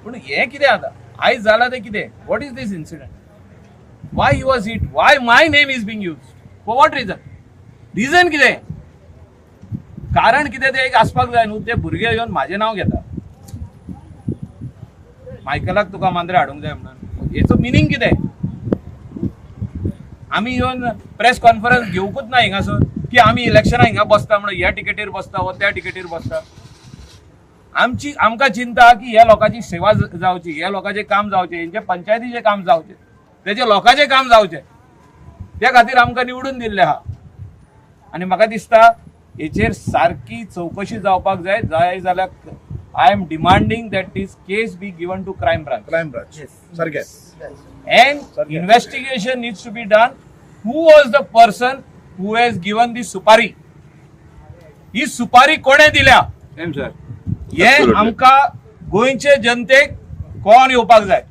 [SPEAKER 2] पूण हें कितें आतां आयज जालां तें कितें? What is this incident? Why he was hit? Why my name is being used? For what reason? Reason कितें? कारण कितें तें एक आसपाक जाय न्हू. ते भुरगे येवन म्हाजें नांव घेता, मायकलाक तुका मांद्रे हाडूंक जाय म्हणून. हेचो मिनींग कितें? आमी येवन प्रेस कॉन्फरन्स घेवकूच ना हिंगासर की आमी इलेक्शनाक हिंगा बसता म्हणून, ह्या टिकेटीर बसता वा त्या टिकेटीर बसता. आमची आमकां चिंता की ह्या लोकांची सेवा जावची, ह्या लोकांचें काम जावचें, हेंचे पंचायतीचें काम जावचें, तेजे लोकांचें काम जावचें, त्या खातीर आमकां निवडून दिल्लें आहा. आनी म्हाका दिसता हेचेर सारकी चवकशी जावपाक जाय. जाय जाल्यार I am demanding that this case be given to crime branch.
[SPEAKER 4] Crime branch सारकें.
[SPEAKER 2] And investigation needs to be done. Who was the person who has given the supari? ही सुपारी कोणें दिल्या हें आमकां गोंयचे जनतेक कोण येवपाक जाय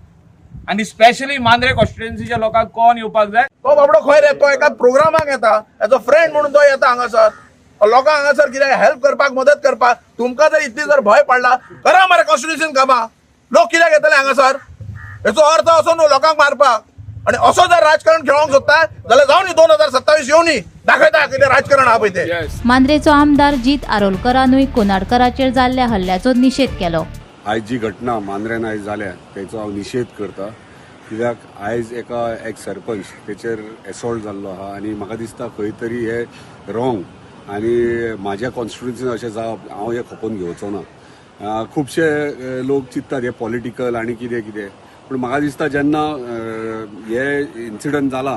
[SPEAKER 2] आनी स्पेशली मांद्रे कॉन्स्टिट्युएन्सीच्या लोकांक कोण येवपाक जाय.
[SPEAKER 4] तो बाबडो खंय रे? तो एका प्रोग्रामाक येता, एज अ फ्रेंड म्हणून तो येता हांगासर लोकांक हांगासर कितें हेल्प करपाक, मदत करपाक. तुमकां जर इतली जर भंय पडला, करा मरे कॉन्स्टिट्युशन कामां. लोक कित्याक येतले हांगासर? हेचो अर्थ असो न्हू लोकांक मारपाक. आनी असो जर राजकारण खेळोंक सोदता जाल्यार जावनी 2027 येवनी दाखयता कितें राजकारण आहा पळय तें.
[SPEAKER 11] मांद्रेचो आमदार जीत आरोलकरानूय कोनाडकराचेर जाल्ल्या हल्ल्याचो निशेध केलो.
[SPEAKER 16] आयज जी घटना मांद्र्यान आयज जाल्या तेचो हांव निशेध करता. कित्याक आयज एका एक सरपंच तेचेर एसॉल्ट जाल्लो आहा आनी म्हाका दिसता खंय तरी हे रॉंग आनी म्हाज्या कॉन्स्टिट्युएन्सीन अशें जावप हांव हें खपोवन घेवचो ना. खुबशे लोक चिंततात हे पॉलिटिकल आनी कितें कितें, पूण म्हाका दिसता जेन्ना हे इन्सिडंट जाला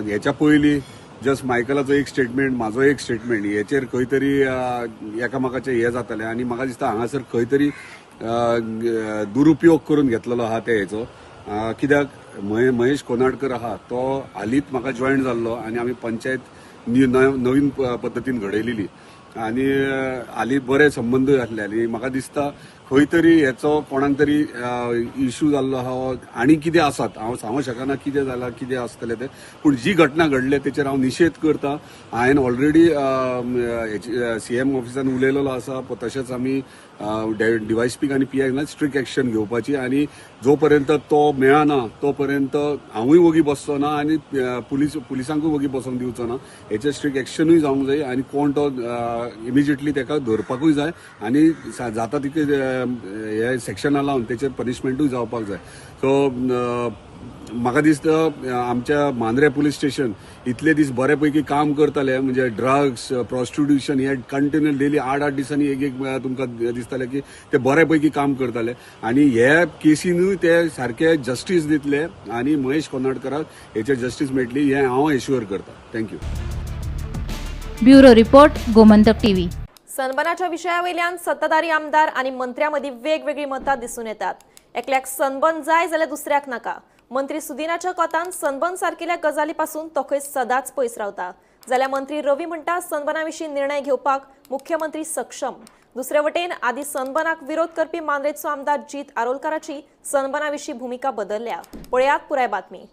[SPEAKER 16] हेच्या पयलीं जस्ट मायकलाचो एक स्टेटमेंट, म्हाजो एक स्टेटमेंट, हेचेर खंय तरी एकामेकाचें हें जातालें आनी म्हाका दिसता हांगासर खंय तरी दुरुपयोग करून घेतलेलो आहा ते हेचो. कित्याक महेश कोनाडकर आहा तो हालींच म्हाका जॉयन जाल्लो आनी आमी पंचायत नवीन पद्दतीन घडयलेली आनी हालीं बरे संबंद आसले आनी म्हाका दिसता खंय तरी हेचो कोणाक तरी इशू जाल्लो आहा आनी कितें आसात हांव सांगूंक शकना कितें जालां कितें आसतलें तें, पूण जी घटना घडल्या तेचेर हांव निशेध करता. हांवें ऑलरेडी सीएम ऑफिसान उलयलेलो आसा, तशेंच आमी डीवायएसपीक आनी पीआयक स्ट्रिक्ट एक्शन घेवपाची आनी जो पर्यंत तो मेळना तो पर्यंत हांवूय वोगी बसचो ना आनी पुलिसांकूय वोगी बसोंक दिवचो ना. हेचेर स्ट्रिक्ट एक्शनूय जावंक जाय आनी कोण तो इमिजिएटली ताका धरपाकूय जाय आनी जाता तितके हे सेक्शना लावन तेचेर पनिशमेंटूय जावपाक जाय. सो म्हाका दिसता आमच्या मांद्रे पुलीस स्टेशन इतले दीस बरे पैकी काम करताले, म्हणजे ड्रग्स प्रॉस्टिट्यूशन हे कंटिन्यू डेली 8-8 दिसांनी एक एक तुमकां दिसताले की ते बरे पैकी काम करताले आनी हे केसीनूय ते सारके जस्टीस दितले आनी महेश कोनाडकराक हेचेर जस्टीस मेळटली हें हांव एश्युअर करता. Thank you.
[SPEAKER 11] Bureau report, Gomantak TV.
[SPEAKER 12] सनबनाच्या विशयावयल्यान सत्ताधारी आमदार आनी मंत्र्यां मदीं वेगवेगळीं मतां दिसून येतात. एकल्याक सनबन जाय जाल्यार दुसऱ्याक नाका. मंत्री सुदिनाच्या कोतान सनबन सारकिल्या गजाली पासून तो खंय सदांच पयस रावता, जाल्यार मंत्री रवी म्हणटा सनबना विशीं निर्णय घेवपाक मुख्यमंत्री सक्षम. दुसरे वटेन आदी सनबनाक विरोध करपी मांद्रेचो आमदार जीत आरोलकाराची सनबना विशीं भुमिका बदलल्या. पळयात पुराय बातमी.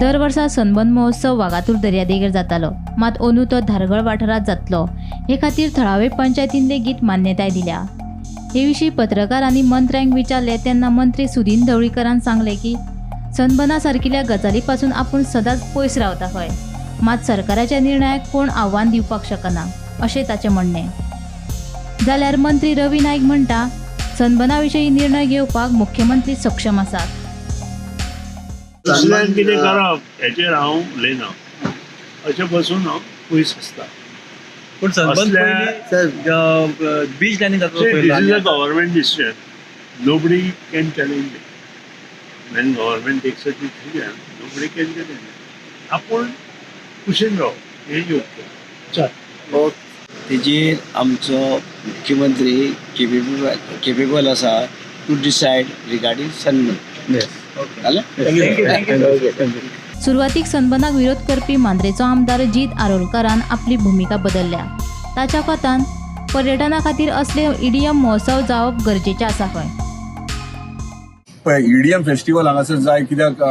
[SPEAKER 11] दर वर्सा सनबन महोत्सव वागातूर दर्यादेगेर जातालो, मात अंदू तो धारगळ वाठारांत जातलो हे खातीर थळावे पंचायतीन लेगीत मान्यताय दिल्या. हे विशीं पत्रकार आनी मंत्र्यांक विचारले तेन्ना मंत्री सुदीन ढवळीकरान सांगले की सनबना सारकिल्या गजाली पासून आपूण सदांच पयस रावता हय, मात सरकाराच्या निर्णयाक कोण आव्हान दिवपाक शकना अशें ताचें म्हणणें. जाल्यार मंत्री रवी नायक म्हणटा सनबना विशीं निर्णय घेवपाक मुख्यमंत्री सक्षम आसात.
[SPEAKER 1] दुसऱ्यान कितें करप हेचेर हांव उलयना, अशें बसून हांव पयस आसता.
[SPEAKER 18] पूण सनबन बीच लायनी जाता.
[SPEAKER 1] This is a government decision, nobody can challenge it. When government takes a decision nobody can challenge it. आपूण कुशीन रावप हें योग्य.
[SPEAKER 19] तेजेर आमचो मुख्यमंत्री केपेबल आसा टू डिसायड रिगार्डींग सनबन.
[SPEAKER 11] सुरवातीक सनबनाक विरोध करपी मांद्रेचो आमदार जीत आरोलकारान आपली भुमिका बदलल्या. ताच्या कोतान पर्यटना खातीर असले ईडीएम महोत्सव जावप गरजेचें आसा खंय.
[SPEAKER 16] पळय ईडीएम फेस्टिवल हांगासर जाय कित्याक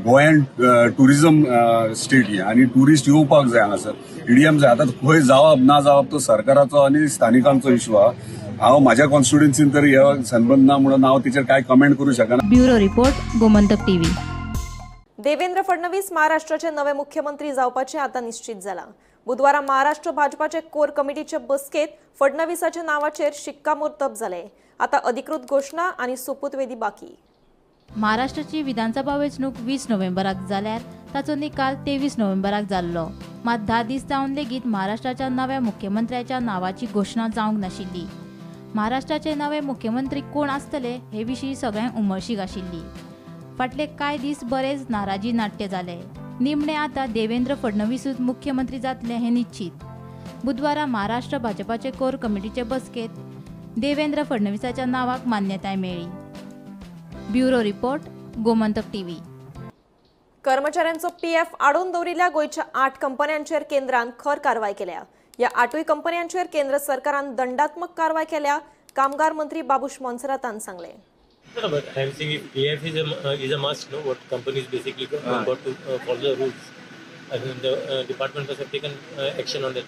[SPEAKER 16] गोंयान ट्युरिझम स्टेट ही आनी ट्युरिस्ट येवपाक जाय हांगासर. ईडीएम जाय. आतां खंय जावप ना जावप तो सरकाराचो आनी स्थानिकांचो इशू आहा. हांव म्हाज्या कॉन्स्टिट्युएन्सीन तर हे सनबन ना म्हणून हांव तेचेर कांय कमेंट करूं शकना.
[SPEAKER 11] Bureau report, Gomantak TV.
[SPEAKER 12] Devendra Fadnavis महाराष्ट्राचे नवे मुख्यमंत्री जावपाचे आतां निश्चित जालां. बुधवारा महाराष्ट्र भाजपाचे कोर कमिटीचे बसकेत फडणवीसाच्या नावाचेर शिक्कामोर्तब जाले. आतां अधिकृत घोशणा आनी सोपूतविधी बाकी.
[SPEAKER 11] महाराष्ट्राची विधानसभा वेंचणूक 20 नोव्हेंबराक जाल्यार ताचो निकाल 23 नोव्हेंबराक जाल्लो. मात 10 दीस जावन लेगीत महाराष्ट्राच्या नव्या मुख्यमंत्र्याच्या नावाची घोशणा जावंक नाशिल्ली. महाराष्ट्राचे नवे मुख्यमंत्री कोण आसतले हे विशीं सगळ्यांक उमळशीक आशिल्ली. फाटले कांय दीस बरेच नाराजी नाट्य जाले. निमणे आतां देवेंद्र फडणवीसूच मुख्यमंत्री जातले हें निश्चित. बुधवारा महाराष्ट्र भाजपाचे कोर कमिटीचे बसकेत देवेंद्र फडणवीसाच्या नावाक मान्यताय मेळ्ळी. Bureau report, Gomantak TV.
[SPEAKER 12] कर्मचाऱ्यांचो पीएफ आडोवन दवरिल्ल्या गोंयच्या 8 कंपन्यांचेर केंद्रान खर कारवाय केल्या. ह्या 8 कंपन्यांचेर केंद्र सरकारान दंडात्मक कारवाय केल्या. कामगार मंत्री बाबूश मोन्सेरातान सांगलें.
[SPEAKER 20] No, but I am saying if PF is a must, no? What companies basically got to follow the rules. I think the department must have taken action on that.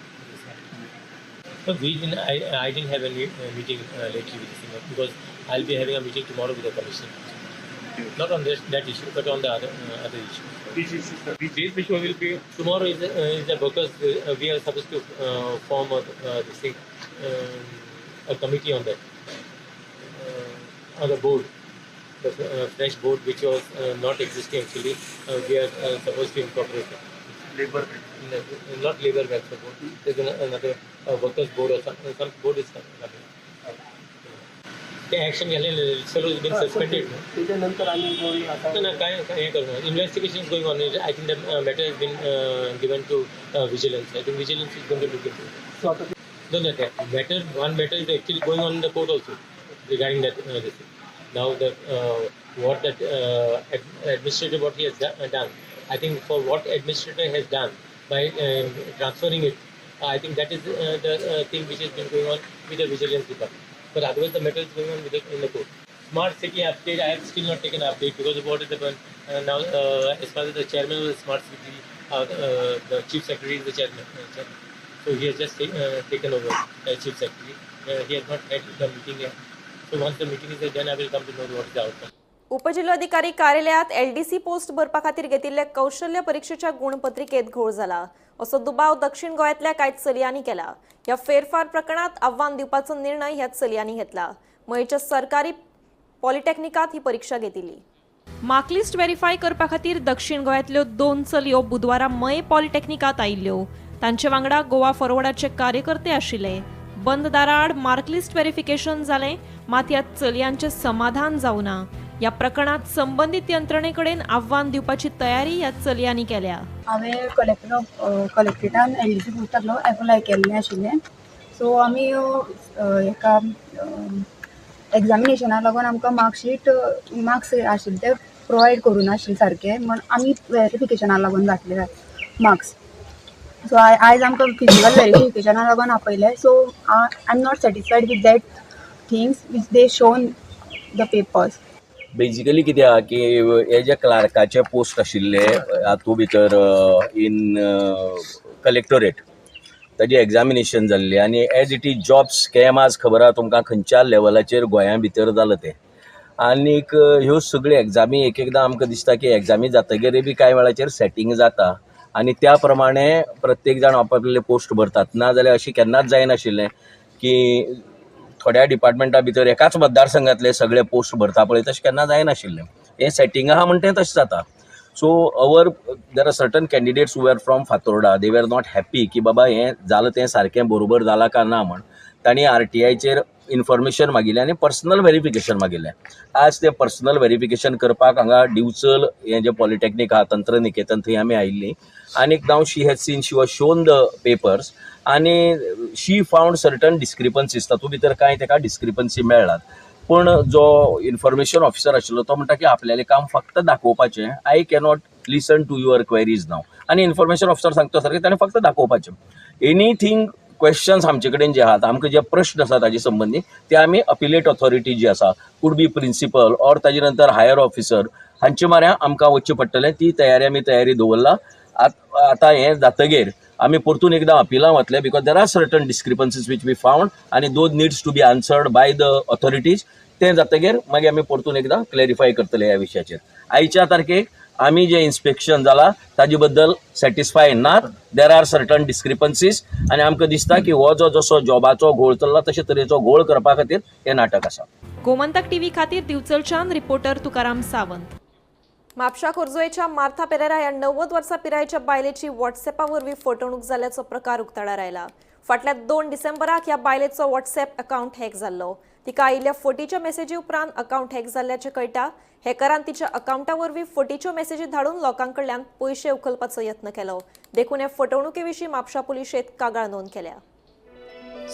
[SPEAKER 20] But we didn't. I didn't have any meeting lately with the singer because I'll be having a meeting tomorrow with the commissioner. Not on that issue, but on the other issue.
[SPEAKER 1] Which issue, sir?
[SPEAKER 20] This issue will be tomorrow. Is the workers? We are supposed to form a this thing, a committee on that, on the board, the fresh board which was not existing actually. We are supposed to incorporate it.
[SPEAKER 1] Labor,
[SPEAKER 20] no, not labor welfare board. There's another workers board or some board is coming. ते action घेतले, sir is been suspended.
[SPEAKER 22] त्याच्यानंतर आम्ही कोणी आता
[SPEAKER 20] ना काय हे करणार, investigation is going on. I think the matter has been given to vigilance. I think vigilance is going to look into it. No, no, that matter, one matter is actually going on in the court also regarding that this thing. Now the what that administrator what he has done, I think for what administrator has done by transferring it, I think that is the thing which has been going on with the vigilance department. But otherwise the matter is going on with in the court. Smart city update, I have still not taken update because of what is happened now. As far as the chairman of the smart city, the chief secretary is the chairman. So he has just taken over as chief secretary. He has not had the meeting yet. So once the meeting is done, I will come to know what is the outcome.
[SPEAKER 12] उपजिल्होधिकारी कार्यालयात LDC post भरपा खातीर घेतिल्ले कौशल्य परीक्षेच्या गुणपत्रिकेत घोळ जाला असो दुबाव दक्षिण गोंयांतल्या कांय चलयांनी केला. ह्या फेरफार प्रकरणात आव्हान दिवपाचो निर्णय ह्या चलयांनी घेतला. मयेच्या सरकारी पॉलिटेक्निकात ही परीक्षा घेतिल्ली. मार्कलिस्ट व्हेरीफाय करपा खातीर दक्षिण गोंयांतल्यो 2 चलयो बुधवारा मये पॉलिटेक्निकात आयिल्ल्यो. तांचे वांगडा गोवा फॉरवर्डाचे कार्यकर्ते आशिल्ले. बंद दाराआड मार्कलिस्ट व्हेरिफिकेशन जालें, मात ह्या चलयांचें समाधान जावना. ह्या प्रकरणात संबंदीत यंत्रणेकडेन आव्हान दिवपाची तयारी ह्या चलयांनी केल्या.
[SPEAKER 8] हांवें कलेक्ट्रेटान एलडीसी पोस्टाक एप्लाय केल्लें आशिल्लें. सो आमी एका एग्जामिनेशना लागून आमकां मार्कशीट मार्क्स आशिल्ले ते प्रोवायड करूं नाशिल्ले सारके, म्हण आमी वेरिफिकेशना लागून घातले मार्क्स. सो आयज आमकां फिजिकल वेरिफिकेशना लागून आपयलें. So I am not satisfied with that things which they shown the papers.
[SPEAKER 15] Basically कितें आहा की हे जे क्लार्काचे पोस्ट आशिल्ले हातूंत भितर इन कलेक्टोरेट ताजी एग्जामिनेशन जाल्ली आनी as it is job scam आज खबर आहा तुमकां खंयच्या लेवलाचेर गोंया भितर जालां तें. आनीक ह्यो सगळ्यो एग्जामी एक एकदां आमकां दिसता की एग्जामी जातगीर बी कांय वेळाचेर सेटींग जाता आनी त्या प्रमाणे प्रत्येक जाण आपापले पोस्ट भरतात. ना जाल्यार अशें केन्नाच जायनाशिल्लें की थोड्या डिपार्टमेंटा भितर एकाच मतदारसंघातले सगळे पोस्ट भरता पळय तशें केन्ना जायनाशिल्लें. हें सेटींग आहा म्हण तें तशें जाता. So our there are certain candidates who are from Fatorda, they were not happy की बाबा हें जालां तें सारकें बरोबर जालां काय ना म्हण. तांणी आरटीआयचेर इन्फॉर्मेशन मागिल्लें आनी पर्सनल व्हेरिफिकेशन मागिल्लें. आज तें पर्सनल व्हेरिफिकेशन करपाक हांगा दिवचल हें जें पॉलिटेक्नीक आहा तंत्रनिकेतन थंय आमी आयिल्लीं आनीक now she has seen, she was shown the papers आनी शी फावंड सर्टन डिस्क्रिपन्सीज. तातूंत भितर कांय ताका डिस्क्रिपन्सी मेळ्ळात. पूण जो इन्फॉर्मेशन ऑफिसर आशिल्लो तो म्हणटा की आपल्यालें काम फक्त दाखोवपाचें, I cannot listen to your queries now. आनी इन्फॉर्मेशन ऑफिसर सांगता सारकें ताणें फक्त दाखोवपाचें. एनीथींग क्वेश्चन्स आमचे कडेन जे आहात, आमकां जे प्रश्न आसा ताजे संबंदी ते आमी अपिलेट ऑथॉरिटी जी आसा, could be principal or ताजे नंतर हायर ऑफिसर हांचे माऱ्या आमकां वचचें पडटलें. ती तयारी आमी तयारी दवरला. आतां हें जातगीर आमी परतून एकदां अपिलां वतले because there are certain discrepancies which we found आनी those needs to be answered by the authorities. तें जातगीर मागीर आमी परतून एकदां क्लॅरिफाय करतले ह्या विशयाचेर. आयच्या तारखेक आमी जें इन्स्पेक्शन जाला ताजे बद्दल सॅटिस्फाय नात. There are certain discrepancies आनी आमकां दिसता की हो जो जसो जॉबाचो घोळ चल्ला तशे तरेचो घोळ करपा खातीर हें नाटक आसा.
[SPEAKER 12] गोमंतक टीव्ही खातीर दिवचलच्यान रिपोर्टर तुकाराम सावंत. म्हापशा खोर्जुवेच्या मार्था पेरेरा ह्या 90 वर्सां पिरायेच्या बायलेची व्हॉट्सएपा वरवीं फटवणूक जाल्ल्याचो प्रकार उक्ताडार आयला. फाटल्या 2 डिसेंबराक ह्या बायलेचो व्हॉट्सएप अकावंट हॅक जाल्लो. तिका आयिल्ल्या फटीच्या मेसेजी उपरांत अकावंट हॅक जाल्ल्याचें कळटा. हॅकरान तिच्या अकावंटा वरवीं फटीच्यो मेसेजी धाडून लोकां कडल्यान पयशे उखलपाचो यत्न केलो. देखून हे फटवणुके विशीं म्हापशा पुलिशेंत कागाळ नोंद केल्या.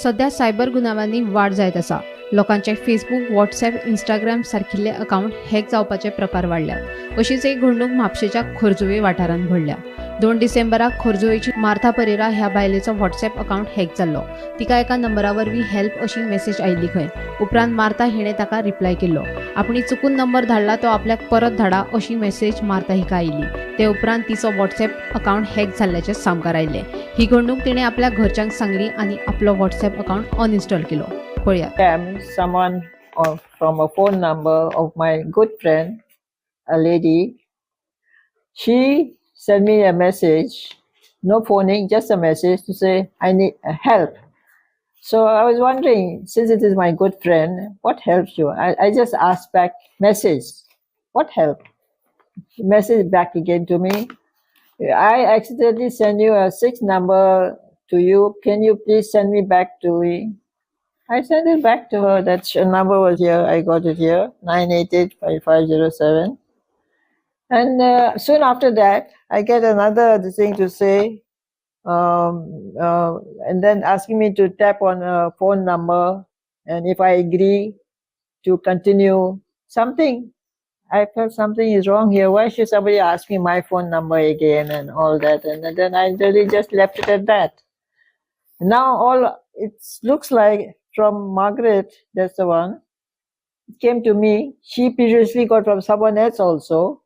[SPEAKER 17] सध्या सायबर गुन्यांवांनी वाड जायत आसा. लोकांचे फेसबूक, व्हॉट्सएप, इंस्टाग्राम सारकिल्ले अकावंट हॅक जावपाचे प्रकार वाडल्यात. अशीच एक घडणूक म्हापशेच्या खोर्जुवे वाठारांत घडल्या. 2 डिसेंबराक खोर्जुवेची मार्था परेरा ह्या बायलेचो व्हॉट्सएप अकावंट हॅक जाल्लो. तिका एका नंबरा वरवीं हेल्प अशी मेसेज आयिल्ली खंय. उपरांत मार्था हिणें ताका रिप्लाय केल्लो. आपणी चुकून नंबर धाडला तो आपल्याक परत धाडा अशी मेसेज मार्था हिका आयिल्ली. ते उपरांत तिचो व्हॉट्सएप अकावंट हॅक जाल्ल्याचें सामकार आयिल्लें. ही घडणूक तिणें आपल्या घरच्यांक सांगली आनी आपलो व्हॉट्सएप अकावंट अनइन्स्टॉल केलो. पळयात.
[SPEAKER 21] Someone from a phone number of my good friend, a lady, she sent me a message, no phoning, just a message to say I need help. So I was wondering, since it is my good friend, what helps you? I just asked back, message, what help? Message back again to me. I accidentally sent you a 6 number to you. Can you please send me back to me? I sent it back to her. That number was here. I got it here, 988-5507. And soon after that, I get another thing to say, and then asking me to tap on a phone number, and if I agree to continue Something, I felt something is wrong here. Why should somebody ask me my phone number again and all that? And then I really just left it at that. Now all it looks like from Margaret, that's the one, it came to me. She previously got from someone else also.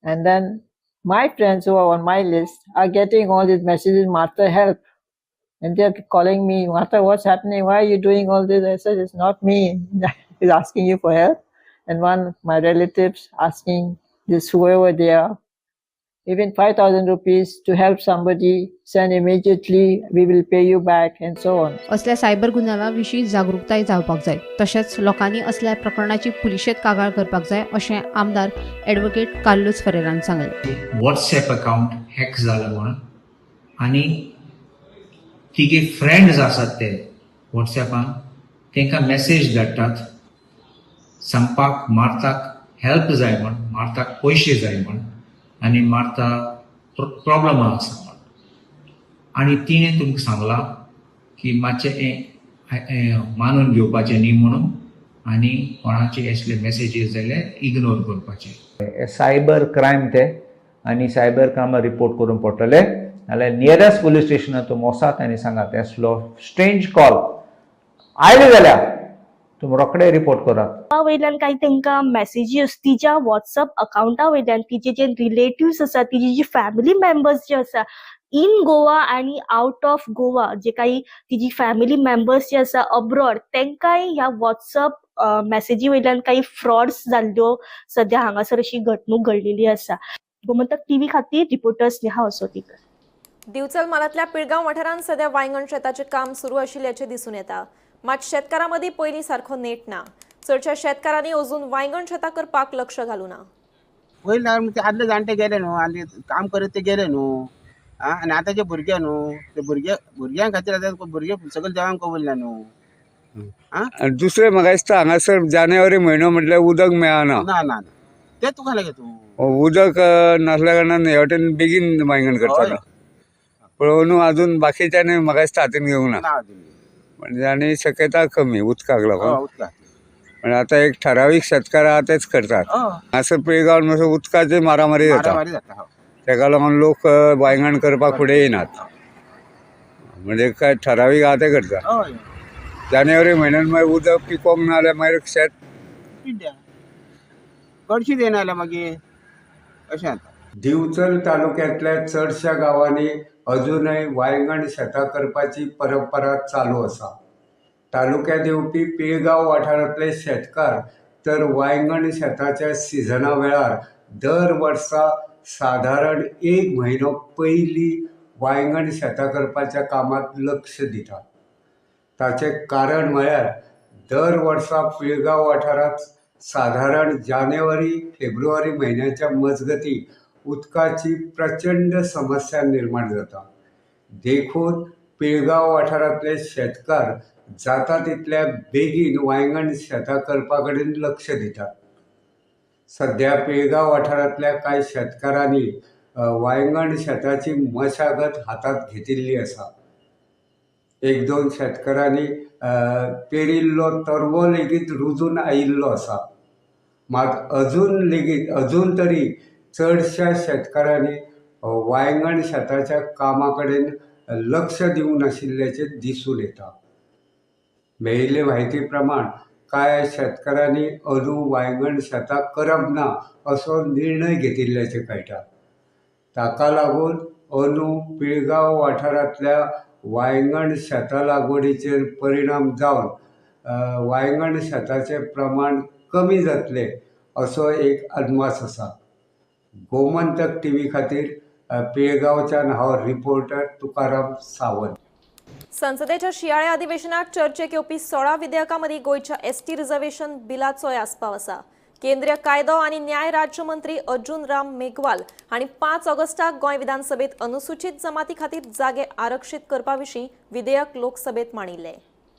[SPEAKER 21] And then my friends who are on my list are getting all these messages, Martha, help. And they're calling me, Martha, what's happening? Why are you doing all this? I said, it's not me is asking you for help. And one of my relatives asking this, whoever they are, even 5,000 rupees to help somebody, send immediately, we will pay you back, and so on.
[SPEAKER 17] असल्या cyber गुन्यांवा विशीं जागृताय जावपाक जाय, तशेंच लोकांनी असल्या प्रकरणाची पुलिशेंत कागाळ करपाक जाय अशें आमदार ॲडव्होकेट कार्लूस फेरेरान सांगलें.
[SPEAKER 5] वॉट्सएप अकाउंट हॅक जाला म्हणून आनी तिगे फ्रेंड्स आसात ते वॉट्सएपान तांकां मॅसेज धाडटात सांगपाक मार्ताक हेल्प जाय म्हण, मार्ताक पयशे जाय म्हण आनी मार्ता प्रॉब्लम आसा म्हण. आनी तिणें तुमकां सांगलां की मातशें हें मानून घेवपाचें न्ही म्हणून आनी कोणाचे असले मॅसेजीस जाल्यार इग्नोर करपाचे.
[SPEAKER 10] सायबर क्रायम ते आनी सायबर क्रायमार रिपोर्ट करूंक पडटले, नाल्यार नियरेस्ट पुलीस स्टेशनार तुमी वचात आनी सांगात असलो स्ट्रेंज कॉल आयले जाल्यार तुमी रोखडे रिपोर्ट करात.
[SPEAKER 14] वयल्यान काही तांकां मॅसेजीस तिच्या वॉट्सअप अकाउंटा वयल्यान तिचे जे रिलेटिव्स आसा, तिजी जी फॅमिली मेंबर्स जे आसा इन गोवा आनी आउट ऑफ गोवा, जे काही तिजी फॅमिली मेंबर्स जे आसा अब्रॉड, तांकांय ह्या वॉट्सअप मॅसेजी वयल्यान काही फ्रॉड्स जाल्ल्यो सद्या हांगासर अशी घडणूक घडलेली आसा. गोमंतक टीव्ही खातीर रिपोर्टर स्नेहा असोतीकर.
[SPEAKER 12] दिवचल म्हालांतल्या पिळगांव वाठारांत सध्या वायंगण शेताचें काम सुरू आशिल्ल्याचें दिसून येता. मात शेतकारां मदीं पयलीं सारको नेट ना. चडशा शेतकारांनी अजून वायंगण शेतां करपाक लक्ष घालूं ना.
[SPEAKER 24] पयलीं आदले जाणटे गेले न्हू, आनी काम करीत ते गेले न्हू, आनी आतांचे भुरगे न्हू ते भुरगे भुरग्यां खातीर आतां भुरगे सगळे देवांक कबूल ना न्हू.
[SPEAKER 25] आनी दुसरें म्हाका दिसता हांगासर जानेवारी म्हयनो म्हटल्यार उदक मेळना.
[SPEAKER 24] ना ना तें तुका लागें तूं
[SPEAKER 25] उदक नासल्या कारणान हे वटेन बेगीन वायंगण करतालो, पळोवन अजून बाकीच्यानी म्हाका दिसता हातीन घेवंक ना, म्हणजे आनी शक्यता कमी उदकाक लागून. म्हणजे आतां एक ठरावीक शेतकार आहा तेच करतात. हांगासर पिळगांव मातसो उदकाची मारामारी जाता, तेका लागून लोक वायंगण करपाक फुडें येनात, म्हणजे काय ठरावीक आहा ते करता. जानेवारी म्हयन्यान मागीर उदक पिकोवंक ना जाल्यार मागीर शेत
[SPEAKER 24] कडशी येना जाल्यार मागीर अशें जाता.
[SPEAKER 25] दिवचल तालुक्यांतल्या चडश्या गांवांनी अजूनय वायंगण शेतां करपाची परंपरा चालू आसा. तालुक्यांत येवपी पिळगांव वाठारांतले शेतकार तर वायंगण शेताच्या सिजना वेळार दर वर्सा सादारण एक म्हयनो पयलीं वायंगण शेतां करपाच्या कामांत लक्ष दितात. ताचें कारण म्हळ्यार दर वर्सा पिळगांव वाठारांत सादारण जानेवारी फेब्रुवारी म्हयन्याच्या मजगती उदकाची प्रचंड समस्या निर्माण जाता. देखून पिळगांव वाठारांतले शेतकार जाता तितल्या बेगीन वायंगण शेतां करपा कडेन लक्ष दितात. सद्या पिळगांव वाठारांतल्या कांय शेतकारांनी वायंगण शेताची मशागत हातांत घेतिल्ली आसा. एक दोन शेतकारांनी पेरिल्लो तरवो लेगीत रुजून आयिल्लो आसा. मात अजून तरी चडश्या शेतकारांनी वायंगण शेताच्या कामा कडेन लक्ष दिवंक नाशिल्ल्याचें दिसून येता. मेळिल्ले म्हायती प्रमाण कांय शेतकारांनी अंदू वायंगण शेतां करप ना असो निर्णय घेतिल्ल्याचें कळटा. ताका लागून अंदू पिळगांव वाठारांतल्या वायंगण शेतां लागवडीचेर परिणाम जावन वायंगण शेताचें प्रमाण कमी जातलें असो एक अदमास आसा. गोमंतक टीव्ही खातीर पिळगांवच्यान हांव रिपोर्टर तुकाराम सावंत.
[SPEAKER 12] संसदेच्या शियाळे अधिवेशनात चर्चेक येवपी 16 विधेयकां मदीं गोंयच्या एसटी रिझर्वेशन बिलाचोय आस्पाव आसा. केंद्रीय कायदो आनी न्याय राज्यमंत्री अर्जुन राम मेघवाल हांणी 5 ऑगस्टाक गोंय विधानसभेत अनुसूचित जमाती खातीर जागे आरक्षीत करपा विशीं विधेयक लोकसभेत मांडिल्लें.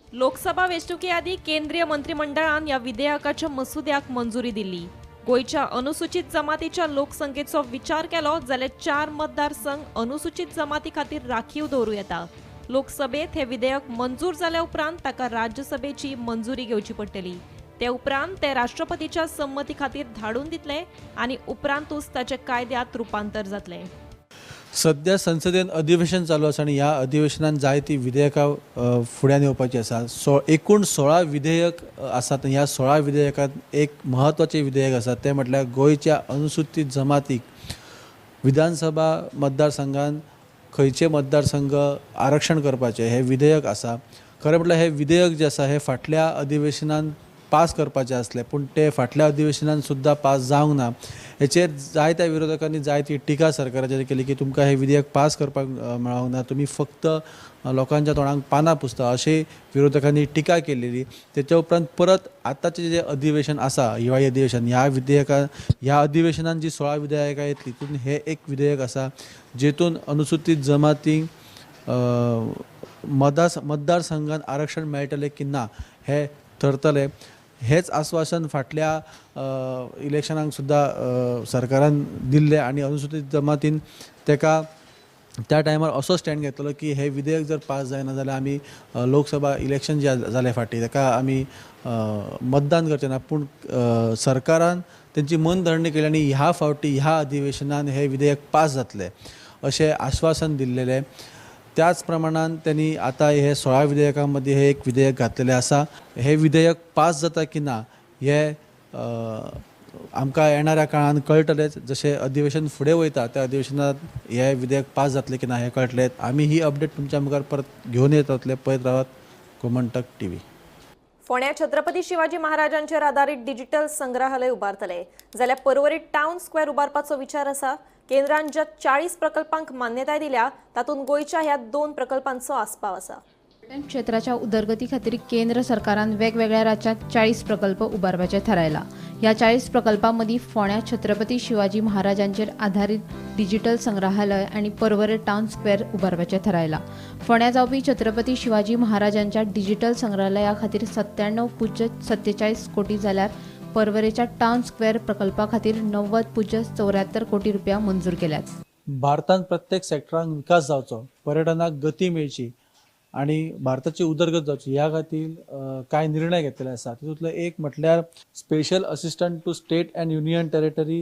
[SPEAKER 12] लोकसभा वेंचणुके आदीं केंद्रीय मंत्रिमंडळान ह्या विधेयकाच्या मसुद्याक मंजुरी दिल्ली. गोंयच्या अनुसूचित जमातीच्या लोकसंख्येचो विचार केलो जाल्यार 4 मतदारसंघ अनुसूचित जमाती खातीर राखीव दवरूं येता. लोकसभेत हे विधेयक मंजूर जाल्या उपरांत ताका राज्यसभेची मंजुरी घेवची पडटली. ते उपरांत ते राष्ट्रपतीच्या संमती खातीर धाडून दितले आनी उपरांतूच ताचे कायद्यांत रुपांतर जातलें.
[SPEAKER 3] सध्या संसदेन अधिवेशन चालू आसा आनी ह्या अधिवेशनान जायतीं विधेयकां फुड्यान येवपाची आसा. एकूण 16 विधेयक आसात. ह्या 16 विधेयकांत एक म्हत्वाचें विधेयक आसा तें म्हटल्यार गोंयच्या अनुसूचित जमातीक विधानसभा मतदारसंघान खंयचे मतदारसंघ आरक्षण करपाचें हें विधेयक आसा. खरें म्हटल्यार हें विधेयक जें आसा हें फाटल्या अधिवेशनान पास करपाचें आसलें, पूण तें फाटल्या अधिवेशनान सुद्दां पास जावंक ना. हेचेर जायत्या विरोधकांनी जायती टिका सरकाराचेर केली की तुमकां हें विधेयक पास करपाक मेळोंक ना, तुमी फक्त लोकांच्या तोंडाक पानां पुसता अशें विरोधकांनी टिका केलेली. तेच्या उपरांत परत आतांचें जें अधिवेशन आसा हिवाळी अधिवेशन, ह्या विधेयका ह्या अधिवेशनान जी 16 विधेयकां येतली तितून हें एक विधेयक आसा जेतून अनुसूचित जमातींक मतदारसंघान आरक्षण मेळटलें की ना हें थरतलें. हेच आस्वासन फाटल्या इलेक्शनाक सुद्दां सरकारान दिल्लें आनी अनुसूचित जमातीन तेका त्या टायमार असो स्टँड घेतलो की हें विधेयक जर पास जायना जाल्यार आमी लोकसभा इलेक्शन जे जालें फाटीं ताका आमी मतदान करचें ना. पूण सरकारान तेंची मनधरणी केली आनी ह्या फावटी ह्या अधिवेशनान हें विधेयक पास जातलें अशें आश्वासन दिल्लेलें. त्याच प्रमाणान त्यांनी आतां हे 16 विधेयकां मदीं हे एक विधेयक घातलेलें आसा. हे विधेयक पास जाता की ना हे आमकां येणाऱ्या काळान कळटलेंच. जशें अधिवेशन फुडें वयता त्या अधिवेशनांत हे विधेयक पास जातलें की ना हें कळटलें. आमी ही अपडेट तुमच्या मुखार परत घेवन येतले. पळयत रावात गोमंतक टीव्ही.
[SPEAKER 12] फोंड्या छत्रपती शिवाजी महाराजांचेर आदारीत डिजिटल संग्रहालय उबारतले जाल्यार पर्वरी टावन स्क्वेअर उबारपाचो विचार आसा. केंद्रान ज्या 40 प्रकल्पांक मान्यताय दिल्या तातूंत गोंयच्या ह्या 2 प्रकल्पांचो आस्पाव आसा.
[SPEAKER 17] पर्यटन क्षेत्राच्या उदरगती खातीर केंद्र सरकारान वेगवेगळ्या राज्यांत 40 प्रकल्प उबारपाचे थारायला. ह्या 40 प्रकल्पां मदीं फोंड्या छत्रपती शिवाजी महाराजांचेर आधारीत डिजिटल संग्रहालय आनी पर्वरे टावन स्क्वेअर उबारपाचे थारायला. फोंड्या जावपी छत्रपती शिवाजी महाराजांच्या डिजिटल संग्रहालया खातीर 97.47 कोटी जाल्यार पर्वरेच्या टावन स्क्वेअर प्रकल्पा खातीर 90.74 कोटी रुपया मंजूर केल्यात.
[SPEAKER 3] भारतांत प्रत्येक सेक्टरांक विकास जावचो, पर्यटनाक गती मेळची आनी भारताची उदरगत जावची ह्या खातीर कांय निर्णय घेतलेले आसा. तितूंतलो एक म्हटल्यार special assistant to state and union territory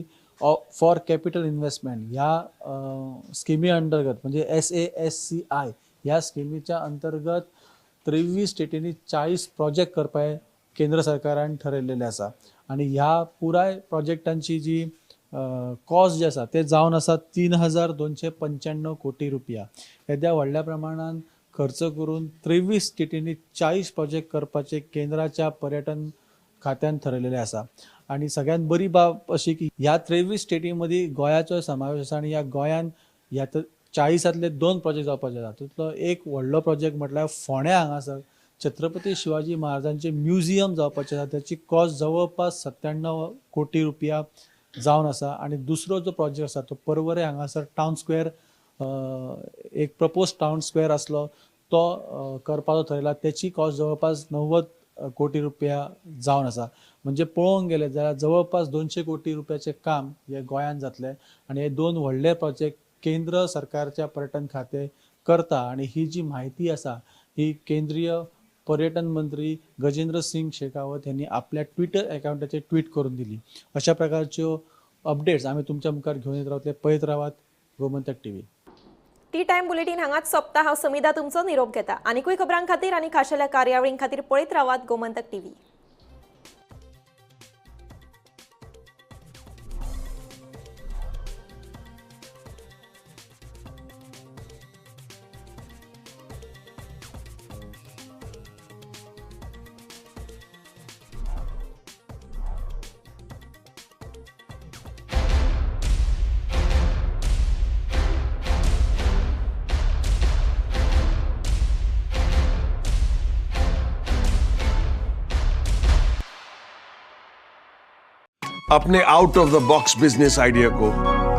[SPEAKER 3] for capital investment ह्या स्किमी अंतर्गत म्हणजे SASCI ह्या स्किमीच्या अंतर्गत 23 स्टेटींनी 40 प्रोजेक्ट करपाक केंद्र सरकारान ठरयलेलें आसा. आनी ह्या पुराय प्रोजेक्टांची जी कॉस्ट जी आसा ते जावन आसा 3295 कोटी रुपया. येद्या व्हडल्या प्रमाणान खर्च करून 23 स्टेटींनी 40 प्रोजेक्ट करपाचे केंद्राच्या पर्यटन खात्यान ठरयलेलें आसा. आनी सगळ्यात बरी बाब अशी की ह्या 23 स्टेटी मदीं गोंयाचो समावेश आसा आनी ह्या गोंयान ह्या 40तांतले 2 प्रोजेक्ट जावपाचे आसा. तितूंतलो एक व्हडलो प्रोजेक्ट म्हटल्यार फोंड्या हांगासर छत्रपती शिवाजी महाराजांचे म्युझियम जावपाचें आसा. त्याची कॉस्ट जवळपास 97 कोटी रुपया जावन आसा. आनी दुसरो जो प्रोजेक्ट आसा तो पर्वरे हांगासर टावन स्क्वेअर एक प्रपोज टावन स्क्वेअर आसलो तो करपाचो थरयला. त्याची कॉस्ट जवळपास 90 कोटी रुपया जावन आसा. म्हणजे पळोवंक गेले जाल्यार जवळपास 200 कोटी रुपयाचें काम हे गोंयांत जातलें आनी हे 2 व्हडले प्रोजेक्ट केंद्र सरकारच्या पर्यटन खातें करता. आनी ही जी म्हायती आसा ही केंद्रीय पर्यटन मंत्री गजेंद्र सिंग शेखावत यांनी आपल्या ट्विटर अकाउंटाचेर ट्वीट करून दिली. अशा प्रकारच्यो अपडेट्स आमी तुमच्या मुखार घेवन येत रावतले. पळयत रावात Gomantak TV.
[SPEAKER 12] T time bulletin हांगाच सोंपता. हांव समिधा तुमचो निरोप घेता. आनीकूय खबरां खातीर आनी खाशेल्या कार्यावळीं खातीर पळयत रावात गोमंतक टीव्ही.
[SPEAKER 6] अपने out of the box business idea को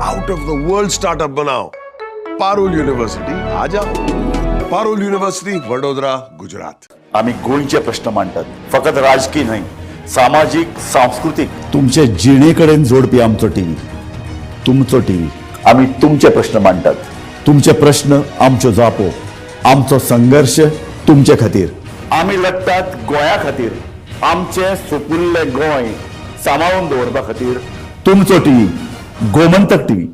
[SPEAKER 6] out of the world startup बनाओ. पारुल युनिव्हर्सिटी आ जाओ. पारुल युनिव्हर्सिटी, वडोदरा, गुजरात.
[SPEAKER 7] आमी गोंयचे प्रश्न मांडटात, फकत राजकीय न्हय, सामाजीक, सांस्कृतीक, तुमचे जिणेकडेन जोडपी आमचो टीव्ही, तुमचो टीव्ही. आमी तुमचे प्रश्न मांडटात, तुमचे प्रश्न आमच्यो जापो, आमचो संघर्श तुमचे खातीर. आमी लढटात गोंया खातीर, आमचें सुपुल्लें गोंय सांबाळून दवरपा खातीर तुमचो टीव्ही गोमंतक टीव्ही.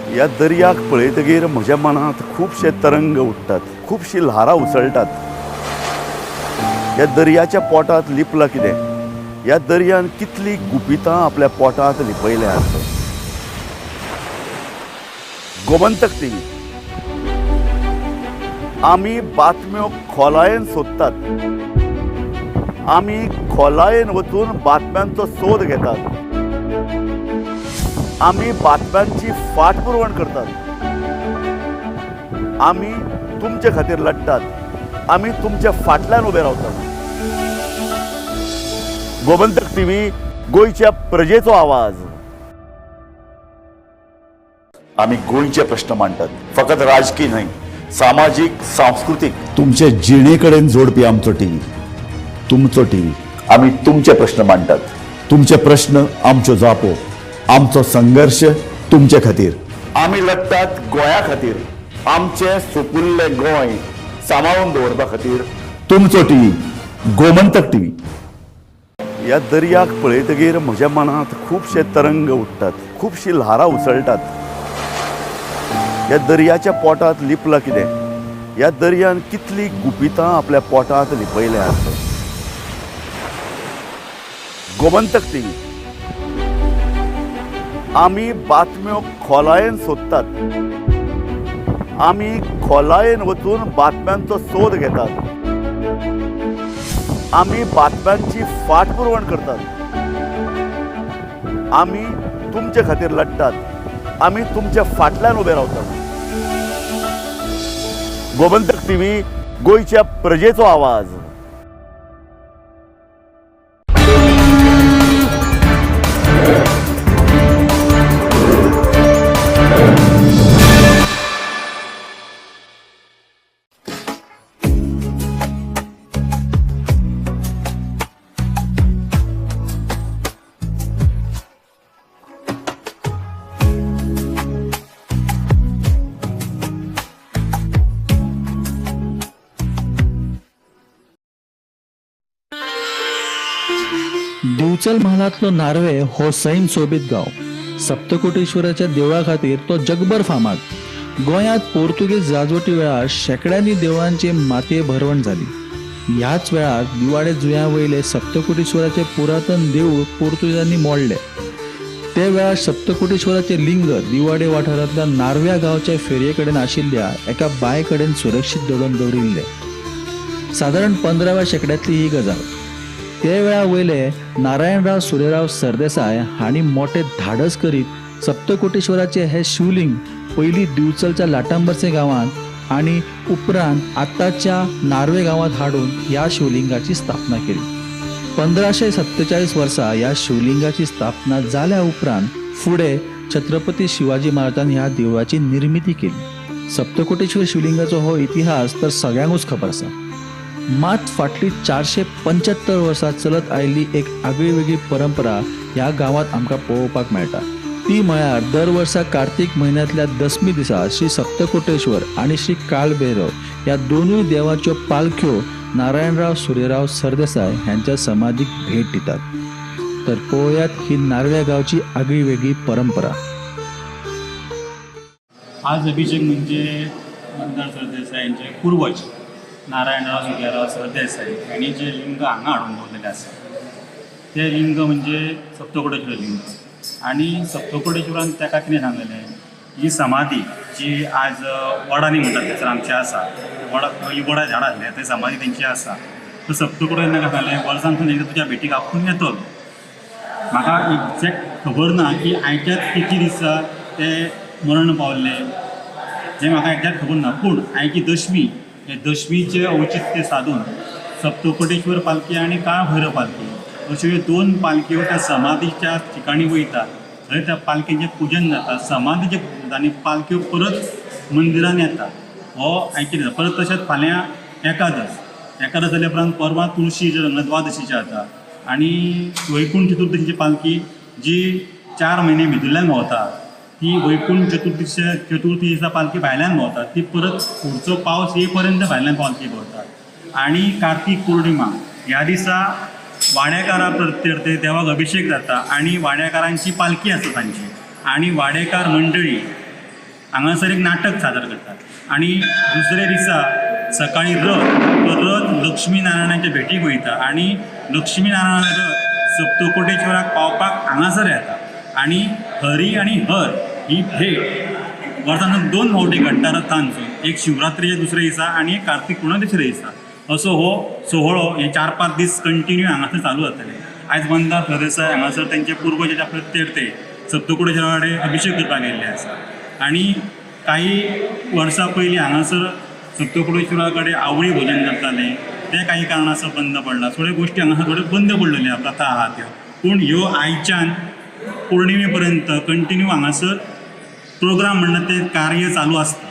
[SPEAKER 7] ह्या दर्याक पळयतगीर म्हज्या मनांत खुबशे तरंग उठ्ठात, खुबशीं ल्हारां उसळटात. ह्या दर्याच्या पोटांत लिपलां कितें? ह्या दर्यान कितलीं गुपितां आपल्या पोटांत लिपयल्यांत. गोमंतक टीव्ही आमी बातम्यो खोलायेन सोदतात, आमी खोलायेन वचून बातम्यांचो सोद घेतात, आमी बातम्यांची फाटपुरवण करतात, आमी तुमचे खातीर लढटात, आमी तुमच्या फाटल्यान उबे रावतात. गोमंतक टीव्ही, गोंयच्या प्रजेचो आवाज. आमी गोंयचे प्रश्न मांडटात, फकत राजकी न्हय, सामाजीक, सांस्कृतीक, तुमचे जिणे कडेन जोडपी आमचो टीव्ही, तुमचो टीव्ही. आमी तुमचे प्रश्न मांडटात, तुमचे प्रश्न आमच्यो जापो, आमचो संघर्ष तुमचे खातीर. आमी लढटात गोंया खातीर, आमचें सुपुल्लें गोंय सांबाळून दवरपा खातीर तुमचो टीव्ही गोमंतक टीव्ही. ह्या दर्याक पळयतगीर म्हज्या मनांत खुबशे तरंग उठ्ठात, खुबशीं ल्हारां उसळटात. ह्या दर्याच्या पोटांत लिपलां कितें? ह्या दर्यान कितलीं गुपितां आपल्या पोटांत लिपयल्यांत. गोमंतक टीव्ही आमी बातम्यो खोलायेन सोदतात, आमी खोलायेन वचून बातम्यांचो सोद घेतात, आमी बातम्यांची फाटपुरवण करतात, आमी तुमचे खातीर लढटात, आमी तुमच्या फाटल्यान उबे रावतात. गोमंतक टीव्ही, गोंयच्या प्रजेचो आवाज.
[SPEAKER 3] दिवचल म्हालांतलो नार्वे हो सैम सोबीत गांव. सप्तकोटेश्वराच्या देवळा खातीर तो जगभर फामाद. गोंयांत पोर्तुगीज राजवटी वेळार शेंकड्यांनी देवळांची मातये भरवण जाली. ह्याच वेळार दिवाडे जुंव्या वयले सप्तकोटेश्वराचे पुरातन देवूळ पोर्तुगीजांनी मोडले. ते वेळार सप्तकोटेश्वराचे लिंग दिवाडे वाठारांतल्या नार्व्या गांवच्या फेरये कडेन आशिल्ल्या एका बांय कडेन सुरक्षीत दडोवन दवरिल्ले. सादारण 15व्या शेंकड्यांतली ही गजाल. ते वेळा वयले नारायणराव सुरेराव सरदेसाय हांणी मोठे धाडस करीत सप्तकोटेश्वराचे हे शिवलिंग पयलीं दिवचलच्या लाटांबर्से गांवांत आनी उपरांत आतांच्या नार्वे गांवांत हाडून ह्या शिवलिंगाची स्थापना केली. 1547 वर्सा ह्या शिवलिंगाची स्थापना जाल्या उपरांत फुडें छत्रपती शिवाजी महाराजान ह्या देवळाची निर्मिती केली. सप्तकोटेश्वर शिवलिंगाचो हो इतिहास तर सगळ्यांकूच खबर आसा. मात फाटली 475 वर्सां चलत आयिल्ली एक आगळी वेगळी परंपरा ह्या गांवांत आमकां पळोवपाक मेळटा. ती म्हळ्यार दर वर्सा कार्तीक म्हयन्यांतल्या दसमी दिसा श्री सप्तकोटेश्वर आनी श्री कालभैरव ह्या दोनूय देवाच्यो पालख्यो नारायणराव सुरेराव सरदेसाय ह्यांच्या समाधीक भेट दितात. तर पळोवयात ही नार्व्या गांवची आगळी वेगळी परंपरा.
[SPEAKER 2] आज अभिषेक म्हणजे मंदार सरदेसाय यांचे पूर्वज नारायणराव सुरेराव सरदेसाय हांणी जे लिंग हांगा हाडून दवरलेलें आसा तें लिंग म्हणजे सप्तकोटेश्वर लिंग. आनी सप्तकोटेश्वरान ताका कितें सांगलेलें, ही समाधी जी आज वडांनी म्हणटात थंयसर आमची आसा, वडा वडा झाड आसलें थंय समाधी तेंची आसा. सो सप्तकोटेश्वरान ताका सांगलें वर्सांतून एकदां तुज्या भेटीक आपूण येतलो. म्हाका एक्झॅक्ट खबर ना की आयच्याच कितले दिसा ते मरण पावल्ले हें म्हाका एक्झॅक्ट खबर ना. पूण आयची दशमी, हे दशमीचें औचित्य सादून सप्तकोटेश्वर पालखी आनी काळभैरव पालखी अश्यो ह्यो दोन पालखयो त्या समाधीच्या ठिकाणी वयता. थंय त्या पालखेचें पुजन जाता, समाधीचें पुजन जाता आनी पालख्यो परत मंदिरान येता. हो आयची परत. तशेंच फाल्यां एकादस, एकादस जाल्या उपरांत परवां तुळशी द्वादशीचें जाता आनी वैकुंठ चतुर्दशीची पालखी जी 4 म्हयने भितरल्यान भोंवता ती वैकुंठ चतुर्थी दिसा पालखी भायल्यान भोंवता, ती परत फुडचो पावस ये पर्यंत भायल्यान पालखी भोंवता. आनी कार्तीक पौर्णिमा ह्या दिसा वाड्याकारा प्रत्यर्थे देवाक अभिशेक जाता आनी वाड्याकारांची पालखी आसता तांची आनी वाडेकार मंडळी हांगासर एक नाटक सादर करतात. आनी दुसरे दिसा सकाळी रथ, तो रथ लक्ष्मी नारायणाच्या भेटीक वयता आनी लक्ष्मी नारायण रथ सप्तकोटेश्वराक पावपाक हांगासर येता आनी हरी आनी हर ही भेट वर्सांतून 2 फावटी घडटा रथांचो, एक शिवरात्रीच्या दुसऱ्या दिसा आनी एक कार्तीक पुर्णिमा दुसऱ्या दिसा. असो हो सोहळो हे 4-5 दीस कंटिन्यू हांगासर चालू जातले. आयज मंदार सरदेसाय हांगासर तेंचे पुर्वजाच्या प्रत्यर्थे सप्तकोटेश्वरा कडेन अभिशेक करपाक गेल्ले आसा आनी काही वर्सां पयलीं हांगासर सप्तकोटेश्वरा कडेन आवळी भोजन करताले, तें काही कारणास्तव बंद पडलां. थोड्यो गोश्टी हांगासर थोड्यो बंद पडलेल्यो आहा, प्रथा आहा त्यो. पूण ह्यो आयच्यान पौर्णिमे पर्यंत कंटिन्यू हांगासर प्रोग्राम म्हणटा तें कार्य चालू आसता.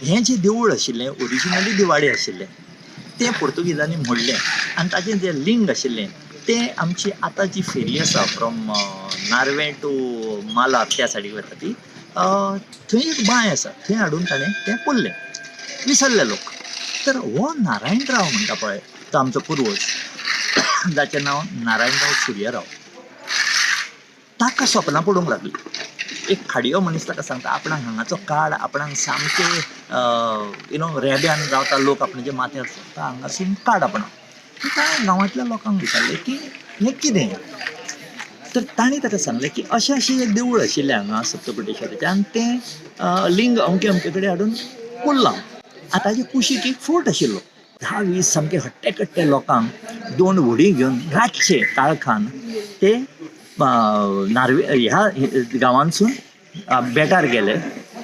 [SPEAKER 4] हें जें देवूळ आशिल्लें ओरिजिनली दिवाडे आशिल्लें तें पोर्तुगीजांनी मोडलें आनी ताचें जें लिंग आशिल्लें तें आमची आतां जी फेरी आसा फ्रॉम नार्वे टू मालार त्या सायडीक वता ती, थंय एक बांय आसा, थंय हाडून ताणें तें पुरलें. विसरले लोक. तर हो नारायणराव म्हणटा पळय तो आमचो पुर्वज, जाचें नांव नारायणराव सुर्यराव, ताका सपनां पडूंक लागलीं. एक खाडयो मनीस ताका सांगता आपणाक हांगाचो काड, आपणाक सामकें you know रेब्यान रावता लोक आपणाच्या माथ्यार सोदता, हांगासून काड आपणाक. ताणें गांवांतल्या लोकांक विचारलें की हें कितें? तर तांणी ताका सांगलें की अशें अशें एक देवूळ आशिल्लें हांगा सप्तकोटेश्वराचें आनी तें लिंग अमके अमके कडेन हाडून पुरलां. आनी ताजे कुशीक एक फोर्ट आशिल्लो. 10-20 सामके हट्टे कट्टे लोकांक 2 व्हडीं घेवन रातचे काळखान ते नार्वे ह्या गांवांतसून बेटार गेले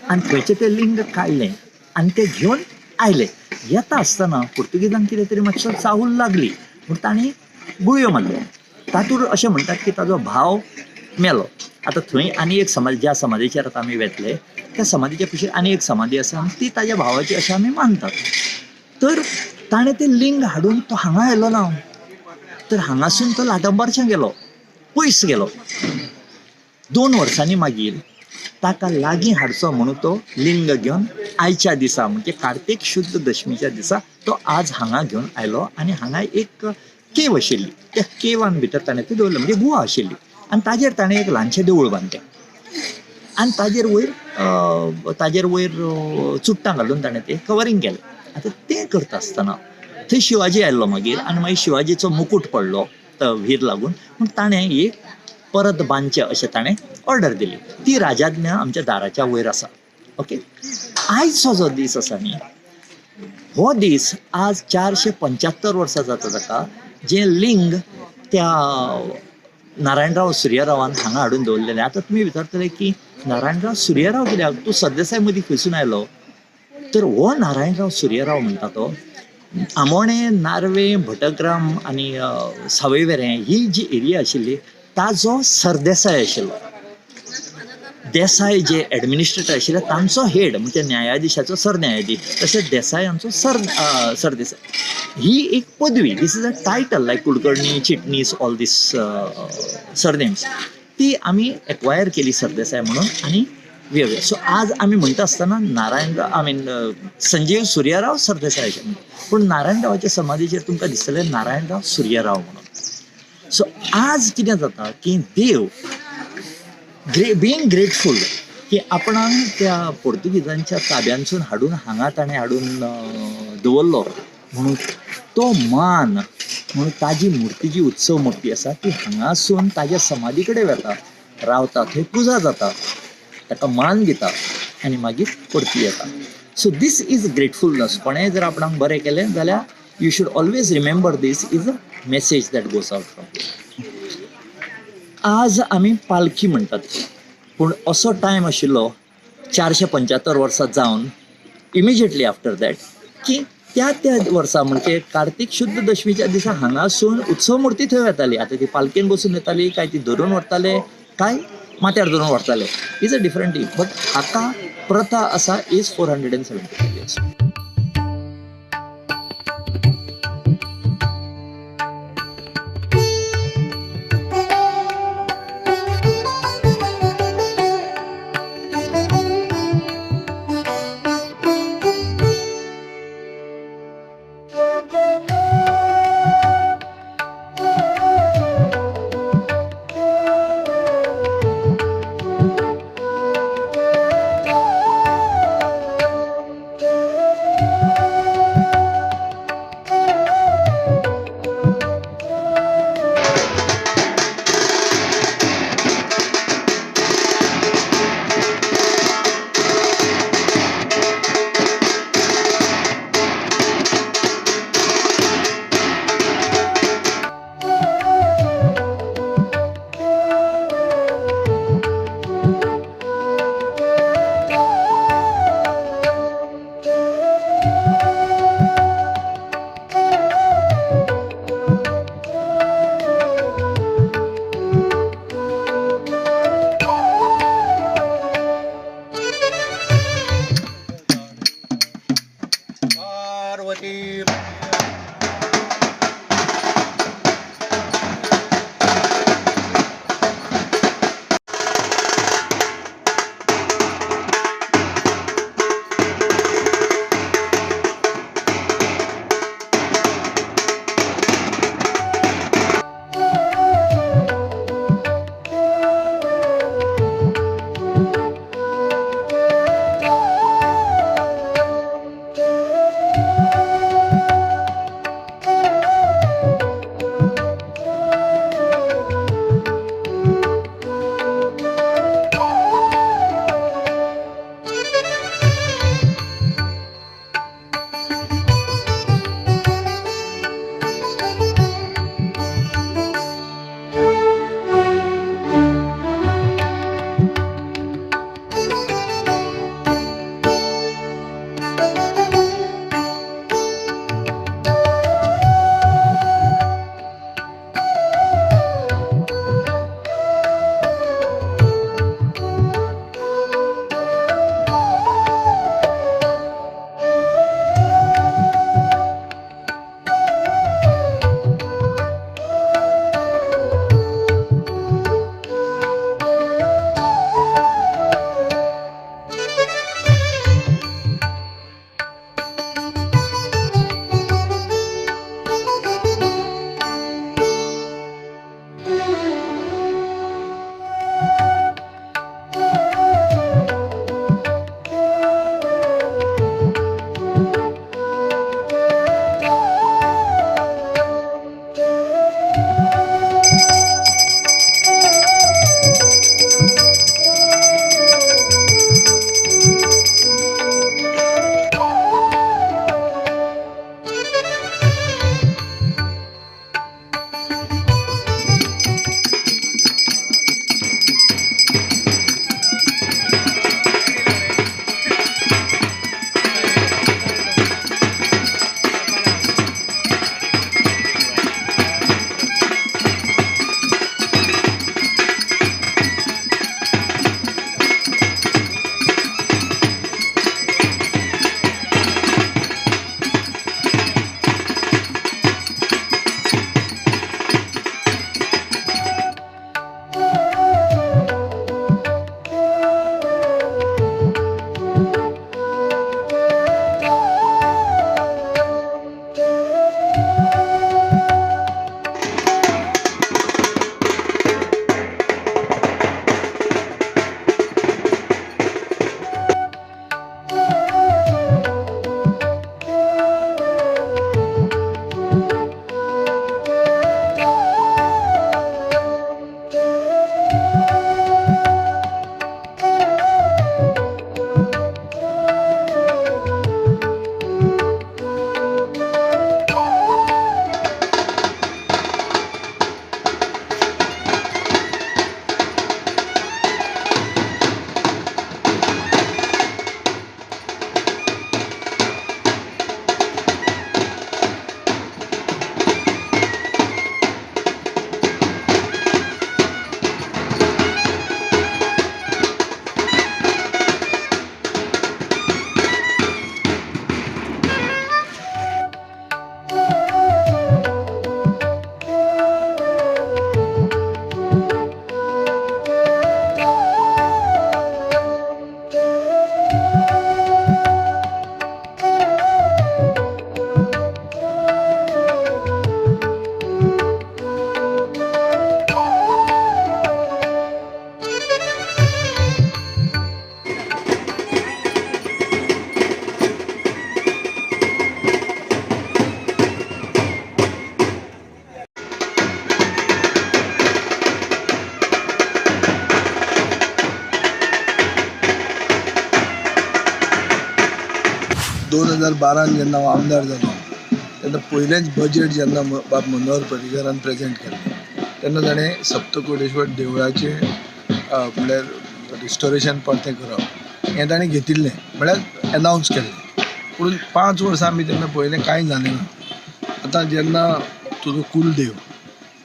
[SPEAKER 4] आनी थंयचें तें लिंग काडलें आनी तें घेवन आयले. येता आसतना पुर्तुगेजांक कितें तरी मातसो चाहूल लागली म्हूण तांणी गुळयो मारल्यो. तातूंत अशें म्हणटात की ताजो भाव मेलो. आतां थंय आनी एक समाज, ज्या समाधीचेर आतां आमी वेतले त्या समाधीच्या कुशीक आनी एक समाधी आसा आनी ती ताज्या भावाची अशें आमी मानतात. तर ताणें तें लिंग हाडून तो हांगा आयलो ना, तर हांगासून तो लाटंबारच्यान गेलो, पयस गेलो. 2 वर्सांनी मागीर ताका लागीं हाडचो म्हणून तो लिंग घेवन आयच्या दिसा म्हणजे कार्तीक शुद्ध दशमीच्या दिसा तो आज हांगा घेवन आयलो. आनी हांगा एक केव आशिल्ली, त्या केवान भितर ताणें तें दवरलें, म्हणजे गुहा आशिल्ली आनी ताजेर ताणें एक ल्हानशें देवूळ बांदलें आनी ताजेर वयर चुट्टां घालून ताणें तें कवरींग केलें. आतां तें करता आसतना थंय शिवाजी आयलो मागीर आनी मागीर शिवाजीचो मुकूट पडलो व्हीर लागून, पूण ताणें एक परत बांदचें अशें ताणें ऑर्डर दिली. ती राजाज्ञा आमच्या दाराच्या वयर आसा. ओके, आयचो जो दीस आसा न्ही, हो दीस आज 475 वर्सां जाता ताका, जें लिंग त्या नारायणराव सुर्यरावान हांगा हाडून दवरलेलें. आतां तुमी विचारतले की नारायणराव सुर्यराव कित्याक, तूं सरदेसाय मदीं खंयसून आयलो? तर हो नारायणराव सुर्यराव म्हणटा तो आमोणें, नार्वे, भटग्राम आनी सावयवेरें ही जी एरिया आशिल्ली ताजो सरदेसाय आशिल्लो. देसाय जे एडमिनिस्ट्रेटर आशिल्ले तांचो हेड म्हणजे न्यायाधिशाचो सरन्यायाधीश, तशेंच देसायांचो सरदेसाय ही एक पदवी. This is a title like Kulkarni, Chitnis, all these surnames ती आमी एक्वायर केली सरदेसाय म्हणून आनी वेगळे. सो आज आमी म्हणटा आसतना Narayanrao, I mean Sanjeev Suryarao Sardesai अशें म्हणटा, पूण नारायणरावाच्या समाधीचेर तुमकां दिसतलें नारायणराव सुर्यराव म्हणून. सो आज कितें जाता की देव बिंग ग्रेटफूल की आपणाक त्या पोर्तुगीजांच्या ताब्यांतसून हाडून हांगा ताणें हाडून दवरलो म्हणून तो मान म्हणून ताजी मुर्ती जी उत्सव मुर्ती आसा ती हांगासून ताज्या समाधी कडेन वेता, रावता, थंय पुजा जाता, ताका मान दिता आनी मागीर परती येता. So these is ग्रेटफुलनस. कोणेंय जर आपणाक बरें केलें जाल्यार you should always remember this is a message that goes out from here. आज आमी पालखी म्हणटात, पूण असो टायम आशिल्लो 475 वर्सां जावन इमिजिएटली आफ्टर that की त्या त्या वर्सा म्हणजे कार्तीक शुद्ध दशमीच्या दिसा हांगासून उत्सव मुर्ती थंय वेताली. आतां ती पालखेन बसून येताली काय ती धरून व्हरताले काय माथ्यार धरून व्हरताले, is a different thing. But हाका प्रथा आसा is 475 years.
[SPEAKER 9] 2012 जेन्ना हांव आमदार जालो तेन्ना पयलेंच बजेट जेन्ना बाब मनोहर पर्रीकारान प्रेजेंट केल्लें तेन्ना ताणें सप्तकोटेश्वर देवळाचें म्हणल्यार रिस्टोरेशन परतें करप हें ताणें घेतिल्लें, म्हळ्यार एनावन्स केल्लें. पूण 5 वर्सां आमी तेन्ना पळयलें कांय जालें ना. आतां जेन्ना तुजो कुलदेव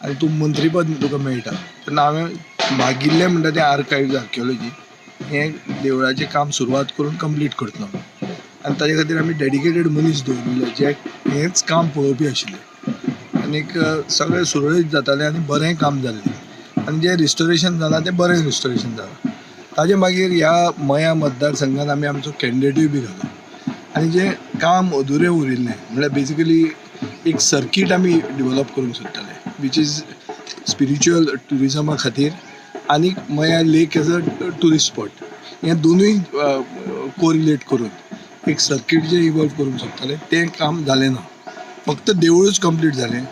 [SPEAKER 9] आनी तूं मंत्रीपद तुका मेळटा तेन्ना हांवें मागिल्लें म्हणटा तें आर्कायव्ज आर्कियोलॉजी हें देवळाचें काम सुरवात करून कंप्लीट करतलो आनी ताजे खातीर आमी डेडिकेटेड मनीस दवरिल्ले जे हेंच काम पळोवपी आशिल्ले आनीक सगळें सुरळीत जातालें आनी बरें काम जाल्लें आनी जें रिस्टोरेशन जालां तें बरें रिस्टोरेशन जालां. ताजे मागीर ह्या मया मतदारसंघात आमी आमचो कॅन्डिडेटूय बी घालो आनी जें काम अधुरें उरिल्लें म्हणल्यार बेजिकली एक सर्कीट आमी डिवॅलप करूंक सोदताले which is spiritual ट्युरिजमा खातीर आनी Maya lake as a tourist spot हें दोनूय कोरिलेट करून एक सर्कीट जें इवॉल्व करूंक सोदताले तें काम जालें ना. फक्त देवूळच कंप्लीट जालें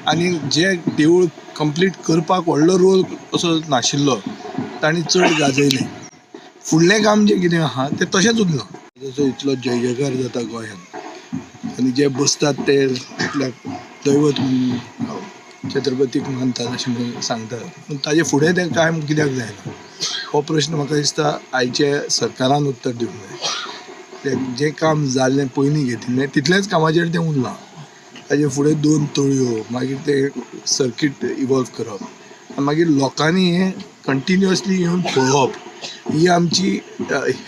[SPEAKER 9] आनी जें देवूळ कंप्लीट करपाक व्हडलो रोल असो नाशिल्लो तांणी चड गाजयलें. फुडलें काम जें कितें आहा तें तशेंच उरलां. जसो इतलो जय जयकार जाता गोंयांत आनी जे बसतात ते आपल्याक दैवत म्हणून छत्रपतीक मानतात अशें म्हणून सांगतात, पूण ताजे फुडें तें कांय कित्याक जायना हो प्रश्न म्हाका दिसता आयच्या सरकारान उत्तर दिवंक जाय. तें जें काम जाल्लें पयलीं घेतिल्लें तितलेंच कामाचेर तें उरलां. ताजे फुडें 2 तळयो, मागीर तें सर्कीट इवॉल्व करप आनी मागीर लोकांनी हें कंटिन्युअसली येवन पळोवप ही आमची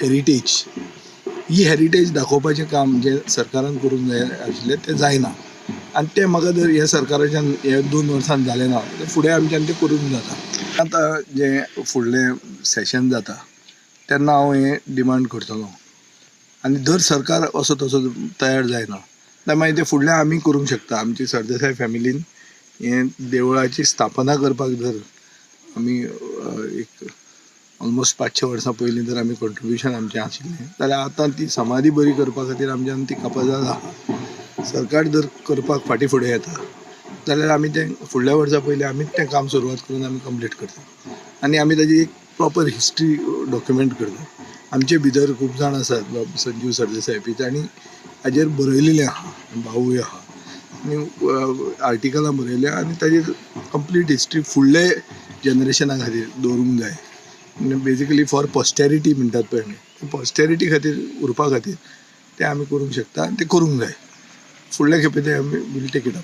[SPEAKER 9] हेरिटेज, ही हेरिटेज दाखोवपाचें काम जें सरकारान करूंक जाय आशिल्लें तें जायना आनी तें म्हाका जर ह्या सरकाराच्यान ह्या 2 वर्सान जालें ना जाल्यार फुडें आमच्यान तें करूंक जाता. आतां जें फुडलें सेशन जाता तेन्ना हांव हें डिमांड करतलो आनी जर सरकार असो तसो तयार जायना जाल्यार मागीर तें फुडलें आमी करूंक शकता. आमची सरदेसाय फॅमिलीन हें देवळाची स्थापना करपाक जर आमी एक ऑलमोस्ट 5-6 वर्सां पयलीं जर आमी कॉन्ट्रिब्युशन आमचें आशिल्लें जाल्यार आतां ती समाधी बरी करपा खातीर आमच्यान ती कापाजाद आहा. सरकार जर करपाक फाटीं फुडें येता जाल्यार आमी तें फुडल्या वर्सा पयलीं आमीच तें काम सुरवात करून आमी कंप्लीट करता आनी आमी ताजी एक प्रॉपर हिस्ट्री डॉक्युमेंट करता. आमचे भितर खूब जाण आसात बाब संजीव सरदेसाय बी तांणी हाजेर बरयलेलें आहा, भावूय आहा आनी आर्टिकलां बरयल्या आनी ताजेर कंप्लीट हिस्ट्री फुडले जनरेशना खातीर दवरूंक जाय. बेजिकली फॉर पॉस्टेरिटी म्हणटात पळय न्ही, पॉस्टेरिटी खातीर उरपा खातीर तें आमी करूंक शकता आनी तें करूंक जाय. फुडले खेपे तें आमी वील टेक it up.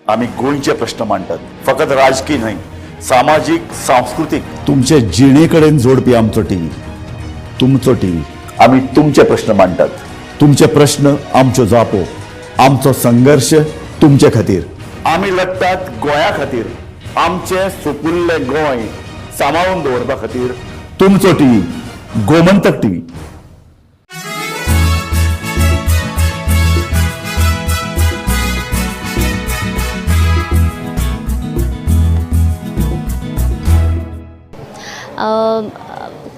[SPEAKER 7] आमी गोंयचे प्रश्न मांडटात, फकत राजकी न्हय, सामाजीक, सांस्कृतीक, तुमचे जिणे कडेन जोडपी आमचो टीव्ही, तुमचो टीव्ही. आमी तुमचे प्रश्न मांडटात, तुमचे प्रश्न आमच्यो जापो, आमचो संघर्श तुमचे खातीर. आमी लढटात गोंया खातीर, आमचें सुपुल्लें गोंय सांबाळून दवरपा खातीर. तुमचो टीव्ही, गोमंतक टीव्ही.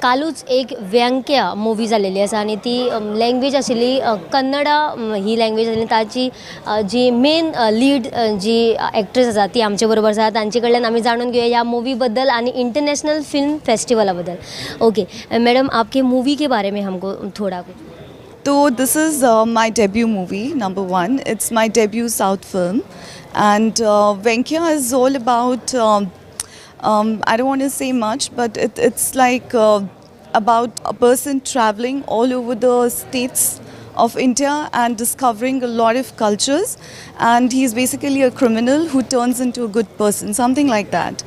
[SPEAKER 13] कालूच एक व्यंक्या मुवी जालेली आसा आनी ती लँग्वेज आशिल्ली कन्नडा ही लँग्वेज आशिल्ली. ताची जी मेन लीड जी एक्ट्रेस आसा ती आमचे बरोबर आसा. तांचे कडल्यान आमी जाणून घेवया ह्या मुवी बद्दल आनी इंटरनॅशनल फिल्म फेस्टिवला बद्दल. ओके मॅडम, आपके मूवी के बारे में हमको थोड़ा कुछ.
[SPEAKER 18] तो this is my debut movie, number 1. It's my debut south film and Venkya is all about I don't want to say much, but it's like about a person traveling all over the states of India and discovering a lot of cultures, and he's basically a criminal who turns into a good person, something like that.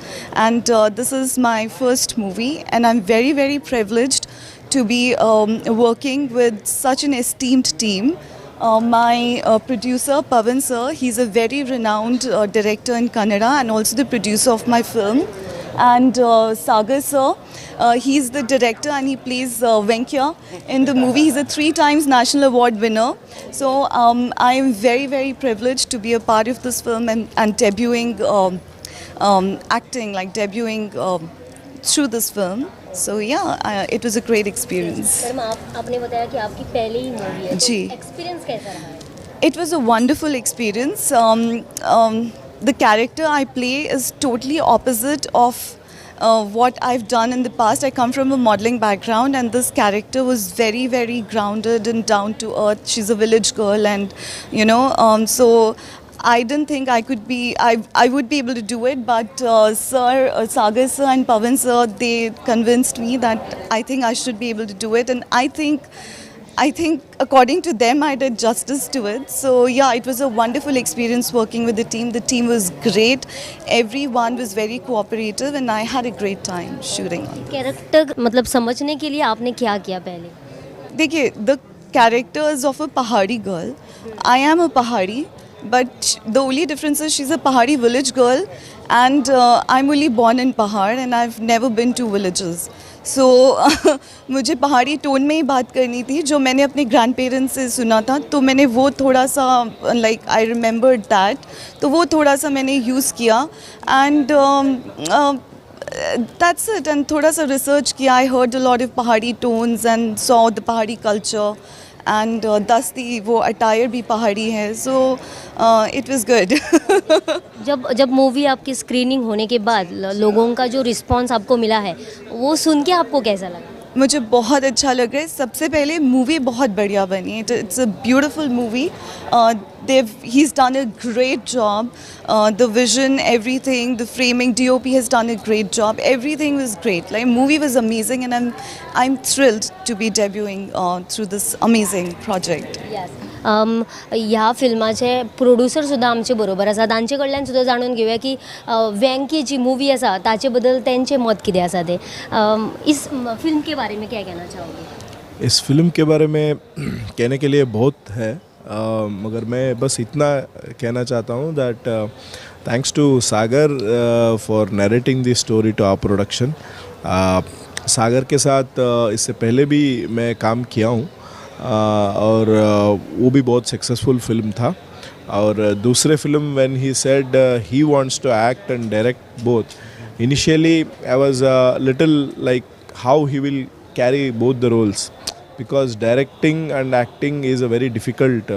[SPEAKER 18] And this is my first movie and I'm very, very privileged to be working with such an esteemed team. My producer Pavan sir, he's a very renowned director in Kannada and also the producer of my film. And Sagar sir, he's the director and he plays Venkya in the movie. He's a 3 times national award winner. So I am very, very privileged to be a part of this film and debuting acting, like debuting through this film. So yeah, it was a great experience.
[SPEAKER 13] Madam, आपने बताया कि आपकी पहली ही movie है,
[SPEAKER 18] जी।
[SPEAKER 13] तो experience कैसा रहा है?
[SPEAKER 18] It was a wonderful experience. The character I play is totally opposite of what I've done in the past. I come from a modeling background, and this character was very, very grounded and down to earth. She's a village girl, and so I didn't think I could be, I would be able to do it, but sir, Sagar sir and Pavan sir, they convinced me that I think I should be able to do it, and I think according to them, I did justice to it. So yeah, it was a wonderful experience working with the team. The team was great. Everyone was very cooperative, and I had a great time shooting on.
[SPEAKER 13] Character मतलब समझने K लिए आपने क्या किया पहले?
[SPEAKER 18] देखिए, the character is of a Pahari girl. I am a Pahari, but the only difference is she's a Pahari village girl, and I'm only born in Pahar, and I've never been to villages. So मुझे पहाड़ी tone में ही बात करनी थी, जो मैंने अपने grand parents से सुना था, तो मैंने वो थोड़ा सा, लाइक I remembered that, तो वो थोड़ा सा मैंने यूज़ किया एंड that's it. And थोड़ा सा रिसर्च किया. I heard a lot of Pahari tones and saw the Pahari culture and दस्ती, वो अटायर भी पहाड़ी है, so it was good.
[SPEAKER 13] जब जब मूवी आपकी स्क्रीनिंग होने के बाद लोगों का जो रिस्पॉन्स आपको मिला है, वो सुन के आपको कैसा लगा?
[SPEAKER 18] मुझे बहुत अच्छा लग रहा है. सबसे पहले मूवी बहुत बढ़िया बनी. It's a beautiful movie. They've he's done a great job. The vision, everything, the framing, DOP has done a great job. Everything was great. Like, movie was amazing, and I'm thrilled to be debuting through this amazing project.
[SPEAKER 13] Yes. ह्या फिल्माचे producer सुद्दां आमचे बरोबर आसा. तांचे कडल्यान सुद्दां जाणून घेवया की वेंकी जी मुवी आसा ताचे बद्दल तेंचें मत कितें आसा तें. इस फिल्म के बारे में क्या कहना चाहोगे?
[SPEAKER 1] इस फिल्म के बारे में कहने के लिए बहुत है, मगर मैं बस इतना कहना चाहता हूँ that thanks to Sagar for narrating this story to our production. Sagar K साथ इससे पहले भी मैं काम किया हूँ और वो भी बहुत सक्सेसफुल फिल्म था. और दूसरे film, when he said he wants to act and direct both, initially I was little like how he will carry both the roles, because directing and acting is a very difficult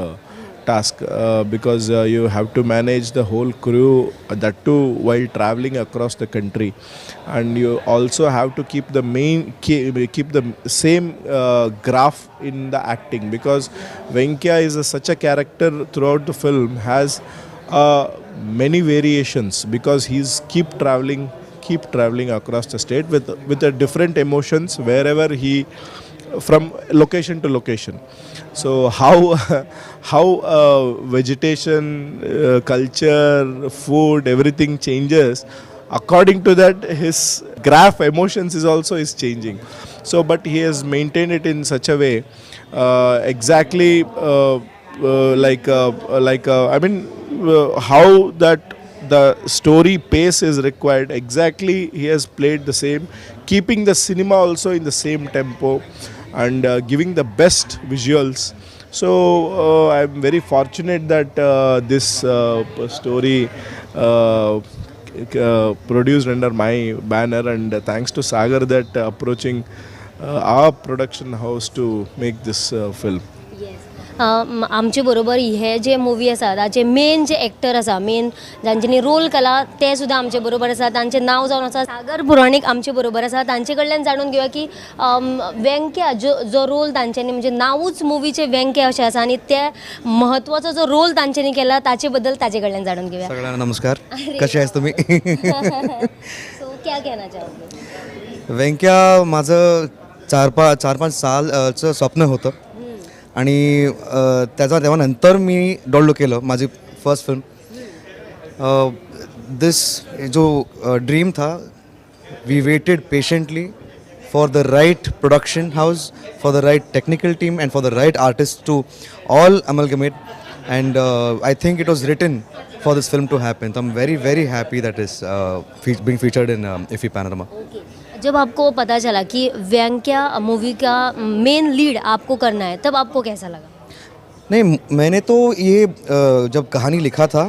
[SPEAKER 1] task, because you have to manage the whole crew, that too while traveling across the country, and you also have to keep the same graph in the acting, because Venkya is such a character throughout the film, has many variations, because he's keep traveling across the state with the different emotions wherever he, from location to location. So how vegetation, culture, food, everything changes according to that, his graph emotions is also is changing. So, but he has maintained it in such a way, exactly like, I mean, how that the story pace is required, exactly he has played the same, keeping the cinema also in the same tempo and giving the best visuals. So I'm very fortunate that this story produced under my banner, and thanks to Sagar that approaching our production house to make this film.
[SPEAKER 13] आमचे बरोबर हे जे movie आसा ताचे main जे actor आसा, main जांच्यांनी role केला ते सुद्दां आमचे बरोबर आसा. तांचें नांव जावन आसा सागर पुराणीक आमचे बरोबर आसा. तांचे कडल्यान जाणून घेवया की वेंक्या जो जो रोल तांच्यांनी, म्हणजे नांवूच मुवीचें वेंक्या अशें आसा आनी ते म्हत्वाचो जो रोल तांच्यांनी केला ताचे बद्दल ताचे कडल्यान जाणून घेवया.
[SPEAKER 11] सगळ्यांना नमस्कार. कसे आहेस तुम्ही?
[SPEAKER 13] सो क्या कहना चाहोगे?
[SPEAKER 11] व्यंक्या माझं 4-5 सालचं स्वप्न होतं आणि त्याचा तेव्हा नंतर मी डाउनलोड केलं माझी फर्स्ट फिल्म. दिस जो ड्रीम था, we waited patiently for the right production house, for the right technical team and for the right artist to all amalgamate, and I think it was written for this film to happen. So I'm very, very happy that is being featured in IFFI Panorama.
[SPEAKER 13] जब आपको पता चला कि Venkaiah movie का main lead आपको करना है, तब आपको कैसा लगा?
[SPEAKER 11] नहीं, मैंने तो ये जब कहानी लिखा था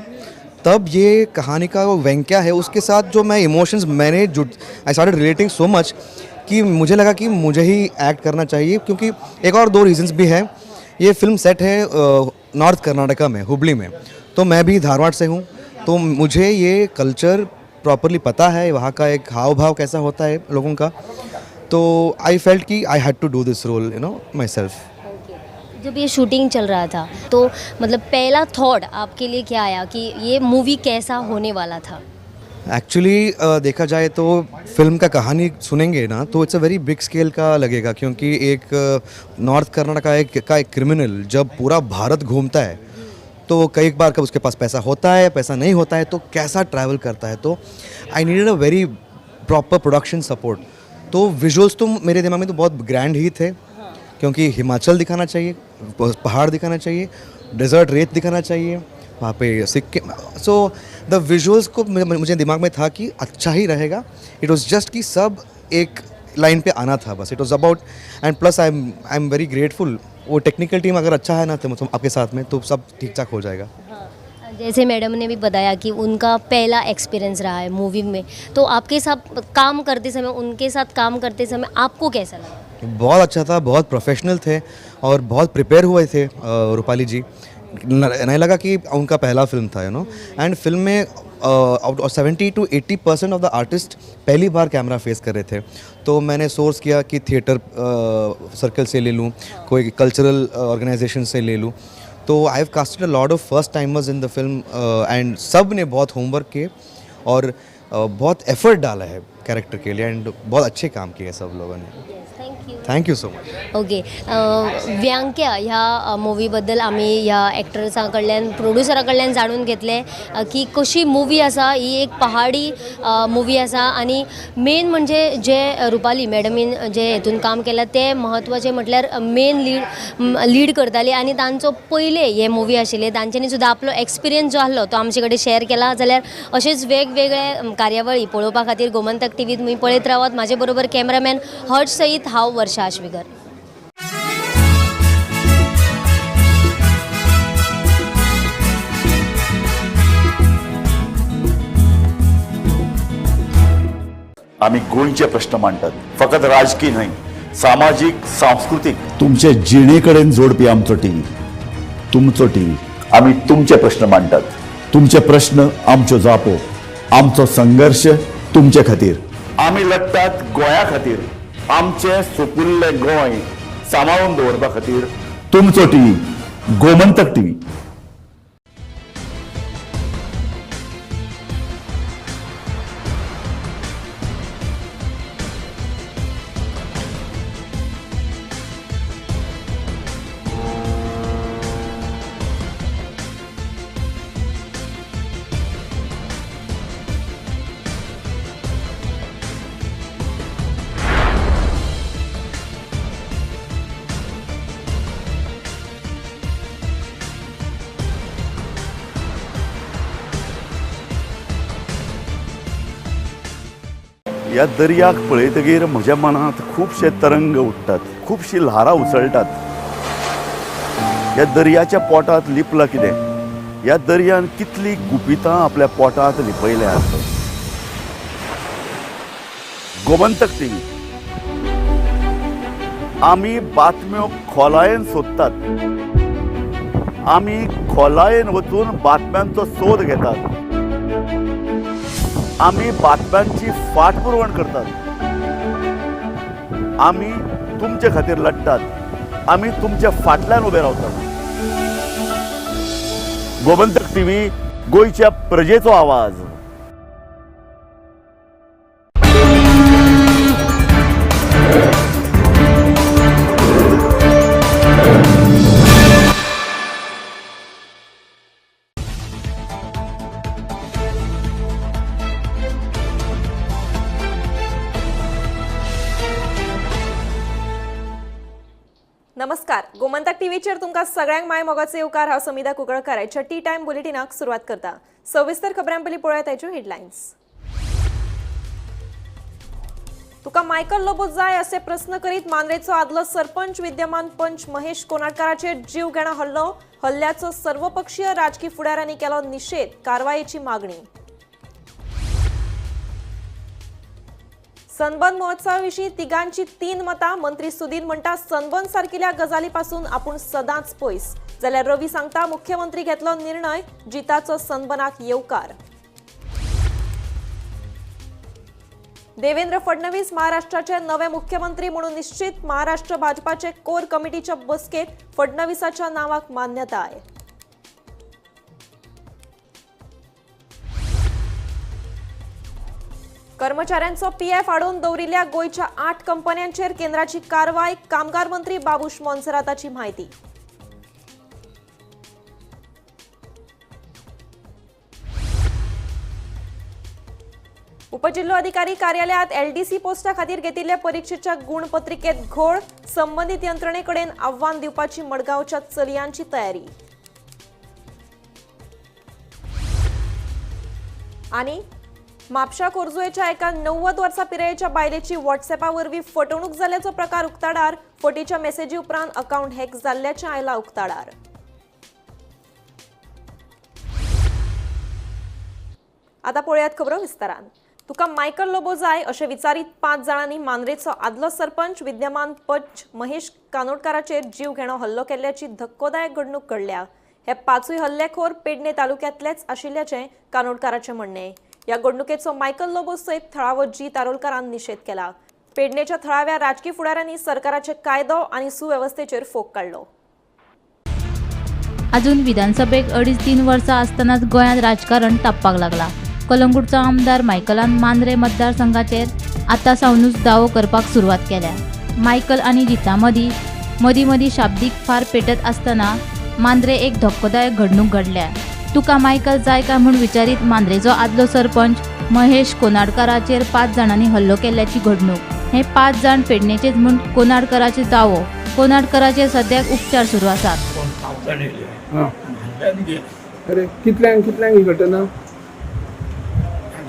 [SPEAKER 11] तब ये कहानी का वो व्यंक्या है, उसके साथ जो मैं इमोशंस मैंने जुड़, I started relating so much. कि मुझे लगा कि मुझे ही एक्ट करना चाहिए, क्योंकि एक और दो रीजंस भी हैं। ये फिल्म सेट है नॉर्थ कर्नाटका में, हुबली में, तो मैं भी धारवाड़ से हूँ, तो मुझे ये कल्चर प्रॉपरली पता है, वहाँ का एक हाव भाव कैसा होता है लोगों का। तो I felt कि I had to do this role you know myself.
[SPEAKER 13] जब ये शूटिंग चल रहा था तो मतलब पहला थॉट आपके लिए क्या आया कि ये मूवी कैसा होने वाला था?
[SPEAKER 11] एक्चुअली देखा जाए तो फिल्म का कहानी सुनेंगे ना तो it's a very big scale का लगेगा, क्योंकि एक नॉर्थ कर्नाटका एक क्रिमिनल जब पूरा भारत घूमता है तो कई बार कब उसके पास पैसा होता है, पैसा नहीं होता है, तो कैसा ट्रैवल करता है। तो I needed a very proper production support. तो विजुअल्स तो मेरे दिमाग में तो बहुत ग्रैंड ही थे, क्योंकि हिमाचल दिखाना चाहिए, पहाड़ दिखाना चाहिए, डेजर्ट रेत दिखाना चाहिए, वहाँ pay Sikkim. So the visuals को मुझे दिमाग में था कि अच्छा ही रहेगा। It was just कि सब एक लाइन पे आना था बस। It was about, and plus I am very grateful. वो टेक्निकल टीम अगर अच्छा है ना तो मतलब आपके साथ में तो सब ठीक ठाक हो जाएगा।
[SPEAKER 13] जैसे मैडम ने भी बताया कि उनका पहला एक्सपीरियंस रहा है मूवी में, तो आपके साथ काम करते समय, उनके साथ काम करते समय आपको कैसा लगा?
[SPEAKER 11] बहुत अच्छा था, बहुत प्रोफेशनल थे और बहुत प्रिपेयर हुए थे रूपाली जी। नहीं लगा कि उनका पहला फिल्म था, you know. And film में 70 to 80% of the artist पहली बार कैमरा फेस कर रहे थे। तो मैंने सोर्स किया कि थिएटर सर्कल से ले लूँ, कोई कल्चरल ऑर्गेनाइजेशन से ले लूँ। तो I have casted a lot of first timers in the film and सब ने बहुत होमवर्क किए और बहुत एफर्ट डाला है कैरेक्टर के लिए एंड बहुत अच्छे काम किए सब लोगों ने। Thank you so much.
[SPEAKER 13] Okay, Vyankya ह्या मुवीबद्दल आमी ह्या एक्टर्सां कडल्यान, प्रोड्युसरा कडल्यान जाणून घेतलें की कशी मुवी आसा। ही एक पहाडी मुवी आसा आनी मेन म्हणजे जे रुपाली मॅडमीन जे हेतून काम केलां तें म्हत्वाचें म्हटल्यार मेन लीड करताली आनी तांचो पयले हे मुवी आशिल्ले, तांच्यांनी सुद्दां आपलो एक्सपिरियन्स जो आसलो तो आमचे कडेन शेअर केला। जाल्यार अशेंच वेगवेगळे कार्यावळी पळोवपा खातीर गोमंतक टीव्ही तुमी पळयत रावात। म्हाजे बरोबर कॅमेरामॅन हर्ष सहित हांव वर्षा आश्वीकर।
[SPEAKER 7] आमी गोंयचे प्रश्न मांडटात, फकत राजकीय न्हय, सामाजीक, सांस्कृतीक, तुमचे जिणे कडेन जोडपी आमचो टीव्ही, तुमचो टीव्ही। आमी तुमचे प्रश्न मांडटात, तुमचे प्रश्न आमच्यो जापो, आमचो संघर्श तुमचे खातीर। आमी लढटात गोंया खातीर, आमचें सुपुल्लें गोंय सांबाळून दवरपा खातीर। तुमचो टीव्ही, गोमंतक टीव्ही। ह्या दर्याक पळयतगीर म्हज्या मनांत खुबशे तरंग उठ्ठात, खुबशी ल्हारां उसळटात। ह्या दर्याच्या पोटांत लिपलां कितें? ह्या दर्यान कितलीं गुपितां आपल्या पोटांत लिपयल्यांत। गोमंतक टीव्ही, आमी बातम्यो खोलायेन सोदतात, आमी खोलायेन वचून बातम्यांचो सोद घेतात, आमी बातम्यांची फाटपुरवण करतात, आमी तुमचे खातीर लढटात, आमी तुमच्या फाटल्यान उबे रावतात। गोमंतक टीव्ही, गोंयच्या प्रजेचो आवाज।
[SPEAKER 12] नमस्कार, गोमंतक टीव्हीचेर तुमकां सगळ्यांक my मोगाचो येवकार। हांव समिधा कुंकळकर आयच्या टी टायम बुलेटिनाक सुरवात करता। सविस्तर खबरां पयलीं पळोवया ताच्यो हेडलायन्स। तुका मायकल लोबो जाय असे प्रस्न करीत मांद्रेचो आदलो सरपंच विद्यमान पंच महेश कोनाडकाराचेर जीवघेणा हल्लो। हल्ल्याचो सर्वपक्षीय राजकी फुडाऱ्यांनी केलो निशेध, कारवायेची मागणी। सनबर्न महोत्सवाविशीं तिगांची 3 मतां. मंत्री सुदीन म्हणटा सनबर्न सारकिल्या गजाली पासून आपूण सदांच पयस, जाल्यार रवी सांगता मुख्यमंत्री घेतलो निर्णय, जिताचो सनबर्नाक येवकार. देवेंद्र फडणवीस महाराष्ट्राचे नवे मुख्यमंत्री म्हणून निश्चित. महाराष्ट्र भाजपाचे कोर कमिटीच्या बसकेत फडणवीसाच्या नावाक मान्यताय. कर्मचाऱ्यांचो पीएफ आडोवन दवरिल्ल्या गोंयच्या 8 कंपन्यांचेर केंद्राची कारवाय. कामगार मंत्री बाबूश मोन्सेराताची म्हायती. उपजिल्होधिकारी कार्यालयात एलडीसी पोस्टा खातीर घेतिल्ल्या परीक्षेच्या गुणपत्रिकेत घोळ. संबंधित यंत्रणेकडेन आव्हान दिवपाची मडगांवच्या चलयांची तयारी. आनी म्हापशा खोर्जुवेच्या एका 90 वर्सां पिरायेच्या बायलेची व्हॉट्सएपा वरवीं फटवणूक जाल्ल्याचो प्रकार उक्ताडार. फटीच्या मेसेजी उपरांत अकावंट हॅक जाल्ल्याचें आयलां उक्ताडार. आता पळयात खबरो विस्तारान. तुका मायकल लोबो जाय अशें विचारीत 5 जाणांनी मांद्रेचो आदलो सरपंच विद्यमान पंच महेश कानोडकाराचेर जीव घेणो हल्लो केल्ल्याची धक्कोदायक घडणूक घडल्या. हे 5 हल्लेखोर पेडणे तालुक्यांतलेच आशिल्ल्याचें कानोडकाराचें म्हणणें. ह्या घडणुकेचो मायकल लोबो सयत थळावो जी तारोलकारान निशेध केला. पेडणेच्या थळाव्या राजकी फुडाऱ्यांनी सरकाराचे कायदो आनी सुवेवस्थेचेर फोग काडलो.
[SPEAKER 16] अजून विधानसभेक 2.5-3 वर्सां आसतनाच गोंयांत राजकारण तापपाक लागला. कलंगूटचो आमदार मायकलान मांद्रे मतदारसंघाचेर आतां सावनूच दावो करपाक सुरवात केल्या. मायकल आनी जिता मदीं मदीं मदीं शाब्दीक फार पेटत आसतना मांद्रे एक धक्कोदायक घडणूक घडल्या. तुका मायकल जाय काय म्हूण विचारीत मांद्रेचो आदलो सरपंच महेश कोनाडकाराचेर 5 जाणांनी हल्लो केल्ल्याची घडणूक. हे 5 जाण पेडणेचेच म्हूण कोनाडकाराचो दावो. कोनाडकाराचेर सद्याक उपचार सुरू आसात.
[SPEAKER 19] कितल्यांक कितल्यांक ही घटना?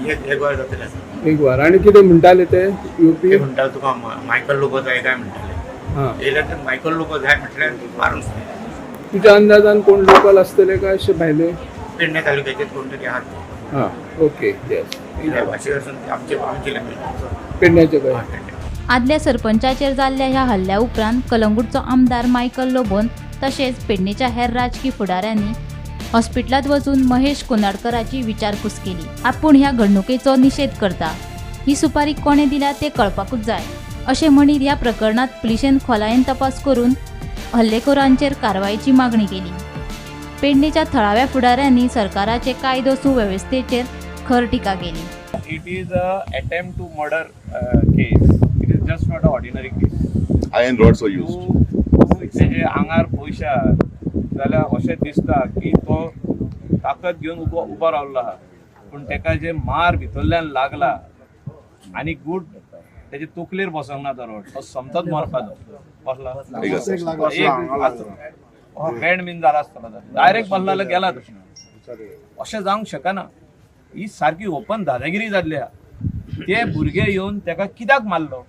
[SPEAKER 20] एक वर जातलें.
[SPEAKER 19] एक वर. आनी कितें म्हणटाले ते युपी?
[SPEAKER 20] म्हणटाले तुका मायकल लोबो जाय काय म्हणटाले. येयले तर मायकल लोबो जाय म्हटल्यार मारून.
[SPEAKER 19] तुज्या अंदाजान कोण लोकल आसतले काय अशे भायले?
[SPEAKER 20] पेडणे तालुक्याचे कोण तरी आहात.
[SPEAKER 19] हां, ओके, येस.
[SPEAKER 20] आमचे आमची लँग्वेज
[SPEAKER 19] पेडण्याचे काय.
[SPEAKER 16] आदल्या सरपंचाचेर जाल्ल्या ह्या हल्ल्या उपरांत कलंगूटचो आमदार मायकल लोबोन तशेंच पेडणेच्या हेर राजकी फुडाऱ्यांनी हॉस्पिटलांत वचून महेश कोनाडकराची विचारपूस केली. आपूण ह्या घडणुकेचो निशेध करता, ही सुपारी कोणें दिल्या तें कळपाकूच जाय अशें म्हणीत ह्या प्रकरणांत पुलिशेन खोलायेन तपास करून हल्लेखोरांचेर कारवायेची मागणी केली. पेडणेच्या थळाव्या फुडाऱ्यांनी सरकाराचे कायदो सुवेवस्थेचेर खर टिका केली.
[SPEAKER 22] It is a attempt to murder case. It is just not a ordinary case.
[SPEAKER 7] Iron rods were used.
[SPEAKER 22] तेजे आंगार पयशे आहात जाल्यार अशें दिसता की तो ताकद घेवन उबो रावल्लो आहा, पूण तेका जे मार भितरल्यान लागला आनी गूट तेजे तकलेर बसोंक ना तो रोड, तो समतोच मरपाचो बसला बँड बीन जाला आसतलो, डायरेक्ट बसला जाल्यार गेला तो. अशें जावंक शकना. ही सारकी ओपन दादागिरी जाल्ली आहा. ते भुरगे येवन तेका कित्याक मारलो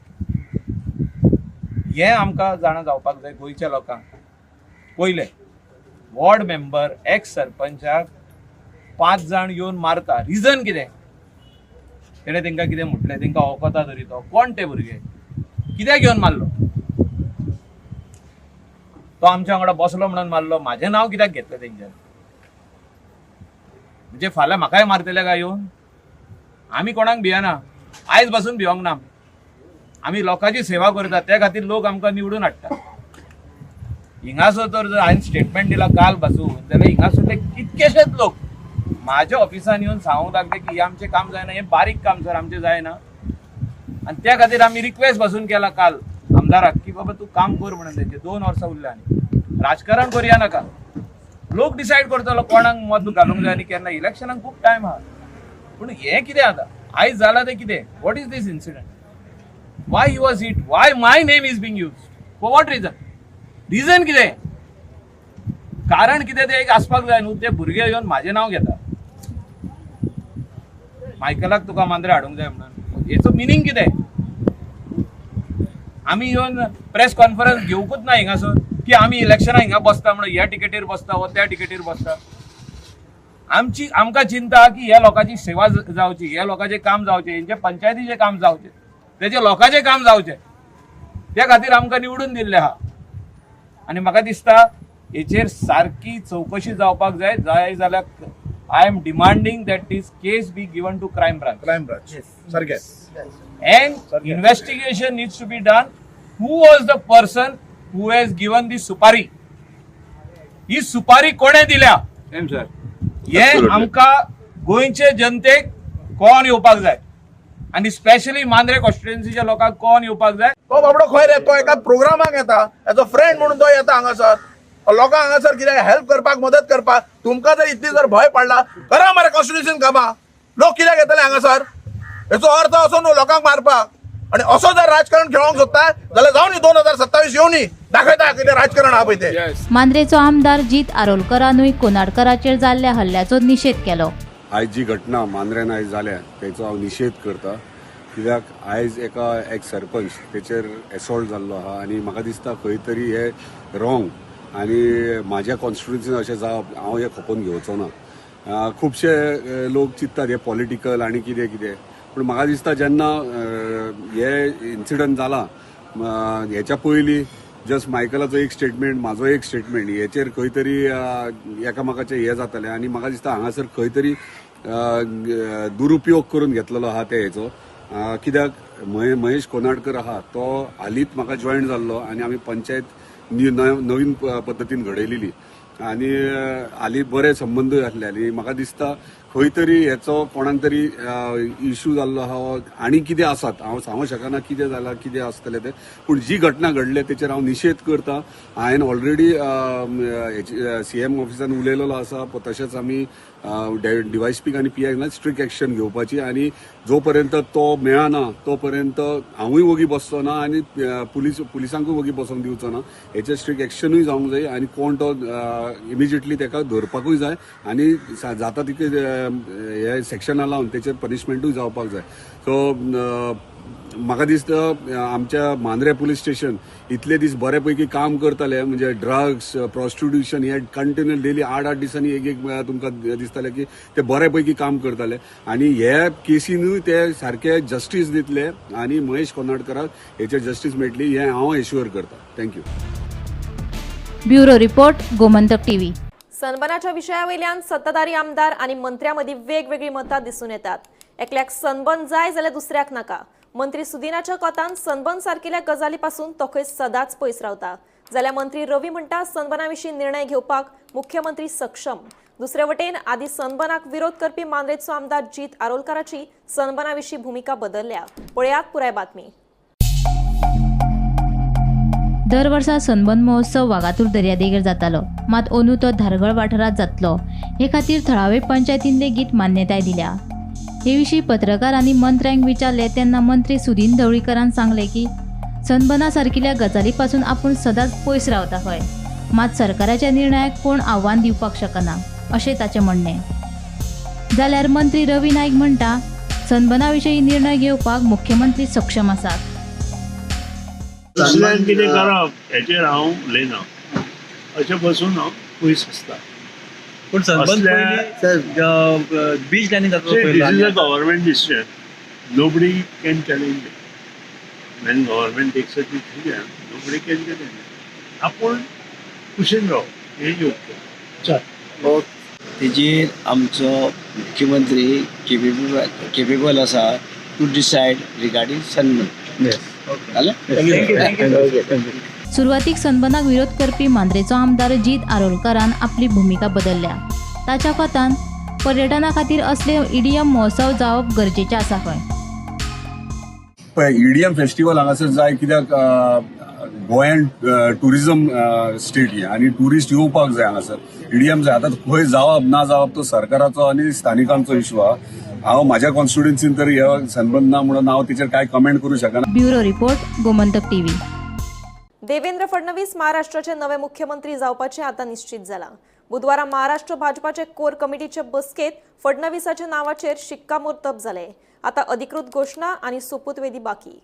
[SPEAKER 22] हें आमकां जाणा जावपाक जाय गोंयच्या लोकांक. पयलें वॉर्ड मेंबर एक्स सरपंचाक 5 जाण येवन मारता, रिजन कितें? तेणें तेंकां कितें म्हटलें? तेंकां वखदां तरी तो कोण ते भुरगे कित्याक येवन मारलो? तो आमच्या वांगडा बसलो म्हणून मारलो. म्हाजें नांव कित्याक घेतलें तेंच्यान? म्हणजे फाल्यां म्हाकाय मारतले काय येवन? आमी कोणाक भियना, आयज पासून भिवंक ना. आमी लोकांची सेवा करता, त्या खातीर लोक आमकां निवडून हाडटा. हिंगासर तर जर हांवें स्टेटमेंट दिला काल पासून जाल्यार हिंगासर ते कितकेशेच लोक म्हाज्या ऑफिसान येवन सांगूंक लागले की हें आमचें काम जायना, हें बारीक काम सर आमचें जायना. आनी त्या खातीर आमी रिक्वेस्ट पासून केला काल आमदाराक की बाबा तूं काम कर म्हणून. तेंचे 2 वर्सां उरल्या आनी राजकारण करुया नाका. लोक डिसायड करतलो कोणाक मत घालूंक जाय आनी केन्ना. इलेक्शनाक खूब टायम आहा, पूण हें कितें आतां आयज जालां तें कितें? What is this incident? Why he was hit? Why my name is being used? For what reason? Reason कितें? कारण कितें तें एक आसपाक जाय न्हू. ते भुरगे येवन म्हाजें नांव घेता, मायकलाक तुका मांद्रे हाडूंक जाय म्हणून. हेचो मिनींग कितें? आमी येवन प्रेस कॉन्फरन्स घेवंकूच ना हिंगासर की आमी इलेक्शनाक हिंगा बसता म्हणून, ह्या टिकेटीर बसता वो त्या टिकेटीर बसता. आमची आमकां चिंता की ह्या लोकांची सेवा जावची, ह्या लोकांचें काम जावचें, हेंचे पंचायतीचें काम जावचें. तेजे लोकांचें काम जावचें त्या खातीर आमकां निवडून दिल्लें आहा. आनी म्हाका दिसता हेचेर सारकी चवकशी जावपाक जाय. जाय जाल्यार I am demanding that this case be given to crime branch.
[SPEAKER 5] Crime branch सारकें.
[SPEAKER 22] And investigation needs to be done. Who was the person who has given the supari? ही सुपारी कोणे दिल्या हे आमकां गोंयचे जनतेक कोण येवपाक जाय आनी स्पेशली मांद्रे कॉन्स्टिट्युएन्सीच्या लोकांक कोण येवपाक जाय.
[SPEAKER 5] तो बाबडो खंय रे, तो एका प्रोग्रामाक येता, एज अ फ्रेंड म्हणून तो येता हांगासर, लोकांक हांगासर कितें हेल्प करपाक, मदत करपाक. तुमकां जर इतली जर भंय पडला, करा मरे कॉन्स्टिट्युशन कामां. लोक कित्याक येतले हांगासर? हेचो अर्थ असो न्हू लोकांक मारपाक. आनी असो जर राजकारण खेळोंक सोदता जाल्यार जावनी 2027 येवनी दाखयता कितें राजकारण आहा पळय तें.
[SPEAKER 16] मांद्रेचो आमदार जीत आरोलकरानूय कोनाडकराचेर जाल्ल्या हल्ल्याचो निशेध केलो.
[SPEAKER 6] आयज जी घटना मांद्र्यान आयज जाल्या तेचो हांव निशेध करता, कित्याक आयज एका एक सरपंच तेचेर एसॉल्ट जाल्लो आहा आनी म्हाका दिसता खंय तरी हे रॉंग आनी म्हाज्या कॉन्स्टिट्युएन्सीन अशें जावप हांव हें खपोवन घेवचो ना. खुबशे लोक चिंततात हे पॉलिटिकल आनी कितें कितें, पूण म्हाका दिसता जेन्ना हे इन्सिडंट जाला हेच्या पयलीं जस्ट मायकलाचो एक स्टेटमेंट, म्हाजो एक स्टेटमेंट, हेचेर खंय तरी एकामेकाचें हें जातालें आनी म्हाका दिसता हांगासर खंय तरी दुरुपयोग करून घेतलेलो आहा ते हेचो. कित्याक महेश कोनाडकर आहा तो हालींच म्हाका जॉयन जाल्लो आनी आमी पंचायत नवीन पद्दतीन घडयलेली आनी हालीं बरे संबंदूय आसले आनी म्हाका दिसता खंय तरी हेचो कोणाक तरी इशू जाल्लो आहा आनी कितें आसात हांव सांगूंक शकना कितें जालां कितें आसतलें तें, पूण जी घटना घडल्या तेचेर हांव निशेध करता. हांवें ऑलरेडी सीएम ऑफिसान उलयलेलो आसा, तशेंच आमी डीवायएसपीक आनी पीआयक स्ट्रिक्ट एक्शन घेवपाची आनी जो पर्यंत तो मेळना तो पर्यंत हांवूय वोगी बसचो ना आनी पुलिसांकूय वोगी बसोंक दिवचो ना. हेचेर स्ट्रिक्ट एक्शनूय जावंक जाय आनी कोण तो इमिजिएटली तेका धरपाकूय जाय आनी जाता तितके हे सेक्शना लावन तेचेर पनिशमेंटूय जावपाक जाय. सो म्हाका दिसता आमच्या मांद्रे पुलीस स्टेशन इतले दीस बरे पैकी काम करताले, म्हणजे ड्रग्स, प्रॉस्टिट्युशन हे कंटिन्यू डेली 8-8 दिसांनी एक एक तुमकां दिसताले की ते बरे पैकी काम करताले आनी हे केसीनूय ते सारके जस्टीस दितले आनी महेश कोनाडकराक हेचेर जस्टीस मेळटली हें हांव एश्युअर करता. Thank you.
[SPEAKER 16] Bureau report, Gomantak TV.
[SPEAKER 12] सनबनाच्या विशयावयल्यान सत्ताधारी आमदार आनी मंत्र्यां मदीं वेगवेगळीं मतां दिसून येतात. एकल्याक सनबन जाय जाल्यार दुसऱ्याक नाका. मंत्री सुदिनाच्या कोतान सनबन सारकिल्या गजाली पासून तो खंय सदांच पयस रावता, जाल्यार मंत्री रवी म्हणटा सनबना विशीं निर्णय घेवपाक मुख्यमंत्री सक्षम. दुसरे वटेन आदी सनबनाक विरोध करपी मांद्रेचो आमदार जीत आरोलकाराची सनबना विशीं भुमिका बदलल्या. पळयात पुराय बातमी.
[SPEAKER 16] दर वर्सा सनबन महोत्सव वागातूर दर्यादेगेर जातालो, मात अंदू तो धारगळ वाठारांत जातलो हे खातीर थळावे पंचायतीन लेगीत मान्यताय दिल्या. हे विशीं पत्रकार आनी मंत्र्यांक विचारले तेन्ना मंत्री सुदीन ढवळीकरान सांगले की सनबना सारकिल्या गजाली पासून आपूण सदांच पयस रावता हय, मात सरकाराच्या निर्णयाक कोण आव्हान दिवपाक शकना अशें ताचें म्हणणें. जाल्यार मंत्री रवी नायक म्हणटा सनबना विशीं निर्णय घेवपाक मुख्यमंत्री सक्षम आसात.
[SPEAKER 8] दुसऱ्यान कितें करप हेचेर हांव उलयना, अशें बसून हांव पयस आसता.
[SPEAKER 15] पूण सनबन बीच लायनी जाता.
[SPEAKER 8] This is a government decision, nobody can challenge it. When government takes a decision nobody can challenge it. आपूण कुशीन राव हें योग्य. चल
[SPEAKER 21] तेजेर आमचो मुख्यमंत्री केपेबल आसा टू डिसायड रिगार्डींग सनबन.
[SPEAKER 16] सुरवातीक सनबनाक विरोध करपी मांद्रेचो आमदार जीत आरोलकरान आपली भुमिका बदलल्या. ताच्या कोतान पर्यटना खातीर असले ईडीएम महोत्सव जावप गरजेचें आसा खंय.
[SPEAKER 6] पळय ईडीएम फेस्टिवल हांगासर जाय कित्याक गोंयान टुरिझम स्टेट ही आनी ट्युरिस्ट येवपाक जाय हांगासर. ईडीएम जाय. आतां खंय जावप ना जावप तो सरकाराचो आनी स्थानिकांचो इशू आहा. हांव म्हाज्या कॉन्स्टिट्युएन्सीन तर हे सनबन ना म्हणून हांव तेचेर कांय कमेंट करूं शकना.
[SPEAKER 16] Bureau report, Gomantak TV.
[SPEAKER 12] Devendra Fadnavis महाराष्ट्राचे नवे मुख्यमंत्री जावपाचे आतां निश्चित जालां. बुधवारा महाराष्ट्र भाजपाचे कोर कमिटीचे बसकेत फडणवीसाच्या नावाचेर शिक्कामोर्तब जाले. आता अधिकृत घोषणा आणि सोपूतविधी बाकी.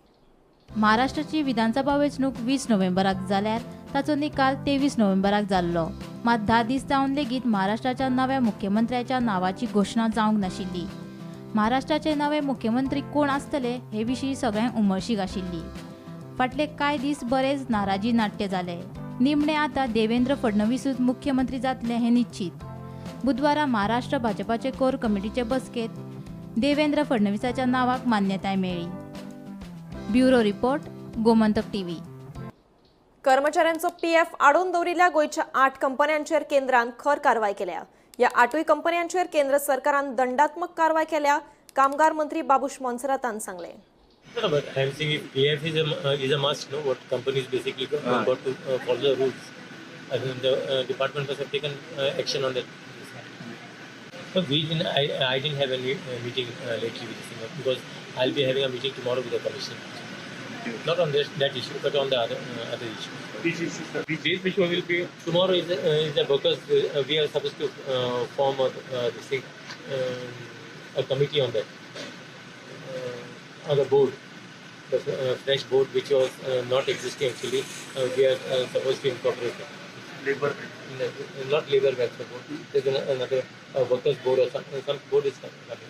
[SPEAKER 16] महाराष्ट्राची विधानसभा वेंचणूक 20 नोव्हेंबराक जाल्यार ताचो निकाल 23 नोव्हेंबराक जाल्लो. मात 10 दीस जावन लेगीत महाराष्ट्राच्या नव्या मुख्यमंत्र्याच्या नावाची घोषणा जावंक नाशिल्ली. महाराष्ट्राचे नवे मुख्यमंत्री कोण आसतले हे विशीं सगळ्यांक उमळशीक आशिल्ली. फाटले कांय दीस बरेच नाराजी नाट्य जाले. निमणे आतां देवेंद्र फडणवीसूच मुख्यमंत्री जातले हें निश्चीत. बुधवारा महाराष्ट्र भाजपाचे कोर कमिटीचे बसकेत देवेंद्र फडणवीसाच्या नावाक मान्यताय मेळ्ळी. Bureau report, Gomantak TV.
[SPEAKER 12] कर्मचाऱ्यांचो पीएफ आडोवन दवरिल्ल्या गोंयच्या 8 कंपन्यांचेर केंद्रान खर कारवाय केल्या. ह्या 8 कंपन्यांचेर केंद्र सरकारान दंडात्मक कारवाय केल्या. कामगार मंत्री बाबूश मोन्सेरातान सांगलें.
[SPEAKER 10] No, but I am saying if PF is a must, no? What companies basically got to follow the rules. I think the department must have taken action on that. But we didn't. I didn't have any meeting lately with this thing, because I'll be having a meeting tomorrow with the commission. Not on this, that issue, but on the other issue.
[SPEAKER 8] Which issue, sir? Which issue will be?
[SPEAKER 10] Tomorrow is the workers. We are supposed to form a this thing, a committee on that, on the board, the fresh board which was not existing actually. We are supposed to incorporate it.
[SPEAKER 8] Labor,
[SPEAKER 10] no, not labor welfare board. There's another workers board or some board is coming.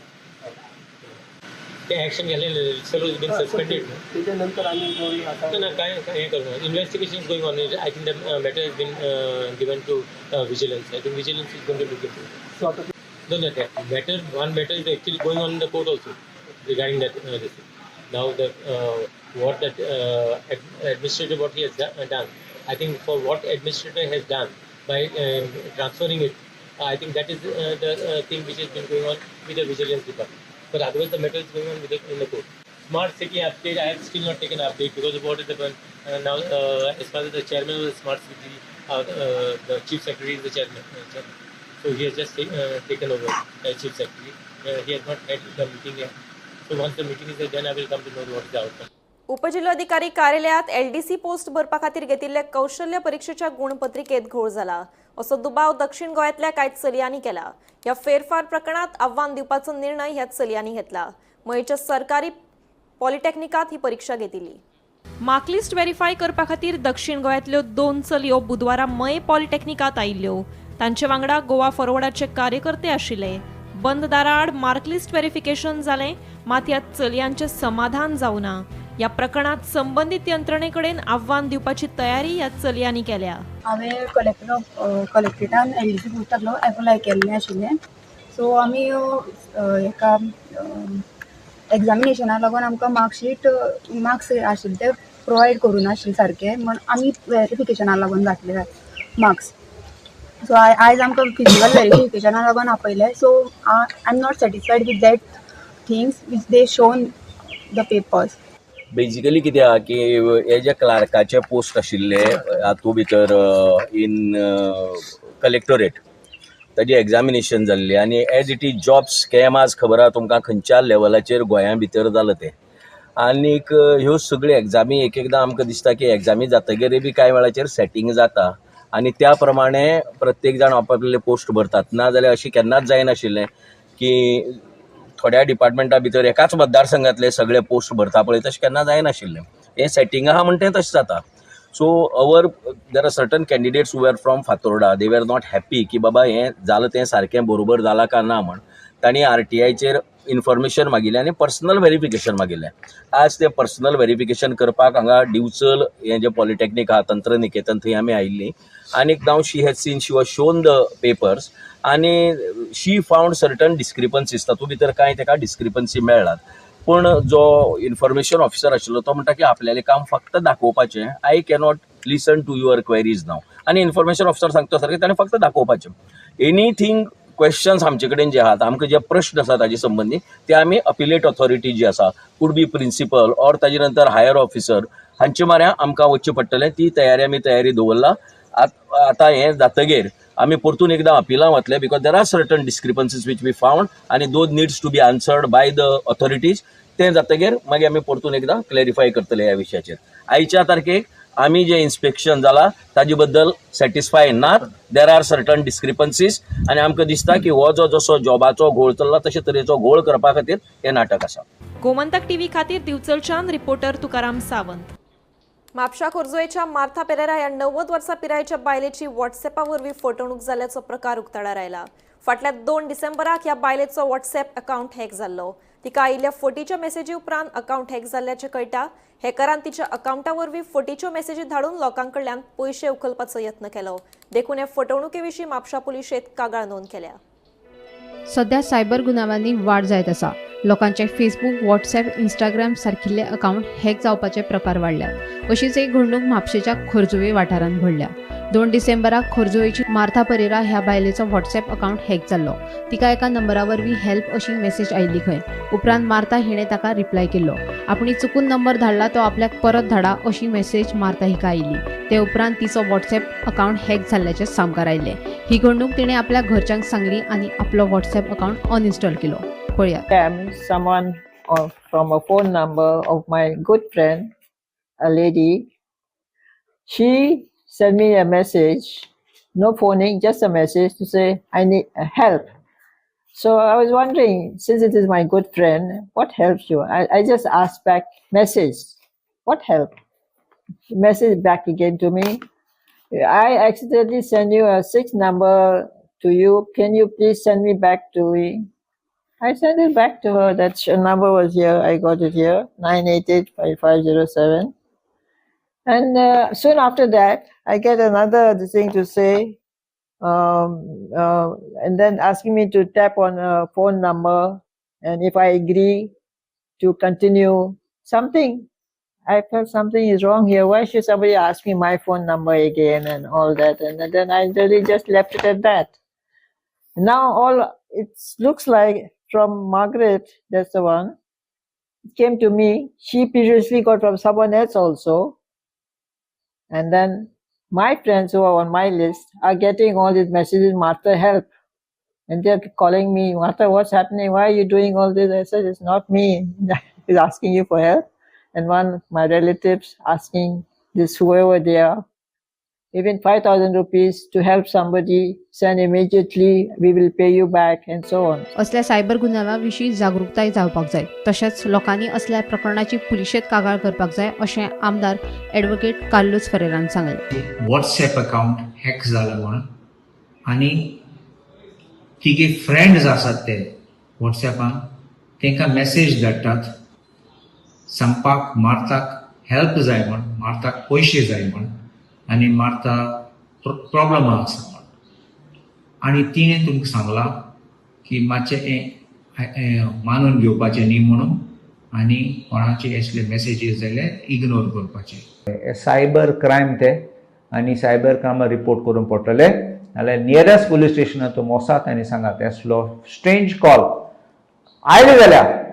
[SPEAKER 10] ते action घेतले, सर्व is been suspended.
[SPEAKER 19] त्याच्यानंतर आम्ही
[SPEAKER 10] आता ना काय हे करणार, investigation is going on. I think the matter has been given to vigilance. I think vigilance is going to look into it. No, no, that matter, one matter is actually going on in the court also regarding that this thing. Now the what that administrator what he has done, I think for what administrator has done by transferring it, I think that is the thing which has been going on with the vigilance department. But otherwise the matter is going on with the, in the court. Smart city update, I have still not taken update because of what is happened now. As far as the chairman of the smart city, the chief secretary is the chairman. So he has just taken over as chief secretary. He has not had the meeting yet. So once the meeting is done, I will come to know what is the outcome.
[SPEAKER 12] उपजिल्हाधिकारी कार्यालयात LDC post भरपा खातीर घेतिल्ले कौशल्य परीक्षेच्या गुणपत्रिकेत घोळ जाला असो दुबाव दक्षिण गोंयांतल्या कांय चलयांनी केला. ह्या फेरफार प्रकरणात आव्हान दिवपाचो निर्णय ह्या चलयांनी घेतला. मयेच्या सरकारी पॉलिटेक्निकात ही परीक्षा घेतिल्ली. मार्कलिस्ट व्हेरीफाय करपा खातीर दक्षिण गोंयांतल्यो 2 चलयो बुधवारा मये पॉलिटेक्निकात आयिल्ल्यो. तांचे वांगडा गोवा फॉरवर्डाचे कार्यकर्ते आशिल्ले. बंद दाराआड मार्कलिस्ट व्हेरिफिकेशन जालें, मात ह्या चलयांचें समाधान जावना. ह्या प्रकरणात संबंदीत यंत्रणेकडेन आव्हान दिवपाची तयारी ह्या चलयांनी केल्या.
[SPEAKER 14] हांवें कलेक्ट्रेटान एलडीसी पोस्टाक एप्लाय केल्लें आशिल्लें. सो आमी हेका एग्जामिनेशना लागून आमकां मार्कशीट मार्क्स आशिल्ले ते प्रोवायड करूं नाशिल्ले सारके, म्हण आमी वेरिफिकेशना लागून घातले मार्क्स. सो आयज आमकां फिजिकल वेरिफिकेशना लागून आपयलें. So I am not satisfied with that things which they shown the papers.
[SPEAKER 23] Basically कितें आहा की हे जे क्लार्काचे पोस्ट आशिल्ले हातूंत भितर इन कलेक्टोरेट ताजी एग्जामिनेशन जाल्ली आनी as it is job scam आज खबर आहा तुमकां खंयच्या लेवलाचेर गोंया भितर जालां तें. आनीक ह्यो सगळ्यो एग्जामी एक एकदां आमकां दिसता की एग्जामी जातगीर बी कांय वेळाचेर सेटींग जाता आनी त्या प्रमाणे प्रत्येक जाण आपापले पोस्ट भरतात. ना जाल्यार अशें केन्नाच जायनाशिल्लें की थोड्या डिपार्टमेंटा भितर एकाच मतदारसंघातले सगळे पोस्ट भरता पळय तशें केन्ना जायनाशिल्लें. हें सेटींग आहा म्हण तें तशें जाता. So our there are certain candidates who were from Fatorda, they were not happy की बाबा हें जालां तें सारकें बरोबर जालां काय ना म्हण. तांणी आरटीआयचेर इन्फॉर्मेशन मागिल्लें आनी पर्सनल व्हेरिफिकेशन मागिल्लें. आज तें पर्सनल व्हेरिफिकेशन करपाक हांगा दिवचल हें जें पॉलिटेक्नीक आहा तंत्रनिकेतन थंय आमी आयिल्लीं आनीक now she has seen, she was shown the papers आनी शी फावंड सर्टन डिस्क्रिपन्सीज. तातूंत भितर कांय ताका डिस्क्रिपन्सी मेळ्ळात. पूण जो इन्फॉर्मेशन ऑफिसर आशिल्लो तो म्हणटा की आपल्यालें काम फक्त दाखोवपाचें, I cannot listen to your queries now. आनी इन्फॉर्मेशन ऑफिसर सांगता सारकें ताणें फक्त दाखोवपाचें. एनीथींग क्वेश्चन्स आमचे कडेन जे आहात, आमकां जे प्रश्न आसा ताजे संबंदी ते आमी अपिलेट ऑथॉरिटी जी आसा, could be principal or ताजे नंतर हायर ऑफिसर हांचे माऱ्या आमकां वचचें पडटलें. ती तयारी आमी तयारी दवरला. आतां हें जातगीर आमी परतून एकदां अपिलां वतले because there are certain discrepancies which we found आनी those needs to be answered by the authorities. तें जातगीर मागीर आमी परतून एकदां क्लॅरिफाय करतले ह्या विशयाचेर. आयच्या तारखेक आमी जें इन्स्पेक्शन जाला ताजे बद्दल सॅटिस्फाय नात. There are certain discrepancies आनी आमकां दिसता की हो जो जसो जॉबाचो घोळ चल्ला तशे तरेचो घोळ करपा खातीर हें नाटक आसा.
[SPEAKER 12] गोमंतक टीव्ही खातीर दिवचलच्यान रिपोर्टर तुकाराम सावंत. म्हापशा खोर्जुवेच्या मार्था पेरेरा ह्या 90 वर्सां पिरायेच्या बायलेची व्हॉट्सएपा वरवीं फटवणूक जाल्ल्याचो प्रकार उक्ताडार आयला. फाटल्या 2 डिसेंबराक ह्या बायलेचो व्हॉट्सएप अकाउंट हॅक जाल्लो. तिका आयिल्ल्या फटीच्या मेसेजी उपरांत अकाउंट हॅक जाल्ल्याचें कळटा. हॅकरान तिच्या अकाउंटा वरवीं फटीच्यो मेसेजी धाडून लोकां कडल्यान पयशे उखलपाचो यत्न केलो. देखून हे फटवणुके विशीं म्हापशा पुलिशेंत कागाळ नोंद केल्या.
[SPEAKER 2] सध्या सायबर गुन्यांवांनी वाड जायत आसा. लोकांचे फेसबूक, व्हॉट्सएप, इंस्टाग्राम सारकिल्ले अकाउंट हॅक जावपाचे प्रकार वाडल्यात. अशीच एक घडणूक म्हापशेच्या खोर्जुवे वाठारांत घडल्या. 2 डिसेंबराक खोर्जुवेची मार्था परेरा ह्या बायलेचो व्हॉट्सएप अकाउंट हॅक जाल्लो. तिका एका नंबरा वरवीं हेल्प अशी मेसेज आयिल्ली खंय. उपरांत मार्था हिणें ताका रिप्लाय केल्लो. आपणी चुकून नंबर धाडला तो आपल्याक परत धाडा अशी मेसेज मार्था हिका आयिल्ली. ते उपरांत तिचो व्हॉट्सएप अकाउंट हॅक जाल्ल्याचें सामकार आयिल्लें. ही घडणूक तिणें आपल्या घरच्यांक सांगली आनी आपलो व्हॉट्सएप अकाउंट अनइन्स्टॉल केलो. पळयात.
[SPEAKER 3] Someone from a phone number of my good friend, a lady, she sent me a message, no phoning, just a message to say I need help. So I was wondering, since it is my good friend, what helps you? I just asked back, message, what help? Message back again to me. I accidentally sent you a 6 number to you. Can you please send me back to me? I sent it back to her. That number was here. I got it here, 988-5507. And soon after that, I get another thing to say, and then asking me to tap on a phone number, and if I agree to continue something. I felt something is wrong here. Why should somebody ask me my phone number again and all that? And then I really just left it at that. Now all it looks like from Margaret, that's the one, it came to me. She previously got from someone else also. And then my friends who are on my list are getting all these messages, Martha, help. And they're calling me, Martha, what's happening? Why are you doing all this? I said, it's not me who's asking you for help. And one of my relatives asking this, whoever they are, even 5,000 rupees to help somebody, send immediately, we will pay you back, and so on.
[SPEAKER 2] असल्या cyber गुन्यांवा विशीं जागृताय जावपाक जाय. तशेंच लोकांनी असल्या प्रकरणाची पुलिशेंत कागाळ करपाक जाय अशें आमदार ॲडव्होकेट कार्लोस फरेरान सांगलें.
[SPEAKER 17] व्हॉट्सएप अकाउंट हॅक जाला म्हणून आनी तिगे फ्रेंड्स आसात ते व्हॉट्सएपान तांकां मॅसेज धाडटात सांगपाक मार्ताक हेल्प जाय म्हण, मार्ताक पयशे जाय म्हण आनी मार्ता प्रॉब्लम आसा म्हण. आनी तिणें तुमकां सांगलां की मातशें हें मानून घेवपाचें न्ही म्हणून आनी कोणाचे असले मॅसेजीस जाल्यार इग्नोर करपाचे.
[SPEAKER 24] सायबर क्रायम ते आनी सायबर क्रायमा रिपोर्ट करूंक पडटले. नाल्यार नियरेस्ट पुलीस स्टेशनार तुमी वचात आनी सांगात असलो स्ट्रेंज कॉल आयले जाल्यार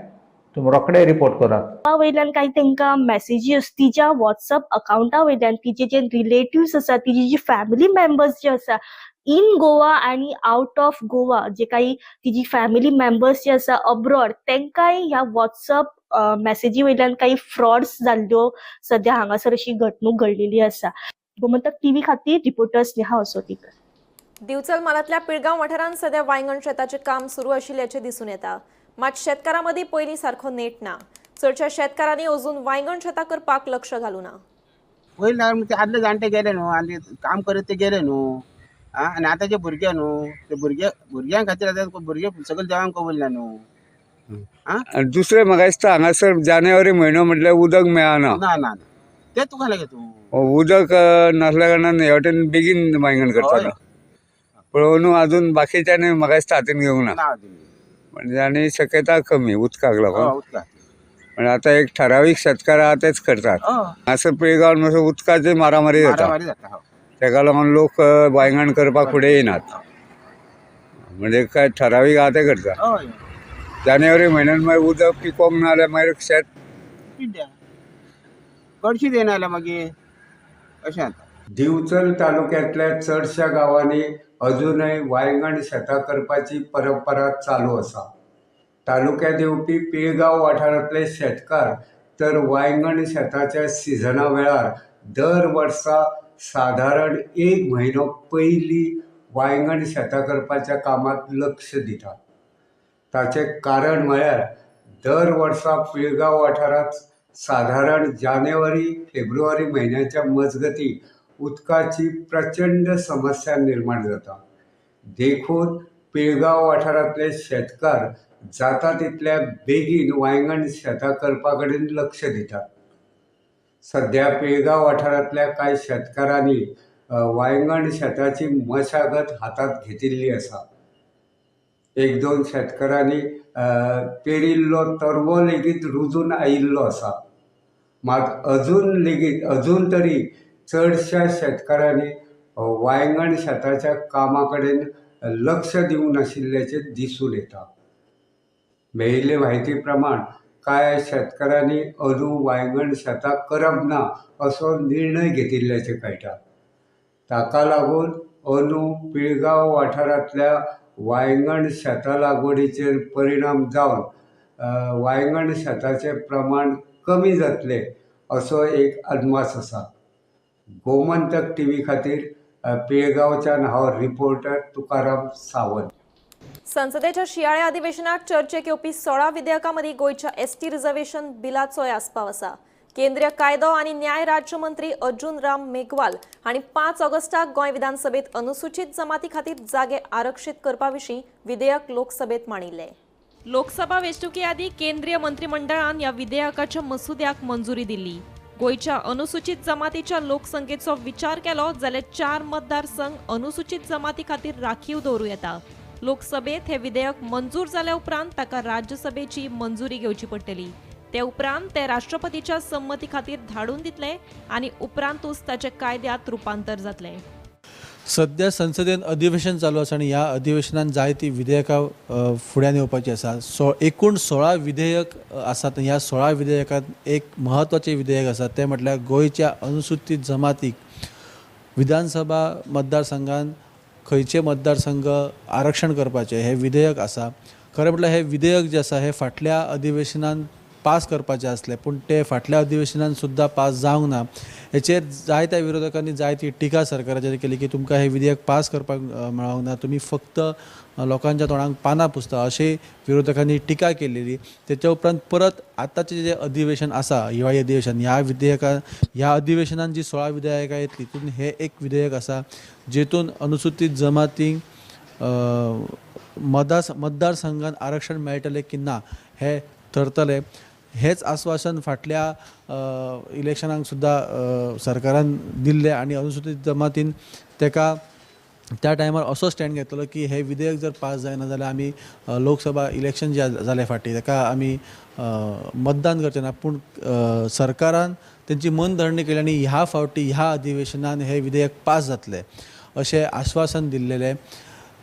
[SPEAKER 24] तुमी रोखडे रिपोर्ट करात.
[SPEAKER 25] वयल्यान काही तांकां मॅसेजीस तिच्या व्हॉट्सअप अकाउंटा वयल्यान तिचे जे रिलेटिव्स आसा, तिची जी फॅमिली मेंबर्स जे आसा इन गोवा आनी आउट ऑफ गोवा, जे काही तिची फॅमिली मेंबर्स जे आसा अब्रॉड, तांकांय ह्या व्हॉट्सअप मॅसेजी वयल्यान काही फ्रॉड्स जाल्ल्यो सद्या हांगासर अशी घडणूक घडलेली आसा. गोमंतक टीव्ही खातीर रिपोर्टर स्नेहा असोतीकर.
[SPEAKER 12] दिवचल म्हालांतल्या पिळगांव वाठारांत सध्या वायंगण शेताचें काम सुरू आशिल्ल्याचें दिसून येता. मात शेतकारां मदीं पयलीं सारको नेट ना. चडशा शेतकारांनी अजून वायंगण शेतां करपाक लक्ष घालूं ना.
[SPEAKER 26] पयलीं आदले जाणटे गेले न्हू, आनी काम करीत ते गेले न्हू, आनी आतांचे भुरगे न्हू ते भुरगे भुरग्यां खातीर आतां भुरगे सगळे देवांक कबूल ना न्हू.
[SPEAKER 27] आनी दुसरें म्हाका दिसता हांगासर जानेवारी म्हयनो म्हटल्यार उदक मेळना.
[SPEAKER 26] ना ना तें तुका लागें तूं
[SPEAKER 27] उदक नासल्या कारणान हे वटेन बेगीन वायंगण करतालो. पळोवन अजून बाकीच्यानी म्हाका दिसता हातीन घेवंक ना, म्हणजे आनी शक्यता कमी उदकाक लागून. म्हणजे आतां एक ठरावीक शेतकार आहा तेच करतात. हांगासर पिळगांव मातसो उदकाची मारामारी जाता, तेका लागून लोक वायंगण करपाक फुडें येनात. म्हणजे काय ठरावीक आहा ते करता. जानेवारी म्हयन्यान मागीर उदक पिकोवंक ना जाल्यार मागीर शेत
[SPEAKER 26] कडशी येना जाल्यार मागीर अशें जाता.
[SPEAKER 27] दिवचल तालुक्यांतल्या चडश्या गांवांनी अजूनय वायंगण शेतां करपाची परंपरा चालू आसा. तालुक्यांत येवपी पिळगांव वाठारांतले शेतकार तर वायंगण शेताच्या सिजना वेळार दर वर्सा सादारण 1 म्हयनो पयलीं वायंगण शेतां करपाच्या कामांत लक्ष दितात. ताचें कारण म्हळ्यार दर वर्सा पिळगांव वाठारांत सादारण जानेवारी फेब्रुवारी म्हयन्याच्या मजगती उदकाची प्रचंड समस्या निर्माण जाता. देखून पिळगांव वाठारांतले शेतकार जाता तितल्या बेगीन वांयगण शेतां करपा कडेन लक्ष दितात. सद्या पिळगांव वाठारांतल्या कांय शेतकारांनी वांयगण शेताची मशागत हातांत घेतिल्ली आसा. एक दोन शेतकारांनी पेरिल्लो तरवो लेगीत रुजून आयिल्लो आसा. मात अजून तरी चडश्या शेतकारांनी वांयगण शेताच्या कामा कडेन लक्ष दिवंक नाशिल्ल्याचें दिसून येता. मेळिल्ले म्हायती प्रमाण कांय शेतकारांनी अजून वांयगण शेतां करप ना असो निर्णय घेतिल्ल्याचें कळटा. ताका लागून अंदू पिळगांव वाठारांतल्या वांयगण शेतां लागवडीचेर परिणाम जावन वांयगण शेताचें प्रमाण कमी जातलें असो एक अदमास आसा. गोमंतक टीव्ही खातीर पिळगांवच्यान हांव रिपोर्टर तुकाराम सावंत.
[SPEAKER 12] संसदेच्या शियाळे अधिवेशनात चर्चेक येवपी 16 विधेयकां मदीं गोंयच्या एसटी रिझर्वेशन बिलाचोय आस्पाव आसा. केंद्रीय कायदो आनी न्याय राज्यमंत्री अर्जुन राम मेघवाल हांणी 5 ऑगस्टाक गोंय विधानसभेत अनुसूचित जमाती खातीर जागे आरक्षीत करपा विशीं विधेयक लोकसभेत मांडिल्लें. लोकसभा वेंचणुके आदीं केंद्रीय मंत्रिमंडळान ह्या विधेयकाच्या मसुद्याक मंजुरी दिल्ली. गोंयच्या अनुसूचित जमातीच्या लोकसंख्येचो विचार केलो जाल्यार 4 मतदारसंघ अनुसूचित जमाती खातीर राखीव दवरूं येता. लोकसभेत हे विधेयक मंजूर जाल्या उपरांत ताका राज्यसभेची मंजुरी घेवची पडटली. ते उपरांत ते राष्ट्रपतीच्या संमती खातीर धाडून दितले आनी उपरांतूच ताचे कायद्यांत रुपांतर जातलें.
[SPEAKER 1] सध्या संसदेन अधिवेशन चालू आसा आनी ह्या अधिवेशनान जायतीं विधेयकां फुड्यान येवपाची आसा. एकूण 16 विधेयक आसात. ह्या 16 विधेयकांत एक म्हत्वाचें विधेयक आसा तें म्हटल्यार गोंयच्या अनुसूचित जमातीक विधानसभा मतदारसंघान खंयचे मतदारसंघ आरक्षण करपाचें हें विधेयक आसा. खरें म्हटल्यार हें विधेयक जें आसा हें फाटल्या अधिवेशनान पास करपाचें आसलें, पूण तें फाटल्या अधिवेशनान सुद्दां पास जावंक ना. हेचेर जायत्या विरोधकांनी जायती टिका सरकाराचेर केली की तुमकां हें विधेयक पास करपाक मेळोंक ना, तुमी फक्त लोकांच्या तोंडाक पानां पुसता अशें विरोधकांनी टिका केलेली. तेच्या उपरांत परत आतांचें जें अधिवेशन आसा हिवाळी अधिवेशन, ह्या विधेयका ह्या अधिवेशनान जी 16 विधेयकां येतली तितून हें एक विधेयक आसा जेतून अनुसूचित जमातींक मतदारसंघान आरक्षण मेळटलें की ना हें थरतलें. हेच आश्वासन फाटल्या इलेक्शनाक सुद्दां सरकारान दिल्लें आनी अनुसूचित जमातीन तेका त्या टायमार असो स्टँड घेतलो की हें विधेयक जर पास जायना जाल्यार आमी लोकसभा इलेक्शन जे जालें फाटीं ताका आमी मतदान करचें ना. पूण सरकारान तेंची मनधरणी केली आनी ह्या फावटी ह्या अधिवेशनान हें विधेयक पास जातलें अशें आश्वासन दिल्लेलें.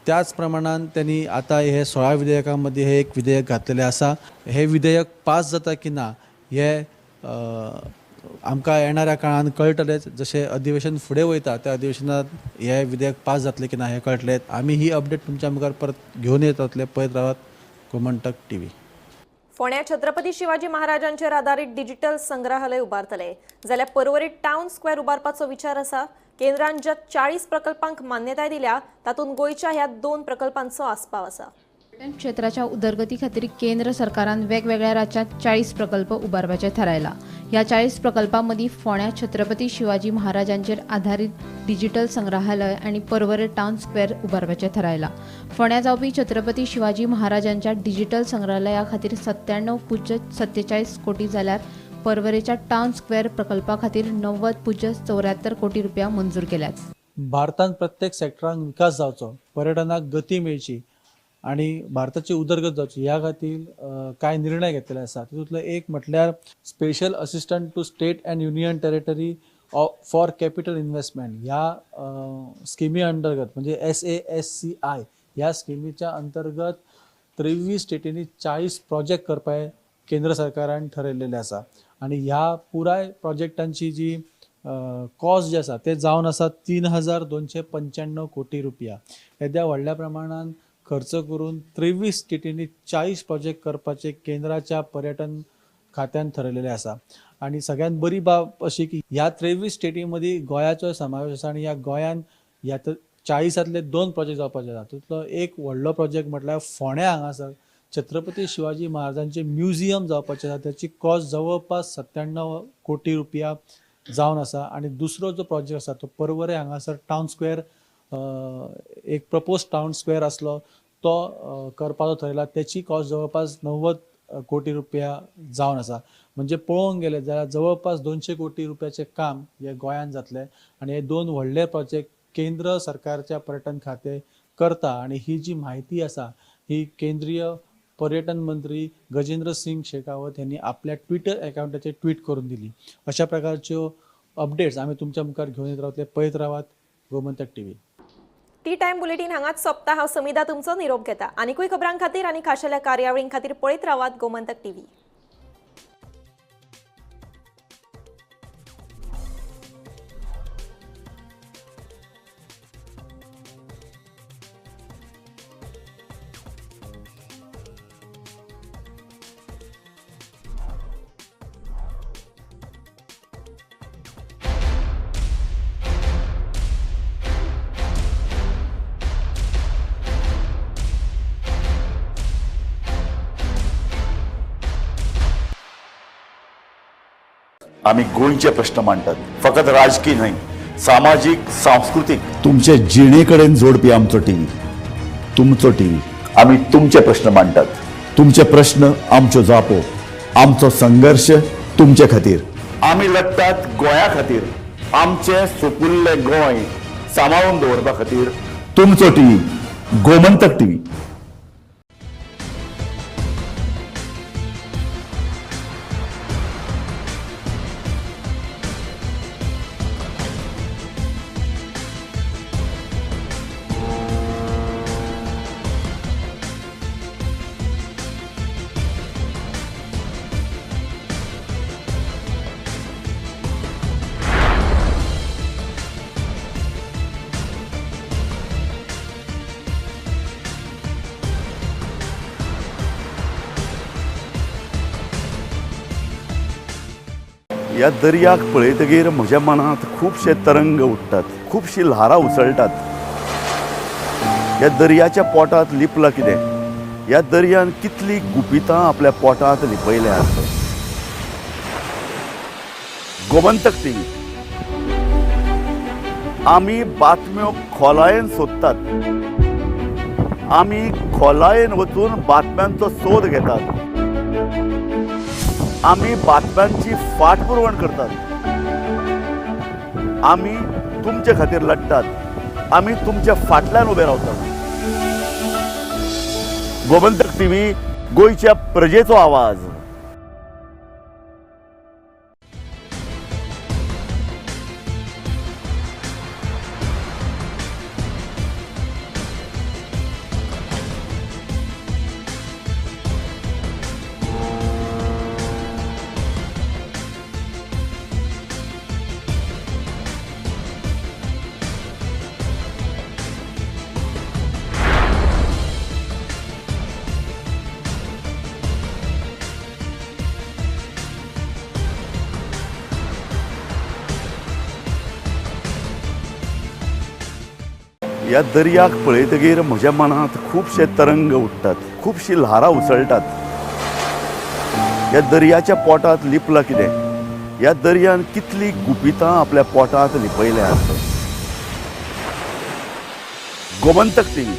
[SPEAKER 1] त्याच प्रमाणान त्यांनी आतां हे 16 विधेयकां मदीं हे एक विधेयक घातलेलें आसा. हे विधेयक पास जाता की ना हे आमकां येणाऱ्या काळान कळटलेंच. जशें अधिवेशन फुडें वयता त्या अधिवेशनांत हे विधेयक पास जातलें की ना हें कळटलें. आमी ही अपडेट तुमच्या मुखार परत घेवन येतले. पळयत रावात गोमंतक टीव्ही.
[SPEAKER 12] फोंड्या छत्रपती शिवाजी महाराजांचेर आदारीत डिजिटल संग्रहालय उबारतले जाल्यार पर्वरी टावन स्क्वेअर उबारपाचो विचार आसा. केंद्रान ज्या 40 प्रकल्पांक मान्यताय दिल्या तातूंत गोंयच्या ह्या 2 प्रकल्पांचो आस्पाव आसा.
[SPEAKER 2] पर्यटन क्षेत्राच्या उदरगती खातीर केंद्र सरकारान वेगवेगळ्या राज्यांत 40 प्रकल्प उबारपाचे थारायला. ह्या 40 प्रकल्पां मदीं फोंड्या छत्रपती शिवाजी महाराजांचेर आधारीत डिजिटल संग्रहालय आनी पर्वरी टावन स्क्वेअर उबारपाचें थारायला. फोंड्या जावपी छत्रपती शिवाजी महाराजांच्या डिजिटल संग्रहालया खातीर 97.47 कोटी जाल्यार पर्वरेच्या टावन स्क्वेअर प्रकल्पा खातीर 90.74 कोटी रुपया मंजूर केल्यात.
[SPEAKER 1] भारतांत प्रत्येक सेक्टरांक विकास जावचो, पर्यटनाक गती मेळची आनी भारताची उदरगत जावची ह्या खातीर कांय निर्णय घेतलेले आसा. तितूंतलो एक म्हटल्यार special assistant to state and union territory for capital investment ह्या स्किमी अंतर्गत म्हणजे SASCI ह्या स्किमीच्या अंतर्गत 23 स्टेटींनी 40 प्रोजेक्ट करपाक केंद्र सरकारान ठरयलेलें आसा. आनी ह्या पुराय प्रोजेक्टांची जी कॉस्ट जी आसा ते जावन आसा 3295 कोटी रुपया. येद्या व्हडल्या प्रमाणान खर्च करून 23 स्टेटींनी 40 प्रोजेक्ट करपाचे केंद्राच्या पर्यटन खात्यान ठरयलेलें आसा. आनी सगळ्यात बरी बाब अशी की ह्या 23 स्टेटी मदीं गोंयाचो समावेश आसा आनी ह्या गोंयान ह्या 40तांतले 2 प्रोजेक्ट जावपाचे आसा. तितूंतलो एक व्हडलो प्रोजेक्ट म्हटल्यार फोंड्या हांगासर छत्रपती शिवाजी महाराजांचे म्युझियम जावपाचें आसा. त्याची कॉस्ट जवळपास 97 कोटी रुपया जावन आसा. आनी दुसरो जो प्रोजेक्ट आसा तो पर्वरे हांगासर टावन स्क्वेअर एक प्रपोज टावन स्क्वेअर आसलो तो करपाचो थरयला. त्याची कॉस्ट जवळपास 90 कोटी रुपया जावन आसा. म्हणजे पळोवंक गेले जाल्यार जवळपास 200 कोटी रुपयाचें काम हे गोंयांत जातलें आनी हे 2 व्हडले प्रोजेक्ट केंद्र सरकारच्या पर्यटन खातें करता. आनी ही जी म्हायती आसा ही केंद्रीय पर्यटन मंत्री गजेंद्र सिंग शेखावत यांनी आपल्या ट्विटर अकाउंटाचेर ट्वीट करून दिली. अशा प्रकारच्यो अपडेट्स आमी तुमच्या मुखार घेवन येत रावतले. पळयत रावात Gomantak TV.
[SPEAKER 12] T time bulletin हांगाच सोंपता. हांव समिधा तुमचो निरोप घेता. आनीकूय खबरां खातीर आनी खाशेल्या कार्यावळीं खातीर पळयत रावात गोमंतक टीव्ही.
[SPEAKER 4] आमी गोंयचे प्रश्न मांडटात, फकत राजकीय न्हय, सामाजीक, सांस्कृतीक, तुमचे जिणे कडेन जोडपी आमचो टीव्ही, तुमचो टीव्ही. आमी तुमचे प्रश्न मांडटात, तुमचे प्रश्न आमच्यो जापो, आमचो संघर्श तुमचे खातीर. आमी लढटात गोंया खातीर, आमचें सुपुल्लें गोंय सांबाळून दवरपा खातीर. तुमचो टीव्ही, गोमंतक टीव्ही. ह्या दर्याक पळयतगीर म्हज्या मनांत खुबशे तरंग उठ्ठात, खुबशी ल्हारां उसळटात. ह्या दर्याच्या पोटांत लिपलां कितें? ह्या दर्यान कितली गुपितां आपल्या पोटांत लिपयल्यात. गोमंतक टीव्ही. आमी बातम्यो खोलायेन सोदतात, आमी खोलायेन वचून बातम्यांचो सोद घेतात, आमी बातम्यांची फाटपुरवण करतात, आमी तुमचे खातीर लढटात, आमी तुमच्या फाटल्यान उबे रावतात. गोमंतक टीव्ही, गोंयच्या प्रजेचो आवाज. ह्या दर्याक पळयतगीर म्हज्या मनांत खुबशे तरंग उठ्ठात, खुबशी ल्हारां उसळटात. ह्या दर्याच्या पोटांत लिपलां कितें? ह्या दर्यान कितली गुपितां आपल्या पोटांत लिपयल्यात. गोमंतक टीव्ही.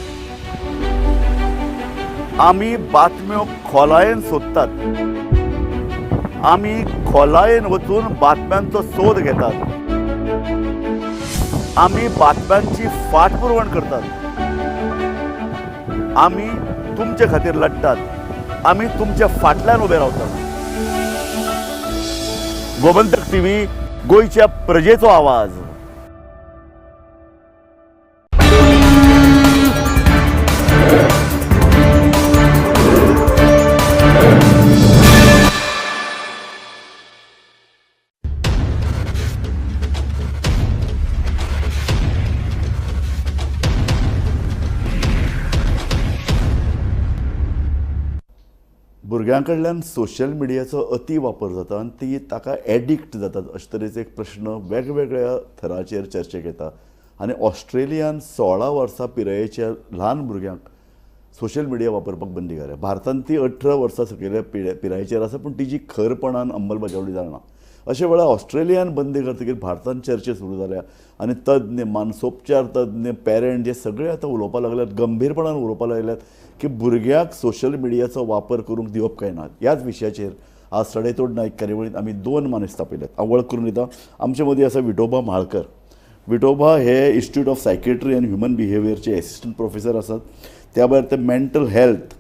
[SPEAKER 4] आमी बातम्यो खोलायेन सोदतात, आमी खोलायेन वचून बातम्यांचो सोद घेतात, आमी बातम्यांची फाटपुरवण करतात, आमी तुमचे खातीर लढटात, आमी तुमच्या फाटल्यान उबे रावतात. गोमंतक टीव्ही, गोंयच्या प्रजेचो आवाज. भुरग्यां कडल्यान सोशल मिडियाचो अति वापर जाता आनी ती ताका एडिक्ट जातात अशे तरेचो एक प्रश्न वेगवेगळ्या थराचेर चर्चेक येता. आनी ऑस्ट्रेलियान 16 वर्सां पिरायेच्या ल्हान भुरग्यांक सोशल मिडिया वापरपाक बंदी घाल्या. भारतांत ती 18 वर्सां सकयल्या पिरायेचेर आसा, पूण तिजी खरपणान अंमलबजावणी जायना. अशे वेळार ऑस्ट्रेलियान बंदी करतकीर भारतान चर्चे सुरू जाल्या आनी तज्ञ, मानसोपचार तज्ञ, पेरंट जे सगळे आतां उलोवपाक लागल्यात, गंभीरपणान उलोवपाक लागल्यात की भुरग्याक सोशल मिडियाचो वापर करूंक दिवप काय ना. ह्याच विशयाचेर आज सडेतोड नायक कार्यावळींत आमी दोन मानेस्त आपयल्यात. हांव वळख करून दिता. आमचे मदीं आसा विठोबा म्हाळकर. विठोबा हे institute of psychiatry and human बिहेवियरचे assistant professor आसात. त्या भायर ते mental health,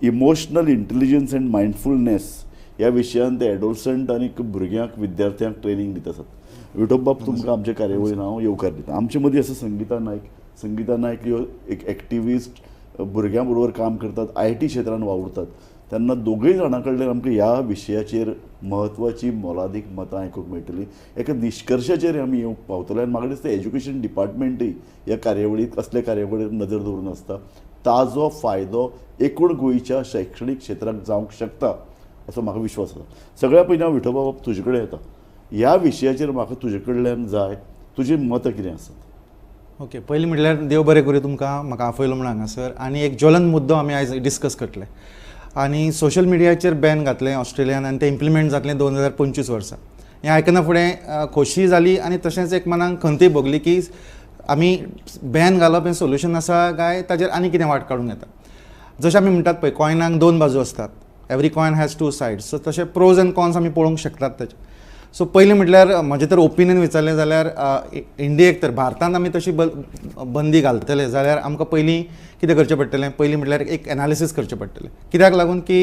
[SPEAKER 4] emotional intelligence and mindfulness ह्या विशयान ते एडोलसंट आनी भुरग्यांक, विद्यार्थ्यांक ट्रेनींग दित आसात. विठोबाब, तुमकां आमच्या कार्यावळीन हांव येवकार दिता. आमचे मदीं आसा संगीता नायक. संगीता नायक ह्यो एक एक्टिविस्ट, भुरग्यां बरोबर काम करतात, IT क्षेत्रान वावुरतात. तेन्ना दोगूय जाणां कडल्यान आमकां ह्या विशयाचेर म्हत्वाची मोलादीक मतां आयकूंक मेळटलीं. एका निश्कर्शाचेर आमी येवंक पावतले. आनी म्हाका दिसता एज्युकेशन डिपार्टमेंटूय ह्या कार्यावळीक, असल्या कार्यावळीक नदर दवरून आसता. ताजो फायदो एकूण गोंयच्या शैक्षणीक क्षेत्राक जावंक शकता असो म्हाका विश्वास आसा. सगळ्या पयलीं हांव विठोबा बाब तुजे कडेन येता. ह्या विशयाचेर म्हाका तुजे कडल्यान जाय तुजी मतां कितें आसात.
[SPEAKER 7] ओके, पयलीं म्हटल्यार देव बरें करूं तुमकां, म्हाका आफयलो म्हूण हांगासर. आनी एक ज्वलन मुद्दो आमी आयज डिस्कस करतले. आनी सोशल मिडियाचेर बॅन घातलें ऑस्ट्रेलियान आनी तें इम्प्लिमेंट जातलें 2025 वर्सा. हें आयकना फुडें खोशी जाली आनी तशेंच एक मनाक खंतय भोगली की आमी बॅन घालप हें सोल्युशन आसा काय ताजेर आनी कितें वाट काडूंक येता. जशें आमी म्हणटात पळय, कॉयनाक दोन बाजू आसतात, every coin has two sides. So तशें प्रोज एंड कॉन्स आमी पळोवंक शकतात ताचे. सो पयलीं म्हटल्यार म्हजें तर ओपिनियन विचारलें जाल्यार इंडियेक तर भारतांत आमी तशी बंदी घालतले जाल्यार आमकां पयलीं कितें करचें पडटलें, पयलीं म्हटल्यार एक एनालिसीस करचें पडटलें. कित्याक लागून की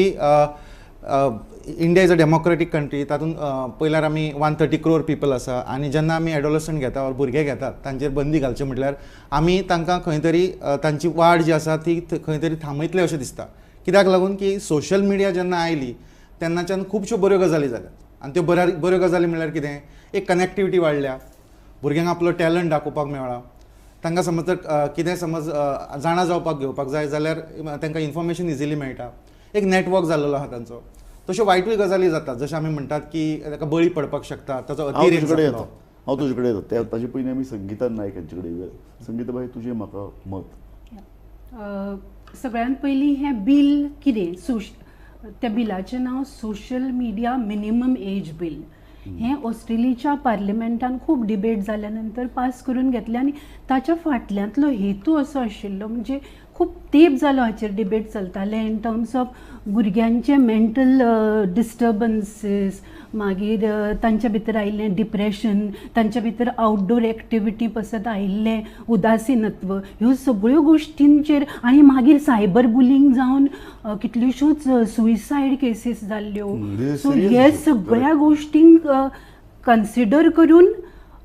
[SPEAKER 7] India is a democratic country. तातूंत पयल्यार आमी 130 क्रोर पीपल आसा आनी जेन्ना आमी एडोलसंट घेता वा भुरगे घेतात तांचेर बंदी घालचें म्हटल्यार आमी तांकां खंय तरी तांची वाड जी आसा ती खंय तरी थांबयतले अशें दिसता. कित्याक लागून की सोशल मिडिया जेन्ना आयली तेन्नाच्यान खुबश्यो बऱ्यो गजाली जाल्यात. आनी त्यो बऱ्यो गजाली म्हळ्यार कितें, एक कनेक्टिविटी वाडल्या, भुरग्यांक आपलो टॅलंट दाखोवपाक मेळ्ळा, तांकां समज तर कितें समज जाणा जावपाक घेवपाक जाय जाल्यार तांकां इन्फॉर्मेशन इजिली मेळटा, एक नेटवर्क जाल्लो आसा तांचो. तश्यो वायटूय गजाली जातात, जशें आमी म्हणटात की ताका बळी पडपाक शकता, ताचो अतिरेक जातलो.
[SPEAKER 4] हांव तुजे कडेन येता. ताजे पयलीं आमी संगीता नायक हांचे कडेन येवया. संगीता बाई, तुजें म्हाका मत.
[SPEAKER 9] सगळ्यांत पयलीं हें बील कितें, त्या बिलाचें नांव social media minimum age bill. हें ऑस्ट्रेलियाच्या पार्लिमेंटान खूब डिबेट जाल्या नंतर पास करून घेतलें आनी ताच्या फाटल्यांतलो हेतू असो आशिल्लो, म्हणजे खूब तेंप जालो हाचेर डिबेट चलताले इन टर्म्स ऑफ भुरग्यांचे मेंटल डिस्टर्बन्सीस, मागीर तांच्या भितर आयिल्लें डिप्रेशन, तांच्या भितर आउटडोर एक्टिविटी पसत आयिल्लें उदासीनत्व, ह्यो सगळ्यो गोश्टींचेर आनी मागीर सायबर बुलींग जावन कितल्योश्योच सुसायड केसीस जाल्ल्यो. सो हे सगळ्या गोश्टींक कन्सिडर करून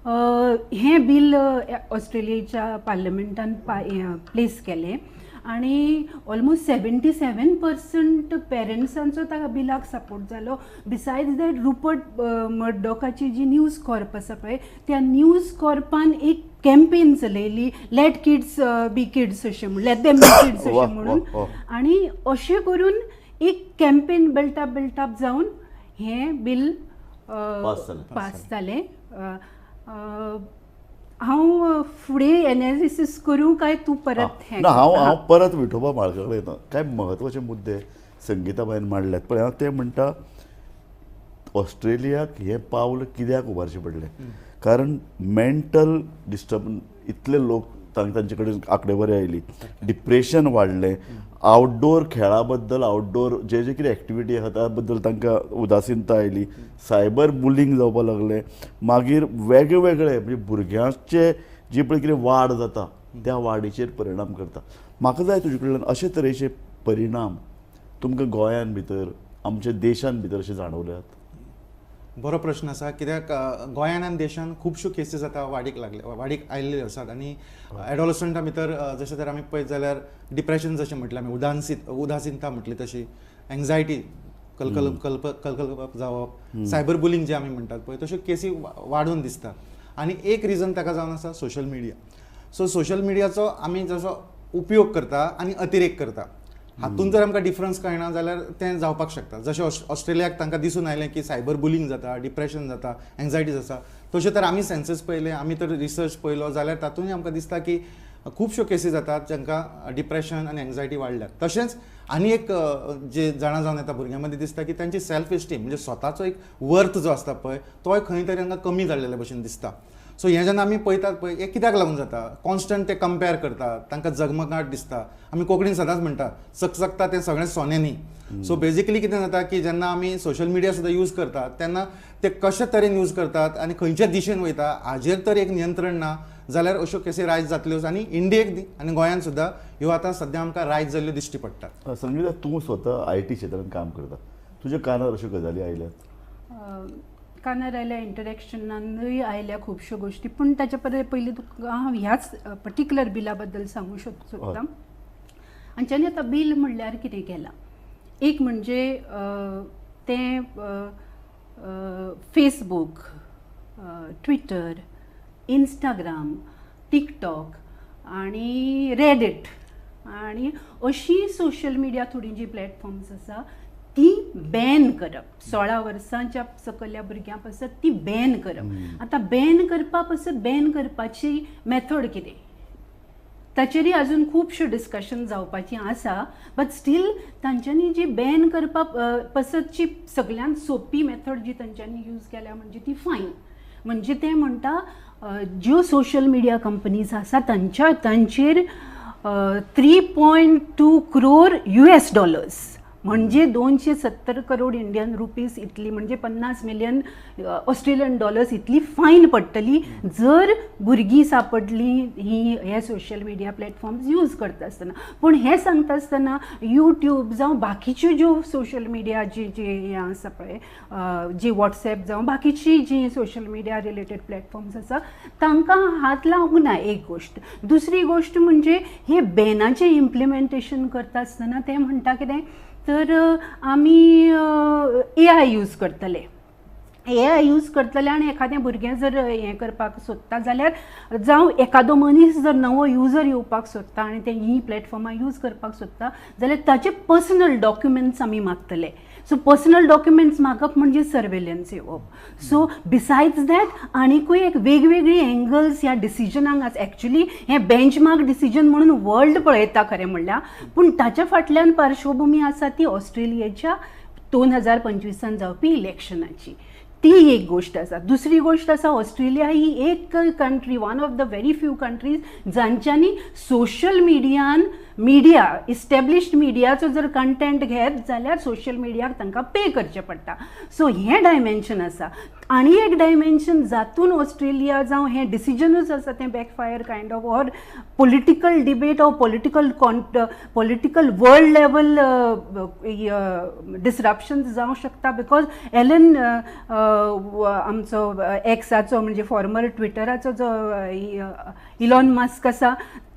[SPEAKER 9] हें बील ऑस्ट्रेलियेच्या पार्लमेंटान प्लेस केलें आनी ऑलमोस्ट 77% पेरंट्सांचो त्या बिलाक सपोर्ट जालो. Besides that, Rupert मर्डॉकाची ji news Corp आसा पळय, त्या न्यूज कॉर्पान एक कॅम्पेन चलयली, लेट किड्स बी किड्स अशें म्हणून, लेट देम बी किड्स अशें म्हणून, आनी अशें करून एक कॅम्पेन बिल्टअप जावन हें बील पास जालें. हांव फुडें एनालिसीस करूं काय तूं परत हें?
[SPEAKER 4] ना, हांव परत विठोबा म्हाळकर कडेन येता. कांय म्हत्वाचे मुद्दे संगीताबायन मांडल्यात. पळय, हांव तें म्हणटा ऑस्ट्रेलियाक हें पावल कित्याक उबारचें पडलें, कारण मेंटल डिस्टर्बन्स इतले लोक तांचे कडेन आंकडेवारी आयली, डिप्रेशन वाडलें, आउटडोर खेळा बद्दल, आउटडोर जे जे कितें एक्टिविटी आसा त्या बद्दल तांकां उदासीनता आयली, सायबर बुलींग जावपाक लागलें, मागीर वेगळे वेगळे म्हणजे भुरग्यांचे जी पळय कितें वाड जाता त्या वाडीचेर परिणाम करता. म्हाका जाय तुजे कडल्यान अशे तरेचे परिणाम तुमकां गोंयान भितर, आमच्या देशान भितर अशे जाणवल्यात?
[SPEAKER 7] बरो प्रश्न आसा. कित्याक गोंयान आनी देशान खुबश्यो केसीस आतां वाडीक लागले, वाडीक आयिल्ल्यो आसात आनी एडोलसंटा भितर जशें तर आमी पळयत जाल्यार डिप्रेशन जशें म्हटलें आमी, उदासीनता म्हटली तशी, एन्जायटी, कलकलप जावप, सायबर बुलींग जे आमी म्हणटात पळय, तश्यो केसी वाडून दिसता. आनी एक रिजन ताका जावन आसा सोशल मिडिया. सो सोशल मिडियाचो आमी जसो उपयोग करता आनी अतिरेक करता, हातून जर आमकां डिफरन्स कळना जाल्यार तें जावपाक शकता. जशें ऑस्ट्रेलियाक तांकां दिसून आयलें की सायबर बुलींग जाता, डिप्रेशन जाता, एन्जायटी आसा, तशें तर आमी सेन्सस पळयलें, आमी तर रिसर्च पळयलो जाल्यार तातूंतय आमकां दिसता की खुबश्यो केसी जातात जांकां डिप्रेशन आनी एन्जायटी वाडल्यात. तशेंच आनी एक जे जाणा जावन येता भुरग्यां मदीं दिसता की तांची सेल्फ इस्टीम म्हणजे स्वताचो एक वर्थ जो आसता पळय तोय खंय तरी तांकां कमी जाल्ले भशेन दिसता. सो हें जेन्ना आमी पळयतात पळय हें कित्याक लागून जाता, कॉन्स्टंट ते कंपेर करतात, तांकां जगमगाट दिसता. आमी कोंकणीन सदांच म्हणटा चकचकता तें सगळें सोनें न्ही. सो बेजिकली कितें जाता की जेन्ना आमी सोशल मिडिया सुद्दां यूज करतात तेन्ना ते कशे तरेन यूज करतात आनी खंयच्या दिशेन वयता हाजेर तर एक नियंत्रण ना जाल्यार अश्यो केसी रायज जातल्योच आनी इंडियेक आनी गोंयांत सुद्दां ह्यो आतां सद्या आमकां रायज जाल्ल्यो दिश्टी पडटात.
[SPEAKER 4] संगीता, तूं स्वता IT क्षेत्रांत काम करता, तुज्या कानार अश्यो गजाली आयल्यात?
[SPEAKER 9] कानार आयल्या, इंटरेक्शनानूय आयल्या खुबश्यो गोश्टी, पूण ताच्या परस पयलीं तुका हांव ह्याच पर्टिक्युलर बिला बद्दल सांगूं सोदता. हांच्यांनी आतां बील म्हणल्यार कितें केलां, एक म्हणजे तें फेसबूक, ट्विटर, इंस्टाग्राम, टिकटॉक आनी रेडिट आनी अशी सोशल मिडिया थोडी जी प्लॅटफॉर्म्स आसा ती बॅन करप, 16 वर्सांच्या सकयल्या भुरग्यां पासत ती बॅन करप. आतां बॅन करपा पासत बॅन करपाची मेथड कितें ताचेरय अजून खुबश्यो डिस्कशन जावपाची आसा, बट स्टील तांच्यांनी जी बॅन करपा पासतची सगळ्यांत सोंपी मेथड जी तांच्यांनी यूज केल्या म्हणजे ती फायन. म्हणजे ते म्हणटा ज्यो सोशल मिडिया कंपनीज आसा तांच्या तांचेर 3.2 करोड US dollars म्हणजे 270 करोड इंडियन रुपीज इतली म्हणजे 50 मिलियन ऑस्ट्रेलियन डॉलर्स इतली फायन पडटली जर भुरगीं सापडली ही हे सोशल मिडिया प्लॅटफॉर्म्स यूज करता आसतना. पूण हें सांगता आसतना यूट्यूब जावं बाकीच्यो ज्यो सोशल मिडिया जी जी हें आसा पळय जी वॉट्सएप जावं बाकीची जी सोशल मिडिया रिलेटेड प्लॅटफॉर्म्स आसा तांकां हात लावंक ना एक गोश्ट. दुसरी गोश्ट म्हणजे हे बॅनाचें इम्प्लिमेंटेशन करता आसतना ते म्हणटा कितें तर आमी AI use करतले, AI use करतले आनी एखादें भुरगें जर हें करपाक सोदता जाल्यार जावं एखादो मनीस जर नवो युजर येवपाक सोदता आनी ते हीं प्लॅटफॉर्मां यूज करपाक सोदता जाल्यार ताचे पर्सनल डॉक्युमेंट्स आमी मागतले. सो पर्सनल डॉक्युमेंट्स मागप म्हणजे सर्वेलन्स येवप. सो बिसायड्स that आनिकूय एक वेगवेगळी एंगल्स ह्या डिसिजनाक आज एक्चुली हें बेंचमार्क डिसिजन म्हणून वर्ल्ड पळयता खरें म्हणल्यार, पूण ताच्या फाटल्यान पार्श्वभुमी आसा ती ऑस्ट्रेलियेच्या 2025 जावपी इलेक्शनाची, ती एक गोश्ट आसा. दुसरी गोश्ट आसा ऑस्ट्रेलिया ही एक country, one of the very few countries जांच्यांनी सोशल मिडियान मिडिया इस्टॅब्लिश्ड मिडियाचो जर कंटेंट घेत जाल्यार सोशल मिडियाक तांकां पे करचें पडटा. सो हें डायमेन्शन आसा. आनी एक डायमेन्शन जातून ऑस्ट्रेलिया जावं हें डिसिजनूच आसा तें backfire kind of or political debate or political political world level disruptions जावं शकता. Because Elon आमचो एक्साचो म्हणजे फॉर्मर ट्विटराचो जो इलॉन मस्क आसा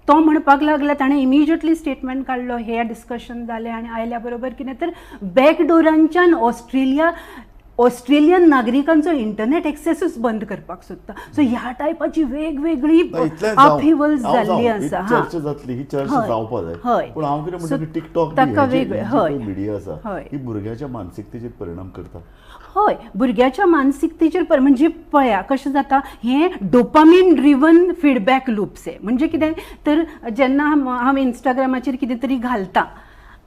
[SPEAKER 9] तो म्हणपाक लागला, ताणें इमिजिएटली स्टेटमेंट काडलो, हे डिस्कशन जालें आनी आयल्या बरोबर कितें तर बॅकडोरांच्यान ऑस्ट्रेलिया ऑस्ट्रेलियन नागरिकांचो इंटरनेट एक्सेसूच बंद करपाक सोदता. सो ह्या टायपाची वेगवेगळी अपहिवल्स जाल्ली आसा.
[SPEAKER 4] चर्चा जातली, ही चर्चा जावपा जाय. पूण हांव कितें म्हणटा की टिकटॉक
[SPEAKER 9] ताका वेगळे
[SPEAKER 4] मिडिया आसा ही भुरग्याच्या मानसिकतेचेर परिणाम करता.
[SPEAKER 9] हय, भुरग्याच्या मानसिकतेचेर म्हणजे पळया कशें जाता हें डोपामीन ड्रिवन फिडबॅक लूप्स हे म्हणजे कितें तर जेन्ना हांव इंस्टाग्रामाचेर कितें तरी घालता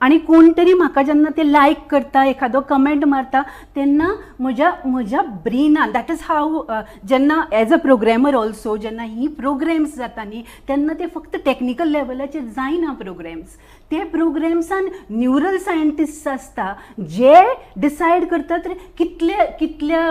[SPEAKER 9] आनी कोण तरी म्हाका जेन्ना ते लायक करता, एखादो कमेंट मारता तेन्ना म्हज्या म्हज्या ब्रेनान that is हाव जेन्ना एज अ प्रोग्रेमर ऑल्सो जेन्ना ही प्रोग्रेम्स जाता न्ही तेन्ना ते फक्त टॅक्निकल लेवलाचेर जायना प्रोग्रेम्स, ते प्रोग्रेम्सान न्युरल सायंटिस्ट आसता जे डिसायड करतात कितले कितल्या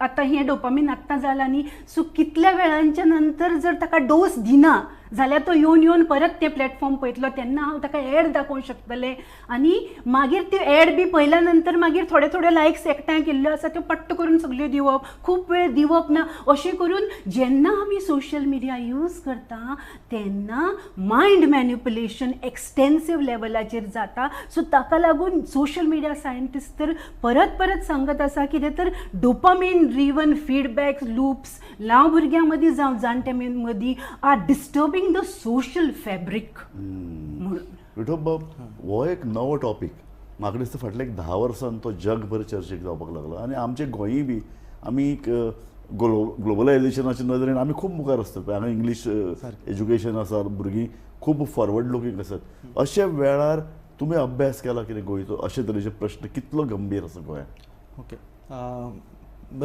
[SPEAKER 9] आतां हें डोपामीन आत्तां जालां न्ही सो कितल्या वेळांच्या नंतर जर ताका डोस दिना जाल्यार तो येवन येवन परत ते प्लॅटफॉर्म पळयतलो तेन्ना हांव ताका एड दाखोवंक शकतलें आनी मागीर त्यो एड बी पळयल्या नंतर मागीर थोडे थोडे लायक्स एकठांय केल्ल्यो आसा त्यो पट्ट करून सगल्यो दिवप, खूब वेळ दिवप ना. अशें करून जेन्ना आमी सोशल मिडिया यूज करता तेन्ना मायंड मॅन्युपुलेशन एक्सटेन्सीव लेवलाचेर जाता. सो ताका लागून सोशल मिडिया सायंटिस्ट तर परत परत सांगत आसा कितें तर डोपामीन ड्रिवन फिडबॅक लूप्स ल्हान भुरग्यां मदीं जावं जाणट्यां मदीं are disturbing the social fabric.
[SPEAKER 4] Vithoba, हो एक नवो टॉपीक म्हाका दिसता फाटल्या एक 10 वर्सान तो जगभर चर्चेक जावपाक लागला आनी आमचे गोंय बी आमी एक ग्लोबलायझेशनाच्या नदरेन आमी खूब मुखार आसतात, हांगा इंग्लीश एज्युकेशन आसा, भुरगीं खूब फॉरवर्ड लुकींग आसात. अशे वेळार तुमी अभ्यास केला कितें गोंयचो, अशे तरेचे प्रश्न कितलो गंभीर आसा गोंयांत?
[SPEAKER 7] ओके,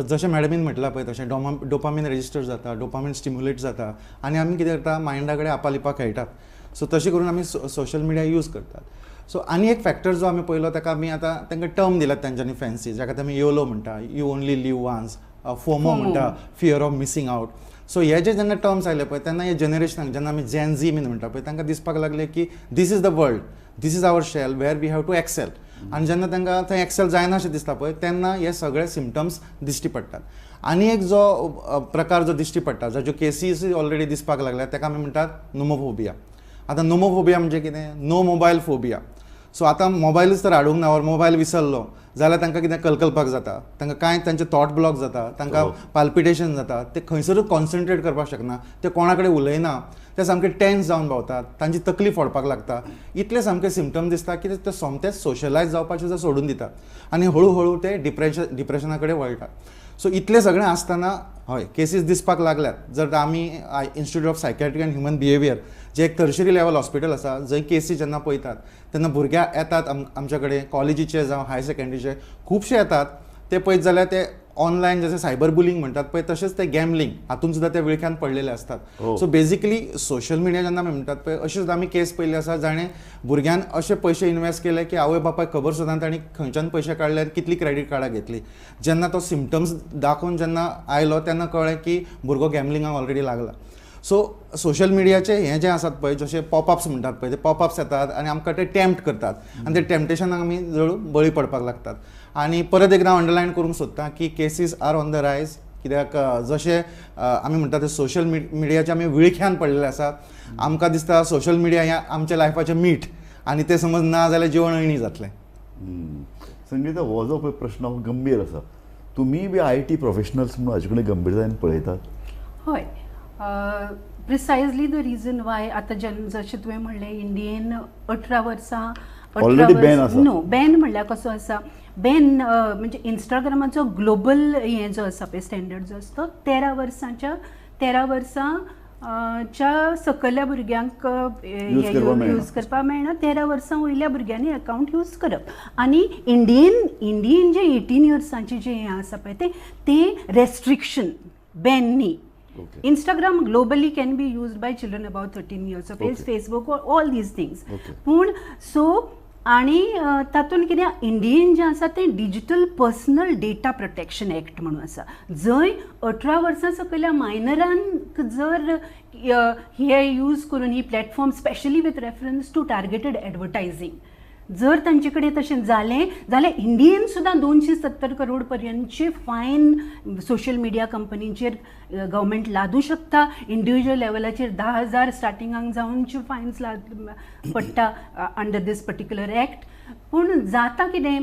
[SPEAKER 7] जशें मॅडमीन म्हटलां पळय तशें डोपामीन रजिस्टर जाता, डोपामीन स्टिम्युलेट जाता आनी आमी कितें करता, मायंडा कडेन आपालिपा खेळटात. सो तशें करून आमी सोशल मिडिया यूज करतात. सो आनी एक फॅक्टर जो आमी पळयलो ताका आमी आतां तांकां टर्म दिल्यात तांच्यांनी फॅन्सी, जाका आमी योलो म्हणटा, you only live once, FOMO म्हणटा, fear of missing out. So हे जे जेन्ना टर्म्स आयले पळय तेन्ना हे जनरेशनाक जेन्ना आमी जेन झी बीन म्हणटा पळय तांकां दिसपाक लागले की this is the world, this is our shell where we have to excel. आनी जेन्ना तांकां थंय एक्सेल जायना अशें दिसता पळय तेन्ना हे सगळे सिमटम्स दिश्टी पडटात. आनी एक जो प्रकार जो दिश्टी पडटा, जाच्यो केसीस ऑलरेडी दिसपाक लागल्या, ताका आमी म्हणटात नोमोफोबिया. आतां नोमोफोबिया म्हणजे कितें? No mobile phobia. सो आतां मोबायलूच तर हाडूंक ना, मोबायल विसरलो जाल्यार तांकां कितें कलकलपाक जाता, तांकां कांय तांचे थॉट ब्लॉक जाता, तांकां पाल्पिटेशन जाता, ते खंयसरूच कॉन्सन्ट्रेट करपाक शकना, ते कोणा कडेन उलयना, ते सामके टेन्स जावन भोंवतात, तांची तकली फोडपाक लागता. इतले सामके सिमटम दिसता की ते सोमतेच सोशलायज जावपाचें जर सोडून दितात आनी हळू हळू ते डिप्रेशना कडेन वळटात. सो इतलें सगळें आसतना हय केसीस दिसपाक लागल्यात. जर आमी institute of psychiatry and human behaviour जे एक टर्शरी लेवल हॉस्पिटल आसा जंय केसी जेन्ना पळयतात तेन्ना भुरग्यां येतात आमच्या कडेन, कॉलेजीचे जावं हायर सेकंडरीचे खुबशे येतात. ते पळयत जाल्यार ते ऑनलायन जशें सायबर बुलिंग म्हणटात पळय तशेंच ते गॅमलिंग हातून सुद्दां ते विळख्यान पडलेले आसतात. सो बेजिकली सोशल मिडिया जेन्ना आमी म्हणटात पळय अशी सुद्दां आमी केस पळयल्ली आसा जाणें भुरग्यान अशे पयशे इनवेस्ट केले की आवय बापायक खबर सुद्दां तांणी खंयच्यान पयशे काडले आनी कितली क्रेडीट कार्डां घेतली. जेन्ना तो सिमटम्स दाखोवन जेन्ना आयलो तेन्ना कळ्ळें की भुरगो गॅमलिंगाक ऑलरेडी लागला. सो सोशल मिडियाचे हें जें आसात पळय जशे पॉपअप्स म्हणटात पळय ते पॉपअप्स येतात आनी आमकां ते टेम्प्ट करतात आनी ते टेम्पटेशनाक आमी जळू बळी पडपाक लागतात. आनी परत एकदां अंडरलायन करूंक सोदता की cases are on the rise, कित्याक जशें आमी म्हणटा ते सोशल मिडियाचे आमी विळख्यान पडलेले आसात. आमकां दिसता सोशल मिडिया हें आमच्या लायफाचें मीठ आनी तें समज ना जाल्यार जेवण अळणी जातलें.
[SPEAKER 4] संगीता, हो जो पळय प्रश्न गंभीर आसा, तुमी बी I T professionals म्हणून हाजे कडेन गंभीरतायेन पळयतात?
[SPEAKER 9] हय, प्रिसायजली the reason वाय आतां जशें तुवें म्हणलें इंडियेन 18 वर्सां
[SPEAKER 4] ऑलरेडी बॅन आसा.
[SPEAKER 9] नो, बॅन म्हणल्यार कसो आसा, बॅन म्हणजे इंस्टाग्रामाचो ग्लोबल हें जो आसा पळय स्टँडर्ड जो आसा तो 13 वर्सांच्या सकयल्या भुरग्यांक यूज करपाक मेळना, 13 वर्सां वयल्या भुरग्यांनी अकावंट यूज करप. आनी इंडियेन जे 18 इयर्सांचे जे हें आसा पळय ते रेस्ट्रिक्शन बॅन न्ही. Instagram globally can be used by children above 13 years of age, Facebook, all these things. पूण सो आनी तातूंत कितें इंडियेन जें आसा तें digital personal data protection act म्हणून आसा, जंय 18 वर्सां सकयल्या मायनरांक जर हे यूज करून ही platform specially with reference to targeted advertising जर तांचे कडेन तशें जालें जाल्यार इंडियेन सुद्दां 270 करोड पर्यंतची फायन सोशल मिडिया कंपनीचेर गव्हर्मेंट लादूं शकता. इंडिविज्युअल लेवलाचेर 10,000 स्टार्टिंगाक जावनच्यो फायन्स पडटा अंडर these particular act. पूण जाता कितें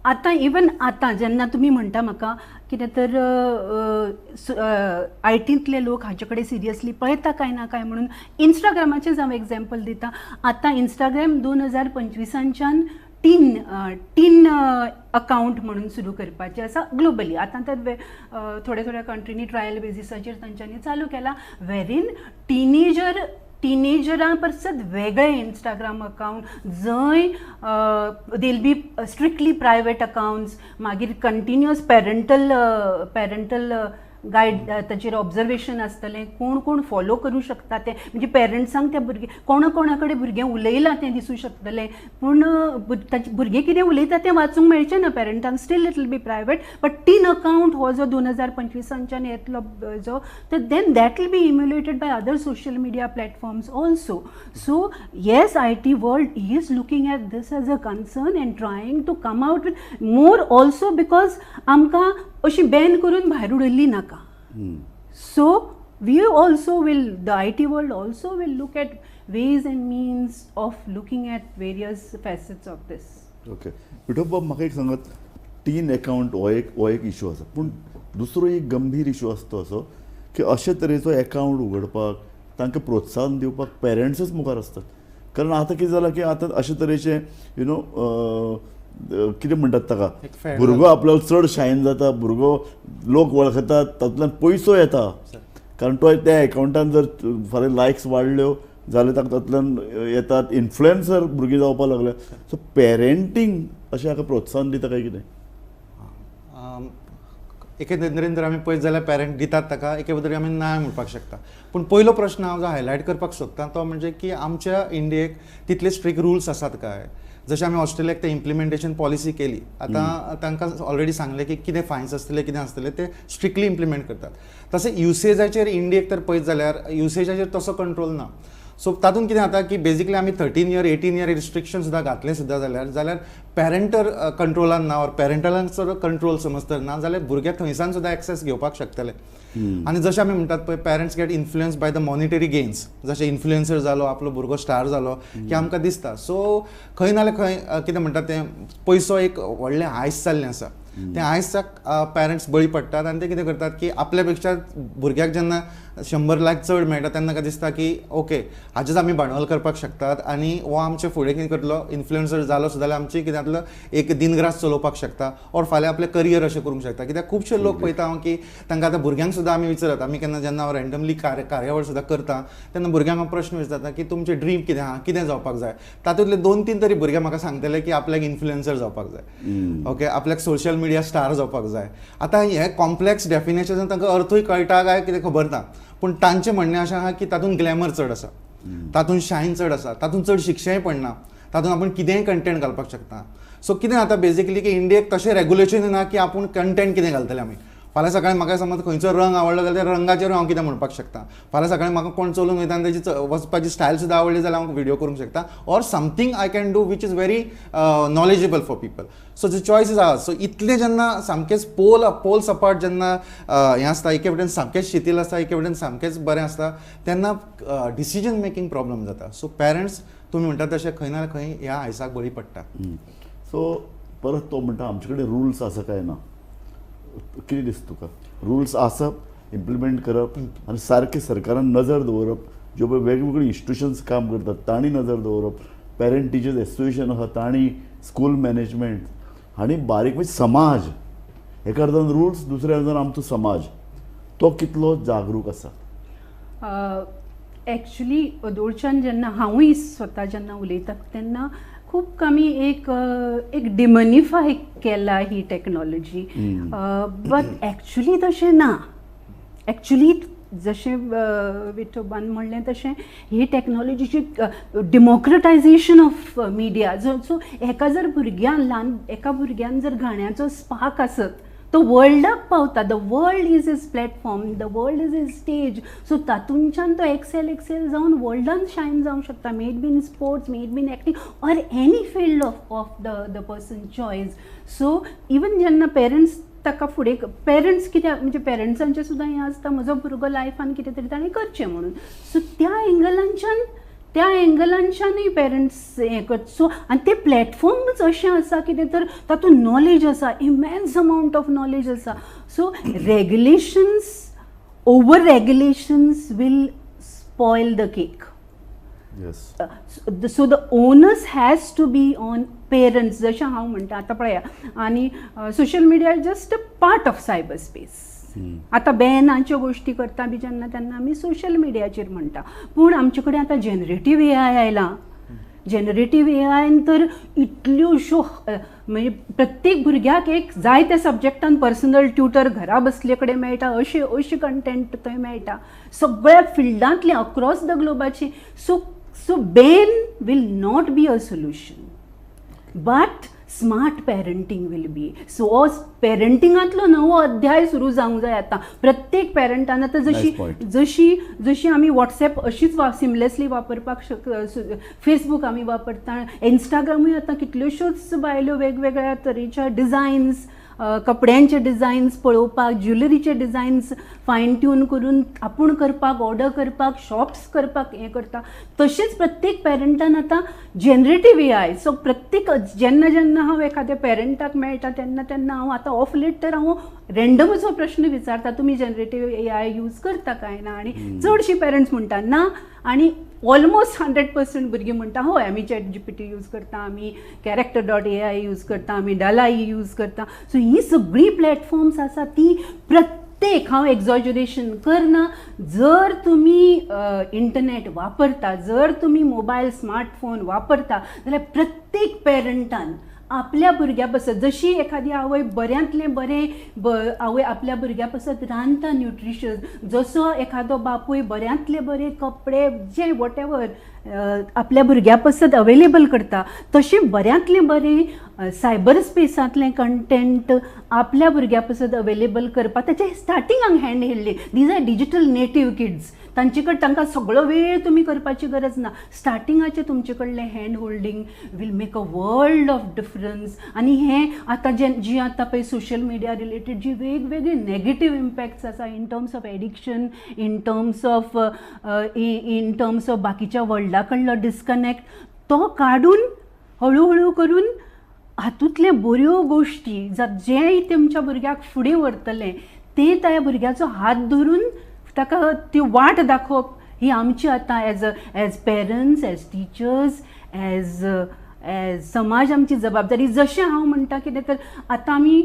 [SPEAKER 9] आतां इवन आतां जेन्ना तुमी म्हणटा म्हाका कितें तर आय टींतले लोक हाचे कडेन सिरियसली पळयता काय ना काय म्हणून इंस्टाग्रामाचेंच हांव एग्जाम्पल दिता. आतां इंस्टाग्राम 2025च्यान टीन अकावंट म्हणून सुरू करपाचें आसा ग्लोबली. आतां तर थोड्या थोड्या कंट्रींनी ट्रायल बेजिसाचेर तांच्यांनी चालू केला, वेरीन टिनेजरां परसत वेगळें इंस्टाग्राम अकावंट जंय they'll be strictly private accounts, मागीर कंटिन्युअस पॅरंटल गायड ताचेर ऑब्जर्वेशन आसतलें, कोण कोण फॉलो करूं शकता तें, म्हणजे पेरंट्सांक त्या भुरगे कोणा कोणा कडेन भुरगें उलयलां तें दिसूं शकतलें, पूण ताचें भुरगें कितें उलयता तें वाचूंक मेळचें ना पेरंटांक, still it will be private. But teen account हो जो 2025च्यान येतलो जो, तर then that will be emulated by other social media platforms also. So yes, I T world is looking at this as a concern and trying to come out with more also, because आमकां अशी Ben करून भायर उडयल्ली नाका. So we also will, the I T world also will look at ways and means of looking at various facets of this.
[SPEAKER 4] Okay Vithoba, म्हाका एक सांगात, tin account हो एक इशू आसा, पूण दुसरो एक गंभीर इशू आसा तो असो की अशे तरेचो एकावंट उगडपाक तांकां प्रोत्साहन दिवपाक पेरंट्सच मुखार आसतात. कारण आतां कितें जालां की आतां अशे तरेचे you know कितें म्हणटात ताका, भुरगो आपल्याक चड शायन जाता, भुरगो लोक वळखतात, तातूंतल्यान पयसो येता, कारण तो त्या एकावंटान जर फाल्यां लायक्स वाडल्यो जाल्यार ताका तातूंतल्यान येतात, इन्फ्लुएन्सर भुरगीं जावपाक लागल्या. सो पेरेंटींग अशें हाका प्रोत्साहन दिता काय कितें?
[SPEAKER 7] एके नदरेन जर आमी पळयत जाल्यार पेरंट दितात ताका, एके नदरेन आमी ना म्हणपाक शकता. पूण पयलो प्रश्न हांव जो हायलायट करपाक सोदता तो म्हणजे की आमच्या इंडियेक तितले स्ट्रिक्ट रुल्स आसात काय? जशें आमी ऑस्ट्रेलियाक ते इम्प्लिमेंटेशन पॉलिसी केली, आतां तांकां ऑलरेडी सांगलें की कितें फायन्स आसतले, कितें आसतले, ते स्ट्रिक्टली इम्प्लिमेंट करतात. तशें युसेजाचेर इंडियेक तर पळयत जाल्यार युसेजाचेर तसो कंट्रोल ना. सो तातूंत कितें जाता की बेजिकली आमी 13 इयर 18 इयर रिस्ट्रिक्शन सुद्दां घातलें सुद्दां जाल्यार पेरंटर कंट्रोलान ना, ऑर पेरंटलांचो कंट्रोल समज तर ना जाल्यार भुरगे थंयसान सुद्दां एक्सेस घेवपाक शकतले. आनी जशें आमी म्हणटात पळय, parents get influence by the monetary gains, जशें इन्फ्लुएन्सर जालो, आपलो भुरगो स्टार जालो की आमकां दिसता. सो खंय ना जाल्यार खंय कितें म्हणटात तें पयसो एक व्हडलें आयस जाल्लें आसा, तें आयसाक पेरंट्स बळी पडटात आनी ते कितें करतात की आपल्या पेक्षा भुरग्याक जेन्ना 100 लाख चड मेळटा तेन्ना ताका दिसता की ओके हाजेच आमी भांडवल करपाक शकतात आनी हो आमचे फुडें कितें करतलो, इन्फ्लुएन्सर जालो सुद्दां जाल्यार आमची कितें जातलो एक दिनग्रास चलोवपाक शकता ऑर फाल्यां आपलें करियर अशें करूंक शकता. कित्याक खुबशे लोक पळयता हांव की तांकां आतां भुरग्यांक सुद्दां आमी विचारत, आमी केन्ना जेन्ना हांव रँडमली कार्यावळ सुद्दां करता तेन्ना भुरग्यांक हांव प्रश्न विचारता की तुमचें ड्रीम कितें आहा, कितें जावपाक जाय. तातूंतले 2-3 तरी भुरगे म्हाका सांगतले की आपल्याक इन्फ्लुएन्सर जावपाक जाय, ओके आपल्याक सोशल मिडिया स्टार जावपाक जाय. आतां हे कॉम्प्लेक्स डेफिनेशन तांकां अर्थूय कळटा काय कितें खबर ना, पूण तांचें म्हणणें अशें आहा की तातूंत ग्लॅमर चड आसा, तातूंत शायन चड आसा, तातूंत चड शिक्षेंय पडना, तातूंत आपूण कितेंय कंटेंट घालपाक शकता. सो कितें जाता बेजिकली की इंडियेक तशें रेगुलेशन ना की आपूण कंटेंट कितें घालतले आमी. फाल्यां सकाळीं म्हाका समज खंयचो रंग आवडलो जाल्यार त्या रंगाचेर हांव कितें म्हणपाक शकता. फाल्यां सकाळीं म्हाका कोण चलून वयता आनी तेजी वचपाची स्टायल सुद्दां आवडली जाल्यार हांव व्हिडियो करूंक शकता, or something I can do which is very knowledgeable for people. So the choice is ours. So इतलें जेन्ना सामकेंच पोल्स अपार्ट जेन्ना हें आसता, एके वटेन सामकेंच शिथील आसता, एके वटेन सामकेंच बरें आसता, तेन्ना डिसिजन मेकींग प्रॉब्लम जाता. सो पेरंट्स तुमी म्हणटा तशें खंय ना खंय ह्या आयसाक बळी पडटा.
[SPEAKER 4] सो परत तो म्हणटा आमचे कडेन रुल्स आसा काय ना, कितें दिसता तुका? रुल्स आसप, इम्प्लिमेंट करप आनी सारकें सरकारान नजर दवरप, ज्यो पळय वेगवेगळी इन्स्टिट्युशन्स काम करतात तांणी नजर दवरप, पेरंट टिचर्स एसोसिएशन आसा तांणी, स्कूल मॅनेजमेंट आनी बारीक म्हणजे समाज, एका अर्दान रुल्स, दुसऱ्या अर्दान आमचो समाज तो कितलो जागरूक आसा.
[SPEAKER 9] एक्चुली अदोळच्यान जेन्ना हांवूय स्वता जेन्ना उलयता तेन्ना खूब कमी एक एक डिमनिफाय केला ही टॅक्नॉलॉजी, बट एक्चुली तशें ना. एक्चुली जशें विठोबान म्हणलें तशें ही टॅक्नॉलॉजीची डेमोक्रटायझेशन ऑफ मिडिया, जो सो एका जर भुरग्यान ल्हान एका भुरग्यान जर गाण्याचो स्पार्क आसत तो वर्ल्डाक पावता. The world is his platform, the world is his stage. So तातूंच्यान तो एक्सेल एक्सेल जावन वर्ल्डान शायन जावंक शकता, may it be in sports, may it be in acting or any field of the the person choice. So even जेन्ना parents ताका फुडें parents कित्याक म्हणजे पेरंट्सांचें सुद्दां हें आसता म्हजो भुरगो लायफान कितें तरी ताणें करचें म्हणून. सो त्या एंगलांच्यानूय पेरंट्स हें करता. सो आनी ते प्लॅटफॉर्मूच अशें आसा कितें तर तातूंत नॉलेज आसा, इमेन्स अमावंट ऑफ नॉलेज आसा. So regulations, over regulations will spoil the cake. So the onus has to be on parents, जशें हांव म्हणटा आतां पळया. आनी social media is just a part of cyber space. आतां बॅनाच्यो गोश्टी करता बी जेन्ना तेन्ना आमी सोशल मिडियाचेर म्हणटा, पूण आमचे कडेन आतां जनरेटीव एआय आयलां. जनरेटीव एआयन तर इतल्योश्यो म्हणजे प्रत्येक भुरग्याक एक जाय त्या सब्जॅक्टान पर्सनल ट्युटर घरा बसले कडेन मेळटा, अशे अशे कंटेंट थंय मेळटा सगळ्या फिल्डांतले अक्रॉस the ग्लोबाचे. So so ban will not be a solution, but smart parenting will be. So पेरंटिंगांतलो नवो अध्याय सुरू जावंक जाय आतां प्रत्येक पेरंटान. आतां जशी जशी जशी आमी वॉट्सॅप अशीच सिमलेसली वापरपाक फेसबूक आमी वापरता, इन्स्टाग्रामूय आतां कितल्योश्योच बायलो वेगवेगळ्या तरेच्या डिजायन्स, कपड्यांचे डिजायन्स पळोवपाक, ज्वेलरीचे डिजायन्स फायन ट्यून करून आपूण करपाक, ऑर्डर करपाक, शॉप्स करपाक हें करता. तशेंच प्रत्येक पेरंटान आतां जनरेटीव एआय. सो प्रत्येक जेन्ना जेन्ना हांव एखाद्या पेरंटाक मेळटा तेन्ना तेन्ना हांव आतां ऑफ लेट तर हांव रँडमूच हो प्रश्न विचारता, तुमी जनरेटीव एआय यूज करता काय ना? आनी चडशीं पेरंट्स म्हणटा ना. आनी ऑलमोस्ट 100% भुरगीं म्हणटा हय आमी चॅट जीपीटी यूज करता, आमी character.ai use करता, आमी डलाई यूज करता. सो ही सगळीं प्लॅटफॉर्म्स आसा ती प्रत्येक, हांव एक्झॉजरेशन करना, जर तुमी इंटरनेट वापरता, जर तुमी मोबायल स्मार्टफोन वापरता जाल्यार प्रत्येक पेरंटान आपल्या भुरग्या पासत, जशी एखादी आवय बऱ्यांतलें बरें आवय आपल्या भुरग्या पासत रांदता न्युट्रिशन, जसो एखादो बापूय बऱ्यांतले बरे कपडे जे what ever आपल्या भुरग्या पासत अवेलेबल करता, तशें बऱ्यांतलें बरें सायबर स्पेसांतलें कंटेंट आपल्या भुरग्या पासत अवेलेबल करपाक ताचे स्टार्टिंगाक हँड हेडली. These are digital native kids, तांचे कडेन तांकां सगळो वेळ तुमी करपाची गरज ना. स्टार्टिंगाचें तुमचे कडलें hand holding will make a world of difference. आनी हें आतां जे जी आतां पळय सोशल मिडिया रिलेटेड जी वेगवेगळी नेगेटीव इम्पॅक्ट्स आसा in terms of addiction, in terms of बाकीच्या वर्ल्डा कडलो डिस्कनेक्ट, तो काडून हळू हळू करून हातूंतले बऱ्यो गोश्टी जें तुमच्या भुरग्याक फुडें व्हरतलें तें त्या भुरग्याचो हात धरून ताका ती वाट दाखोवप ही आमची आतां as as parents, as teachers, as as समाज आमची जबाबदारी. जशें हांव म्हणटा कितें तर आतां आमी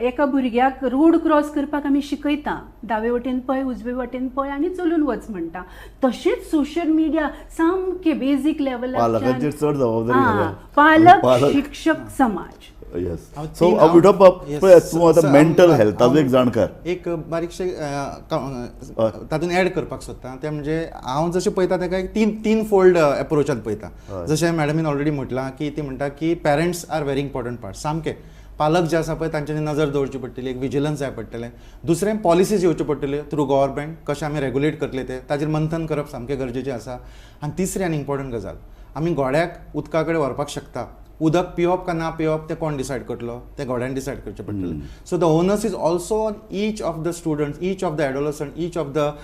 [SPEAKER 9] एका भुरग्याक रोड क्रॉस करपाक आमी शिकयता, दावे वटेन पळय उजवे वटेन पळय आनी चलून वच म्हणटा, तशेंच सोशल मिडिया सामकें बेजीक लेवलार
[SPEAKER 4] पालकांचेर चड जबाबदारी,
[SPEAKER 9] पालक, शिक्षक, समाज.
[SPEAKER 4] येस. सो विठोबाब, तूं आतां मेंटल हेल्थाचो एक जाणकार,
[SPEAKER 7] एक बारीकशें तातूंत एड करपाक सोदता तें म्हणजे हांव जशें पळयता ताका एक तीन फोल्ड एप्रोचान पळयता. जशें मॅडमीन ऑलरेडी म्हटलां की ती म्हणटा की parents are very important part, सामकें पालक जे आसा पळय तांच्यांनी नजर दवरची पडटली, एक विजिलन्स जाय पडटलें. दुसरें पॉलिसीज येवच्यो पडटल्यो थ्रू गव्हर्मेंट, कशें आमी रेगुलेट करतले तें ताजेर मंथन करप सामकें गरजेचें आसा. आनी तिसरें आनी इम्पॉर्टंट गजाल, आमी घोड्याक उदका कडेन व्हरपाक शकता, उदक पिवप काय ना पिवप तें कोण डिसायड करतलो, तें घोड्यान डिसायड करचें पडटलें. So the onus is also on each of the students, each of the adolescent, each of the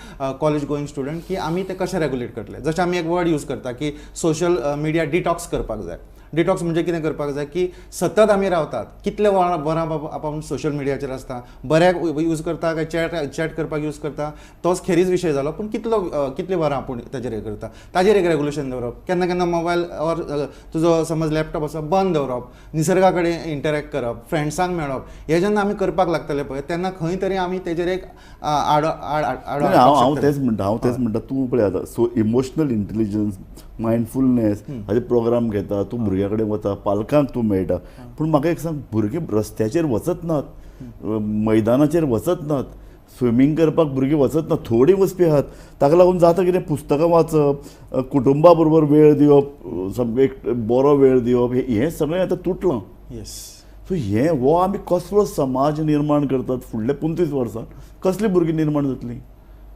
[SPEAKER 7] college going student की आमी तें कशें रेगुलेट करतले. जशें आमी एक वर्ड यूज करता की सोशल मिडिया डिटॉक्स करपाक जाय. डिटॉक्स म्हणजे कितें करपाक जाय की सतत आमी रावतात कितले वरां आपूण सोशल मिडियाचेर आसता, बऱ्याक यूज करता काय चॅट करपाक यूज करता तोच खेरीज विशय जालो, पूण कितली वरां आपूण ताजेर हें करता ताजेर एक रेगुलेशन दवरप. केन्ना केन्ना मोबायल ऑर तुजो समज लॅपटॉप आसा बंद दवरप, निसर्गा कडेन इंटरेक्ट करप, फ्रेंड्सांक मेळप, हें जेन्ना आमी करपाक लागतले पळय तेन्ना खंय तरी आमी तेजेर एक आडो आड.
[SPEAKER 4] हांव तेच म्हणटा, तूं पळय आतां सो इमोशनल इंटेलिजन्स, मायंडफुलनेस हाजे प्रोग्राम घेता, तूं भुरग्यां कडेन वता, पालकांक तूं मेळटा, पूण म्हाका एक सांग, भुरगीं रस्त्याचेर वचत नात, मैदानाचेर वचत नात, स्विमींग करपाक भुरगीं वचत ना, थोडीं वचपी आहात. ताका लागून जाता कितें, पुस्तकां वाचप, कुटुंबा बरोबर वेळ दिवप, सामकें एक बरो वेळ दिवप, हें सगळें आतां तुटलां.
[SPEAKER 7] येस.
[SPEAKER 4] सो हें हो आमी कसलो समाज निर्माण करतात फुडल्या 25 वर्सां, कसलीं भुरगीं निर्माण जातलीं?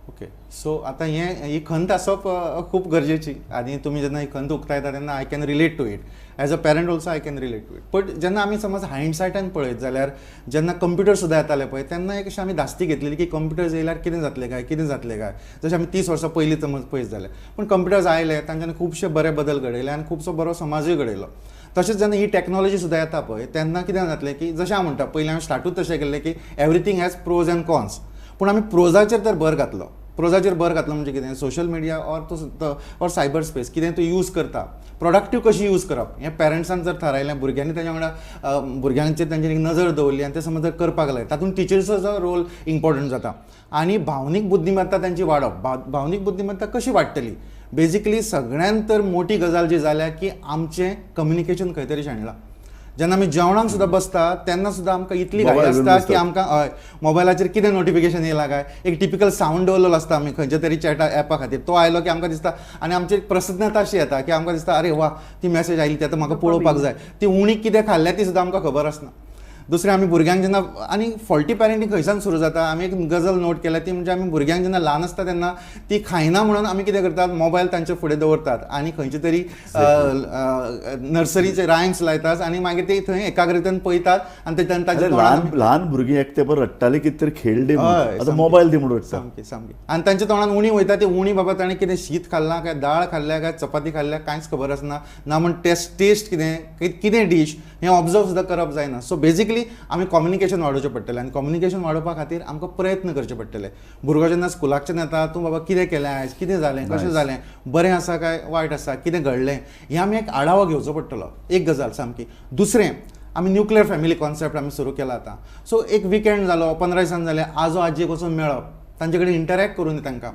[SPEAKER 7] ओके, सो आतां ही खंत आसप खूब गरजेची आनी तुमी जेन्ना ही खंत उक्तायता तेन्ना I can relate to it as a parent also, I can relate to it. But जेन्ना आमी समज हायंडसायटान पळयत जाल्यार जेन्ना कंप्युटर सुद्दां येताले पळय तेन्ना एक अशी आमी धास्ती घेतलेली की कंप्युटर्स येयल्यार कितें जातलें काय, कितें जातलें काय, जशें आमी 30 वर्सां पयलीं समज पळयत जाल्यार. पूण कंप्युटर्स आयले तांच्यांनी खुबशे बरे बदल घडयले आनी खुबसो बरो समाजूय घडयलो. तशेंच जेन्ना ही टॅक्नॉलॉजी सुद्दां येता पळय तेन्ना कितें जातलें की जशें हांव म्हणटा पयलीं हांवें स्टार्टूच तशें केल्लें की everything has pros and cons, पूण आमी प्रोजाचेर तर भर घातलो. प्रोजाचेर भर घातलो म्हणजे कितें, सोशल मिडिया ऑर तूं ऑर सायबर स्पेस कितें तूं यूज करता, प्रोडक्टीव कशी यूज करप हें पेरंट्सान जर थारायलें, भुरग्यांनी तेंच्या वांगडा भुरग्यांचेर तेंची एक नजर दवरली आनी तें समज जर करपाक लागलें तातूंत टिचर्साचो रोल इम्पॉर्टंट जाता. आनी भावनीक बुद्धिमत्ता तेंची वाडप, भावनीक बुद्धिमत्ता कशी वाडटली, बेजिकली सगळ्यांत तर मोठी गजाल जी जाल्या की आमचें कम्युनिकेशन खंय तरी शेणलां. जेन्ना आमी जेवणाक सुद्दां बसता तेन्ना सुद्दां आमकां इतली घाई आसता की आमकां हय मोबायलाचेर कितें नोटिफिकेशन येयलां काय, एक टिपिकल सावंड दवरलेलो आसता आमी खंयच्या तरी चॅटा एपा खातीर, तो आयलो की आमकां दिसता आनी आमची एक प्रसन्नता अशी येता की आमकां दिसता अरे वा ती मॅसेज आयली ती आतां म्हाका पळोवपाक जाय, ती उणी कितें खाल्ल्या ती सुद्दां आमकां खबर आसना. दुसरें आमी भुरग्यांक जेन्ना आनी फॉल्टी पॅरेंटींग खंयच्यान सुरू जाता, आमी एक गजल नोट केल्या ती म्हणजे आमी भुरग्यांक जेन्ना ल्हान आसता तेन्ना ती खायना म्हणून आमी कितें करतात, मोबायल तांच्या फुडें दवरतात आनी खंयचे तरी नर्सरीचे रायम्स लायतात आनी मागीर ते थंय एकाग्रतेन पळयतात आनी तांचे
[SPEAKER 4] ल्हान भुरगीं एकटे पर रडटाले कितें तरी खेळ दी, आतां मोबायल दी म्हणून रडटा.
[SPEAKER 7] सामकें सामकें. आनी तांच्या तोंडान उणी वयता ती उणी बाबा ताणें कितें शीत खाल्लां काय दाळ खाल्ल्या काय चपाती खाल्ल्या कांयच खबर आसना, ना म्हण टेस्ट कितें कितें डीश हें ऑब्जर्व सुद्दां करप जायना. सो बेजिकली बेजिकली आमी कम्युनिकेशन वाडोवचें पडटलें आनी कम्युनिकेशन वाडोवपा खातीर आमकां प्रयत्न करचे पडटले. भुरगो जेन्ना स्कुलाकच्यान येता, तूं बाबा कितें केलें आयज, कितें जालें, कशें जालें, बरें आसा काय वायट आसा, कितें घडलें, हें आमी एक आढावो घेवचो पडटलो. एक गजाल सामकी. दुसरें, आमी न्युक्लियर फॅमिली कॉन्सेप्ट आमी सुरू केला आतां. सो एक विकेंड जालो, 15 दिसान जालें, आजो आजयेक वचून मेळप, तांचे कडेन इंटरॅक्ट करून तांकां.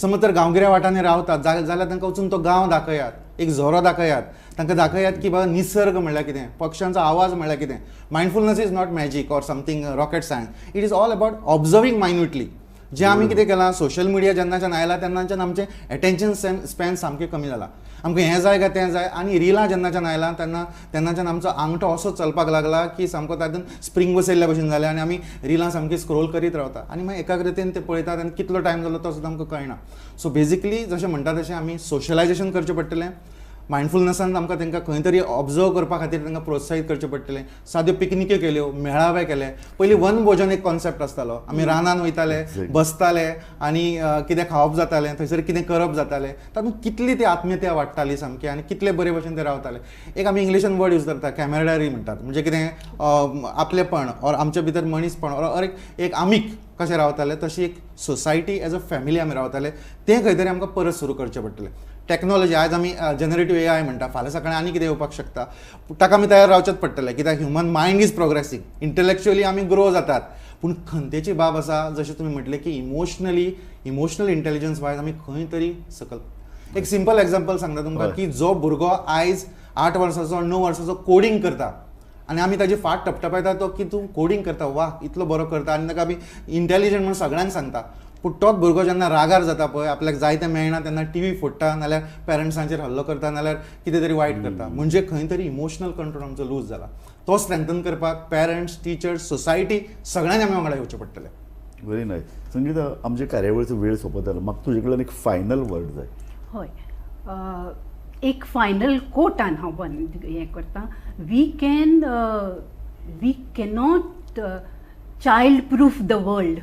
[SPEAKER 7] समज तर गांवगिऱ्या वाठारांनी रावतात जाल्यार तांकां वचून तो गांव दाखयात, एक झरो दाखयात, तांकां दाखयात की बाबा निसर्ग म्हणल्यार कितें, पक्ष्यांचो आवाज म्हणल्यार कितें. Mindfulness is not magic or something rocket science, it is all about observing minutely. जें आमी कितें केलां, सोशल मिडिया जेन्नाच्यान आयला तेन्नाच्यान आमचें एटेन्शन स्पॅन सामकें कमी जालां. आमकां हें जाय काय तें जाय. आनी रिलां जेन्नाच्यान आयलां तेन्नाच्यान आमचो आंगठो असो चलपाक लागला की सामको तातूंत स्प्रींग बसयल्ल्या भशेन जालें आनी आमी रिलां सामकी स्क्रोल करीत रावता आनी मागीर एकाग्रतेन ते पळयतात आनी कितलो टायम जालो तो सुद्दां आमकां कळना. सो बेजिकली जशें म्हणटा तशें आमी सोशलायजेशन करचें पडटलें. मायंडफुलनेसान आमकां तांकां खंय तरी ऑब्जर्व करपा खातीर तांकां प्रोत्साहीत करचें पडटलें. साद्यो पिकनिक्यो केल्यो, मेळावे केले. पयलीं वनभोजन एक कॉन्सेप्ट आसतालो, आमी रानान वयताले, बसताले आनी कितें खावप जातालें, थंयसर कितें करप जातालें, तातूंत कितली ती आत्मीयता वाडटाली सामकी आनी कितले बरे भशेन ते रावताले. एक आमी इंग्लिशान वर्ड यूज करता, कॅमेराडरी म्हणटात, म्हणजे कितें आपलेपण ऑर आमचे भितर मनीसपण ऑर एक आमीक कशें रावताले तशी एक सोसायटी एज अ फॅमिली आमी रावताले, तें खंय तरी आमकां परत सुरू करचें पडटलें. टॅक्नॉलॉजी आयज आमी जनरेटीव AI म्हणटा, फाल्यां सकाळीं आनी कितें येवपाक शकता, ताका आमी तयार रावचेंच पडटलें. कित्याक human mind is progressing, intellectually आमी ग्रो जातात, पूण खंतेची बाब आसा जशें तुमी म्हटलें की इमोशनल इंटेलिजन्स वायज आमी खंय तरी सकल. एक सिंपल एग्जाम्पल सांगता तुमकां की जो भुरगो आयज 8 वर्साचो 9 वर्साचो कोडिंग करता आनी आमी ताजी फाट टपटपायता तो की तूं कोडिंग करता, वा इतलो बरो करता, आनी ताका आमी इंटेलिजंट म्हूण सगळ्यांक सांगता. पूण तोच भुरगो जेन्ना रागार जाता पळय, आपल्याक जाय तें मेळना तेन्ना टीव्ही फोडटा, नाल्यार पेरंट्सांचेर हल्लो करता, नाल्यार कितें तरी वायट करता. म्हणजे खंय तरी इमोशनल कंट्रोल आमचो लूज जाला. तो स्ट्रेंथन करपाक पेरंट्स, टिचर्स, सोसायटी सगळ्यांनी आमी वांगडा येवचें पडटलें.
[SPEAKER 4] Very nice. संगीता, आमचे कार्यावळीचो वेळ सोंपत आयलो, म्हाका तुजे कडल्यान एक फायनल वर्ड जाय.
[SPEAKER 9] हय, एक फायनल कोटान हांव हें करता. We cannot child proof the world,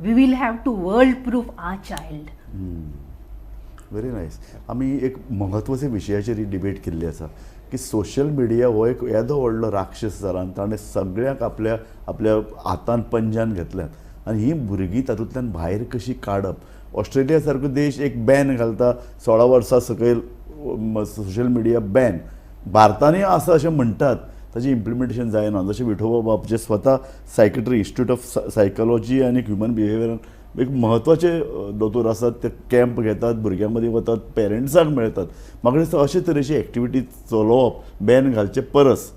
[SPEAKER 9] we will have to world proof our child.
[SPEAKER 4] Very nice. आमी एक म्हत्वाच्या विशयाचेर ही डिबेट केल्ली आसा की सोशल मिडिया हो एक येदो व्हडलो राक्षस जाला आनी ताणें सगळ्यांक आपल्या आपल्या हातान पंजान घेतल्यात आनी हीं भुरगीं तातूंतल्यान भायर कशी काडप. ऑस्ट्रेलिया सारको देश एक बॅन घालता, 16 वर्सां सकयल सोशल मिडिया बॅन. भारतानूय आसा अशें म्हणटात, ताजें इम्प्लिमेंटेशन जायना. जशें विठोबा बाब जे स्वता सायकेट्री, इन्स्टिट्यूट ऑफ सायकोलॉजी आनी ह्युमन बिहेवियर एक म्हत्वाचे दोतोर आसात, ते कॅम्प घेतात, भुरग्यां मदीं वतात, पेरंट्सांक मेळटात. म्हाका दिसता अशे तरेची एक्टिविटी चलोवप बॅन घालचे परस,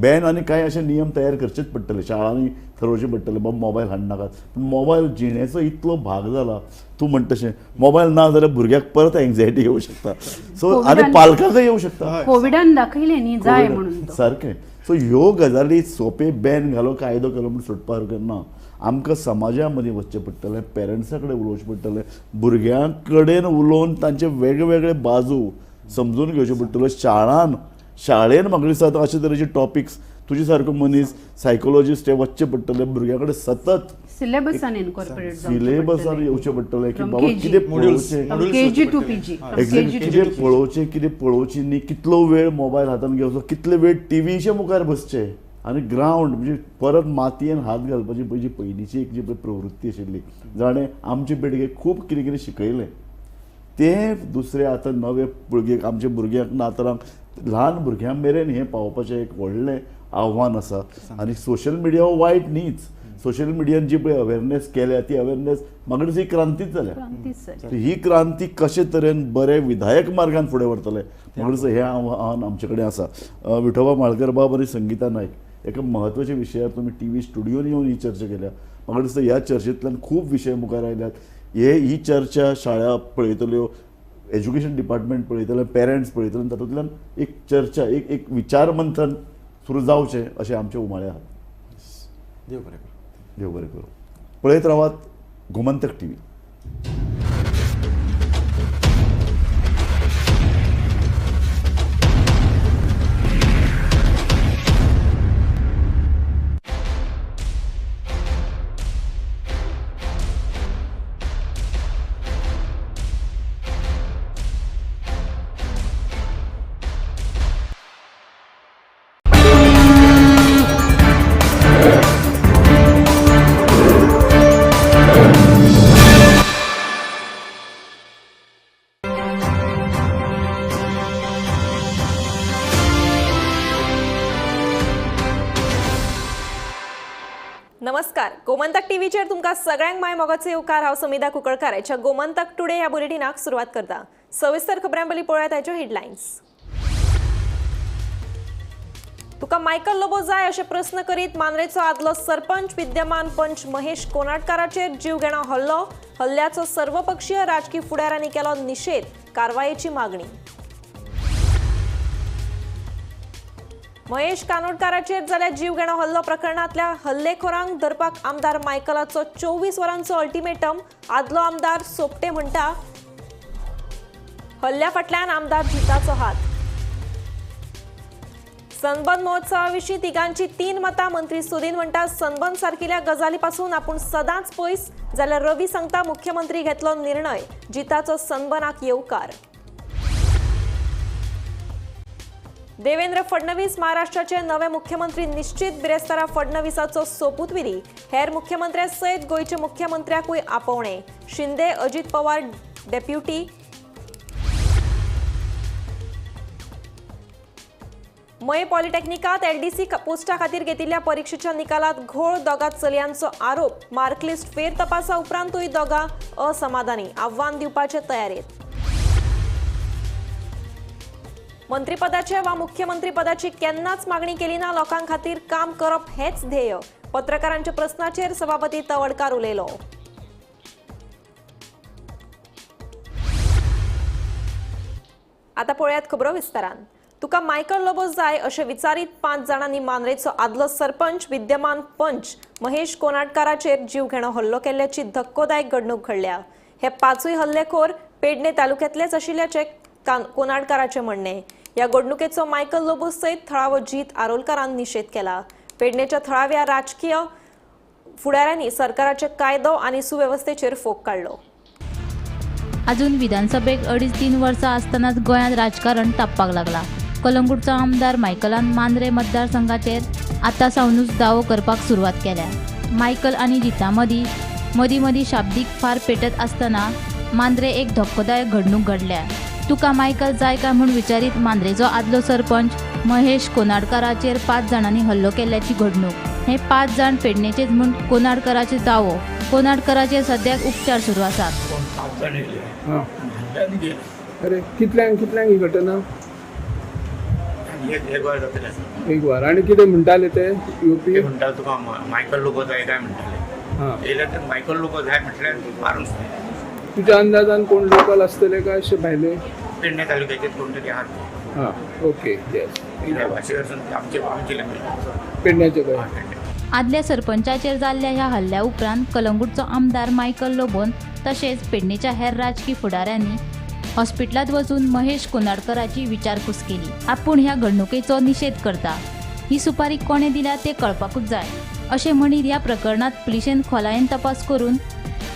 [SPEAKER 4] बॅन आनी कांय अशे नियम तयार करचेच पडटले, शाळांनी थरोवचें पडटलें बाबा मोबायल हाडनाकात. पूण मोबायल जिणेचो इतलो भाग जाला, तूं म्हणटा तशें मोबायल ना जाल्यार भुरग्याक परत एन्जायटी येवं शकता, सो आनी पालकांकय येवं शकता.
[SPEAKER 9] कोविडान दाखयलें न्ही जाय म्हणून
[SPEAKER 4] सारकें. सो ह्यो गजाली सोंपे बॅन घालो, कायदो केलो म्हूण सुटपा सारकें ना. आमकां समाजा मदीं वचचें पडटलें, पेरंट्सां कडेन उलोवचें पडटलें, भुरग्यां कडेन उलोवन तांचे वेगवेगळे बाजू समजून घेवच्यो पडटल्यो. शाळेन म्हाका दिसता आतां अशे तरेचे टॉपिक्स तुजे सारको मनीस सायकोलॉजिस्ट हे वचचें पडटलें भुरग्यां कडेन सतत
[SPEAKER 9] सिलेबसान इनकॉर्पोरेट
[SPEAKER 4] सिलेबसान येवचें पडटलें की बाबा कितें पळोवचें, कितें पळोवचें, कितें पळोवचें न्ही, कितलो वेळ मोबायल हातान घेवचो, कितलो वेळ टिवीच्या मुखार बसचें आनी ग्रावंड म्हणजे परत मातयेन हात घालपाची पळय जी पयलींची एक जी प्रवृत्ती आशिल्ली जाणें आमचे पिळगेक खूब कितें कितें शिकयलें, तें दुसरें आतां नवे पिळगेक आमच्या भुरग्यांक नातरांक ल्हान भुरग्यां मेरेन हें पावोवपाचें एक व्हडलें आव्हान आसा. आनी सोशल मिडिया हो वायट न्हीच, सोशल मिडियान जी पळय अवेरनेस केल्या ती अवेरनेस म्हाका दिसता ही क्रांतीच जाल्या. ही क्रांती कशे तरेन बरे विधायक मार्गान फुडें व्हरतले म्हाका दिसता हें आव्हान आमचे कडेन आसा. विठोबा माळकर बाब आनी संगीता नायक, एका म्हत्वाच्या विशयार तुमी टीव्ही स्टुडियोन येवन ही चर्चा केल्या. म्हाका दिसता ह्या चर्चेंतल्यान खूब विशय मुखार आयल्यात. ही चर्चा शाळा पळयतल्यो, एज्युकेशन डिपार्टमेंट पळयतले, पेरंट्स पळयतले, तातूंतल्यान एक चर्चा, एक एक विचार मंथन सुरू जावचें अशें आमचे उमाळे आहात.
[SPEAKER 7] देव बरें करूं.
[SPEAKER 4] देव बरें करूं. पळयत रावात गोमंतक टीव्ही.
[SPEAKER 12] नमस्कार, गोमंतक टीव्हीचेर तुमकां सगळ्यांक my मोगाचो येवकार. हांव समिधा कुंकळकार हाच्या गोमंतक टुडे ह्या बुलेटिनाक सुरवात करता. सविस्तर खबरां पयलीं पळोवया ताच्यो हेडलायन्स. तुका मायकल लोबो जाय अशे प्रस्न करीत मांद्रेचो आदलो सरपंच विद्यमान पंच महेश कोनाडकाराचेर जीवघेणो हल्लो. हल्ल्याचो सर्वपक्षीय राजकी फुडाऱ्यांनी केलो निशेध, कारवायेची मागणी. महेश कानोडकाराचेर जाल्या जीवघेणो हल्लो प्रकरणांतल्या हल्लेखोरांक धरपाक आमदार मायकलाचो 24 वरांचो अल्टिमेटम. आदलो आमदार सोपटे म्हणटा हल्ल्या फाटल्यान आमदार जिताचो हात. सनबर्न महोत्सवा विशीं तिगांची 3 मतां. मंत्री सुदीन म्हणटा सनबर्न सारकिल्या गजाली पासून आपूण सदांच पयस, जाल्यार रवी सांगता मुख्यमंत्री घेतलो निर्णय, जिताचो सनबर्नाक येवकार. देवेंद्र फडणवीस महाराष्ट्राचे नवे मुख्यमंत्री निश्चित. बिरेस्तारा फडणवीसाचो सोपूतविधी. हेर मुख्यमंत्र्या सयत गोंयच्या मुख्यमंत्र्याकूय आपोवणे. शिंदे, अजित पवार डेप्युटी. मये पॉलिटेक्निकात एलडीसी पोस्टा खातीर घेतिल्ल्या परिक्षेच्या निकालात घोळ. दोगा चलयांचो आरोप. मार्कलिस्ट फेर तपासा उपरांतूय दोगां असमाधानी, आव्हान दिवपाचे तयारेत. मंत्रीपदाचे वा मुख्यमंत्रीपदाची केन्नाच मागणी केली ना, लोकां खातीर काम करप हेच ध्येय. पत्रकारांच्या प्रस्नाचेर सभापती तवडकार उलयलो. आता पळयात खबरो विस्तारान. तुका मायकल लोबो जाय अशें विचारीत 5 जाणांनी मांद्रेचो आदलो सरपंच विद्यमान पंच महेश कोनाडकाराचेर जीवघेणो हल्लो केल्ल्याची धक्कोदायक घडणूक घडल्या. हे 5 हल्लेखोर पेडणे तालुक्यांतलेच आशिल्ल्याचे कोनाडकाराचे म्हणणे. ह्या घडणुकेचो मायकल लोबो सयत थळावो जीत आरोलकारान निशेध केला. पेडणेच्या थळाव्या राजकीय फुडाऱ्यांनी सरकाराचे कायदो आनी सुवेवस्थेचेर फोग काडलो.
[SPEAKER 16] अजून विधानसभेक 2.5-3 वर्सां आसतनाच गोंयांत राजकारण तापपाक लागला. कलंगूटचो आमदार मायकलान मांद्रे मतदारसंघाचेर आतां सावनूच दावो करपाक सुरवात केल्या. मायकल आनी जिता मदीं मदीं मदीं शाब्दीक फार पेटत आसतना मांद्रे एक धक्कोदायक घडणूक घडल्या. तुका मायकल जाय काय म्हूण विचारीत मांद्रेचो आदलो सरपंच महेश कोनाडकाराचेर 5 जाणांनी हल्लो केल्ल्याची घडणूक. हे 5 जाण पेडणेचेच म्हूण कोनाडकाराचो दावो. कोनाडकाराचेर सद्याक उपचार सुरू आसात.
[SPEAKER 19] अरे कितल्यांक कितल्यांक ही घटना? एक वर. आनी कितें म्हणटाले ते युपी
[SPEAKER 5] म्हणटाले तुका मायकल लोबो जाय काय म्हणटाले. येयले तर मायकल लोबो जाय म्हटल्यार मारून.
[SPEAKER 19] तुज्या अंदाजान कोण लोकल आसतले काय अशे भायले?
[SPEAKER 5] पेडणे तालुक्याचे कोण तरी आहात.
[SPEAKER 19] हां, ओके, येस.
[SPEAKER 5] आमचे आमची लँग्वेज
[SPEAKER 19] पेडण्याचे काय.
[SPEAKER 16] आदल्या सरपंचाचेर जाल्ल्या ह्या हल्ल्या उपरांत कलंगूटचो आमदार मायकल लोबोन तशेंच पेडणेच्या हेर राजकी फुडाऱ्यांनी हॉस्पिटलांत वचून महेश कोनाडकराची विचारपूस केली. आपूण ह्या घडणुकेचो निशेध करता, ही सुपारी कोणें दिल्या तें कळपाकूच जाय अशें म्हणीत ह्या प्रकरणांत पुलिशेन खोलायेन तपास करून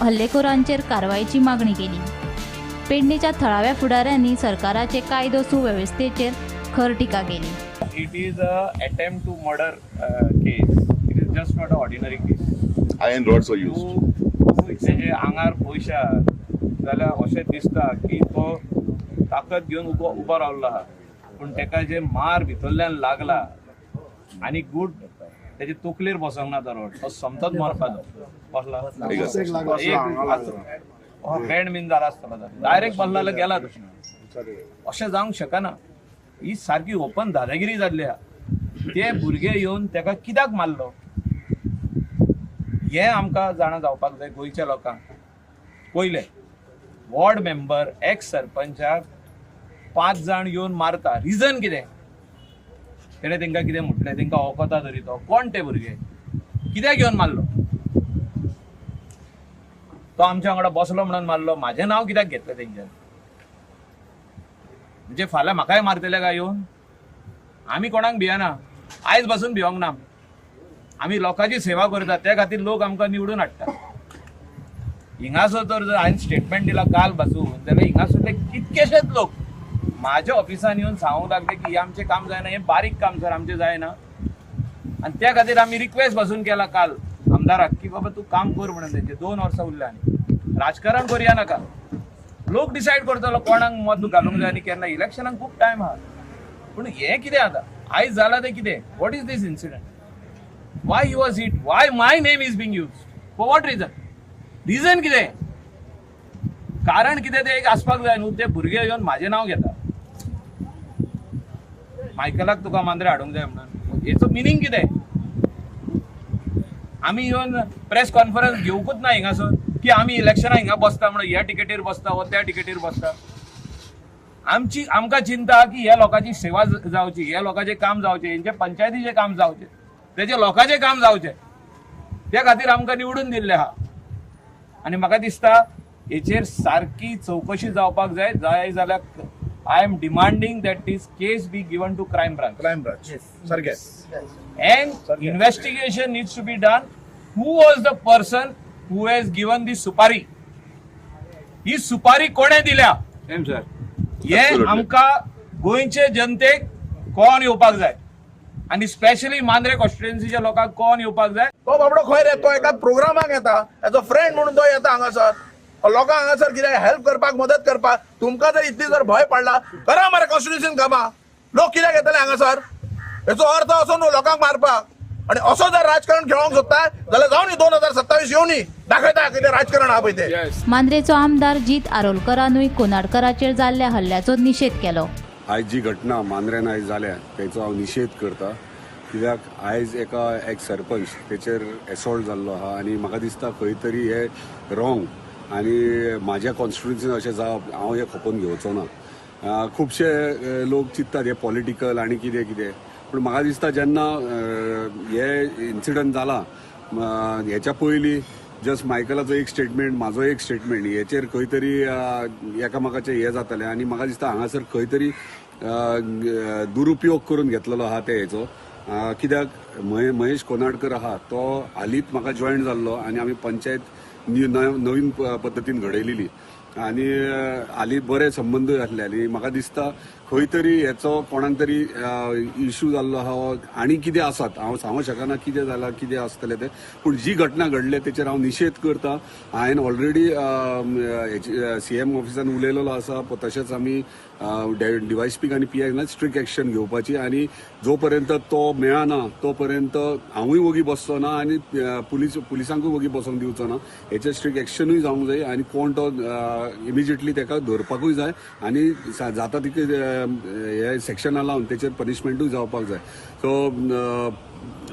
[SPEAKER 16] हल्लेखोरांचेर कारवायेची मागणी केली. पेडणेच्या थळाव्या फुडाऱ्यांनी सरकाराचे कायदो सुवेवस्थेचेर खर टिका केली.
[SPEAKER 11] It is a attempt to murder case. It is just not a ordinary case.
[SPEAKER 4] Iron rods were used.
[SPEAKER 11] तेजे आंगार पयशे आहात जाल्यार अशें दिसता की तो ताकद घेवन उबो रावल्लो आहा, पूण तेका जे मार भितरल्यान लागला आनी गूट तेजे तकलेर बसोंक ना तो रोड, तो समतोच मरपाचो बसला बँड बीन जाला आसतलो, डायरेक्ट बसला जाल्यार गेला तो. अशें जावंक शकना. ही सारकी ओपन दादागिरी जाल्ली आहा. ते भुरगे येवन तेका कित्याक मारलो हें आमकां जाणा जावपाक जाय गोंयच्या लोकांक. पयलें वॉर्ड मेंबर एक्स सरपंचाक 5 जाण येवन मारता, रिजन कितें? तेणें तेंकां कितें म्हटलें? तेंकां वखता तरी तो कोण ते भुरगे कित्याक येवन मारलो? तो आमच्या वांगडा बसलो म्हणून मारलो. म्हाजें नांव कित्याक घेतलें तेंच्यान? म्हणजे फाल्यां म्हाकाय मारतले काय येवन? आमी कोणाक भियना, आयज पासून भिवंक ना. आमी लोकांची सेवा करता, त्या खातीर लोक आमकां निवडून हाडटा. हिंगासर तर जर हांवें स्टेटमेंट दिला काल पासून जाल्यार हिंगासरले कितकेशेच लोक म्हाज्या ऑफिसान येवन सांगूंक लागले की हें आमचें काम जायना, हें बारीक काम सर आमचें जायना. आनी त्या खातीर आमी रिक्वेस्ट पासून केला काल आमदाराक की बाबा तूं काम कर म्हणून. तेंचे 2 वर्सां उरल्या आनी राजकारण करुया नाका. लोक डिसायड करतलो कोणाक मत घालूंक जाय आनी केन्ना. इलेक्शनाक खूब टायम आहा, पूण हें कितें आतां आयज जालां तें कितें? What is this incident? Why he was hit? Why my name is being used? For what reason? Reason कितें, कारण कितें तें एक आसपाक जाय न्हू. ते भुरगे येवन म्हाजें नांव घेता, मायकलाक तुका मांद्रे हाडूंक जाय म्हणून. हेचो मिनींग कितें? आमी येवन प्रेस कॉन्फरन्स घेवंकूच ना हिंगासर की आमी इलेक्शनाक हिंगा बसता म्हणून, ह्या टिकेटीर बसता वा त्या टिकेटीर बसता. आमची आमकां चिंता की ह्या लोकांची सेवा जावची, ह्या लोकांचें काम जावचें, हेंचे पंचायतीचें काम जावचें, तेजे लोकांचें काम जावचें, त्या खातीर आमकां निवडून दिल्लें आहा. आनी म्हाका दिसता हेचेर सारकी चवकशी जावपाक जाय. जाय जाल्यार I am demanding that this case be given to crime branch.
[SPEAKER 6] Crime branch सारकें.
[SPEAKER 11] And investigation needs to be done. Who was the person who has given the supari? ही सुपारी कोणे दिल्या हे आमकां गोंयचे जनतेक कोण येवपाक जाय, आनी स्पेशली मांद्रे कॉन्स्टिट्युएन्सीच्या लोकांक कोण येवपाक जाय.
[SPEAKER 6] तो बाबडो खंय रे, तो एका प्रोग्रामाक येता, एज अ फ्रेंड म्हणून तो येता हांगासर लोकांक हांगासर कितें हेल्प करपाक, मदत करपाक. तुमकां जर इतली जर भंय पडला, करा मरे कॉन्स्टिट्युएन्सीन कामां. लोक कित्याक येतले हांगासर? हेचो अर्थ असो न्हू लोकांक मारपाक. आनी असो जर राजकारण खेळोंक सोदता जाल्यार जावनी 2027 येवनी दाखयता कितें राजकारण आहा पळय तें.
[SPEAKER 16] मांद्रेचो आमदार जीत आरोलकरानूय कोनाडकराचेर जाल्ल्या हल्ल्याचो निशेध केलो.
[SPEAKER 13] आयज जी घटना मांद्र्यान आयज जाल्या तेचो हांव निशेध करता, कित्याक आयज एका एक सरपंच तेचेर एसॉल्ट जाल्लो आहा आनी म्हाका दिसता खंय तरी हे रॉंग आनी म्हाज्या कॉन्स्टिट्युएन्सीन अशें जावप हांव हें खपोवन घेवचो ना. खुबशे लोक चिंततात हे पॉलिटिकल आनी कितें कितें, पूण म्हाका दिसता जेन्ना हे इन्सिडंट जाला हेच्या पयलीं जस्ट मायकलाचो एक स्टेटमेंट, म्हाजो एक स्टेटमेंट, हेचेर खंय तरी एकामेकाचें हें जातालें आनी म्हाका दिसता हांगासर खंय तरी दुरुपयोग करून घेतलेलो आहा ते हेचो. कित्याक महेश कोनाडकर आहा तो हालींच म्हाका जॉयन जाल्लो आनी आमी पंचायत नवीन पद्दतीन घडयलेली आनी हालीं बरे संबंदूय आसले आनी म्हाका दिसता खंय तरी हेचो कोणाक तरी इशू जाल्लो आहा आनी कितें आसात हांव सांगूंक शकना कितें जालां कितें आसतलें तें, पूण जी घटना घडल्या तेचेर हांव निशेध करता. हांवें ऑलरेडी सीएम ऑफिसान उलयलेलो आसा, तशेंच आमी डीवायएसपीक आनी पीआय स्ट्रिक्ट एक्शन घेवपाची आनी जो पर्यंत तो मेळना तो पर्यंत हांवूय वोगी बसचो ना आनी पुलिसांकूय वोगी बसोंक दिवचो ना. हेचेर स्ट्रिक्ट एक्शनूय जावंक जाय आनी कोण तो इमिजिएटली तेका धरपाकूय जाय आनी जाता तितले हे सेक्शना लावन तेचेर पनिशमेंटूय जावपाक जाय. सो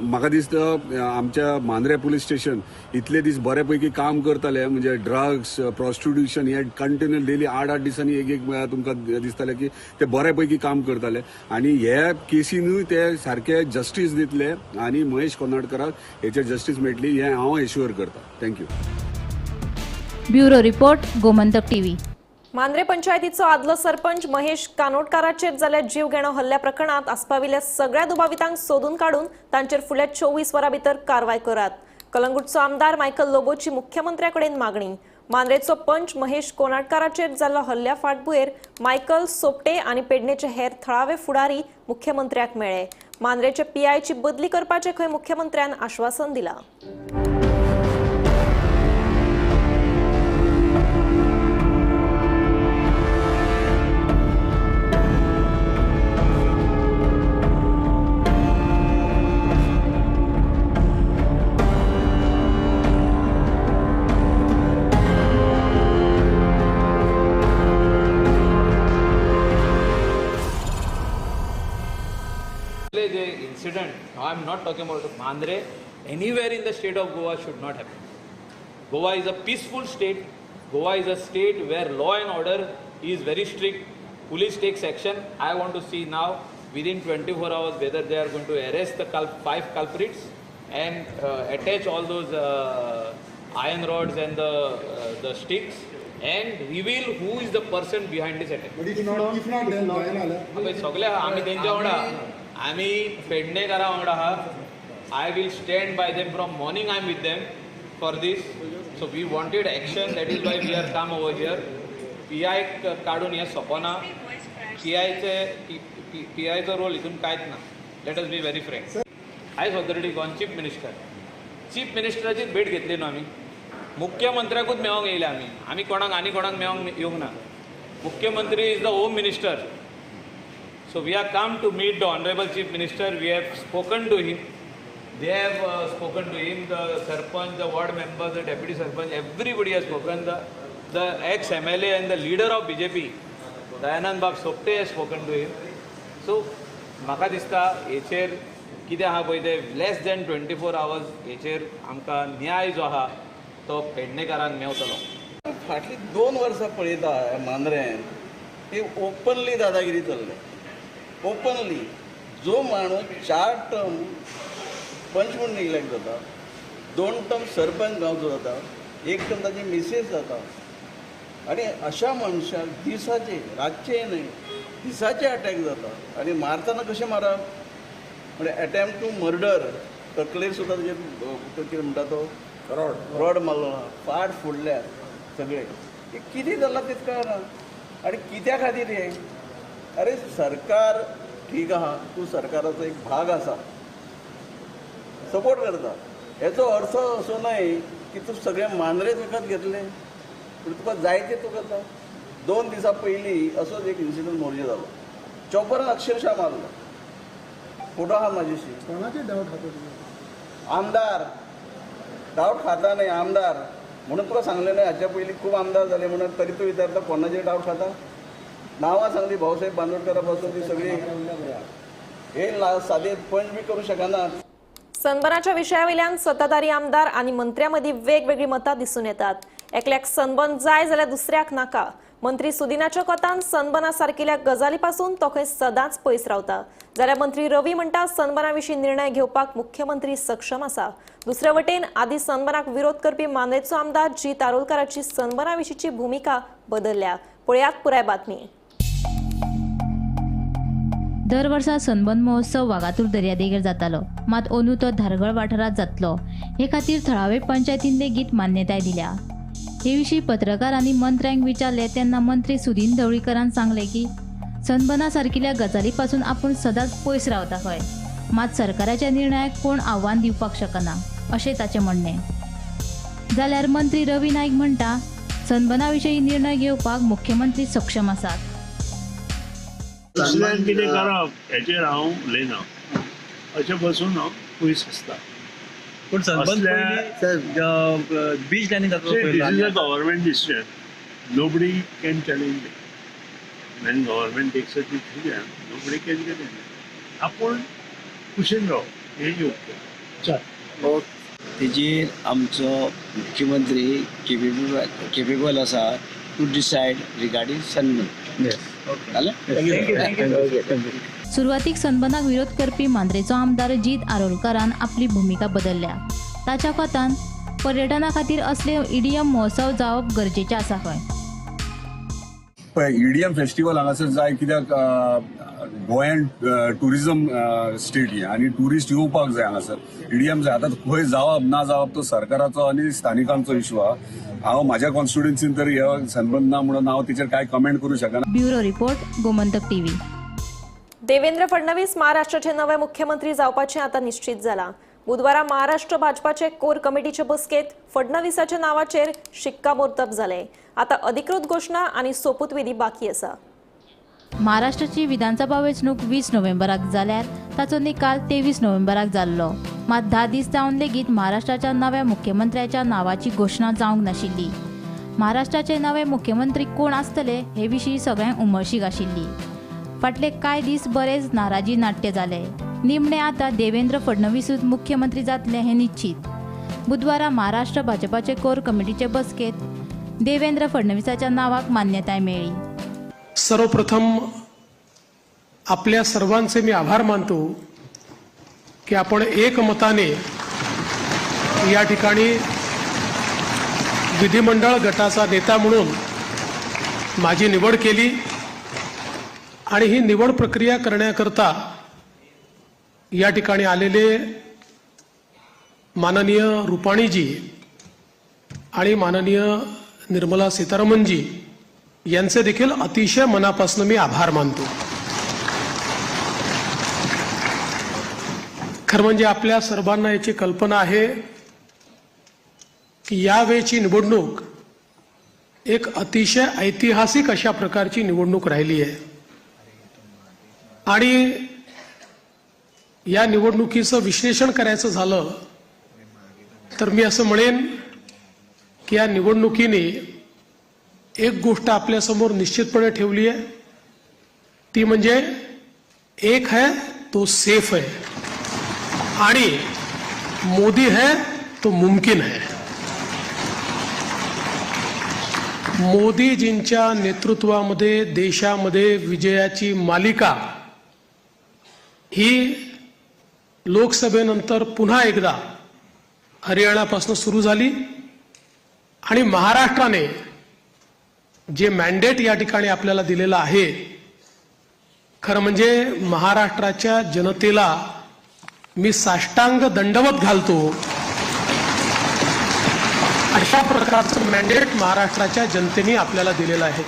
[SPEAKER 13] म्हाका दिसता आमच्या मांद्रे पुलीस स्टेशन इतले दीस बरे पैकी काम करताले, म्हणजे ड्रग्स, प्रॉस्टिट्युशन हे कंटिन्यू डेली 8-8 दिसांनी एक एक तुमकां दिसताले की ते बरे पैकी काम करताले आनी हे केसीनूय ते सारके जस्टीस दितले आनी महेश कोनाडकराक हेचेर जस्टीस मेळटली हें हांव एश्युअर करता. Thank you.
[SPEAKER 16] Bureau report, Gomantak TV.
[SPEAKER 12] Mandrem पंचायतीचो आदलो सरपंच महेश कानोटकाराचेर जाल्ल्या जीवघेणो हल्ल्या प्रकरणात आस्पाविल्ल्या सगळ्या दुबावितांक सोदून काडून तांचेर फुडल्या 24 वरां भितर कारवाय करात. कलंगूटचो आमदार मायकल लोबोची मुख्यमंत्र्याकडेन मागणी. मांद्रेचो पंच महेश कोनाडकाराचेर जाल्लो हल्ल्या फाटभुंयेर मायकल सोपटे आनी पेडणेचे हेर थळावे फुडारी मुख्यमंत्र्याक मेळ्ळे. मांद्रेचे पीआयची बदली करपाचें खंय मुख्यमंत्र्यान आश्वासन दिलां.
[SPEAKER 11] Incident, I am not talking about Mandre, anywhere in the state of Goa should not happen. Goa is a peaceful state. Goa is a state where law and order is very strict. Police takes action. I want to see now within 24 hours whether they are going to arrest the 5 culprits and attach all those iron rods and the sticks and reveal who is the person behind this attack.
[SPEAKER 6] But if not, then
[SPEAKER 11] सगळे आमी तेंच्या वांगडा, आमी पेडणेकारा वांगडा आहा. I will stand by them from morning. I am with them for this. So we wanted action, that is why we are come over here. PI काडून हें सोंपना. पीआयचो role हितून कांयच ना. Let us be very frank. आयज authority gone chief minister, chief मिनिस्टराचीच भेट घेतली न्हू आमी. मुख्यमंत्र्याकूच मेळोंक येयले आमी. आमी कोणाक आनी कोणाक मेळोंक येवंक ना. मुख्यमंत्री is the home minister. So we have come to meet the Honorable Chief Minister. We have spoken to him. They have spoken to him, the sarpanch, the ward member, the deputy sarpanch, everybody has spoken. The ex MLA and the leader of BJP Dayanand Bab Sopte has spoken to him. So म्हाका दिसता हेचेर कितें आहा पळय तें less then 24 hours हेचेर आमकां न्याय जो आहा तो पेडणेकारांक मेवतलो.
[SPEAKER 8] फाटलीं 2 वर्सां पळयता मांद्रें ती ओपनली दादागिरी चल्ले. ओपनली जो माणूस 4 टर्म पंच म्हूण इलेक्ट जाता, 2 टर्म सरपंच गांवचो जाता, 1 टर्म ताची मिसेस जाता, आनी अशा मनशाक दिसाचे, रातचे न्हय, दिसाचे अटॅक जाता. आनी मारतना कशें मारप म्हणजे एटेम्प्ट टू मर्डर, तकलेर सुद्दां ताजेर कितें म्हणटा तो रॉड मारलो, फाट फोडल्या सगळे. कितें जालां तेच कळना आनी कित्या खातीर हें. अरे सरकार ठीक आहा, तूं सरकाराचो एक भाग आसा, सपोर्ट करता, हेचो अर्थ असो न्हय की तूं सगळे मांद्रेच विकत घेतले पूण तुका जाय ते तूं करता. 2 दिसां पयलीं असोच एक इन्सिडंट मोरजे जालो, चॉपरान अक्षरशः मारलो. फोटो आहा म्हाजेशी.
[SPEAKER 10] कोणाचे डावट खाता?
[SPEAKER 8] आमदार डावट खाता न्हय, आमदार म्हणून तुका सांगलें न्हय हाच्या पयलीं खूब आमदार जाले म्हणून, तरी तूं विचारता कोणाचेर डावट खाता. नांवां सांगली भाऊसाहेब बांदोडकरा पासून ती सगळी हे सादे पंच बी करूं शकना.
[SPEAKER 12] सनबर्नाच्या विशयावयल्यान सत्ताधारी आमदार आनी मंत्र्यांमदीं वेगवेगळीं मतां दिसून येतात. एकल्याक सनबर्न जाय जाल्यार दुसऱ्याक नाका. मंत्री सुदिनाच्या कोतान सनबर्ना सारकिल्या गजाली पासून तो खंय सदांच पयस रावता, जाल्यार मंत्री रवी म्हणटा सनबर्ना विशीं निर्णय घेवपाक मुख्यमंत्री सक्षम आसा. दुसरे वटेन आदी सनबर्नाक विरोध करपी मांद्रेचो आमदार जीत आरोलकाराची सनबर्ना विशींची भुमिका बदलल्या. पळयात पुराय बातमी.
[SPEAKER 16] दर वर्सा सनबर्न महोत्सव वागातूर दर्यादेगेर जातालो, मात अंदू तो धारगळ वाठारांत जातलो हे खातीर थळावे पंचायतीन लेगीत मान्यताय दिल्या. हे विशीं पत्रकारांनी मंत्र्यांक विचारले तेन्ना मंत्री सुदीन ढवळीकरान सांगले की सनबर्ना सारकिल्या गजाली पासून आपूण सदांच पयस रावता खंय, मात सरकाराच्या निर्णयाक कोण आव्हान दिवपाक शकना अशें ताचें म्हणणें. जाल्यार मंत्री रवी नायक म्हणटा सनबर्ना विशीं निर्णय घेवपाक मुख्यमंत्री सक्षम आसात.
[SPEAKER 15] दुसऱ्यान कितें करप हेचेर हांव उलयना, अशें बसून हांव पयस आसता.
[SPEAKER 18] पूण सनबर्न बीच लायनी जाता.
[SPEAKER 15] This is a government decision, nobody can challenge it. When government takes a decision nobody can challenge it. आपूण कुशीन रावप हें योग्य. चल
[SPEAKER 20] तेजेर आमचो मुख्यमंत्री केपेबल आसा टू डिसायड रिगार्डींग सनबर्न.
[SPEAKER 16] सुरवातीक सनबर्नाक विरोध करपी मांद्रेचो आमदार जीत आरोलकारान आपली भुमिका बदलल्या. ताच्या कोतान पर्यटना खातीर असले ईडीएम महोत्सव जावप गरजेचें आसा खंय.
[SPEAKER 13] पळय ईडीएम फेस्टिवल हांगासर जाय कित्याक गोंयान टुरिझम स्टेट ही आनी ट्युरिस्ट येवपाक जाय हांगासर. ईडीएम जाय. आतां खंय जावप ना जावप तो सरकाराचो आनी स्थानिकांचो इशू आहा. हांव म्हाज्या कॉन्स्टिट्युएन्सीन तर हे सनबर्न ना म्हणून हांव तेचेर कांय कमेंट करूं शकना.
[SPEAKER 16] Bureau report, Gomantak TV.
[SPEAKER 12] Devendra Fadnavis महाराष्ट्राचे नवे मुख्यमंत्री जावपाचे आता निश्चित जाला. बुधवारा महाराष्ट्र भाजपाचे कोर कमिटीचे बसकेत फडणवीसाच्या नावाचेर शिक्कामोर्तब जाले. आता अधिकृत घोषणा आणि सोपूतविधी बाकी आसा.
[SPEAKER 16] महाराष्ट्राची विधानसभा वेंचणूक 20 नोव्हेंबराक जाल्यार ताचो निकाल 23 नोव्हेंबराक जाल्लो. मात 10 दीस जावन लेगीत महाराष्ट्राच्या नव्या मुख्यमंत्र्याच्या नावाची घोशणा जावंक नाशिल्ली. महाराष्ट्राचे नवे मुख्यमंत्री कोण आसतले हे विशीं सगळ्यांक उमळशीक आशिल्ली. फाटले कांय दीस बरेच नाराजी नाट्य जाले. निमणे आतां देवेंद्र फडणवीसूच मुख्यमंत्री जातले हें निश्चित. बुधवारा महाराष्ट्र भाजपाचे कोर कमिटीचे बसकेत देवेंद्र फडणवीसाच्या नावाक मान्यताय मेळ्ळी.
[SPEAKER 21] सर्वप्रथम आपल्या सर्वांचे मी आभार मानतो की आपण एकमताने या ठिकाणी विधिमंडळ गटाचा नेता म्हणून माझी निवड केली आणि ही निवड प्रक्रिया करण्याकरता या ठिकाणी आलेले माननीय रुपाणीजी आणि माननीय निर्मला सीतारामनजी यांचे देखील अतिशय मनापासून मी आभार मानतो. खरं म्हणजे आपल्या सर्वांना याची कल्पना आहे की यावेळची निवडणूक एक अतिशय ऐतिहासिक अशा प्रकारची निवडणूक राहिली आहे आणि या निवडणुकीचं विश्लेषण करायचं झालं तर मी असं म्हणेन की या निवडणुकीने एक गोष्ट आपल्यासमोर निश्चितपणे ठेवली आहे, ती म्हणजे एक है तो सेफ है आणि मोदी है तो मुमकिन है। मोदीजींच्या नेतृत्वामध्ये देशामध्ये विजयाची मालिका ही लोकसभेनंतर पुन्हा एकदा हरियाणापासून सुरू झाली आणि महाराष्ट्राने जे मॅन्डेट या ठिकाणी आपल्याला दिलेलं आहे, खरं म्हणजे महाराष्ट्राच्या जनतेला मी साष्टांग दंडवत घालतो, अशा प्रकारचं मॅन्डेट महाराष्ट्राच्या जनतेने आपल्याला दिलेलं आहे।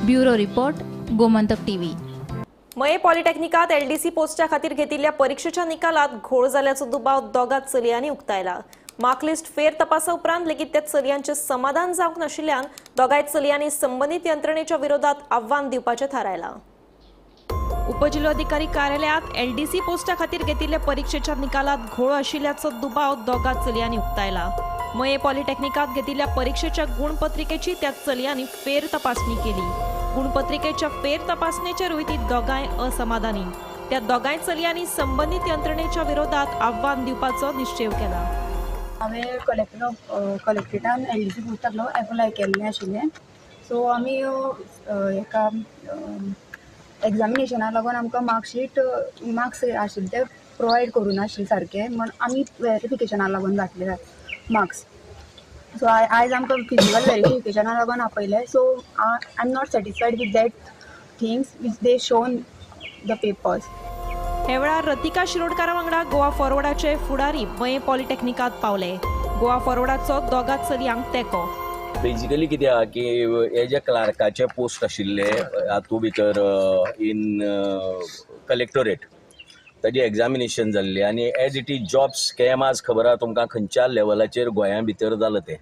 [SPEAKER 16] Bureau report, Gomantak TV.
[SPEAKER 12] Mayem पॉलिटेक्निकात एलडीसी पोस्टा खातीर घेतिल्ल्या परीक्षेच्या निकालात घोळ जाल्ल्याचो दुबाव दोगा चलयांनी उक्तायला। मार्कलिस्ट फेर तपासा उपरांत लेगीत त्या चलयांचे समाधान जावंक नाशिल्ल्यान दोगाय चलयांनी संबंदीत यंत्रणेच्या विरोधात आव्हान दिवपाचें थारायलां। उपजिल्होधिकारी कार्यालयात एलडीसी पोस्टा खातीर घेतिल्ल्या परीक्षेच्या निकालात घोळ आशिल्ल्याचो दुबाव दोगा चलयांनी उक्तायला। मये पॉलिटेक्निकात घेतिल्ल्या परीक्षेच्या गुणपत्रिकेची त्या चलयांनी फेर तपासणी केली। गुणपत्रिकेच्या फेर तपासणेचेरूय ती दोगांय असमाधानी। त्या दोगांय चलयांनी संबंदीत यंत्रणेच्या विरोधात आव्हान दिवपाचो निश्चेव केला।
[SPEAKER 3] हांवें कलेक्टर कलेक्ट्रेटान एलडीसी पोस्टाक एप्लाय केल्लें आशिल्लें। सो आमी एका एग्जामिनेशनाक लागून आमकां मार्कशीट मार्क्स आशिल्ले ते प्रोवायड करूं नाशिल्ले सारके, म्हण आमी वेरिफिकेशनाक लागून घातले मार्क्स। सो आयज आमकां फिजिकल वेरिफिकेशनाक लागून आपयलें। So I am not satisfied with that things which they shown the papers.
[SPEAKER 12] हे वेळार रतिका शिरोडकारा वांगडा गोवा फॉरवर्डाचे फुडारी मये पॉलिटेक्निकात पावले। गोवा फॉरवर्डाचो दोगा चलयांक तेंको।
[SPEAKER 14] बेजिकली कितें आहा की हे जे क्लार्काचे पोस्ट आशिल्ले हातूंत भितर इन कलेक्टोरेट ताजी एग्जामिनेशन जाल्ली आनी as it is job scam आज खबर आहा तुमकां खंयच्या लेवलाचेर गोंया भितर जालां तें।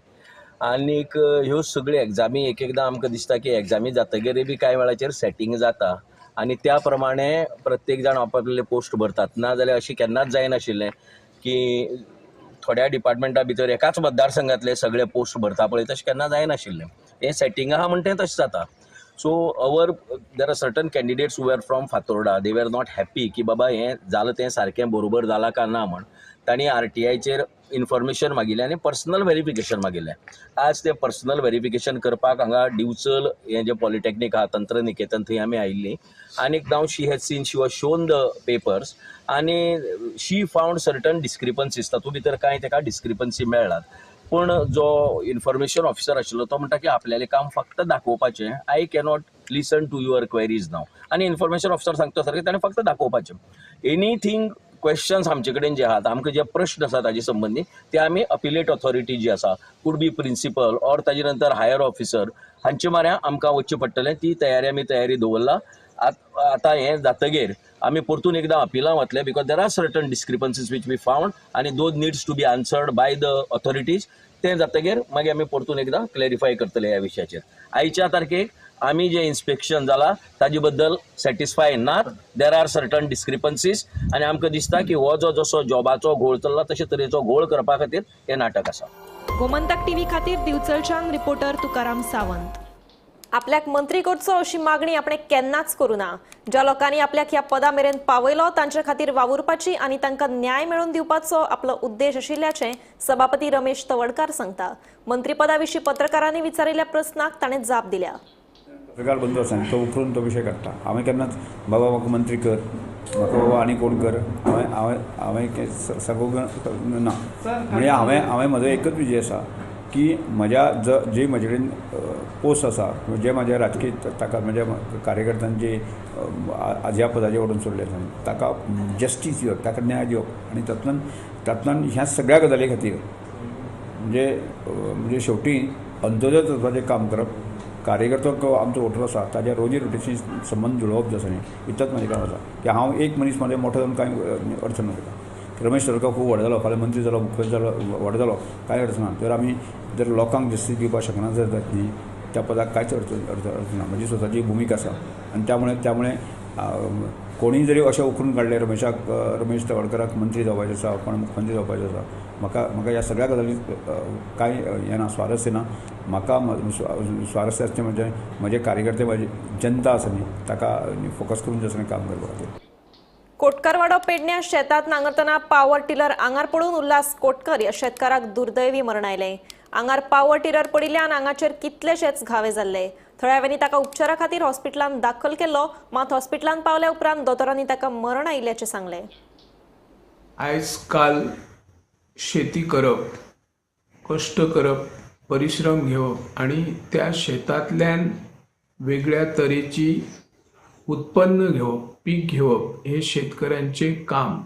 [SPEAKER 14] आनीक ह्यो सगळ्यो एग्जामी एक एकदां आमकां दिसता की एग्जामी जातगीर बी कांय वेळाचेर सेटींग जाता आनी त्या प्रमाणे प्रत्येक जाण आपापले पोस्ट भरतात। ना जाल्यार अशें केन्नाच जायनाशिल्लें की थोड्या डिपार्टमेंटा भितर एकाच मतदारसंघातले सगळे पोस्ट भरता पळय, तशें केन्ना जायनाशिल्लें। हें सेटींग आहा म्हणटा तें तशें जाता। So our there are certain candidates who were from Fatorda, they were not happy की बाबा हें जालां तें सारकें बरोबर जालां काय ना म्हण तांणी आरटीआयचेर इन्फॉर्मेशन मागिल्लें आनी पर्सनल वेरिफिकेशन मागिल्लें। आज तें पर्सनल वेरिफिकेशन करपाक हांगा दिवचल हें जें पॉलिटेक्नीक आहा तंत्रनिकेतन थंय आमी आयिल्लीं आनी now she has seen, she was shown the papers आनी शी फावंड सर्टन डिस्क्रिपन्सीज, तातूंत भितर कांय ताका डिस्क्रिपन्सी मेळ्ळात। पूण जो इन्फॉर्मेशन ऑफिसर आशिल्लो तो म्हणटा की आपल्यालें काम फक्त दाखोवपाचें, I cannot listen to your queries now. आनी इन्फॉर्मेशन ऑफिसर सांगता सारकें ताणें फक्त दाखोवपाचें। एनीथींग क्वेश्चन्स आमचे कडेन जे आहात, आमकां जे प्रश्न आसा ताजे संबंदी ते आमी अपिलेट ऑथॉरिटी जी आसा, could be principal or ताजे नंतर हायर ऑफिसर हांचे माऱ्या आमकां वचचें पडटलें। ती तयारी आमी तयारी दवरला। आतां हें जातगीर आमी परतून एकदां अपिलां वतले because there are certain discrepancies which we found आनी those needs to be answered by the authorities. तें जातगीर मागीर आमी परतून एकदां क्लॅरिफाय करतले ह्या विशयाचेर। आयच्या तारखेक आमी जें इन्स्पेक्शन जाला ताजे बद्दल सॅटिस्फाय नात, there are certain discrepancies आनी आमकां दिसता की हो जो जसो जॉबाचो घोळ चल्ला तशे तरेचो घोळ करपा खातीर हें नाटक आसा।
[SPEAKER 12] गोमंतक टीव्ही खातीर दिवचलच्यान रिपोर्टर तुकाराम सावंत। आपल्याक मंत्री करचो अशी मागणी आपणे केन्नाच करूं ना। ज्या लोकांनी आपल्याक ह्या पदा मेरेन पावयलो तांचे खातीर वावुरपाची आनी तांकां न्याय मेळोवन दिवपाचो आपलो उद्देश आशिल्ल्याचें सभापती रमेश तवडकार सांगता। मंत्रीपदा विशीं पत्रकारांनी विचारिल्ल्या प्रस्नाक ताणें जाप दिल्या।
[SPEAKER 17] पत्रकार बंधू आसा तो उखलून तो विशय काडटा। हांवें केन्नाच बाबा म्हाका मंत्री कर, म्हाका बाबा आनी कोण कर, हांवें हांवें हांवें सगळो ना। म्हणजे हांवें हांवें म्हजो एकच विजय आसा की म्हज्या जे म्हजे कडेन पोस्ट आसा, जे म्हाज्या राजकीय ताका म्हज्या कार्यकर्त्यांचे ज्या पदाचेर व्हरून सोडले आसा ताका जस्टीस दिवप, ताका न्याय दिवप आनी तातूंतल्यान तातूंतल्यान ह्या सगळ्या गजाली खातीर म्हणजे म्हणजे शेवटी अंत्योदय तत्वाचें काम करप, कार्यकर्तो आमचो वोटर आसा ताज्या रोजी रोटीशी संबंद जुळोवप जो आसा न्ही इतलेंच म्हाजें काम आसा की हांव एक मनीस म्हजें मोठो जावन कांय अर्थ ना ताका। रमेश तवडकार खूब व्हड जालो, फाल्यां मंत्री जालो, मुख्यमंत्री जालो, व्हड जालो, कांय अर्थ ना। जर आमी जर लोकांक जस्टीस दिवपाक शकना जर जात न्ही त्या पदाक कांयच अर्थ अर्थ अर्थ ना। म्हजी स्वताची भुमिका आसा आनी त्यामुळे त्यामुळे कोणीय जरी अशें उखलून काडलें रमेशाक, रमेश तवडकराक मंत्री जावपाचें आसा, कोण मुख्यमंत्री जावपाचें आसा, म्हाका म्हाका ह्या सगळ्या गजालीं कांय हें ना, स्वारस्य ना. म्हाका स्वारस्य आसचें म्हणजे म्हजे कार्यकर्ते, म्हजी जनता आसा न्ही, ताका फोकस करून जें काम करपा खातीर.
[SPEAKER 12] कोटकारवाडो पेडण्या शेतात नांगरतना पावर टिलर आंगार पडून उल्हास कोटकर ह्या शेतकाराक दुर्दैवी मरण आयलें. आंगार पावर टिलर पडिल्ल्यान आंगाचेर कितलेशेच घावे जाल्ले. थळाव्यांनी ताका उपचारा खातीर हॉस्पिटलांत दाखल केल्लो, मात हॉस्पिटलांत पावल्या उपरांत दोतोरांनी ताका मरण आयिल्ल्याचें सांगलें.
[SPEAKER 19] आयज काल शेती करप, कश्ट करप, परिश्रम घेवप आनी त्या शेतांतल्यान वेगळ्या तरेची उत्पन्न घेवप, पीक घेवप हे शेतकऱ्यांचें काम.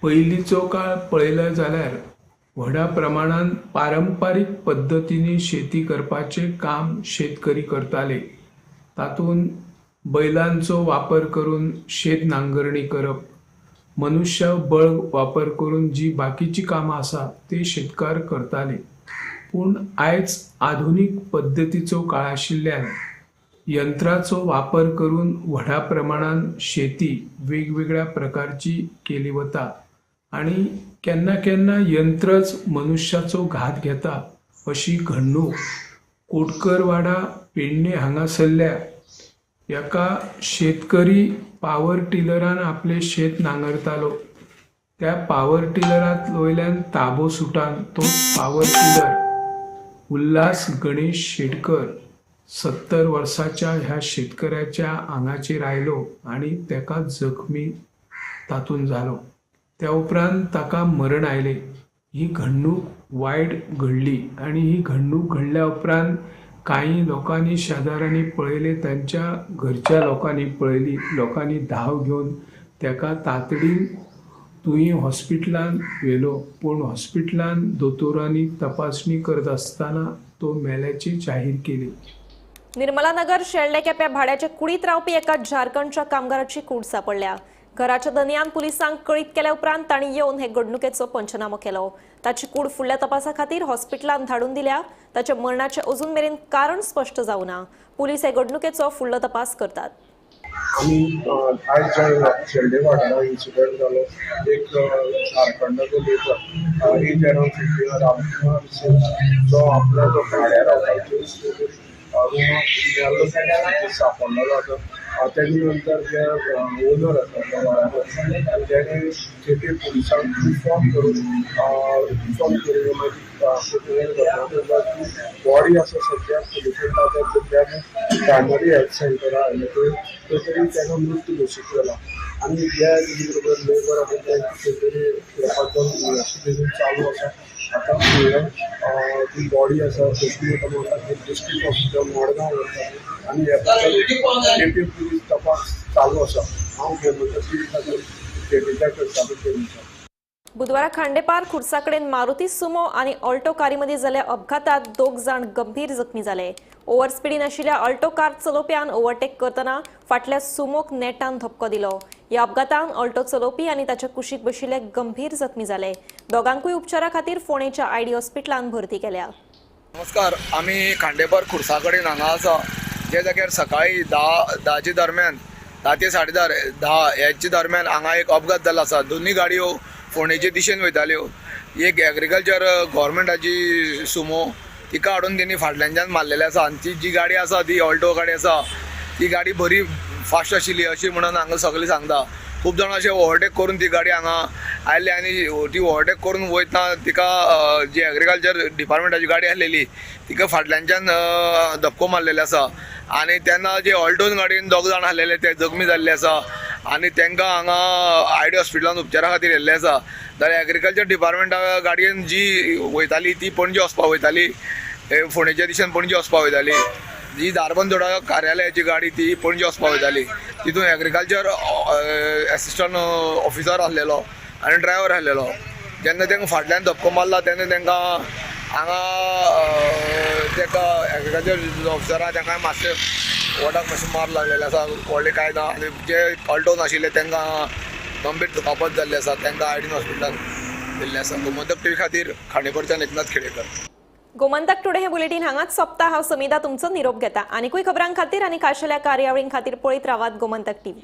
[SPEAKER 19] पयलींचो काळ पळयलो जाल्यार व्हडा प्रमाणान पारंपारीक पद्दतींनी शेती करपाचें काम शेतकरी करताले. तातूंत बैलांचो वापर करून शेत नांगरणी करप, मनुष्य बळ वापर करून जी बाकीची कामां आसा ते शेतकार करताले. पूण आयज आधुनीक पद्दतीचो काळ आशिल्ल्यान यंत्राचो वापर करून व्हडा प्रमाणान शेती वेगवेगळ्या प्रकारची केली वता आनी केन्ना केन्ना यंत्रच मनुष्याचो घात घेता अशी घडणूक कोटकरवाडा पेडणे हांगासरल्या एका शेतकरी पावर टिलरान आपले शेत नांगरतालो. त्या पावर टिलरात वयल्यान ताबो सुटान तो पावर टिलर उल्हास गणेश शेटकर 70 वर्साच्या ह्या शेतकऱ्याच्या आंगाचेर आयलो आनी ताका जखमी तातूंत जालो. त्या उपरांत ताका मरण आयलें. ही घडणूक वायट घडली आनी ही घडणूक घडल्या उपरांत कांय लोकांनी शेजाऱ्यांनी पळयलें, तांच्या घरच्या लोकांनी पळयली, लोकांनी धांव घेवन ताका तातडीन तुयें हॉस्पिटलान व्हेलो. पूण हॉस्पिटलान दोतोरांनी तपासणी करत आसतना तो मेल्याची जाहीर केली.
[SPEAKER 12] निर्मलानगर शेल्डे केप्या भाड्याचे कुडीत रावपी एका झारखंडच्या कामगाराची कूड सापडल्या. घराच्या धनयान पुलिसांक कळीत केल्या उपरांत तांणी येवन हे घडणुकेचो पंचनामो केलो. ताची कूड फुडल्या तपासा खातीर हॉस्पिटलांत धाडून दिल्या. ताच्या मरणाचें अजून मेरेन कारण स्पश्ट जावना. पुलीस हे घडणुकेचो फुडलो तपास करतात.
[SPEAKER 18] आमी आयज जे शेल्डे वाठारांत इन्सिडंट जालो, एक झारखंडाचो labour age around 50 Ramkumar Singh जो आपल्या जो भाड्यार रावता रुमाक सापडलेलो आसा. तेजे नंतर जे ओनर आसा त्या वाड्यार तेणे केपें पुलिसांक इन्फॉर्म करून मागीर बॉडी आसा सद्या पुलिसान ताब्यांत घेतल्या आनी प्रायमरी हेल्थ सेंटरा आयले थंय तरी ताका मृत्यू घोशीत जाला. आनी जे तेजे बरोबर लेबर आसा तेंची खंय तरी इन्वेस्टिगेशन चालू आसा. आतां फुडलें ती बॉडी आसा पोस्टमॉर्टमा खातीर डिस्ट्रिक्ट हॉस्पिटल मडगांव व्हरता आनी केपें पुलीस तपास चालू आसा. हांव गोमंतक टीव्ही खातीर केपेंच्या करतालो.
[SPEAKER 12] बुधवारा खांडेपार खुर्सा कडेन मारुती सुमो आनी ऑल्टो कारी मदीं जाल्ल्या अपघातात 2 जाण गंभीर जखमी जाले. ओव्हर स्पिडीन आशिल्ल्या ऑल्टो कार चलोवप्यान ओव्हरटेक करतना फाटल्या सुमोक नेटान धपको दिलो. ह्या अपघातान ऑल्टो चलोवपी आनी ताच्या कुशीक बशिल्ले गंभीर जखमी जाले. दोगांकूय उपचारा खातीर फोंडेच्या आयडी हॉस्पिटलांत भरती केल्या.
[SPEAKER 22] नमस्कार, आमी खांडेपार खुर्सा कडेन हांगा आसा, जे जाग्यार सकाळी 10 दरम्यान 10 ते 10:30 ह्याच्या दरम्यान हांगा एक अपघात जाल्लो आसा. दोनूय गाडयो फोंडेचे दिशेन वयताल्यो. एक एग्रीकल्चर गव्हर्मेंटाची सुमो तिका हाडून तेणी फाटल्यानच्यान मारलेलें आसा आनी ती जी गाडी आसा ती ऑल्टो गाडी आसा, ती गाडी बरी फास्ट आशिल्ली अशी म्हणून हांगा सगळें सांगता. खूब जाणां अशें ओवरटेक करून ती गाडी हांगा आयली आनी ती ओवरटेक करून वयतना तिका जी एग्रीकल्चर डिपार्टमेंटाची गाडी आसलेली तिका फाटल्यानच्यान धपको मारलेलो आसा आनी तेन्ना जे ऑल्टोन गाडयेन 2 जाण आसलेले ते जखमी जाल्ले आसा आनी तांकां हांगा आयडी हॉस्पिटलान उपचारा खातीर येल्ले आसा. जाल्यार एग्रीकल्चर डिपार्टमेंटा गाडयेन जी वयताली ती पणजे वचपाक वयताली, फोंडेच्या दिशेन पणजे वचपाक वयताली. जी धारबंदोडा कार्यालयाची गाडी ती पणजे वचपाक वयताली. तितून एग्रीकल्चर एसिस्टंट ऑफिसर आसलेलो आनी ड्रायवर आसलेलो. जेन्ना तांकां फाटल्यान धपको मारला तेन्ना तांकां हांगा ताका एग्रीकल्चर ऑफिसरा तांकां मातशें वोटाक मातशें मार लागलेलें आसा, व्हडलें कांय ना. आनी जे ऑल्टोन आशिल्ले तांकां गंभीर दुखापत जाल्ली आसा, तांकां आयडीन हॉस्पिटलान दिल्लें आसा. गोमंतक टीव्ही खातीर खांडेपारच्यान एकनाथ खेडेकर.
[SPEAKER 12] गोमंतक टुडे हे बुलेटीन हांगाच सोंपता. हांव समिधा तुमचो निरोप घेता. आनीकूय खबरां खातीर आनी खाशेल्या कार्यावळीं खातीर पळयत रावात गोमंतक टीव्ही.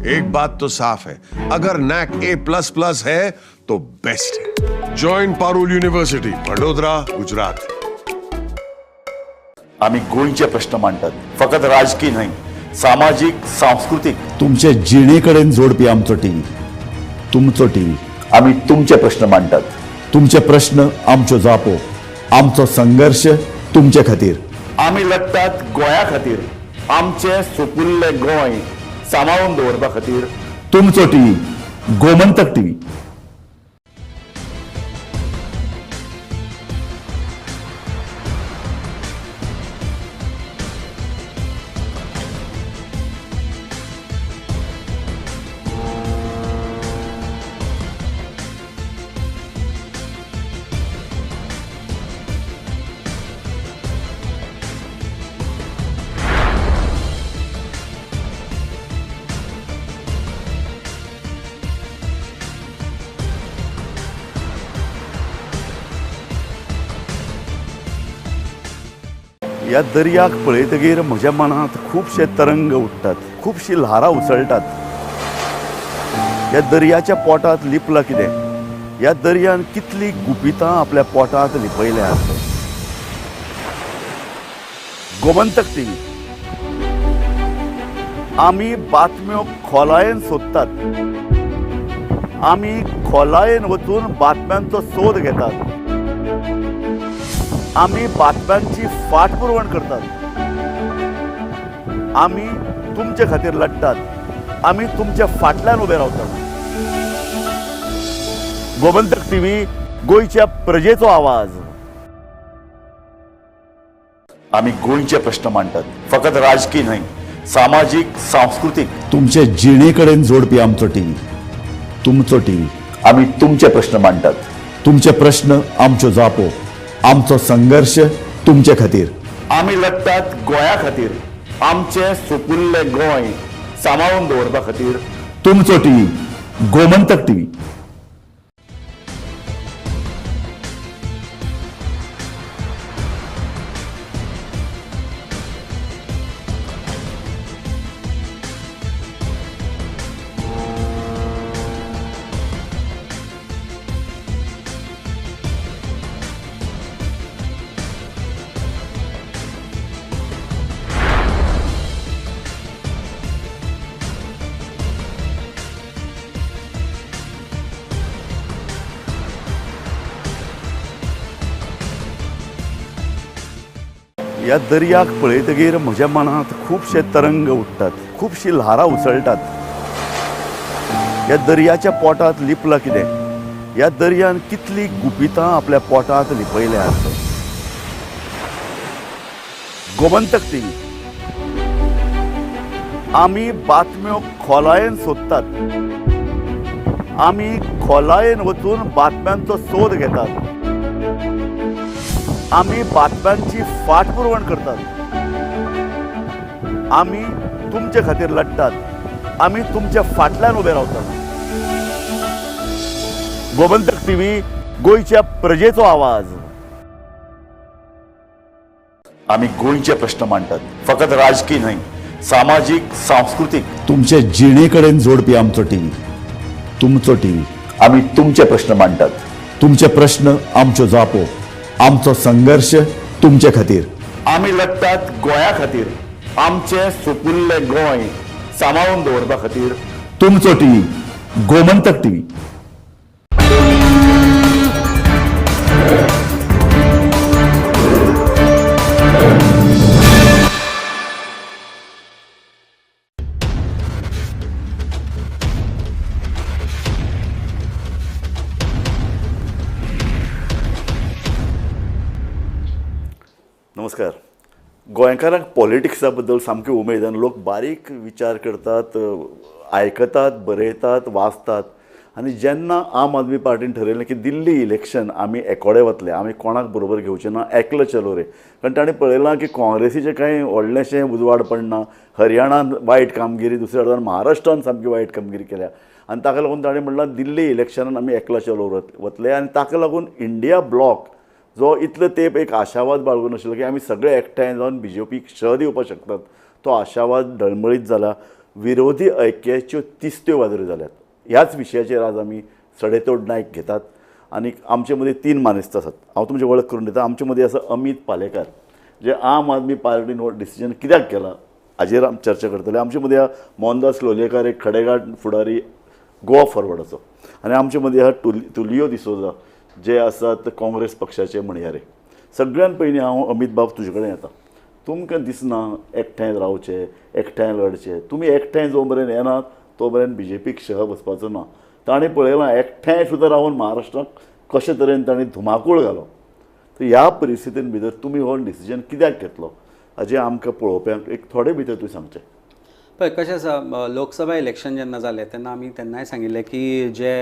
[SPEAKER 1] एक बात तो साफ है, अगर नैक A++ है तो बेस्ट है। Join Parul university, Vadodara, Gujarat.
[SPEAKER 4] आम्ही गोंयचे प्रश्न मांडतात, फकत राजकीय न्हय, सामाजीक, सांस्कृतीक, तुमचे जिणेकडेन जोडपी आमचो टीव्ही, तुमचो टीव्ही। आम्ही तुमचे प्रश्न मांडतात, तुमचे प्रश्न आमच्यो जापो, आमचो संघर्ष तुमचे खातीर। आमी लढतात गोंया खातीर, आमचे सुपुल्ले गोंय सांबाळून दवरपा खातीर। तुमचो टीव्ही, गोमंतक टीव्ही। ह्या दर्याक पळयतगीर म्हज्या मनांत खुबशे तरंग उठ्ठात, खुबशी ल्हारां उसळटात। ह्या दर्याच्या पोटांत लिपलां कितें? ह्या दर्यान कितली गुपितां आपल्या पोटांत लिपयल्यात। गोमंतक टीव्ही, आमी बातम्यो खोलायेन सोदतात, आमी खोलायेन वचून बातम्यांचो सोद घेतात, आमी बातम्यांची फाटपुरवण करतात, आमी तुमचे खातीर लढतात, आमी तुमच्या फाटल्यान उबे रावतात। गोमंतक टीव्ही, गोंयच्या प्रजेचो आवाज। आमी गोंयचे प्रश्न मांडतात, फकत राजकीय न्हय, सामाजीक, सांस्कृतीक, तुमचे जिणेकडेन जोडपी आमचो टीव्ही, तुमचो टीव्ही। आमी तुमचे प्रश्न मांडतात, तुमचे प्रश्न आमच्यो जापो, आमचो संघर्ष तुमचे खातीर। आमी लढतात गोंया खातीर, आमचे सुपुल्ले गोंय सांबाळून दवरपा खातीर। तुमचो टीव्ही, गोमंतक टीव्ही। ह्या दर्याक पळयतगीर म्हज्या मनांत खुबशे तरंग उठ्ठात, खुबशी ल्हारां उसळटात। ह्या दर्याच्या पोटांत लिपलां कितें? ह्या दर्यान कितली गुपितां आपल्या पोटांत लिपयल्यात। गोमंतक टीव्ही, आमी बातम्यो खोलायेन सोदतात, आमी खोलायेन वचून बातम्यांचो सोद घेतात, आमी बातम्यांची फाटपुरवण करतात, आमी तुमचे खातीर लढतात, आमी तुमच्या फाटल्यान उबे रावतात। गोमंतक टीव्ही, गोंयच्या प्रजेचो आवाज। आमी गोंयचे प्रश्न मांडतात, फकत राजकीय न्हय, सामाजीक, सांस्कृतीक, तुमचे जिणेकडेन जोडपी आमचो टीव्ही, तुमचो टीव्ही। आमी तुमचे प्रश्न मांडतात, तुमचे प्रश्न आमच्यो जापो, आमचो संघर्ष तुमचे खातीर। आमी लढतात गोंया खातीर, आमचे सुपुल्ले गोंय सांबाळून दवरपा खातीर। तुमचो टीव्ही, गोमंतक टीव्ही। नमस्कार. गोंयकारांक पॉलिटिक्सा बद्दल सामकी उमेद आनी लोक बारीक विचार करतात, आयकतात, बरयतात, वाचतात. आनी जेन्ना आम आदमी पार्टीन ठरयलें की दिल्ली इलेक्शन आमी एकोडे वतले, आमी कोणाक बरोबर घेवचे ना, एकलो चलो रे, कारण ताणें पळयलां की काँग्रेसीचें कांय व्हडलेंशें उजवाड पडना, हरियाणान वायट कामगिरी, दुसऱ्या वटेन महाराष्ट्रान सामकी वायट कामगिरी केल्या आनी ताका लागून ताणें म्हणलां दिल्ली इलेक्शनान आमी एकलो चलो वतले. आनी ताका लागून इंडिया ब्लॉक जो इतलो तेंप एक आशावाद बाळगून आशिल्लो की आमी सगळे एकठांय जावन बी जे पीक शह दिवपाक शकतात, तो आशावाद डळमळीत जाला. विरोधी ऐक्याच्यो तिस्त्यो वादऱ्यो जाल्यात. ह्याच विशयाचेर आज आमी सडेतोड नायक घेतात आनी आमचे मदीं तीन मानेस्त आसात. हांव तुमची वळख करून दिता. आमचे मदीं आसा अमीत पालेकार, जे आम आदमी पार्टीन हो डिसिजन कित्याक केला हाजेर आमी चर्चा करतले. आमचे मदीं आसा मोहनदास लोलयेकार, एक खडेगांठ फुडारी गोवा फॉरवर्डाचो, आनी आमचे मदीं आसा तुलियो डिसोजा, जे आसात काँग्रेस पक्षाचे म्हणयारे. सगळ्यान पयलीं हांव अमीत बाब तुजे कडेन येता. तुमकां दिसना एकठांय रावचें, एकठांय लढचें? तुमी एकठांय जो मेरेन येनात तो मेरेन बी जे पीक शह बसपाचो ना. ताणें पळयलां एकठांय सुद्दां रावन महाराष्ट्राक कशे तरेन ताणें धुमाकूळ घालो. तर ह्या परिस्थितीन भितर तुमी हो डिसिजन कित्याक घेतलो हाजें आमकां पळोवप्यांक एक थोडे भितर तुवें सांगचें.
[SPEAKER 2] पळय कशें आसा, लोकसभा इलेक्शन जेन्ना जालें तेन्ना आमी तेन्नाय सांगिल्लें की जे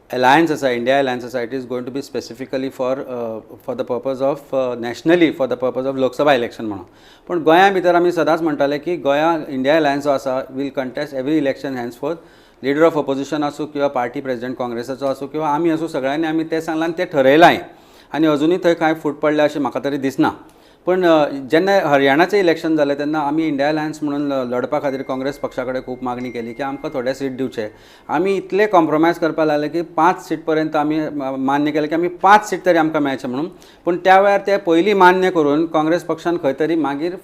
[SPEAKER 2] अलायन्स आसा, इंडिया अलायन्स आसा, it is going to be specifically for the purpose of nationally for the purpose of Lok Sabha election म्हणून. पूण गोंया भितर आमी सदांच म्हणटाले की गोंया इंडिया अलायन्स जो आसा will contest every election henceforth. Leader of opposition आसूं किंवा पार्टी प्रेजिडेंट काँग्रेसाचो आसूं किंवा आमी आसूं, सगळ्यांनी आमी तें सांगलां आनी तें ठरयलांय आनी अजुनूय थंय कांय फूट पडल्या अशें म्हाका तरी दिसना. पूण जेन्ना हरियाणाचें इलेक्शन जालें तेन्ना आमी इंडिया अलायन्स म्हणून लढपा खातीर काँग्रेस पक्षा कडेन खूब मागणी केली की आमकां थोडे सीट दिवचे. आमी इतले कॉम्प्रोमायज करपाक लागले की 5 सीट पर्यंत आमी मान्य केलें की आमी 5 सीट तरी आमकां मेळचे म्हणून. पूण त्या वेळार ते पयलीं मान्य करून काँग्रेस पक्षान खंय तरी मागीर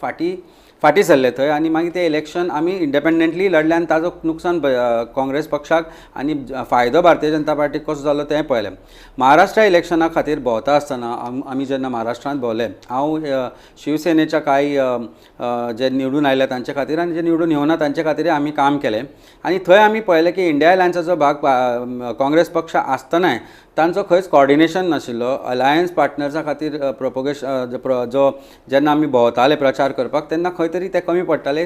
[SPEAKER 2] फाटीं सरले थंय आनी मागीर तें इलेक्शन आमी इंडिपेंडंटली लढले आनी ताजो नुकसान काँग्रेस पक्षाक आनी फायदो भारतीय जनता पार्टीक कसो जालो तें पळयलें. महाराष्ट्र इलेक्शना खातीर भोंवता आसतना आमी जेन्ना महाराष्ट्रांत भोंवले, हांव शिवसेनेच्या कांय जे निवडून आयले तांचे खातीर आनी जे निवडून येवना तांचे खातीर आमी काम केलें आनी थंय आमी पळयलें की इंडिया अलायन्साचो भाग काँग्रेस पक्ष आसतनाय तांचो खंयच कॉर्डिनेशन नाशिल्लो. अलायन्स पार्टनर्सा खातीर प्रोपोगेशन जो जेन्ना आमी भोंवताले प्रचार करपाक तेन्ना खंय तरी ते कमी पडटाले.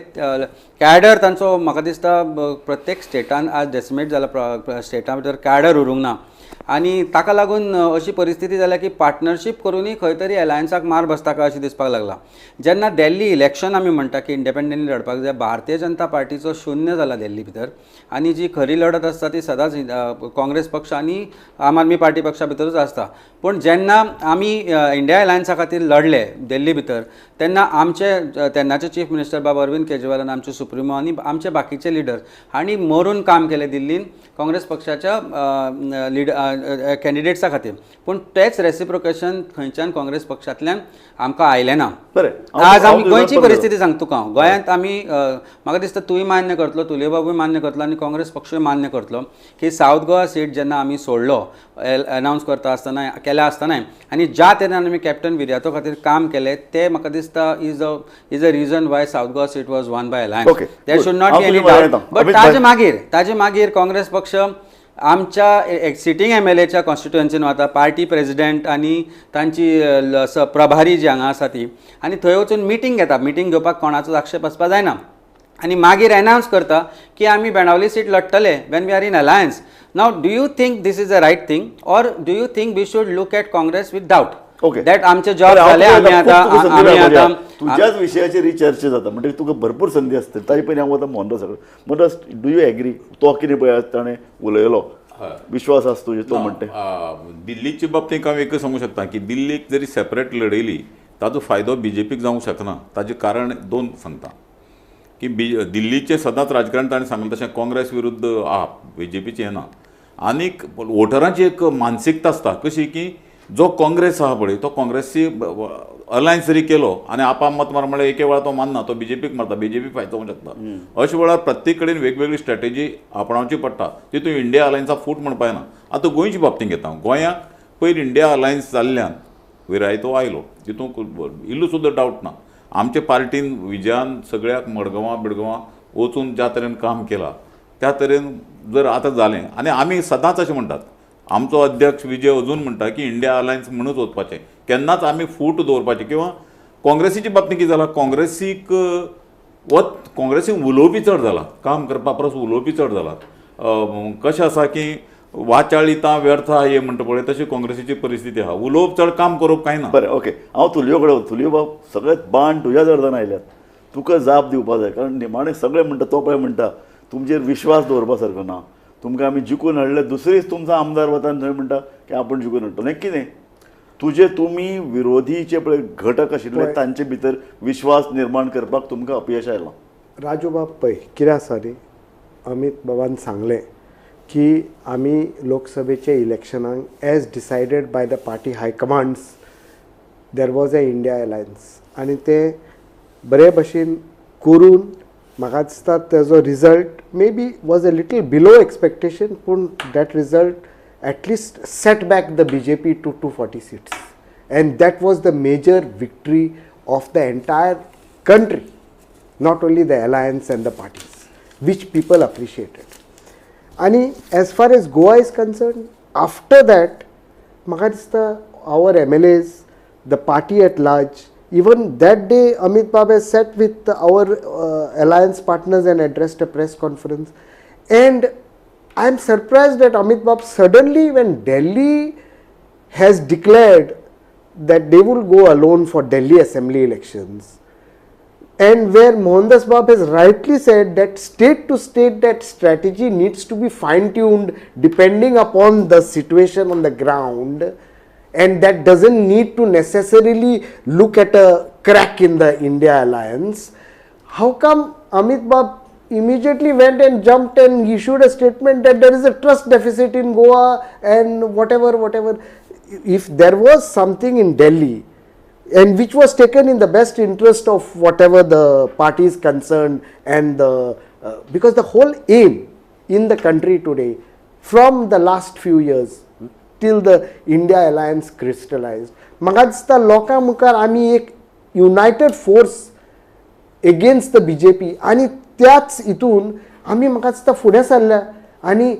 [SPEAKER 2] कॅडर तांचो म्हाका दिसता प्रत्येक स्टेटान आज डेसिमेट जाला, स्टेटा भितर कॅडर उरूंक ना आनी ताका लागून अशी परिस्थिती जाल्या की पार्टनरशीप करुनूय खंय तरी अलायन्साक मार बसता काय अशें दिसपाक लागलां. जेन्ना दिल्ली इलेक्शन आमी म्हणटा की इंडिपेंडंटली लढपाक जाय, भारतीय जनता पार्टीचो शून्य जाला दिल्ली भितर आनी जी खरी लढत आसता ती सदांच काँग्रेस पक्ष आनी आम आदमी पार्टी पक्षा भितरूच आसता. पूण जेन्ना आमी इंडिया अलायन्सा खातीर लढले दिल्ली भितर तेन्ना आमचे तेन्नाचे चीफ मिनिस्टर बाब अरविंद केजरीवालान, आमचे सुप्रिमो आनी आमचे बाकीचे लिडर हांणी मरून काम केलें दिल्लीन काँग्रेस पक्षाच्या लिडर कॅन्डिडेट्सा खातीर. पूण तेच रेसिप्रोकेशन खंयच्यान काँग्रेस पक्षांतल्यान आमकां आयलें ना.
[SPEAKER 4] बरें,
[SPEAKER 2] आज आमी गोंयची परिस्थिती सांगता तुका हांव. गोंयांत आमी म्हाका दिसता तूंय मान्य करतलो, तुलयो बाबूय मान्य करतलो आनी काँग्रेस पक्षूय मान्य करतलो की सावथ गोवा सीट जेन्ना आमी सोडलो अनावन्स करता आसतना केल्या आसतनाय आनी ज्या तेन्ना आमी कॅप्टन विर्यातो खातीर काम केलें ते म्हाका दिसता is a reason why South Goa seat was won by alliance. There should not be any doubt. But ताजे मागीर काँग्रेस पक्ष आमच्या सिटींग एम.एल.एच्या कॉन्स्टिट्युएन्सीन वता, पार्टी प्रेजिडेंट आनी तांची प्रभारी जी हांगा आसा ती, आनी थंय वचून मिटींग घेता. मिटींग घेवपाक कोणाचोच आक्षेप आसपाक जायना आनी मागीर एनावन्स करता की आमी बेणावली seat लढटले when we are in alliance. Now do you think this is a right thing or do you think we should look at Congress with doubt?
[SPEAKER 4] Okay,
[SPEAKER 2] that आमचे जॉब जाले आमी आतां
[SPEAKER 4] तुज्याच विशयाचेर ही चर्चा जाता म्हणटकीर तुका भरपूर संदी आसतली. ताजे पयलीं हांव वता मोहनदास कडेन. Mohandas, do you agree? तो कितें पळय ताणें उलयलो, विश्वास आसा तुजेर तो म्हणटा?
[SPEAKER 9] दिल्लीचे बाबतींत हांव एकच सांगूंक शकता की दिल्लीक जरी सेपरेट लढयली ताजो फायदो बीजेपीक जावंक शकना. ताजें कारण दोन सांगता की दिल्लीचें सदांच राजकारण ताणें सांगलें तशें काँग्रेस विरुद्ध आप बीजेपीचें ना. आनीक वोटरांची एक मानसिकता आसता कशी की जो काँग्रेस आहा पळय तो काँग्रेसी अलायन्स जरी केलो आनी आपा मत मार म्हळ्यार एके वेळार तो मानना, तो बीजेपीक मारता, बीजेपी फायदो जावंक शकता. अशे वेळार प्रत्येक कडेन वेगवेगळी स्ट्रॅटेजी आपणावची पडटा. तितून इंडिया अलायन्सा फूट म्हणपा येना. आतां गोंयचे बाबतींत घेता हांव. गोंयाक पयलीं इंडिया अलायन्स जाल्ल्यान विरायतो आयलो, तितूंत इल्लो सुद्दां डावट ना. आमचे पार्टीन विजयान सगळ्याक मडगांवां बिडगांवां वचून ज्या तरेन काम केलां त्या तरेन जर आतां जालें, आनी आमी सदांच अशें म्हणटात, आमचो अध्यक्ष विजय अजून म्हणटा की इंडिया अलायन्स म्हणूच वचपाचें, केन्नाच आमी फूट दवरपाचें किंवा काँग्रेसीची बाबतींत कितें जालां, काँग्रेसीक काँग्रेसीक उलोवपी चड जाला, काम करपा परस उलोवपी चड जाला. कशें आसा की वाचाळिता व्यर्थ हे म्हणटा पळय तशी काँग्रेसीची परिस्थिती आहा, उलोवप चड, काम करप कांय ना.
[SPEAKER 4] बरें, ओके, हांव तुलयो कडेन. तुलयो बाब, सगळे बाण तुज्या अर्दान आयल्यात, तुका जाप दिवपा जाय, कारण निमाणें सगळे म्हणटा, तो पळय म्हणटा तुमचेर विश्वास दवरपा सारको ना, तुमकां आमी जिखून हाडले, दुसरीच तुमचो आमदार वता आनी थंय म्हणटा की आपूण जिखून हाडटलो. हें कितें तुजे तुमी विरोधीचे पळय घटक आशिल्ले तांचे भितर विश्वास निर्माण करपाक तुमकां अपयश आयलां.
[SPEAKER 18] राजू बाब, पळय कितें आसा न्ही, अमीत बाबान सांगलें की आमी लोकसभेचे इलेक्शनाक as decided by the party high commands there was a India alliance, आनी ते बरे भशेन करून म्हाका दिसता तेजो result may be was a little below expectation, पूण that result at least set back the BJP to 240 seats, and that was the major victory of the entire country, not only the alliance and the parties, which people appreciated. आनी as far as Goa is concern, after that म्हाका दिसता our MLAs, the party at large, even that day Amit Bab has sat with our alliance partners and addressed a press conference, and I am surprised that Amit Bab suddenly, when Delhi has declared that they will go alone for Delhi assembly elections, and where Mohandas Bab has rightly said that state to state that strategy needs to be fine-tuned depending upon the situation on the ground, and that doesn't need to necessarily look at a crack in the India alliance. How come Amit Bab immediately went and jumped and issued a statement that there is a trust deficit in Goa and whatever, whatever? If there was something in Delhi and which was taken in the best interest of whatever the parties concerned, and the because the whole aim in the country today from the last few years till the India alliance crystallized, म्हाका दिसता लोकां मुखार आमी एक united force against the BJP, आनी त्याच हितून आमी म्हाका दिसता फुडें सरल्या. आनी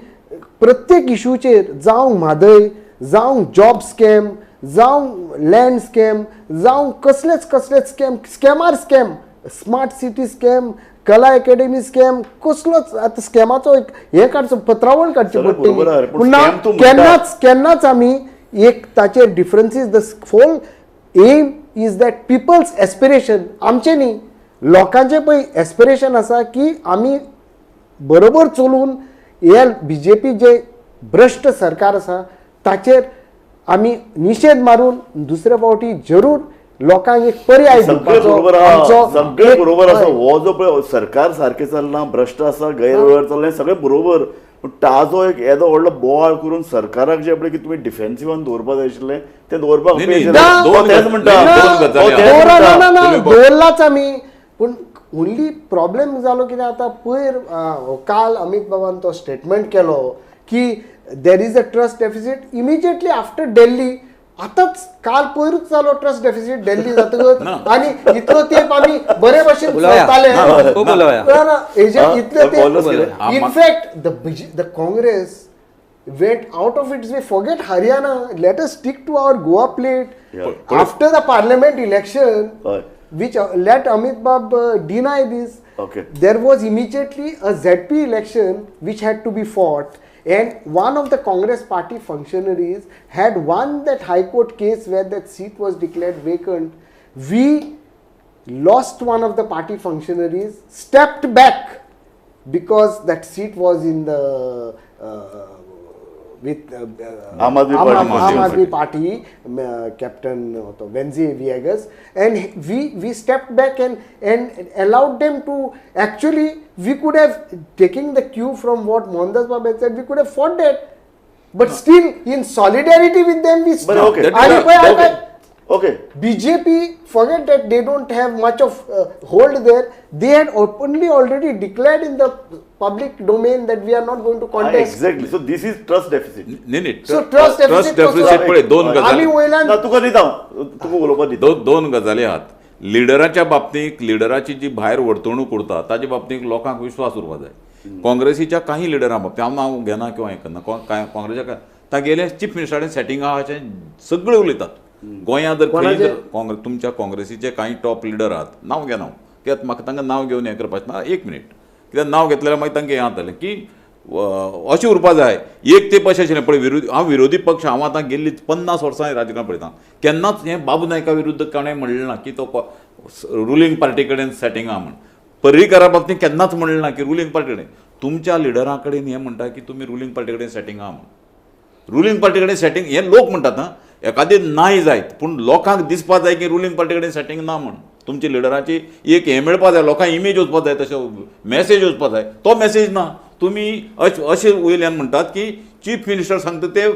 [SPEAKER 18] प्रत्येक इशूचेर, जावं म्हादय, जावं जॉब स्कॅम, जावं लँड स्कॅम, जावं कसलेच कसलेच scam, स्कॅमार scam, smart city scam, Kala academy scam, कसलोच आतां स्कॅमाचो एक हें काडचो, पत्रावळ काडची पडटली. पूण केन्नाच केन्नाच आमी एक ताचेर differences. The whole aim is that people's aspiration, आमचें न्ही, लोकांचें पळय एस्पिरेशन आसा की आमी बरोबर चलून हे बीजेपी जे भ्रश्ट सरकार आसा ताचेर आमी निशेध मारून दुसरे फावटी जरूर लोकांक एक पर्याय दिवपाचो.
[SPEAKER 4] सगळें बरोबर आसा, हो जो पळय सरकार सारकें चल्लां, भ्रश्ट आसा, गैरवेव्हार चल्ला, सगळें बरोबर, पूण ताजो एक येदो व्हडलो बोवाळ करून सरकाराक जे पळय की तुमी डिफेन्सिवान दवरपा जाय आशिल्लें तें दवरपाक
[SPEAKER 18] दवरलाच आमी. पूण ओन्ली प्रॉब्लेम जालो कितें आतां पयर काल अमीत बाबान तो स्टेटमेंट केलो की there is a trust deficit immediately after Delhi. आतांच काल पयरूच जालो ट्रस्ट डेफिसीट दिल्ली जातकच, आनी इतलो तेंप आमी बरे भशेन चलताले. इतले तेंप in fact the Congress went out of its way. Forget Haryana, let us stick to our Goa plate. After the parliament election, which let Amit Bab deny this,
[SPEAKER 4] okay,
[SPEAKER 18] there was immediately a ZP election which had to be fought, and one of the Congress party functionaries had won that High Court case where that seat was declared vacant. We lost one of the party functionaries, stepped back because that seat was in the with Aam Aadmi Party, Captain Venzi Viegas, and we stepped back and allowed them to actually, we could have, taking the cue from what Mohandas Baba had said, we could have fought that, but still in solidarity with them we stopped. Okay.
[SPEAKER 4] Okay.
[SPEAKER 18] BJP, forget that they don't have much of hold there. They had openly already declared in the public domain that we are not going to contest.
[SPEAKER 4] Exactly. So this is trust deficit.
[SPEAKER 18] So trust deficit.
[SPEAKER 9] पळय दोन गजाली.
[SPEAKER 4] तुका दिता तुका उलोवपाक दिता.
[SPEAKER 9] दोन गजाली आहात. लिडराच्या बाबतींत लिडराची जी भायर वर्तणूक उरता ताजे बाबतींत लोकांक विश्वास उरपा जाय. काँग्रेसीच्या काही लिडरां बाबतींत हांव नांव घेना किंवा हें करना, काँग्रेसीच्या तागेले चीफ मिनिस्टराचे सेटिंग आहा अशें सगळे उलयतात. गोंयांत जर खंय काँग्रेस तुमच्या काँग्रेसीचे कांय टॉप लिडर आहात, नांव घेना कित्याक म्हाका तांकां नांव घेवन हें करपाचें ना, एक मिनीट, कित्याक नांव घेतल्यार मागीर तांकां हें जातलें की अशें उरपा जाय. एक तेंप अशें आशिल्लें पळय, विरोधी हांव विरोधी पक्ष, हांव आतां गेल्ली 50 वर्सां राजकारण पळयता, केन्नाच हें बाबू नायका विरुद्ध कोणें म्हणलें ना की तो रुलींग पार्टी कडेन सेटींग आहा म्हण. पर्रीकरा बाबतींत केन्नाच म्हणलें ना की रुलींग पार्टी कडेन. तुमच्या लिडरां कडेन हें म्हणटा की तुमी रुलींग पार्टी कडेन सेटींग आहा म्हण. रुलींग पार्टी कडेन सेटींग हें लोक म्हणटात आं, एखादें नाय जायत पूण लोकांक दिसपा जाय की रुलींग पार्टी कडेन सेटींग ना म्हण. तुमच्या लिडरांची एक हें मेळपा जाय, लोकांक इमेज वचपा जाय, तशें मॅसेज वचपा जाय, तो मॅसेज ना. तुमी अशें वयल्यान म्हणटात की चीफ मिनिस्टर सांगता ते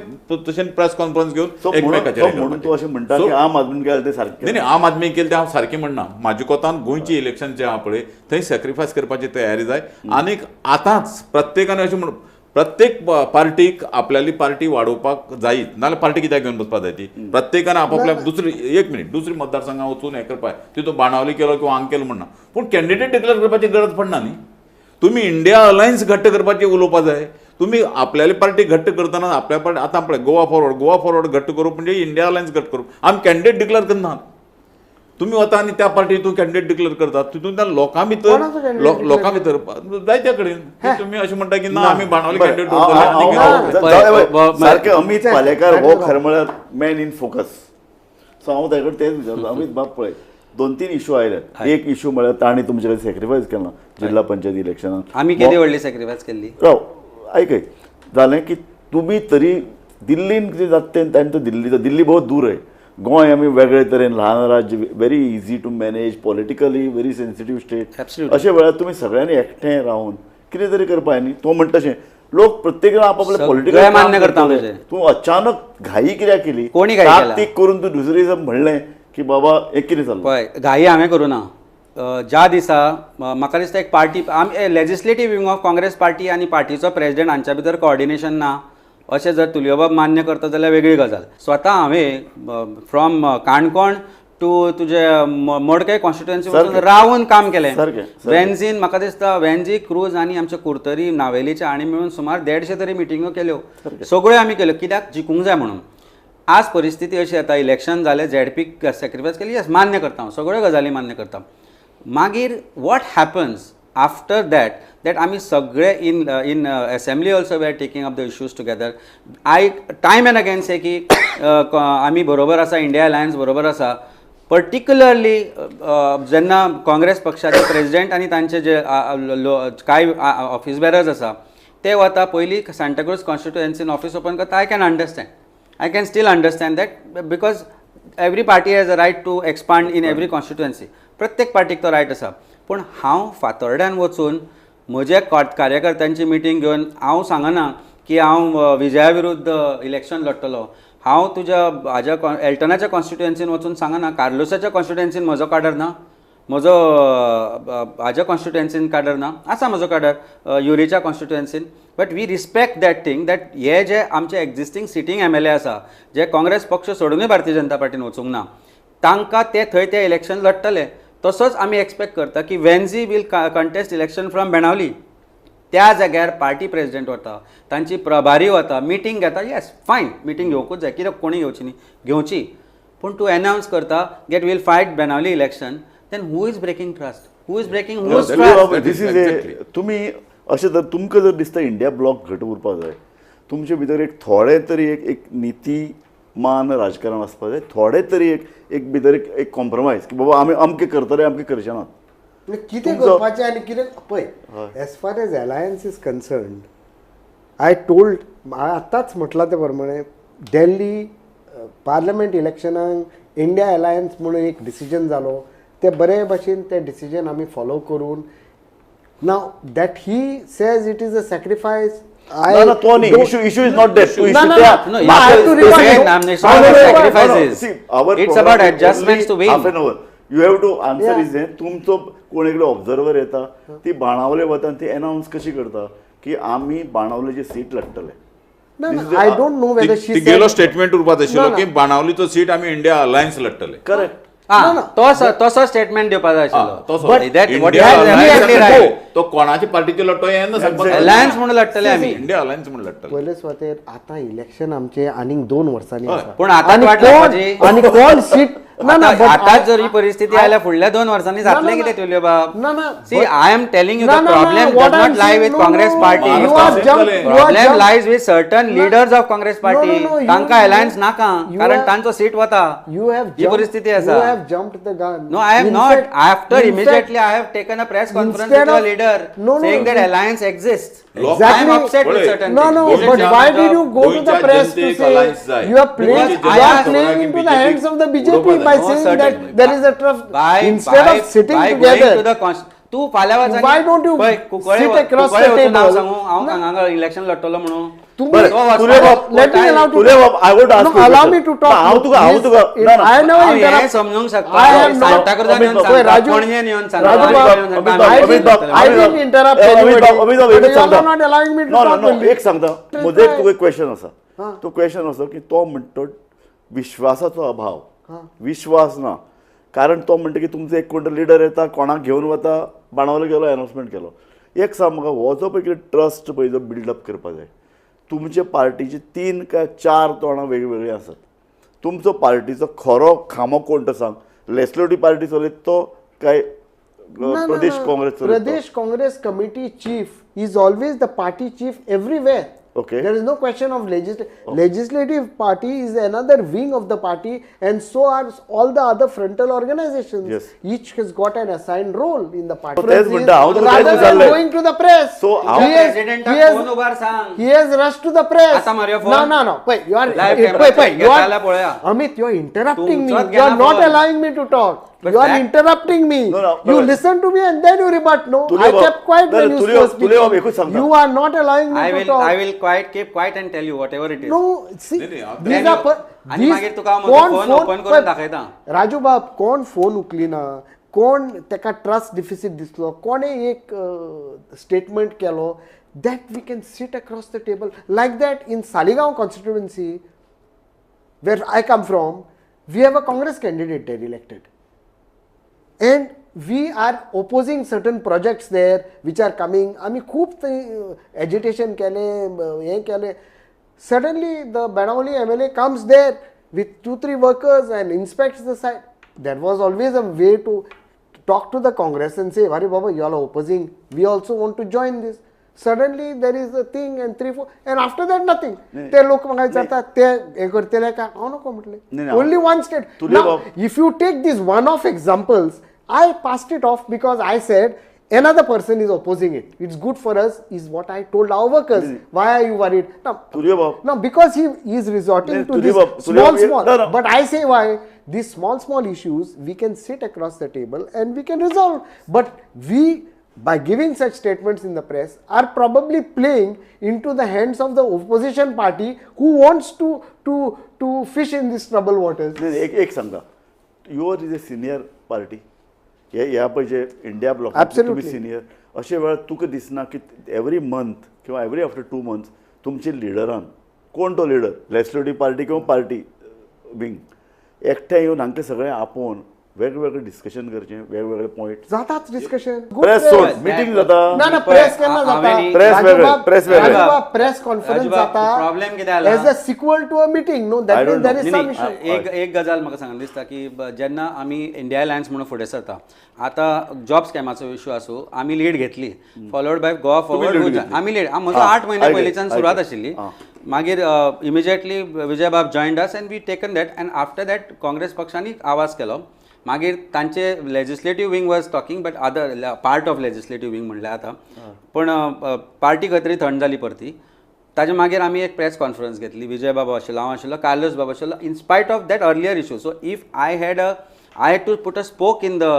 [SPEAKER 9] तशें प्रेस कॉन्फरन्स घेवन एकमेकाचेर
[SPEAKER 4] म्हणून तूं अशें म्हणटा की आम आदमी केलें तें सारकें
[SPEAKER 9] न्ही. आम आदमी केलें तें हांव सारकें म्हणना. म्हाज्या कोतान गोंयचें इलेक्शन जें आहा पळय थंय सॅक्रिफायस करपाची तयारी जाय. आनीक आतांच प्रत्येकान अशें म्हण, प्रत्येक पार्टीक आपल्याली पार्टी वाडोवपाक जायच, नाजाल्यार पार्टी कित्याक घेवन बसपाक जाय ती. प्रत्येकान आपापल्या दुसरी एक मिनीट दुसरी मतदारसंघात वचून हें करपाक, तितून बाणावली केलो किंवा हांग केलो म्हणना, पूण कॅन्डिडेट डिक्लेअर करपाची गरज पडना न्ही. तुमी इंडिया अलायन्स घट्ट करपाची उलोवपा जाय. तुमी आपल्याली पार्टी घट्ट करतना आपल्या पार्टी आतां पळय गोवा फॉरवर्ड, गोवा फॉरवर्ड घट्ट करूप म्हणजे इंडिया अलायन्स घट्ट करूप. आमी कॅन्डिडेट डिक्लेअर करनात, तुमी वता आनी त्या पार्टी तूं कॅन्डिडेट डिक्लेअर करतात, तितून त्या लोकां भितर लोकां भितर जायत्या कडेन तुमी अशें म्हणटा की ना आमी बाणावली कॅन्डिडेट
[SPEAKER 4] दवरतले. सारकें अमीत पालेकार हो खरें म्हळ्यार मॅन इन फोकस. सो हांव ताजे कडेन तेंच विचारता, अमीत बाब पळय 2-3 इशू आयले. एक इशू म्हळ्यार तांणी तुमचे कडेन सॅक्रिफायस केला जिल्हा पंचायत इलेक्शनान.
[SPEAKER 2] आमी केदी व्हडली सॅक्रिफायस केल्ली
[SPEAKER 4] राव आयकय जालें की तुमी तरी दिल्लीन कितें जाता तें तांणी तो दिल्ली दिल्ली बहुत दूर आहे, गोंय आमी वेगळे तरेन ल्हान राज्य, very easy to manage, politically very sensitive state. अशे वेळार तुमी सगळ्यांनी एकठांय रावन कितें तरी करपा जाय न्ही. तो म्हणटा तशें लोक प्रत्येक जाण आपापले पॉलिटिकल
[SPEAKER 2] मान्य करता.
[SPEAKER 4] तूं अचानक घाई कित्याक केली,
[SPEAKER 2] कोणी
[SPEAKER 4] ताकतीक करून तूं दुसरे दिसा म्हणलें की बाबा एक कितें जालें.
[SPEAKER 2] पळय घाई हांवें करूं ना. ज्या दिसा म्हाका दिसता एक पार्टी आमी legislative wing of Congress party आनी पार्टीचो प्रेजिडेंट हांच्या भितर कोऑर्डिनेशन ना अशें जर तुलियोबाब मान्य करता जाल्यार वेगळी गजाल. स्वता हांवें फ्रॉम काणकोण टू तुजे मडकय कॉन्स्टिट्युएन्सी वचून रावन काम केलें. वेन्झीन म्हाका दिसता वेन्झी क्रूज आनी आमच्या कुर्तरी नावेलीच्या आनी मेळून सुमार 150 तरी मिटिंगो केल्यो, सगळ्यो आमी केल्यो कित्याक जिखूंक जाय म्हणून. आज परिस्थिती अशी येता, इलेक्शन जालें, झेडपीक सॅक्रिफायस केली, येस मान्य करता हांव, सगळ्यो गजाली मान्य करता. मागीर what happens after that that आमी सगळे in in assembly also we are taking up the issues together. I time and again say की आमी बरोबर आसा, इंडिया अलायन्स बरोबर आसा. पर्टिक्युलरली जेन्ना काँग्रेस पक्षाचे प्रेजिडेंट आनी तांचे जे कांय ऑफिस बेरर्स आसा ते वता पयलीं सांताक्रूज कॉन्स्टिट्युएन्सीन ऑफिस ओपन करता. I can understand, I can still understand that because every party has a right to expand in every constituency. प्रत्येक पार्टीक तो रायट आसा. पूण हांव फातोर्ड्यान वचून म्हज्या कार्यकर्त्यांची मिटींग घेवन हांव सांगना की हांव विजया विरुद्ध इलेक्शन लढटलो. हांव तुज्या हाज्या एल्टनाच्या कॉन्स्टिट्युएन्सीन वचून सांगना, कार्लोसाच्या कॉन्स्टिट्युएन्सीन म्हजो काडर ना, म्हजो हाज्या कॉन्स्टिट्युएन्सीन काडर ना, आसा म्हजो काडर युरीच्या कॉन्स्टिट्युएन्सीन. But we respect that thing that हे जे आमचे एक्झिस्टींग सिटींग MLA आसा जे काँग्रेस पक्ष सोडूनय भारतीय जनता पार्टीन वचूंक ना, तांकां ते थंय ते इलेक्शन लढटले. तसोच आमी एक्सपेक्ट करता की Venzy will contest election from Benaulim. त्या जाग्यार पार्टी प्रेजिडेंट वता, तांची प्रभारी वता, मिटींग घेता. येस फायन, मिटींग घेवंकूच जाय, कित्याक कोणी घेवची न्ही, घेवची. पूण तूं एनावन्स करता that will fight Benaulim election, then who is breaking trust, who is breaking whose trust?
[SPEAKER 4] This is a तुमी अशें जर तुमकां जर दिसता इंडिया ब्लॉक घट उरपाक जाय, तुमचे भितर एक थोडे तरी एक एक नितीमान राजकारण आसपाक जाय, थोडे तरी एक एक भितर एक एक कॉम्प्रोमायज की बाबा आमी अमकें करतले अमकें करचे नात.
[SPEAKER 5] कितें करपाचें आनी कितें पळय, as far as alliance is concerned I told, आतांच म्हटलां ते प्रमाणे दिल्ली पार्लमेंट इलेक्शनाक इंडिया अलायन्स म्हणून एक डिसिजन जालो, ते बरे भाशेन ते डिसिजन आमी फॉलो करून. Now that he says it is a sacrifice,
[SPEAKER 4] No, no, Tony, issue is not that.
[SPEAKER 2] No, no, no. I have to remind you. It's not sacrifices.
[SPEAKER 4] See, our
[SPEAKER 2] it's about adjustments to win.
[SPEAKER 4] Half an hour. You have to answer is then. तुमचो कोण एकलो observer येता, ती बाणावले वता ती announce कशी करता की आमी बाणावलेची सीट लढतले.
[SPEAKER 5] No, no, I don't know whether she said.
[SPEAKER 9] तिगेलो स्टेटमेंट उरपाक आशिल्लो की बाणावलीचो सीट आमी इंडिया अलायन्स लढतले.
[SPEAKER 4] करेक्ट.
[SPEAKER 2] तसो स्टेटमेंट दिवपा जाय आशिल्लो.
[SPEAKER 9] तो कोणाचे पार्टीचे लढतो हें ना सांगपाक.
[SPEAKER 2] अलायन्स म्हणून लढटले आमी,
[SPEAKER 9] इंडिया अलायन्स म्हणून लढटले.
[SPEAKER 5] पयले सुवातेर आतां इलेक्शन आमचे आनीक 2 वर्सांनी आसा.
[SPEAKER 2] पूण आतां वाट लागपाची
[SPEAKER 5] आनी कोण सीट ना ना
[SPEAKER 2] आतां जर ही परिस्थिती आयल्या फुडल्या 2 वर्सांनी जातलें कितें तुल्यो बाब? See, I am telling you the problem does not lie with Congress party. Problem lies with certain leaders of Congress party. तांकां अलायन्स नाका कारण तांचो सीट वता. ही परिस्थिती आसा.
[SPEAKER 5] You have jumped the gun.
[SPEAKER 2] No, I am not. After immediately I have taken a press conference with your leader saying that alliance exists.
[SPEAKER 5] Exactly.
[SPEAKER 2] I am upset with certain
[SPEAKER 5] things. No, no, but why did you go to the press to say you are playing into the hands of the BJP by saying that there is a trust instead of sitting together?
[SPEAKER 2] To the तू फाल्यां वच.
[SPEAKER 5] Why don't you sit across the table?
[SPEAKER 2] सांगू हांव हांगा election लढटलो म्हणून.
[SPEAKER 5] Let me allow to talk. Allow me to talk. I never interrupt.
[SPEAKER 2] समजूंक शकता. सांताक्रुजान येवन सांगता, पणजेन येवन सांगता.
[SPEAKER 5] I didn't interrupt anybody. But you are not allowing me to talk.
[SPEAKER 4] एक सांगता, म्हजो एक तुका क्वेश्चन आसा. तो क्वेश्चन असो की तो म्हणतो विश्वासाचो अभाव, विश्वास ना, कारण तो म्हणटा की तुमचो एक कोण लिडर येता, कोणाक घेवन वता, बाणावले गेलो, अनाउन्समेंट केलो. एक सांग म्हाका, हो जो पळय कितें ट्रस्ट पळय जो बिल्डअप करपा जाय, तुमचे पार्टीची 3 काय 4 तोंडां वेगवेगळीं आसात. तुमचो पार्टीचो खरो खांबो कोण तो सांग. लेजिस्लेटीव पार्टी चलयता तो काय Pradesh Congress?
[SPEAKER 5] Pradesh Congress committee chief is always the party chief everywhere.
[SPEAKER 4] Okay.
[SPEAKER 5] There is no question of legislative party is another wing of the party, and so are all the other frontal organizations.
[SPEAKER 4] Yes.
[SPEAKER 5] Each has got an assigned role in the party.
[SPEAKER 4] Rather
[SPEAKER 5] than going to the press,
[SPEAKER 4] so
[SPEAKER 5] he has rushed to the press. No, no, no. Wait, you are wait, you are Amit, you are interrupting me. You are not allowing me to talk.
[SPEAKER 2] But
[SPEAKER 5] you are interrupting me.
[SPEAKER 4] No, no,
[SPEAKER 5] you listen to me and then you rebut. No, I kept quiet when you were speaking. You are not allowing me to talk.
[SPEAKER 2] I will keep quiet and tell you whatever it is.
[SPEAKER 5] No, see, these are
[SPEAKER 2] आणि मागीर तुका हांव phone open करून दाखयता.
[SPEAKER 5] राजू बाब, कोण phone उखलिना, कोण ताका ट्रस्ट डिफिसीट दिसलो, कोणे एक स्टेटमेंट केलो, that we can sit across the table like that in Saligao constituency where I come from, we have a Congress candidate there elected. And we are opposing certain projects there which are coming. आमी खूब थंय agitation केलें, हें केलें. Suddenly the Benaulim MLA comes there with 2-3 workers and inspects the site. There was always a way to talk to the Congress and say, "Arey Baba, you all are opposing. We also want to join this." Suddenly there is a thing and 3-4, and after that nothing. ते लोक म्हाका विचारतात ते हें करतले काय, हांव नको म्हटलें. Only one state. Now, if you take these one-off examples, I passed it off because I said another person is opposing it. It's good for us, is what I told our workers. Why are you worried? Now, because he is resorting to this small. But I say why? These small issues we can sit across the table and we can resolve. But we, by giving such statements in the press, are probably playing into the hands of the opposition party who wants to fish in these troubled waters.
[SPEAKER 4] एक सांगा, yours is a senior party. ह्या पळय जे India block तुमी senior, अशे वेळार तुका दिसना की एवरी मंथ किंवा एवरी आफ्टर 2 मंथ्स तुमचे लिडरान, कोण तो लिडर, लेजिस्लेटीव पार्टी किंवा पार्टी विंग, एकठांय येवन हांकां सगळें आपोवन वेगवेगळे डिस्कशन करचें, वेगवेगळे पॉयंट
[SPEAKER 5] जाताच डिस्कशन.
[SPEAKER 4] प्रेस सोड, मिटींग जाता.
[SPEAKER 5] ना ना, प्रेस केन्ना जाता?
[SPEAKER 4] प्रेस वेगळे, प्रेस वेगळे,
[SPEAKER 5] प्रेस कॉन्फरन्स जाता.
[SPEAKER 2] प्रॉब्लेम कितें जाला?
[SPEAKER 5] As a sequel to a meeting. No, that means there is some issue.
[SPEAKER 2] एक गजाल म्हाका सांगन दिसता की जेन्ना आमी इंडिया अलायन्स म्हणून फुडें सरता, आतां जॉब स्कॅमाचो इशू आसूं, आमी लीड घेतली, फॉलोड बाय गोवा फॉरवर्ड. आमी लीड, म्हजो 8 म्हयने पयलींच्यान सुरवात आशिल्ली. मागीर इमिजिएटली विजय बाब joined us and we taken that, and after that Congress पक्षांनी आवाज केलो. मागीर तांचे legislative wing was talking, but other part of legislative wing म्हणल्यार आतां, पण पार्टी खंय तरी थंड जाली परती. ताजे मागीर आमी एक प्रेस कॉन्फरन्स घेतली, विजय बाबा आशिल्लो, हांव आशिल्लो, कार्लोस बाबा आशिल्लो. In spite of that earlier issue, so if I had to put a spoke in the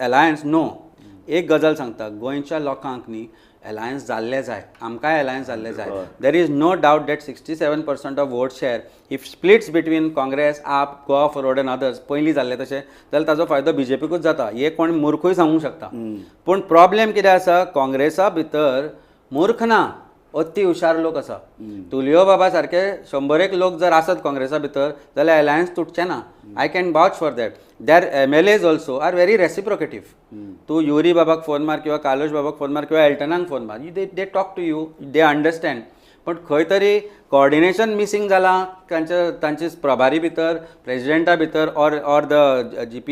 [SPEAKER 2] alliance, no. एक गजाल सांगता, गोंयच्या लोकांक न्ही अलायन्स जाल्ले जाय, आमकांय अलायन्स जाल्ले जाय. There is no doubt that 67% of vote share if splits between Congress, AAP, Goa Forward and others पयलीं जाल्ले तशें जाल्यार ताजो फायदो बीजेपीकूच जाता, हे कोण मूर्खूय सांगूंक शकता. पूण प्रॉब्लेम कितें आसा, काँग्रेसा भितर मूर्ख ना, अति हुशार लोक आसा. तुलियो बाबा सारके 100 लोक जर आसत काँग्रेसा भितर जाल्यार अलायन्स तुटचें ना. I can vouch for that. Their MLAs also are very reciprocative. तूं युरी बाबाक फोन मार किंवा कार्लोश बाबाक फोन मार किंवा एल्टनाक फोन मार, they talk to you, they understand. पण खंय तरी कोऑर्डिनेशन मिसींग जालां तांचे तांचे प्रभारी भितर, प्रेजिडेंटा भितर, or the GP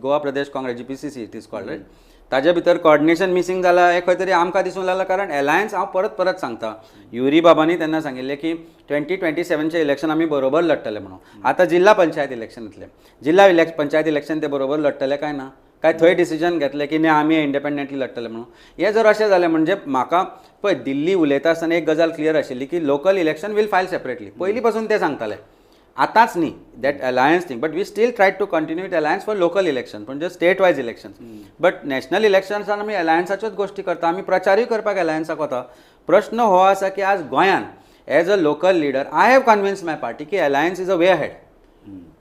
[SPEAKER 2] Goa Pradesh Congress GPCC it is called right, ताजे भितर कोऑर्डिनेशन मिसींग जालां हें खंय तरी आमकां दिसूंक लागलां. कारण अलायन्स हांव परत परत सांगता, युरी बाबांनी तेन्ना सांगिल्लें की 2027चें इलेक्शन आमी बरोबर लडटले म्हणून. आतां जिल्हा पंचायत इलेक्शन येतलें, जिल्हा पंचायत इलेक्शन ते बरोबर लडटले काय ना, काय थंय डिसिजन घेतलें की न्ही आमी इंडिपेंडंटली लडटले म्हणून. हें जर अशें जालें म्हणजे म्हाका पळय दिल्ली उलयता आसतना एक गजाल क्लियर आशिल्ली की local election will file separately, पयलीं पासून ते सांगताले, आतांच न्ही that alliance thing. But we still try to continue with alliance for local election, म्हणजे state wise election. But national इलेक्शन्सान आमी अलायन्साच्योच गोश्टी करता, आमी प्रचारूय करपाक अलायन्साक वता. प्रश्न हो आसा की आज गोंयान as a local leader I have convince my party की alliance is a way ahead.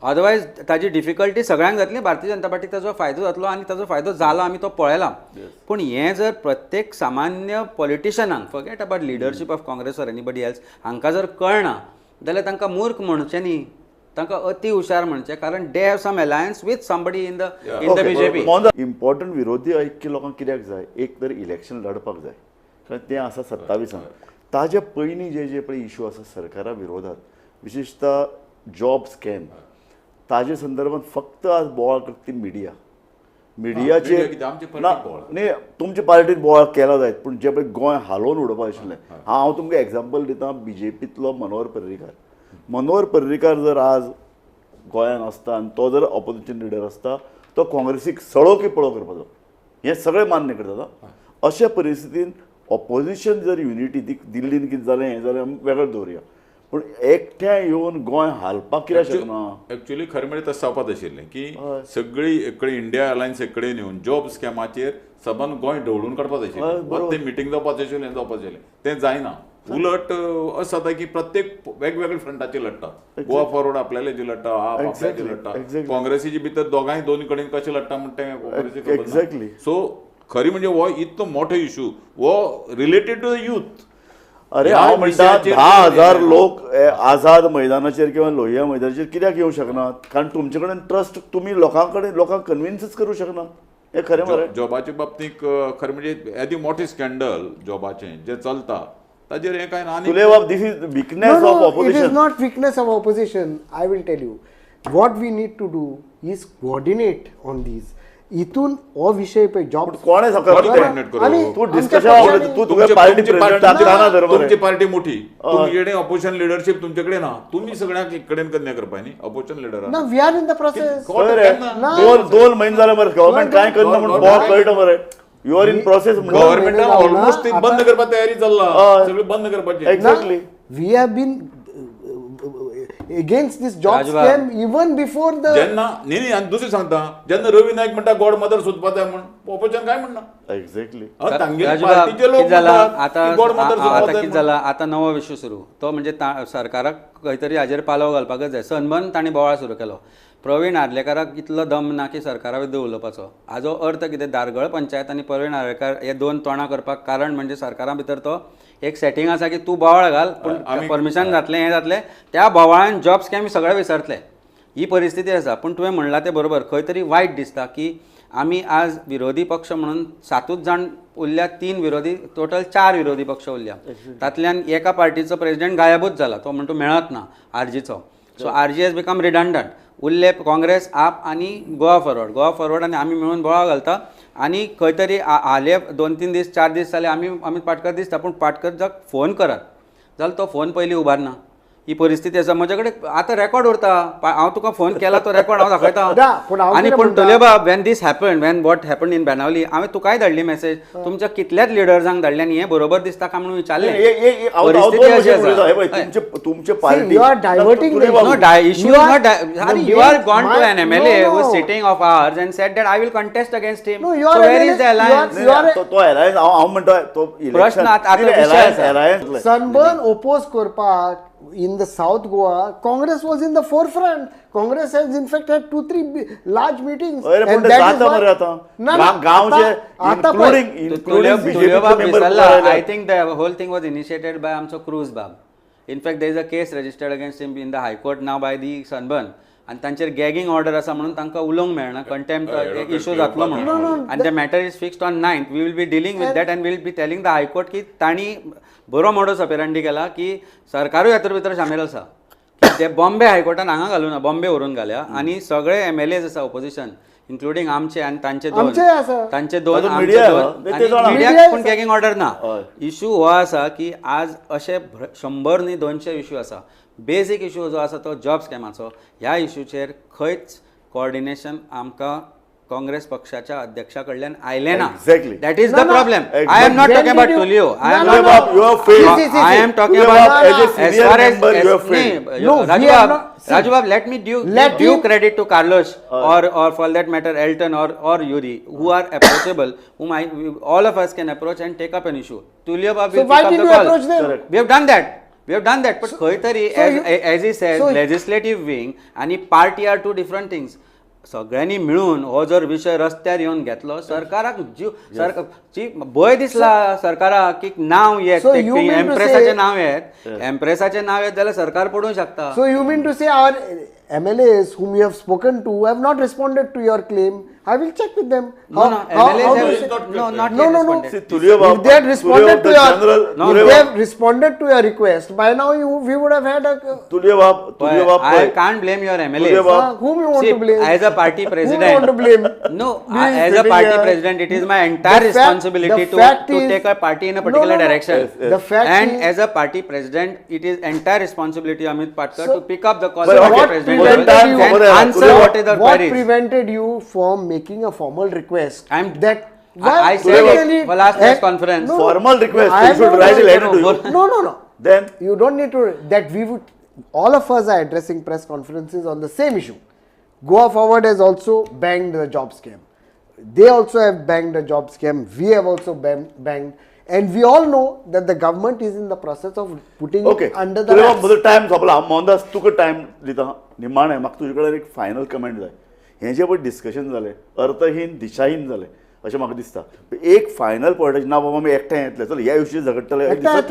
[SPEAKER 2] Otherwise ताजी डिफिकल्टी सगळ्यांक जातली, भारतीय जनता पार्टीक ताजो फायदो जातलो आनी ताजो फायदो जाला आमी तो पळयला. पूण हें जर प्रत्येक सामान्य पॉलिटिशनांक, forget about leadership of Congress or anybody else, हांकां जर कळना जाल्यार तांकां मूर्ख म्हणचें न्ही, तांकां अति हुशार म्हणचें, कारण they have some alliance with somebody in the BJP.
[SPEAKER 4] Important विरोधी ऐक्य लोकांक कित्याक जाय? एक तर इलेक्शन लढपाक जाय, कारण तें आसा 27 ताजे पयलीं जे जे पळय इशू आसा सरकारा विरोधात, विशेषतः जॉब स्कॅम, ताजे संदर्भात फक्त आज बोवाळ करता ती मिडिया. मिडियाचेर ना न्ही तुमच्या पार्टीन बोवाळ केला जायत, पूण जे पळय गोंय हालोवन उडोवपा आशिल्लें. हांव तुमकां एग्जाम्पल दिता, बीजेपींतलो मनोहर पर्रीकार. मनोहर पर्रीकार जर आज गोंयान आसता आनी तो जर ऑपोजिशन लिडर आसता, तो काँग्रेसीक सळो की पळो करपाचो, हें सगळें मान्य करता. अशा परिस्थितीन ऑपोजिशन जर युनिटी दिल्लीन कितें जालें हें जालें आमी वेगळें दवरुया, पूण एकठांय येवन गोंय हालपाक कित्याक शकना?
[SPEAKER 9] एक्चुअली खरें म्हळ्यार तशें जावपाक आशिल्लें की सगळी एककडे इंडिया अलायन्स एककडेन येवन जॉब स्कॅमाचेर सबंद गोंय ढवळून काडपाक आशिल्लें. तें मिटींग जावपाचें आशिल्लें, हें जावपाचें आशिल्लें, तें जायना. उलट अशें जाता की प्रत्येक वेगवेगळे फ्रंटाचेर लडटा, गोवा फॉरवर्ड आपल्याले लडटा, आप आपल्याचे लडटा, काँग्रेसीचे भितर दोगांय दोन कडेन कशें लडटा म्हण तें काँग्रेसीक खबर ना. सो खरी म्हणजे हो इतलो मोठो इशू हो रिलेटेड टू the youth.
[SPEAKER 4] अरे हांव म्हणटा 10,000 लोक आझाद मैदानाचेर किंवा लोहिया मैदानाचेर कित्याक येवंक शकनात? कारण तुमचे कडेन ट्रस्ट, तुमी लोकां कडेन लोकांक कन्विन्सूच करूंक शकना. हें खरें मरे.
[SPEAKER 9] जॉबाचे बाबतींत खरें म्हणजे येदें मोठें स्कॅन्डल जॉबाचें जें चलता ताजेर हें कांय ना.
[SPEAKER 4] तुले बाब, this is weakness of opposition.
[SPEAKER 5] It is not weakness of opposition. I will tell you what we need to do is coordinate on these. इथून हो विषय पळय जॉब
[SPEAKER 4] कोणे
[SPEAKER 9] तुमची पार्टी मोठी, तुमचे ऑपोजिशन लिडरशीप तुमचे कडेन ना, तुमी सगळ्यांक एक कडेन कन्या करपा न्ही ऑपोजिशन लिडर
[SPEAKER 5] ना. We are in the process.
[SPEAKER 4] 2 म्हयने जाले मरे गव्हर्नमेंट काय करना म्हूण बोवाळ कळटा मरे. You are in process.
[SPEAKER 9] गव्हर्नमेंटान ऑलमोस्ट ते बंद करपा तयारी चल्ला, सगळें बंद करपाचें.
[SPEAKER 4] Exactly.
[SPEAKER 5] We have been against this job scam even before the
[SPEAKER 9] जेन्ना न्ही न्ही आनी दुसरें सांगता, जेन्ना रवी नायक म्हणटा गॉड मदर सोदपा जाय म्हण, ऑपोजिशन काय म्हणना?
[SPEAKER 4] एक्झॅक्टली.
[SPEAKER 2] आता कितें जाला, आतां नवो विशय सुरू, तो म्हणजे सरकाराक खंय तरी हाजेर पालव घालपाकच जाय. सनबर्न तांणी बोवाळ सुरू केलो. प्रवीण आर्लेकाराक इतलो दम ना की सरकारा विरुद्ध उलोवपाचो. हाजो अर्थ कितें, धारगळ पंचायत आनी प्रवीण आर्लेकार हे दोन तोंडां करपाक कारण म्हणजे सरकारा भितर तो एक सेटींग आसा की तूं बोवाळ घाल पूण परमिशन जातलें, हें जातलें, त्या बोवाळान जॉब स्कॅम सगळें विसरतले. ही परिस्थिती आसा. पूण तुवें म्हणलां तें बरोबर, खंय तरी वायट दिसता की आमी आज विरोधी पक्ष म्हणून 7 जाण उरल्या, 3 विरोधी, टोटल 4 विरोधी पक्ष उरल्या. तातल्यान एका पार्टीचो प्रेजिडेंट गायबूच जाला, तो म्हणटा मेळत ना आरजीचो. So RG has become redundant. उरले काँग्रेस, आप आनी गोवा फॉरवर्ड. गोवा फॉरवर्ड आनी आमी मेळून बोवाळ घालता आनी खंय तरी हाले 2-3 दीस 4 दीस जाले आमी अमित पाटकर दिसता, पूण पाटकर जर फोन करत जाल्यार तो फोन पयलीं उबारना. ही परिस्थिती आसा. म्हजे कडेन आतां रेकॉर्ड उरता, हांव तुका फोन केला तो रेकॉर्ड हांव दाखयता. आनी पूण तुले बाब, when this happen, when what happen in Benaulim, हांवें तुकाय धाडली मेसेज, तुमच्या कितल्याच लिडर्सांक धाडली आनी हें बरोबर दिसता काय म्हणून विचारलें. परिस्थिती अशी आसा. You are gone to an MLA who is sitting of ours and said that I will contest against him. So where is the alliance?
[SPEAKER 4] तो alliance हांव म्हणटा तो
[SPEAKER 2] प्रश्न आतां
[SPEAKER 5] सनबर्न ओपोज करपाक in the South Goa, Congress was in the forefront. Congress has in fact had 2-3 large meetings.
[SPEAKER 4] And that is why, including BJP member.
[SPEAKER 2] I think the whole thing was initiated by आमचो Cruz Bab. In fact, there is a case registered against him in the High Court now by the Sunburn. आनी तांचेर गॅगिंग order आसा म्हणून तांकां उलोवंक मेळना, contempt issue जातलो म्हणून. आनी the matter is fixed on 9th. We will be dealing with that and will be telling the high court की तांणी बरो मोडस ऑपेरांडी केला की सरकारूय हातूंत भितर सामील आसा. ते बॉम्बे हायकोर्टान हांगा घालूना, बॉम्बे व्हरून घाल्या आनी सगळे एमएलएज आसा ऑपोजिशन इन्क्लुडींग आमचे आनी तांचे दोन, तांचे दोन, मिडियाक पूण गॅगिंग ऑर्डर ना. इशू हो आसा की आज अशे 100 न्ही 200 इशू आसा. बेजीक इशू जो आसा तो जॉब स्कॅमाचो. ह्या इशूचेर खंयच कोऑर्डिनेशन आमकां काँग्रेस पक्षाच्या अध्यक्षा कडल्यान आयलें ना. That is the problem. I am not talking about Tulio. I am talking about as far as Raju Bab, let me due credit to Carlos or for that matter Elton or Yuri, who are approachable, whom all of us can approach and take up an issue. Tulio Bab will pick up the call. We have done that. We have done that. But खंय तरी, as he said, legislative wing आणि party are two different things. सगळ्यांनी मिळून हो जर विशय रस्त्यार येवन घेतलो, सरकाराक जीव भंय दिसला सरकाराक की नांव येत, एम्प्रेसाचें नांव येत, एम्प्रेसाचें नांव येत जाल्यार सरकार पडूंक शकता.
[SPEAKER 5] So you mean to say our MLAs whom you have spoken to have not responded to your claim? I will check with them. No, no, MLAs have no, not yet responded.
[SPEAKER 4] See, Tulio
[SPEAKER 5] if they had responded to your, no, if they have responded to your request, by now we would have had a.
[SPEAKER 4] Tulio Bab,
[SPEAKER 2] I can't blame your MLAs.
[SPEAKER 5] Whom you want to blame?
[SPEAKER 2] As a party president,
[SPEAKER 5] whom you want to blame?
[SPEAKER 2] No, as a party president, it is my entire responsibility to take a party in a particular direction.
[SPEAKER 4] Yes, yes.
[SPEAKER 5] The fact
[SPEAKER 2] and
[SPEAKER 5] is,
[SPEAKER 2] as a party president, it is entire responsibility of Amit Patkar to pick up the call of the president and answer what is the
[SPEAKER 5] queries. What prevented you from making a formal request?
[SPEAKER 2] I said it for last press conference.
[SPEAKER 5] No,
[SPEAKER 4] formal request. You should write a letter to you.
[SPEAKER 5] No.
[SPEAKER 4] Then
[SPEAKER 5] you don't need to. That we would. All of us are addressing press conferences on the same issue. Goa Forward has also banged the job scam. They also have banged the job scam. We have also banged. And we all know that the government is in the process of putting it under the wraps.
[SPEAKER 4] म्हजो time सोंपला. Mohandas, तुका time दिता निमाणें. म्हाका तुजे कडेन एक final comment जाय. हें जें पळय डिस्कशन जालें अर्थहीन दिशाहीन जालें अशें म्हाका दिसता. एक फायनल पॉयंट ना बाबा आमी एकठांय येतले, चल ह्या विशीं झगडटले
[SPEAKER 9] दिसत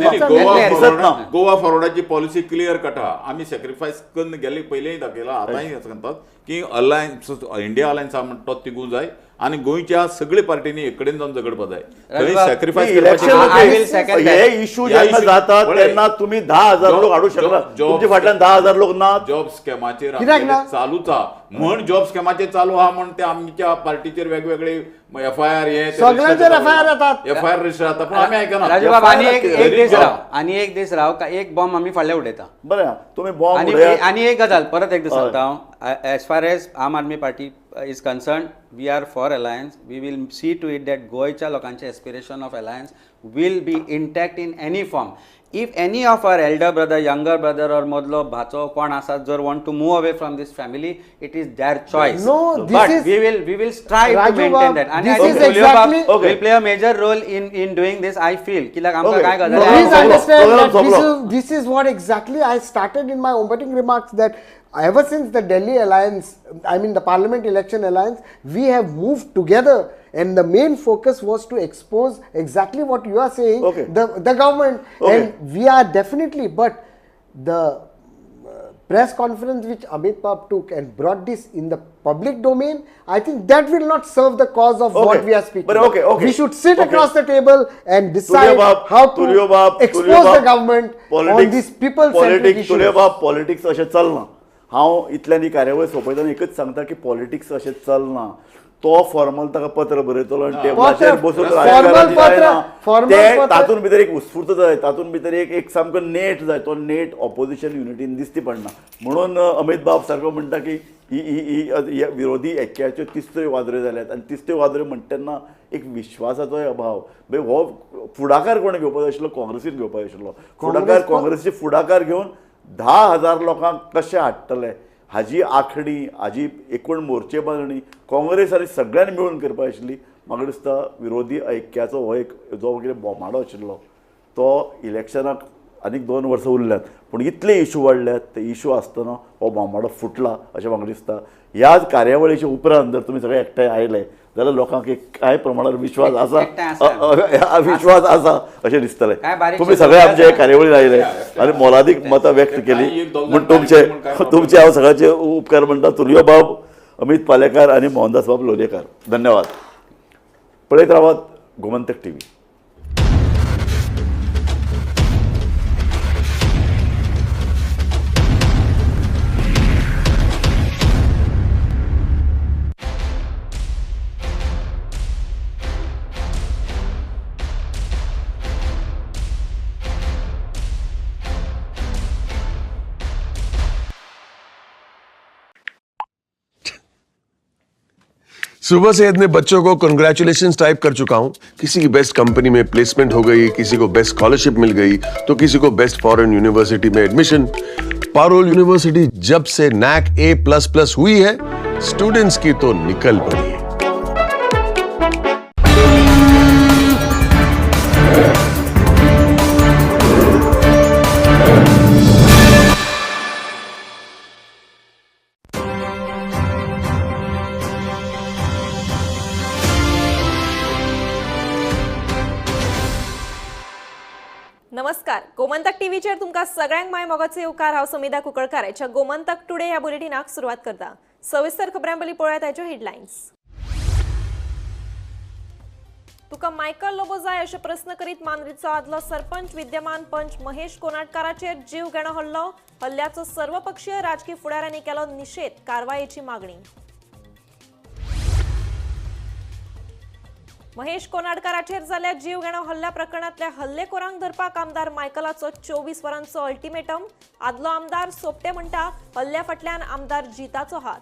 [SPEAKER 9] ना. गोवा फॉरवर्डाची पॉलिसी क्लियर कट आहा. आमी सॅक्रिफायस करून गेले पयलींय दाखयला, आतांय सांगतात की अलायन्स, इंडिया अलायन्स आहा म्हणटा तो तिगूंक जाय आनी गोंयच्या सगळे पार्टींनी एक कडेन जावन झगडपाक जाय. थंय सॅक्रिफायस
[SPEAKER 4] करपाचें हे इशू जेन्ना जाता तेन्ना तुमी 10,000 लोक हाडूंक शकना. तुमच्या फाटल्यान 10,000 लोक ना.
[SPEAKER 9] जॉब स्कॅमाचेर चालूच आहा म्हण, जॉब स्कॅमाचेर चालू आहा म्हण ते आमच्या पार्टीचेर वेगवेगळे एफआयआर हे
[SPEAKER 5] सगळ्यांचेर एफआयआर जातात,
[SPEAKER 9] एफआयआर रजिस्टर जाता, पूण आमी आयकना.
[SPEAKER 2] राजूबाब, आनी एक दीस राव, आनी एक दीस राव, एक बॉम्ब आमी फाडल्या उडयता.
[SPEAKER 4] बरें, तुमी बॉम्ब.
[SPEAKER 2] आनी एक गजाल परत एकदां सांगता हांव, as far as Aam Aadmi Party is concerned, we are for alliance. We will see to it that गोंयच्या लोकांचे aspiration of alliance will be intact in any form. If any of our elder brother, younger brother or मदलो भाचो कोण आसा जर want to move away from this family, it is their choice.
[SPEAKER 5] No, this
[SPEAKER 2] but
[SPEAKER 5] is,
[SPEAKER 2] we will strive to maintain that. And
[SPEAKER 5] this
[SPEAKER 2] I
[SPEAKER 5] is
[SPEAKER 2] think
[SPEAKER 5] exactly
[SPEAKER 2] will play a major role in doing this. I feel कित्याक आमकां काय गजाल.
[SPEAKER 5] Please understand that this is what exactly I started in my opening remarks, that ever since the Delhi alliance, I mean the parliament election alliance, we have moved together, and the main focus was to expose exactly what you are saying, the government. And we are definitely, but the press conference which Amit Pap took and brought this in the public domain, I think that will not serve the cause of what we are speaking.
[SPEAKER 4] But
[SPEAKER 5] we should sit across the table and decide how to expose the government on these people-centric issues.
[SPEAKER 4] Politics अशें चलना. हांव इतल्यान ही कार्यावळ सोंपयतना एकच सांगता की politics अशें चलना. तो फॉर्मल ताका पत्र बरयतलो आनी टेबलाचेर बसून ते तातूंत भितर एक उत्स्फूर्त जाय, तातूंत भितर एक सामको नेट जाय. तो नेट ऑपोजिशन युनिटीन दिसती पडना. म्हणून अमित बाब सारको म्हणटा की ही ही विरोधी ऐक्याच्यो तिसऱ्यो वादऱ्यो जाल्यात आनी तिसऱ्यो वादऱ्यो म्हणटा तेन्ना एक विश्वासाचोय अभाव. हो फुडाकार कोण घेवपाक जाय आशिल्लो? काँग्रेसीन घेवपाक जाय आशिल्लो फुडाकार. काँग्रेसीचे फुडाकार घेवन 10,000 लोकांक कशें हाडटले हाजी आखणी, हाजी एकूण मोर्चे बांदणी काँग्रेस आनी सगळ्यांनी मेळून करपाक आशिल्ली. म्हाका दिसता विरोधी ऐक्याचो हो एक जो कितें बोमाडो आशिल्लो तो इलेक्शनाक आनीक 2 वर्सां उरल्यात पूण इतले इशू वाडल्यात ते इशू आसतना हो बोमाडो फुटला अशें म्हाका दिसता. ह्याच कार्यावळीच्या उपरांत जर तुमी सगळे एकठांय आयले जाल्यार लोकांक एक कांय प्रमाणात विश्वास आसा, विश्वास आसा अशें दिसतलें. तुमी सगळे आमचे कार्यावळीन आयले आनी मोलादीक मतां व्यक्त केली म्हूण तुमचे तुमचे हांव सगळ्याचे उपकार म्हणटा. तुलयो बाब, अमित पालेकार आनी मोहनदास बाब लोलयेकार, धन्यवाद. पळयत रावात गोमंतक टीव्ही.
[SPEAKER 1] सुबह से इतने बच्चों को कंग्रेचुलेशंस टाइप कर चुका हूं. किसी की बेस्ट कंपनी में प्लेसमेंट हो गई, किसी को बेस्ट स्कॉलरशिप मिल गई, तो किसी को बेस्ट फॉरेन यूनिवर्सिटी में एडमिशन. पारुल यूनिवर्सिटी जब से नैक A++ हुई है, स्टूडेंट्स की तो निकल पड़ी है.
[SPEAKER 12] नमस्कार, गोमंतक टीव्हीचेर तुमकां सगळ्यांक my मोगाचो येवकार. हांव समिधा कुंकळकार ह्या गोमंतक टुडे ह्या बुलेटिनाक सुरवात करता. सविस्तर खबरां पयलीं पळोवया ताच्यो हेडलायन्स. तुका मायकल लोबो जाय अशे प्रस्न करीत मांद्रेचो आदलो सरपंच विद्यमान पंच महेश कोनाडकाराचेर जीव घेणो हल्लो. हल्ल्याचो सर्वपक्षीय राजकी फुडाऱ्यांनी केलो निशेध, कारवायेची मागणी. महेश कोनाडकाराचेर जाल्ल्या जीवघेणो हल्ल्या प्रकरणांतल्या हल्लेखोरांक धरपाक आमदार मायकलाचो 24 वरांचो अल्टिमेटम. आदलो आमदार सोपटे म्हणटा हल्ल्या फाटल्यान आमदार जिताचो हात.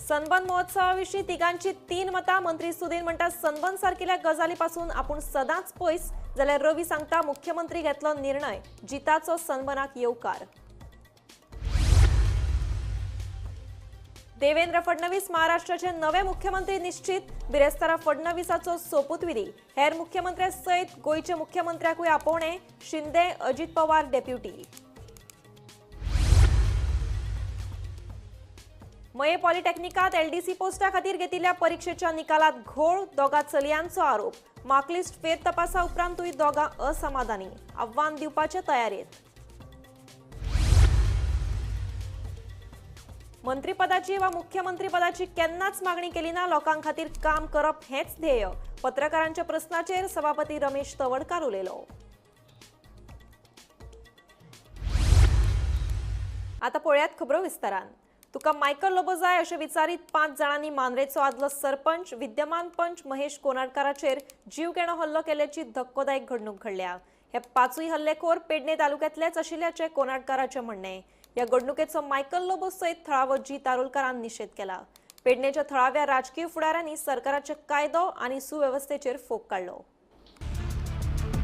[SPEAKER 12] सनबर्न महोत्सवा विशीं तिगांची 3 मतां. मंत्री सुदीन म्हणटा सनबर्न सारकिल्या गजाली पासून आपूण सदांच पयस, जाल्यार रवी सांगता मुख्यमंत्री घेतलो निर्णय, जिताचो सनबर्नाक येवकार. देवेंद्र फडणवीस महाराष्ट्राचे नवे मुख्यमंत्री निश्चित. बिरेस्तारा फडणवीसाचो सोपूतविधी. हेर मुख्यमंत्र्यां सयत गोंयचे मुख्यमंत्र्याकूय आपोवणें. शिंदे, अजित पवार डेप्युटी. मये पॉलिटेक्निकात एलडीसी पोस्टा खातीर घेतिल्ल्या परिक्षेच्या निकालात घोळ. दोगा चलयांचो आरोप. मार्कलिस्ट फेर तपासा उपरांतूय दोगां असमाधानी. आव्हान दिवपाचे तयारेत. मंत्रीपदाची वा मुख्यमंत्रीपदाची केन्नाच मागणी केली ना, लोकां खातीर काम करप हेंच ध्येय. पत्रकारांच्या प्रस्नाचेर सभापती रमेश तवडकार उलयलो. आता पळयात खबरो विस्तारान. तुका मायकल लोबो जाय अशें विचारीत 5 जाणांनी मांद्रेचो आदलो सरपंच विद्यमान पंच महेश कोनाडकाराचेर जीवघेणो हल्लो केल्याची धक्कोदायक घडणूक घडल्या. हे 5 हल्लेखोर पेडणे तालुक्यांतलेच आशिल्ल्याचें कोनाडकाराचें म्हणणें. ह्या घडणुकेचो मायकल लोबो सयत थळावो जी तारुलकारान निशेध केला. पेडणेच्या थळाव्या राजकीय फुडाऱ्यांनी सरकाराचे कायदो आनी सुवेवस्थेचेर फोग काडलो.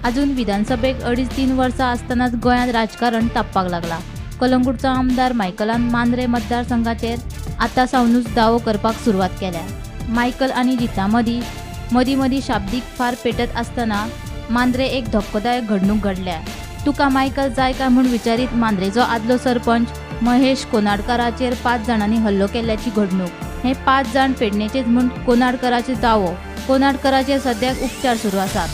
[SPEAKER 16] अजून विधानसभेक 2.5-3 वर्सां आसतनाच गोंयांत राजकारण तापपाक लागला. कलंगूटचो आमदार मायकलान मांद्रे मतदारसंघाचेर आतां सावनूच दावो करपाक सुरवात केल्या. मायकल आनी जिता मदीं मदीं मदीं शाब्दीक फार पेटत आसतना मांद्रे एक धक्कोदायक घडणूक घडल्या. तुका मायकल जाय काय म्हूण विचारीत मांद्रेचो आदलो सरपंच महेश कोनाडकाराचेर 5 जाणांनी हल्लो केल्ल्याची घडणूक. हे 5 जाण पेडणेचेच म्हूण कोनाडकाराचो दावो. कोनाडकाराचेर सद्याक उपचार सुरू आसात.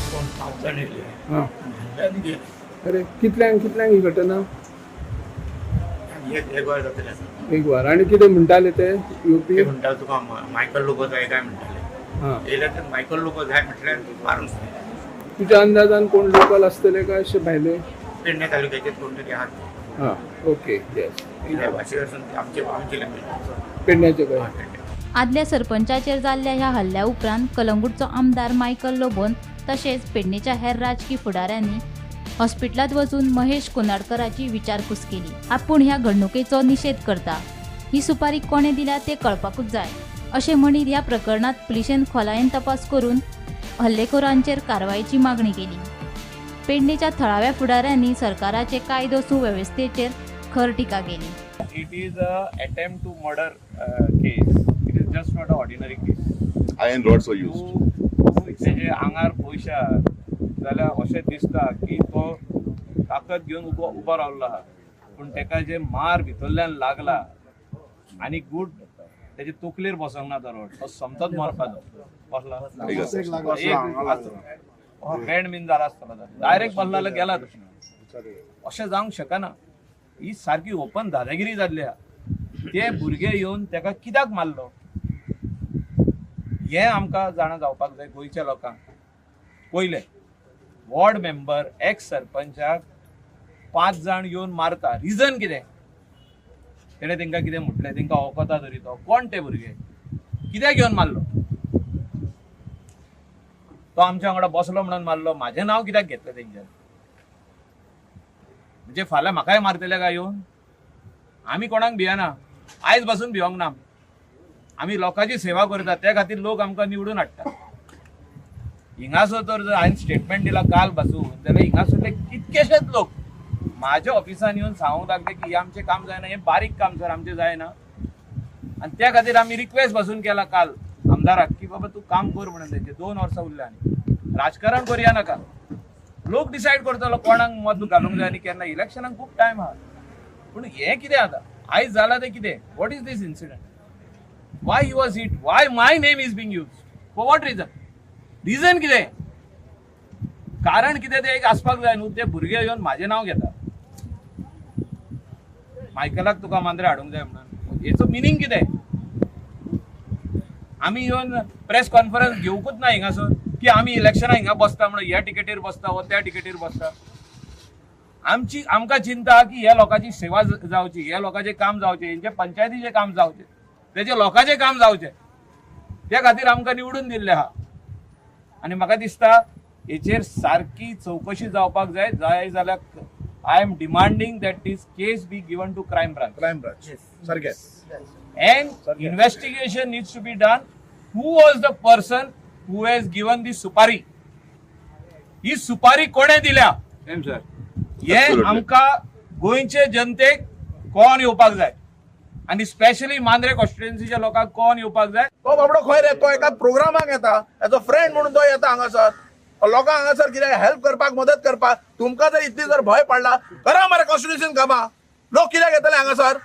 [SPEAKER 19] अरे कितल्यांक कितल्यांक ही घटना? एक वर. आनी कितें म्हणटाले ते युपी
[SPEAKER 6] म्हणटाले तुका मायकल लोबो जाय काय म्हणटाले. येयले ते मायकल लोबो जाय म्हटल्यार मारून.
[SPEAKER 19] तुज्या अंदाजान कोण लोकल आसतले काय अशे भायले?
[SPEAKER 6] पेडणे तालुक्याचे कोण तरी आहात.
[SPEAKER 19] हां, ओके, येस.
[SPEAKER 6] आमचे
[SPEAKER 19] पेडण्याचे काय.
[SPEAKER 16] आदल्या सरपंचाचेर जाल्ल्या ह्या हल्ल्या उपरांत कलंगूटचो आमदार मायकल लोबोन तशेंच पेडणेच्या हेर राजकी फुडाऱ्यांनी हॉस्पिटलांत वचून महेश कोनाडकराची विचारपूस केली. आपूण ह्या घडणुकेचो निशेध करता, ही सुपारी कोणें दिल्या तें कळपाकूच जाय अशें म्हणीत ह्या प्रकरणांत पुलिशेन खोलायेन तपास करून हल्लेखोरांचेर कारवायेची मागणी केली. पेडणेच्या थळाव्या फुडाऱ्यांनी सरकाराचे कायदो सुवेवस्थेचेर खर टिका केली.
[SPEAKER 11] It is a attempt to murder case. It is just not a ordinary case.
[SPEAKER 7] Iron rods were used.
[SPEAKER 11] तेजे आंगार पयशे आहात, जाल्यार अशें दिसता की तो ताकद घेवन उबो रावल्लो आहा, पूण तेका जे मार भितरल्यान लागला आनी गुड तेजे तकलेर बसोंक ना तो रोड, तो समतोच मरपाचो बसला बँड बीन जाला आसतलो, डायरेक्ट बसला जाल्यार गेला तो. अशें जावंक शकना. ही सारकी ओपन दादागिरी जाल्ली आहा. ते भुरगे येवन तेका कित्याक मारलो हें आमकां जाणा जावपाक जाय गोंयच्या लोकांक. पयलें वॉर्ड मेंबर एक्स सरपंचाक 5 जाण येवन मारता, रिजन कितें? तेणें तेंकां कितें म्हटलें? तेंकां वखदां तरी तो कोण ते भुरगे कित्याक येवन मारलो? तो आमच्या वांगडा बसलो म्हणून मारलो. म्हाजें नांव कित्याक घेतलें तेंच्यान? म्हणजे फाल्यां म्हाकाय मारतले काय येवन? आमी कोणाक भियना, आयज पासून भिवंक ना. आमी लोकांची सेवा करता, त्या खातीर लोक आमकां निवडून हाडटा. हिंगासर तर जर हांवें स्टेटमेंट दिला काल पासून जाल्यार हिंगासरले कितकेशेच लोक म्हाज्या ऑफिसान येवन सांगूंक लागले की हें आमचें काम जायना, हें बारीक काम सर आमचें जायना. आनी त्या खातीर आमी रिक्वेस्ट पासून केला काल आमदाराक की बाबा तूं काम कर म्हणून. तेंचे 2 वर्सां उरल्या आनी राजकारण करया नाका. लोक डिसायड करतलो कोणाक मत घालूंक जाय आनी केन्ना. इलेक्शनाक खूब टायम आहा, पूण हें कितें आतां आयज जालां तें कितें? What is this incident? Why he was hit? Why my name is being used? For what reason? Reason कितें? कारण कितें तें एक आसपाक जाय न्हू. ते भुरगे येवन म्हाजें नांव घेता, मायकलाक तुका मांद्रे हाडूंक जाय म्हणून. हेचो मिनींग कितें? आमी येवन प्रेस कॉन्फरन्स घेवंकूच ना हिंगासर की आमी इलेक्शनाक हिंगा बसता म्हणून, ह्या टिकेटीर बसता वो त्या टिकेटीर बसता. आमची आमकां चिंता की ह्या लोकांची सेवा जावची, ह्या लोकांचें काम जावचें, हेंचे पंचायतीचें काम जावचें, तेजे लोकांचें काम जावचें, त्या खातीर आमकां निवडून दिल्लें आहा. आनी म्हाका दिसता हेचेर सारकी चवकशी जावपाक जाय. जाय जाल्यार I am demanding that this case be given to crime branch.
[SPEAKER 7] Crime branch सारकें.
[SPEAKER 11] And investigation needs to be done. Who was the person who has given the supari? ही सुपारी कोणें दिल्या हें आमकां गोंयचे जनतेक कोण येवपाक जाय आनी स्पेशली मांद्रे कॉन्स्टिट्युएन्सीच्या लोकांक कोण येवपाक जाय.
[SPEAKER 7] तो बाबडो खंय रे? तो एका प्रोग्रामाक येता, एज अ फ्रेंड म्हणून तो येता हांगासर लोकांक हांगासर कितें हेल्प करपाक, मदत करपाक. तुमकां जर इतली जर भंय पडला करा मरे कॉन्स्टिट्युएन्सीन कामां. लोक कित्याक येतले हांगासर?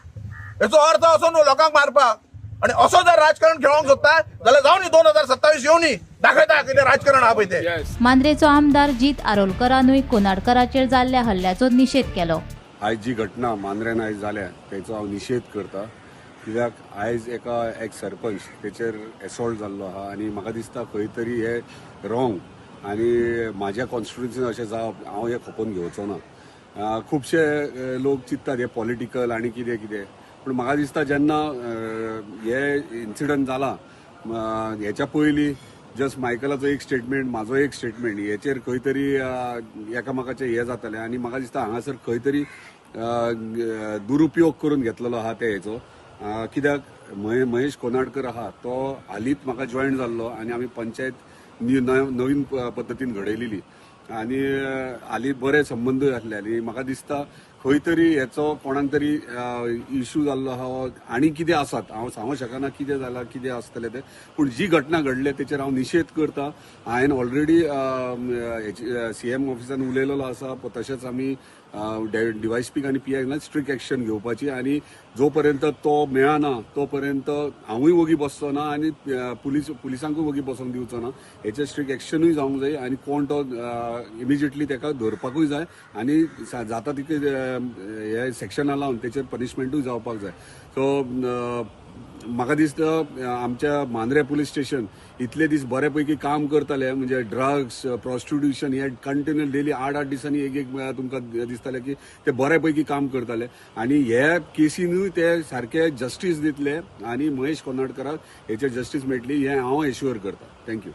[SPEAKER 7] हेचो अर्थ असो न्हू लोकांक मारपाक. आनी असो जर राजकारण खेळोंक सोदता जाल्यार जावनी 2027 येवनी दाखयता कितें राजकारण आहा पळय तें.
[SPEAKER 16] मांद्रेचो आमदार जीत आरोलकरानूय कोनाडकराचेर जाल्ल्या हल्ल्याचो निशेध केलो.
[SPEAKER 13] आयज जी घटना मांद्र्यान आयज जाल्या तेचो हांव निशेध करता. कित्याक आयज एका एक सरपंच तेचेर एसॉल्ट जाल्लो आहा आनी म्हाका दिसता खंय तरी हे रॉंग आनी म्हाज्या कॉन्स्टिट्युएन्सीन अशें जावप हांव हें खपोवन घेवचो ना. खुबशे लोक चिंततात हे पॉलिटिकल आनी कितें कितें, पूण म्हाका दिसता जेन्ना हे इन्सिडंट जाला हेच्या पयलीं जस्ट मायकलाचो एक स्टेटमेंट, म्हाजो एक स्टेटमेंट, हेचेर खंय तरी एकामेकाचें हें जातालें आनी म्हाका दिसता हांगासर खंय तरी दुरुपयोग करून घेतलेलो आहा ते हेचो. कित्याक महेश कोनाडकर आहा तो हालींच म्हाका जॉयन जाल्लो आनी आमी पंचायत नवीन पद्दतीन घडयलेली आनी हालीं बरे संबंदूय आसले आनी म्हाका दिसता खंय तरी हेचो कोणाक तरी इशू जाल्लो आहा आनी कितें आसात हांव सांगूंक शकना कितें जालां कितें आसतलें तें, पूण जी घटना घडल्या तेचेर हांव निशेध करता. हांवें ऑलरेडी सीएम ऑफिसान उलयलेलो आसा, तशेंच आमी डीवायएसपीक आनी पीआयक स्ट्रिक्ट एक्शन घेवपाची आनी जो पर्यंत तो मेळना तो पर्यंत हांवूय वोगी बसचो ना आनी पुलिसांकूय वोगी बसोंक दिवचो ना. हेचेर स्ट्रिक्ट एक्शनूय जावंक जाय आनी कोण तो इमिजिएटली तेका धरपाकूय जाय आनी जाता तितले हे सेक्शना लावन तेचेर पनिशमेंटूय जावपाक जाय. सो म्हाका दिसता आमच्या मांद्रे पुलीस स्टेशन इतले दीस बरे पैकी काम करताले, म्हणजे ड्रग्स, प्रॉस्टिट्युशन हे कंटिन्यू डेली 8-8 दिसांनी एक एक तुमकां दिसताले की ते बरे पैकी काम करताले आनी हे केसीनूय ते सारके जस्टीस दितले आनी महेश कोनाडकराक हेचेर जस्टीस मेळटली हें हांव एश्युअर करता. Thank you.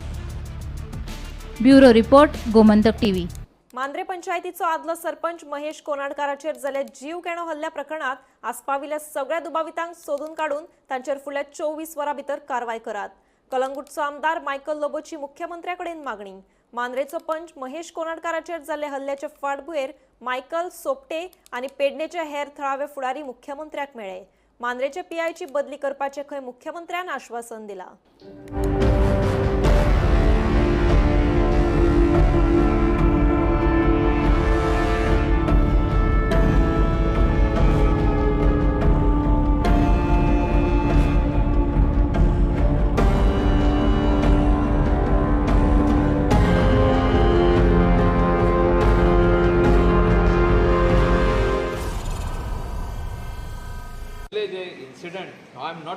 [SPEAKER 16] Bureau report, Gomantak TV.
[SPEAKER 12] Mandrem पंचायतीचो आदलो सरपंच महेश कोनाडकाराचेर जाल्ल्या जीवघेणो हल्ल्या प्रकरणात आस्पाविल्ल्या सगळ्या दुबावितांक सोदून काडून तांचेर फुडल्या 24 वरां भितर कारवाय करात. कलंगूटचो आमदार मायकल लोबोची मुख्यमंत्र्याकडेन मागणी. मांद्रेचो पंच महेश कोनाडकाराचेर जाल्ल्या हल्ल्याचे फाटभुंयेर मायकल सोपटे आनी पेडणेचे हेर थळावे फुडारी मुख्यमंत्र्याक मेळ्ळे. मांद्रेचे पीआयची बदली करपाचें खंय मुख्यमंत्र्यान आश्वासन दिलां.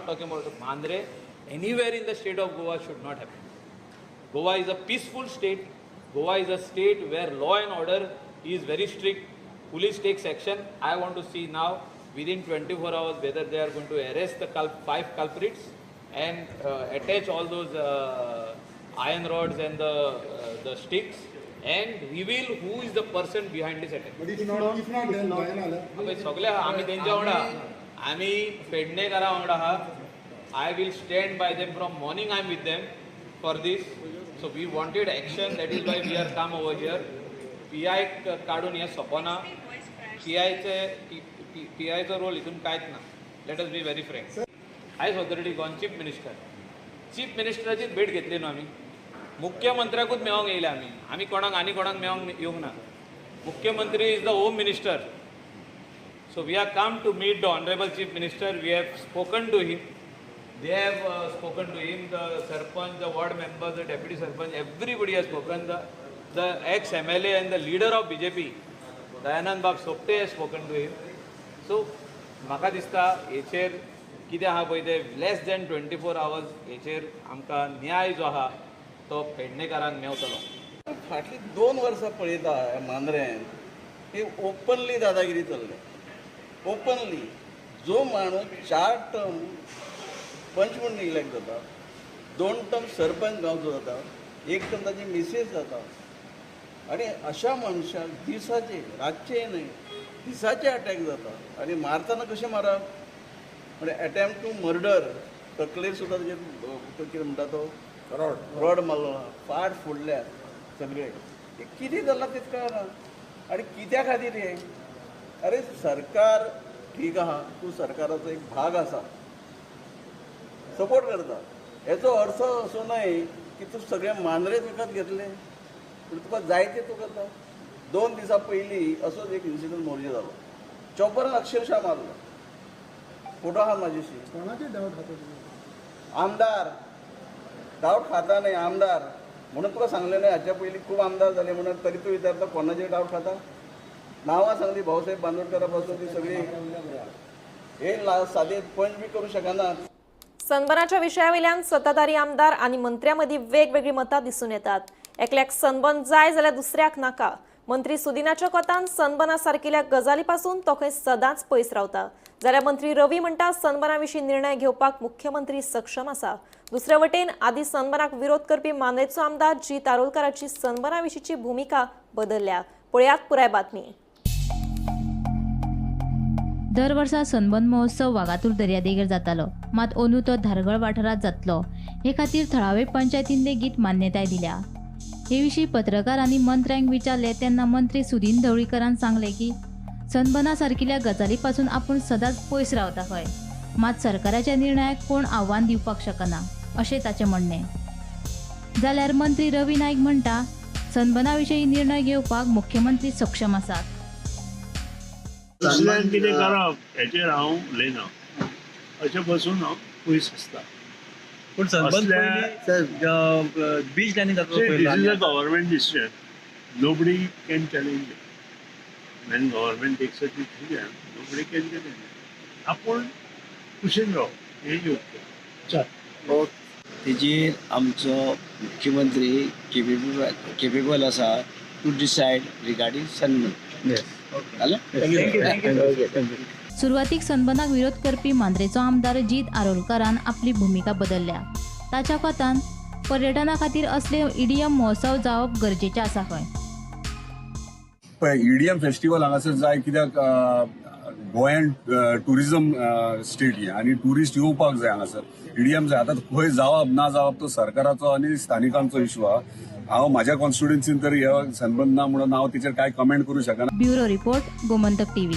[SPEAKER 11] not talking about Mandrem, anywhere in the state of Goa should not happen. Goa is a peaceful state. Goa is a state where law and order is very strict. Police takes action. I want to see now within 24 hours whether they are going to arrest the 5 culprits and attach all those iron rods and the sticks and reveal who is the person behind this attack.
[SPEAKER 8] But if not, then
[SPEAKER 11] सगळे आमी तेंच्या वांगडा, आमी पेडणेकारा वांगडा आहा. I will stand by them from morning. I am with them for this. So we wanted action, that is why we are come over here. PI काडून हें सोंपना. PI चो रोल हितून कांयच ना. Let us be very frank. आयज authority gone chief minister, chief मिनिस्टराचीच भेट घेतली न्हू आमी. मुख्यमंत्र्याकूच मेळोंक येयले आमी. आमी कोणाक आनी कोणाक मेळोंक येवंक ना. मुख्यमंत्री is the home minister. So we are come to meet the honourable chief minister. We have spoken to him. They have spoken to him, the sarpanch, the ward members, the deputy sarpanch, everybody has spoken. The ex-MLA and the leader of BJP, Dayanand Bab Sopte, has spoken to him. So, म्हाका दिसता हेचेर कितें आहा पळय तें less then 24 hours हेचेर आमकां न्याय जो आहा तो पेडणेकारांक मेवतलो.
[SPEAKER 10] फाटलीं 2 वर्सां पळयता मांद्रेन की ओपनली दादागिरी चल्ल्या. ओपनली जो माणूस 4 टर्म पंच म्हणून इलेक्ट जाता, 2 टर्म सरपंच गांवचो जाता, 1 टर्म ताची मिसेस जाता, आनी अशा मनशाक दिसाचे, रातचे न्हय, दिसाचे अटॅक जाता. आनी मारतना कशें मारप म्हणजे एटेम्प्ट टू मर्डर, तकलेर सुद्दां ताजेर कितें म्हणटा तो रॉड मारलो, फाट फोडल्या सगळे. कितें जालां तेच कळना आनी कित्या खातीर हें. अरे सरकार ठीक आहा, तूं सरकाराचो एक भाग आसा, सपोर्ट करता, हेचो अर्थ असो न्हय की तूं सगळे मांद्रेच विकत घेतले पूण तुका जाय ते तूं करता. 2 दिसां पयलीं असोच एक इन्सिडंट मोरजे जालो. चॉपरान अक्षरशः मारलो. फोटो आहा म्हाजेशी. आमदार डावट खाता न्हय आमदार म्हणून तुका सांगलें न्हय. हाच्या पयलीं खूब आमदार जाले म्हणून तरी तूं विचारता कोणाचेर डावट खाता. नांवां सांगली भाऊसाहेब बांदोडकरा पासून ती सगळी हे सादे पंच बी करूं शकना.
[SPEAKER 12] सनबर्नाच्या विशयावेल्यान सत्ताधारी आमदार आनी मंत्र्यांमदीं वेगवेगळी मतां दिसून येतात. एकल्याक सनबर्न जाय जाल्यार दुसऱ्याक नाका. मंत्री सुदिनाच्या कोतान सनबर्ना सारकिल्या गजाली पासून तो खंय सदांच पयस रावता, जाल्यार मंत्री रवी म्हणटा सनबर्ना विशीं निर्णय घेवपाक मुख्यमंत्री सक्षम आसा. दुसरे वटेन आदी सनबर्नाक विरोध करपी मांद्रेचो आमदार जीत आरोलकाराची सनबर्ना विशींची भुमिका बदलल्या. पळयात पुराय बातमी.
[SPEAKER 16] दर वर्सा सनबर्न महोत्सव वागातूर दर्यादेगेर जातालो, मात अंदू तो धारगळ वाठारांत जातलो हे खातीर थळावे पंचायतीन लेगीत मान्यताय दिल्या. हे विशीं पत्रकारांनी मंत्र्यांक विचारले तेन्ना मंत्री सुदीन ढवळीकरान सांगले की सनबर्ना सारकिल्या गजाली पासून आपूण सदांच पयस रावता खंय, मात सरकाराच्या निर्णयाक कोण आव्हान दिवपाक शकना अशें ताचें म्हणणें. जाल्यार मंत्री रवी नायक म्हणटा सनबर्ना विशीं निर्णय घेवपाक मुख्यमंत्री सक्षम आसात.
[SPEAKER 15] दुसऱ्यान कितें करप हेचेर हांव उलयना, अशें बसून हांव पयस आसता.
[SPEAKER 23] पूण सनबर्न बीच लायनी जाता.
[SPEAKER 15] This is a government decision, nobody can challenge it. When government takes a decision, nobody can challenge it. आपूण कुशीन राव हें योग्य. चल
[SPEAKER 20] तेजेर आमचो मुख्यमंत्री केपेबल आसा टू डिसायड रिगार्डींग सनबर्न.
[SPEAKER 16] सुरवातीक सनबर्नाक विरोध करपी मांद्रेचो आमदार जीत आरोलकारान आपली भुमिका बदलल्या. ताच्या कोतान पर्यटना खातीर असले ईडीएम महोत्सव जावप गरजेचें आसा खंय.
[SPEAKER 13] पळय ईडीएम फेस्टिवल हांगासर जाय कित्याक गोंयान टुरिझम स्टेट ही आनी ट्युरिस्ट येवपाक जाय हांगासर. ईडीएम जाय. आतां खंय जावप ना जावप तो सरकाराचो आनी स्थानिकांचो इशू आहा. हांव म्हाज्या कॉन्स्टिट्युएन्सीन तर हे सनबर्न ना म्हणून हांव तेचेर कांय कमेंट करूं शकना.
[SPEAKER 16] Bureau report, Gomantak TV.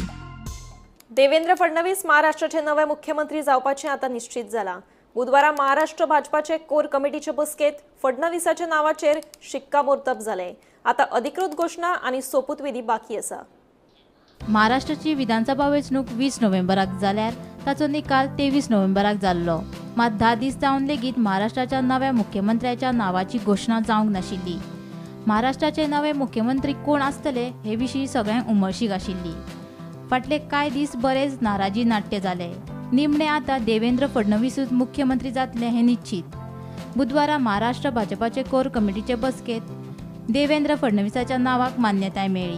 [SPEAKER 12] Devendra Fadnavis महाराष्ट्राचे नवे मुख्यमंत्री जावपाचे आतां निश्चित जाला. बुधवारा महाराष्ट्र भाजपाचे कोर कमिटीचे बसकेत फडणवीसाच्या नावाचेर शिक्कामोर्तब जालें. आतां अधिकृत घोशणा आनी सोपूतविधी बाकी आसा.
[SPEAKER 16] महाराष्ट्राची विधानसभा वेंचणूक 20 नोव्हेंबराक जाल्यार ताचो निकाल 23 नोव्हेंबराक जाल्लो. मात 10 दीस जावन लेगीत महाराष्ट्राच्या नव्या मुख्यमंत्र्याच्या नावाची घोशणा जावंक नाशिल्ली. महाराष्ट्राचे नवे मुख्यमंत्री कोण आसतले हे विशीं सगळ्यांक उमळशीक आशिल्ली. फाटले कांय दीस बरेच नाराजी नाट्य जाले. निमणे आतां देवेंद्र फडणवीसूच मुख्यमंत्री जातले हें निश्चीत. बुधवारा महाराष्ट्र भाजपाचे कोर कमिटीचे बसकेत देवेंद्र फडणवीसाच्या नावाक मान्यताय मेळ्ळी.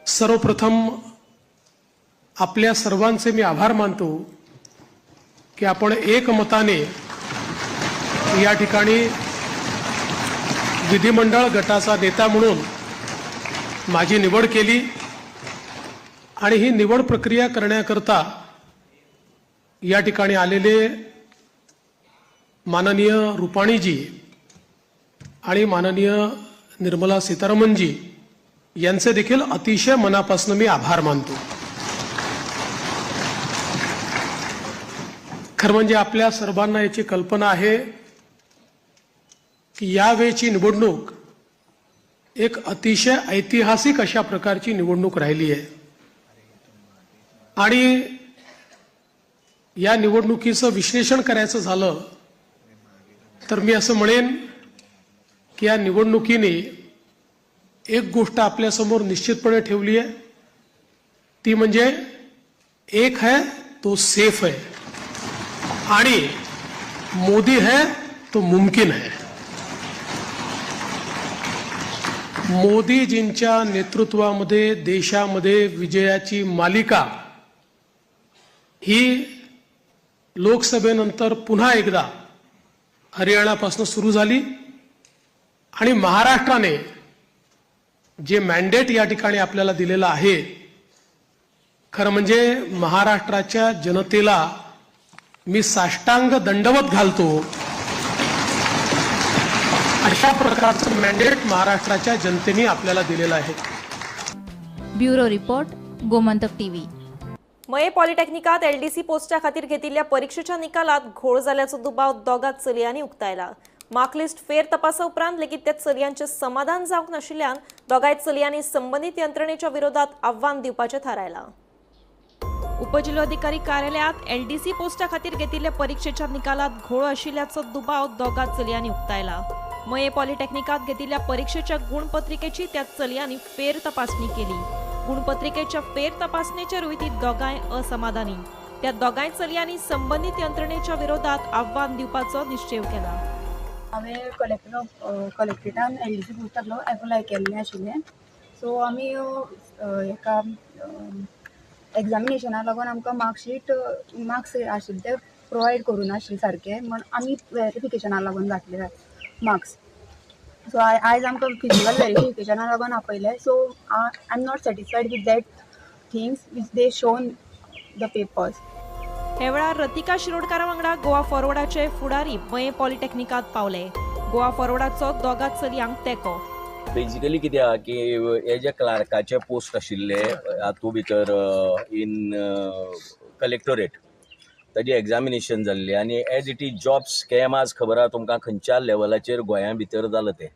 [SPEAKER 3] सर्वप्रथम आपल्या सर्वांचे मी आभार मानतो की आपण एकमताने या ठिकाणी विधिमंडळ गटाचा नेता म्हणून माझी निवड केली आणि ही निवड प्रक्रिया करण्याकरता या ठिकाणी आलेले माननीय रुपाणीजी आणि माननीय निर्मला सीतारामनजी यांचे देखील अतिशय मनापासून मी आभार मानतो. खरं म्हणजे आपल्या सर्वांना याची कल्पना आहे की यावेळची निवडणूक एक अतिशय ऐतिहासिक अशा प्रकारची निवडणूक राहिली आहे आणि या निवडणुकीचं विश्लेषण करायचं झालं तर मी असं म्हणेन की या निवडणुकीने एक गोष्ट आपल्यासमोर निश्चितपणे ठेवली आहे, ती म्हणजे एक है तो सेफ है आणि मोदी है तो मुमकिन है. मोदीजींच्या नेतृत्वामध्ये देशामध्ये विजयाची मालिका ही लोकसभेनंतर पुन्हा एकदा हरियाणापासून सुरू झाली आणि महाराष्ट्राने जे मॅन्डेट या ठिकाणी आपल्याला दिलेलं आहे, खरं म्हणजे महाराष्ट्राच्या जनतेला मी साष्टांग दंडवत घालतो अशा प्रकारचं मॅन्डेट महाराष्ट्राच्या जनतेने आपल्याला दिलेलं आहे.
[SPEAKER 16] Bureau report, Gomantak TV.
[SPEAKER 12] Mayem पॉलिटेक्निकात LDC पोस्टा खातीर घेतिल्ल्या परीक्षेच्या निकालात घोळ जाल्ल्याचो दुबाव दोगा चलयांनी उक्तायला. मार्कलिस्ट फेर तपासा उपरांत लेगीत त्या चलयांचें समाधान जावंक नाशिल्ल्यान दोगांय चलयांनी संबंदीत यंत्रणेच्या विरोधात आव्हान दिवपाचें थारायलां. उपजिल्होधिकारी कार्यालयात एलडीसी पोस्टा खातीर घेतिल्ल्या परीक्षेच्या निकालात घोळ आशिल्ल्याचो दुबाव दोगा चलयांनी उक्तायला. मये पॉलिटेक्निकात घेतिल्ल्या परीक्षेच्या गुणपत्रिकेची त्या चलयांनी फेर तपासणी केली. गुणपत्रिकेच्या फेर तपासणेचेरूय ती दोगांय असमाधानी. त्या दोगांय चलयांनी संबंदीत यंत्रणेच्या विरोधात आव्हान दिवपाचो निश्चेव केला.
[SPEAKER 8] हांवें कलेक्टर कलेक्ट्रेटान एलडीसी पोस्टाक एप्लाय केल्लें आशिल्लें. सो आमी हेका एग्जामिनेशना लागून आमकां मार्कशीट मार्क्स आशिल्ले ते प्रोवायड करूं नाशिल्ले सारके म्हण आमी वेरिफिकेशना लागून घातले मार्क्स. सो आयज आमकां फिजिकल वेरिफिकेशना लागून आपयलें. So I am not satisfied with that things which they shown the papers.
[SPEAKER 12] हे वेळार रतिका शिरोडकारा वांगडा गोवा फॉरवर्डाचे फुडारी मये पॉलिटेक्निकात पावले. गोवा फॉरवर्डाचो दोगा चलयांक तेंको.
[SPEAKER 14] बेजिकली कितें आहा की हे जे क्लार्काचे पोस्ट आशिल्ले हातूंत भितर इन कलेक्टोरेट ताजी एग्जामिनेशन जाल्ली आनी as it is job scam आज खबर आहा तुमकां खंयच्या लेवलाचेर गोंया भितर जालां तें.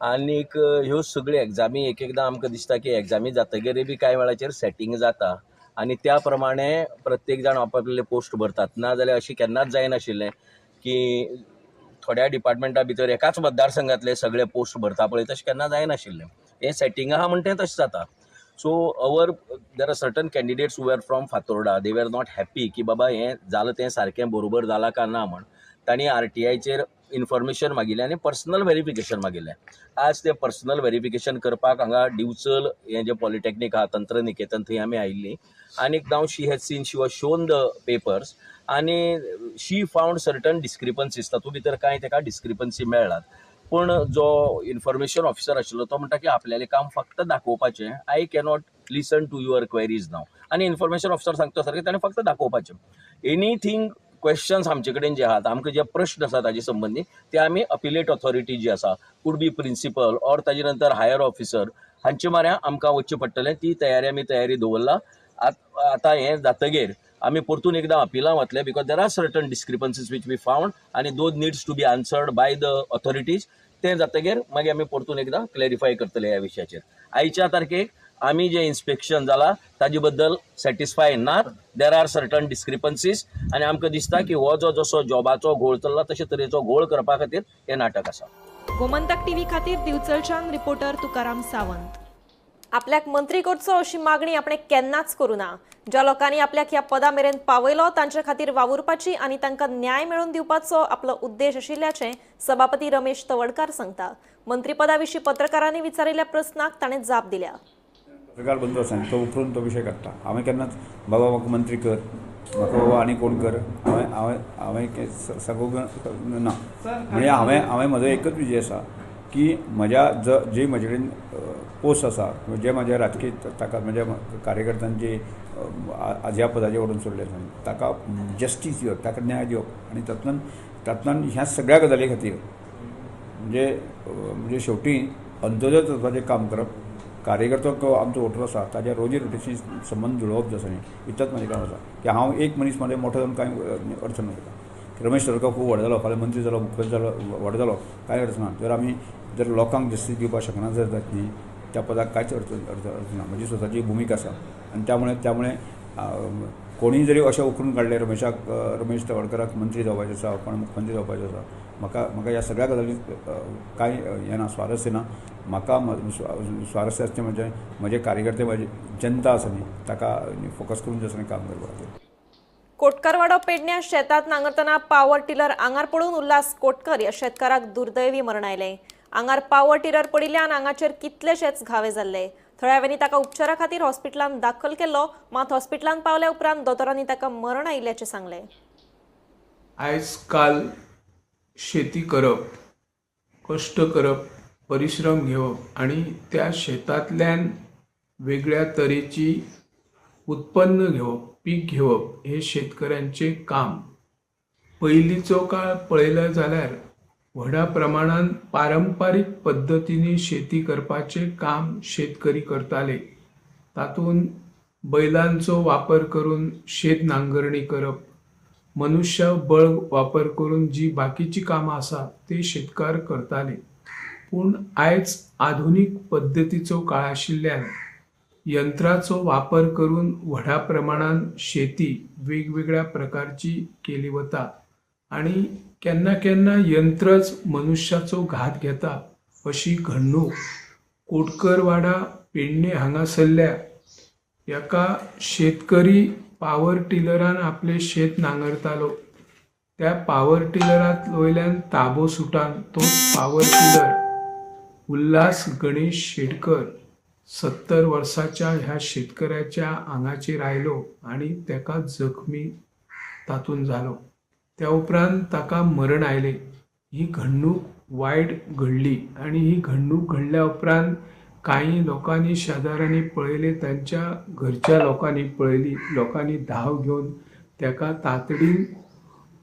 [SPEAKER 14] आनीक ह्यो सगळ्यो एग्जामी एक एकदां आमकां दिसता की एग्जामी जातगीर बी कांय वेळाचेर सेटींग जाता आनी त्या प्रमाणे प्रत्येक जाण आपापले पोस्ट भरतात. ना जाल्यार अशें केन्नाच जायनाशिल्लें की थोड्या डिपार्टमेंटा भितर एकाच मतदारसंघातले सगळे पोस्ट भरता पळय तशें केन्ना जायनाशिल्लें. हें सेटींग आहा म्हण तें तशें जाता. So our there are certain candidates who are from Fatorda, they were not happy की बाबा हें जालां तें सारकें बरोबर जालां काय ना म्हण. तांणी आरटीआयचेर इन्फॉर्मेशन मागिल्लें आनी पर्सनल वेरिफिकेशन मागिल्लें. आज तें पर्सनल वेरिफिकेशन करपाक हांगा दिवचल हें जें पॉलिटेक्नीक आहा तंत्रनिकेतन थंय आमी आयिल्लीं आनीक now she has seen, she was shown the papers आनी शी फावंड सर्टन डिस्क्रिपन्सीज. तातूंत भितर कांय ताका डिस्क्रिपन्सी मेळ्ळात. पूण जो इन्फॉर्मेशन ऑफिसर आशिल्लो तो म्हणटा की आपल्यालें काम फक्त दाखोवपाचें, I cannot listen to your queries now. आनी इन्फॉर्मेशन ऑफिसर सांगता सारकें ताणें फक्त दाखोवपाचें. एनीथींग क्वेश्चन्स आमचे कडेन जे आहात, आमकां जे प्रश्न आसा ताजे संबंदी ते आमी अपिलेट ऑथॉरिटी जी आसा, could be principal or ताजे नंतर हायर ऑफिसर हांचे माऱ्या आमकां वचचें पडटलें. ती तयारी आमी तयारी दवरला. आतां हें जातगीर आमी परतून एकदां अपिलां वतले because there are certain discrepancies which we found आनी those needs to be answered by the authorities. तें जातगीर मागीर आमी परतून एकदां क्लॅरिफाय करतले ह्या विशयाचेर. आयच्या तारखेक आमी जें इन्स्पेक्शन जाला ताजे बद्दल सॅटिस्फाय नात. There are certain discrepancies आनी आमकां दिसता की हो जो जसो जॉबाचो घोळ चल्ला तशे तरेचो घोळ करपा खातीर हें नाटक आसा.
[SPEAKER 12] गोमंतक टीव्ही खातीर दिवचलच्यान रिपोर्टर तुकाराम सावंत. आपल्याक मंत्री करचो अशी मागणी आपणे केन्नाच करूं ना. ज्या लोकांनी आपल्याक ह्या पदा मेरेन पावयलो तांचे खातीर वावुरपाची आनी तांकां न्याय मेळोवन दिवपाचो आपलो उद्देश आशिल्ल्याचें सभापती रमेश तवडकार सांगता. मंत्रीपदा विशीं पत्रकारांनी विचारिल्ल्या प्रस्नाक ताणें जाप दिल्या.
[SPEAKER 17] पत्रकार बंधू आसा तो उखलून तो विशय काडटा. हांवें केन्नाच बाबा म्हाका मंत्री कर, म्हाका बाबा आनी कोण कर, हांवें हांवें हांवें सांगूंक ना. म्हणजे हांवें हांवें म्हजो एकच विजय आसा की म्हज्या जी म्हजे कडेन पोस्ट आसा, जे म्हज्या राजकीय ताका म्हज्या कार्यकर्त्यांची ह्या पदाचेर व्हरून सोडले आसा ताका जस्टीस दिवप, ताका न्याय दिवप आनी तातूंतल्यान तातूंतल्यान ह्या सगळ्या गजाली खातीर म्हणजे म्हणजे शेवटी अंत्योदय तत्वाचें काम करप, कार्यकर्तो आमचो वोटर आसा ताज्या रोजी रोटीशी संबंद जुळोवप जो आसा न्ही इतलेंच म्हजें काम आसा. की हांव एक मनीस म्हजें मोठो जावन कांय अर्थ ना. रमेश तवडकार खूब व्हड जालो, फाल्यां मंत्री जालो, मुख्यमंत्री जालो, व्हड जालो, कांय अर्थ ना. जर आमी जर लोकांक जस्टीस दिवपाक शकना जर जात न्ही त्या पदाक कांयच अर्थ अर्थ अर्थ ना. म्हजी स्वताची भुमिका आसा आनी त्यामुळे त्यामुळे कोणीय जरी अशें उखलून काडलें रमेशाक, रमेश तवडकाराक मंत्री जावपाचें आसा, कोण मुख्यमंत्री जावपाचें आसा, म्हाका म्हाका ह्या सगळ्या गजालींत कांय हें ना, स्वारस्य ना. म्हाका स्वारस्य आसचें म्हणजे म्हजे कार्यकर्ते, म्हजी जनता आसा न्ही ताका फोकस करून जें आसा न्ही काम करपाक.
[SPEAKER 12] कोटकारवाडो पेडण्या शेतात नांगरतना पावर टिलर आंगार पडून उल्हास कोटकर ह्या शेतकाराक दुर्दैवी मरण आयलें. आंगार पावर टिलर पडिल्ल्यान आंगाचेर कितलेशेच घावे जाल्ले. थळाव्यांनी ताका उपचारा खातीर हॉस्पिटलांत दाखल केल्लो, मात हॉस्पिटलांत पावल्या उपरांत दोतोरांनी ताका मरण आयिल्ल्याचें सांगलें.
[SPEAKER 19] आयज काल शेती करप, कश्ट करप, परिश्रम घेवप आनी त्या शेतांतल्यान वेगळ्या तरेची उत्पन्न घेवप, पीक घेवप हे शेतकऱ्यांचें काम. पयलींचो काळ पळयलो जाल्यार व्हडा प्रमाणान पारंपारीक पद्दतींनी शेती करपाचें काम शेतकरी करताले. तातूंत बैलांचो वापर करून शेत नांगरणी करप, मनुष्य बळ वापर करून जी बाकीची कामां आसा ती शेतकार करताले. पूण आयज आधुनीक पद्दतीचो काळ आशिल्ल्यान यंत्राचो वापर करून व्हडा प्रमाणान शेती वेगवेगळ्या प्रकारची केली वता आनी केन्ना केन्ना यंत्रच मनुष्याचो घात घेता अशी घडणूक कोटकरवाडा पेडणे हांगासरल्या एका शेतकरी पावर टिलरान आपलें शेत नांगरतालो. त्या पावर टिलरांत वयल्यान ताबो सुटान तो पावर टिलर उल्हास गणेश शेटकर 70 वर्साच्या ह्या शेतकऱ्याच्या आंगाचेर आयलो आनी ताका जखमी तातूंत जालो. त्या उपरांत ताका मरण आयलें. ही घडणूक वायट घडली आनी ही घडणूक घडल्या उपरांत कांय लोकांनी शेजाऱ्यांनी पळयलें, तांच्या घरच्या लोकांनी पळयली, लोकांनी धांव घेवन ताका तातडीन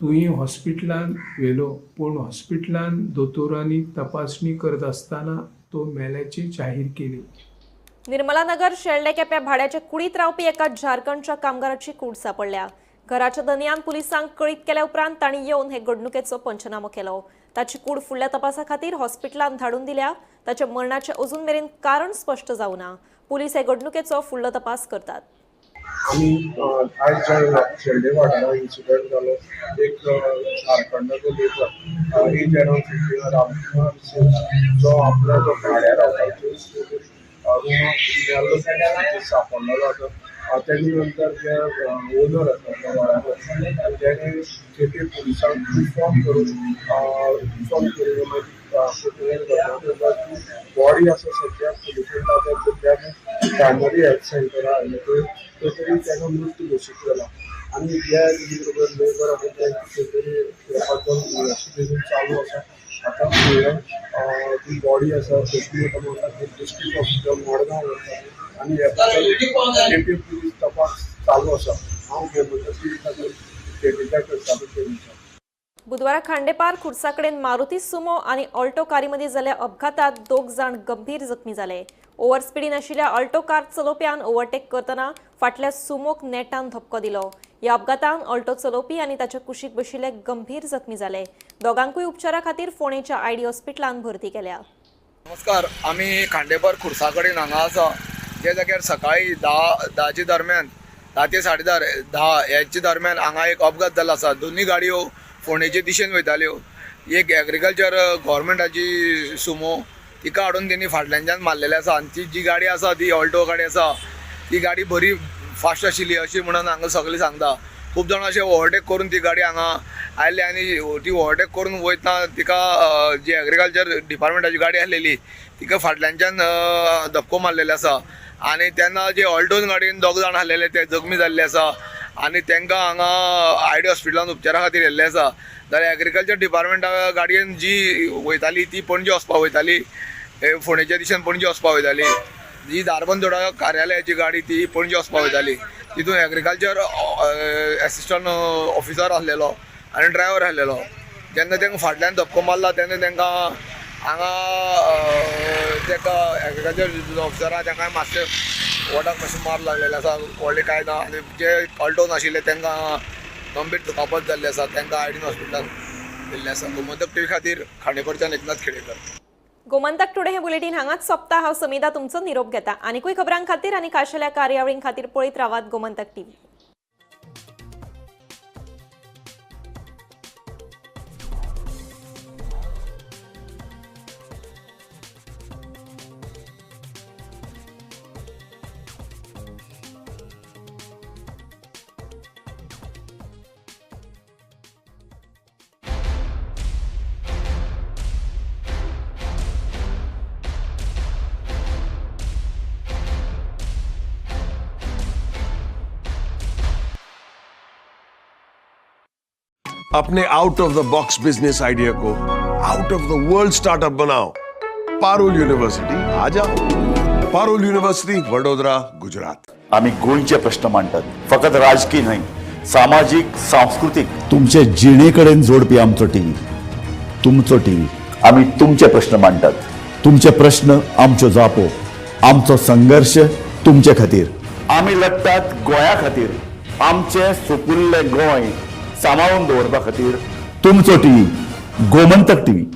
[SPEAKER 19] तुयें हॉस्पिटलान व्हेलो. पूण हॉस्पिटलान दोतोरांनी तपासणी करत आसतना तो मेल्याची जाहीर केली.
[SPEAKER 12] निर्मलानगर शेल्डे केप्या भाड्याच्या कुडीत रावपी एका झारखंडच्या कामगाराची कूड सापडल्या. घराच्या धनयान पुलिसांक कळीत केल्या उपरांत तांणी येवन हे घडणुकेचो पंचनामो केलो. ताची कूड फुडल्या तपासा खातीर हॉस्पिटलांत धाडून दिल्या. ताच्या मरणाचें अजून मेरेन कारण स्पश्ट जावना. पुलीस हे घडणुकेचो फुडलो तपास करतात.
[SPEAKER 18] आमी आयज जे शेल्डे वाठारांत इन्सिडंट जालो, एक झारखंडाचो लेबर एज अरावंड 50 रामकुमार जो आपल्या जो भाड्या रावता रुमाक मेल्लो सापडलेलो आसा. तेजे नंतर जे ओनर आसा त्या वाड्याचो तेणे केपें पुलिसांक इन्फॉर्म करून मागीर बॉडी आसा सद्या पुलिसांक ताब्यांत घेतल्या आनी प्रायमरी हेल्थ सेंटरा हाडले थंय थंय तरी ताका मृत्यू घोशीत जाला. आनी जे तेजे बरोबर लेबर आसा तेंची खंय तरी इन्वेस्टिगेशन चालू आसा. आतां फुडल्यान ती बॉडी आसा पोस्टमॉर्टमा खातीर डिस्ट्रिक्ट हॉस्पिटल मडगांव व्हरता आनी केपें पुलीस तपास चालू आसा. हांव केपेंच्या केपेंच्या.
[SPEAKER 12] बुधवारा खांडेपार खुर्साकडेन मारुती सुमो आनी ऑल्टो कारी मदीं जाल्ल्या अपघातात 2 जाण गंभीर जखमी जाले. ओव्हर स्पिडीन आशिल्ल्या ऑल्टो कार चलोवप्यान ओव्हरटेक करतना फाटल्या सुमोक नेटान धपको दिलो. ह्या अपघातान ऑल्टो चलोवपी आनी ताच्या कुशीक बशिल्ले गंभीर जखमी जाले. दोगांकूय उपचारा खातीर फोंडेच्या आयडी हॉस्पिटलांत भरती केल्या.
[SPEAKER 21] नमस्कार, आमी खांडेपार खुर्सा कडेन हांगा आसा. ज्या जाग्यार सकाळी 10 दरम्यान 10 ते 10:30 ह्याच्या दरम्यान हांगा एक अपघात जाल्लो आसा. दोन्ही गाडयो फोंडेचे दिशेन वयताल्यो. एक एग्रीकल्चर गव्हर्मेंटाची सुमो, तिका हाडून तेणी फाटल्यानच्यान मारलेलें आसा. आनी ती जी गाडी आसा ती ऑल्टो गाडी आसा, ती गाडी बरी फास्ट आशिल्ली अशी म्हणून हांगा सगळे सांगता. खूब जाण अशें ओवरटेक करून ती गाडी हांगा आयली आनी ती ओवरटेक करून वयतना तिका जी एग्रीकल्चर डिपार्टमेंटाची गाडी आसलेली तिका फाटल्यानच्यान धपको मारलेलो आसा. आनी तेन्ना जे ऑल्टोन गाडयेन 2 जाण आसलेले ते जखमी जाल्ले आसा आनी तांकां हांगा आयडी हॉस्पिटलान उपचारा खातीर येल्ले आसा. जाल्यार एग्रीकल्चर डिपार्टमेंटा गाडयेन जी वयताली ती पणजे वचपाक वयताली, फोंडेच्या दिशेन पणजे वचपाक वयताली. जी धारबंदोडा कार्यालयाची गाडी ती पणजे वचपाक वयताली. तितून एग्रीकल्चर एसिस्टंट ऑफिसर आसलेलो आनी ड्रायवर आसलेलो. जेन्ना तांकां फाटल्यान धपको मारला तेन्ना तांकां हांगा ताका एग्रीकल्चर ऑफिसरा तांकां मातशें वोटाक मातशें मार लागलेलें आसा, व्हडलें कांय ना. आनी जे ऑल्टोन आशिल्ले तांकां गंभीर दुखापत जाल्ली आसा, तांकां आयडीन हॉस्पिटलान गेल्ले आसा. गोमंतक टीव्ही खातीर खांडेपरच्यान एकनाथ खेडेकर.
[SPEAKER 12] गोमंतक टुडे हे बुलेटीन हांगाच सोंपता. हांव समिधा तुमचो निरोप घेता. आनीकूय खबरां खातीर आनी खाशेल्या कार्यावळीं खातीर पळयत रावात गोमंतक टीव्ही.
[SPEAKER 1] अपने out of the box business idea को out of the world startup बनाओ. पारुल यूनिवर्सिटी आ जाओ. पारुल युनिव्हर्सिटी, वडोदरा, गुजरात.
[SPEAKER 4] आमी गोंयचे प्रश्न मांडटात, फकत राजकीय न्हय, सामाजीक, सांस्कृतीक. तुमचे जिणे कडेन जोडपी आमचो टीव्ही, तुमचो टीव्ही. आमी तुमचे प्रश्न मांडटात, तुमचे प्रश्न आमच्यो जापो, आमचो संघर्श तुमचे खातीर. आमी लढटात गोंया खातीर, आमचें सुपुल्लें गोंय सांबाळून दवरपा खातीर. तुमचो टीव्ही, गोमंतक टीव्ही.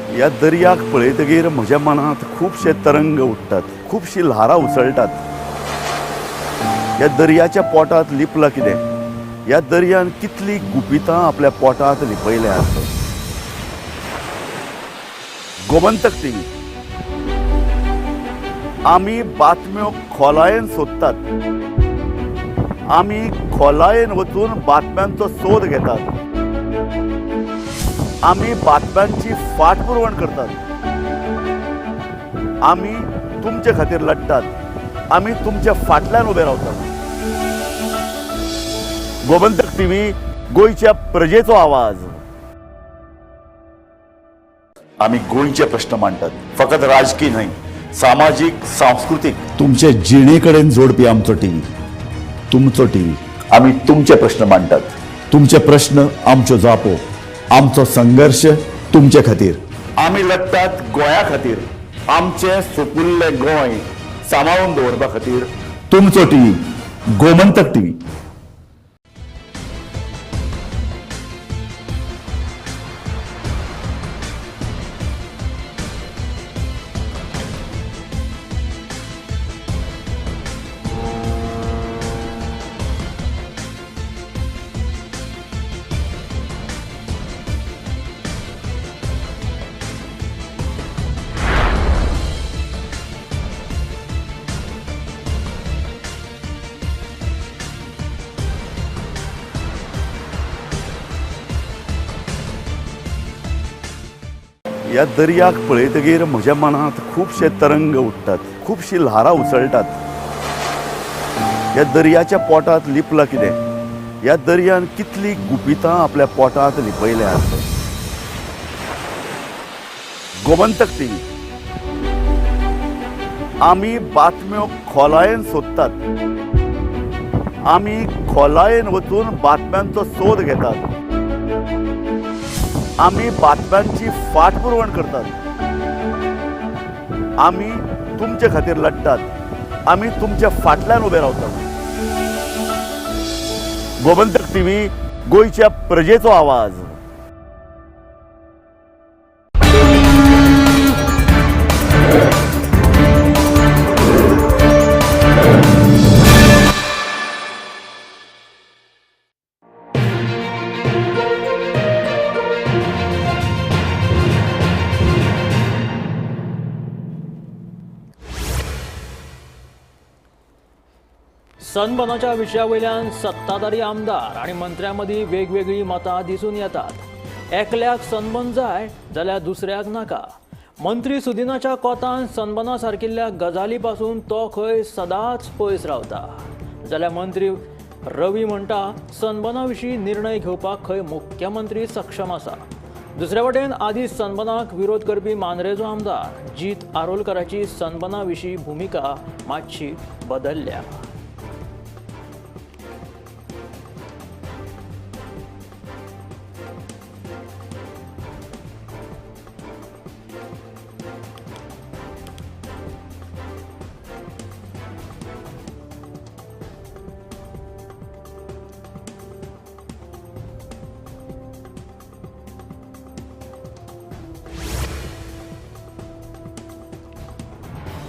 [SPEAKER 4] ह्या दर्याक पळयतगीर म्हज्या मनांत खुबशे तरंग उठ्ठात, खुबशी ल्हारां उसळटात. ह्या दर्याच्या पोटांत लिपलां कितें? ह्या दर्यान कितलीं गुपितां आपल्या पोटांत लिपयल्यांत. गोमंतक टीव्ही. आमी बातम्यो खोलायेन सोदतात, आमी खोलायेन वचून बातम्यांचो सोद घेतात, आमी बातम्यांची फाटपुरवण करतात, आमी तुमचे खातीर लढटात, आमी तुमच्या फाटल्यान उबे रावतात. गोमंतक टीव्ही, गोंयच्या प्रजेचो आवाज. आमी गोंयचे प्रश्न मांडटात, फकत राजकीय न्हय, सामाजीक, सांस्कृतीक. तुमचे जिणे कडेन जोडपी आमचो टीव्ही, तुमचो टीव्ही. आमी तुमचे प्रश्न मांडटात, तुमचे प्रश्न आमच्यो जापो, आमचो संघर्श तुमचे खातीर. आमी लढटात गोंया खातीर, आमचें सुपुल्लें गोंय सांबाळून दवरपा खातीर. तुमचो टीव्ही, गोमंतक टीव्ही. ह्या दर्याक पळयतगीर म्हज्या मनांत खुबशे तरंग उठ्ठात, खुबशी ल्हारां उसळटात. ह्या दर्याच्या पोटांत लिपलां कितें? ह्या दर्यान कितलीं गुपितां आपल्या पोटांत लिपयल्यांत. गोमंतक टीव्ही. आमी बातम्यो खोलायेन सोदतात, आमी खोलायेन वचून बातम्यांचो सोद घेतात, आमी बातम्यांची फाटपुरवण करतात, आमी तुमचे खातीर लढटात, आमी तुमच्या फाटल्यान उबे रावतात। गोमंतक टीव्ही, गोंयच्या प्रजेचो आवाज।
[SPEAKER 2] सनबर्नाच्या विशया वयल्यान सत्ताधारी आमदार आनी मंत्र्यां मदीं वेगवेगळीं मतां दिसून येतात। एकल्याक सनबर्न जाय जाल्यार दुसऱ्याक नाका। मंत्री सुदिनाच्या कोतान सनबर्ना सारकिल्ल्या गजाली पासून तो खंय सदांच पयस रावता, जाल्यार मंत्री रवी म्हणटा सनबर्ना विशीं निर्णय घेवपाक खंय मुख्यमंत्री सक्षम आसा। दुसरे वटेन आदी सनबर्नाक विरोध करपी मांद्रेचो आमदार जीत आरोलकराची सनबर्ना विशीं भुमिका मातशी बदलल्या।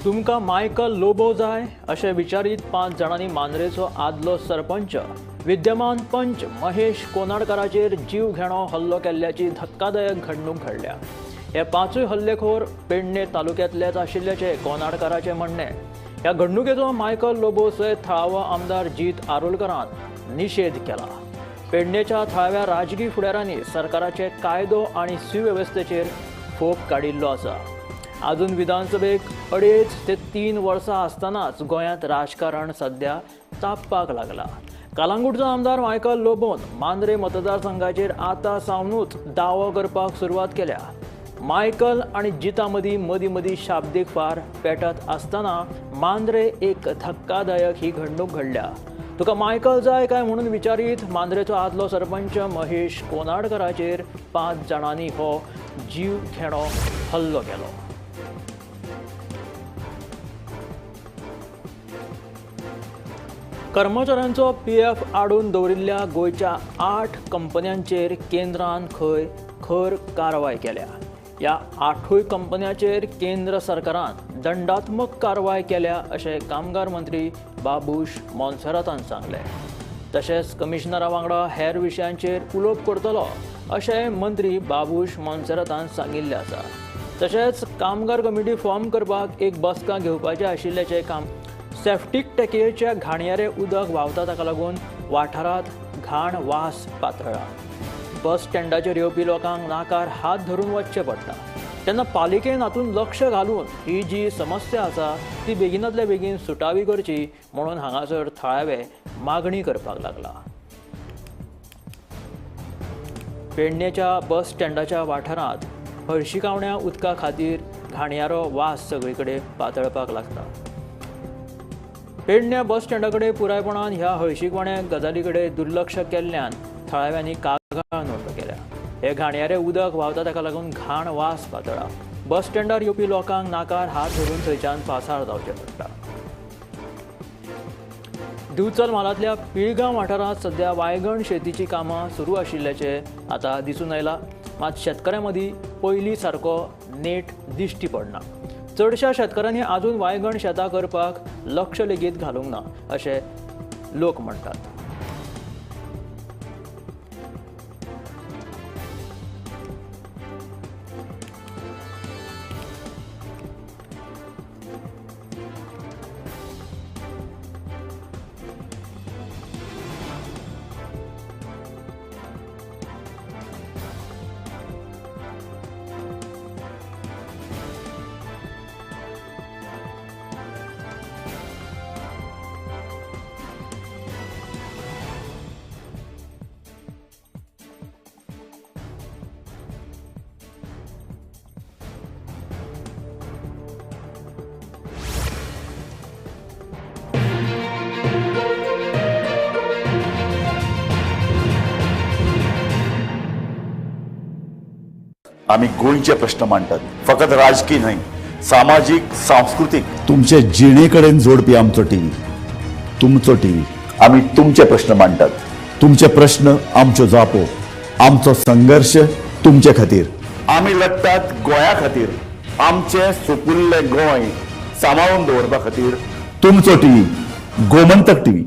[SPEAKER 2] तुमकां मायकल लोबो जाय अशें विचारीत 5 जाणांनी मांद्रेचो आदलो सरपंच विद्यमान पंच महेश कोनाडकाराचेर जीव घेणो हल्लो केल्ल्याची धक्कादायक घडणूक घडल्या। हे 5 हल्लेखोर पेडणे तालुक्यांतलेच आशिल्ल्याचें कोनाडकाराचें म्हणणें। ह्या घडणुकेचो मायकल लोबो सयत थळावो आमदार जीत आरोलकरान निशेध केला। पेडणेच्या थळाव्या राजकी फुडारांनी सरकाराचे कायदो आनी सुवेवस्थेचेर फोप काडिल्लो आसा। अजून विधानसभेक 2.5 ते 3 वर्सां आसतनाच गोंयांत राजकारण सध्या तापपाक लागला। कलांगूटचो आमदार मायकल लोबोन मांद्रे मतदारसंघाचेर आतां सावनूच दावो करपाक सुरवात केल्या। मायकल आनी जिता मदीं मदीं मदीं शाब्दीक फार पेटत आसतना मांद्रे एक धक्कादायक ही घडणूक घडल्या। तुका मायकल जाय काय म्हणून विचारीत मांद्रेचो आदलो सरपंच महेश कोनाडकराचेर 5 जाणांनी हो जीव घेणो हल्लो केलो। कर्मचाऱ्यांचो पीएफ आडून दवरिल्ल्या गोंयच्या 8 कंपन्यांचेर केंद्रान खंय खर कारवाय केल्या। ह्या 8 कंपन्यांचेर केंद्र सरकारान दंडात्मक कारवाय केल्या अशें कामगार मंत्री बाबूश मोन्सेरातान सांगलें। तशेंच कमिशनरा वांगडा हेर विशयांचेर उलोवप करतलो अशें मंत्री बाबूश मोन्सेरातान सांगिल्लें आसा। तशेंच कामगार कमिटी फॉर्म करपाक एक बसका घेवपाचें आशिल्ल्याचें काम सेफ्टीक टॅकेच्या घाणयारे उदक व्हांवता ताका लागून वाठारांत घाण वास पातळ्ळा। बस स्टँडाचेर येवपी लोकांक नाकार हात धरून वचचें पडटा। तेन्ना पालिकेन हातूंत लक्ष घालून ही जी समस्या आसा ती बेगिनांतल्या बेगीन सुटावी करची म्हणून हांगासर थळावे मागणी करपाक लागला। पेडणेच्या बस स्टँडाच्या वाठारांत हळशिकावण्या उदका खातीर घाणयारो वास सगळे कडेन पातळपाक लागता। पेडण्या बस स्टँडा कडेन पुरायपणान ह्या हळशिकवाण्या गजाली कडेन दुर्लक्ष केल्ल्यान थळाव्यांनी कागाळ नोंद केल्या। हे घाणयारे उदक व्हांवता ताका लागून घाण वास पातळा। बस स्टँडार येवपी लोकांक नाकार हात धरून थंयच्यान पासार जावचें पडटा। दिवचल म्हालांतल्या पिळगांव वाठारांत सध्या वायगण शेतीची कामां सुरू आशिल्ल्याचें आतां दिसून आयलां। मात शेतकऱ्यां मदीं पयलीं सारको नेट दिश्टी पडना। चडशा शेतकऱ्यांनी अजून वायगण शेतां करपाक लक्ष लेगीत घालूंक ना अशें लोक म्हणटात।
[SPEAKER 4] आमी गोंयचे प्रश्न मांडटात, फकत राजकी न्हय, सामाजीक, सांस्कृतीक, तुमचे जिणे कडेन जोडपी आमचो टीव्ही, तुमचो टीव्ही. आमी तुमचे प्रश्न मांडटात, तुमचे प्रश्न आमच्यो जापो, आमचो संघर्श तुमचे खातीर. आमी लढटात गोंया खातीर, आमचें सुपुल्लें गोंय सांबाळून दवरपा खातीर. तुमचो टीव्ही, गोमंतक टीव्ही.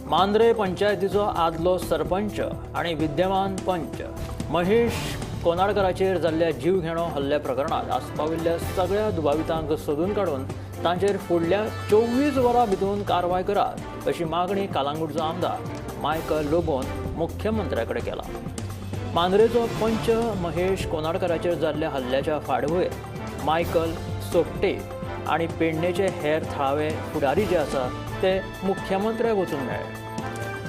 [SPEAKER 2] मांद्रे पंचायतीचो आदलो सरपंच आनी विद्यमान पंच महेश कोनाडकराचेर जाल्ल्या जीवघेणो हल्ल्या प्रकरणांत आस्पाविल्ल्या सगळ्या दुबावितांक सोदून काडून तांचेर फुडल्या 24 वरां भितर कारवाय करात अशी मागणी कालांगुटचो आमदार मायकल लोबोन मुख्यमंत्र्या कडेन केला. मांद्रेचो पंच महेश कोनाडकराचेर जाल्ल्या हल्ल्याच्या फाटभुंयेर मायकल सोपटे आनी पेडणेचे हेर थळावे फुडारी जे आसा ते मुख्यमंत्र्याक वचून मेळ्ळे.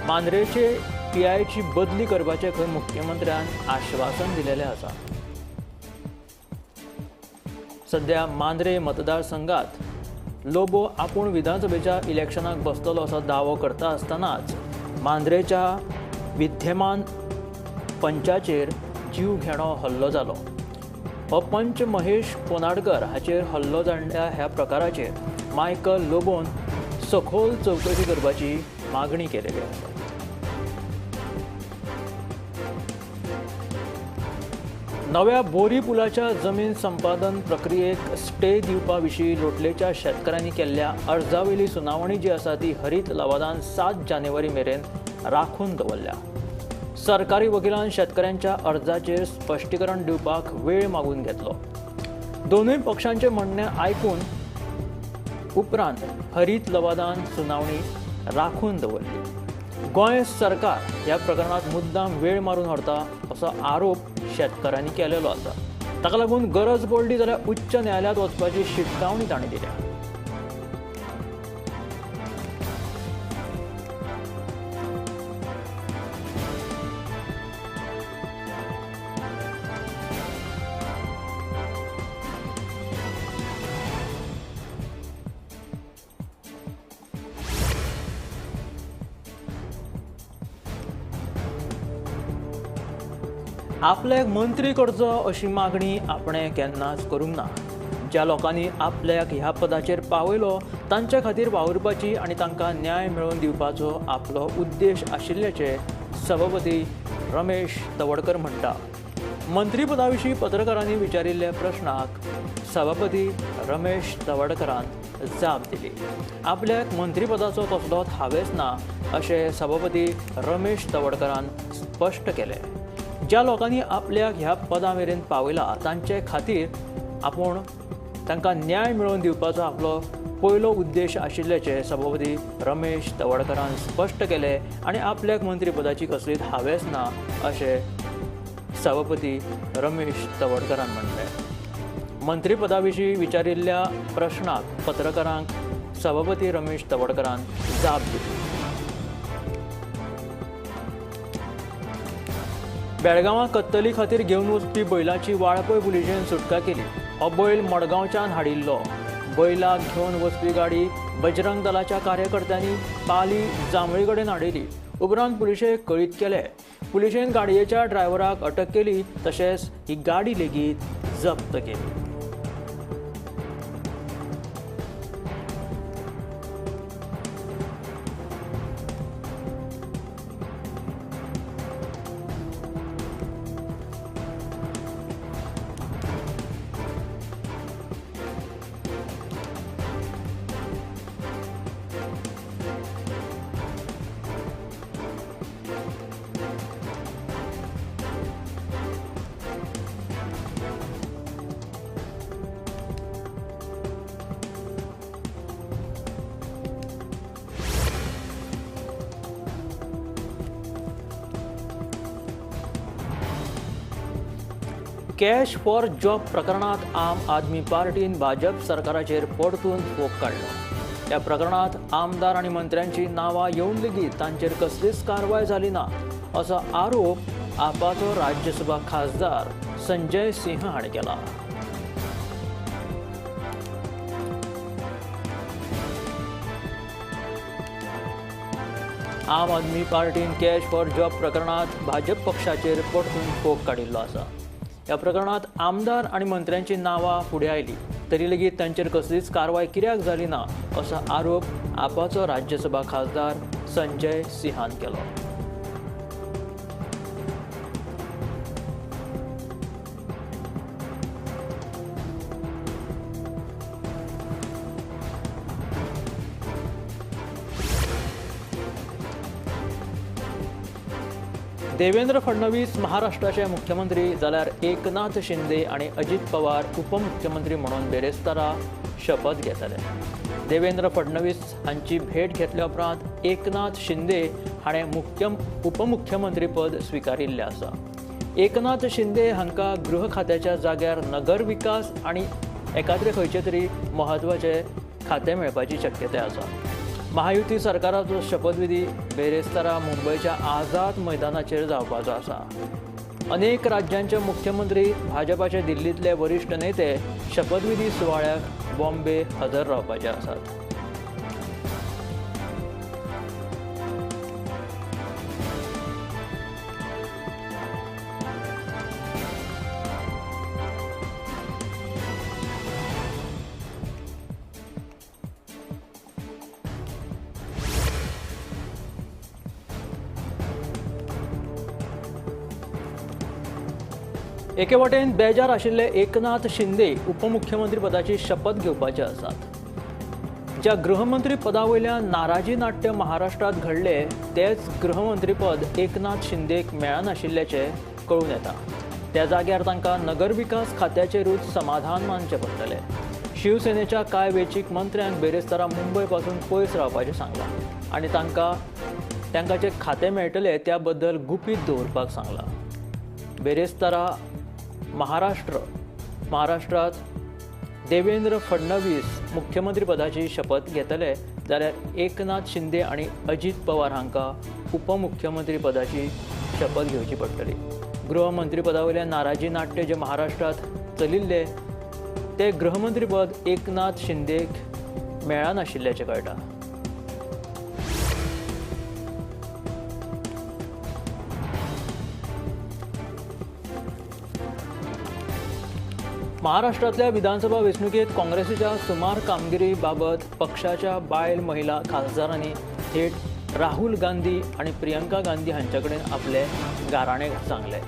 [SPEAKER 2] मांद्रेचे पीआयची बदली करपाचें खंय मुख्यमंत्र्यान आश्वासन दिलेलें आसा. सध्या मांद्रे मतदारसंघात लोबो आपूण विधानसभेच्या इलेक्शनाक बसतलो असो दावो करता आसतनाच मांद्रेच्या विद्यमान पंचाचेर जीवघेणो हल्लो जालो. हो पंच महेश कोनाडकर हाचेर हल्लो जाल्ल्या ह्या प्रकाराचेर मायकल लोबोन सखोल चवकशी करपाची मागणी केलेली आसा. नव्या बोरी पुलाच्या जमीन संपादन प्रक्रियेक स्टे दिवपा विशीं लोटलेच्या शेतकारांनी केल्ल्या अर्जावेली सुनावणी जी आसा ती हरीत लवादान 7 जानेवारी मेरेन राखून दवरल्या. सरकारी वकिलान शेतकऱ्यांच्या अर्जाचेर स्पश्टीकरण दिवपाक वेळ मागून घेतलो. दोनूय पक्षांचे म्हणणें आयकून उपरांत हरीत लवादान सुनावणी राखून दवरली. गोंय सरकार ह्या प्रकरणात मुद्दाम वेळ मारून व्हरता असो आरोप शेतकारांनी केलेलो आसा. ताका लागून गरज पडली जाल्यार उच्च न्यायालयांत वचपाची शिटकावणी तांणी दिल्या. आपल्याक मंत्री करचो अशी मागणी आपणें केन्नाच करूंक ना. ज्या लोकांनी आपल्याक ह्या पदाचेर पावयलो तांच्या खातीर वावुरपाची आनी तांकां न्याय मेळोवन दिवपाचो आपलो उद्देश आशिल्ल्याचें सभापती रमेश तवडकर म्हणटा. मंत्रीपदा विशीं पत्रकारांनी विचारिल्ल्या प्रश्नाक सभापती रमेश तवडकरान जाप दिली. आपल्याक मंत्रीपदाचो कसलोच हावेस ना अशें सभापती रमेश तवडकरान स्पश्ट केलें. ज्या लोकांनी आपल्याक ह्या पदा मेरेन पावयला तांचे खातीर आपूण तांकां न्याय मेळोवन दिवपाचो आपलो पयलो उद्देश आशिल्ल्याचें सभापती रमेश तवडकरान स्पश्ट केलें आनी आपल्याक मंत्रीपदाची कसलीच हावेस ना अशें सभापती रमेश तवडकरान म्हणलें. मंत्रीपदा विशीं विचारिल्ल्या प्रश्नाक पत्रकारांक सभापती रमेश तवडकरान जाप दिली. बेळगांवां कत्तली खातीर घेवन वचपी बैलाची वाळपय पुलिशेन सुटका केली. हो बैल मडगांवच्यान हाडिल्लो. बैलाक घेवन वचपी गाडी बजरंग दलाच्या कार्यकर्त्यांनी पाली जांभळी कडेन हाडिल्ली. उपरांत पुलिशेक कळीत केले. पुलिशेन गाडयेच्या ड्रायव्हराक अटक केली तशेंच ही गाडी लेगीत जप्त केली. कॅश फॉर जॉब प्रकरणात आम आदमी पार्टीन भाजप सरकाराचेर परतून फोग काडलो. ह्या प्रकरणात आमदार आनी मंत्र्यांची नांवां येवन लेगीत तांचेर कसलीच कारवाय जाली ना असो आरोप आपाचो राज्यसभा खासदार संजय सिंह हाणें केला. आम आदमी पार्टीन कॅश फॉर जॉब प्रकरणात भाजप पक्षाचेर परतून फोग काडिल्लो आसा. ह्या प्रकरणात आमदार आनी मंत्र्यांची नांवां फुडें आयली तरी लेगीत तांचेर कसलीच कारवाय कित्याक जाली ना असो आरोप आपाचो राज्यसभा खासदार संजय सिंहान केलो. देवेंद्र फडणवीस महाराष्ट्राचे मुख्यमंत्री जाल्यार एकनाथ शिंदे आनी अजित पवार उपमुख्यमंत्री म्हणून बेरेस्तारा शपथ घेतले. देवेंद्र फडणवीस हांची भेट घेतल्या उपरांत एकनाथ शिंदे हाणें उपमुख्यमंत्रीपद स्विकारिल्लें आसा. एकनाथ शिंदे हांकां गृह खात्याच्या जाग्यार नगर विकास आनी एकाद्रे खंयचे तरी म्हत्वाचें खातें मेळपाची शक्यताय आसा. महायुती सरकाराचो शपथविधी बेरेस्तारा मुंबयच्या आझाद मैदानाचेर जावपाचो आसा. अनेक राज्यांचे मुख्यमंत्री, भाजपाचे दिल्लींतले वरिश्ठ नेते शपथविधी सुवाळ्याक बॉम्बे हजर रावपाचे आसात. एके वटेन बेजार आशिल्ले एकनाथ शिंदे उपमुख्यमंत्रीपदाची शपथ घेवपाचे आसात. ज्या गृहमंत्री पदा वयल्यान नाराजी नाट्य महाराष्ट्रांत घडले तेच गृहमंत्रीपद एकनाथ शिंदेक मेळनाशिल्ल्याचें कळून येता. त्या जाग्यार तांकां नगरविकास खात्याचेरूच समाधान मानचें पडटलें. शिवसेनेच्या कांय वेंचीक मंत्र्यांक बेरेस्तारा मुंबय पासून पयस रावपाचें सांगलां आनी तांकां जें खातें मेळटलें त्या बद्दल गुपीत दवरपाक सांगलां. बेरेस्तारा महाराष्ट्रात देवेंद्र फडणवीस मुख्यमंत्रीपदाची शपथ घेतले जाल्यार एकनाथ शिंदे आनी अजित पवार हांकां उपमुख्यमंत्रीपदाची शपथ घेवची पडटली. गृहमंत्रीपदा वयल्या नाराजी नाट्य जे महाराष्ट्रात चलिल्ले ते गृहमंत्रीपद एकनाथ शिंदेक मेळनाशिल्ल्याचें कळटा. महाराष्ट्रांतल्या विधानसभा वेंचणुकेंत काँग्रेसीच्या सुमार कामगिरी बाबत पक्षाच्या बायल महिला खासदारांनी थेट राहुल गांधी आनी प्रियंका गांधी हांचे कडेन आपले गाराणे सांगले.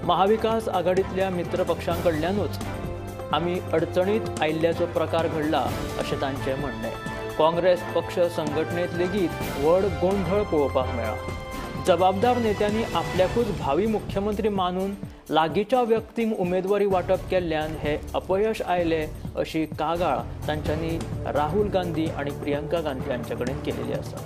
[SPEAKER 2] महाविकास आघाडींतल्या मित्र पक्षां कडल्यानूच आमी अडचणीत आयिल्ल्याचो प्रकार घडला अशें तांचें म्हणणें. काँग्रेस पक्ष संघटनेंत लेगीत व्हड गोंधळ पळोवपाक मेळ्ळा. जबाबदार नेत्यांनी आपल्याकूच भावी मुख्यमंत्री मानून लागींच्या व्यक्तींक उमेदवारी वांटप केल्ल्यान हे अपयश आयलें अशी कागाळ तांच्यांनी राहुल गांधी आनी प्रियंका गांधी हांचे कडेन केलेली आसा.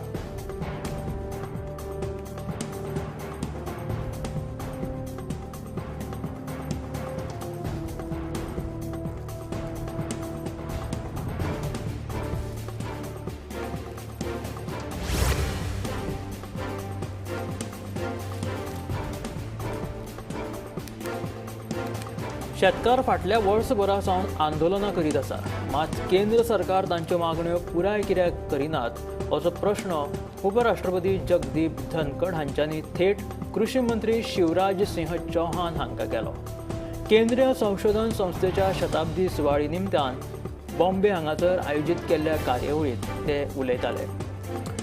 [SPEAKER 2] शेतकार फाटल्या वर्सभरा सावन आंदोलनां करीत आसा, मात केंद्र सरकार तांच्यो मागण्यो पुराय कित्याक करिनात असो प्रश्न उपराष्ट्रपती जगदीप धनखड हांच्यांनी थेट कृषी मंत्री शिवराज सिंह चौहान हांकां केलो. केंद्रीय संशोधन संस्थेच्या शताब्दी सुवाळी निमतान बॉम्बे हांगासर आयोजीत केल्ल्या कार्यावळींत ते उलयताले.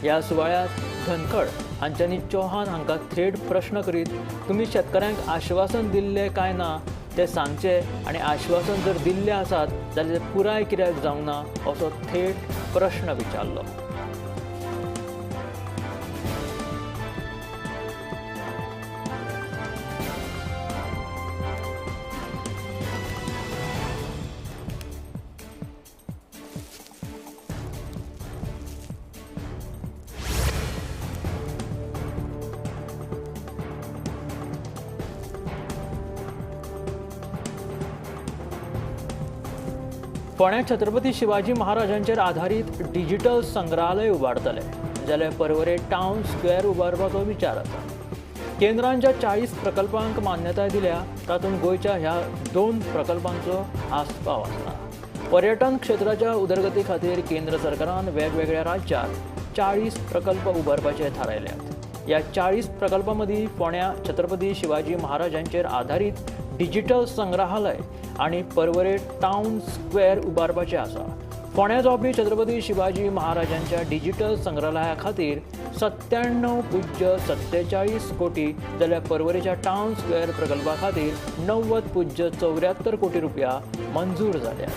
[SPEAKER 2] ह्या सुवाळ्यांत धनखड हांच्यांनी चौहान हांकां थेट प्रश्न करीत तुमी शेतकारांक आश्वासन दिल्लें काय ना ते सांगचे आनी आश्वासन जर दिल्ले आसात जाल्यार ते पुराय कित्याक जावंक ना असो थेट प्रश्न विचारलो. फोंड्या छत्रपती शिवाजी महाराजांचेर आधारीत डिजिटल संग्रहालय उबारतले, जाल्यार पर्वरे टावन स्क्वेअर उबारपाचो विचार आसा. केंद्रान ज्या 40 प्रकल्पांक मान्यताय दिल्या तातूंत गोंयच्या ह्या 2 प्रकल्पांचो आस्पाव आसा. पर्यटन क्षेत्राच्या उदरगती खातीर केंद्र सरकारान वेगवेगळ्या राज्यांत 40 प्रकल्प उबारपाचे थारायल्यात. ह्या 40 प्रकल्पां मदीं फोंड्या छत्रपती शिवाजी महाराजांचेर आधारीत डिजिटल संग्रहालय आनी पर्वरे टावन स्क्वेअर उबारपाचें आसा. फोंड्या जावपी छत्रपती शिवाजी महाराजांच्या डिजिटल संग्रहालया खातीर 97.47 कोटी जाल्यार पर्वरेच्या टावन स्क्वेअर प्रकल्पा खातीर 90.74 कोटी रुपया मंजूर जाल्यात.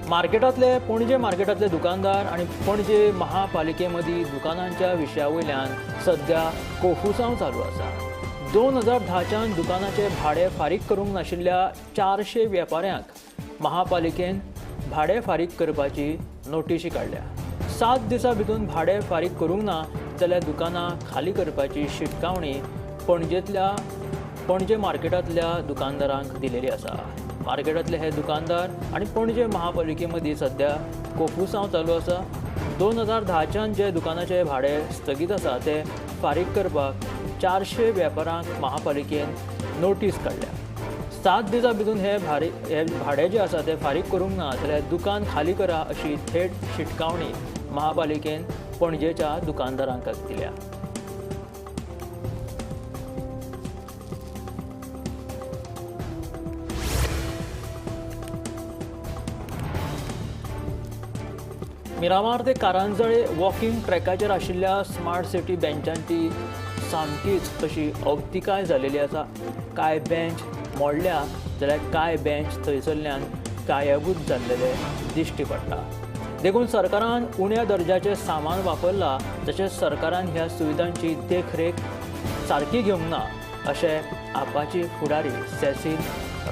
[SPEAKER 2] मार्केटांतले पणजे मार्केटांतले दुकानदार आनी पणजे महापालिके मदीं दुकानांच्या विशया वयल्यान सध्या कोफुसांव चालू आसा. 2010च्यान दुकानाचे भाडें फारीक करूंक नाशिल्ल्या 400 वेपाऱ्यांक महापालिकेन भाडें फारीक करपाची नोटिशी काडल्या. 7 दिसां भितर भाडें फारीक करूंक ना जाल्यार दुकानां खाली करपाची शिटकावणी पणजे मार्केटांतल्या दुकानदारांक दिलेली आसा. मार्केटांतले हे दुकानदार आनी पणजे महापालिके मदीं सध्या कोफुसांव चालू आसा. 2010च्यान जे दुकानाचे भाडें स्थगीत आसा ते फारीक करपाक 400 वेपाऱ्यांक महापालिकेन नोटीस काडल्या. 7 दिसां भितर हे भाडें जें आसा तें फारीक करूंक ना जाल्यार दुकान खाली करा अशी थेट शिटकावणी महापालिकेन पणजेच्या दुकानदारांक दिल्या. मिरामार ते कारंजळे वॉकिंग ट्रॅकाचेर आशिल्ल्या स्मार्ट सिटी बेंचांची सामकीच अशी अवतिकाय जालेली आसा. कांय बेंच मोडल्या जाल्यार कांय बेंच थंयसरल्यान गायबूच जाल्लेले दिश्टी पडटा. देखून सरकारान उण्या दर्जाचें सामान वापरलां, तशेंच सरकारान ह्या सुविधांची देखरेख सारकी घेवंक ना अशें आपाची फुडारी सेसील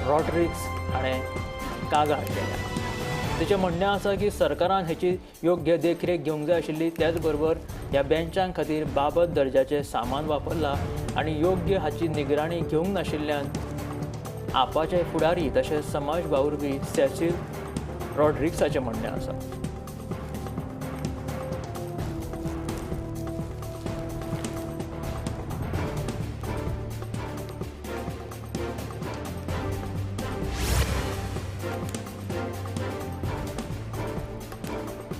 [SPEAKER 2] रॉड्रिग्स हाणें कागाळ केल्या. तेचें म्हणणें आसा की सरकारान हेची योग्य देखरेख घेवंक जाय आशिल्ली, त्याच बरोबर ह्या बेंचां खातीर बाबत दर्जाचें सामान वापरलां आनी योग्य हाची निगराणी घेवंक नाशिल्ल्यान आपाचे फुडारी तशेंच समाज वावुरपी सेसील रॉड्रिग्साचें म्हणणें आसा.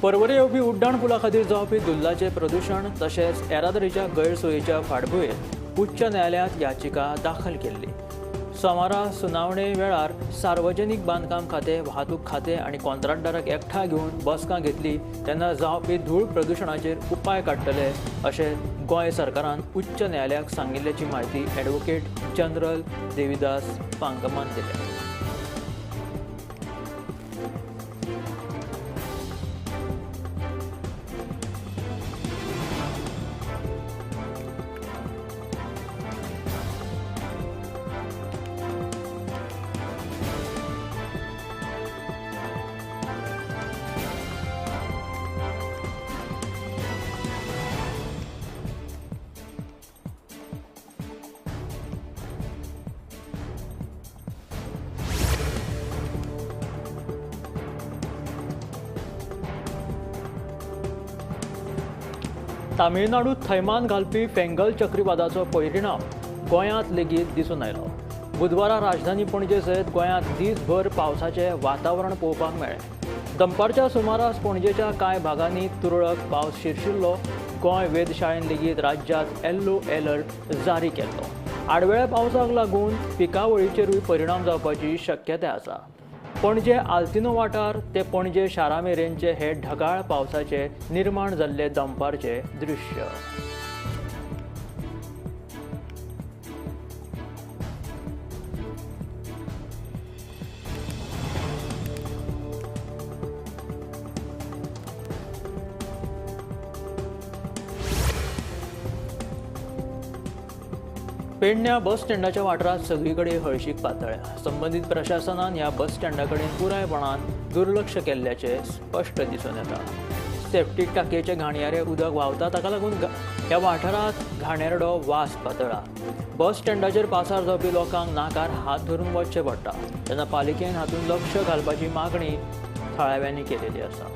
[SPEAKER 2] पर्वरे येवपी उड्डाण पुला खातीर जावपी धुल्लाचें प्रदुशण तशेंच येरादारीच्या गैरसोयीच्या फाटभुंयेर उच्च न्यायालयांत याचिका दाखल केल्ली. सोमारा सुनावणे वेळार सार्वजनीक बांदकाम खातें, वाहतूक खातें आनी कॉन्ट्रॅक्टदाराक एकठांय घेवन बसका घेतली तेन्ना जावपी धूळ प्रदुशणाचेर उपाय काडटले अशें गोंय सरकारान उच्च न्यायालयाक सांगिल्ल्याची म्हायती ॲडव्होकेट जनरल देविदास पांगमान दिल्या. तामिळनाडूत थैमान घालपी फेंगल चक्रीवादाचो परिणाम गोंयांत लेगीत दिसून आयलो. बुधवारा राजधानी पणजे सयत गोंयांत दीसभर पावसाचें वातावरण पळोवपाक मेळ्ळें. दनपारच्या सुमारास पणजेच्या कांय भागांनी तुरळक पावस शिरशिल्लो. गोंय वेधशाळेन लेगीत राज्यांत येल्लो अलर्ट जारी केल्लो. आडवेळ्या पावसाक लागून पिकावळीचेरूय परिणाम जावपाची शक्यताय आसा. पणजे आल्तिनो वाठार ते पणजे शारा मेरेनचे हे ढगाळ पावसाचे निर्माण जाल्ले दनपारचे दृश्य. पेडण्या बस स्टँडाच्या वाठारांत सगळी कडेन हळशीक पातळ्ळ्या. संबंदीत प्रशासनान ह्या बस स्टँडा कडेन पुरायपणान दुर्लक्ष केल्ल्याचें स्पश्ट दिसून येता. सेप्टीक टाकयेचे घाणयारे उदक व्हांवता, ताका लागून ह्या वाठारांत घाणेरडो वास पातळा. बस स्टँडाचेर पासार जावपी लोकांक नाकार हात धरून वचचें पडटा. तेन्ना पालिकेन हातूंत लक्ष घालपाची मागणी थळाव्यांनी केलेली आसा.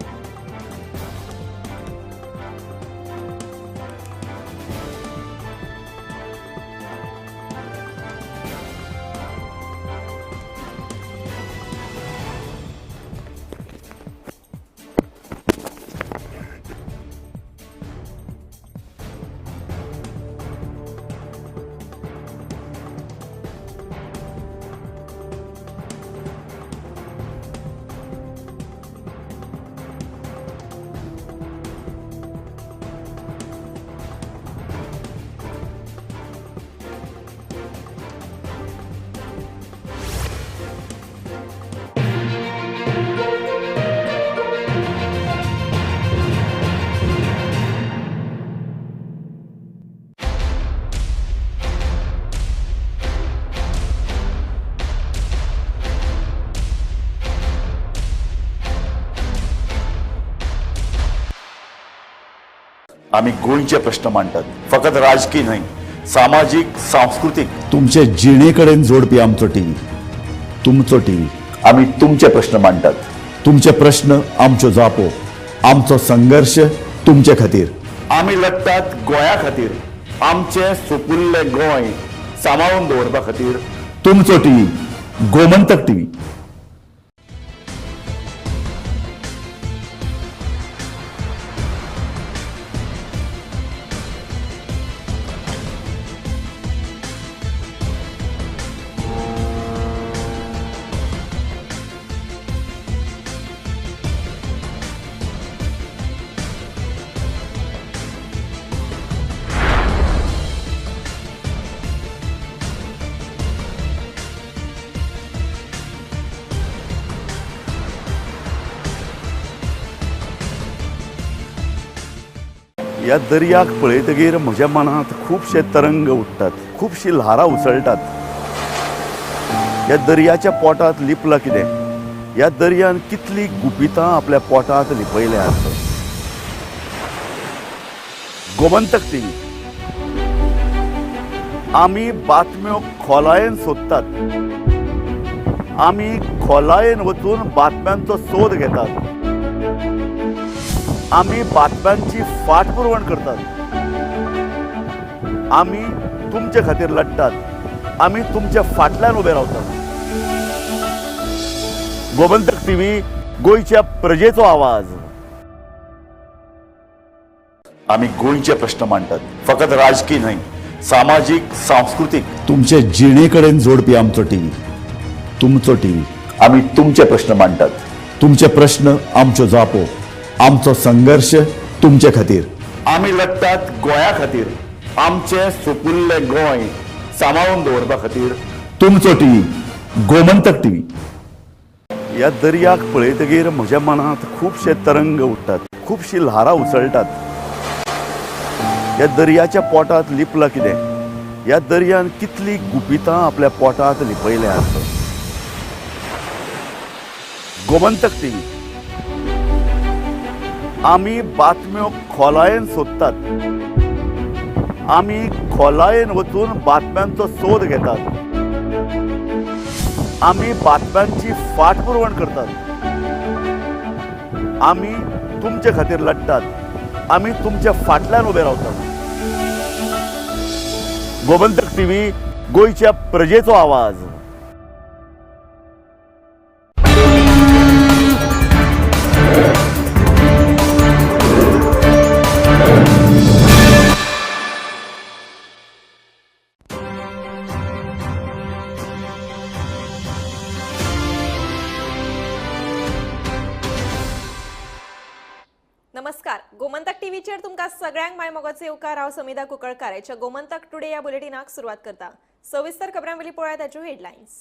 [SPEAKER 4] आमी गोंयचे प्रश्न मांडटात, फकत राजकीय न्हय, सामाजीक, सांस्कृतीक. तुमचे जिणे कडेन जोडपी आमचो टीव्ही, तुमचो टीव्ही. आमी तुमचे प्रश्न मांडटात, तुमचे प्रश्न आमच्यो जापो, आमचो संघर्श तुमचे खातीर. आमी लढटात गोंया खातीर, आमचें सुपुल्लें गोंय सांबाळून दवरपा खातीर. तुमचो टीव्ही, गोमंतक टीव्ही. ह्या दर्याक पळयतगीर म्हज्या मनांत खुबशे तरंग उठ्ठात, खुबशी ल्हारां उसळटात. ह्या दर्याच्या पोटांत लिपलां कितें? ह्या दर्यान कितलीं गुपितां आपल्या पोटांत लिपयल्यांत. गोमंतक टीव्ही. आमी बातम्यो खोलायेन सोदतात, आमी खोलायेन वचून बातम्यांचो सोद घेतात, आमी बातम्यांची फाटपुरवण करतात, आमी तुमचे खातीर लढटात, आमी तुमच्या फाटल्यान उबे रावतात. गोमंतक टीव्ही, गोंयच्या प्रजेचो आवाज. आमी गोंयचे प्रश्न मांडटात, फकत राजकीय न्हय, सामाजीक, सांस्कृतीक. तुमचे जिणे कडेन जोडपी आमचो टीव्ही, तुमचो टीव्ही. आमी तुमचे प्रश्न मांडटात, तुमचे प्रश्न आमच्यो जापो, आमचो संघर्श तुमचे खातीर. आमी लढटात गोंया खातीर, आमचें सुपुल्लें गोंय सांबाळून दवरपा खातीर. तुमचो टीव्ही, गोमंतक टीव्ही. ह्या दर्याक पळयतगीर म्हज्या मनांत खुबशे तरंग उठ्ठात, खुबशी ल्हारां उसळटात. ह्या दर्याच्या पोटांत लिपलां कितें? ह्या दर्यान कितलीं गुपितां आपल्या पोटांत लिपयल्यांत. गोमंतक टीव्ही. आमी बातम्यो खोलायेन सोदतात, आमी खोलायेन वचून बातम्यांचो सोद घेतात, आमी बातम्यांची फाटपुरवण करतात, आमी तुमचे खातीर लढटात, आमी तुमच्या फाटल्यान उबे रावतात. गोमंतक टीव्ही, गोंयच्या प्रजेचो आवाज.
[SPEAKER 12] नमस्कार, गोमंतक टीव्हीचेर तुमकां सगळ्यांक माय मोगाचो येवकार. हांव समिधा कुंकळकार आयच्या गोमंतक टुडे ह्या बुलेटिनाक सुरवात करता. सविस्तर खबरां वयली पळयात ताच्यो हेडलायन्स.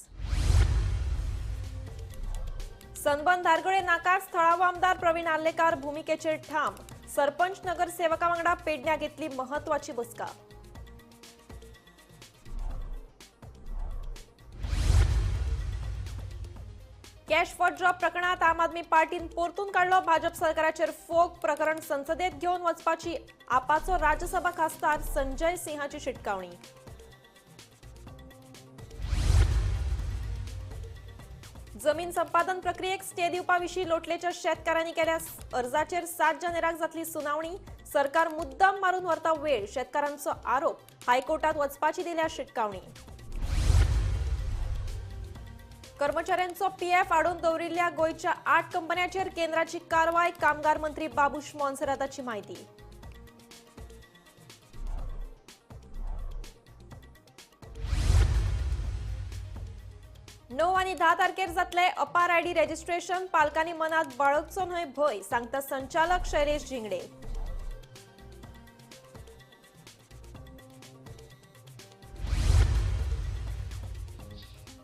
[SPEAKER 12] सनबर्न धारगळे नाकार थळावो आमदार प्रवीण आर्लेकार भुमिकेचेर ठाम. सरपंच नगरसेवका वांगडा पेडण्या घेतली महत्वाची बसका. कॅश फॉर जॉब प्रकरणात आम आदमी पार्टीन परतून काडलो भाजप सरकाराचेर फोग. प्रकरण संसदेत घेवन वचपाची आपाचो राज्यसभा खासदार संजय सिंहाची शिटकावणी. जमीन संपादन प्रक्रियेक स्टे दिवपा विशीं लोटलेच्या शेतकारांनी केल्या अर्जाचेर 7 जानेराक जातली सुनावणी. सरकार मुद्दाम मारून व्हरता वेळ, शेतकारांचो आरोप. हायकोर्टात वचपाची दिल्या शिटकावणी. कर्मचाऱ्यांचो पीएफ आडोवन दवरिल्ल्या गोंयच्या 8 कंपन्यांचेर केंद्राची कारवाय. कामगार मंत्री बाबूश मोन्सेराताची म्हायती. णव आनी 10 तारखेर जातले अपार आयडी रेजिस्ट्रेशन. पालकांनी मनात बाळगचो न्हय भंय, सांगता संचालक शैलेश झिंगडे.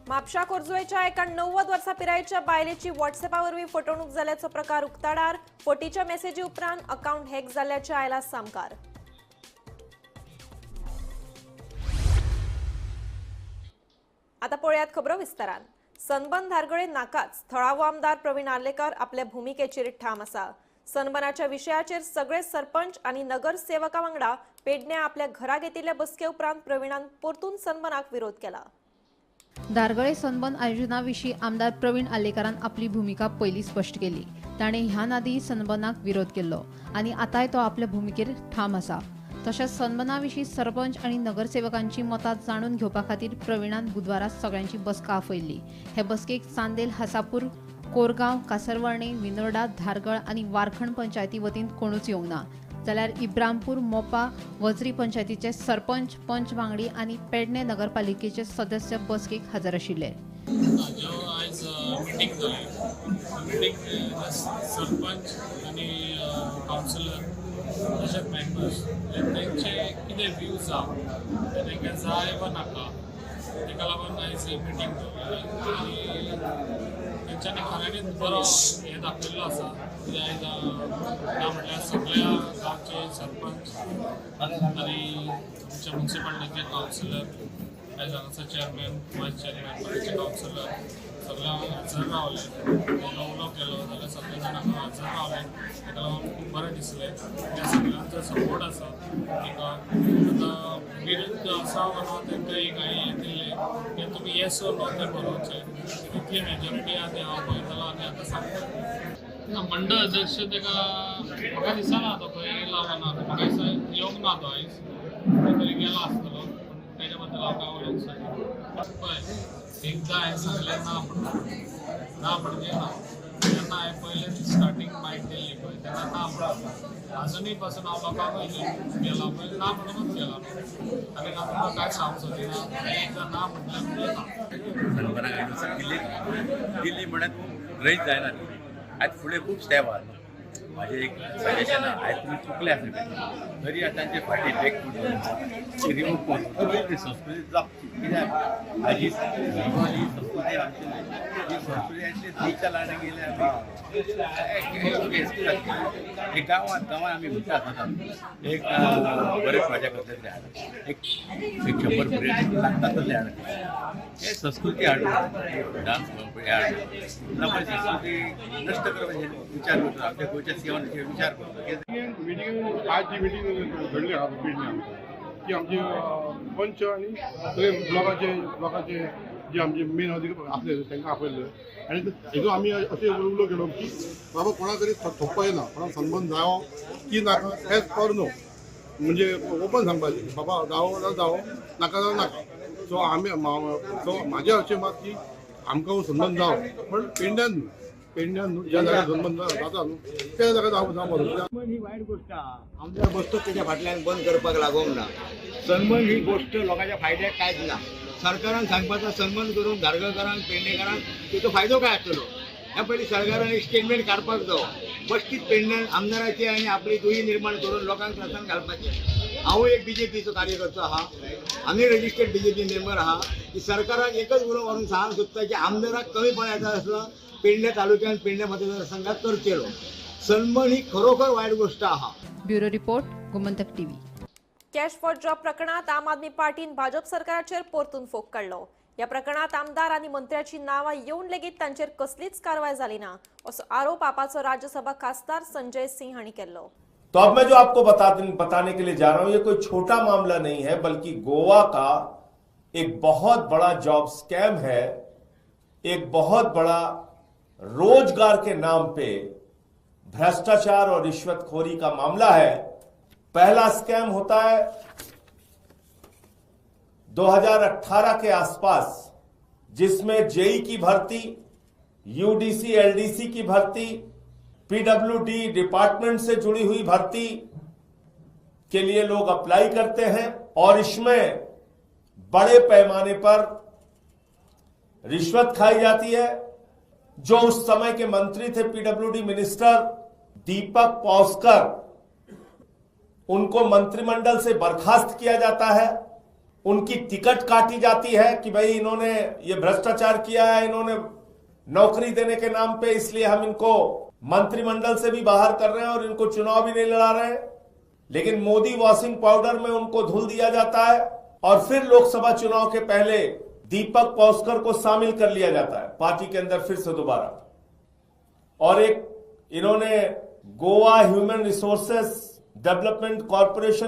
[SPEAKER 12] म्हापशा खोर्जुवेच्या एका 90 वर्सां पिरायेच्या बायलेची व्हॉट्सएपा वरवीं फटवणूक जाल्ल्याचो प्रकार उक्ताडार. फटीच्या मेसेजी उपरांत अकावंट हॅक जाल्ल्याचें आयलां सामकार. आता पळयात खबरो विस्तारान. सनबर्न धारगळे नाकाच थळावो आमदार प्रवीण आर्लेकर आपल्या भुमिकेचेर ठाम आसा. सनबर्नाच्या विशयाचेर सगळे सरपंच आनी नगरसेवका वांगडा पेडण्या आपल्या घरा घेतिल्ल्या बसके उपरांत प्रवीणान परतून सनबर्नाक विरोध केला.
[SPEAKER 5] धारगळे सनबर्न आयोजना विशीं आमदार प्रवीण आर्लेकरान आपली भुमिका पयलीं स्पश्ट केली. ताणें ह्यान आदीं सनबर्नाक विरोध केल्लो आनी आतांय तो आपल्या भुमिकेर ठाम आसा. तशेंच सनबर्ना विशीं सरपंच आनी नगरसेवकांची मतां जाणून घेवपा खातीर प्रवीणान बुधवारा सगळ्यांची बसका आपयल्ली. हे बसकेक चांदेल, हासापूर, कोरगांव, कासरवर्णे, विनोर्डा, धारगळ आनी वारखंड पंचायती वतीन कोणूच येवंक ना, जाल्यार इब्रामपूर, मोपा, वजरी पंचायतीचे सरपंच, पंच वांगडी आनी पेडणे नगरपालिकेचे सदस्य बसकेक हजर आशिल्ले.
[SPEAKER 9] आयज मिटींग जाली. मिटींग सरपंच आनी कावन्सिलर तशेंच मेंबर्स तेंचे कितें व्यूज आहा ते तांकां जाय वा नाका तेका लागून आयज मिटींग दवरली आनी तेंच्यांनी खऱ्यांनीच बरो हें दाखयल्लो आसा की आयज ना म्हणल्यार सगळ्या गांवचे सरपंच आनी आमच्या मुन्सिपालिटीचे कावन्सिलर आयज हांगासर चेअरमॅन, वायस चेअरमॅन, बाकीचे कावन्सिलर सगळे हजर रावले. उलो केलो जाल्यार सगळे जाण हांगा हजर रावले. ताका लागून खूब बरें दिसलें. त्या सगळ्यांचो सपोर्ट आसा ताका. आतां विरुद्ध आसा वा ना तांकां एक हांवें हें दिल्लें की तुमी येस ऑर नो तें बरोवचें. कितली मेजॉरिटी आहा तें हांव पळयतलो आनी आतां सांगता. ना मंडळ अध्यक्ष ताका म्हाका दिसना तो खंय येयला वा ना, म्हाका दिसता येवंक ना तो आयज, तरी गेला आसतलो, पूण तेज्या बद्दल हांव कांय उलोवंक शकना. पळय एकदां हांवें सांगलें ना म्हणून, ना म्हणजे ना. तेन्ना हांवें पयलें स्टार्टींग मायट दिल्ली पळय तेन्ना ना म्हणून आजुनूय पासून हांव लोकांकूय गेला पळय ना म्हणूनच गेला आनी ना तुमकां कांय सांगूंक सोदिना. एकदां ना म्हटलें म्हणजे ना.
[SPEAKER 22] सनबर्नाक दिल्ली दिल्ली म्हळ्यार ग्रहीत जायना. आयज फुडें खूब स्टेप आहा. म्हाजें एक सजेशन आहा, आयज तुमी चुकले आसले तरी आतां तांचे फाटीं बॅक रिमूव करून ती संस्कृती जपची. कित्याक हाजी ही संस्कृती आमची ही संस्कृती आसली थंयच्या लायना गेले आमी एक गांवांत गांवांत आमी भुरगे आसता एक बरे प्रोजेक्ट कसले तरी हाडप एक 100 भुरगे लागतात तसले हाडप हे संस्कृती हाडून डांस हे हाडून ना पण संस्कृती नश्ट करपाचे विचार करतो. आमच्या गोंयच्या सेवन विचार करतो.
[SPEAKER 24] मिटींग आज जी मिटींग घडली आहा पेडण्यां ती आमची पंच आनी सगळे ब्लॉकाचे जे आमचे मेन अधिकारी आसले तांकां आपयल्ले आनी हेजो आमी अशें उलो केलो की बाबा कोणा तरी थोपपा येना, कोणाक सनबर्न जावो की नाका एज पर नो, म्हणजे ओपन सांगपाचें बाबा जावो जाल्यार जावो, नाका जाल्यार नाका. सो आमी सो म्हाजें अशें मत की आमकां सनबर्न जावो, पण पेडण्यान न्हू, पेडण्यान न्हू ज्या जाग्यार सनबर्न जाता न्हू त्या जाग्यार जावं बरो.
[SPEAKER 20] सनबर्न ही वायट गोश्ट आहा. आमदार बसतो तेच्या फाटल्यान बंद करपाक लागोंक ना. सनबर्न ही गोश्ट लोकांच्या फायद्याक कांयच ना. सरकारान सांगपाचो सनबर्न करून धारगळकारांक पेडणेकारांक तेचो फायदो काय आसतलो ह्या पयलीं सरकारान एक स्टेटमेंट काडपाक जावो. बश्टीत पेडण्यान आमदाराची आनी आपली दुयी निर्माण करून लोकांक त्रासान घालपाचें. हांवूय एक बीजेपीचो कार्यकर्तो आहा, आमी रजिस्टर्ड बीजेपी मेंबर आहा की सरकाराक एकच उलो मारून सांगूंक सोदता की आमदाराक कमीपण येता आसलो पेडणे तालुक्यान पेडणे मतदारसंघात करचेलो. सनबर्न ही खरोखर वायट गोश्ट आहा.
[SPEAKER 5] Bureau report, Gomantak TV.
[SPEAKER 12] Cash for job प्रकरणात आम आदमी पार्टीन भाजप सरकाराचेर परतून फोग काडलो. ह्या प्रकरणात आमदार आनी मंत्र्याची नांवां येवन लेगीत तांचेर कसलीच कारवाय जाली ना असो आरोप आपाचो राज्यसभा खासदार संजय सिंह हांणी केल्लो.
[SPEAKER 6] तो अब मैं जो आपको बताने के लिए जा रहा हूं ये कोई छोटा मामला नहीं है, बल्कि गोवा का एक बहुत बड़ा जॉब स्कैम है, एक बहुत बड़ा रोजगार के नाम पे भ्रष्टाचार और रिश्वतखोरी का मामला है। पहला स्कैम होता है 2018 के आसपास, जिसमें जेई की भर्ती, यूडीसी एलडीसी की भर्ती, पीडब्ल्यूडी डिपार्टमेंट से जुड़ी हुई भर्ती के लिए लोग अप्लाई करते हैं और इसमें बड़े पैमाने पर रिश्वत खाई जाती है। जो उस समय के मंत्री थे पीडब्ल्यूडी मिनिस्टर दीपक पावस्कर, उनको मंत्रिमंडल से बर्खास्त किया जाता है, उनकी टिकट काटी जाती है कि भाई इन्होंने ये भ्रष्टाचार किया है, इन्होंने नौकरी देने के नाम पे, इसलिए हम इनको मंत्रिमंडल से भी बाहर कर रहे हैं और इनको चुनाव भी नहीं लड़ा रहे हैं। लेकिन मोदी वॉशिंग पाउडर में उनको धुल दिया जाता है और फिर लोकसभा चुनाव के पहले दीपक पावस्कर को शामिल कर लिया जाता है पार्टी के अंदर फिर से दोबारा। और एक इन्होंने Goa human resources development corporation